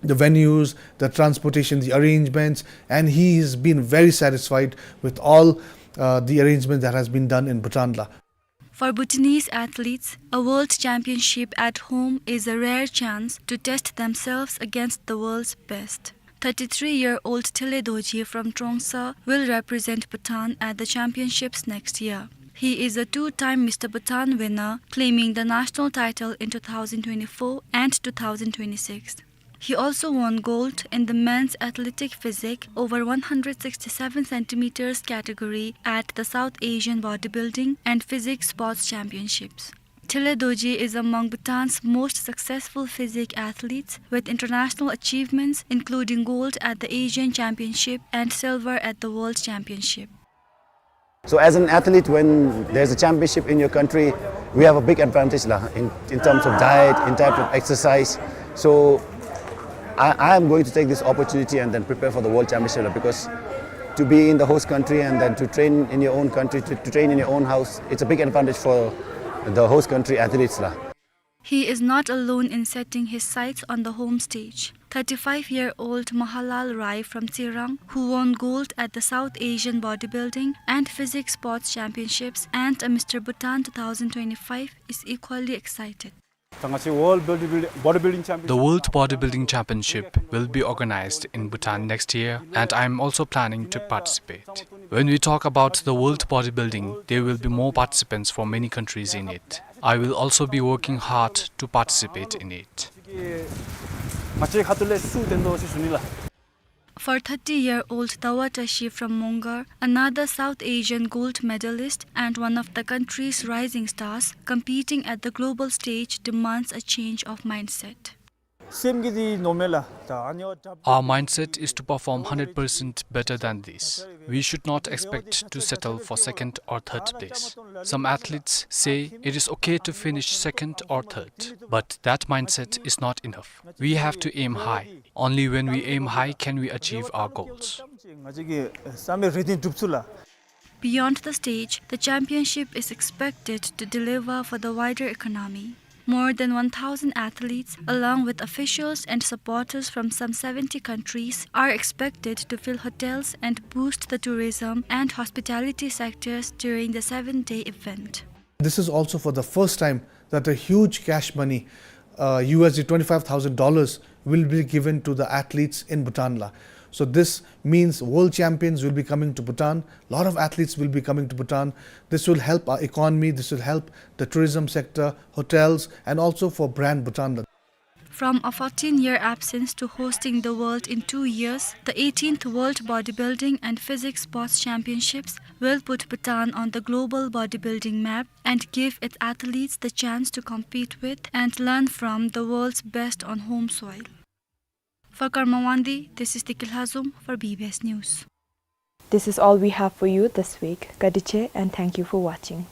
the venues, the transportation, the arrangements, and he has been very satisfied with all, uh, the arrangements that has been done in Bhutan la. For Bhutanese athletes, a world championship at home is a rare chance to test themselves against the world's best. Thirty-three-year-old Thele Dorji from Trongsa will represent Bhutan at the championships next year. He is a two-time Mister Bhutan winner, claiming the national title in two thousand twenty-four and two thousand twenty-six. He also won gold in the men's athletic physique over one hundred sixty-seven centimeters category at the South Asian Bodybuilding and Physique Sports Championships. Thele Dorji is among Bhutan's most successful physique athletes, with international achievements including gold at the Asian Championship and silver at the World Championship. So as an athlete, when there's a championship in your country, we have a big advantage la, in, in terms of diet, in terms of exercise. So I, I am going to take this opportunity and then prepare for the World Championship la, because to be in the host country and then to train in your own country, to, to train in your own house, it's a big advantage for the host country athletes la. He is not alone in setting his sights on the home stage. Thirty-five-year-old Mahalal Rai from Tsirang, who won gold at the South Asian Bodybuilding and Physique Sports Championships and a Mister Bhutan two thousand twenty-five, is equally excited. ད་ང་ཚོའི་World Bodybuilding, Bodybuilding Championship. The World Bodybuilding Championship will be organized in Bhutan next year, and I am also planning to participate. When we talk about the World Bodybuilding, there will be more participants from many countries in it. I will also be working hard to participate in it. ང་ཚོའི་ཁ་ཐུག་ལས་སུ་བསྟན་དོ་ཟེར་ཞུ་ནི་ལགས། For thirty-year-old Dawa Tashi from Mongar, another South Asian gold medalist and one of the country's rising stars, competing at the global stage demands a change of mindset. སེམས་ཀྱི་འདི་ནོར་མེད་ལགས། ད་ཨ་ནི་འོ་ད། Our mindset is to perform hundred percent better than this. We should not expect to settle for second or third place. Some athletes say it is okay to finish second or third, but that mindset is not enough. We have to aim high. Only when we aim high can we achieve our goals. ང་ཚོ་གི་བསམ་པའི་རེ་འདུན་འགྲུབ་ཚུལ་ལ། Beyond the stage, the championship is expected to deliver for the wider economy. More than one thousand athletes, along with officials and supporters from some seventy countries, are expected to fill hotels and boost the tourism and hospitality sectors during the seven-day event. This is also for the first time that a huge cash money, uh, U S D twenty-five thousand dollars, will be given to the athletes in Bhutan la. So this means world champions will be coming to Bhutan. A lot of athletes will be coming to Bhutan. This will help our economy. This will help the tourism sector, hotels, and also for brand Bhutan. From a fourteen-year absence to hosting the world in two years, the eighteenth World Bodybuilding and Physique Sports Championships will put Bhutan on the global bodybuilding map and give its athletes the chance to compete with and learn from the world's best on home soil. For Karma Wangdi, this is Diki Lhazom for B B S News. This is all we have for you this week. Kadi che, and thank you for watching.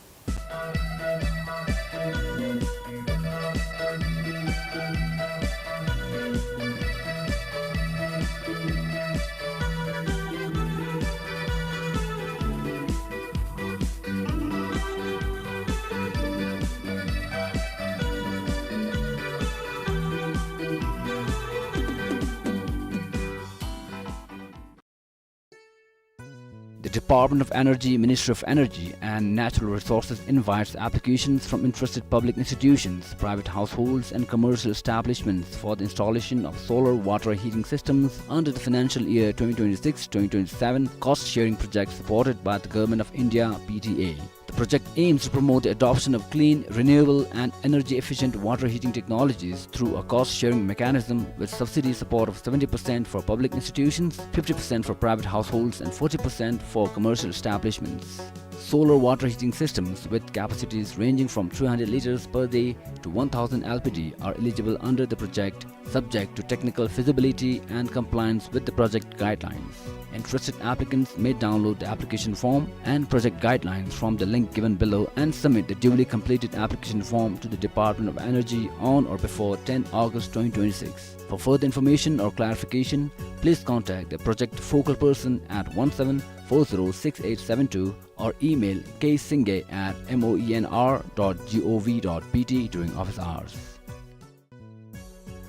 The Department of Energy, Ministry of Energy and Natural Resources invites applications from interested public institutions, private households and commercial establishments for the installation of solar water heating systems under the financial year twenty twenty-six twenty twenty-seven cost-sharing project supported by the Government of India, P T A. The project aims to promote the adoption of clean, renewable and energy-efficient water heating technologies through a cost-sharing mechanism with subsidy support of seventy percent for public institutions, fifty percent for private households and forty percent for commercial establishments. Solar water heating systems with capacities ranging from three hundred liters per day to one thousand L P D are eligible under the project, subject to technical feasibility and compliance with the project guidelines. Interested applicants may download the application form and project guidelines from the link given below and submit the duly completed application form to the Department of Energy on or before ten August twenty twenty-six. For further information or clarification, please contact the project focal person at one seven four zero six eight seven two or email k singay at moenr dot gov dot bt during office hours.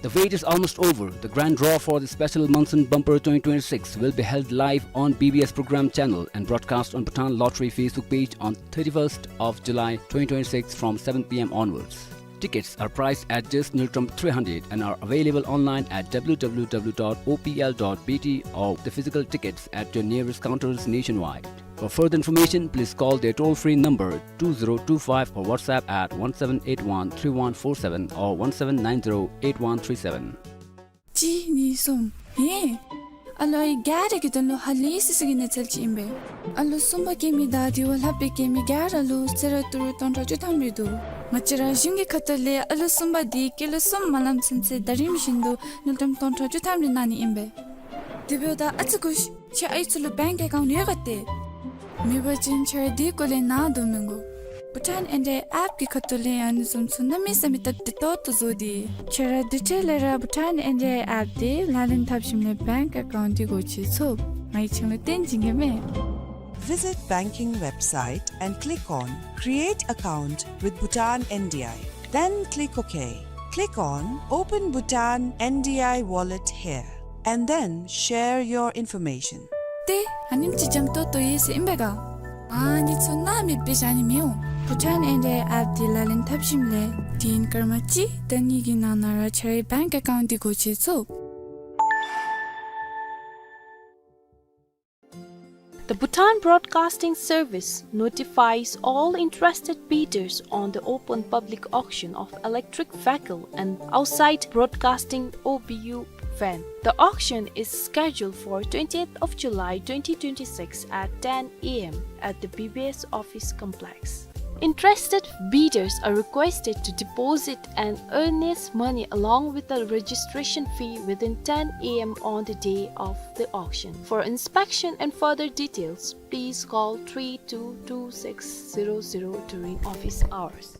The wait is almost over. The grand draw for the special Monsoon Bumper twenty twenty-six will be held live on B B S program channel and broadcast on Bhutan Lottery Facebook page on thirty-first of July twenty twenty-six from seven p m onwards. Tickets are priced at just Ngultrum three hundred and are available online at w w w dot o p l dot b t or the physical tickets at your nearest counters nationwide. For further information, please call their toll-free number two zero two five or WhatsApp at one seven eight one three one four seven or one seven nine zero eight one three seven. གཅིག་གཉིས་གསུམ། ཧེ། ཨ་ལོ་ཨའི་ག་ར་གི་དོན་ལུ་ཧ་ལས་སི་སི་གི་གནས་ཚུལ་ཅིག་ཨིན་པས། ཨ་ལོ་གསུམ་པ་སྐྱེ་མི་དང་དེ་བ་ལྷག་པའི་སྐྱེ་མི་ག་ར་ལུ་གསོལ་རས་ཏི་རུ་སྟོང་ཕྲག་བཅུ་ཐམ་རེ་འདུག། ང་བཅས་ར་གཞུང་གི་ཁ་ཐུག་ལས་ཨ་ལོ་གསུམ་པ་དེ་སྐྱེས་ལོ་གསུམ་མ་ལང་ཚུན་ཚོད་ཟླ་རིམ་བཞིན་དུ་དངུལ་ཀྲམ་སྟོང་ཕྲག་བཅུ་ཐམ་རེ་གནང་ནི་ཨིན་པས། དེ་འབདཝ་ད་ཨ་ཙི་སྒུག་ཤིག། ཁྱེད་ཨའི་ཚུ་ལུ་བེངཀ་ཨེ་ཀའུནཊ་ཡོད་ག་ཏེ། མེད་པ་ཅིན་ཁྱེད་ར་དེའི་སྐོར་ལས་ནཱ་དོ་མི་དགོ། བྷུ་ཊཱན་ཨེན་ཌི་ཨའི་ཨེཔ་ཀྱི་ཁ་ཐུག་ལས་ཨ་ནི་བཟུམ་ཚུ་གནམ་མེད་ས་མེད་སྟབས་བདེ་ཏོག་ཏོ་བཟོ་སྟེ། ཁྱེད་ར་དེ་འཕྲལ་ལས་ར་བྷུ་ཊཱན་ཨེན་ཌི་ཨའི་ཨེཔ་དེ་ལག་ལེན་འཐབ་ཞིནམ་ལས་བེངཀ་ཨེ་ཀའུནཊ་དེ་སྒོ་ཕྱེ་ཚུགས། ང་གིས་ཁྱེད་ལུ་སྟོན་བྱིན་གེ་མས། Visit banking website and click on Create Account with Bhutan N D I. Then click OK. Click on Open Bhutan N D I Wallet here and then share your information. ཏེ་ཨ་ནེམ་ཅིག་འཇམ་ཏོང་ཏོ་ཡོད་ཟེར་ཨིན་པས་ག། ཨ་ནི་ཚུ་ནཱ་མེདཔ་སྦེ་བཞག་ནི་མི་འོང་། བྷུ་ཊཱན་ཨེན་ཌི་ཨའི་ཨེཔ་དེ་ལག་ལེན་འཐབ་ཞིནམ་ལས་དེ་ཡི་སྐར་མ་གཅིག་དང་གཉིས་ཀྱི་ནང་ན་ར་ཁྱེད་རའི་བེངཀ་ཨེ་ཀའུནཊ་དེ་སྒོ་ཕྱེ་ཚུགས། The Bhutan Broadcasting Service notifies all interested bidders on the open public auction of electric vehicle and outside broadcasting O B U van. The auction is scheduled for twentieth of July twenty twenty-six at ten A M at the B B S office complex. Interested bidders are requested to deposit an earnest money along with a registration fee within ten A M on the day of the auction. For inspection and further details, please call three two two six zero zero during office hours.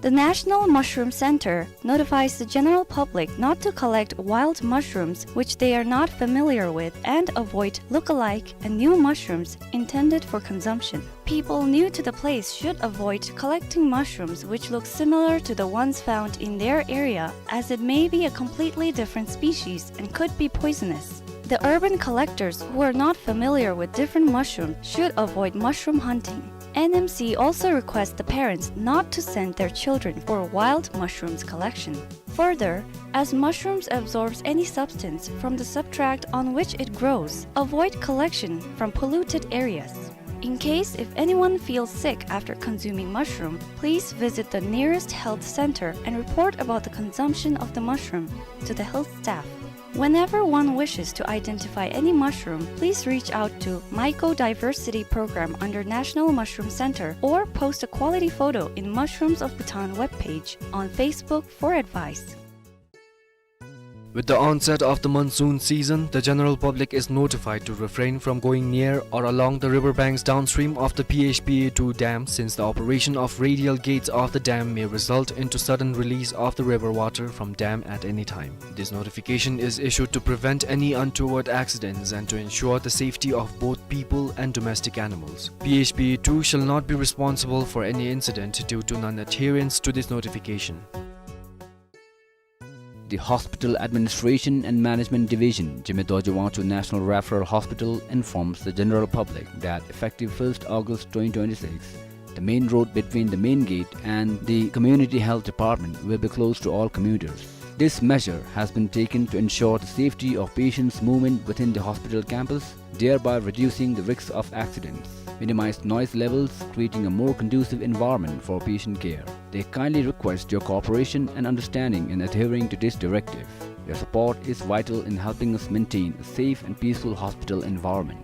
The National Mushroom Center notifies the general public not to collect wild mushrooms which they are not familiar with and avoid look-alike and new mushrooms intended for consumption. People new to the place should avoid collecting mushrooms which look similar to the ones found in their area, as it may be a completely different species and could be poisonous. The urban collectors who are not familiar with different mushrooms should avoid mushroom hunting. N M C also requests the parents not to send their children for wild mushrooms collection. Further, as mushrooms absorbs any substance from the substrate on which it grows, avoid collection from polluted areas. In case if anyone feels sick after consuming mushroom, please visit the nearest health center and report about the consumption of the mushroom to the health staff. Whenever one wishes to identify any mushroom, please reach out to Mycodiversity Program under National Mushroom Center or post a quality photo in Mushrooms of Bhutan webpage on Facebook for advice. With the onset of the monsoon season, the general public is notified to refrain from going near or along the river banks downstream of the P H P A two dam, since the operation of radial gates of the dam may result into sudden release of the river water from dam at any time. This notification is issued to prevent any untoward accidents and to ensure the safety of both people and domestic animals. P H P A two shall not be responsible for any incident due to non-adherence to this notification. The Hospital Administration and Management Division, Jigme Dorji Wangchuk National Referral Hospital, informs the general public that effective first August twenty twenty-six, the main road between the main gate and the Community Health Department will be closed to all commuters. This measure has been taken to ensure the safety of patients' movement within the hospital campus, thereby reducing the risks of accidents, minimize noise levels, creating a more conducive environment for patient care. They kindly request your cooperation and understanding in adhering to this directive. Your support is vital in helping us maintain a safe and peaceful hospital environment.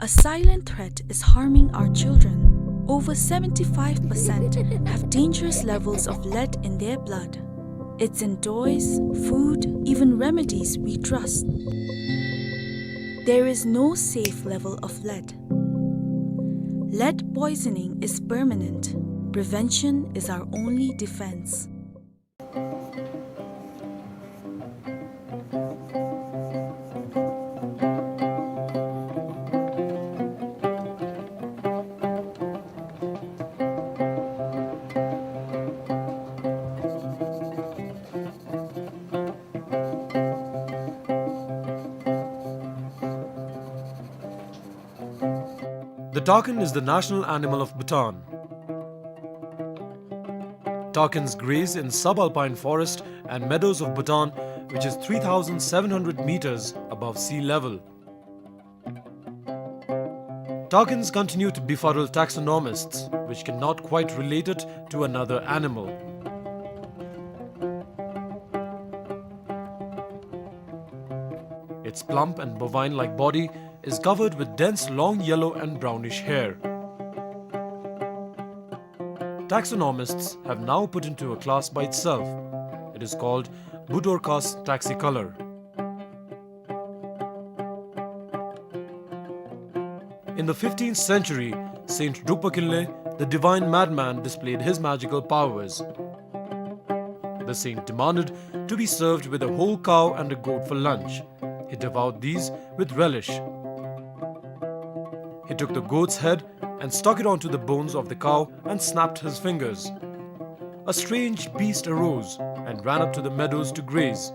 A silent threat is harming our children. Over seventy-five percent have dangerous levels of lead in their blood. It's in toys, food, even remedies we trust. There is no safe level of lead. Lead poisoning is permanent. Prevention is our only defense. The takin is the national animal of Bhutan. Takins graze in subalpine forest and meadows of Bhutan, which is three thousand seven hundred meters above sea level. Takins continue to befuddle taxonomists, which cannot quite relate it to another animal. Its plump and bovine-like body is covered with dense long yellow and brownish hair. Taxonomists have now put into a class by itself. It is called Budorcas taxicolor. In the fifteenth century, Saint Drukpa Kinley, the divine madman, displayed his magical powers. The saint demanded to be served with a whole cow and a goat for lunch. He devoured these with relish. He took the goat's head and stuck it onto the bones of the cow and snapped his fingers. A strange beast arose and ran up to the meadows to graze.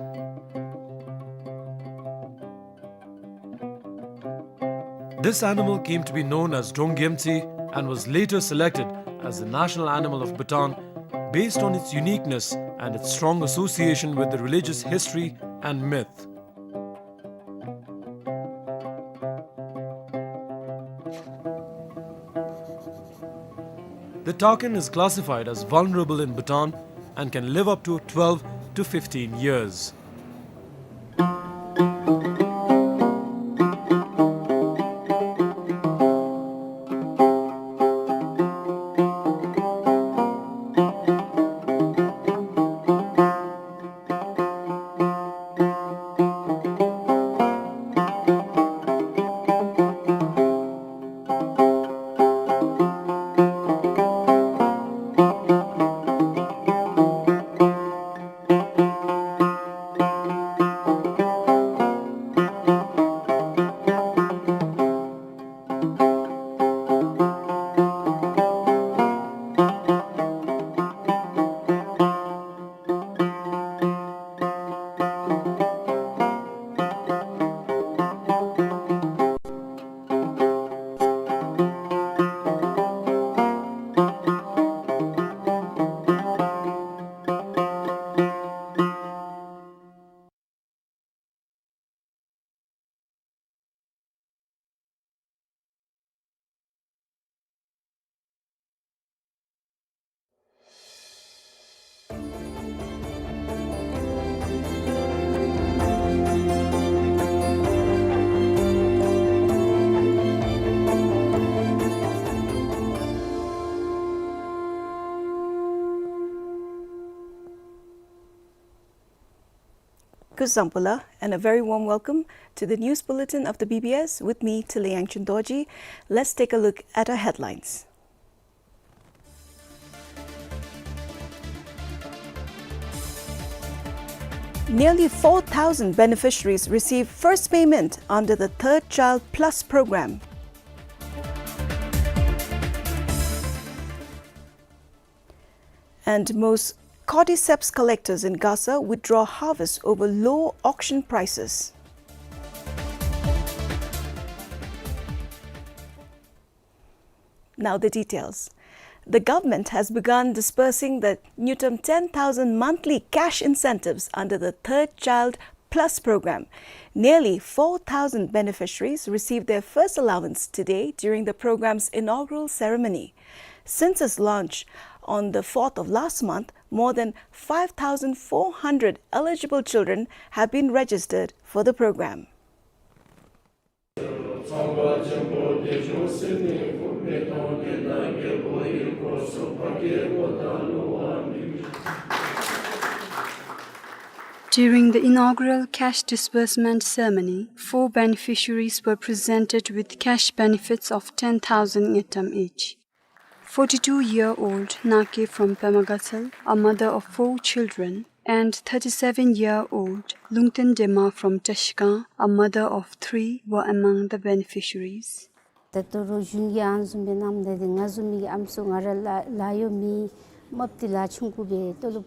This animal came to be known as Drongyemtsi and was later selected as the national animal of Bhutan based on its uniqueness and its strong association with the religious history and myth. The takin is classified as vulnerable in Bhutan and can live up to twelve to fifteen years. Zangpo-la, and a very warm welcome to the news bulletin of the B B S with me, Tile Yangchun Dorji. Let's take a look at our headlines. Nearly four thousand beneficiaries receive first payment under the Third Child Plus program. And most cordyceps collectors in Gasa withdraw harvest over low auction prices. Now the details. The government has begun disbursing the Ngultrum ten thousand monthly cash incentives under the Third Child Plus program. Nearly four thousand beneficiaries received their first allowance today during the program's inaugural ceremony. Since its launch on the fourth of last month, more than five thousand four hundred eligible children have been registered for the program. During the inaugural cash disbursement ceremony, four beneficiaries were presented with cash benefits of ten thousand ngultrum each. Forty-two-year-old Nake from Pemagatshel, a mother of four children, and thirty-seven-year-old Lungten Dema from Trashigang, a mother of three, were among the beneficiaries. ད་ལྟོ་རོགས་གཞུང་གིས་ཨ་ནི་བཟུམ་སྦེ་གནངམ་ད་འདི་ང་བཟུམ་མི་གི་ཨམ་སྲུ་ང་ར་ལཱ་ལཱ་གཡོག་མེད། རྨགཔ་འདི་ལཱ་ཆུང་ཀུ་སྦེ་ཏོ་ལོབ།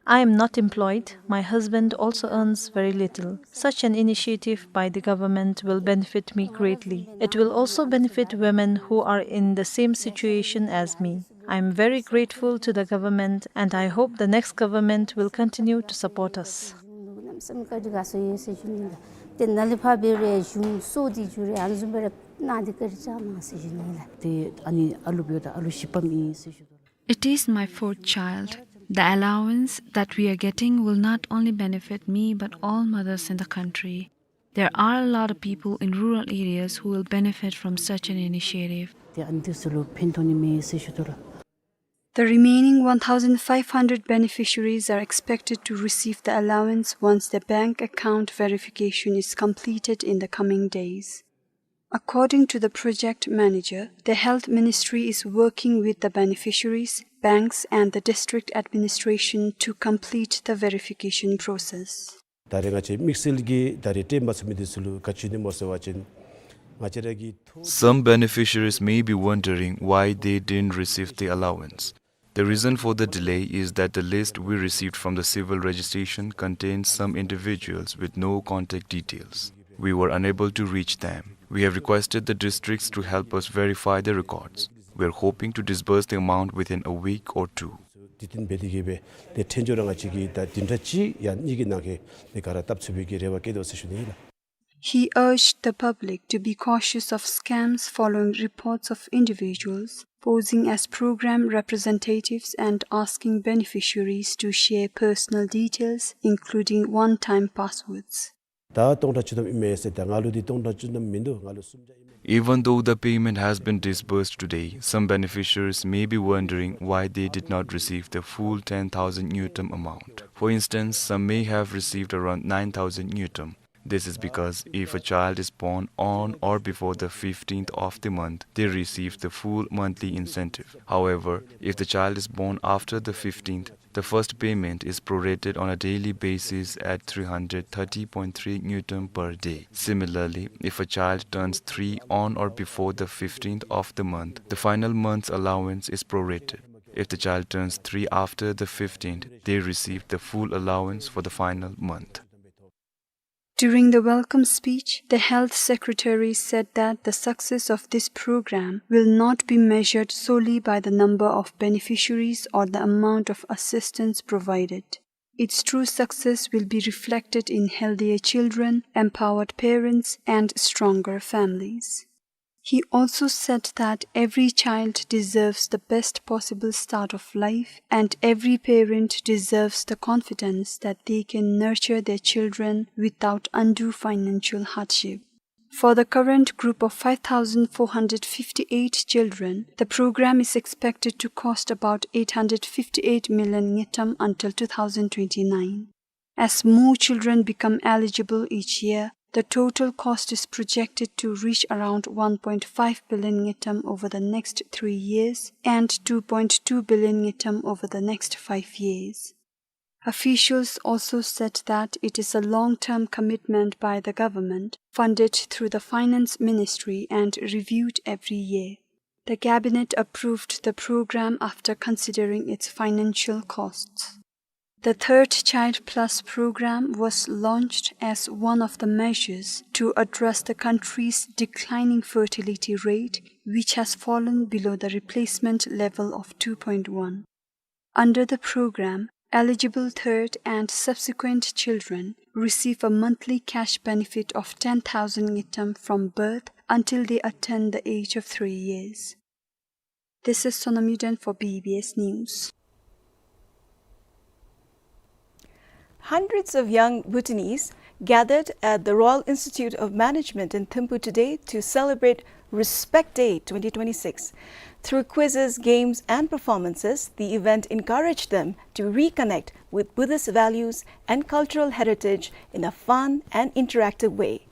I am not employed. My husband also earns very little. Such an initiative by the government will benefit me greatly. It will also benefit women who are in the same situation as me. I am very grateful to the government and I hope the next government will continue to support us. ཏེ་ཨ་ནི་ཨ་ལུ་འབདཝ་ད་ཨ་ལུ་བཞི་པམ་ཨིན་ཟེར་ཞུ་དོ། It is my fourth child. The allowance that we are getting will not only benefit me but all mothers in the country. There are a lot of people in rural areas who will benefit from such an initiative. ཏེ་ཨ་ནི་འདི་ཚུ་ལུ་ཕན་ཐོགས་ནི་མས་ཟེར་ཞུ་དོ་ལགས། The remaining one thousand five hundred beneficiaries are expected to receive the allowance once their bank account verification is completed in the coming days. According to the project manager, the Health Ministry is working with the beneficiaries, banks and the district administration to complete the verification process. ད་རེས་ང་བཅས་དམིགས་བསལ་གྱིས་ད་རེས་སྤྲོད་མ་ཚུགས་མི་འདི་ཚུ་ལུ་ག་ཅི་ཨིན་ན་སྨོ་ཟེར་བ་ཅིན་ང་བཅས་ར་གི་ཐོ། Some beneficiaries may be wondering why they didn't receive the allowance. The reason for the delay is that the list we received from the civil registration contains some individuals with no contact details. We were unable to reach them. We have requested the districts to help us verify the records. We are hoping to disburse the amount within a week or two. དེ་བརྟེན་འབད་དེ་གིས་སྦེ་ཏེ་འཕྲལ་མགྱོགས་ར་ང་བཅས་ཀྱིས་ད་བདུན་ཕྲག་གཅིག་ཡང་གཉིས་ཀྱི་ནང་འཁོད་ཏེ་ག་ར་བཏབ་ཚུགས་པའི་གི་རེ་བ་བསྐྱེད་དོ་ཟེར་ཞུ་ནི་ཨིན་ལགས། He urged the public to be cautious of scams following reports of individuals posing as program representatives and asking beneficiaries to share personal details, including one-time passwords. ད་སྟོང་ཕྲག་བཅུ་ཐམ་ཨིན་མས་ཟེར། ད་ང་ལུ་འདི་སྟོང་ཕྲག་བཅུ་ཐམ་མིན་འདུག། ང་ལུ་སུམ་བརྒྱ་ཨིན་མས། Even though the payment has been disbursed today, some beneficiaries may be wondering why they did not receive the full ten thousand ngultrum amount. For instance, some may have received around nine thousand ngultrum. This is because if a child is born on or before the fifteenth of the month, they receive the full monthly incentive. However, if the child is born after the fifteenth, the first payment is prorated on a daily basis at three hundred thirty point three ngultrum per day. Similarly, if a child turns three on or before the fifteenth of the month, the final month's allowance is prorated. If the child turns three after the fifteenth, they receive the full allowance for the final month. During the welcome speech, the health secretary said that the success of this program will not be measured solely by the number of beneficiaries or the amount of assistance provided. Its true success will be reflected in healthier children, empowered parents, and stronger families. He also said that every child deserves the best possible start of life, and every parent deserves the confidence that they can nurture their children without undue financial hardship. For the current group of five thousand four hundred fifty-eight children, the program is expected to cost about eight hundred fifty-eight million ngultrum until two thousand twenty-nine. As more children become eligible each year, the total cost is projected to reach around one point five billion ngultrum over the next three years and two point two billion ngultrum over the next five years. Officials also said that it is a long-term commitment by the government, funded through the Finance Ministry and reviewed every year. The cabinet approved the program after considering its financial costs. The Third Child Plus program was launched as one of the measures to address the country's declining fertility rate, which has fallen below the replacement level of two point one. Under the program, eligible third and subsequent children receive a monthly cash benefit of ten thousand ngultrum from birth until they attain the age of three years. This is Sonam Yuden for B B S News. Hundreds of young Bhutanese gathered at the Royal Institute of Management in Thimphu today to celebrate Respect Day twenty twenty-six. Through quizzes, games, and performances, the event encouraged them to reconnect with Buddhist values and cultural heritage in a fun and interactive way.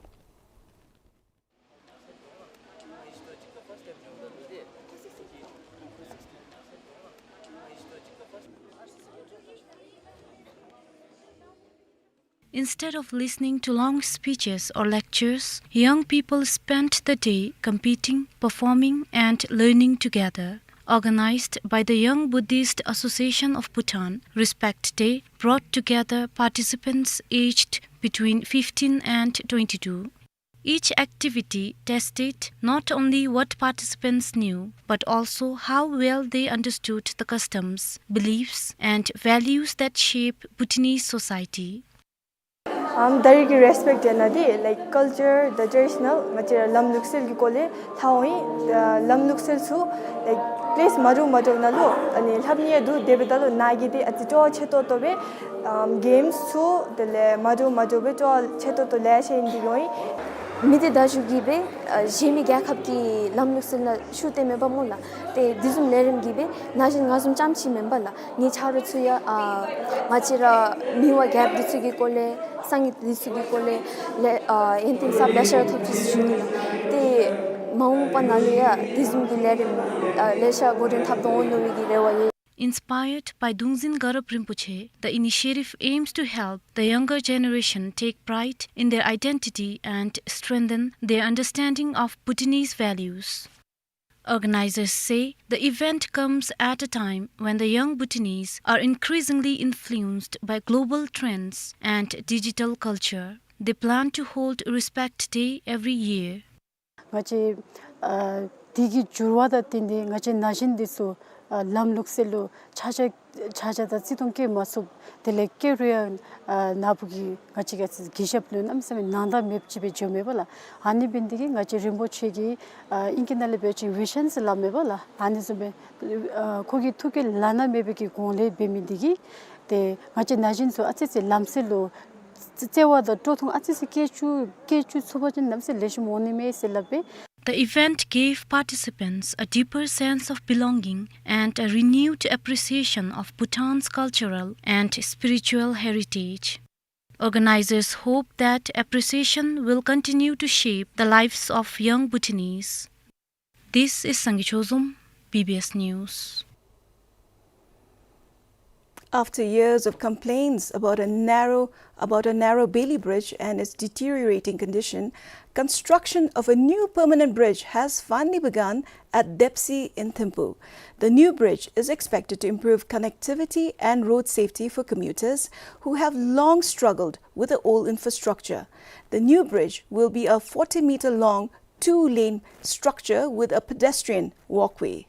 Instead of listening to long speeches or lectures, young people spent the day competing, performing, and learning together. Organized by the Young Buddhist Association of Bhutan, Respect Day brought together participants aged between fifteen and twenty-two. Each activity tested not only what participants knew, but also how well they understood the customs, beliefs, and values that shape Bhutanese society. ཨམ་ད་རེས་ཀྱི་Respect Day ནང་འདི་like culture དང་traditional ང་བཅས་ར་ལམ་ལུགས་སྲོལ་གྱི་སྐོར་ལས་ལྷག་འོང་ཡི། ལམ་ལུགས་སྲོལ་ཚུ་like place་མ་འདྲཝ་མ་འདྲཝ་ནང་ལུ་ཨ་ནི་ལྷབ་ནི་ཡང་འདུག། དེ་འབདཝ་ད་ལུ་ནཱ་གི་འདི་ཨ་ཙི་སྤྲོ་བ་ཆེ་ཏོག་ཏོ་སྦེ་ཨམ་games་ཚུ་དེ་ལས་མ་འདྲཝ་མ་འདྲཝ་སྦེ་སྤྲོ་བ་ཆེ་ཏོག་ཏོ་ལེ་ཤ་ཨིན་འདི་འོང་ཡི། མི་སྡེ་བརྡ་བརྒྱུད་ཀྱིས་སྦེ་ཨ་གཞན་མི་རྒྱལ་ཁབ་ཀྱི་ལམ་ལུགས་སྲོལ་ནང་ཤུགས་བཏོན་མས་པ་སྨོ་ལགས། ཏེ་འདི་བཟུམ་ལས་རིམ་གྱིས་སྦེ་ན་གཞོན་ང་བཟུམ་རྐྱངམ་ཅིག་མེན་པར་ལགས། ངེའི་ཆ་རོགས་ཚུ་ཡང་ཨ་ང་བཅས་ར་མི་དབང་རྒྱལཔོ་འདི་ཚུ་གི་སྐོར་ལས་སངས་རྒྱས་འདི་ཚུ་གི་སྐོར་ལས་ལས་ཨ་ཡོན་ཏན་གསརཔ་ལེ་ཤ་ཐོབ་ཅི་ཟེར་ཞུ་ནི་ལགས། ཏེ་མ་འོངས་པ་ནང་ལུ་ཡང་འདི་བཟུམ་གྱི་ལས་རིམ་ཨ་ལེ་ཤ་འགོ་འདྲེན་འཐབ་དོ་འོང་མནོ་བའི་གི་རེ་བ་ཡོད། Inspired by Dungzin Garab Rinpoche, the initiative aims to help the younger generation take pride in their identity and strengthen their understanding of Bhutanese values. Organizers say the event comes at a time when the young Bhutanese are increasingly influenced by global trends and digital culture. They plan to hold Respect Day every year. ང་བཅས་ཨ་འདི་གི་འགྱུར་བ་དང་བསྟུན་ཏེ་ང་བཅས་ན་གཞོན་འདི་ཚུ་ཨ་ལམ་ལུགས་སྲོལ་ལུ་ཆ་ཆ་ཆ་ཆ་དང་བརྩི་མཐོང་བསྐྱེད་མ་ཚུགས། དེ་ལས་བསྐྱེད་རུང་ཡང་ཨ་ནཱ་བུ་གི་ང་བཅས་ཀྱི་གུས་ཞབས་ལུ་གནམ་མེད་ས་མེད་ནང་དང་མེདཔ་ཅིག་སྦེ་འགྱོཝ་མས་པ་ལགས། ཨ་ནི་འབད་ནི་འདི་གིས་ང་བཅས་རིན་པོ་ཆེ་གིས་ཨ་ཨིང་སྐད་ནང་ལས་འབད་བ་ཅིན་vision་ཟེར་སླབ་མས་པ་ལགས། ཨ་ནི་བཟུམ་སྦེ་ཨ་ཁོ་གི་ཐུགས་ཀྱི་བླ་ན་མེད་པའི་གི་དགོངས་ལས་འབད་མི་འདི་གིས་ཏེ་ང་བཅས་ན་གཞོན་ཚུ་ཨ་ཙི་ཅིག་ལམ་སྲོལ་ལུ་བརྩེ་བ་དང་སྤྲོ་ཐུང་ཨ་ཙི་ཅིག་སྐྱེ་བཅུག་སྐྱེ་བཅུག་ཚུགས་པ་ཅིན་གནམ་མེད་ས་མེད་ལེགས་ཤོམ་འོང་ནི་མས་ཟེར་སླབ་སྦེ། The event gave participants a deeper sense of belonging and a renewed appreciation of Bhutan's cultural and spiritual heritage. Organizers hope that appreciation will continue to shape the lives of young Bhutanese. This is Sangay Chozom, B B S News. After years of complaints about a narrow, about a narrow Bailey Bridge and its deteriorating condition, construction of a new permanent bridge has finally begun at Depsi in Thimphu. The new bridge is expected to improve connectivity and road safety for commuters who have long struggled with the old infrastructure. The new bridge will be a forty meter long two-lane structure with a pedestrian walkway.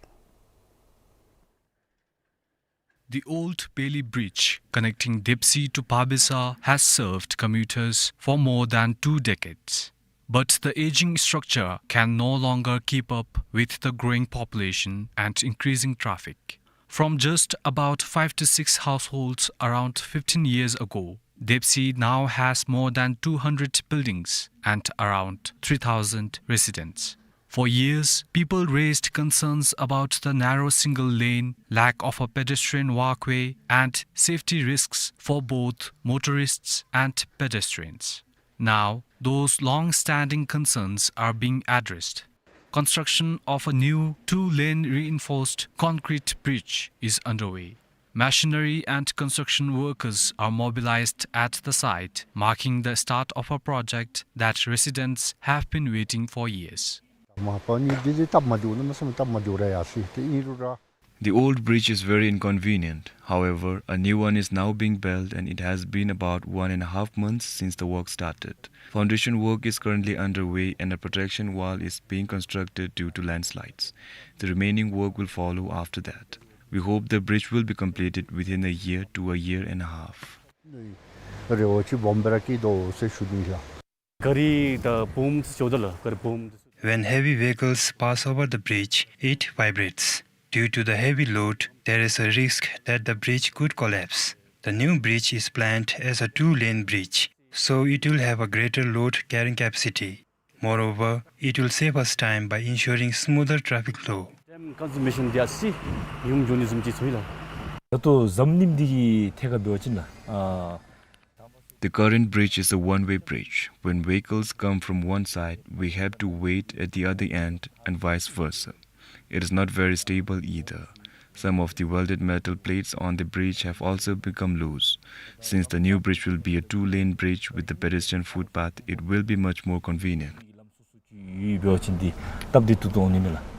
The old Bailey Bridge connecting Depsi to Pabesa has served commuters for more than two decades. But the aging structure can no longer keep up with the growing population and increasing traffic. From just about five to six households around fifteen years ago, Depsi now has more than two hundred buildings and around three thousand residents. For years, people raised concerns about the narrow single lane, lack of a pedestrian walkway, and safety risks for both motorists and pedestrians. Now, those long-standing concerns are being addressed. Construction of a new two-lane reinforced concrete bridge is underway. Machinery and construction workers are mobilized at the site, marking the start of a project that residents have been waiting for years. The old bridge is very inconvenient. However, a new one is now being built, and it has been about one and a half months since the work started. Foundation work is currently underway, and a protection wall is being constructed due to landslides. The remaining work will follow after that. We hope the bridge will be completed within a year to a year and a half. རེ་བ་ཅིག་སྦོམ་སྦེ་ར་བསྐྱེད་དོ་ཟེར་ཞུ་ནི་ལགས། ག་རི་དང་བུམ་ཚུ་འགྱོཝ་ད་ལགས། ག་རི་བུམ། When heavy vehicles pass over the bridge, it vibrates. Due to the heavy load, there is a risk that the bridge could collapse. The new bridge is planned as a two-lane bridge, so it will have a greater load carrying capacity. Moreover, it will save us time by ensuring smoother traffic flow. ཌེམ་ཀོན་ཛུམ་མེ་ཤཱན་འདི་ཨ་ཙི་ཉུངམ་འགྱོ་ནི་བཟུམ་ཅིག་ཚོར་ཡི་ལགས། ད་ལྟོ་འཛམ་གླིང་འདི་གི་ཐད་ཁར་འབད་བ་ཅིན་ལགས། ཨ། The current bridge is a one-way bridge. When vehicles come from one side, we have to wait at the other end and vice versa. It is not very stable either. Some of the welded metal plates on the bridge have also become loose. Since the new bridge will be a two-lane bridge with the pedestrian footpath, it will be much more convenient. འབད་བ་ཅིན་འདི་སྟབས་བདེ་ཏོག་ཏོ་འོང་ནི་མས་ལགས།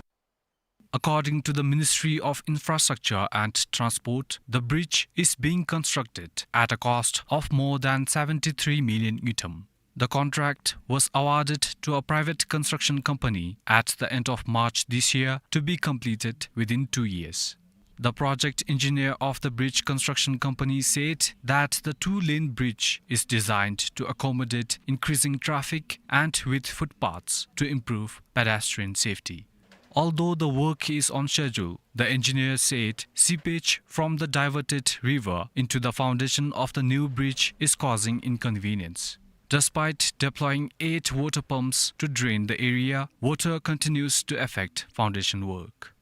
According to the Ministry of Infrastructure and Transport, the bridge is being constructed at a cost of more than seventy-three million ngultrum. The contract was awarded to a private construction company at the end of March this year to be completed within two years. The project engineer of the bridge construction company said that the two-lane bridge is designed to accommodate increasing traffic and with footpaths to improve pedestrian safety. Although the work is on schedule, the engineer said seepage from the diverted river into the foundation of the new bridge is causing inconvenience. Despite deploying eight water pumps to drain the area, water continues to affect foundation work.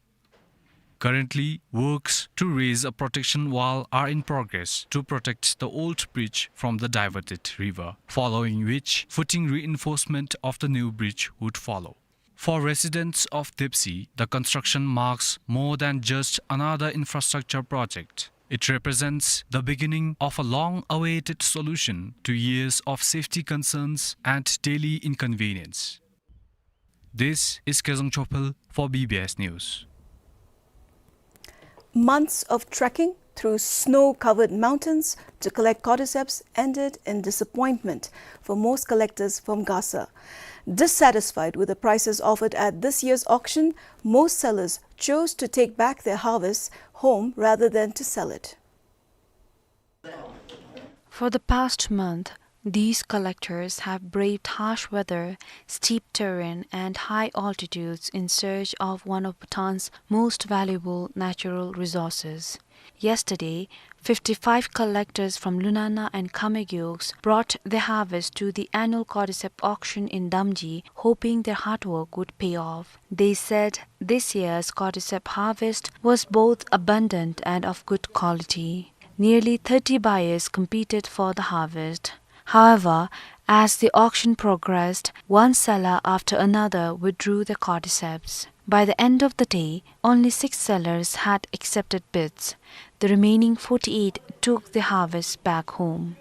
Currently, works to raise a protection wall are in progress to protect the old bridge from the diverted river, following which footing reinforcement of the new bridge would follow. For residents of Dipsi, the construction marks more than just another infrastructure project. It represents the beginning of a long-awaited solution to years of safety concerns and daily inconvenience. This is Kezang Chophel for B B S News. Months of trekking through snow-covered mountains to collect cordyceps ended in disappointment for most collectors from Gasa. Dissatisfied with the prices offered at this year's auction, most sellers chose to take back their harvests home rather than to sell it. For the past month, these collectors have braved harsh weather, steep terrain, and high altitudes in search of one of Bhutan's most valuable natural resources. Yesterday, fifty-five collectors from Lunana and Khamegyoks brought their harvest to the annual cordyceps auction in Damji, hoping their hard work would pay off. They said this year's cordyceps harvest was both abundant and of good quality. Nearly thirty buyers competed for the harvest. However, as the auction progressed, one seller after another withdrew their cordyceps. By the end of the day, only six sellers had accepted bids. The remaining forty-eight took the harvest back home.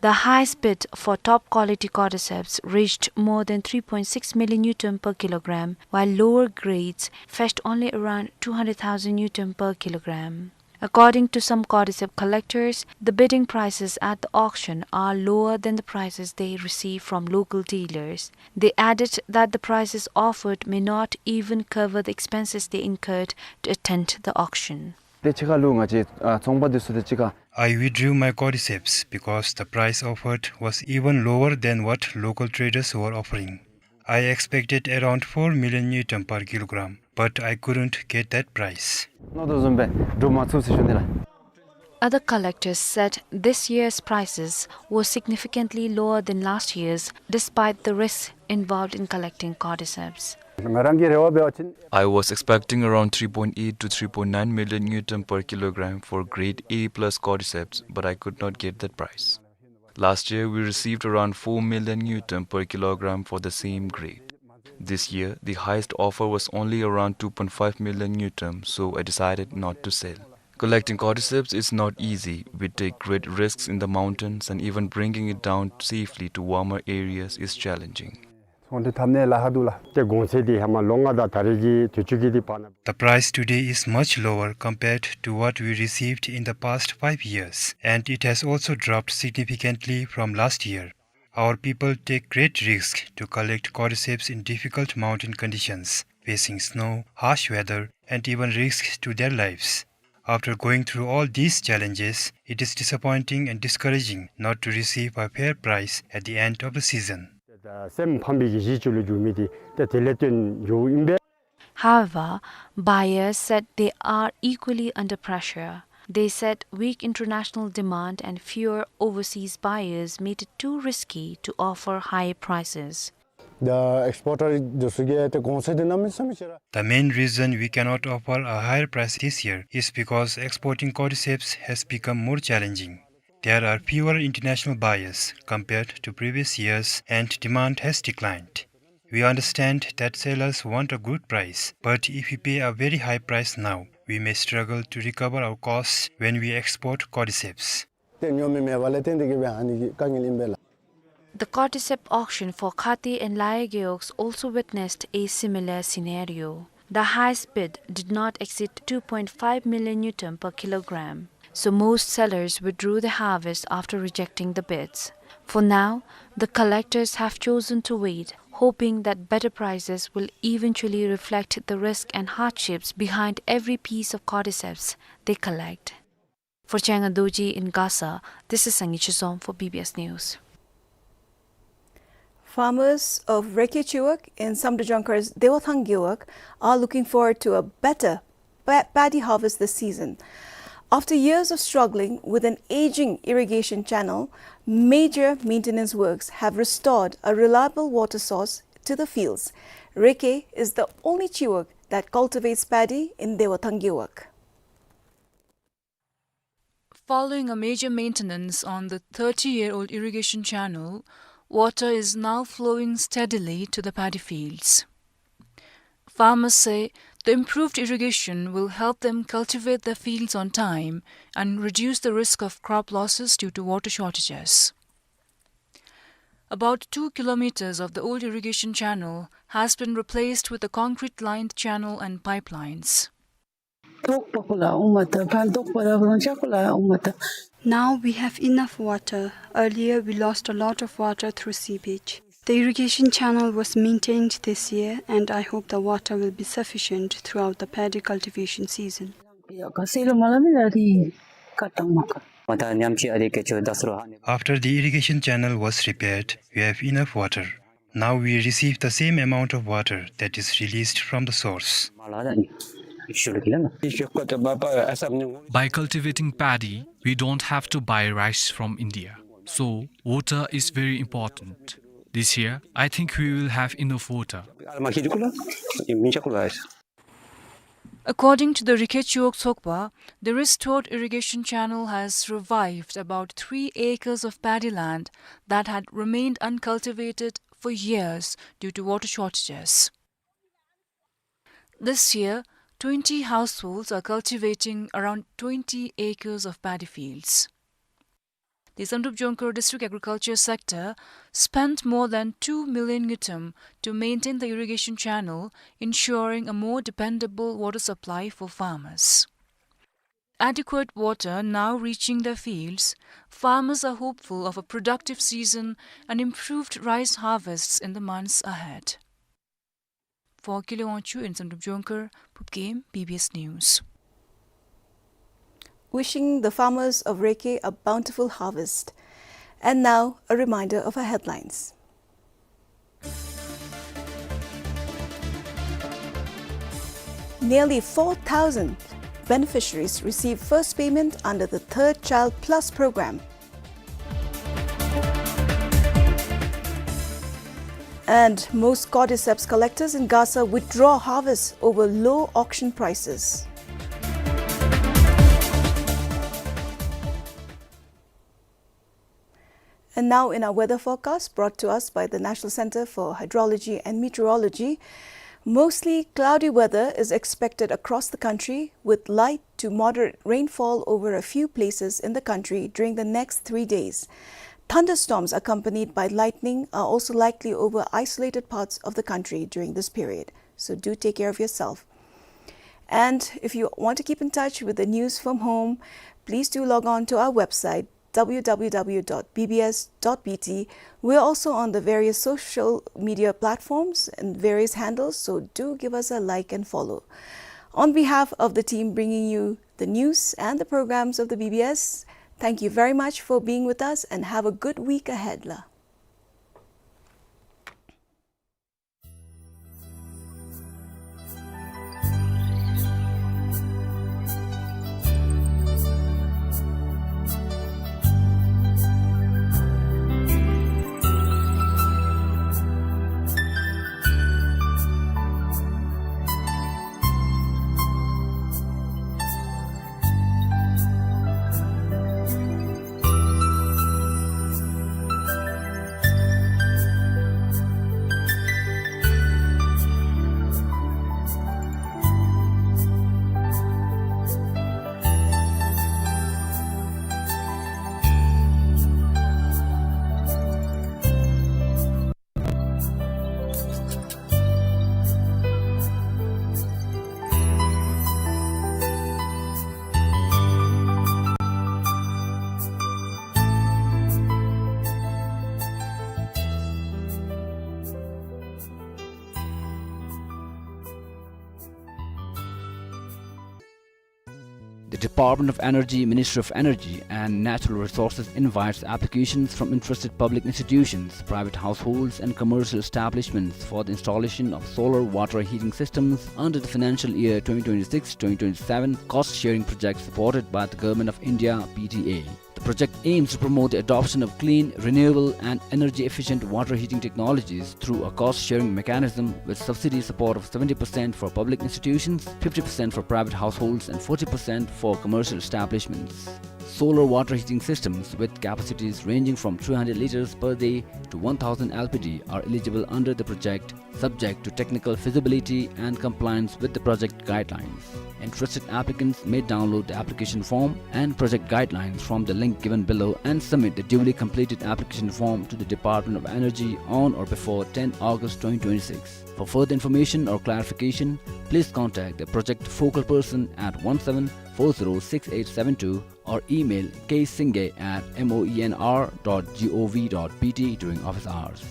The highest bid for top quality cordyceps reached more than three point six million ngultrum per kilogram, while lower grades fetched only around two hundred thousand ngultrum per kilogram. According to some cordyceps collectors, the bidding prices at the auction are lower than the prices they receive from local dealers. They added that the prices offered may not even cover the expenses they incurred to attend the auction. ཏེ་ཕྱི་ཁ་ལུ་ང་བཅས་ཨ་ཚོང་པ་འདི་ཚུ་དང་གཅིག་ཁར། I withdrew my cordyceps because the price offered was even lower than what local traders were offering. I expected around four million ngultrum per kilogram, but I couldn't get that price. མནོ་དོ་བཟུམ་སྦེ་འགྲུབ་མ་ཚུགས་ཟེར་ཞུ་ནི་ལགས། Other collectors said this year's prices were significantly lower than last year's, despite the risks involved in collecting cordyceps. ང་རང་གི་རེ་བ་འབད་བ་ཅིན། I was expecting around three point eight to three point nine million ngultrum per kilogram for grade A plus cordyceps, but I could not get that price. Last year, we received around four million ngultrum per kilogram for the same grade. This year, the highest offer was only around two point five million ngultrum, so I decided not to sell. Collecting cordyceps is not easy. We take great risks in the mountains, and even bringing it down safely to warmer areas is challenging. ཚོང་འབྲེལ་འཐབ་ནི་ལཱ་ཁག་འདུག་ལགས། ཏེ་གོང་ཚད་འདི་ཧེ་མ་ལོ་ལྔ་དང་ད་རེས་ཀྱི་དུས་ཚོད་ཀྱི་འདི་བར་ན། The price today is much lower compared to what we received in the past five years, and it has also dropped significantly from last year. Our people take great risk to collect cordyceps in difficult mountain conditions, facing snow, harsh weather, and even risks to their lives. After going through all these challenges, it is disappointing and discouraging not to receive a fair price at the end of the season. སེམས་ཕམ་པའི་གི་གཞི་ཅིག་ལུ་འགྱུར་མི་འདི་ཏེ་དེ་ལས་བརྟེན་འགྱོཝ་ཨིན་པས། However, buyers said they are equally under pressure. They said weak international demand and fewer overseas buyers made it too risky to offer high prices. The exporter འདི་ཚུ་གིས་ཏེ་གོང་ཚད་འདི་གནམ་མེད་ས་མེད་ཆེ་ར། The main reason we cannot offer a higher price this year is because exporting cordyceps has become more challenging. There are fewer international buyers compared to previous years, and demand has declined. We understand that sellers want a good price, but if we pay a very high price now, we may struggle to recover our costs when we export cordyceps. ཏེ་ཉོ་མི་མེད་པ་ལས་བརྟེན་ཏེ་གིས་སྦེ་ཨ་ནི་གི་དཀའ་ངལ་ཨིན་པས་ལགས། The cordyceps auction for Khati and Layageoks also witnessed a similar scenario. The highest bid did not exceed two point five million ngultrum per kilogram, so most sellers withdrew the harvest after rejecting the bids. For now, the collectors have chosen to wait, hoping that better prices will eventually reflect the risk and hardships behind every piece of cordyceps they collect. For Chenga Dorji in Gasa, this is Sangi Chizom for B B S News. Farmers of Reke Chiwak in Samdrup Jongkar's Dewathang Gewog are looking forward to a better pa-, paddy harvest this season. After years of struggling with an aging irrigation channel, major maintenance works have restored a reliable water source to the fields. Reke is the only chiwak that cultivates paddy in Dewathang Gewog. Following a major maintenance on the thirty-year-old irrigation channel, water is now flowing steadily to the paddy fields. Farmers say the improved irrigation will help them cultivate their fields on time and reduce the risk of crop losses due to water shortages. About two kilometers of the old irrigation channel has been replaced with a concrete-lined channel and pipelines. Now we have enough water. Earlier, we lost a lot of water through seepage. The irrigation channel was maintained this year, and I hope the water will be sufficient throughout the paddy cultivation season. After the irrigation channel was repaired, we have enough water. Now we receive the same amount of water that is released from the source. By cultivating paddy, we don't have to buy rice from India. So, water is very important. This year, I think we will have enough water. According to the Reke Chiwak Tsokpa, the restored irrigation channel has revived about three acres of paddy land that had remained uncultivated for years due to water shortages. This year, twenty households are cultivating around twenty acres of paddy fields. The Samdrup Jongkar District Agriculture Sector spent more than two million ngultrum to maintain the irrigation channel, ensuring a more dependable water supply for farmers. Adequate water now reaching their fields, farmers are hopeful of a productive season and improved rice harvests in the months ahead. For Kile Wangchuk in Samdrup Jongkar, Phubkem, B B S News. Wishing the farmers of Reke a bountiful harvest. And now, a reminder of our headlines. Nearly four thousand beneficiaries receive first payment under the Third Child Plus program. And most cordyceps collectors in Gasa withdraw harvests over low auction prices. And now in our weather forecast brought to us by the National Centre for Hydrology and Meteorology, mostly cloudy weather is expected across the country, with light to moderate rainfall over a few places in the country during the next three days. Thunderstorms accompanied by lightning are also likely over isolated parts of the country during this period. So do take care of yourself. And if you want to keep in touch with the news from home, please do log on to our website, w w w dot b b s dot b t. We're also on the various social media platforms and various handles, so do give us a like and follow. On behalf of the team bringing you the news and the programs of the B B S, thank you very much for being with us and have a good week ahead, la. The Department of Energy, Ministry of Energy and Natural Resources invites applications from interested public institutions, private households and commercial establishments for the installation of solar water heating systems under the financial year twenty twenty-six twenty twenty-seven cost sharing project supported by the Government of India, P D A. The project aims to promote the adoption of clean, renewable and energy-efficient water heating technologies through a cost-sharing mechanism with subsidy support of seventy percent for public institutions, fifty percent for private households and forty percent for commercial establishments. Solar water heating systems with capacities ranging from three hundred liters per day to one thousand L P D are eligible under the project, subject to technical feasibility and compliance with the project guidelines. Interested applicants may download the application form and project guidelines from the link given below and submit the duly completed application form to the Department of Energy on or before tenth August twenty twenty-six. For further information or clarification, please contact the project focal person at one seven four zero six eight seven two or email k singay at moenr dot gov dot bt during office hours.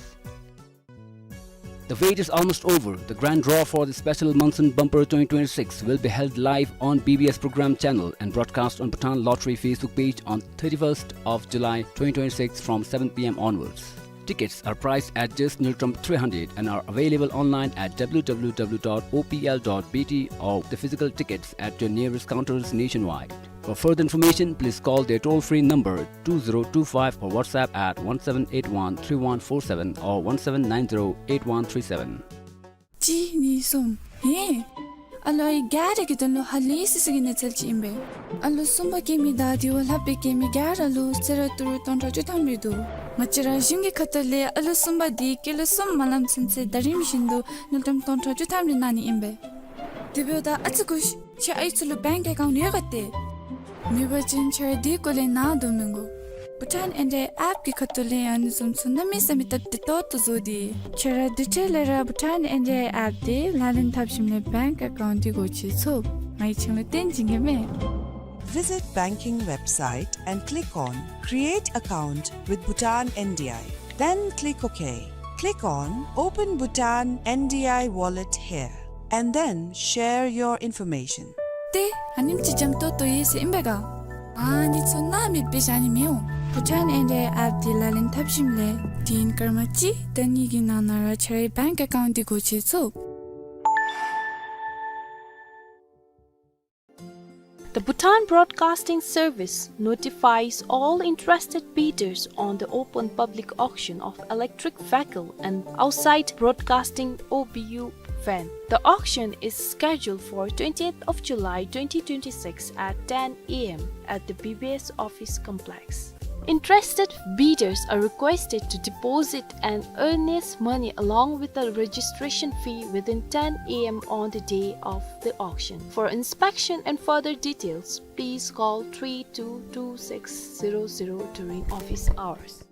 The wait is almost over. The grand draw for the special Monsoon Bumper twenty twenty-six will be held live on B B S program channel and broadcast on Bhutan Lottery Facebook page on thirty-first of July twenty twenty-six from seven p m onwards. Tickets are priced at just ngultrum three hundred and are available online at w w w dot o p l dot b t or the physical tickets at your nearest counters nationwide. For further information, please call their toll-free number two zero two five or WhatsApp at one seven eight one three one four seven or one seven nine zero eight one three seven. གཅིག་གཉིས་གསུམ། ཧེ། ཨ་ལོ་ཨའི་ག་ར་གི་དོན་ལུ་ཧ་ལས་སི་སི་གི་གནས་ཚུལ་ཅིག་ཨིན་པས། ཨ་ལོ་གསུམ་པ་སྐྱེ་མི་དང་དེ་བ་ལྷག་པའི་སྐྱེ་མི་ག་ར་ལུ་གསོལ་རས་ཏི་རུ་སྟོང་ཕྲག་བཅུ་ཐམ་རེ་འདུག། ང་བཅས་ར་གཞུང་གི་ཁ་ཐུག་ལས་ཨ་ལོ་གསུམ་པ་འདི་སྐྱེས་ལོ་གསུམ་མ་ལངམ་ཚུན་ཚོད་ཟླ་རིམ་བཞིན་དུ་དངུལ་ཀྲམ་སྟོང་ཕྲག་བཅུ་ཐམ་རེ་གནང་ནི་ཨིན་པས། དེ་འབདཝ་ད་ཨ་ཙི་སྒུག་ཤིག། ཁྱེད་ཨའི་ཚུ་ལུ་བེངཀ་ཨེ་ཀའུནཊ་ཡོད་ག་ཏེ། མེད་པ་ཅིན་ཁྱེད་ར་དེ་སྐོར་ལས་ནཱ་དོ་མི་དགོ། བྷུ་ཊཱན་ཨེན་ཌི་ཨའི་ཨེཔ་གི་ཁ་ཐུག་ལས་ཡང་ཨ་ནི་བཟུམ་ཚུ་གནམ་མེད་ས་མེད་སྟབས་བདེ་ཏོག་ཏོ་བཟོ་སྟེ། ཁྱེད་ར་དེ་འཕྲལ་ལས་ར་བྷུ་ཊཱན་ཨེན་ཌི་ཨའི་ཨེཔ་འདི་ལག་ལེན་འཐབ་ཞིནམ་ལས་བེངཀ་ཨེ་ཀའུནཊ་འདི་སྒོ་ཕྱེ་ཚུགས། ང་གིས་ཁྱེད་ལུ་སྟོན་བྱིན་གེ་མས། Visit banking website and click on Create Account with Bhutan N D I. Then click OK. Click on Open Bhutan N D I Wallet here and then share your information. ཏེ་ཨ་ནེམ་ཅིག་འཇམ་ཏོང་ཏོ་ཡོད་ཟེར་ཨིན་པས་ག། ཨ་ནི་ཚུ་ནཱ་མེདཔ་སྦེ་བཞག་ནི་མི་འོང་། བྷུ་ཊཱན་ཨེན་ཌི་ཨའི་ཨེཔ་འདི་ལག་ལེན་འཐབ་ཞིནམ་ལས་དུས་ཡུན་སྐར་མ་གཅིག་དང་གཉིས་ཀྱི་ནང་ན་ར་ཁྱེད་རའི་བེངཀ་ཨེ་ཀའུནཊ་འདི་སྒོ་ཕྱེ་ཚུགས། The Bhutan Broadcasting Service notifies all interested bidders on the open public auction of electric vehicle and outside broadcasting O B U van. The auction is scheduled for twentieth of July twenty twenty-six at ten A M at the B B S office complex. Interested bidders are requested to deposit an earnest money along with the registration fee within ten A M on the day of the auction. For inspection and further details, please call three two two six zero zero during office hours.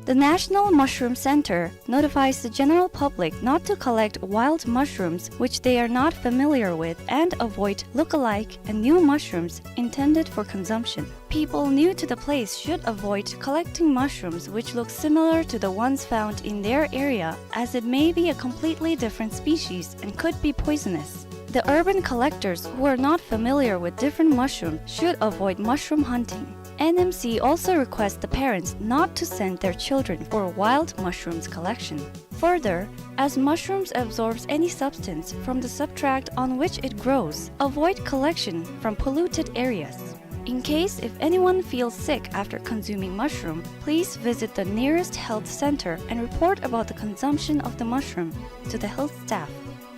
The National Mushroom Center notifies the general public not to collect wild mushrooms which they are not familiar with and avoid look-alike and new mushrooms intended for consumption. People new to the place should avoid collecting mushrooms which look similar to the ones found in their area, as it may be a completely different species and could be poisonous. The urban collectors who are not familiar with different mushrooms should avoid mushroom hunting. N M C also requests the parents not to send their children for wild mushrooms collection. Further, as mushrooms absorbs any substance from the substrate on which it grows, avoid collection from polluted areas. In case if anyone feels sick after consuming mushroom, please visit the nearest health center and report about the consumption of the mushroom to the health staff.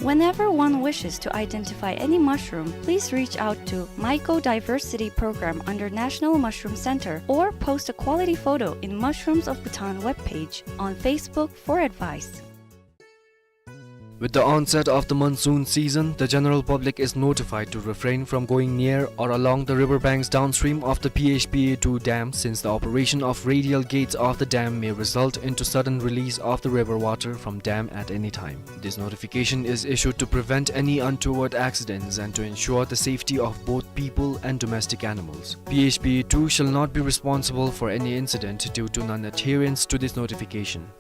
Whenever one wishes to identify any mushroom, please reach out to Mycodiversity Program under National Mushroom Center or post a quality photo in Mushrooms of Bhutan webpage on Facebook for advice. With the onset of the monsoon season, the general public is notified to refrain from going near or along the river banks downstream of the P H P A two dam, since the operation of radial gates of the dam may result into sudden release of the river water from dam at any time. This notification is issued to prevent any untoward accidents and to ensure the safety of both people and domestic animals. P H P A two shall not be responsible for any incident due to non-adherence to this notification.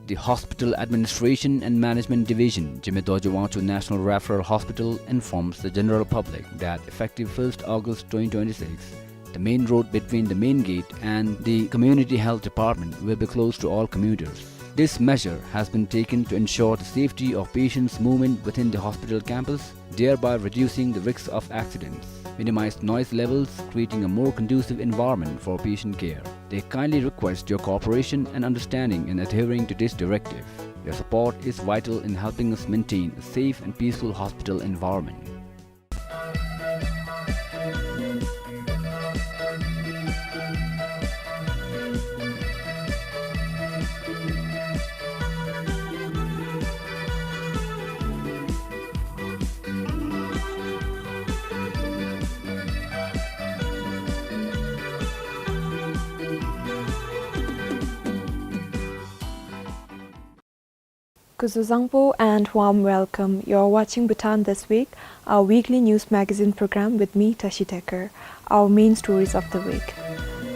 The Hospital Administration and Management Division, Jigme Dorji Wangchuk National Referral Hospital, informs the general public that effective first August twenty twenty-six, the main road between the main gate and the community health department will be closed to all commuters. This measure has been taken to ensure the safety of patients' movement within the hospital campus, thereby reducing the risks of accidents, minimize noise levels, creating a more conducive environment for patient care. They kindly request your cooperation and understanding in adhering to this directive. Your support is vital in helping us maintain a safe and peaceful hospital environment. Kuzuzangpo and warm welcome. You're watching Bhutan This Week, our weekly news magazine program with me, Tashi Tekar. Our main stories of the week.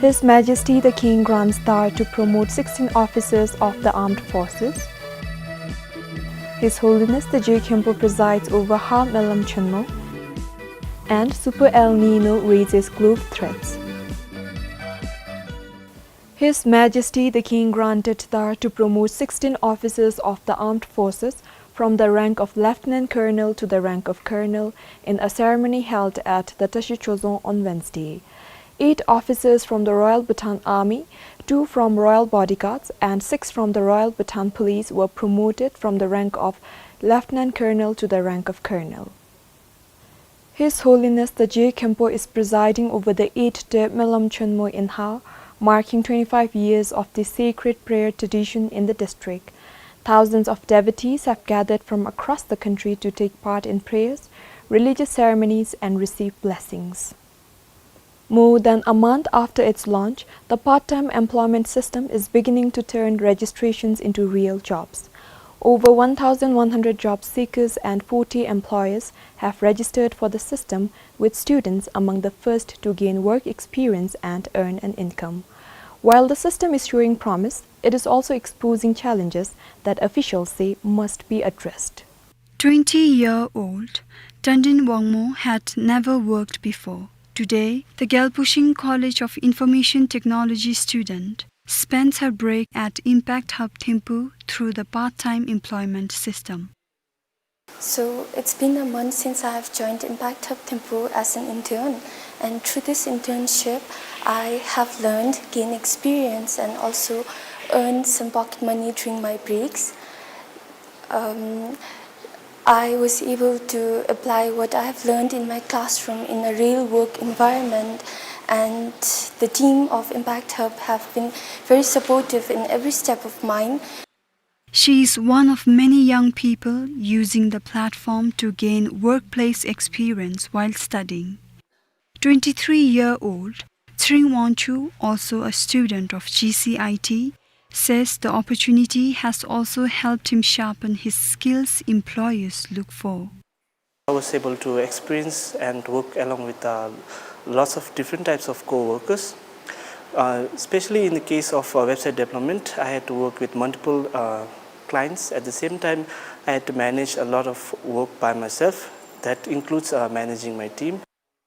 His Majesty the King grants dhar to promote sixteen officers of the armed forces. His Holiness the Je Khenpo presides over Ha Melam Chonmo. And Super El Nino raises global threats. His Majesty the King granted dhar to promote sixteen officers of the armed forces from the rank of Lieutenant Colonel to the rank of Colonel in a ceremony held at the Tashi Chodzong on Wednesday. Eight officers from the Royal Bhutan Army, two from Royal Bodyguards, and six from the Royal Bhutan Police were promoted from the rank of Lieutenant Colonel to the rank of Colonel. His Holiness the Je Khenpo is presiding over the eighth Melam Chonmo in Ha, marking twenty-five years of the sacred prayer tradition in the district. Thousands of devotees have gathered from across the country to take part in prayers, religious ceremonies, and receive blessings. More than a month after its launch, the part-time employment system is beginning to turn registrations into real jobs. Over one thousand one hundred job seekers and forty employers have registered for the system, with students among the first to gain work experience and earn an income. While the system is showing promise, it is also exposing challenges that officials say must be addressed. Twenty-year-old Tandin Wangmo had never worked before. Today, the Gyalpo Shing College of Information Technology student spends her break at Impact Hub Thimphu through the part-time employment system. So it's been a month since I have joined Impact Hub Thimphu as an intern, and through this internship, I have learned, gained experience, and also earned some pocket money during my breaks. Um, I was able to apply what I have learned in my classroom in a real work environment, and the team of Impact Hub have been very supportive in every step of mine. She is one of many young people using the platform to gain workplace experience while studying. Twenty-three-year-old Tshering Wangchuk, also a student of G C I T, says the opportunity has also helped him sharpen his skills employers look for. I was able to experience and work along with, uh, lots of different types of co-workers. Uh, especially in the case of, uh, website development, I had to work with multiple, uh, clients. At the same time, I had to manage a lot of work by myself. That includes, uh, managing my team.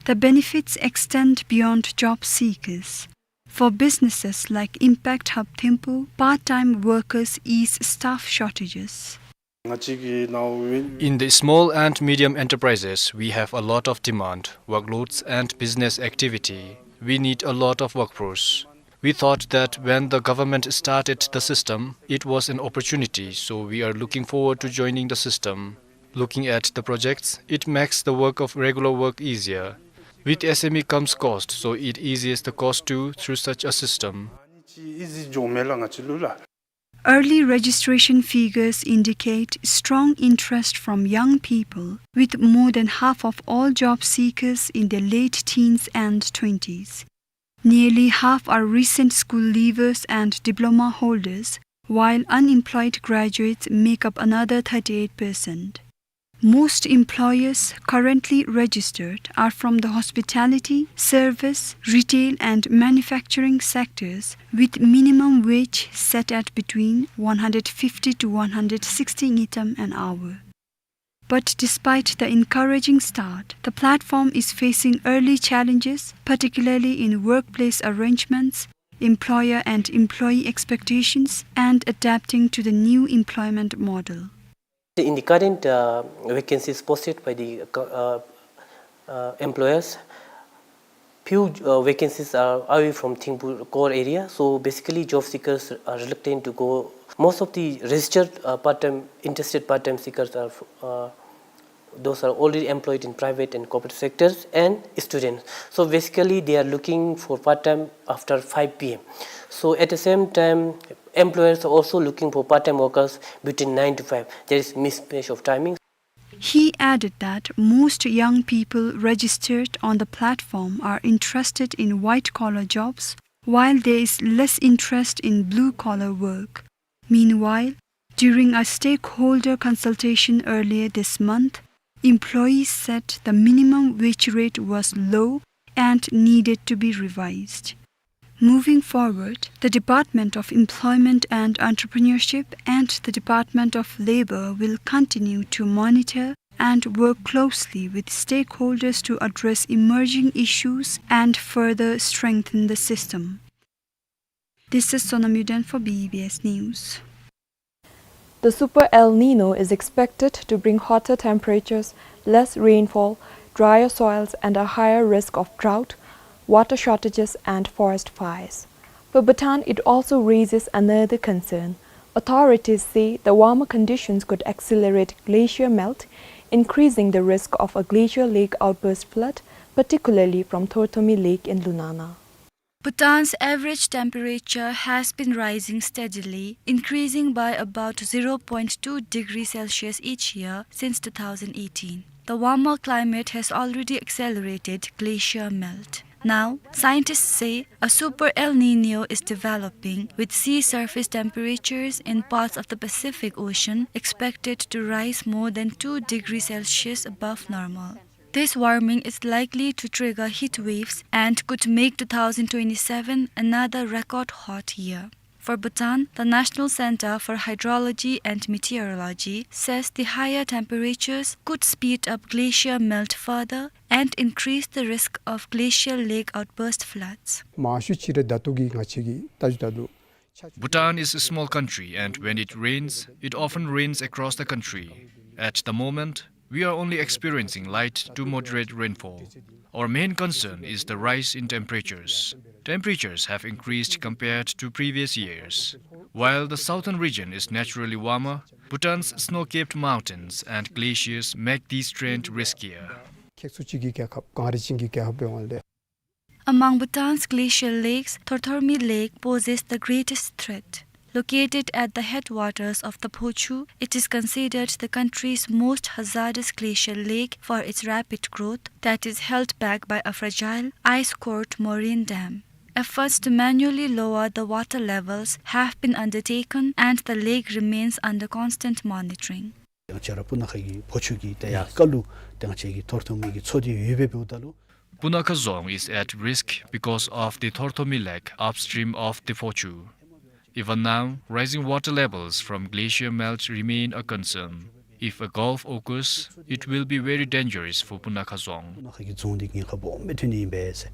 The benefits extend beyond job seekers. For businesses like Impact Hub Thimphu, part-time workers ease staff shortages. In the small and medium enterprises, we have a lot of demand, workloads, and business activity. We need a lot of workforce. We thought that when the government started the system, it was an opportunity, so we are looking forward to joining the system. Looking at the projects, it makes the work of regular work easier. With S M E comes cost, so it eases the cost too through such a system. Early registration figures indicate strong interest from young people, with more than half of all job seekers in their late teens and twenties. Nearly half are recent school leavers and diploma holders, while unemployed graduates make up another thirty-eight percent. Most employers currently registered are from the hospitality, service, retail and manufacturing sectors, with minimum wage set at between one hundred fifty to one hundred sixty ngultrum an hour. But despite the encouraging start, the platform is facing early challenges, particularly in workplace arrangements, employer and employee expectations, and adapting to the new employment model. In the current, uh, vacancies posted by the, uh, uh, employers, few, uh, vacancies are away from Thimphu core area. So basically, job seekers are reluctant to go. Most of the registered, uh, part-time, interested part-time seekers are, uh, those are already employed in private and corporate sectors and students. So basically, they are looking for part-time after five P M. So at the same time, employers are also looking for part-time workers between nine to five. There is mismatch of timing. He added that most young people registered on the platform are interested in white-collar jobs, while there is less interest in blue-collar work. Meanwhile, during a stakeholder consultation earlier this month, employees said the minimum wage rate was low and needed to be revised. Moving forward, the Department of Employment and Entrepreneurship and the Department of Labor will continue to monitor and work closely with stakeholders to address emerging issues and further strengthen the system. This is Sonam Yuden for B B S News. The Super El Nino is expected to bring hotter temperatures, less rainfall, drier soils, and a higher risk of drought, water shortages, and forest fires. For Bhutan, it also raises another concern. Authorities say the warmer conditions could accelerate glacier melt, increasing the risk of a glacial lake outburst flood, particularly from Thorthormi Lake in Lunana. Bhutan's average temperature has been rising steadily, increasing by about zero point two degrees Celsius each year since two thousand eighteen. The warmer climate has already accelerated glacier melt. Now, scientists say a super El Nino is developing, with sea surface temperatures in parts of the Pacific Ocean expected to rise more than two degrees Celsius above normal. This warming is likely to trigger heat waves and could make two thousand twenty-seven another record hot year. For Bhutan, the National Center for Hydrology and Meteorology says the higher temperatures could speed up glacier melt further and increase the risk of glacial lake outburst floods. མང་ཤོས་ཅིག་ར་ད་ལྟོ་གི་ང་བཅས་ཀྱི་ད་ཅི་ད་ལྟོ། Bhutan is a small country, and when it rains, it often rains across the country. At the moment, we are only experiencing light to moderate rainfall. Our main concern is the rise in temperatures. Temperatures have increased compared to previous years. While the southern region is naturally warmer, Bhutan's snow-capped mountains and glaciers make this trend riskier. ཁྱེགས་ཚུ་ཅིག་གི་རྒྱལ་ཁབ་གངས་རི་ཅན་གྱི་རྒྱལ་ཁབ་འབད་འོང་ལས། Among Bhutan's glacial lakes, Thorthormi Lake poses the greatest threat. Located at the headwaters of the Phochu, it is considered the country's most hazardous glacial lake for its rapid growth that is held back by a fragile, ice-cored moraine dam. Efforts to manually lower the water levels have been undertaken and the lake remains under constant monitoring. ང་བཅས་ར་སྤུ་ན་ཁ་གི་ཕོ་ཆུ་གི་ཏེ་ཡར་ཁ་ལུ་ཏེ་ང་བཅས་ཀྱི་ཐོར་ཐོར་མི་གི་མཚོ་འདི་ཡོད་པའི་འབདཝ་ད་ལུ། Punakha Dzong is at risk because of the Thorthormi Lake upstream of the Phochu. Even now, rising water levels from glacier melt remain a concern. If a gulf occurs, it will be very dangerous for Punakha Dzong. སྤུ་ན་ཁ་གི་རྫོང་འདི་ཉེན་ཁ་སྦོམ་སྦེ་ཐོན་ནི་ཨིན་པས་ཟེར།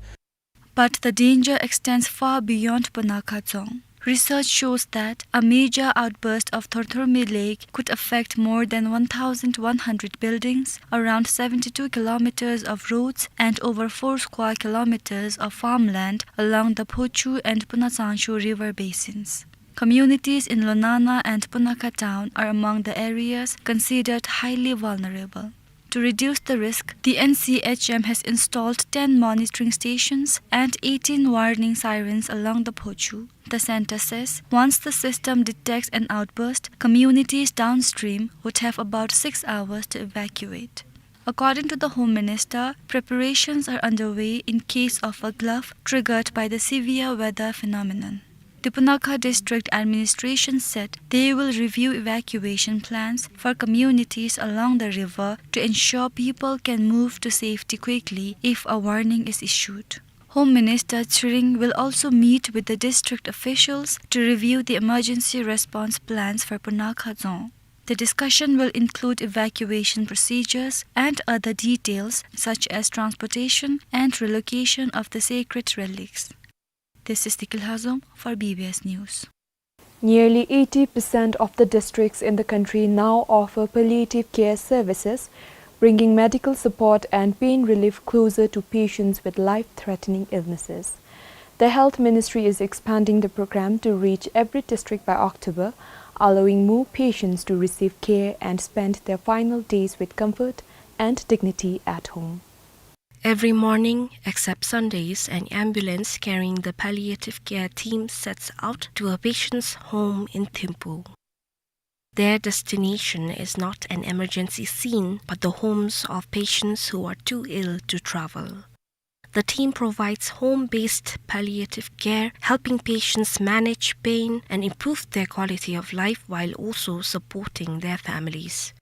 But the danger extends far beyond Punakha Dzong. Research shows that a major outburst of Thorthormi Lake could affect more than one thousand one hundred buildings, around seventy-two kilometers of roads, and over four square kilometers of farmland along the Phochu and Punatsangchu river basins. Communities in Lonana and Punakha town are among the areas considered highly vulnerable. To reduce the risk, the N C H M has installed ten monitoring stations and eighteen warning sirens along the Phochu. The center says once the system detects an outburst, communities downstream would have about six hours to evacuate. According to the Home Minister, preparations are underway in case of a gulf triggered by the severe weather phenomenon. The Punakha District Administration said they will review evacuation plans for communities along the river to ensure people can move to safety quickly if a warning is issued. Home Minister Tshering will also meet with the district officials to review the emergency response plans for Punakha Dzong. The discussion will include evacuation procedures and other details such as transportation and relocation of the sacred relics. This is Tikil Hazom for B B S News. Nearly eighty percent of the districts in the country now offer palliative care services, bringing medical support and pain relief closer to patients with life-threatening illnesses. The Health Ministry is expanding the program to reach every district by October, allowing more patients to receive care and spend their final days with comfort and dignity at home. Every morning, except Sundays, an ambulance carrying the palliative care team sets out to a patient's home in Thimphu. Their destination is not an emergency scene, but the homes of patients who are too ill to travel. The team provides home-based palliative care, helping patients manage pain and improve their quality of life while also supporting their families.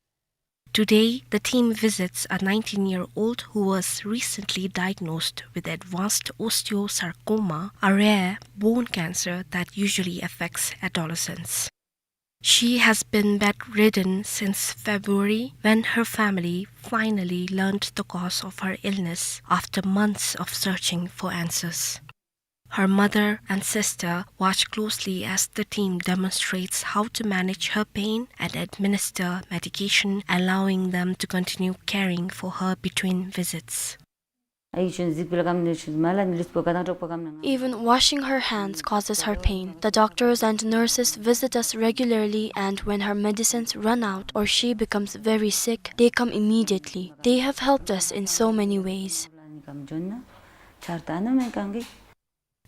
Today, the team visits a nineteen-year-old who was recently diagnosed with advanced osteosarcoma, a rare bone cancer that usually affects adolescents. She has been bedridden since February, when her family finally learned the cause of her illness after months of searching for answers. Her mother and sister watch closely as the team demonstrates how to manage her pain and administer medication, allowing them to continue caring for her between visits. Even washing her hands causes her pain. The doctors and nurses visit us regularly, and when her medicines run out or she becomes very sick, they come immediately. They have helped us in so many ways.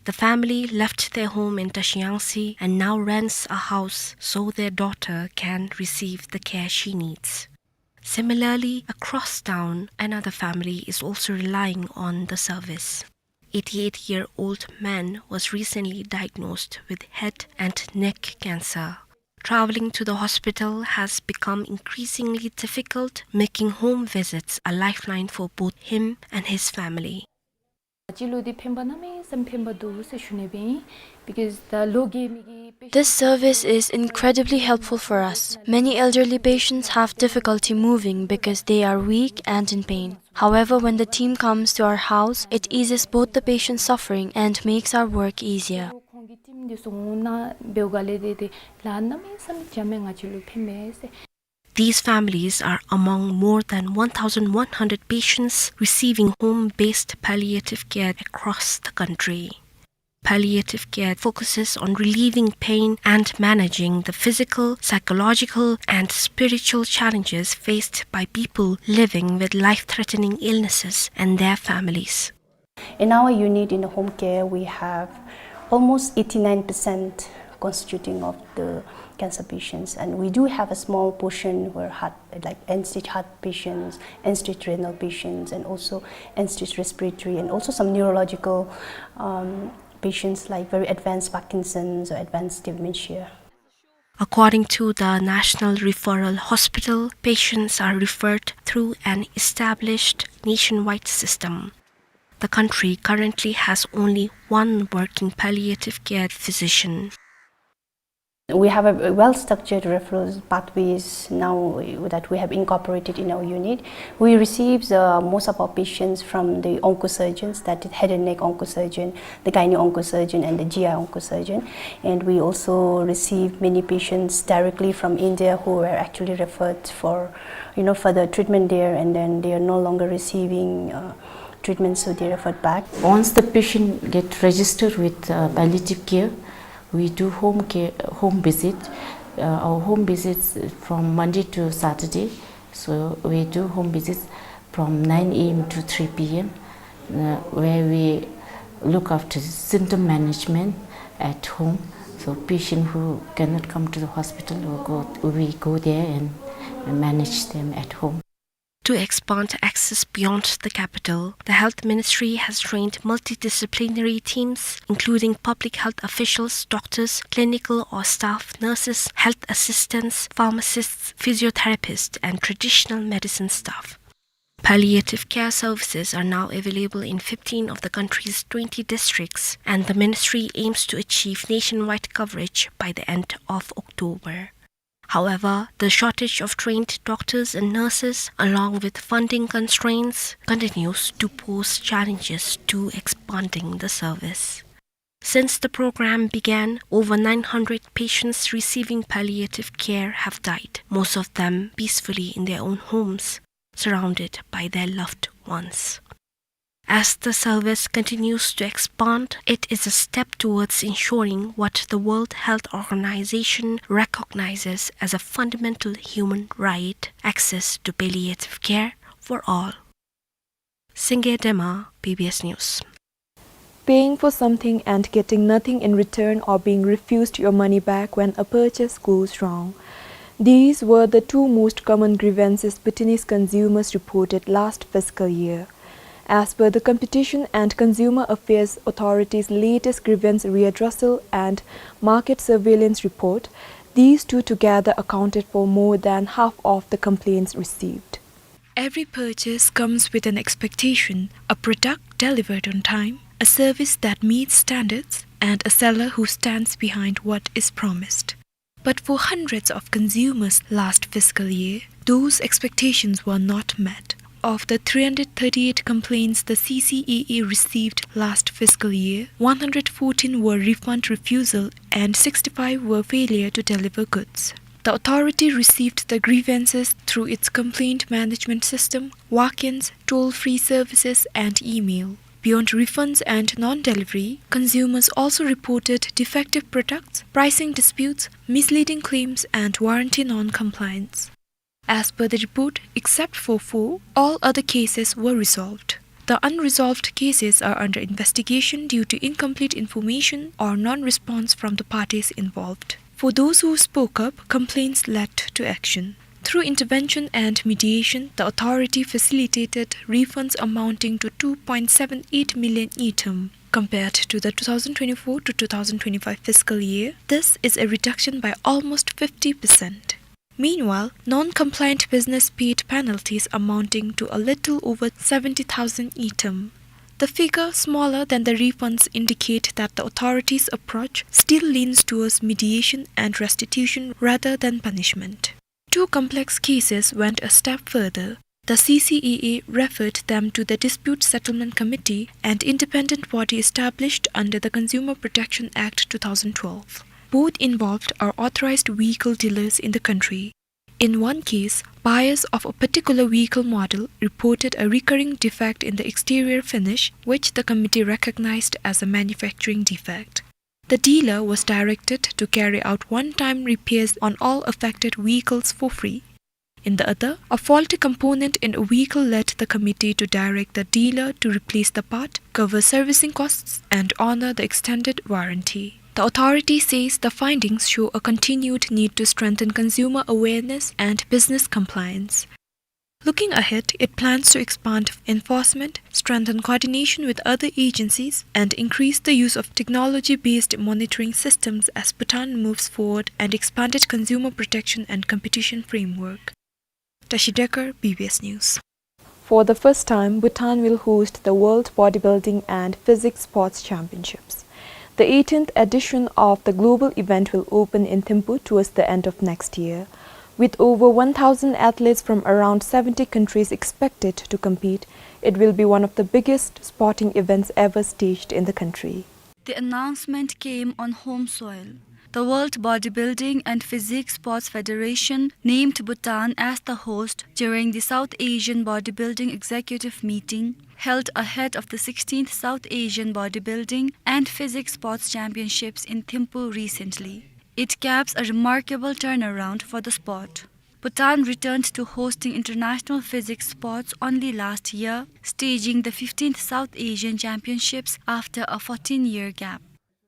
The family left their home in Tashiyangtse and now rents a house so their daughter can receive the care she needs. Similarly, across town, another family is also relying on the service. Eighty-eight-year-old man was recently diagnosed with head and neck cancer. Traveling to the hospital has become increasingly difficult, making home visits a lifeline for both him and his family. This service is incredibly helpful for us. Many elderly patients have difficulty moving because they are weak and in pain. However, when the team comes to our house, it eases both the patient's suffering and makes our work easier. ཁོང་གི་ཊིམ་འདི་ཚུ་འོང་ན་འབདཝ་ལས་ཏེ་ཏེ་ལཱ་གནམ་མེད་ས་མེད་འཇམ་མས། ང་བཅས་ལུ་ཕན་མས་ཟེར། These families are among more than one thousand one hundred patients receiving home-based palliative care across the country. Palliative care focuses on relieving pain and managing the physical, psychological, and spiritual challenges faced by people living with life-threatening illnesses and their families. In our unit in the home care, we have almost eighty-nine percent constituting of the cancer patients, and we do have a small portion where heart, like end-stage heart patients, end-stage renal patients, and also end-stage respiratory, and also some neurological, um, patients like very advanced Parkinson's or advanced dementia. According to the National Referral Hospital, patients are referred through an established nationwide system. The country currently has only one working palliative care physician. We have a well-structured referral pathways now that we have incorporated in our unit. We receive, uh, most of our patients from the oncosurgeons, that is head and neck oncosurgeon, the gynae oncosurgeon, and the G I oncosurgeon. And we also receive many patients directly from India who were actually referred for, you know, further treatment there, and then they are no longer receiving, uh, treatment, so they referred back. Once the patient get registered with, uh, palliative care, we do home care, home visit. Uh, our home visits from Monday to Saturday. So we do home visits from nine A M to three P M, uh, where we look after symptom management at home. So patient who cannot come to the hospital, we go, we go there and manage them at home. To expand access beyond the capital, the Health Ministry has trained multidisciplinary teams, including public health officials, doctors, clinical or staff nurses, health assistants, pharmacists, physiotherapists, and traditional medicine staff. Palliative care services are now available in fifteen of the country's twenty districts, and the ministry aims to achieve nationwide coverage by the end of October. However, the shortage of trained doctors and nurses, along with funding constraints, continues to pose challenges to expanding the service. Since the program began, over nine hundred patients receiving palliative care have died, most of them peacefully in their own homes, surrounded by their loved ones. As the service continues to expand, it is a step towards ensuring what the World Health Organization recognizes as a fundamental human right, access to palliative care for all. Singye Dema, B B S News. Paying for something and getting nothing in return, or being refused your money back when a purchase goes wrong. These were the two most common grievances Bhutanese consumers reported last fiscal year. As per the Competition and Consumer Affairs Authority's latest grievance redressal and market surveillance report, these two together accounted for more than half of the complaints received. Every purchase comes with an expectation, a product delivered on time, a service that meets standards, and a seller who stands behind what is promised. But for hundreds of consumers last fiscal year, those expectations were not met. Of the three hundred thirty-eight complaints the C C A A received last fiscal year, one hundred fourteen were refund refusal and sixty-five were failure to deliver goods. The authority received the grievances through its complaint management system, walk-ins, toll-free services, and email. Beyond refunds and non-delivery, consumers also reported defective products, pricing disputes, misleading claims, and warranty non-compliance. As per the report, except for four, all other cases were resolved. The unresolved cases are under investigation due to incomplete information or non-response from the parties involved. For those who spoke up, complaints led to action. Through intervention and mediation, the authority facilitated refunds amounting to two point seven eight million ngultrum. Compared to the two thousand twenty-four to two thousand twenty-five fiscal year, this is a reduction by almost fifty percent. Meanwhile, non-compliant business paid penalties amounting to a little over seventy thousand ngultrum. The figure, smaller than the refunds, indicate that the authorities' approach still leans towards mediation and restitution rather than punishment. Two complex cases went a step further. The C C A A referred them to the Dispute Settlement Committee, an independent body established under the Consumer Protection Act two thousand twelve. Both involved are authorized vehicle dealers in the country. In one case, buyers of a particular vehicle model reported a recurring defect in the exterior finish, which the committee recognized as a manufacturing defect. The dealer was directed to carry out one-time repairs on all affected vehicles for free. In the other, a faulty component in a vehicle led the committee to direct the dealer to replace the part, cover servicing costs, and honor the extended warranty. The authority says the findings show a continued need to strengthen consumer awareness and business compliance. Looking ahead, it plans to expand enforcement, strengthen coordination with other agencies, and increase the use of technology-based monitoring systems as Bhutan moves forward and expanded consumer protection and competition framework. Tashi Dekar, B B S News. For the first time, Bhutan will host the World Bodybuilding and Physique Sports Championships. The eighteenth edition of the global event will open in Thimphu towards the end of next year. With over one thousand athletes from around seventy countries expected to compete, it will be one of the biggest sporting events ever staged in the country. The announcement came on home soil. The World Bodybuilding and Physique Sports Federation named Bhutan as the host during the South Asian Bodybuilding Executive Meeting, held ahead of the sixteenth South Asian Bodybuilding and Physique Sports Championships in Thimphu recently. It caps a remarkable turnaround for the sport. Bhutan returned to hosting international physique sports only last year, staging the fifteenth South Asian Championships after a fourteen-year gap.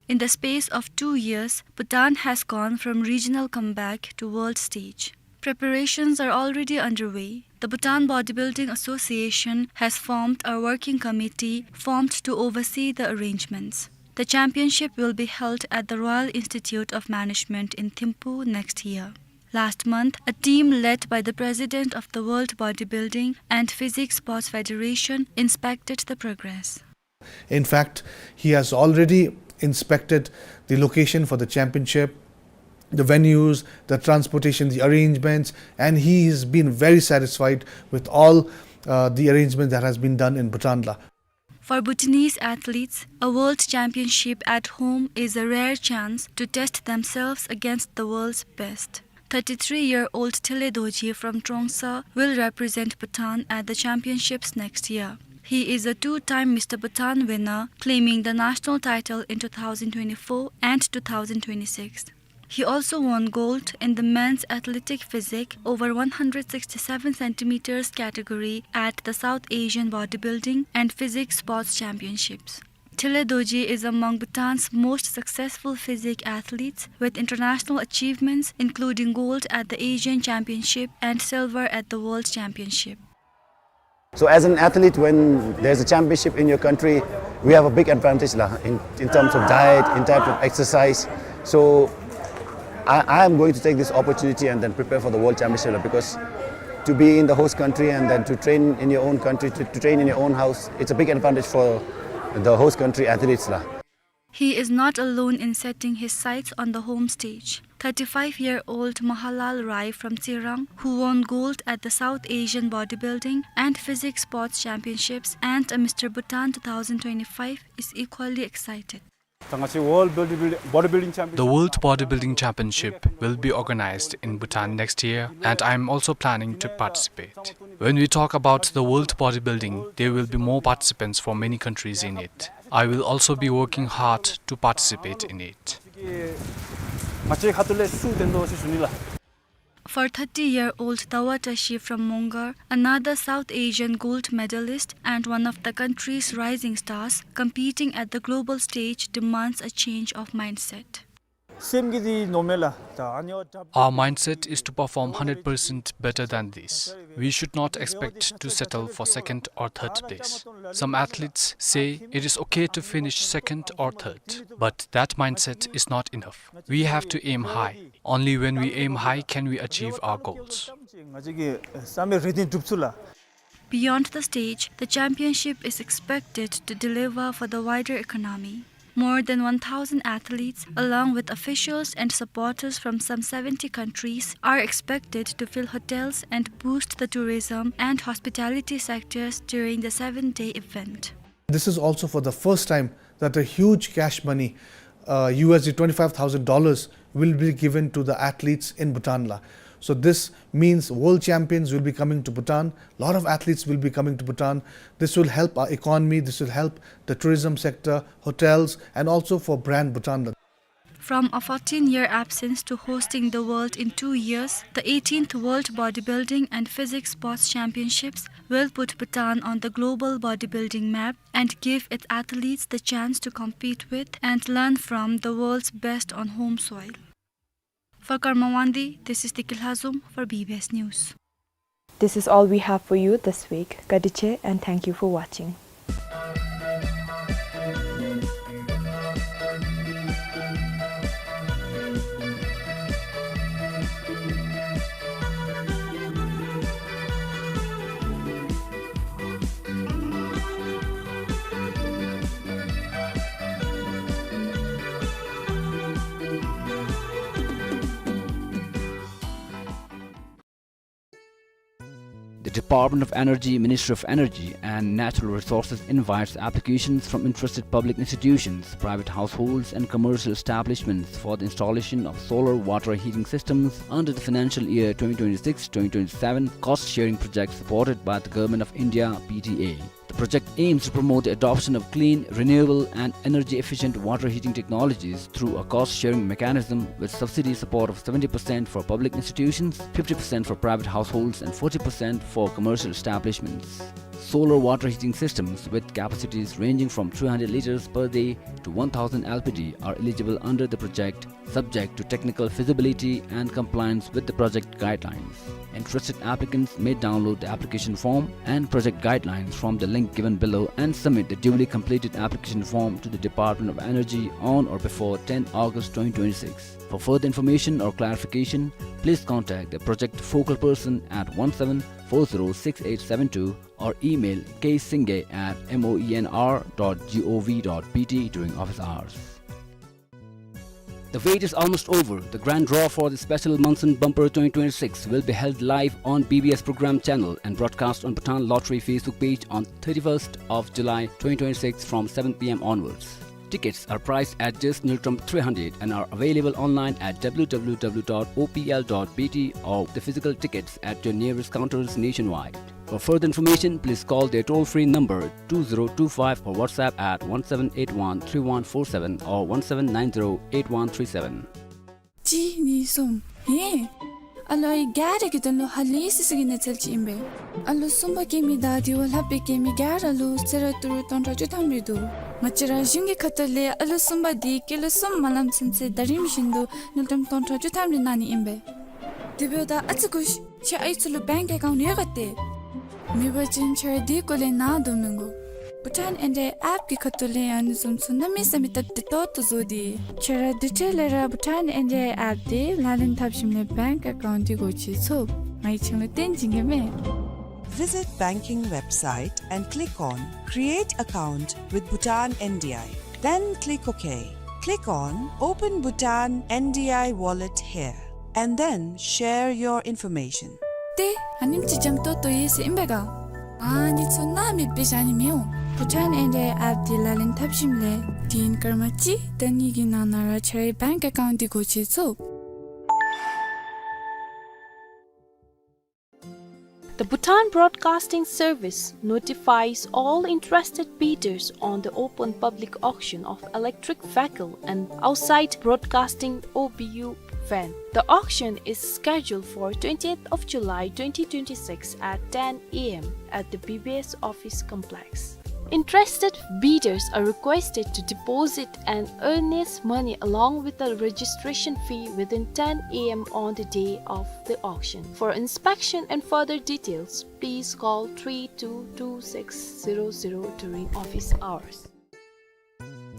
In the space of two years, Bhutan has gone from regional comeback to world stage. Preparations are already underway. The Bhutan Bodybuilding Association has formed a working committee formed to oversee the arrangements. The championship will be held at the Royal Institute of Management in Thimphu next year. Last month, a team led by the president of the World Bodybuilding and Physique Sports Federation inspected the progress. In fact, he has already inspected the location for the championship, the venues, the transportation, the arrangements, and he has been very satisfied with all, uh, the arrangement that has been done in Bhutan la. For Bhutanese athletes, a world championship at home is a rare chance to test themselves against the world's best. Thirty-three-year-old Thile Dorji from Trongsa will represent Bhutan at the championships next year. He is a two-time Mister Bhutan winner, claiming the national title in two thousand twenty-four and two thousand twenty-six. He also won gold in the men's athletic physique over one hundred sixty-seven centimeters category at the South Asian Bodybuilding and Physique Sports Championships. Thile Dorji is among Bhutan's most successful physique athletes, with international achievements including gold at the Asian Championship and silver at the World Championship. So as an athlete, when there's a championship in your country, we have a big advantage la, in, in terms of diet, in terms of exercise. So I, I am going to take this opportunity and then prepare for the world championship la, because to be in the host country and then to train in your own country, to, to train in your own house, it's a big advantage for the host country athletes la. He is not alone in setting his sights on the home stage. Thirty-five-year-old Mahalal Rai from Tsirang, who won gold at the South Asian Bodybuilding and Physique Sports Championships and a Mister Bhutan two thousand twenty-five, is equally excited. ད་ང་ཚོའི་World Bodybuilding, Bodybuilding Championship. The World Bodybuilding Championship will be organized in Bhutan next year, and I am also planning to participate. When we talk about the World Bodybuilding, there will be more participants from many countries in it. I will also be working hard to participate in it. For thirty-year-old Dawa Tashi from Mongar, another South Asian gold medalist and one of the country's rising stars, competing at the global stage demands a change of mindset. སེམས་ཀྱི་འདི་ནོར་མེད་ལ། ད་ཨ་ནི་འོ་ད། Our mindset is to perform hundred percent better than this. We should not expect to settle for second or third place. Some athletes say it is okay to finish second or third, but that mindset is not enough. We have to aim high. Only when we aim high can we achieve our goals. ང་ཅག་གི་བསམ་པའི་རེ་འདུན་འགྲུབ་ཚུལ་ལ། Beyond the stage, the championship is expected to deliver for the wider economy. More than one thousand athletes, along with officials and supporters from some seventy countries, are expected to fill hotels and boost the tourism and hospitality sectors during the seven-day event. This is also for the first time that a huge cash money, uh, U S D twenty-five thousand dollars, will be given to the athletes in Bhutan la. So this means world champions will be coming to Bhutan. A lot of athletes will be coming to Bhutan. This will help our economy. This will help the tourism sector, hotels, and also for brand Bhutan. From a fourteen-year absence to hosting the world in two years, the eighteenth World Bodybuilding and Physique Sports Championships will put Bhutan on the global bodybuilding map and give its athletes the chance to compete with and learn from the world's best on home soil. For Karma Wangdi, this is Diki Lhazom for B B S News. This is all we have for you this week. Kadi che, and thank you for watching. The Department of Energy, Ministry of Energy and Natural Resources invites applications from interested public institutions, private households and commercial establishments for the installation of solar water heating systems under the financial year twenty twenty-six twenty twenty-seven cost sharing project supported by the Government of India, P T A. The project aims to promote the adoption of clean, renewable and energy-efficient water heating technologies through a cost-sharing mechanism with subsidy support of seventy percent for public institutions, fifty percent for private households and forty percent for commercial establishments. Solar water heating systems with capacities ranging from three hundred liters per day to one thousand L P D are eligible under the project, subject to technical feasibility and compliance with the project guidelines. Interested applicants may download the application form and project guidelines from the link given below and submit the duly completed application form to the Department of Energy on or before ten August twenty twenty-six. For further information or clarification, please contact the project focal person at one seven four zero six eight seven two or email k singay at moenr dot gov dot B T during office hours. The wait is almost over. The grand draw for the special Monsoon Bumper twenty twenty-six will be held live on B B S program channel and broadcast on Bhutan Lottery Facebook page on thirty-first of July twenty twenty-six from seven P M onwards. Tickets are priced at just Ngultrum three hundred and are available online at W W W dot O P L dot B T or the physical tickets at your nearest counters nationwide. For further information, please call their toll-free number two zero two five or WhatsApp at one seven eight one three one four seven or one seven nine zero eight one three seven. གཅིག་གཉིས་གསུམ། ཧེ། ཨ་ལོ་ཨའི་ག་ར་གི་དོན་ལུ་ཧ་ལས་སི་སི་གི་གནས་ཚུལ་ཅིག་ཨིན་པས། ཨ་ལོ་གསུམ་པ་སྐྱེ་མི་དང་དེ་བ་ལྷག་པའི་སྐྱེ་མི་ག་ར་ལུ་གསོལ་རས་ཏི་རུ་སྟོང་ཕྲག་བཅུ་ཐམ་རེ་འདུག། ང་བཅས་ར་གཞུང་གི་ཁ་ཐུག་ལས་ཨ་ལོ་གསུམ་པ་དེ་སྐྱེས་ལོ་གསུམ་མ་ལང་ཚུན་ཚོད་ཟླ་རིམ་བཞིན་དུ་དངུལ་ཀྲམ་སྟོང་ཕྲག་བཅུ་ཐམ་རེ་གནང་ནི་ཨིན་པས། དེ་འབདཝ་ད་ཨ་ཙི་སྒུག་ཤིག། ཁྱེད་ཨའི་ཚུ་ལུ་བེངཀ་ཨེ་ཀའུནཊ་ཡོད་ག་ཏེ། མེད་པ་ཅིན་ཁྱེད་ར་དེ་སྐོར་ལས་ནཱ་འདུག་མི་དགོ། བྷུ་ཊཱན་ཨེན་ཌི་ཨའི་ཨེཔ་གི་ཁ་ཐུག་ལས་ཨ་ནི་བཟུམ་ཚུ་གནམ་མེད་ས་མེད་སྟབས་བདེ་ཏོག་ཏོ་བཟོ་སྟེ། ཁྱེད་ར་དེ་འཕྲལ་ལས་ར་བྷུ་ཊཱན་ཨེན་ཌི་ཨའི་ཨེཔ་དེ་ལག་ལེན་འཐབ་ཞིནམ་ལས་བེངཀ་ཨེ་ཀའུནཊ་དེ་སྒོ་ཕྱེ་ཚུགས། ང་གིས་ཁྱེད་ལུ་སྟོན་བྱིན་གེ་མས། Visit banking website and click on Create Account with Bhutan N D I. Then click OK. Click on Open Bhutan N D I Wallet here and then share your information. ཏེ་ཨ་ནེམ་ཅིག་འཇམ་ཏོང་ཏོ་ཡོད་ཟེར་ཨིན་པས་ག། ཨ་ནི་ཚུ་སྣང་མེད་སྦེ་བཞག་ནི་མི་འོང་། བྷུ་ཊཱན་ཨེན་ཌི་ཨའི་ཨེཔ་དེ་ལག་ལེན་འཐབ་ཞིནམ་ལས་དུས་ཡུན་སྐར་མ་གཅིག་དང་གཉིས་ཀྱི་ནང་ན་ར་ཁྱེད་རའི་བེངཀ་ཨེ་ཀའུནཊ་དེ་སྒོ་ཕྱེ་ཚུགས། The Bhutan Broadcasting Service notifies all interested bidders on the open public auction of electric vehicle and outside broadcasting O B U van. The auction is scheduled for twentieth of July twenty twenty-six at ten A M at the B B S office complex. Interested bidders are requested to deposit an earnest money along with the registration fee within ten A M on the day of the auction. For inspection and further details, please call three two two six zero zero during office hours.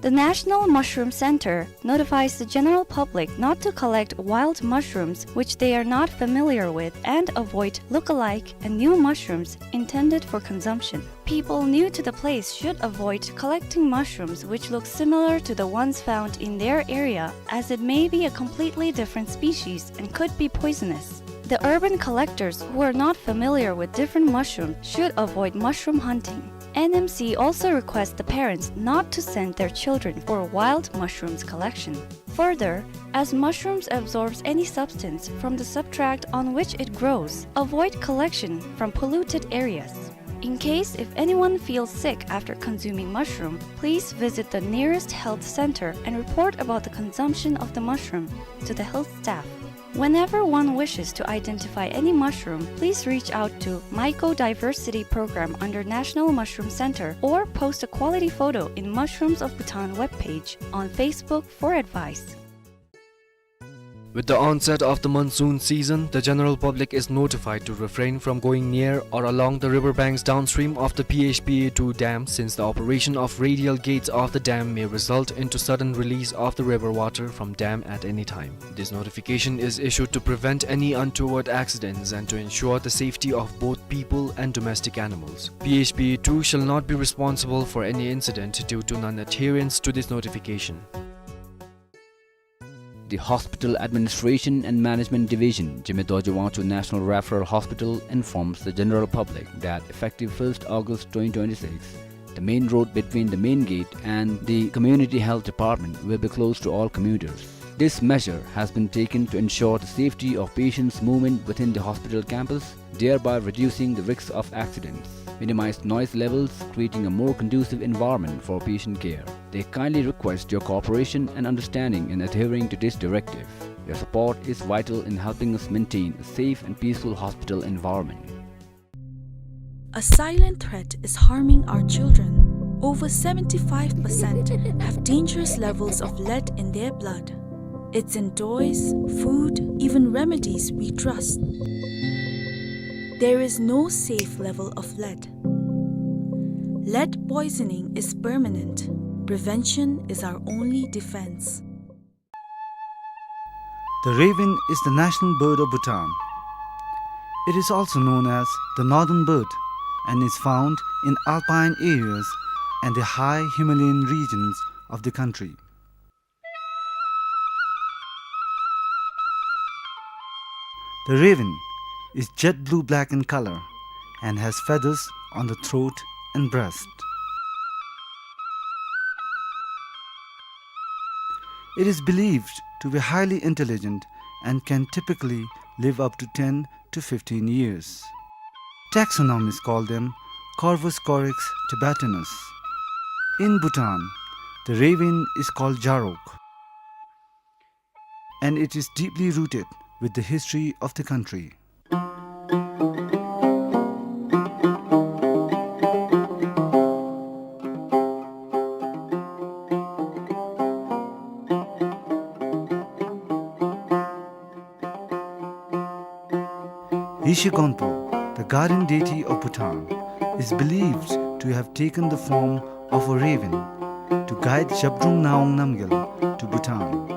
The National Mushroom Center notifies the general public not to collect wild mushrooms which they are not familiar with and avoid look-alike and new mushrooms intended for consumption. People new to the place should avoid collecting mushrooms which look similar to the ones found in their area, as it may be a completely different species and could be poisonous. The urban collectors who are not familiar with different mushrooms should avoid mushroom hunting. N M C also requests the parents not to send their children for wild mushrooms collection. Further, as mushrooms absorbs any substance from the substrate on which it grows, avoid collection from polluted areas. In case if anyone feels sick after consuming mushroom, please visit the nearest health center and report about the consumption of the mushroom to the health staff. Whenever one wishes to identify any mushroom, please reach out to Mycodiversity Program under National Mushroom Center or post a quality photo in Mushrooms of Bhutan webpage on Facebook for advice. With the onset of the monsoon season, the general public is notified to refrain from going near or along the river banks downstream of the P H P A two dam, since the operation of radial gates of the dam may result into sudden release of the river water from dam at any time. This notification is issued to prevent any untoward accidents and to ensure the safety of both people and domestic animals. P H P A two shall not be responsible for any incident due to non-adherence to this notification. The Hospital Administration and Management Division, Jigme Dorji Wangchuk National Referral Hospital, informs the general public that effective first August twenty twenty-six, the main road between the main gate and the Community Health Department will be closed to all commuters. This measure has been taken to ensure the safety of patients' movement within the hospital campus, thereby reducing the risks of accidents, minimize noise levels, creating a more conducive environment for patient care. They kindly request your cooperation and understanding in adhering to this directive. Your support is vital in helping us maintain a safe and peaceful hospital environment. A silent threat is harming our children. Over seventy-five percent have dangerous levels of lead in their blood. It's in toys, food, even remedies we trust. There is no safe level of lead. Lead poisoning is permanent. Prevention is our only defense. The raven is the national bird of Bhutan. It is also known as the northern bird and is found in alpine areas and the high Himalayan regions of the country. The raven is jet blue-black in color and has feathers on the throat and breast. It is believed to be highly intelligent and can typically live up to ten to fifteen years. Taxonomists call them Corvus corax tibetanus. In Bhutan, the raven is called Jarok, and it is deeply rooted with the history of the country. Yeshe Gonpo, the guardian deity of Bhutan, is believed to have taken the form of a raven to guide Zhabdrung Ngawang Namgyal to Bhutan.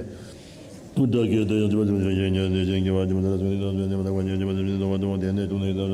ནས། བདག་གིས་བདག་ཡང་བྱིས་པ་ཚུན་ཆད་ཉོན་དེ་བཞིན་གྱིས་པ་བྱིས་པ་དེ་ལ་སོགས་ཏེ་དང་སོགས་ཏེ་མ་ཐག་པ་ཉོན་བྱས་པ་དེ་བཞིན་དུ་བ་དང་དེ་ནས་བྱུང་ནས་དང་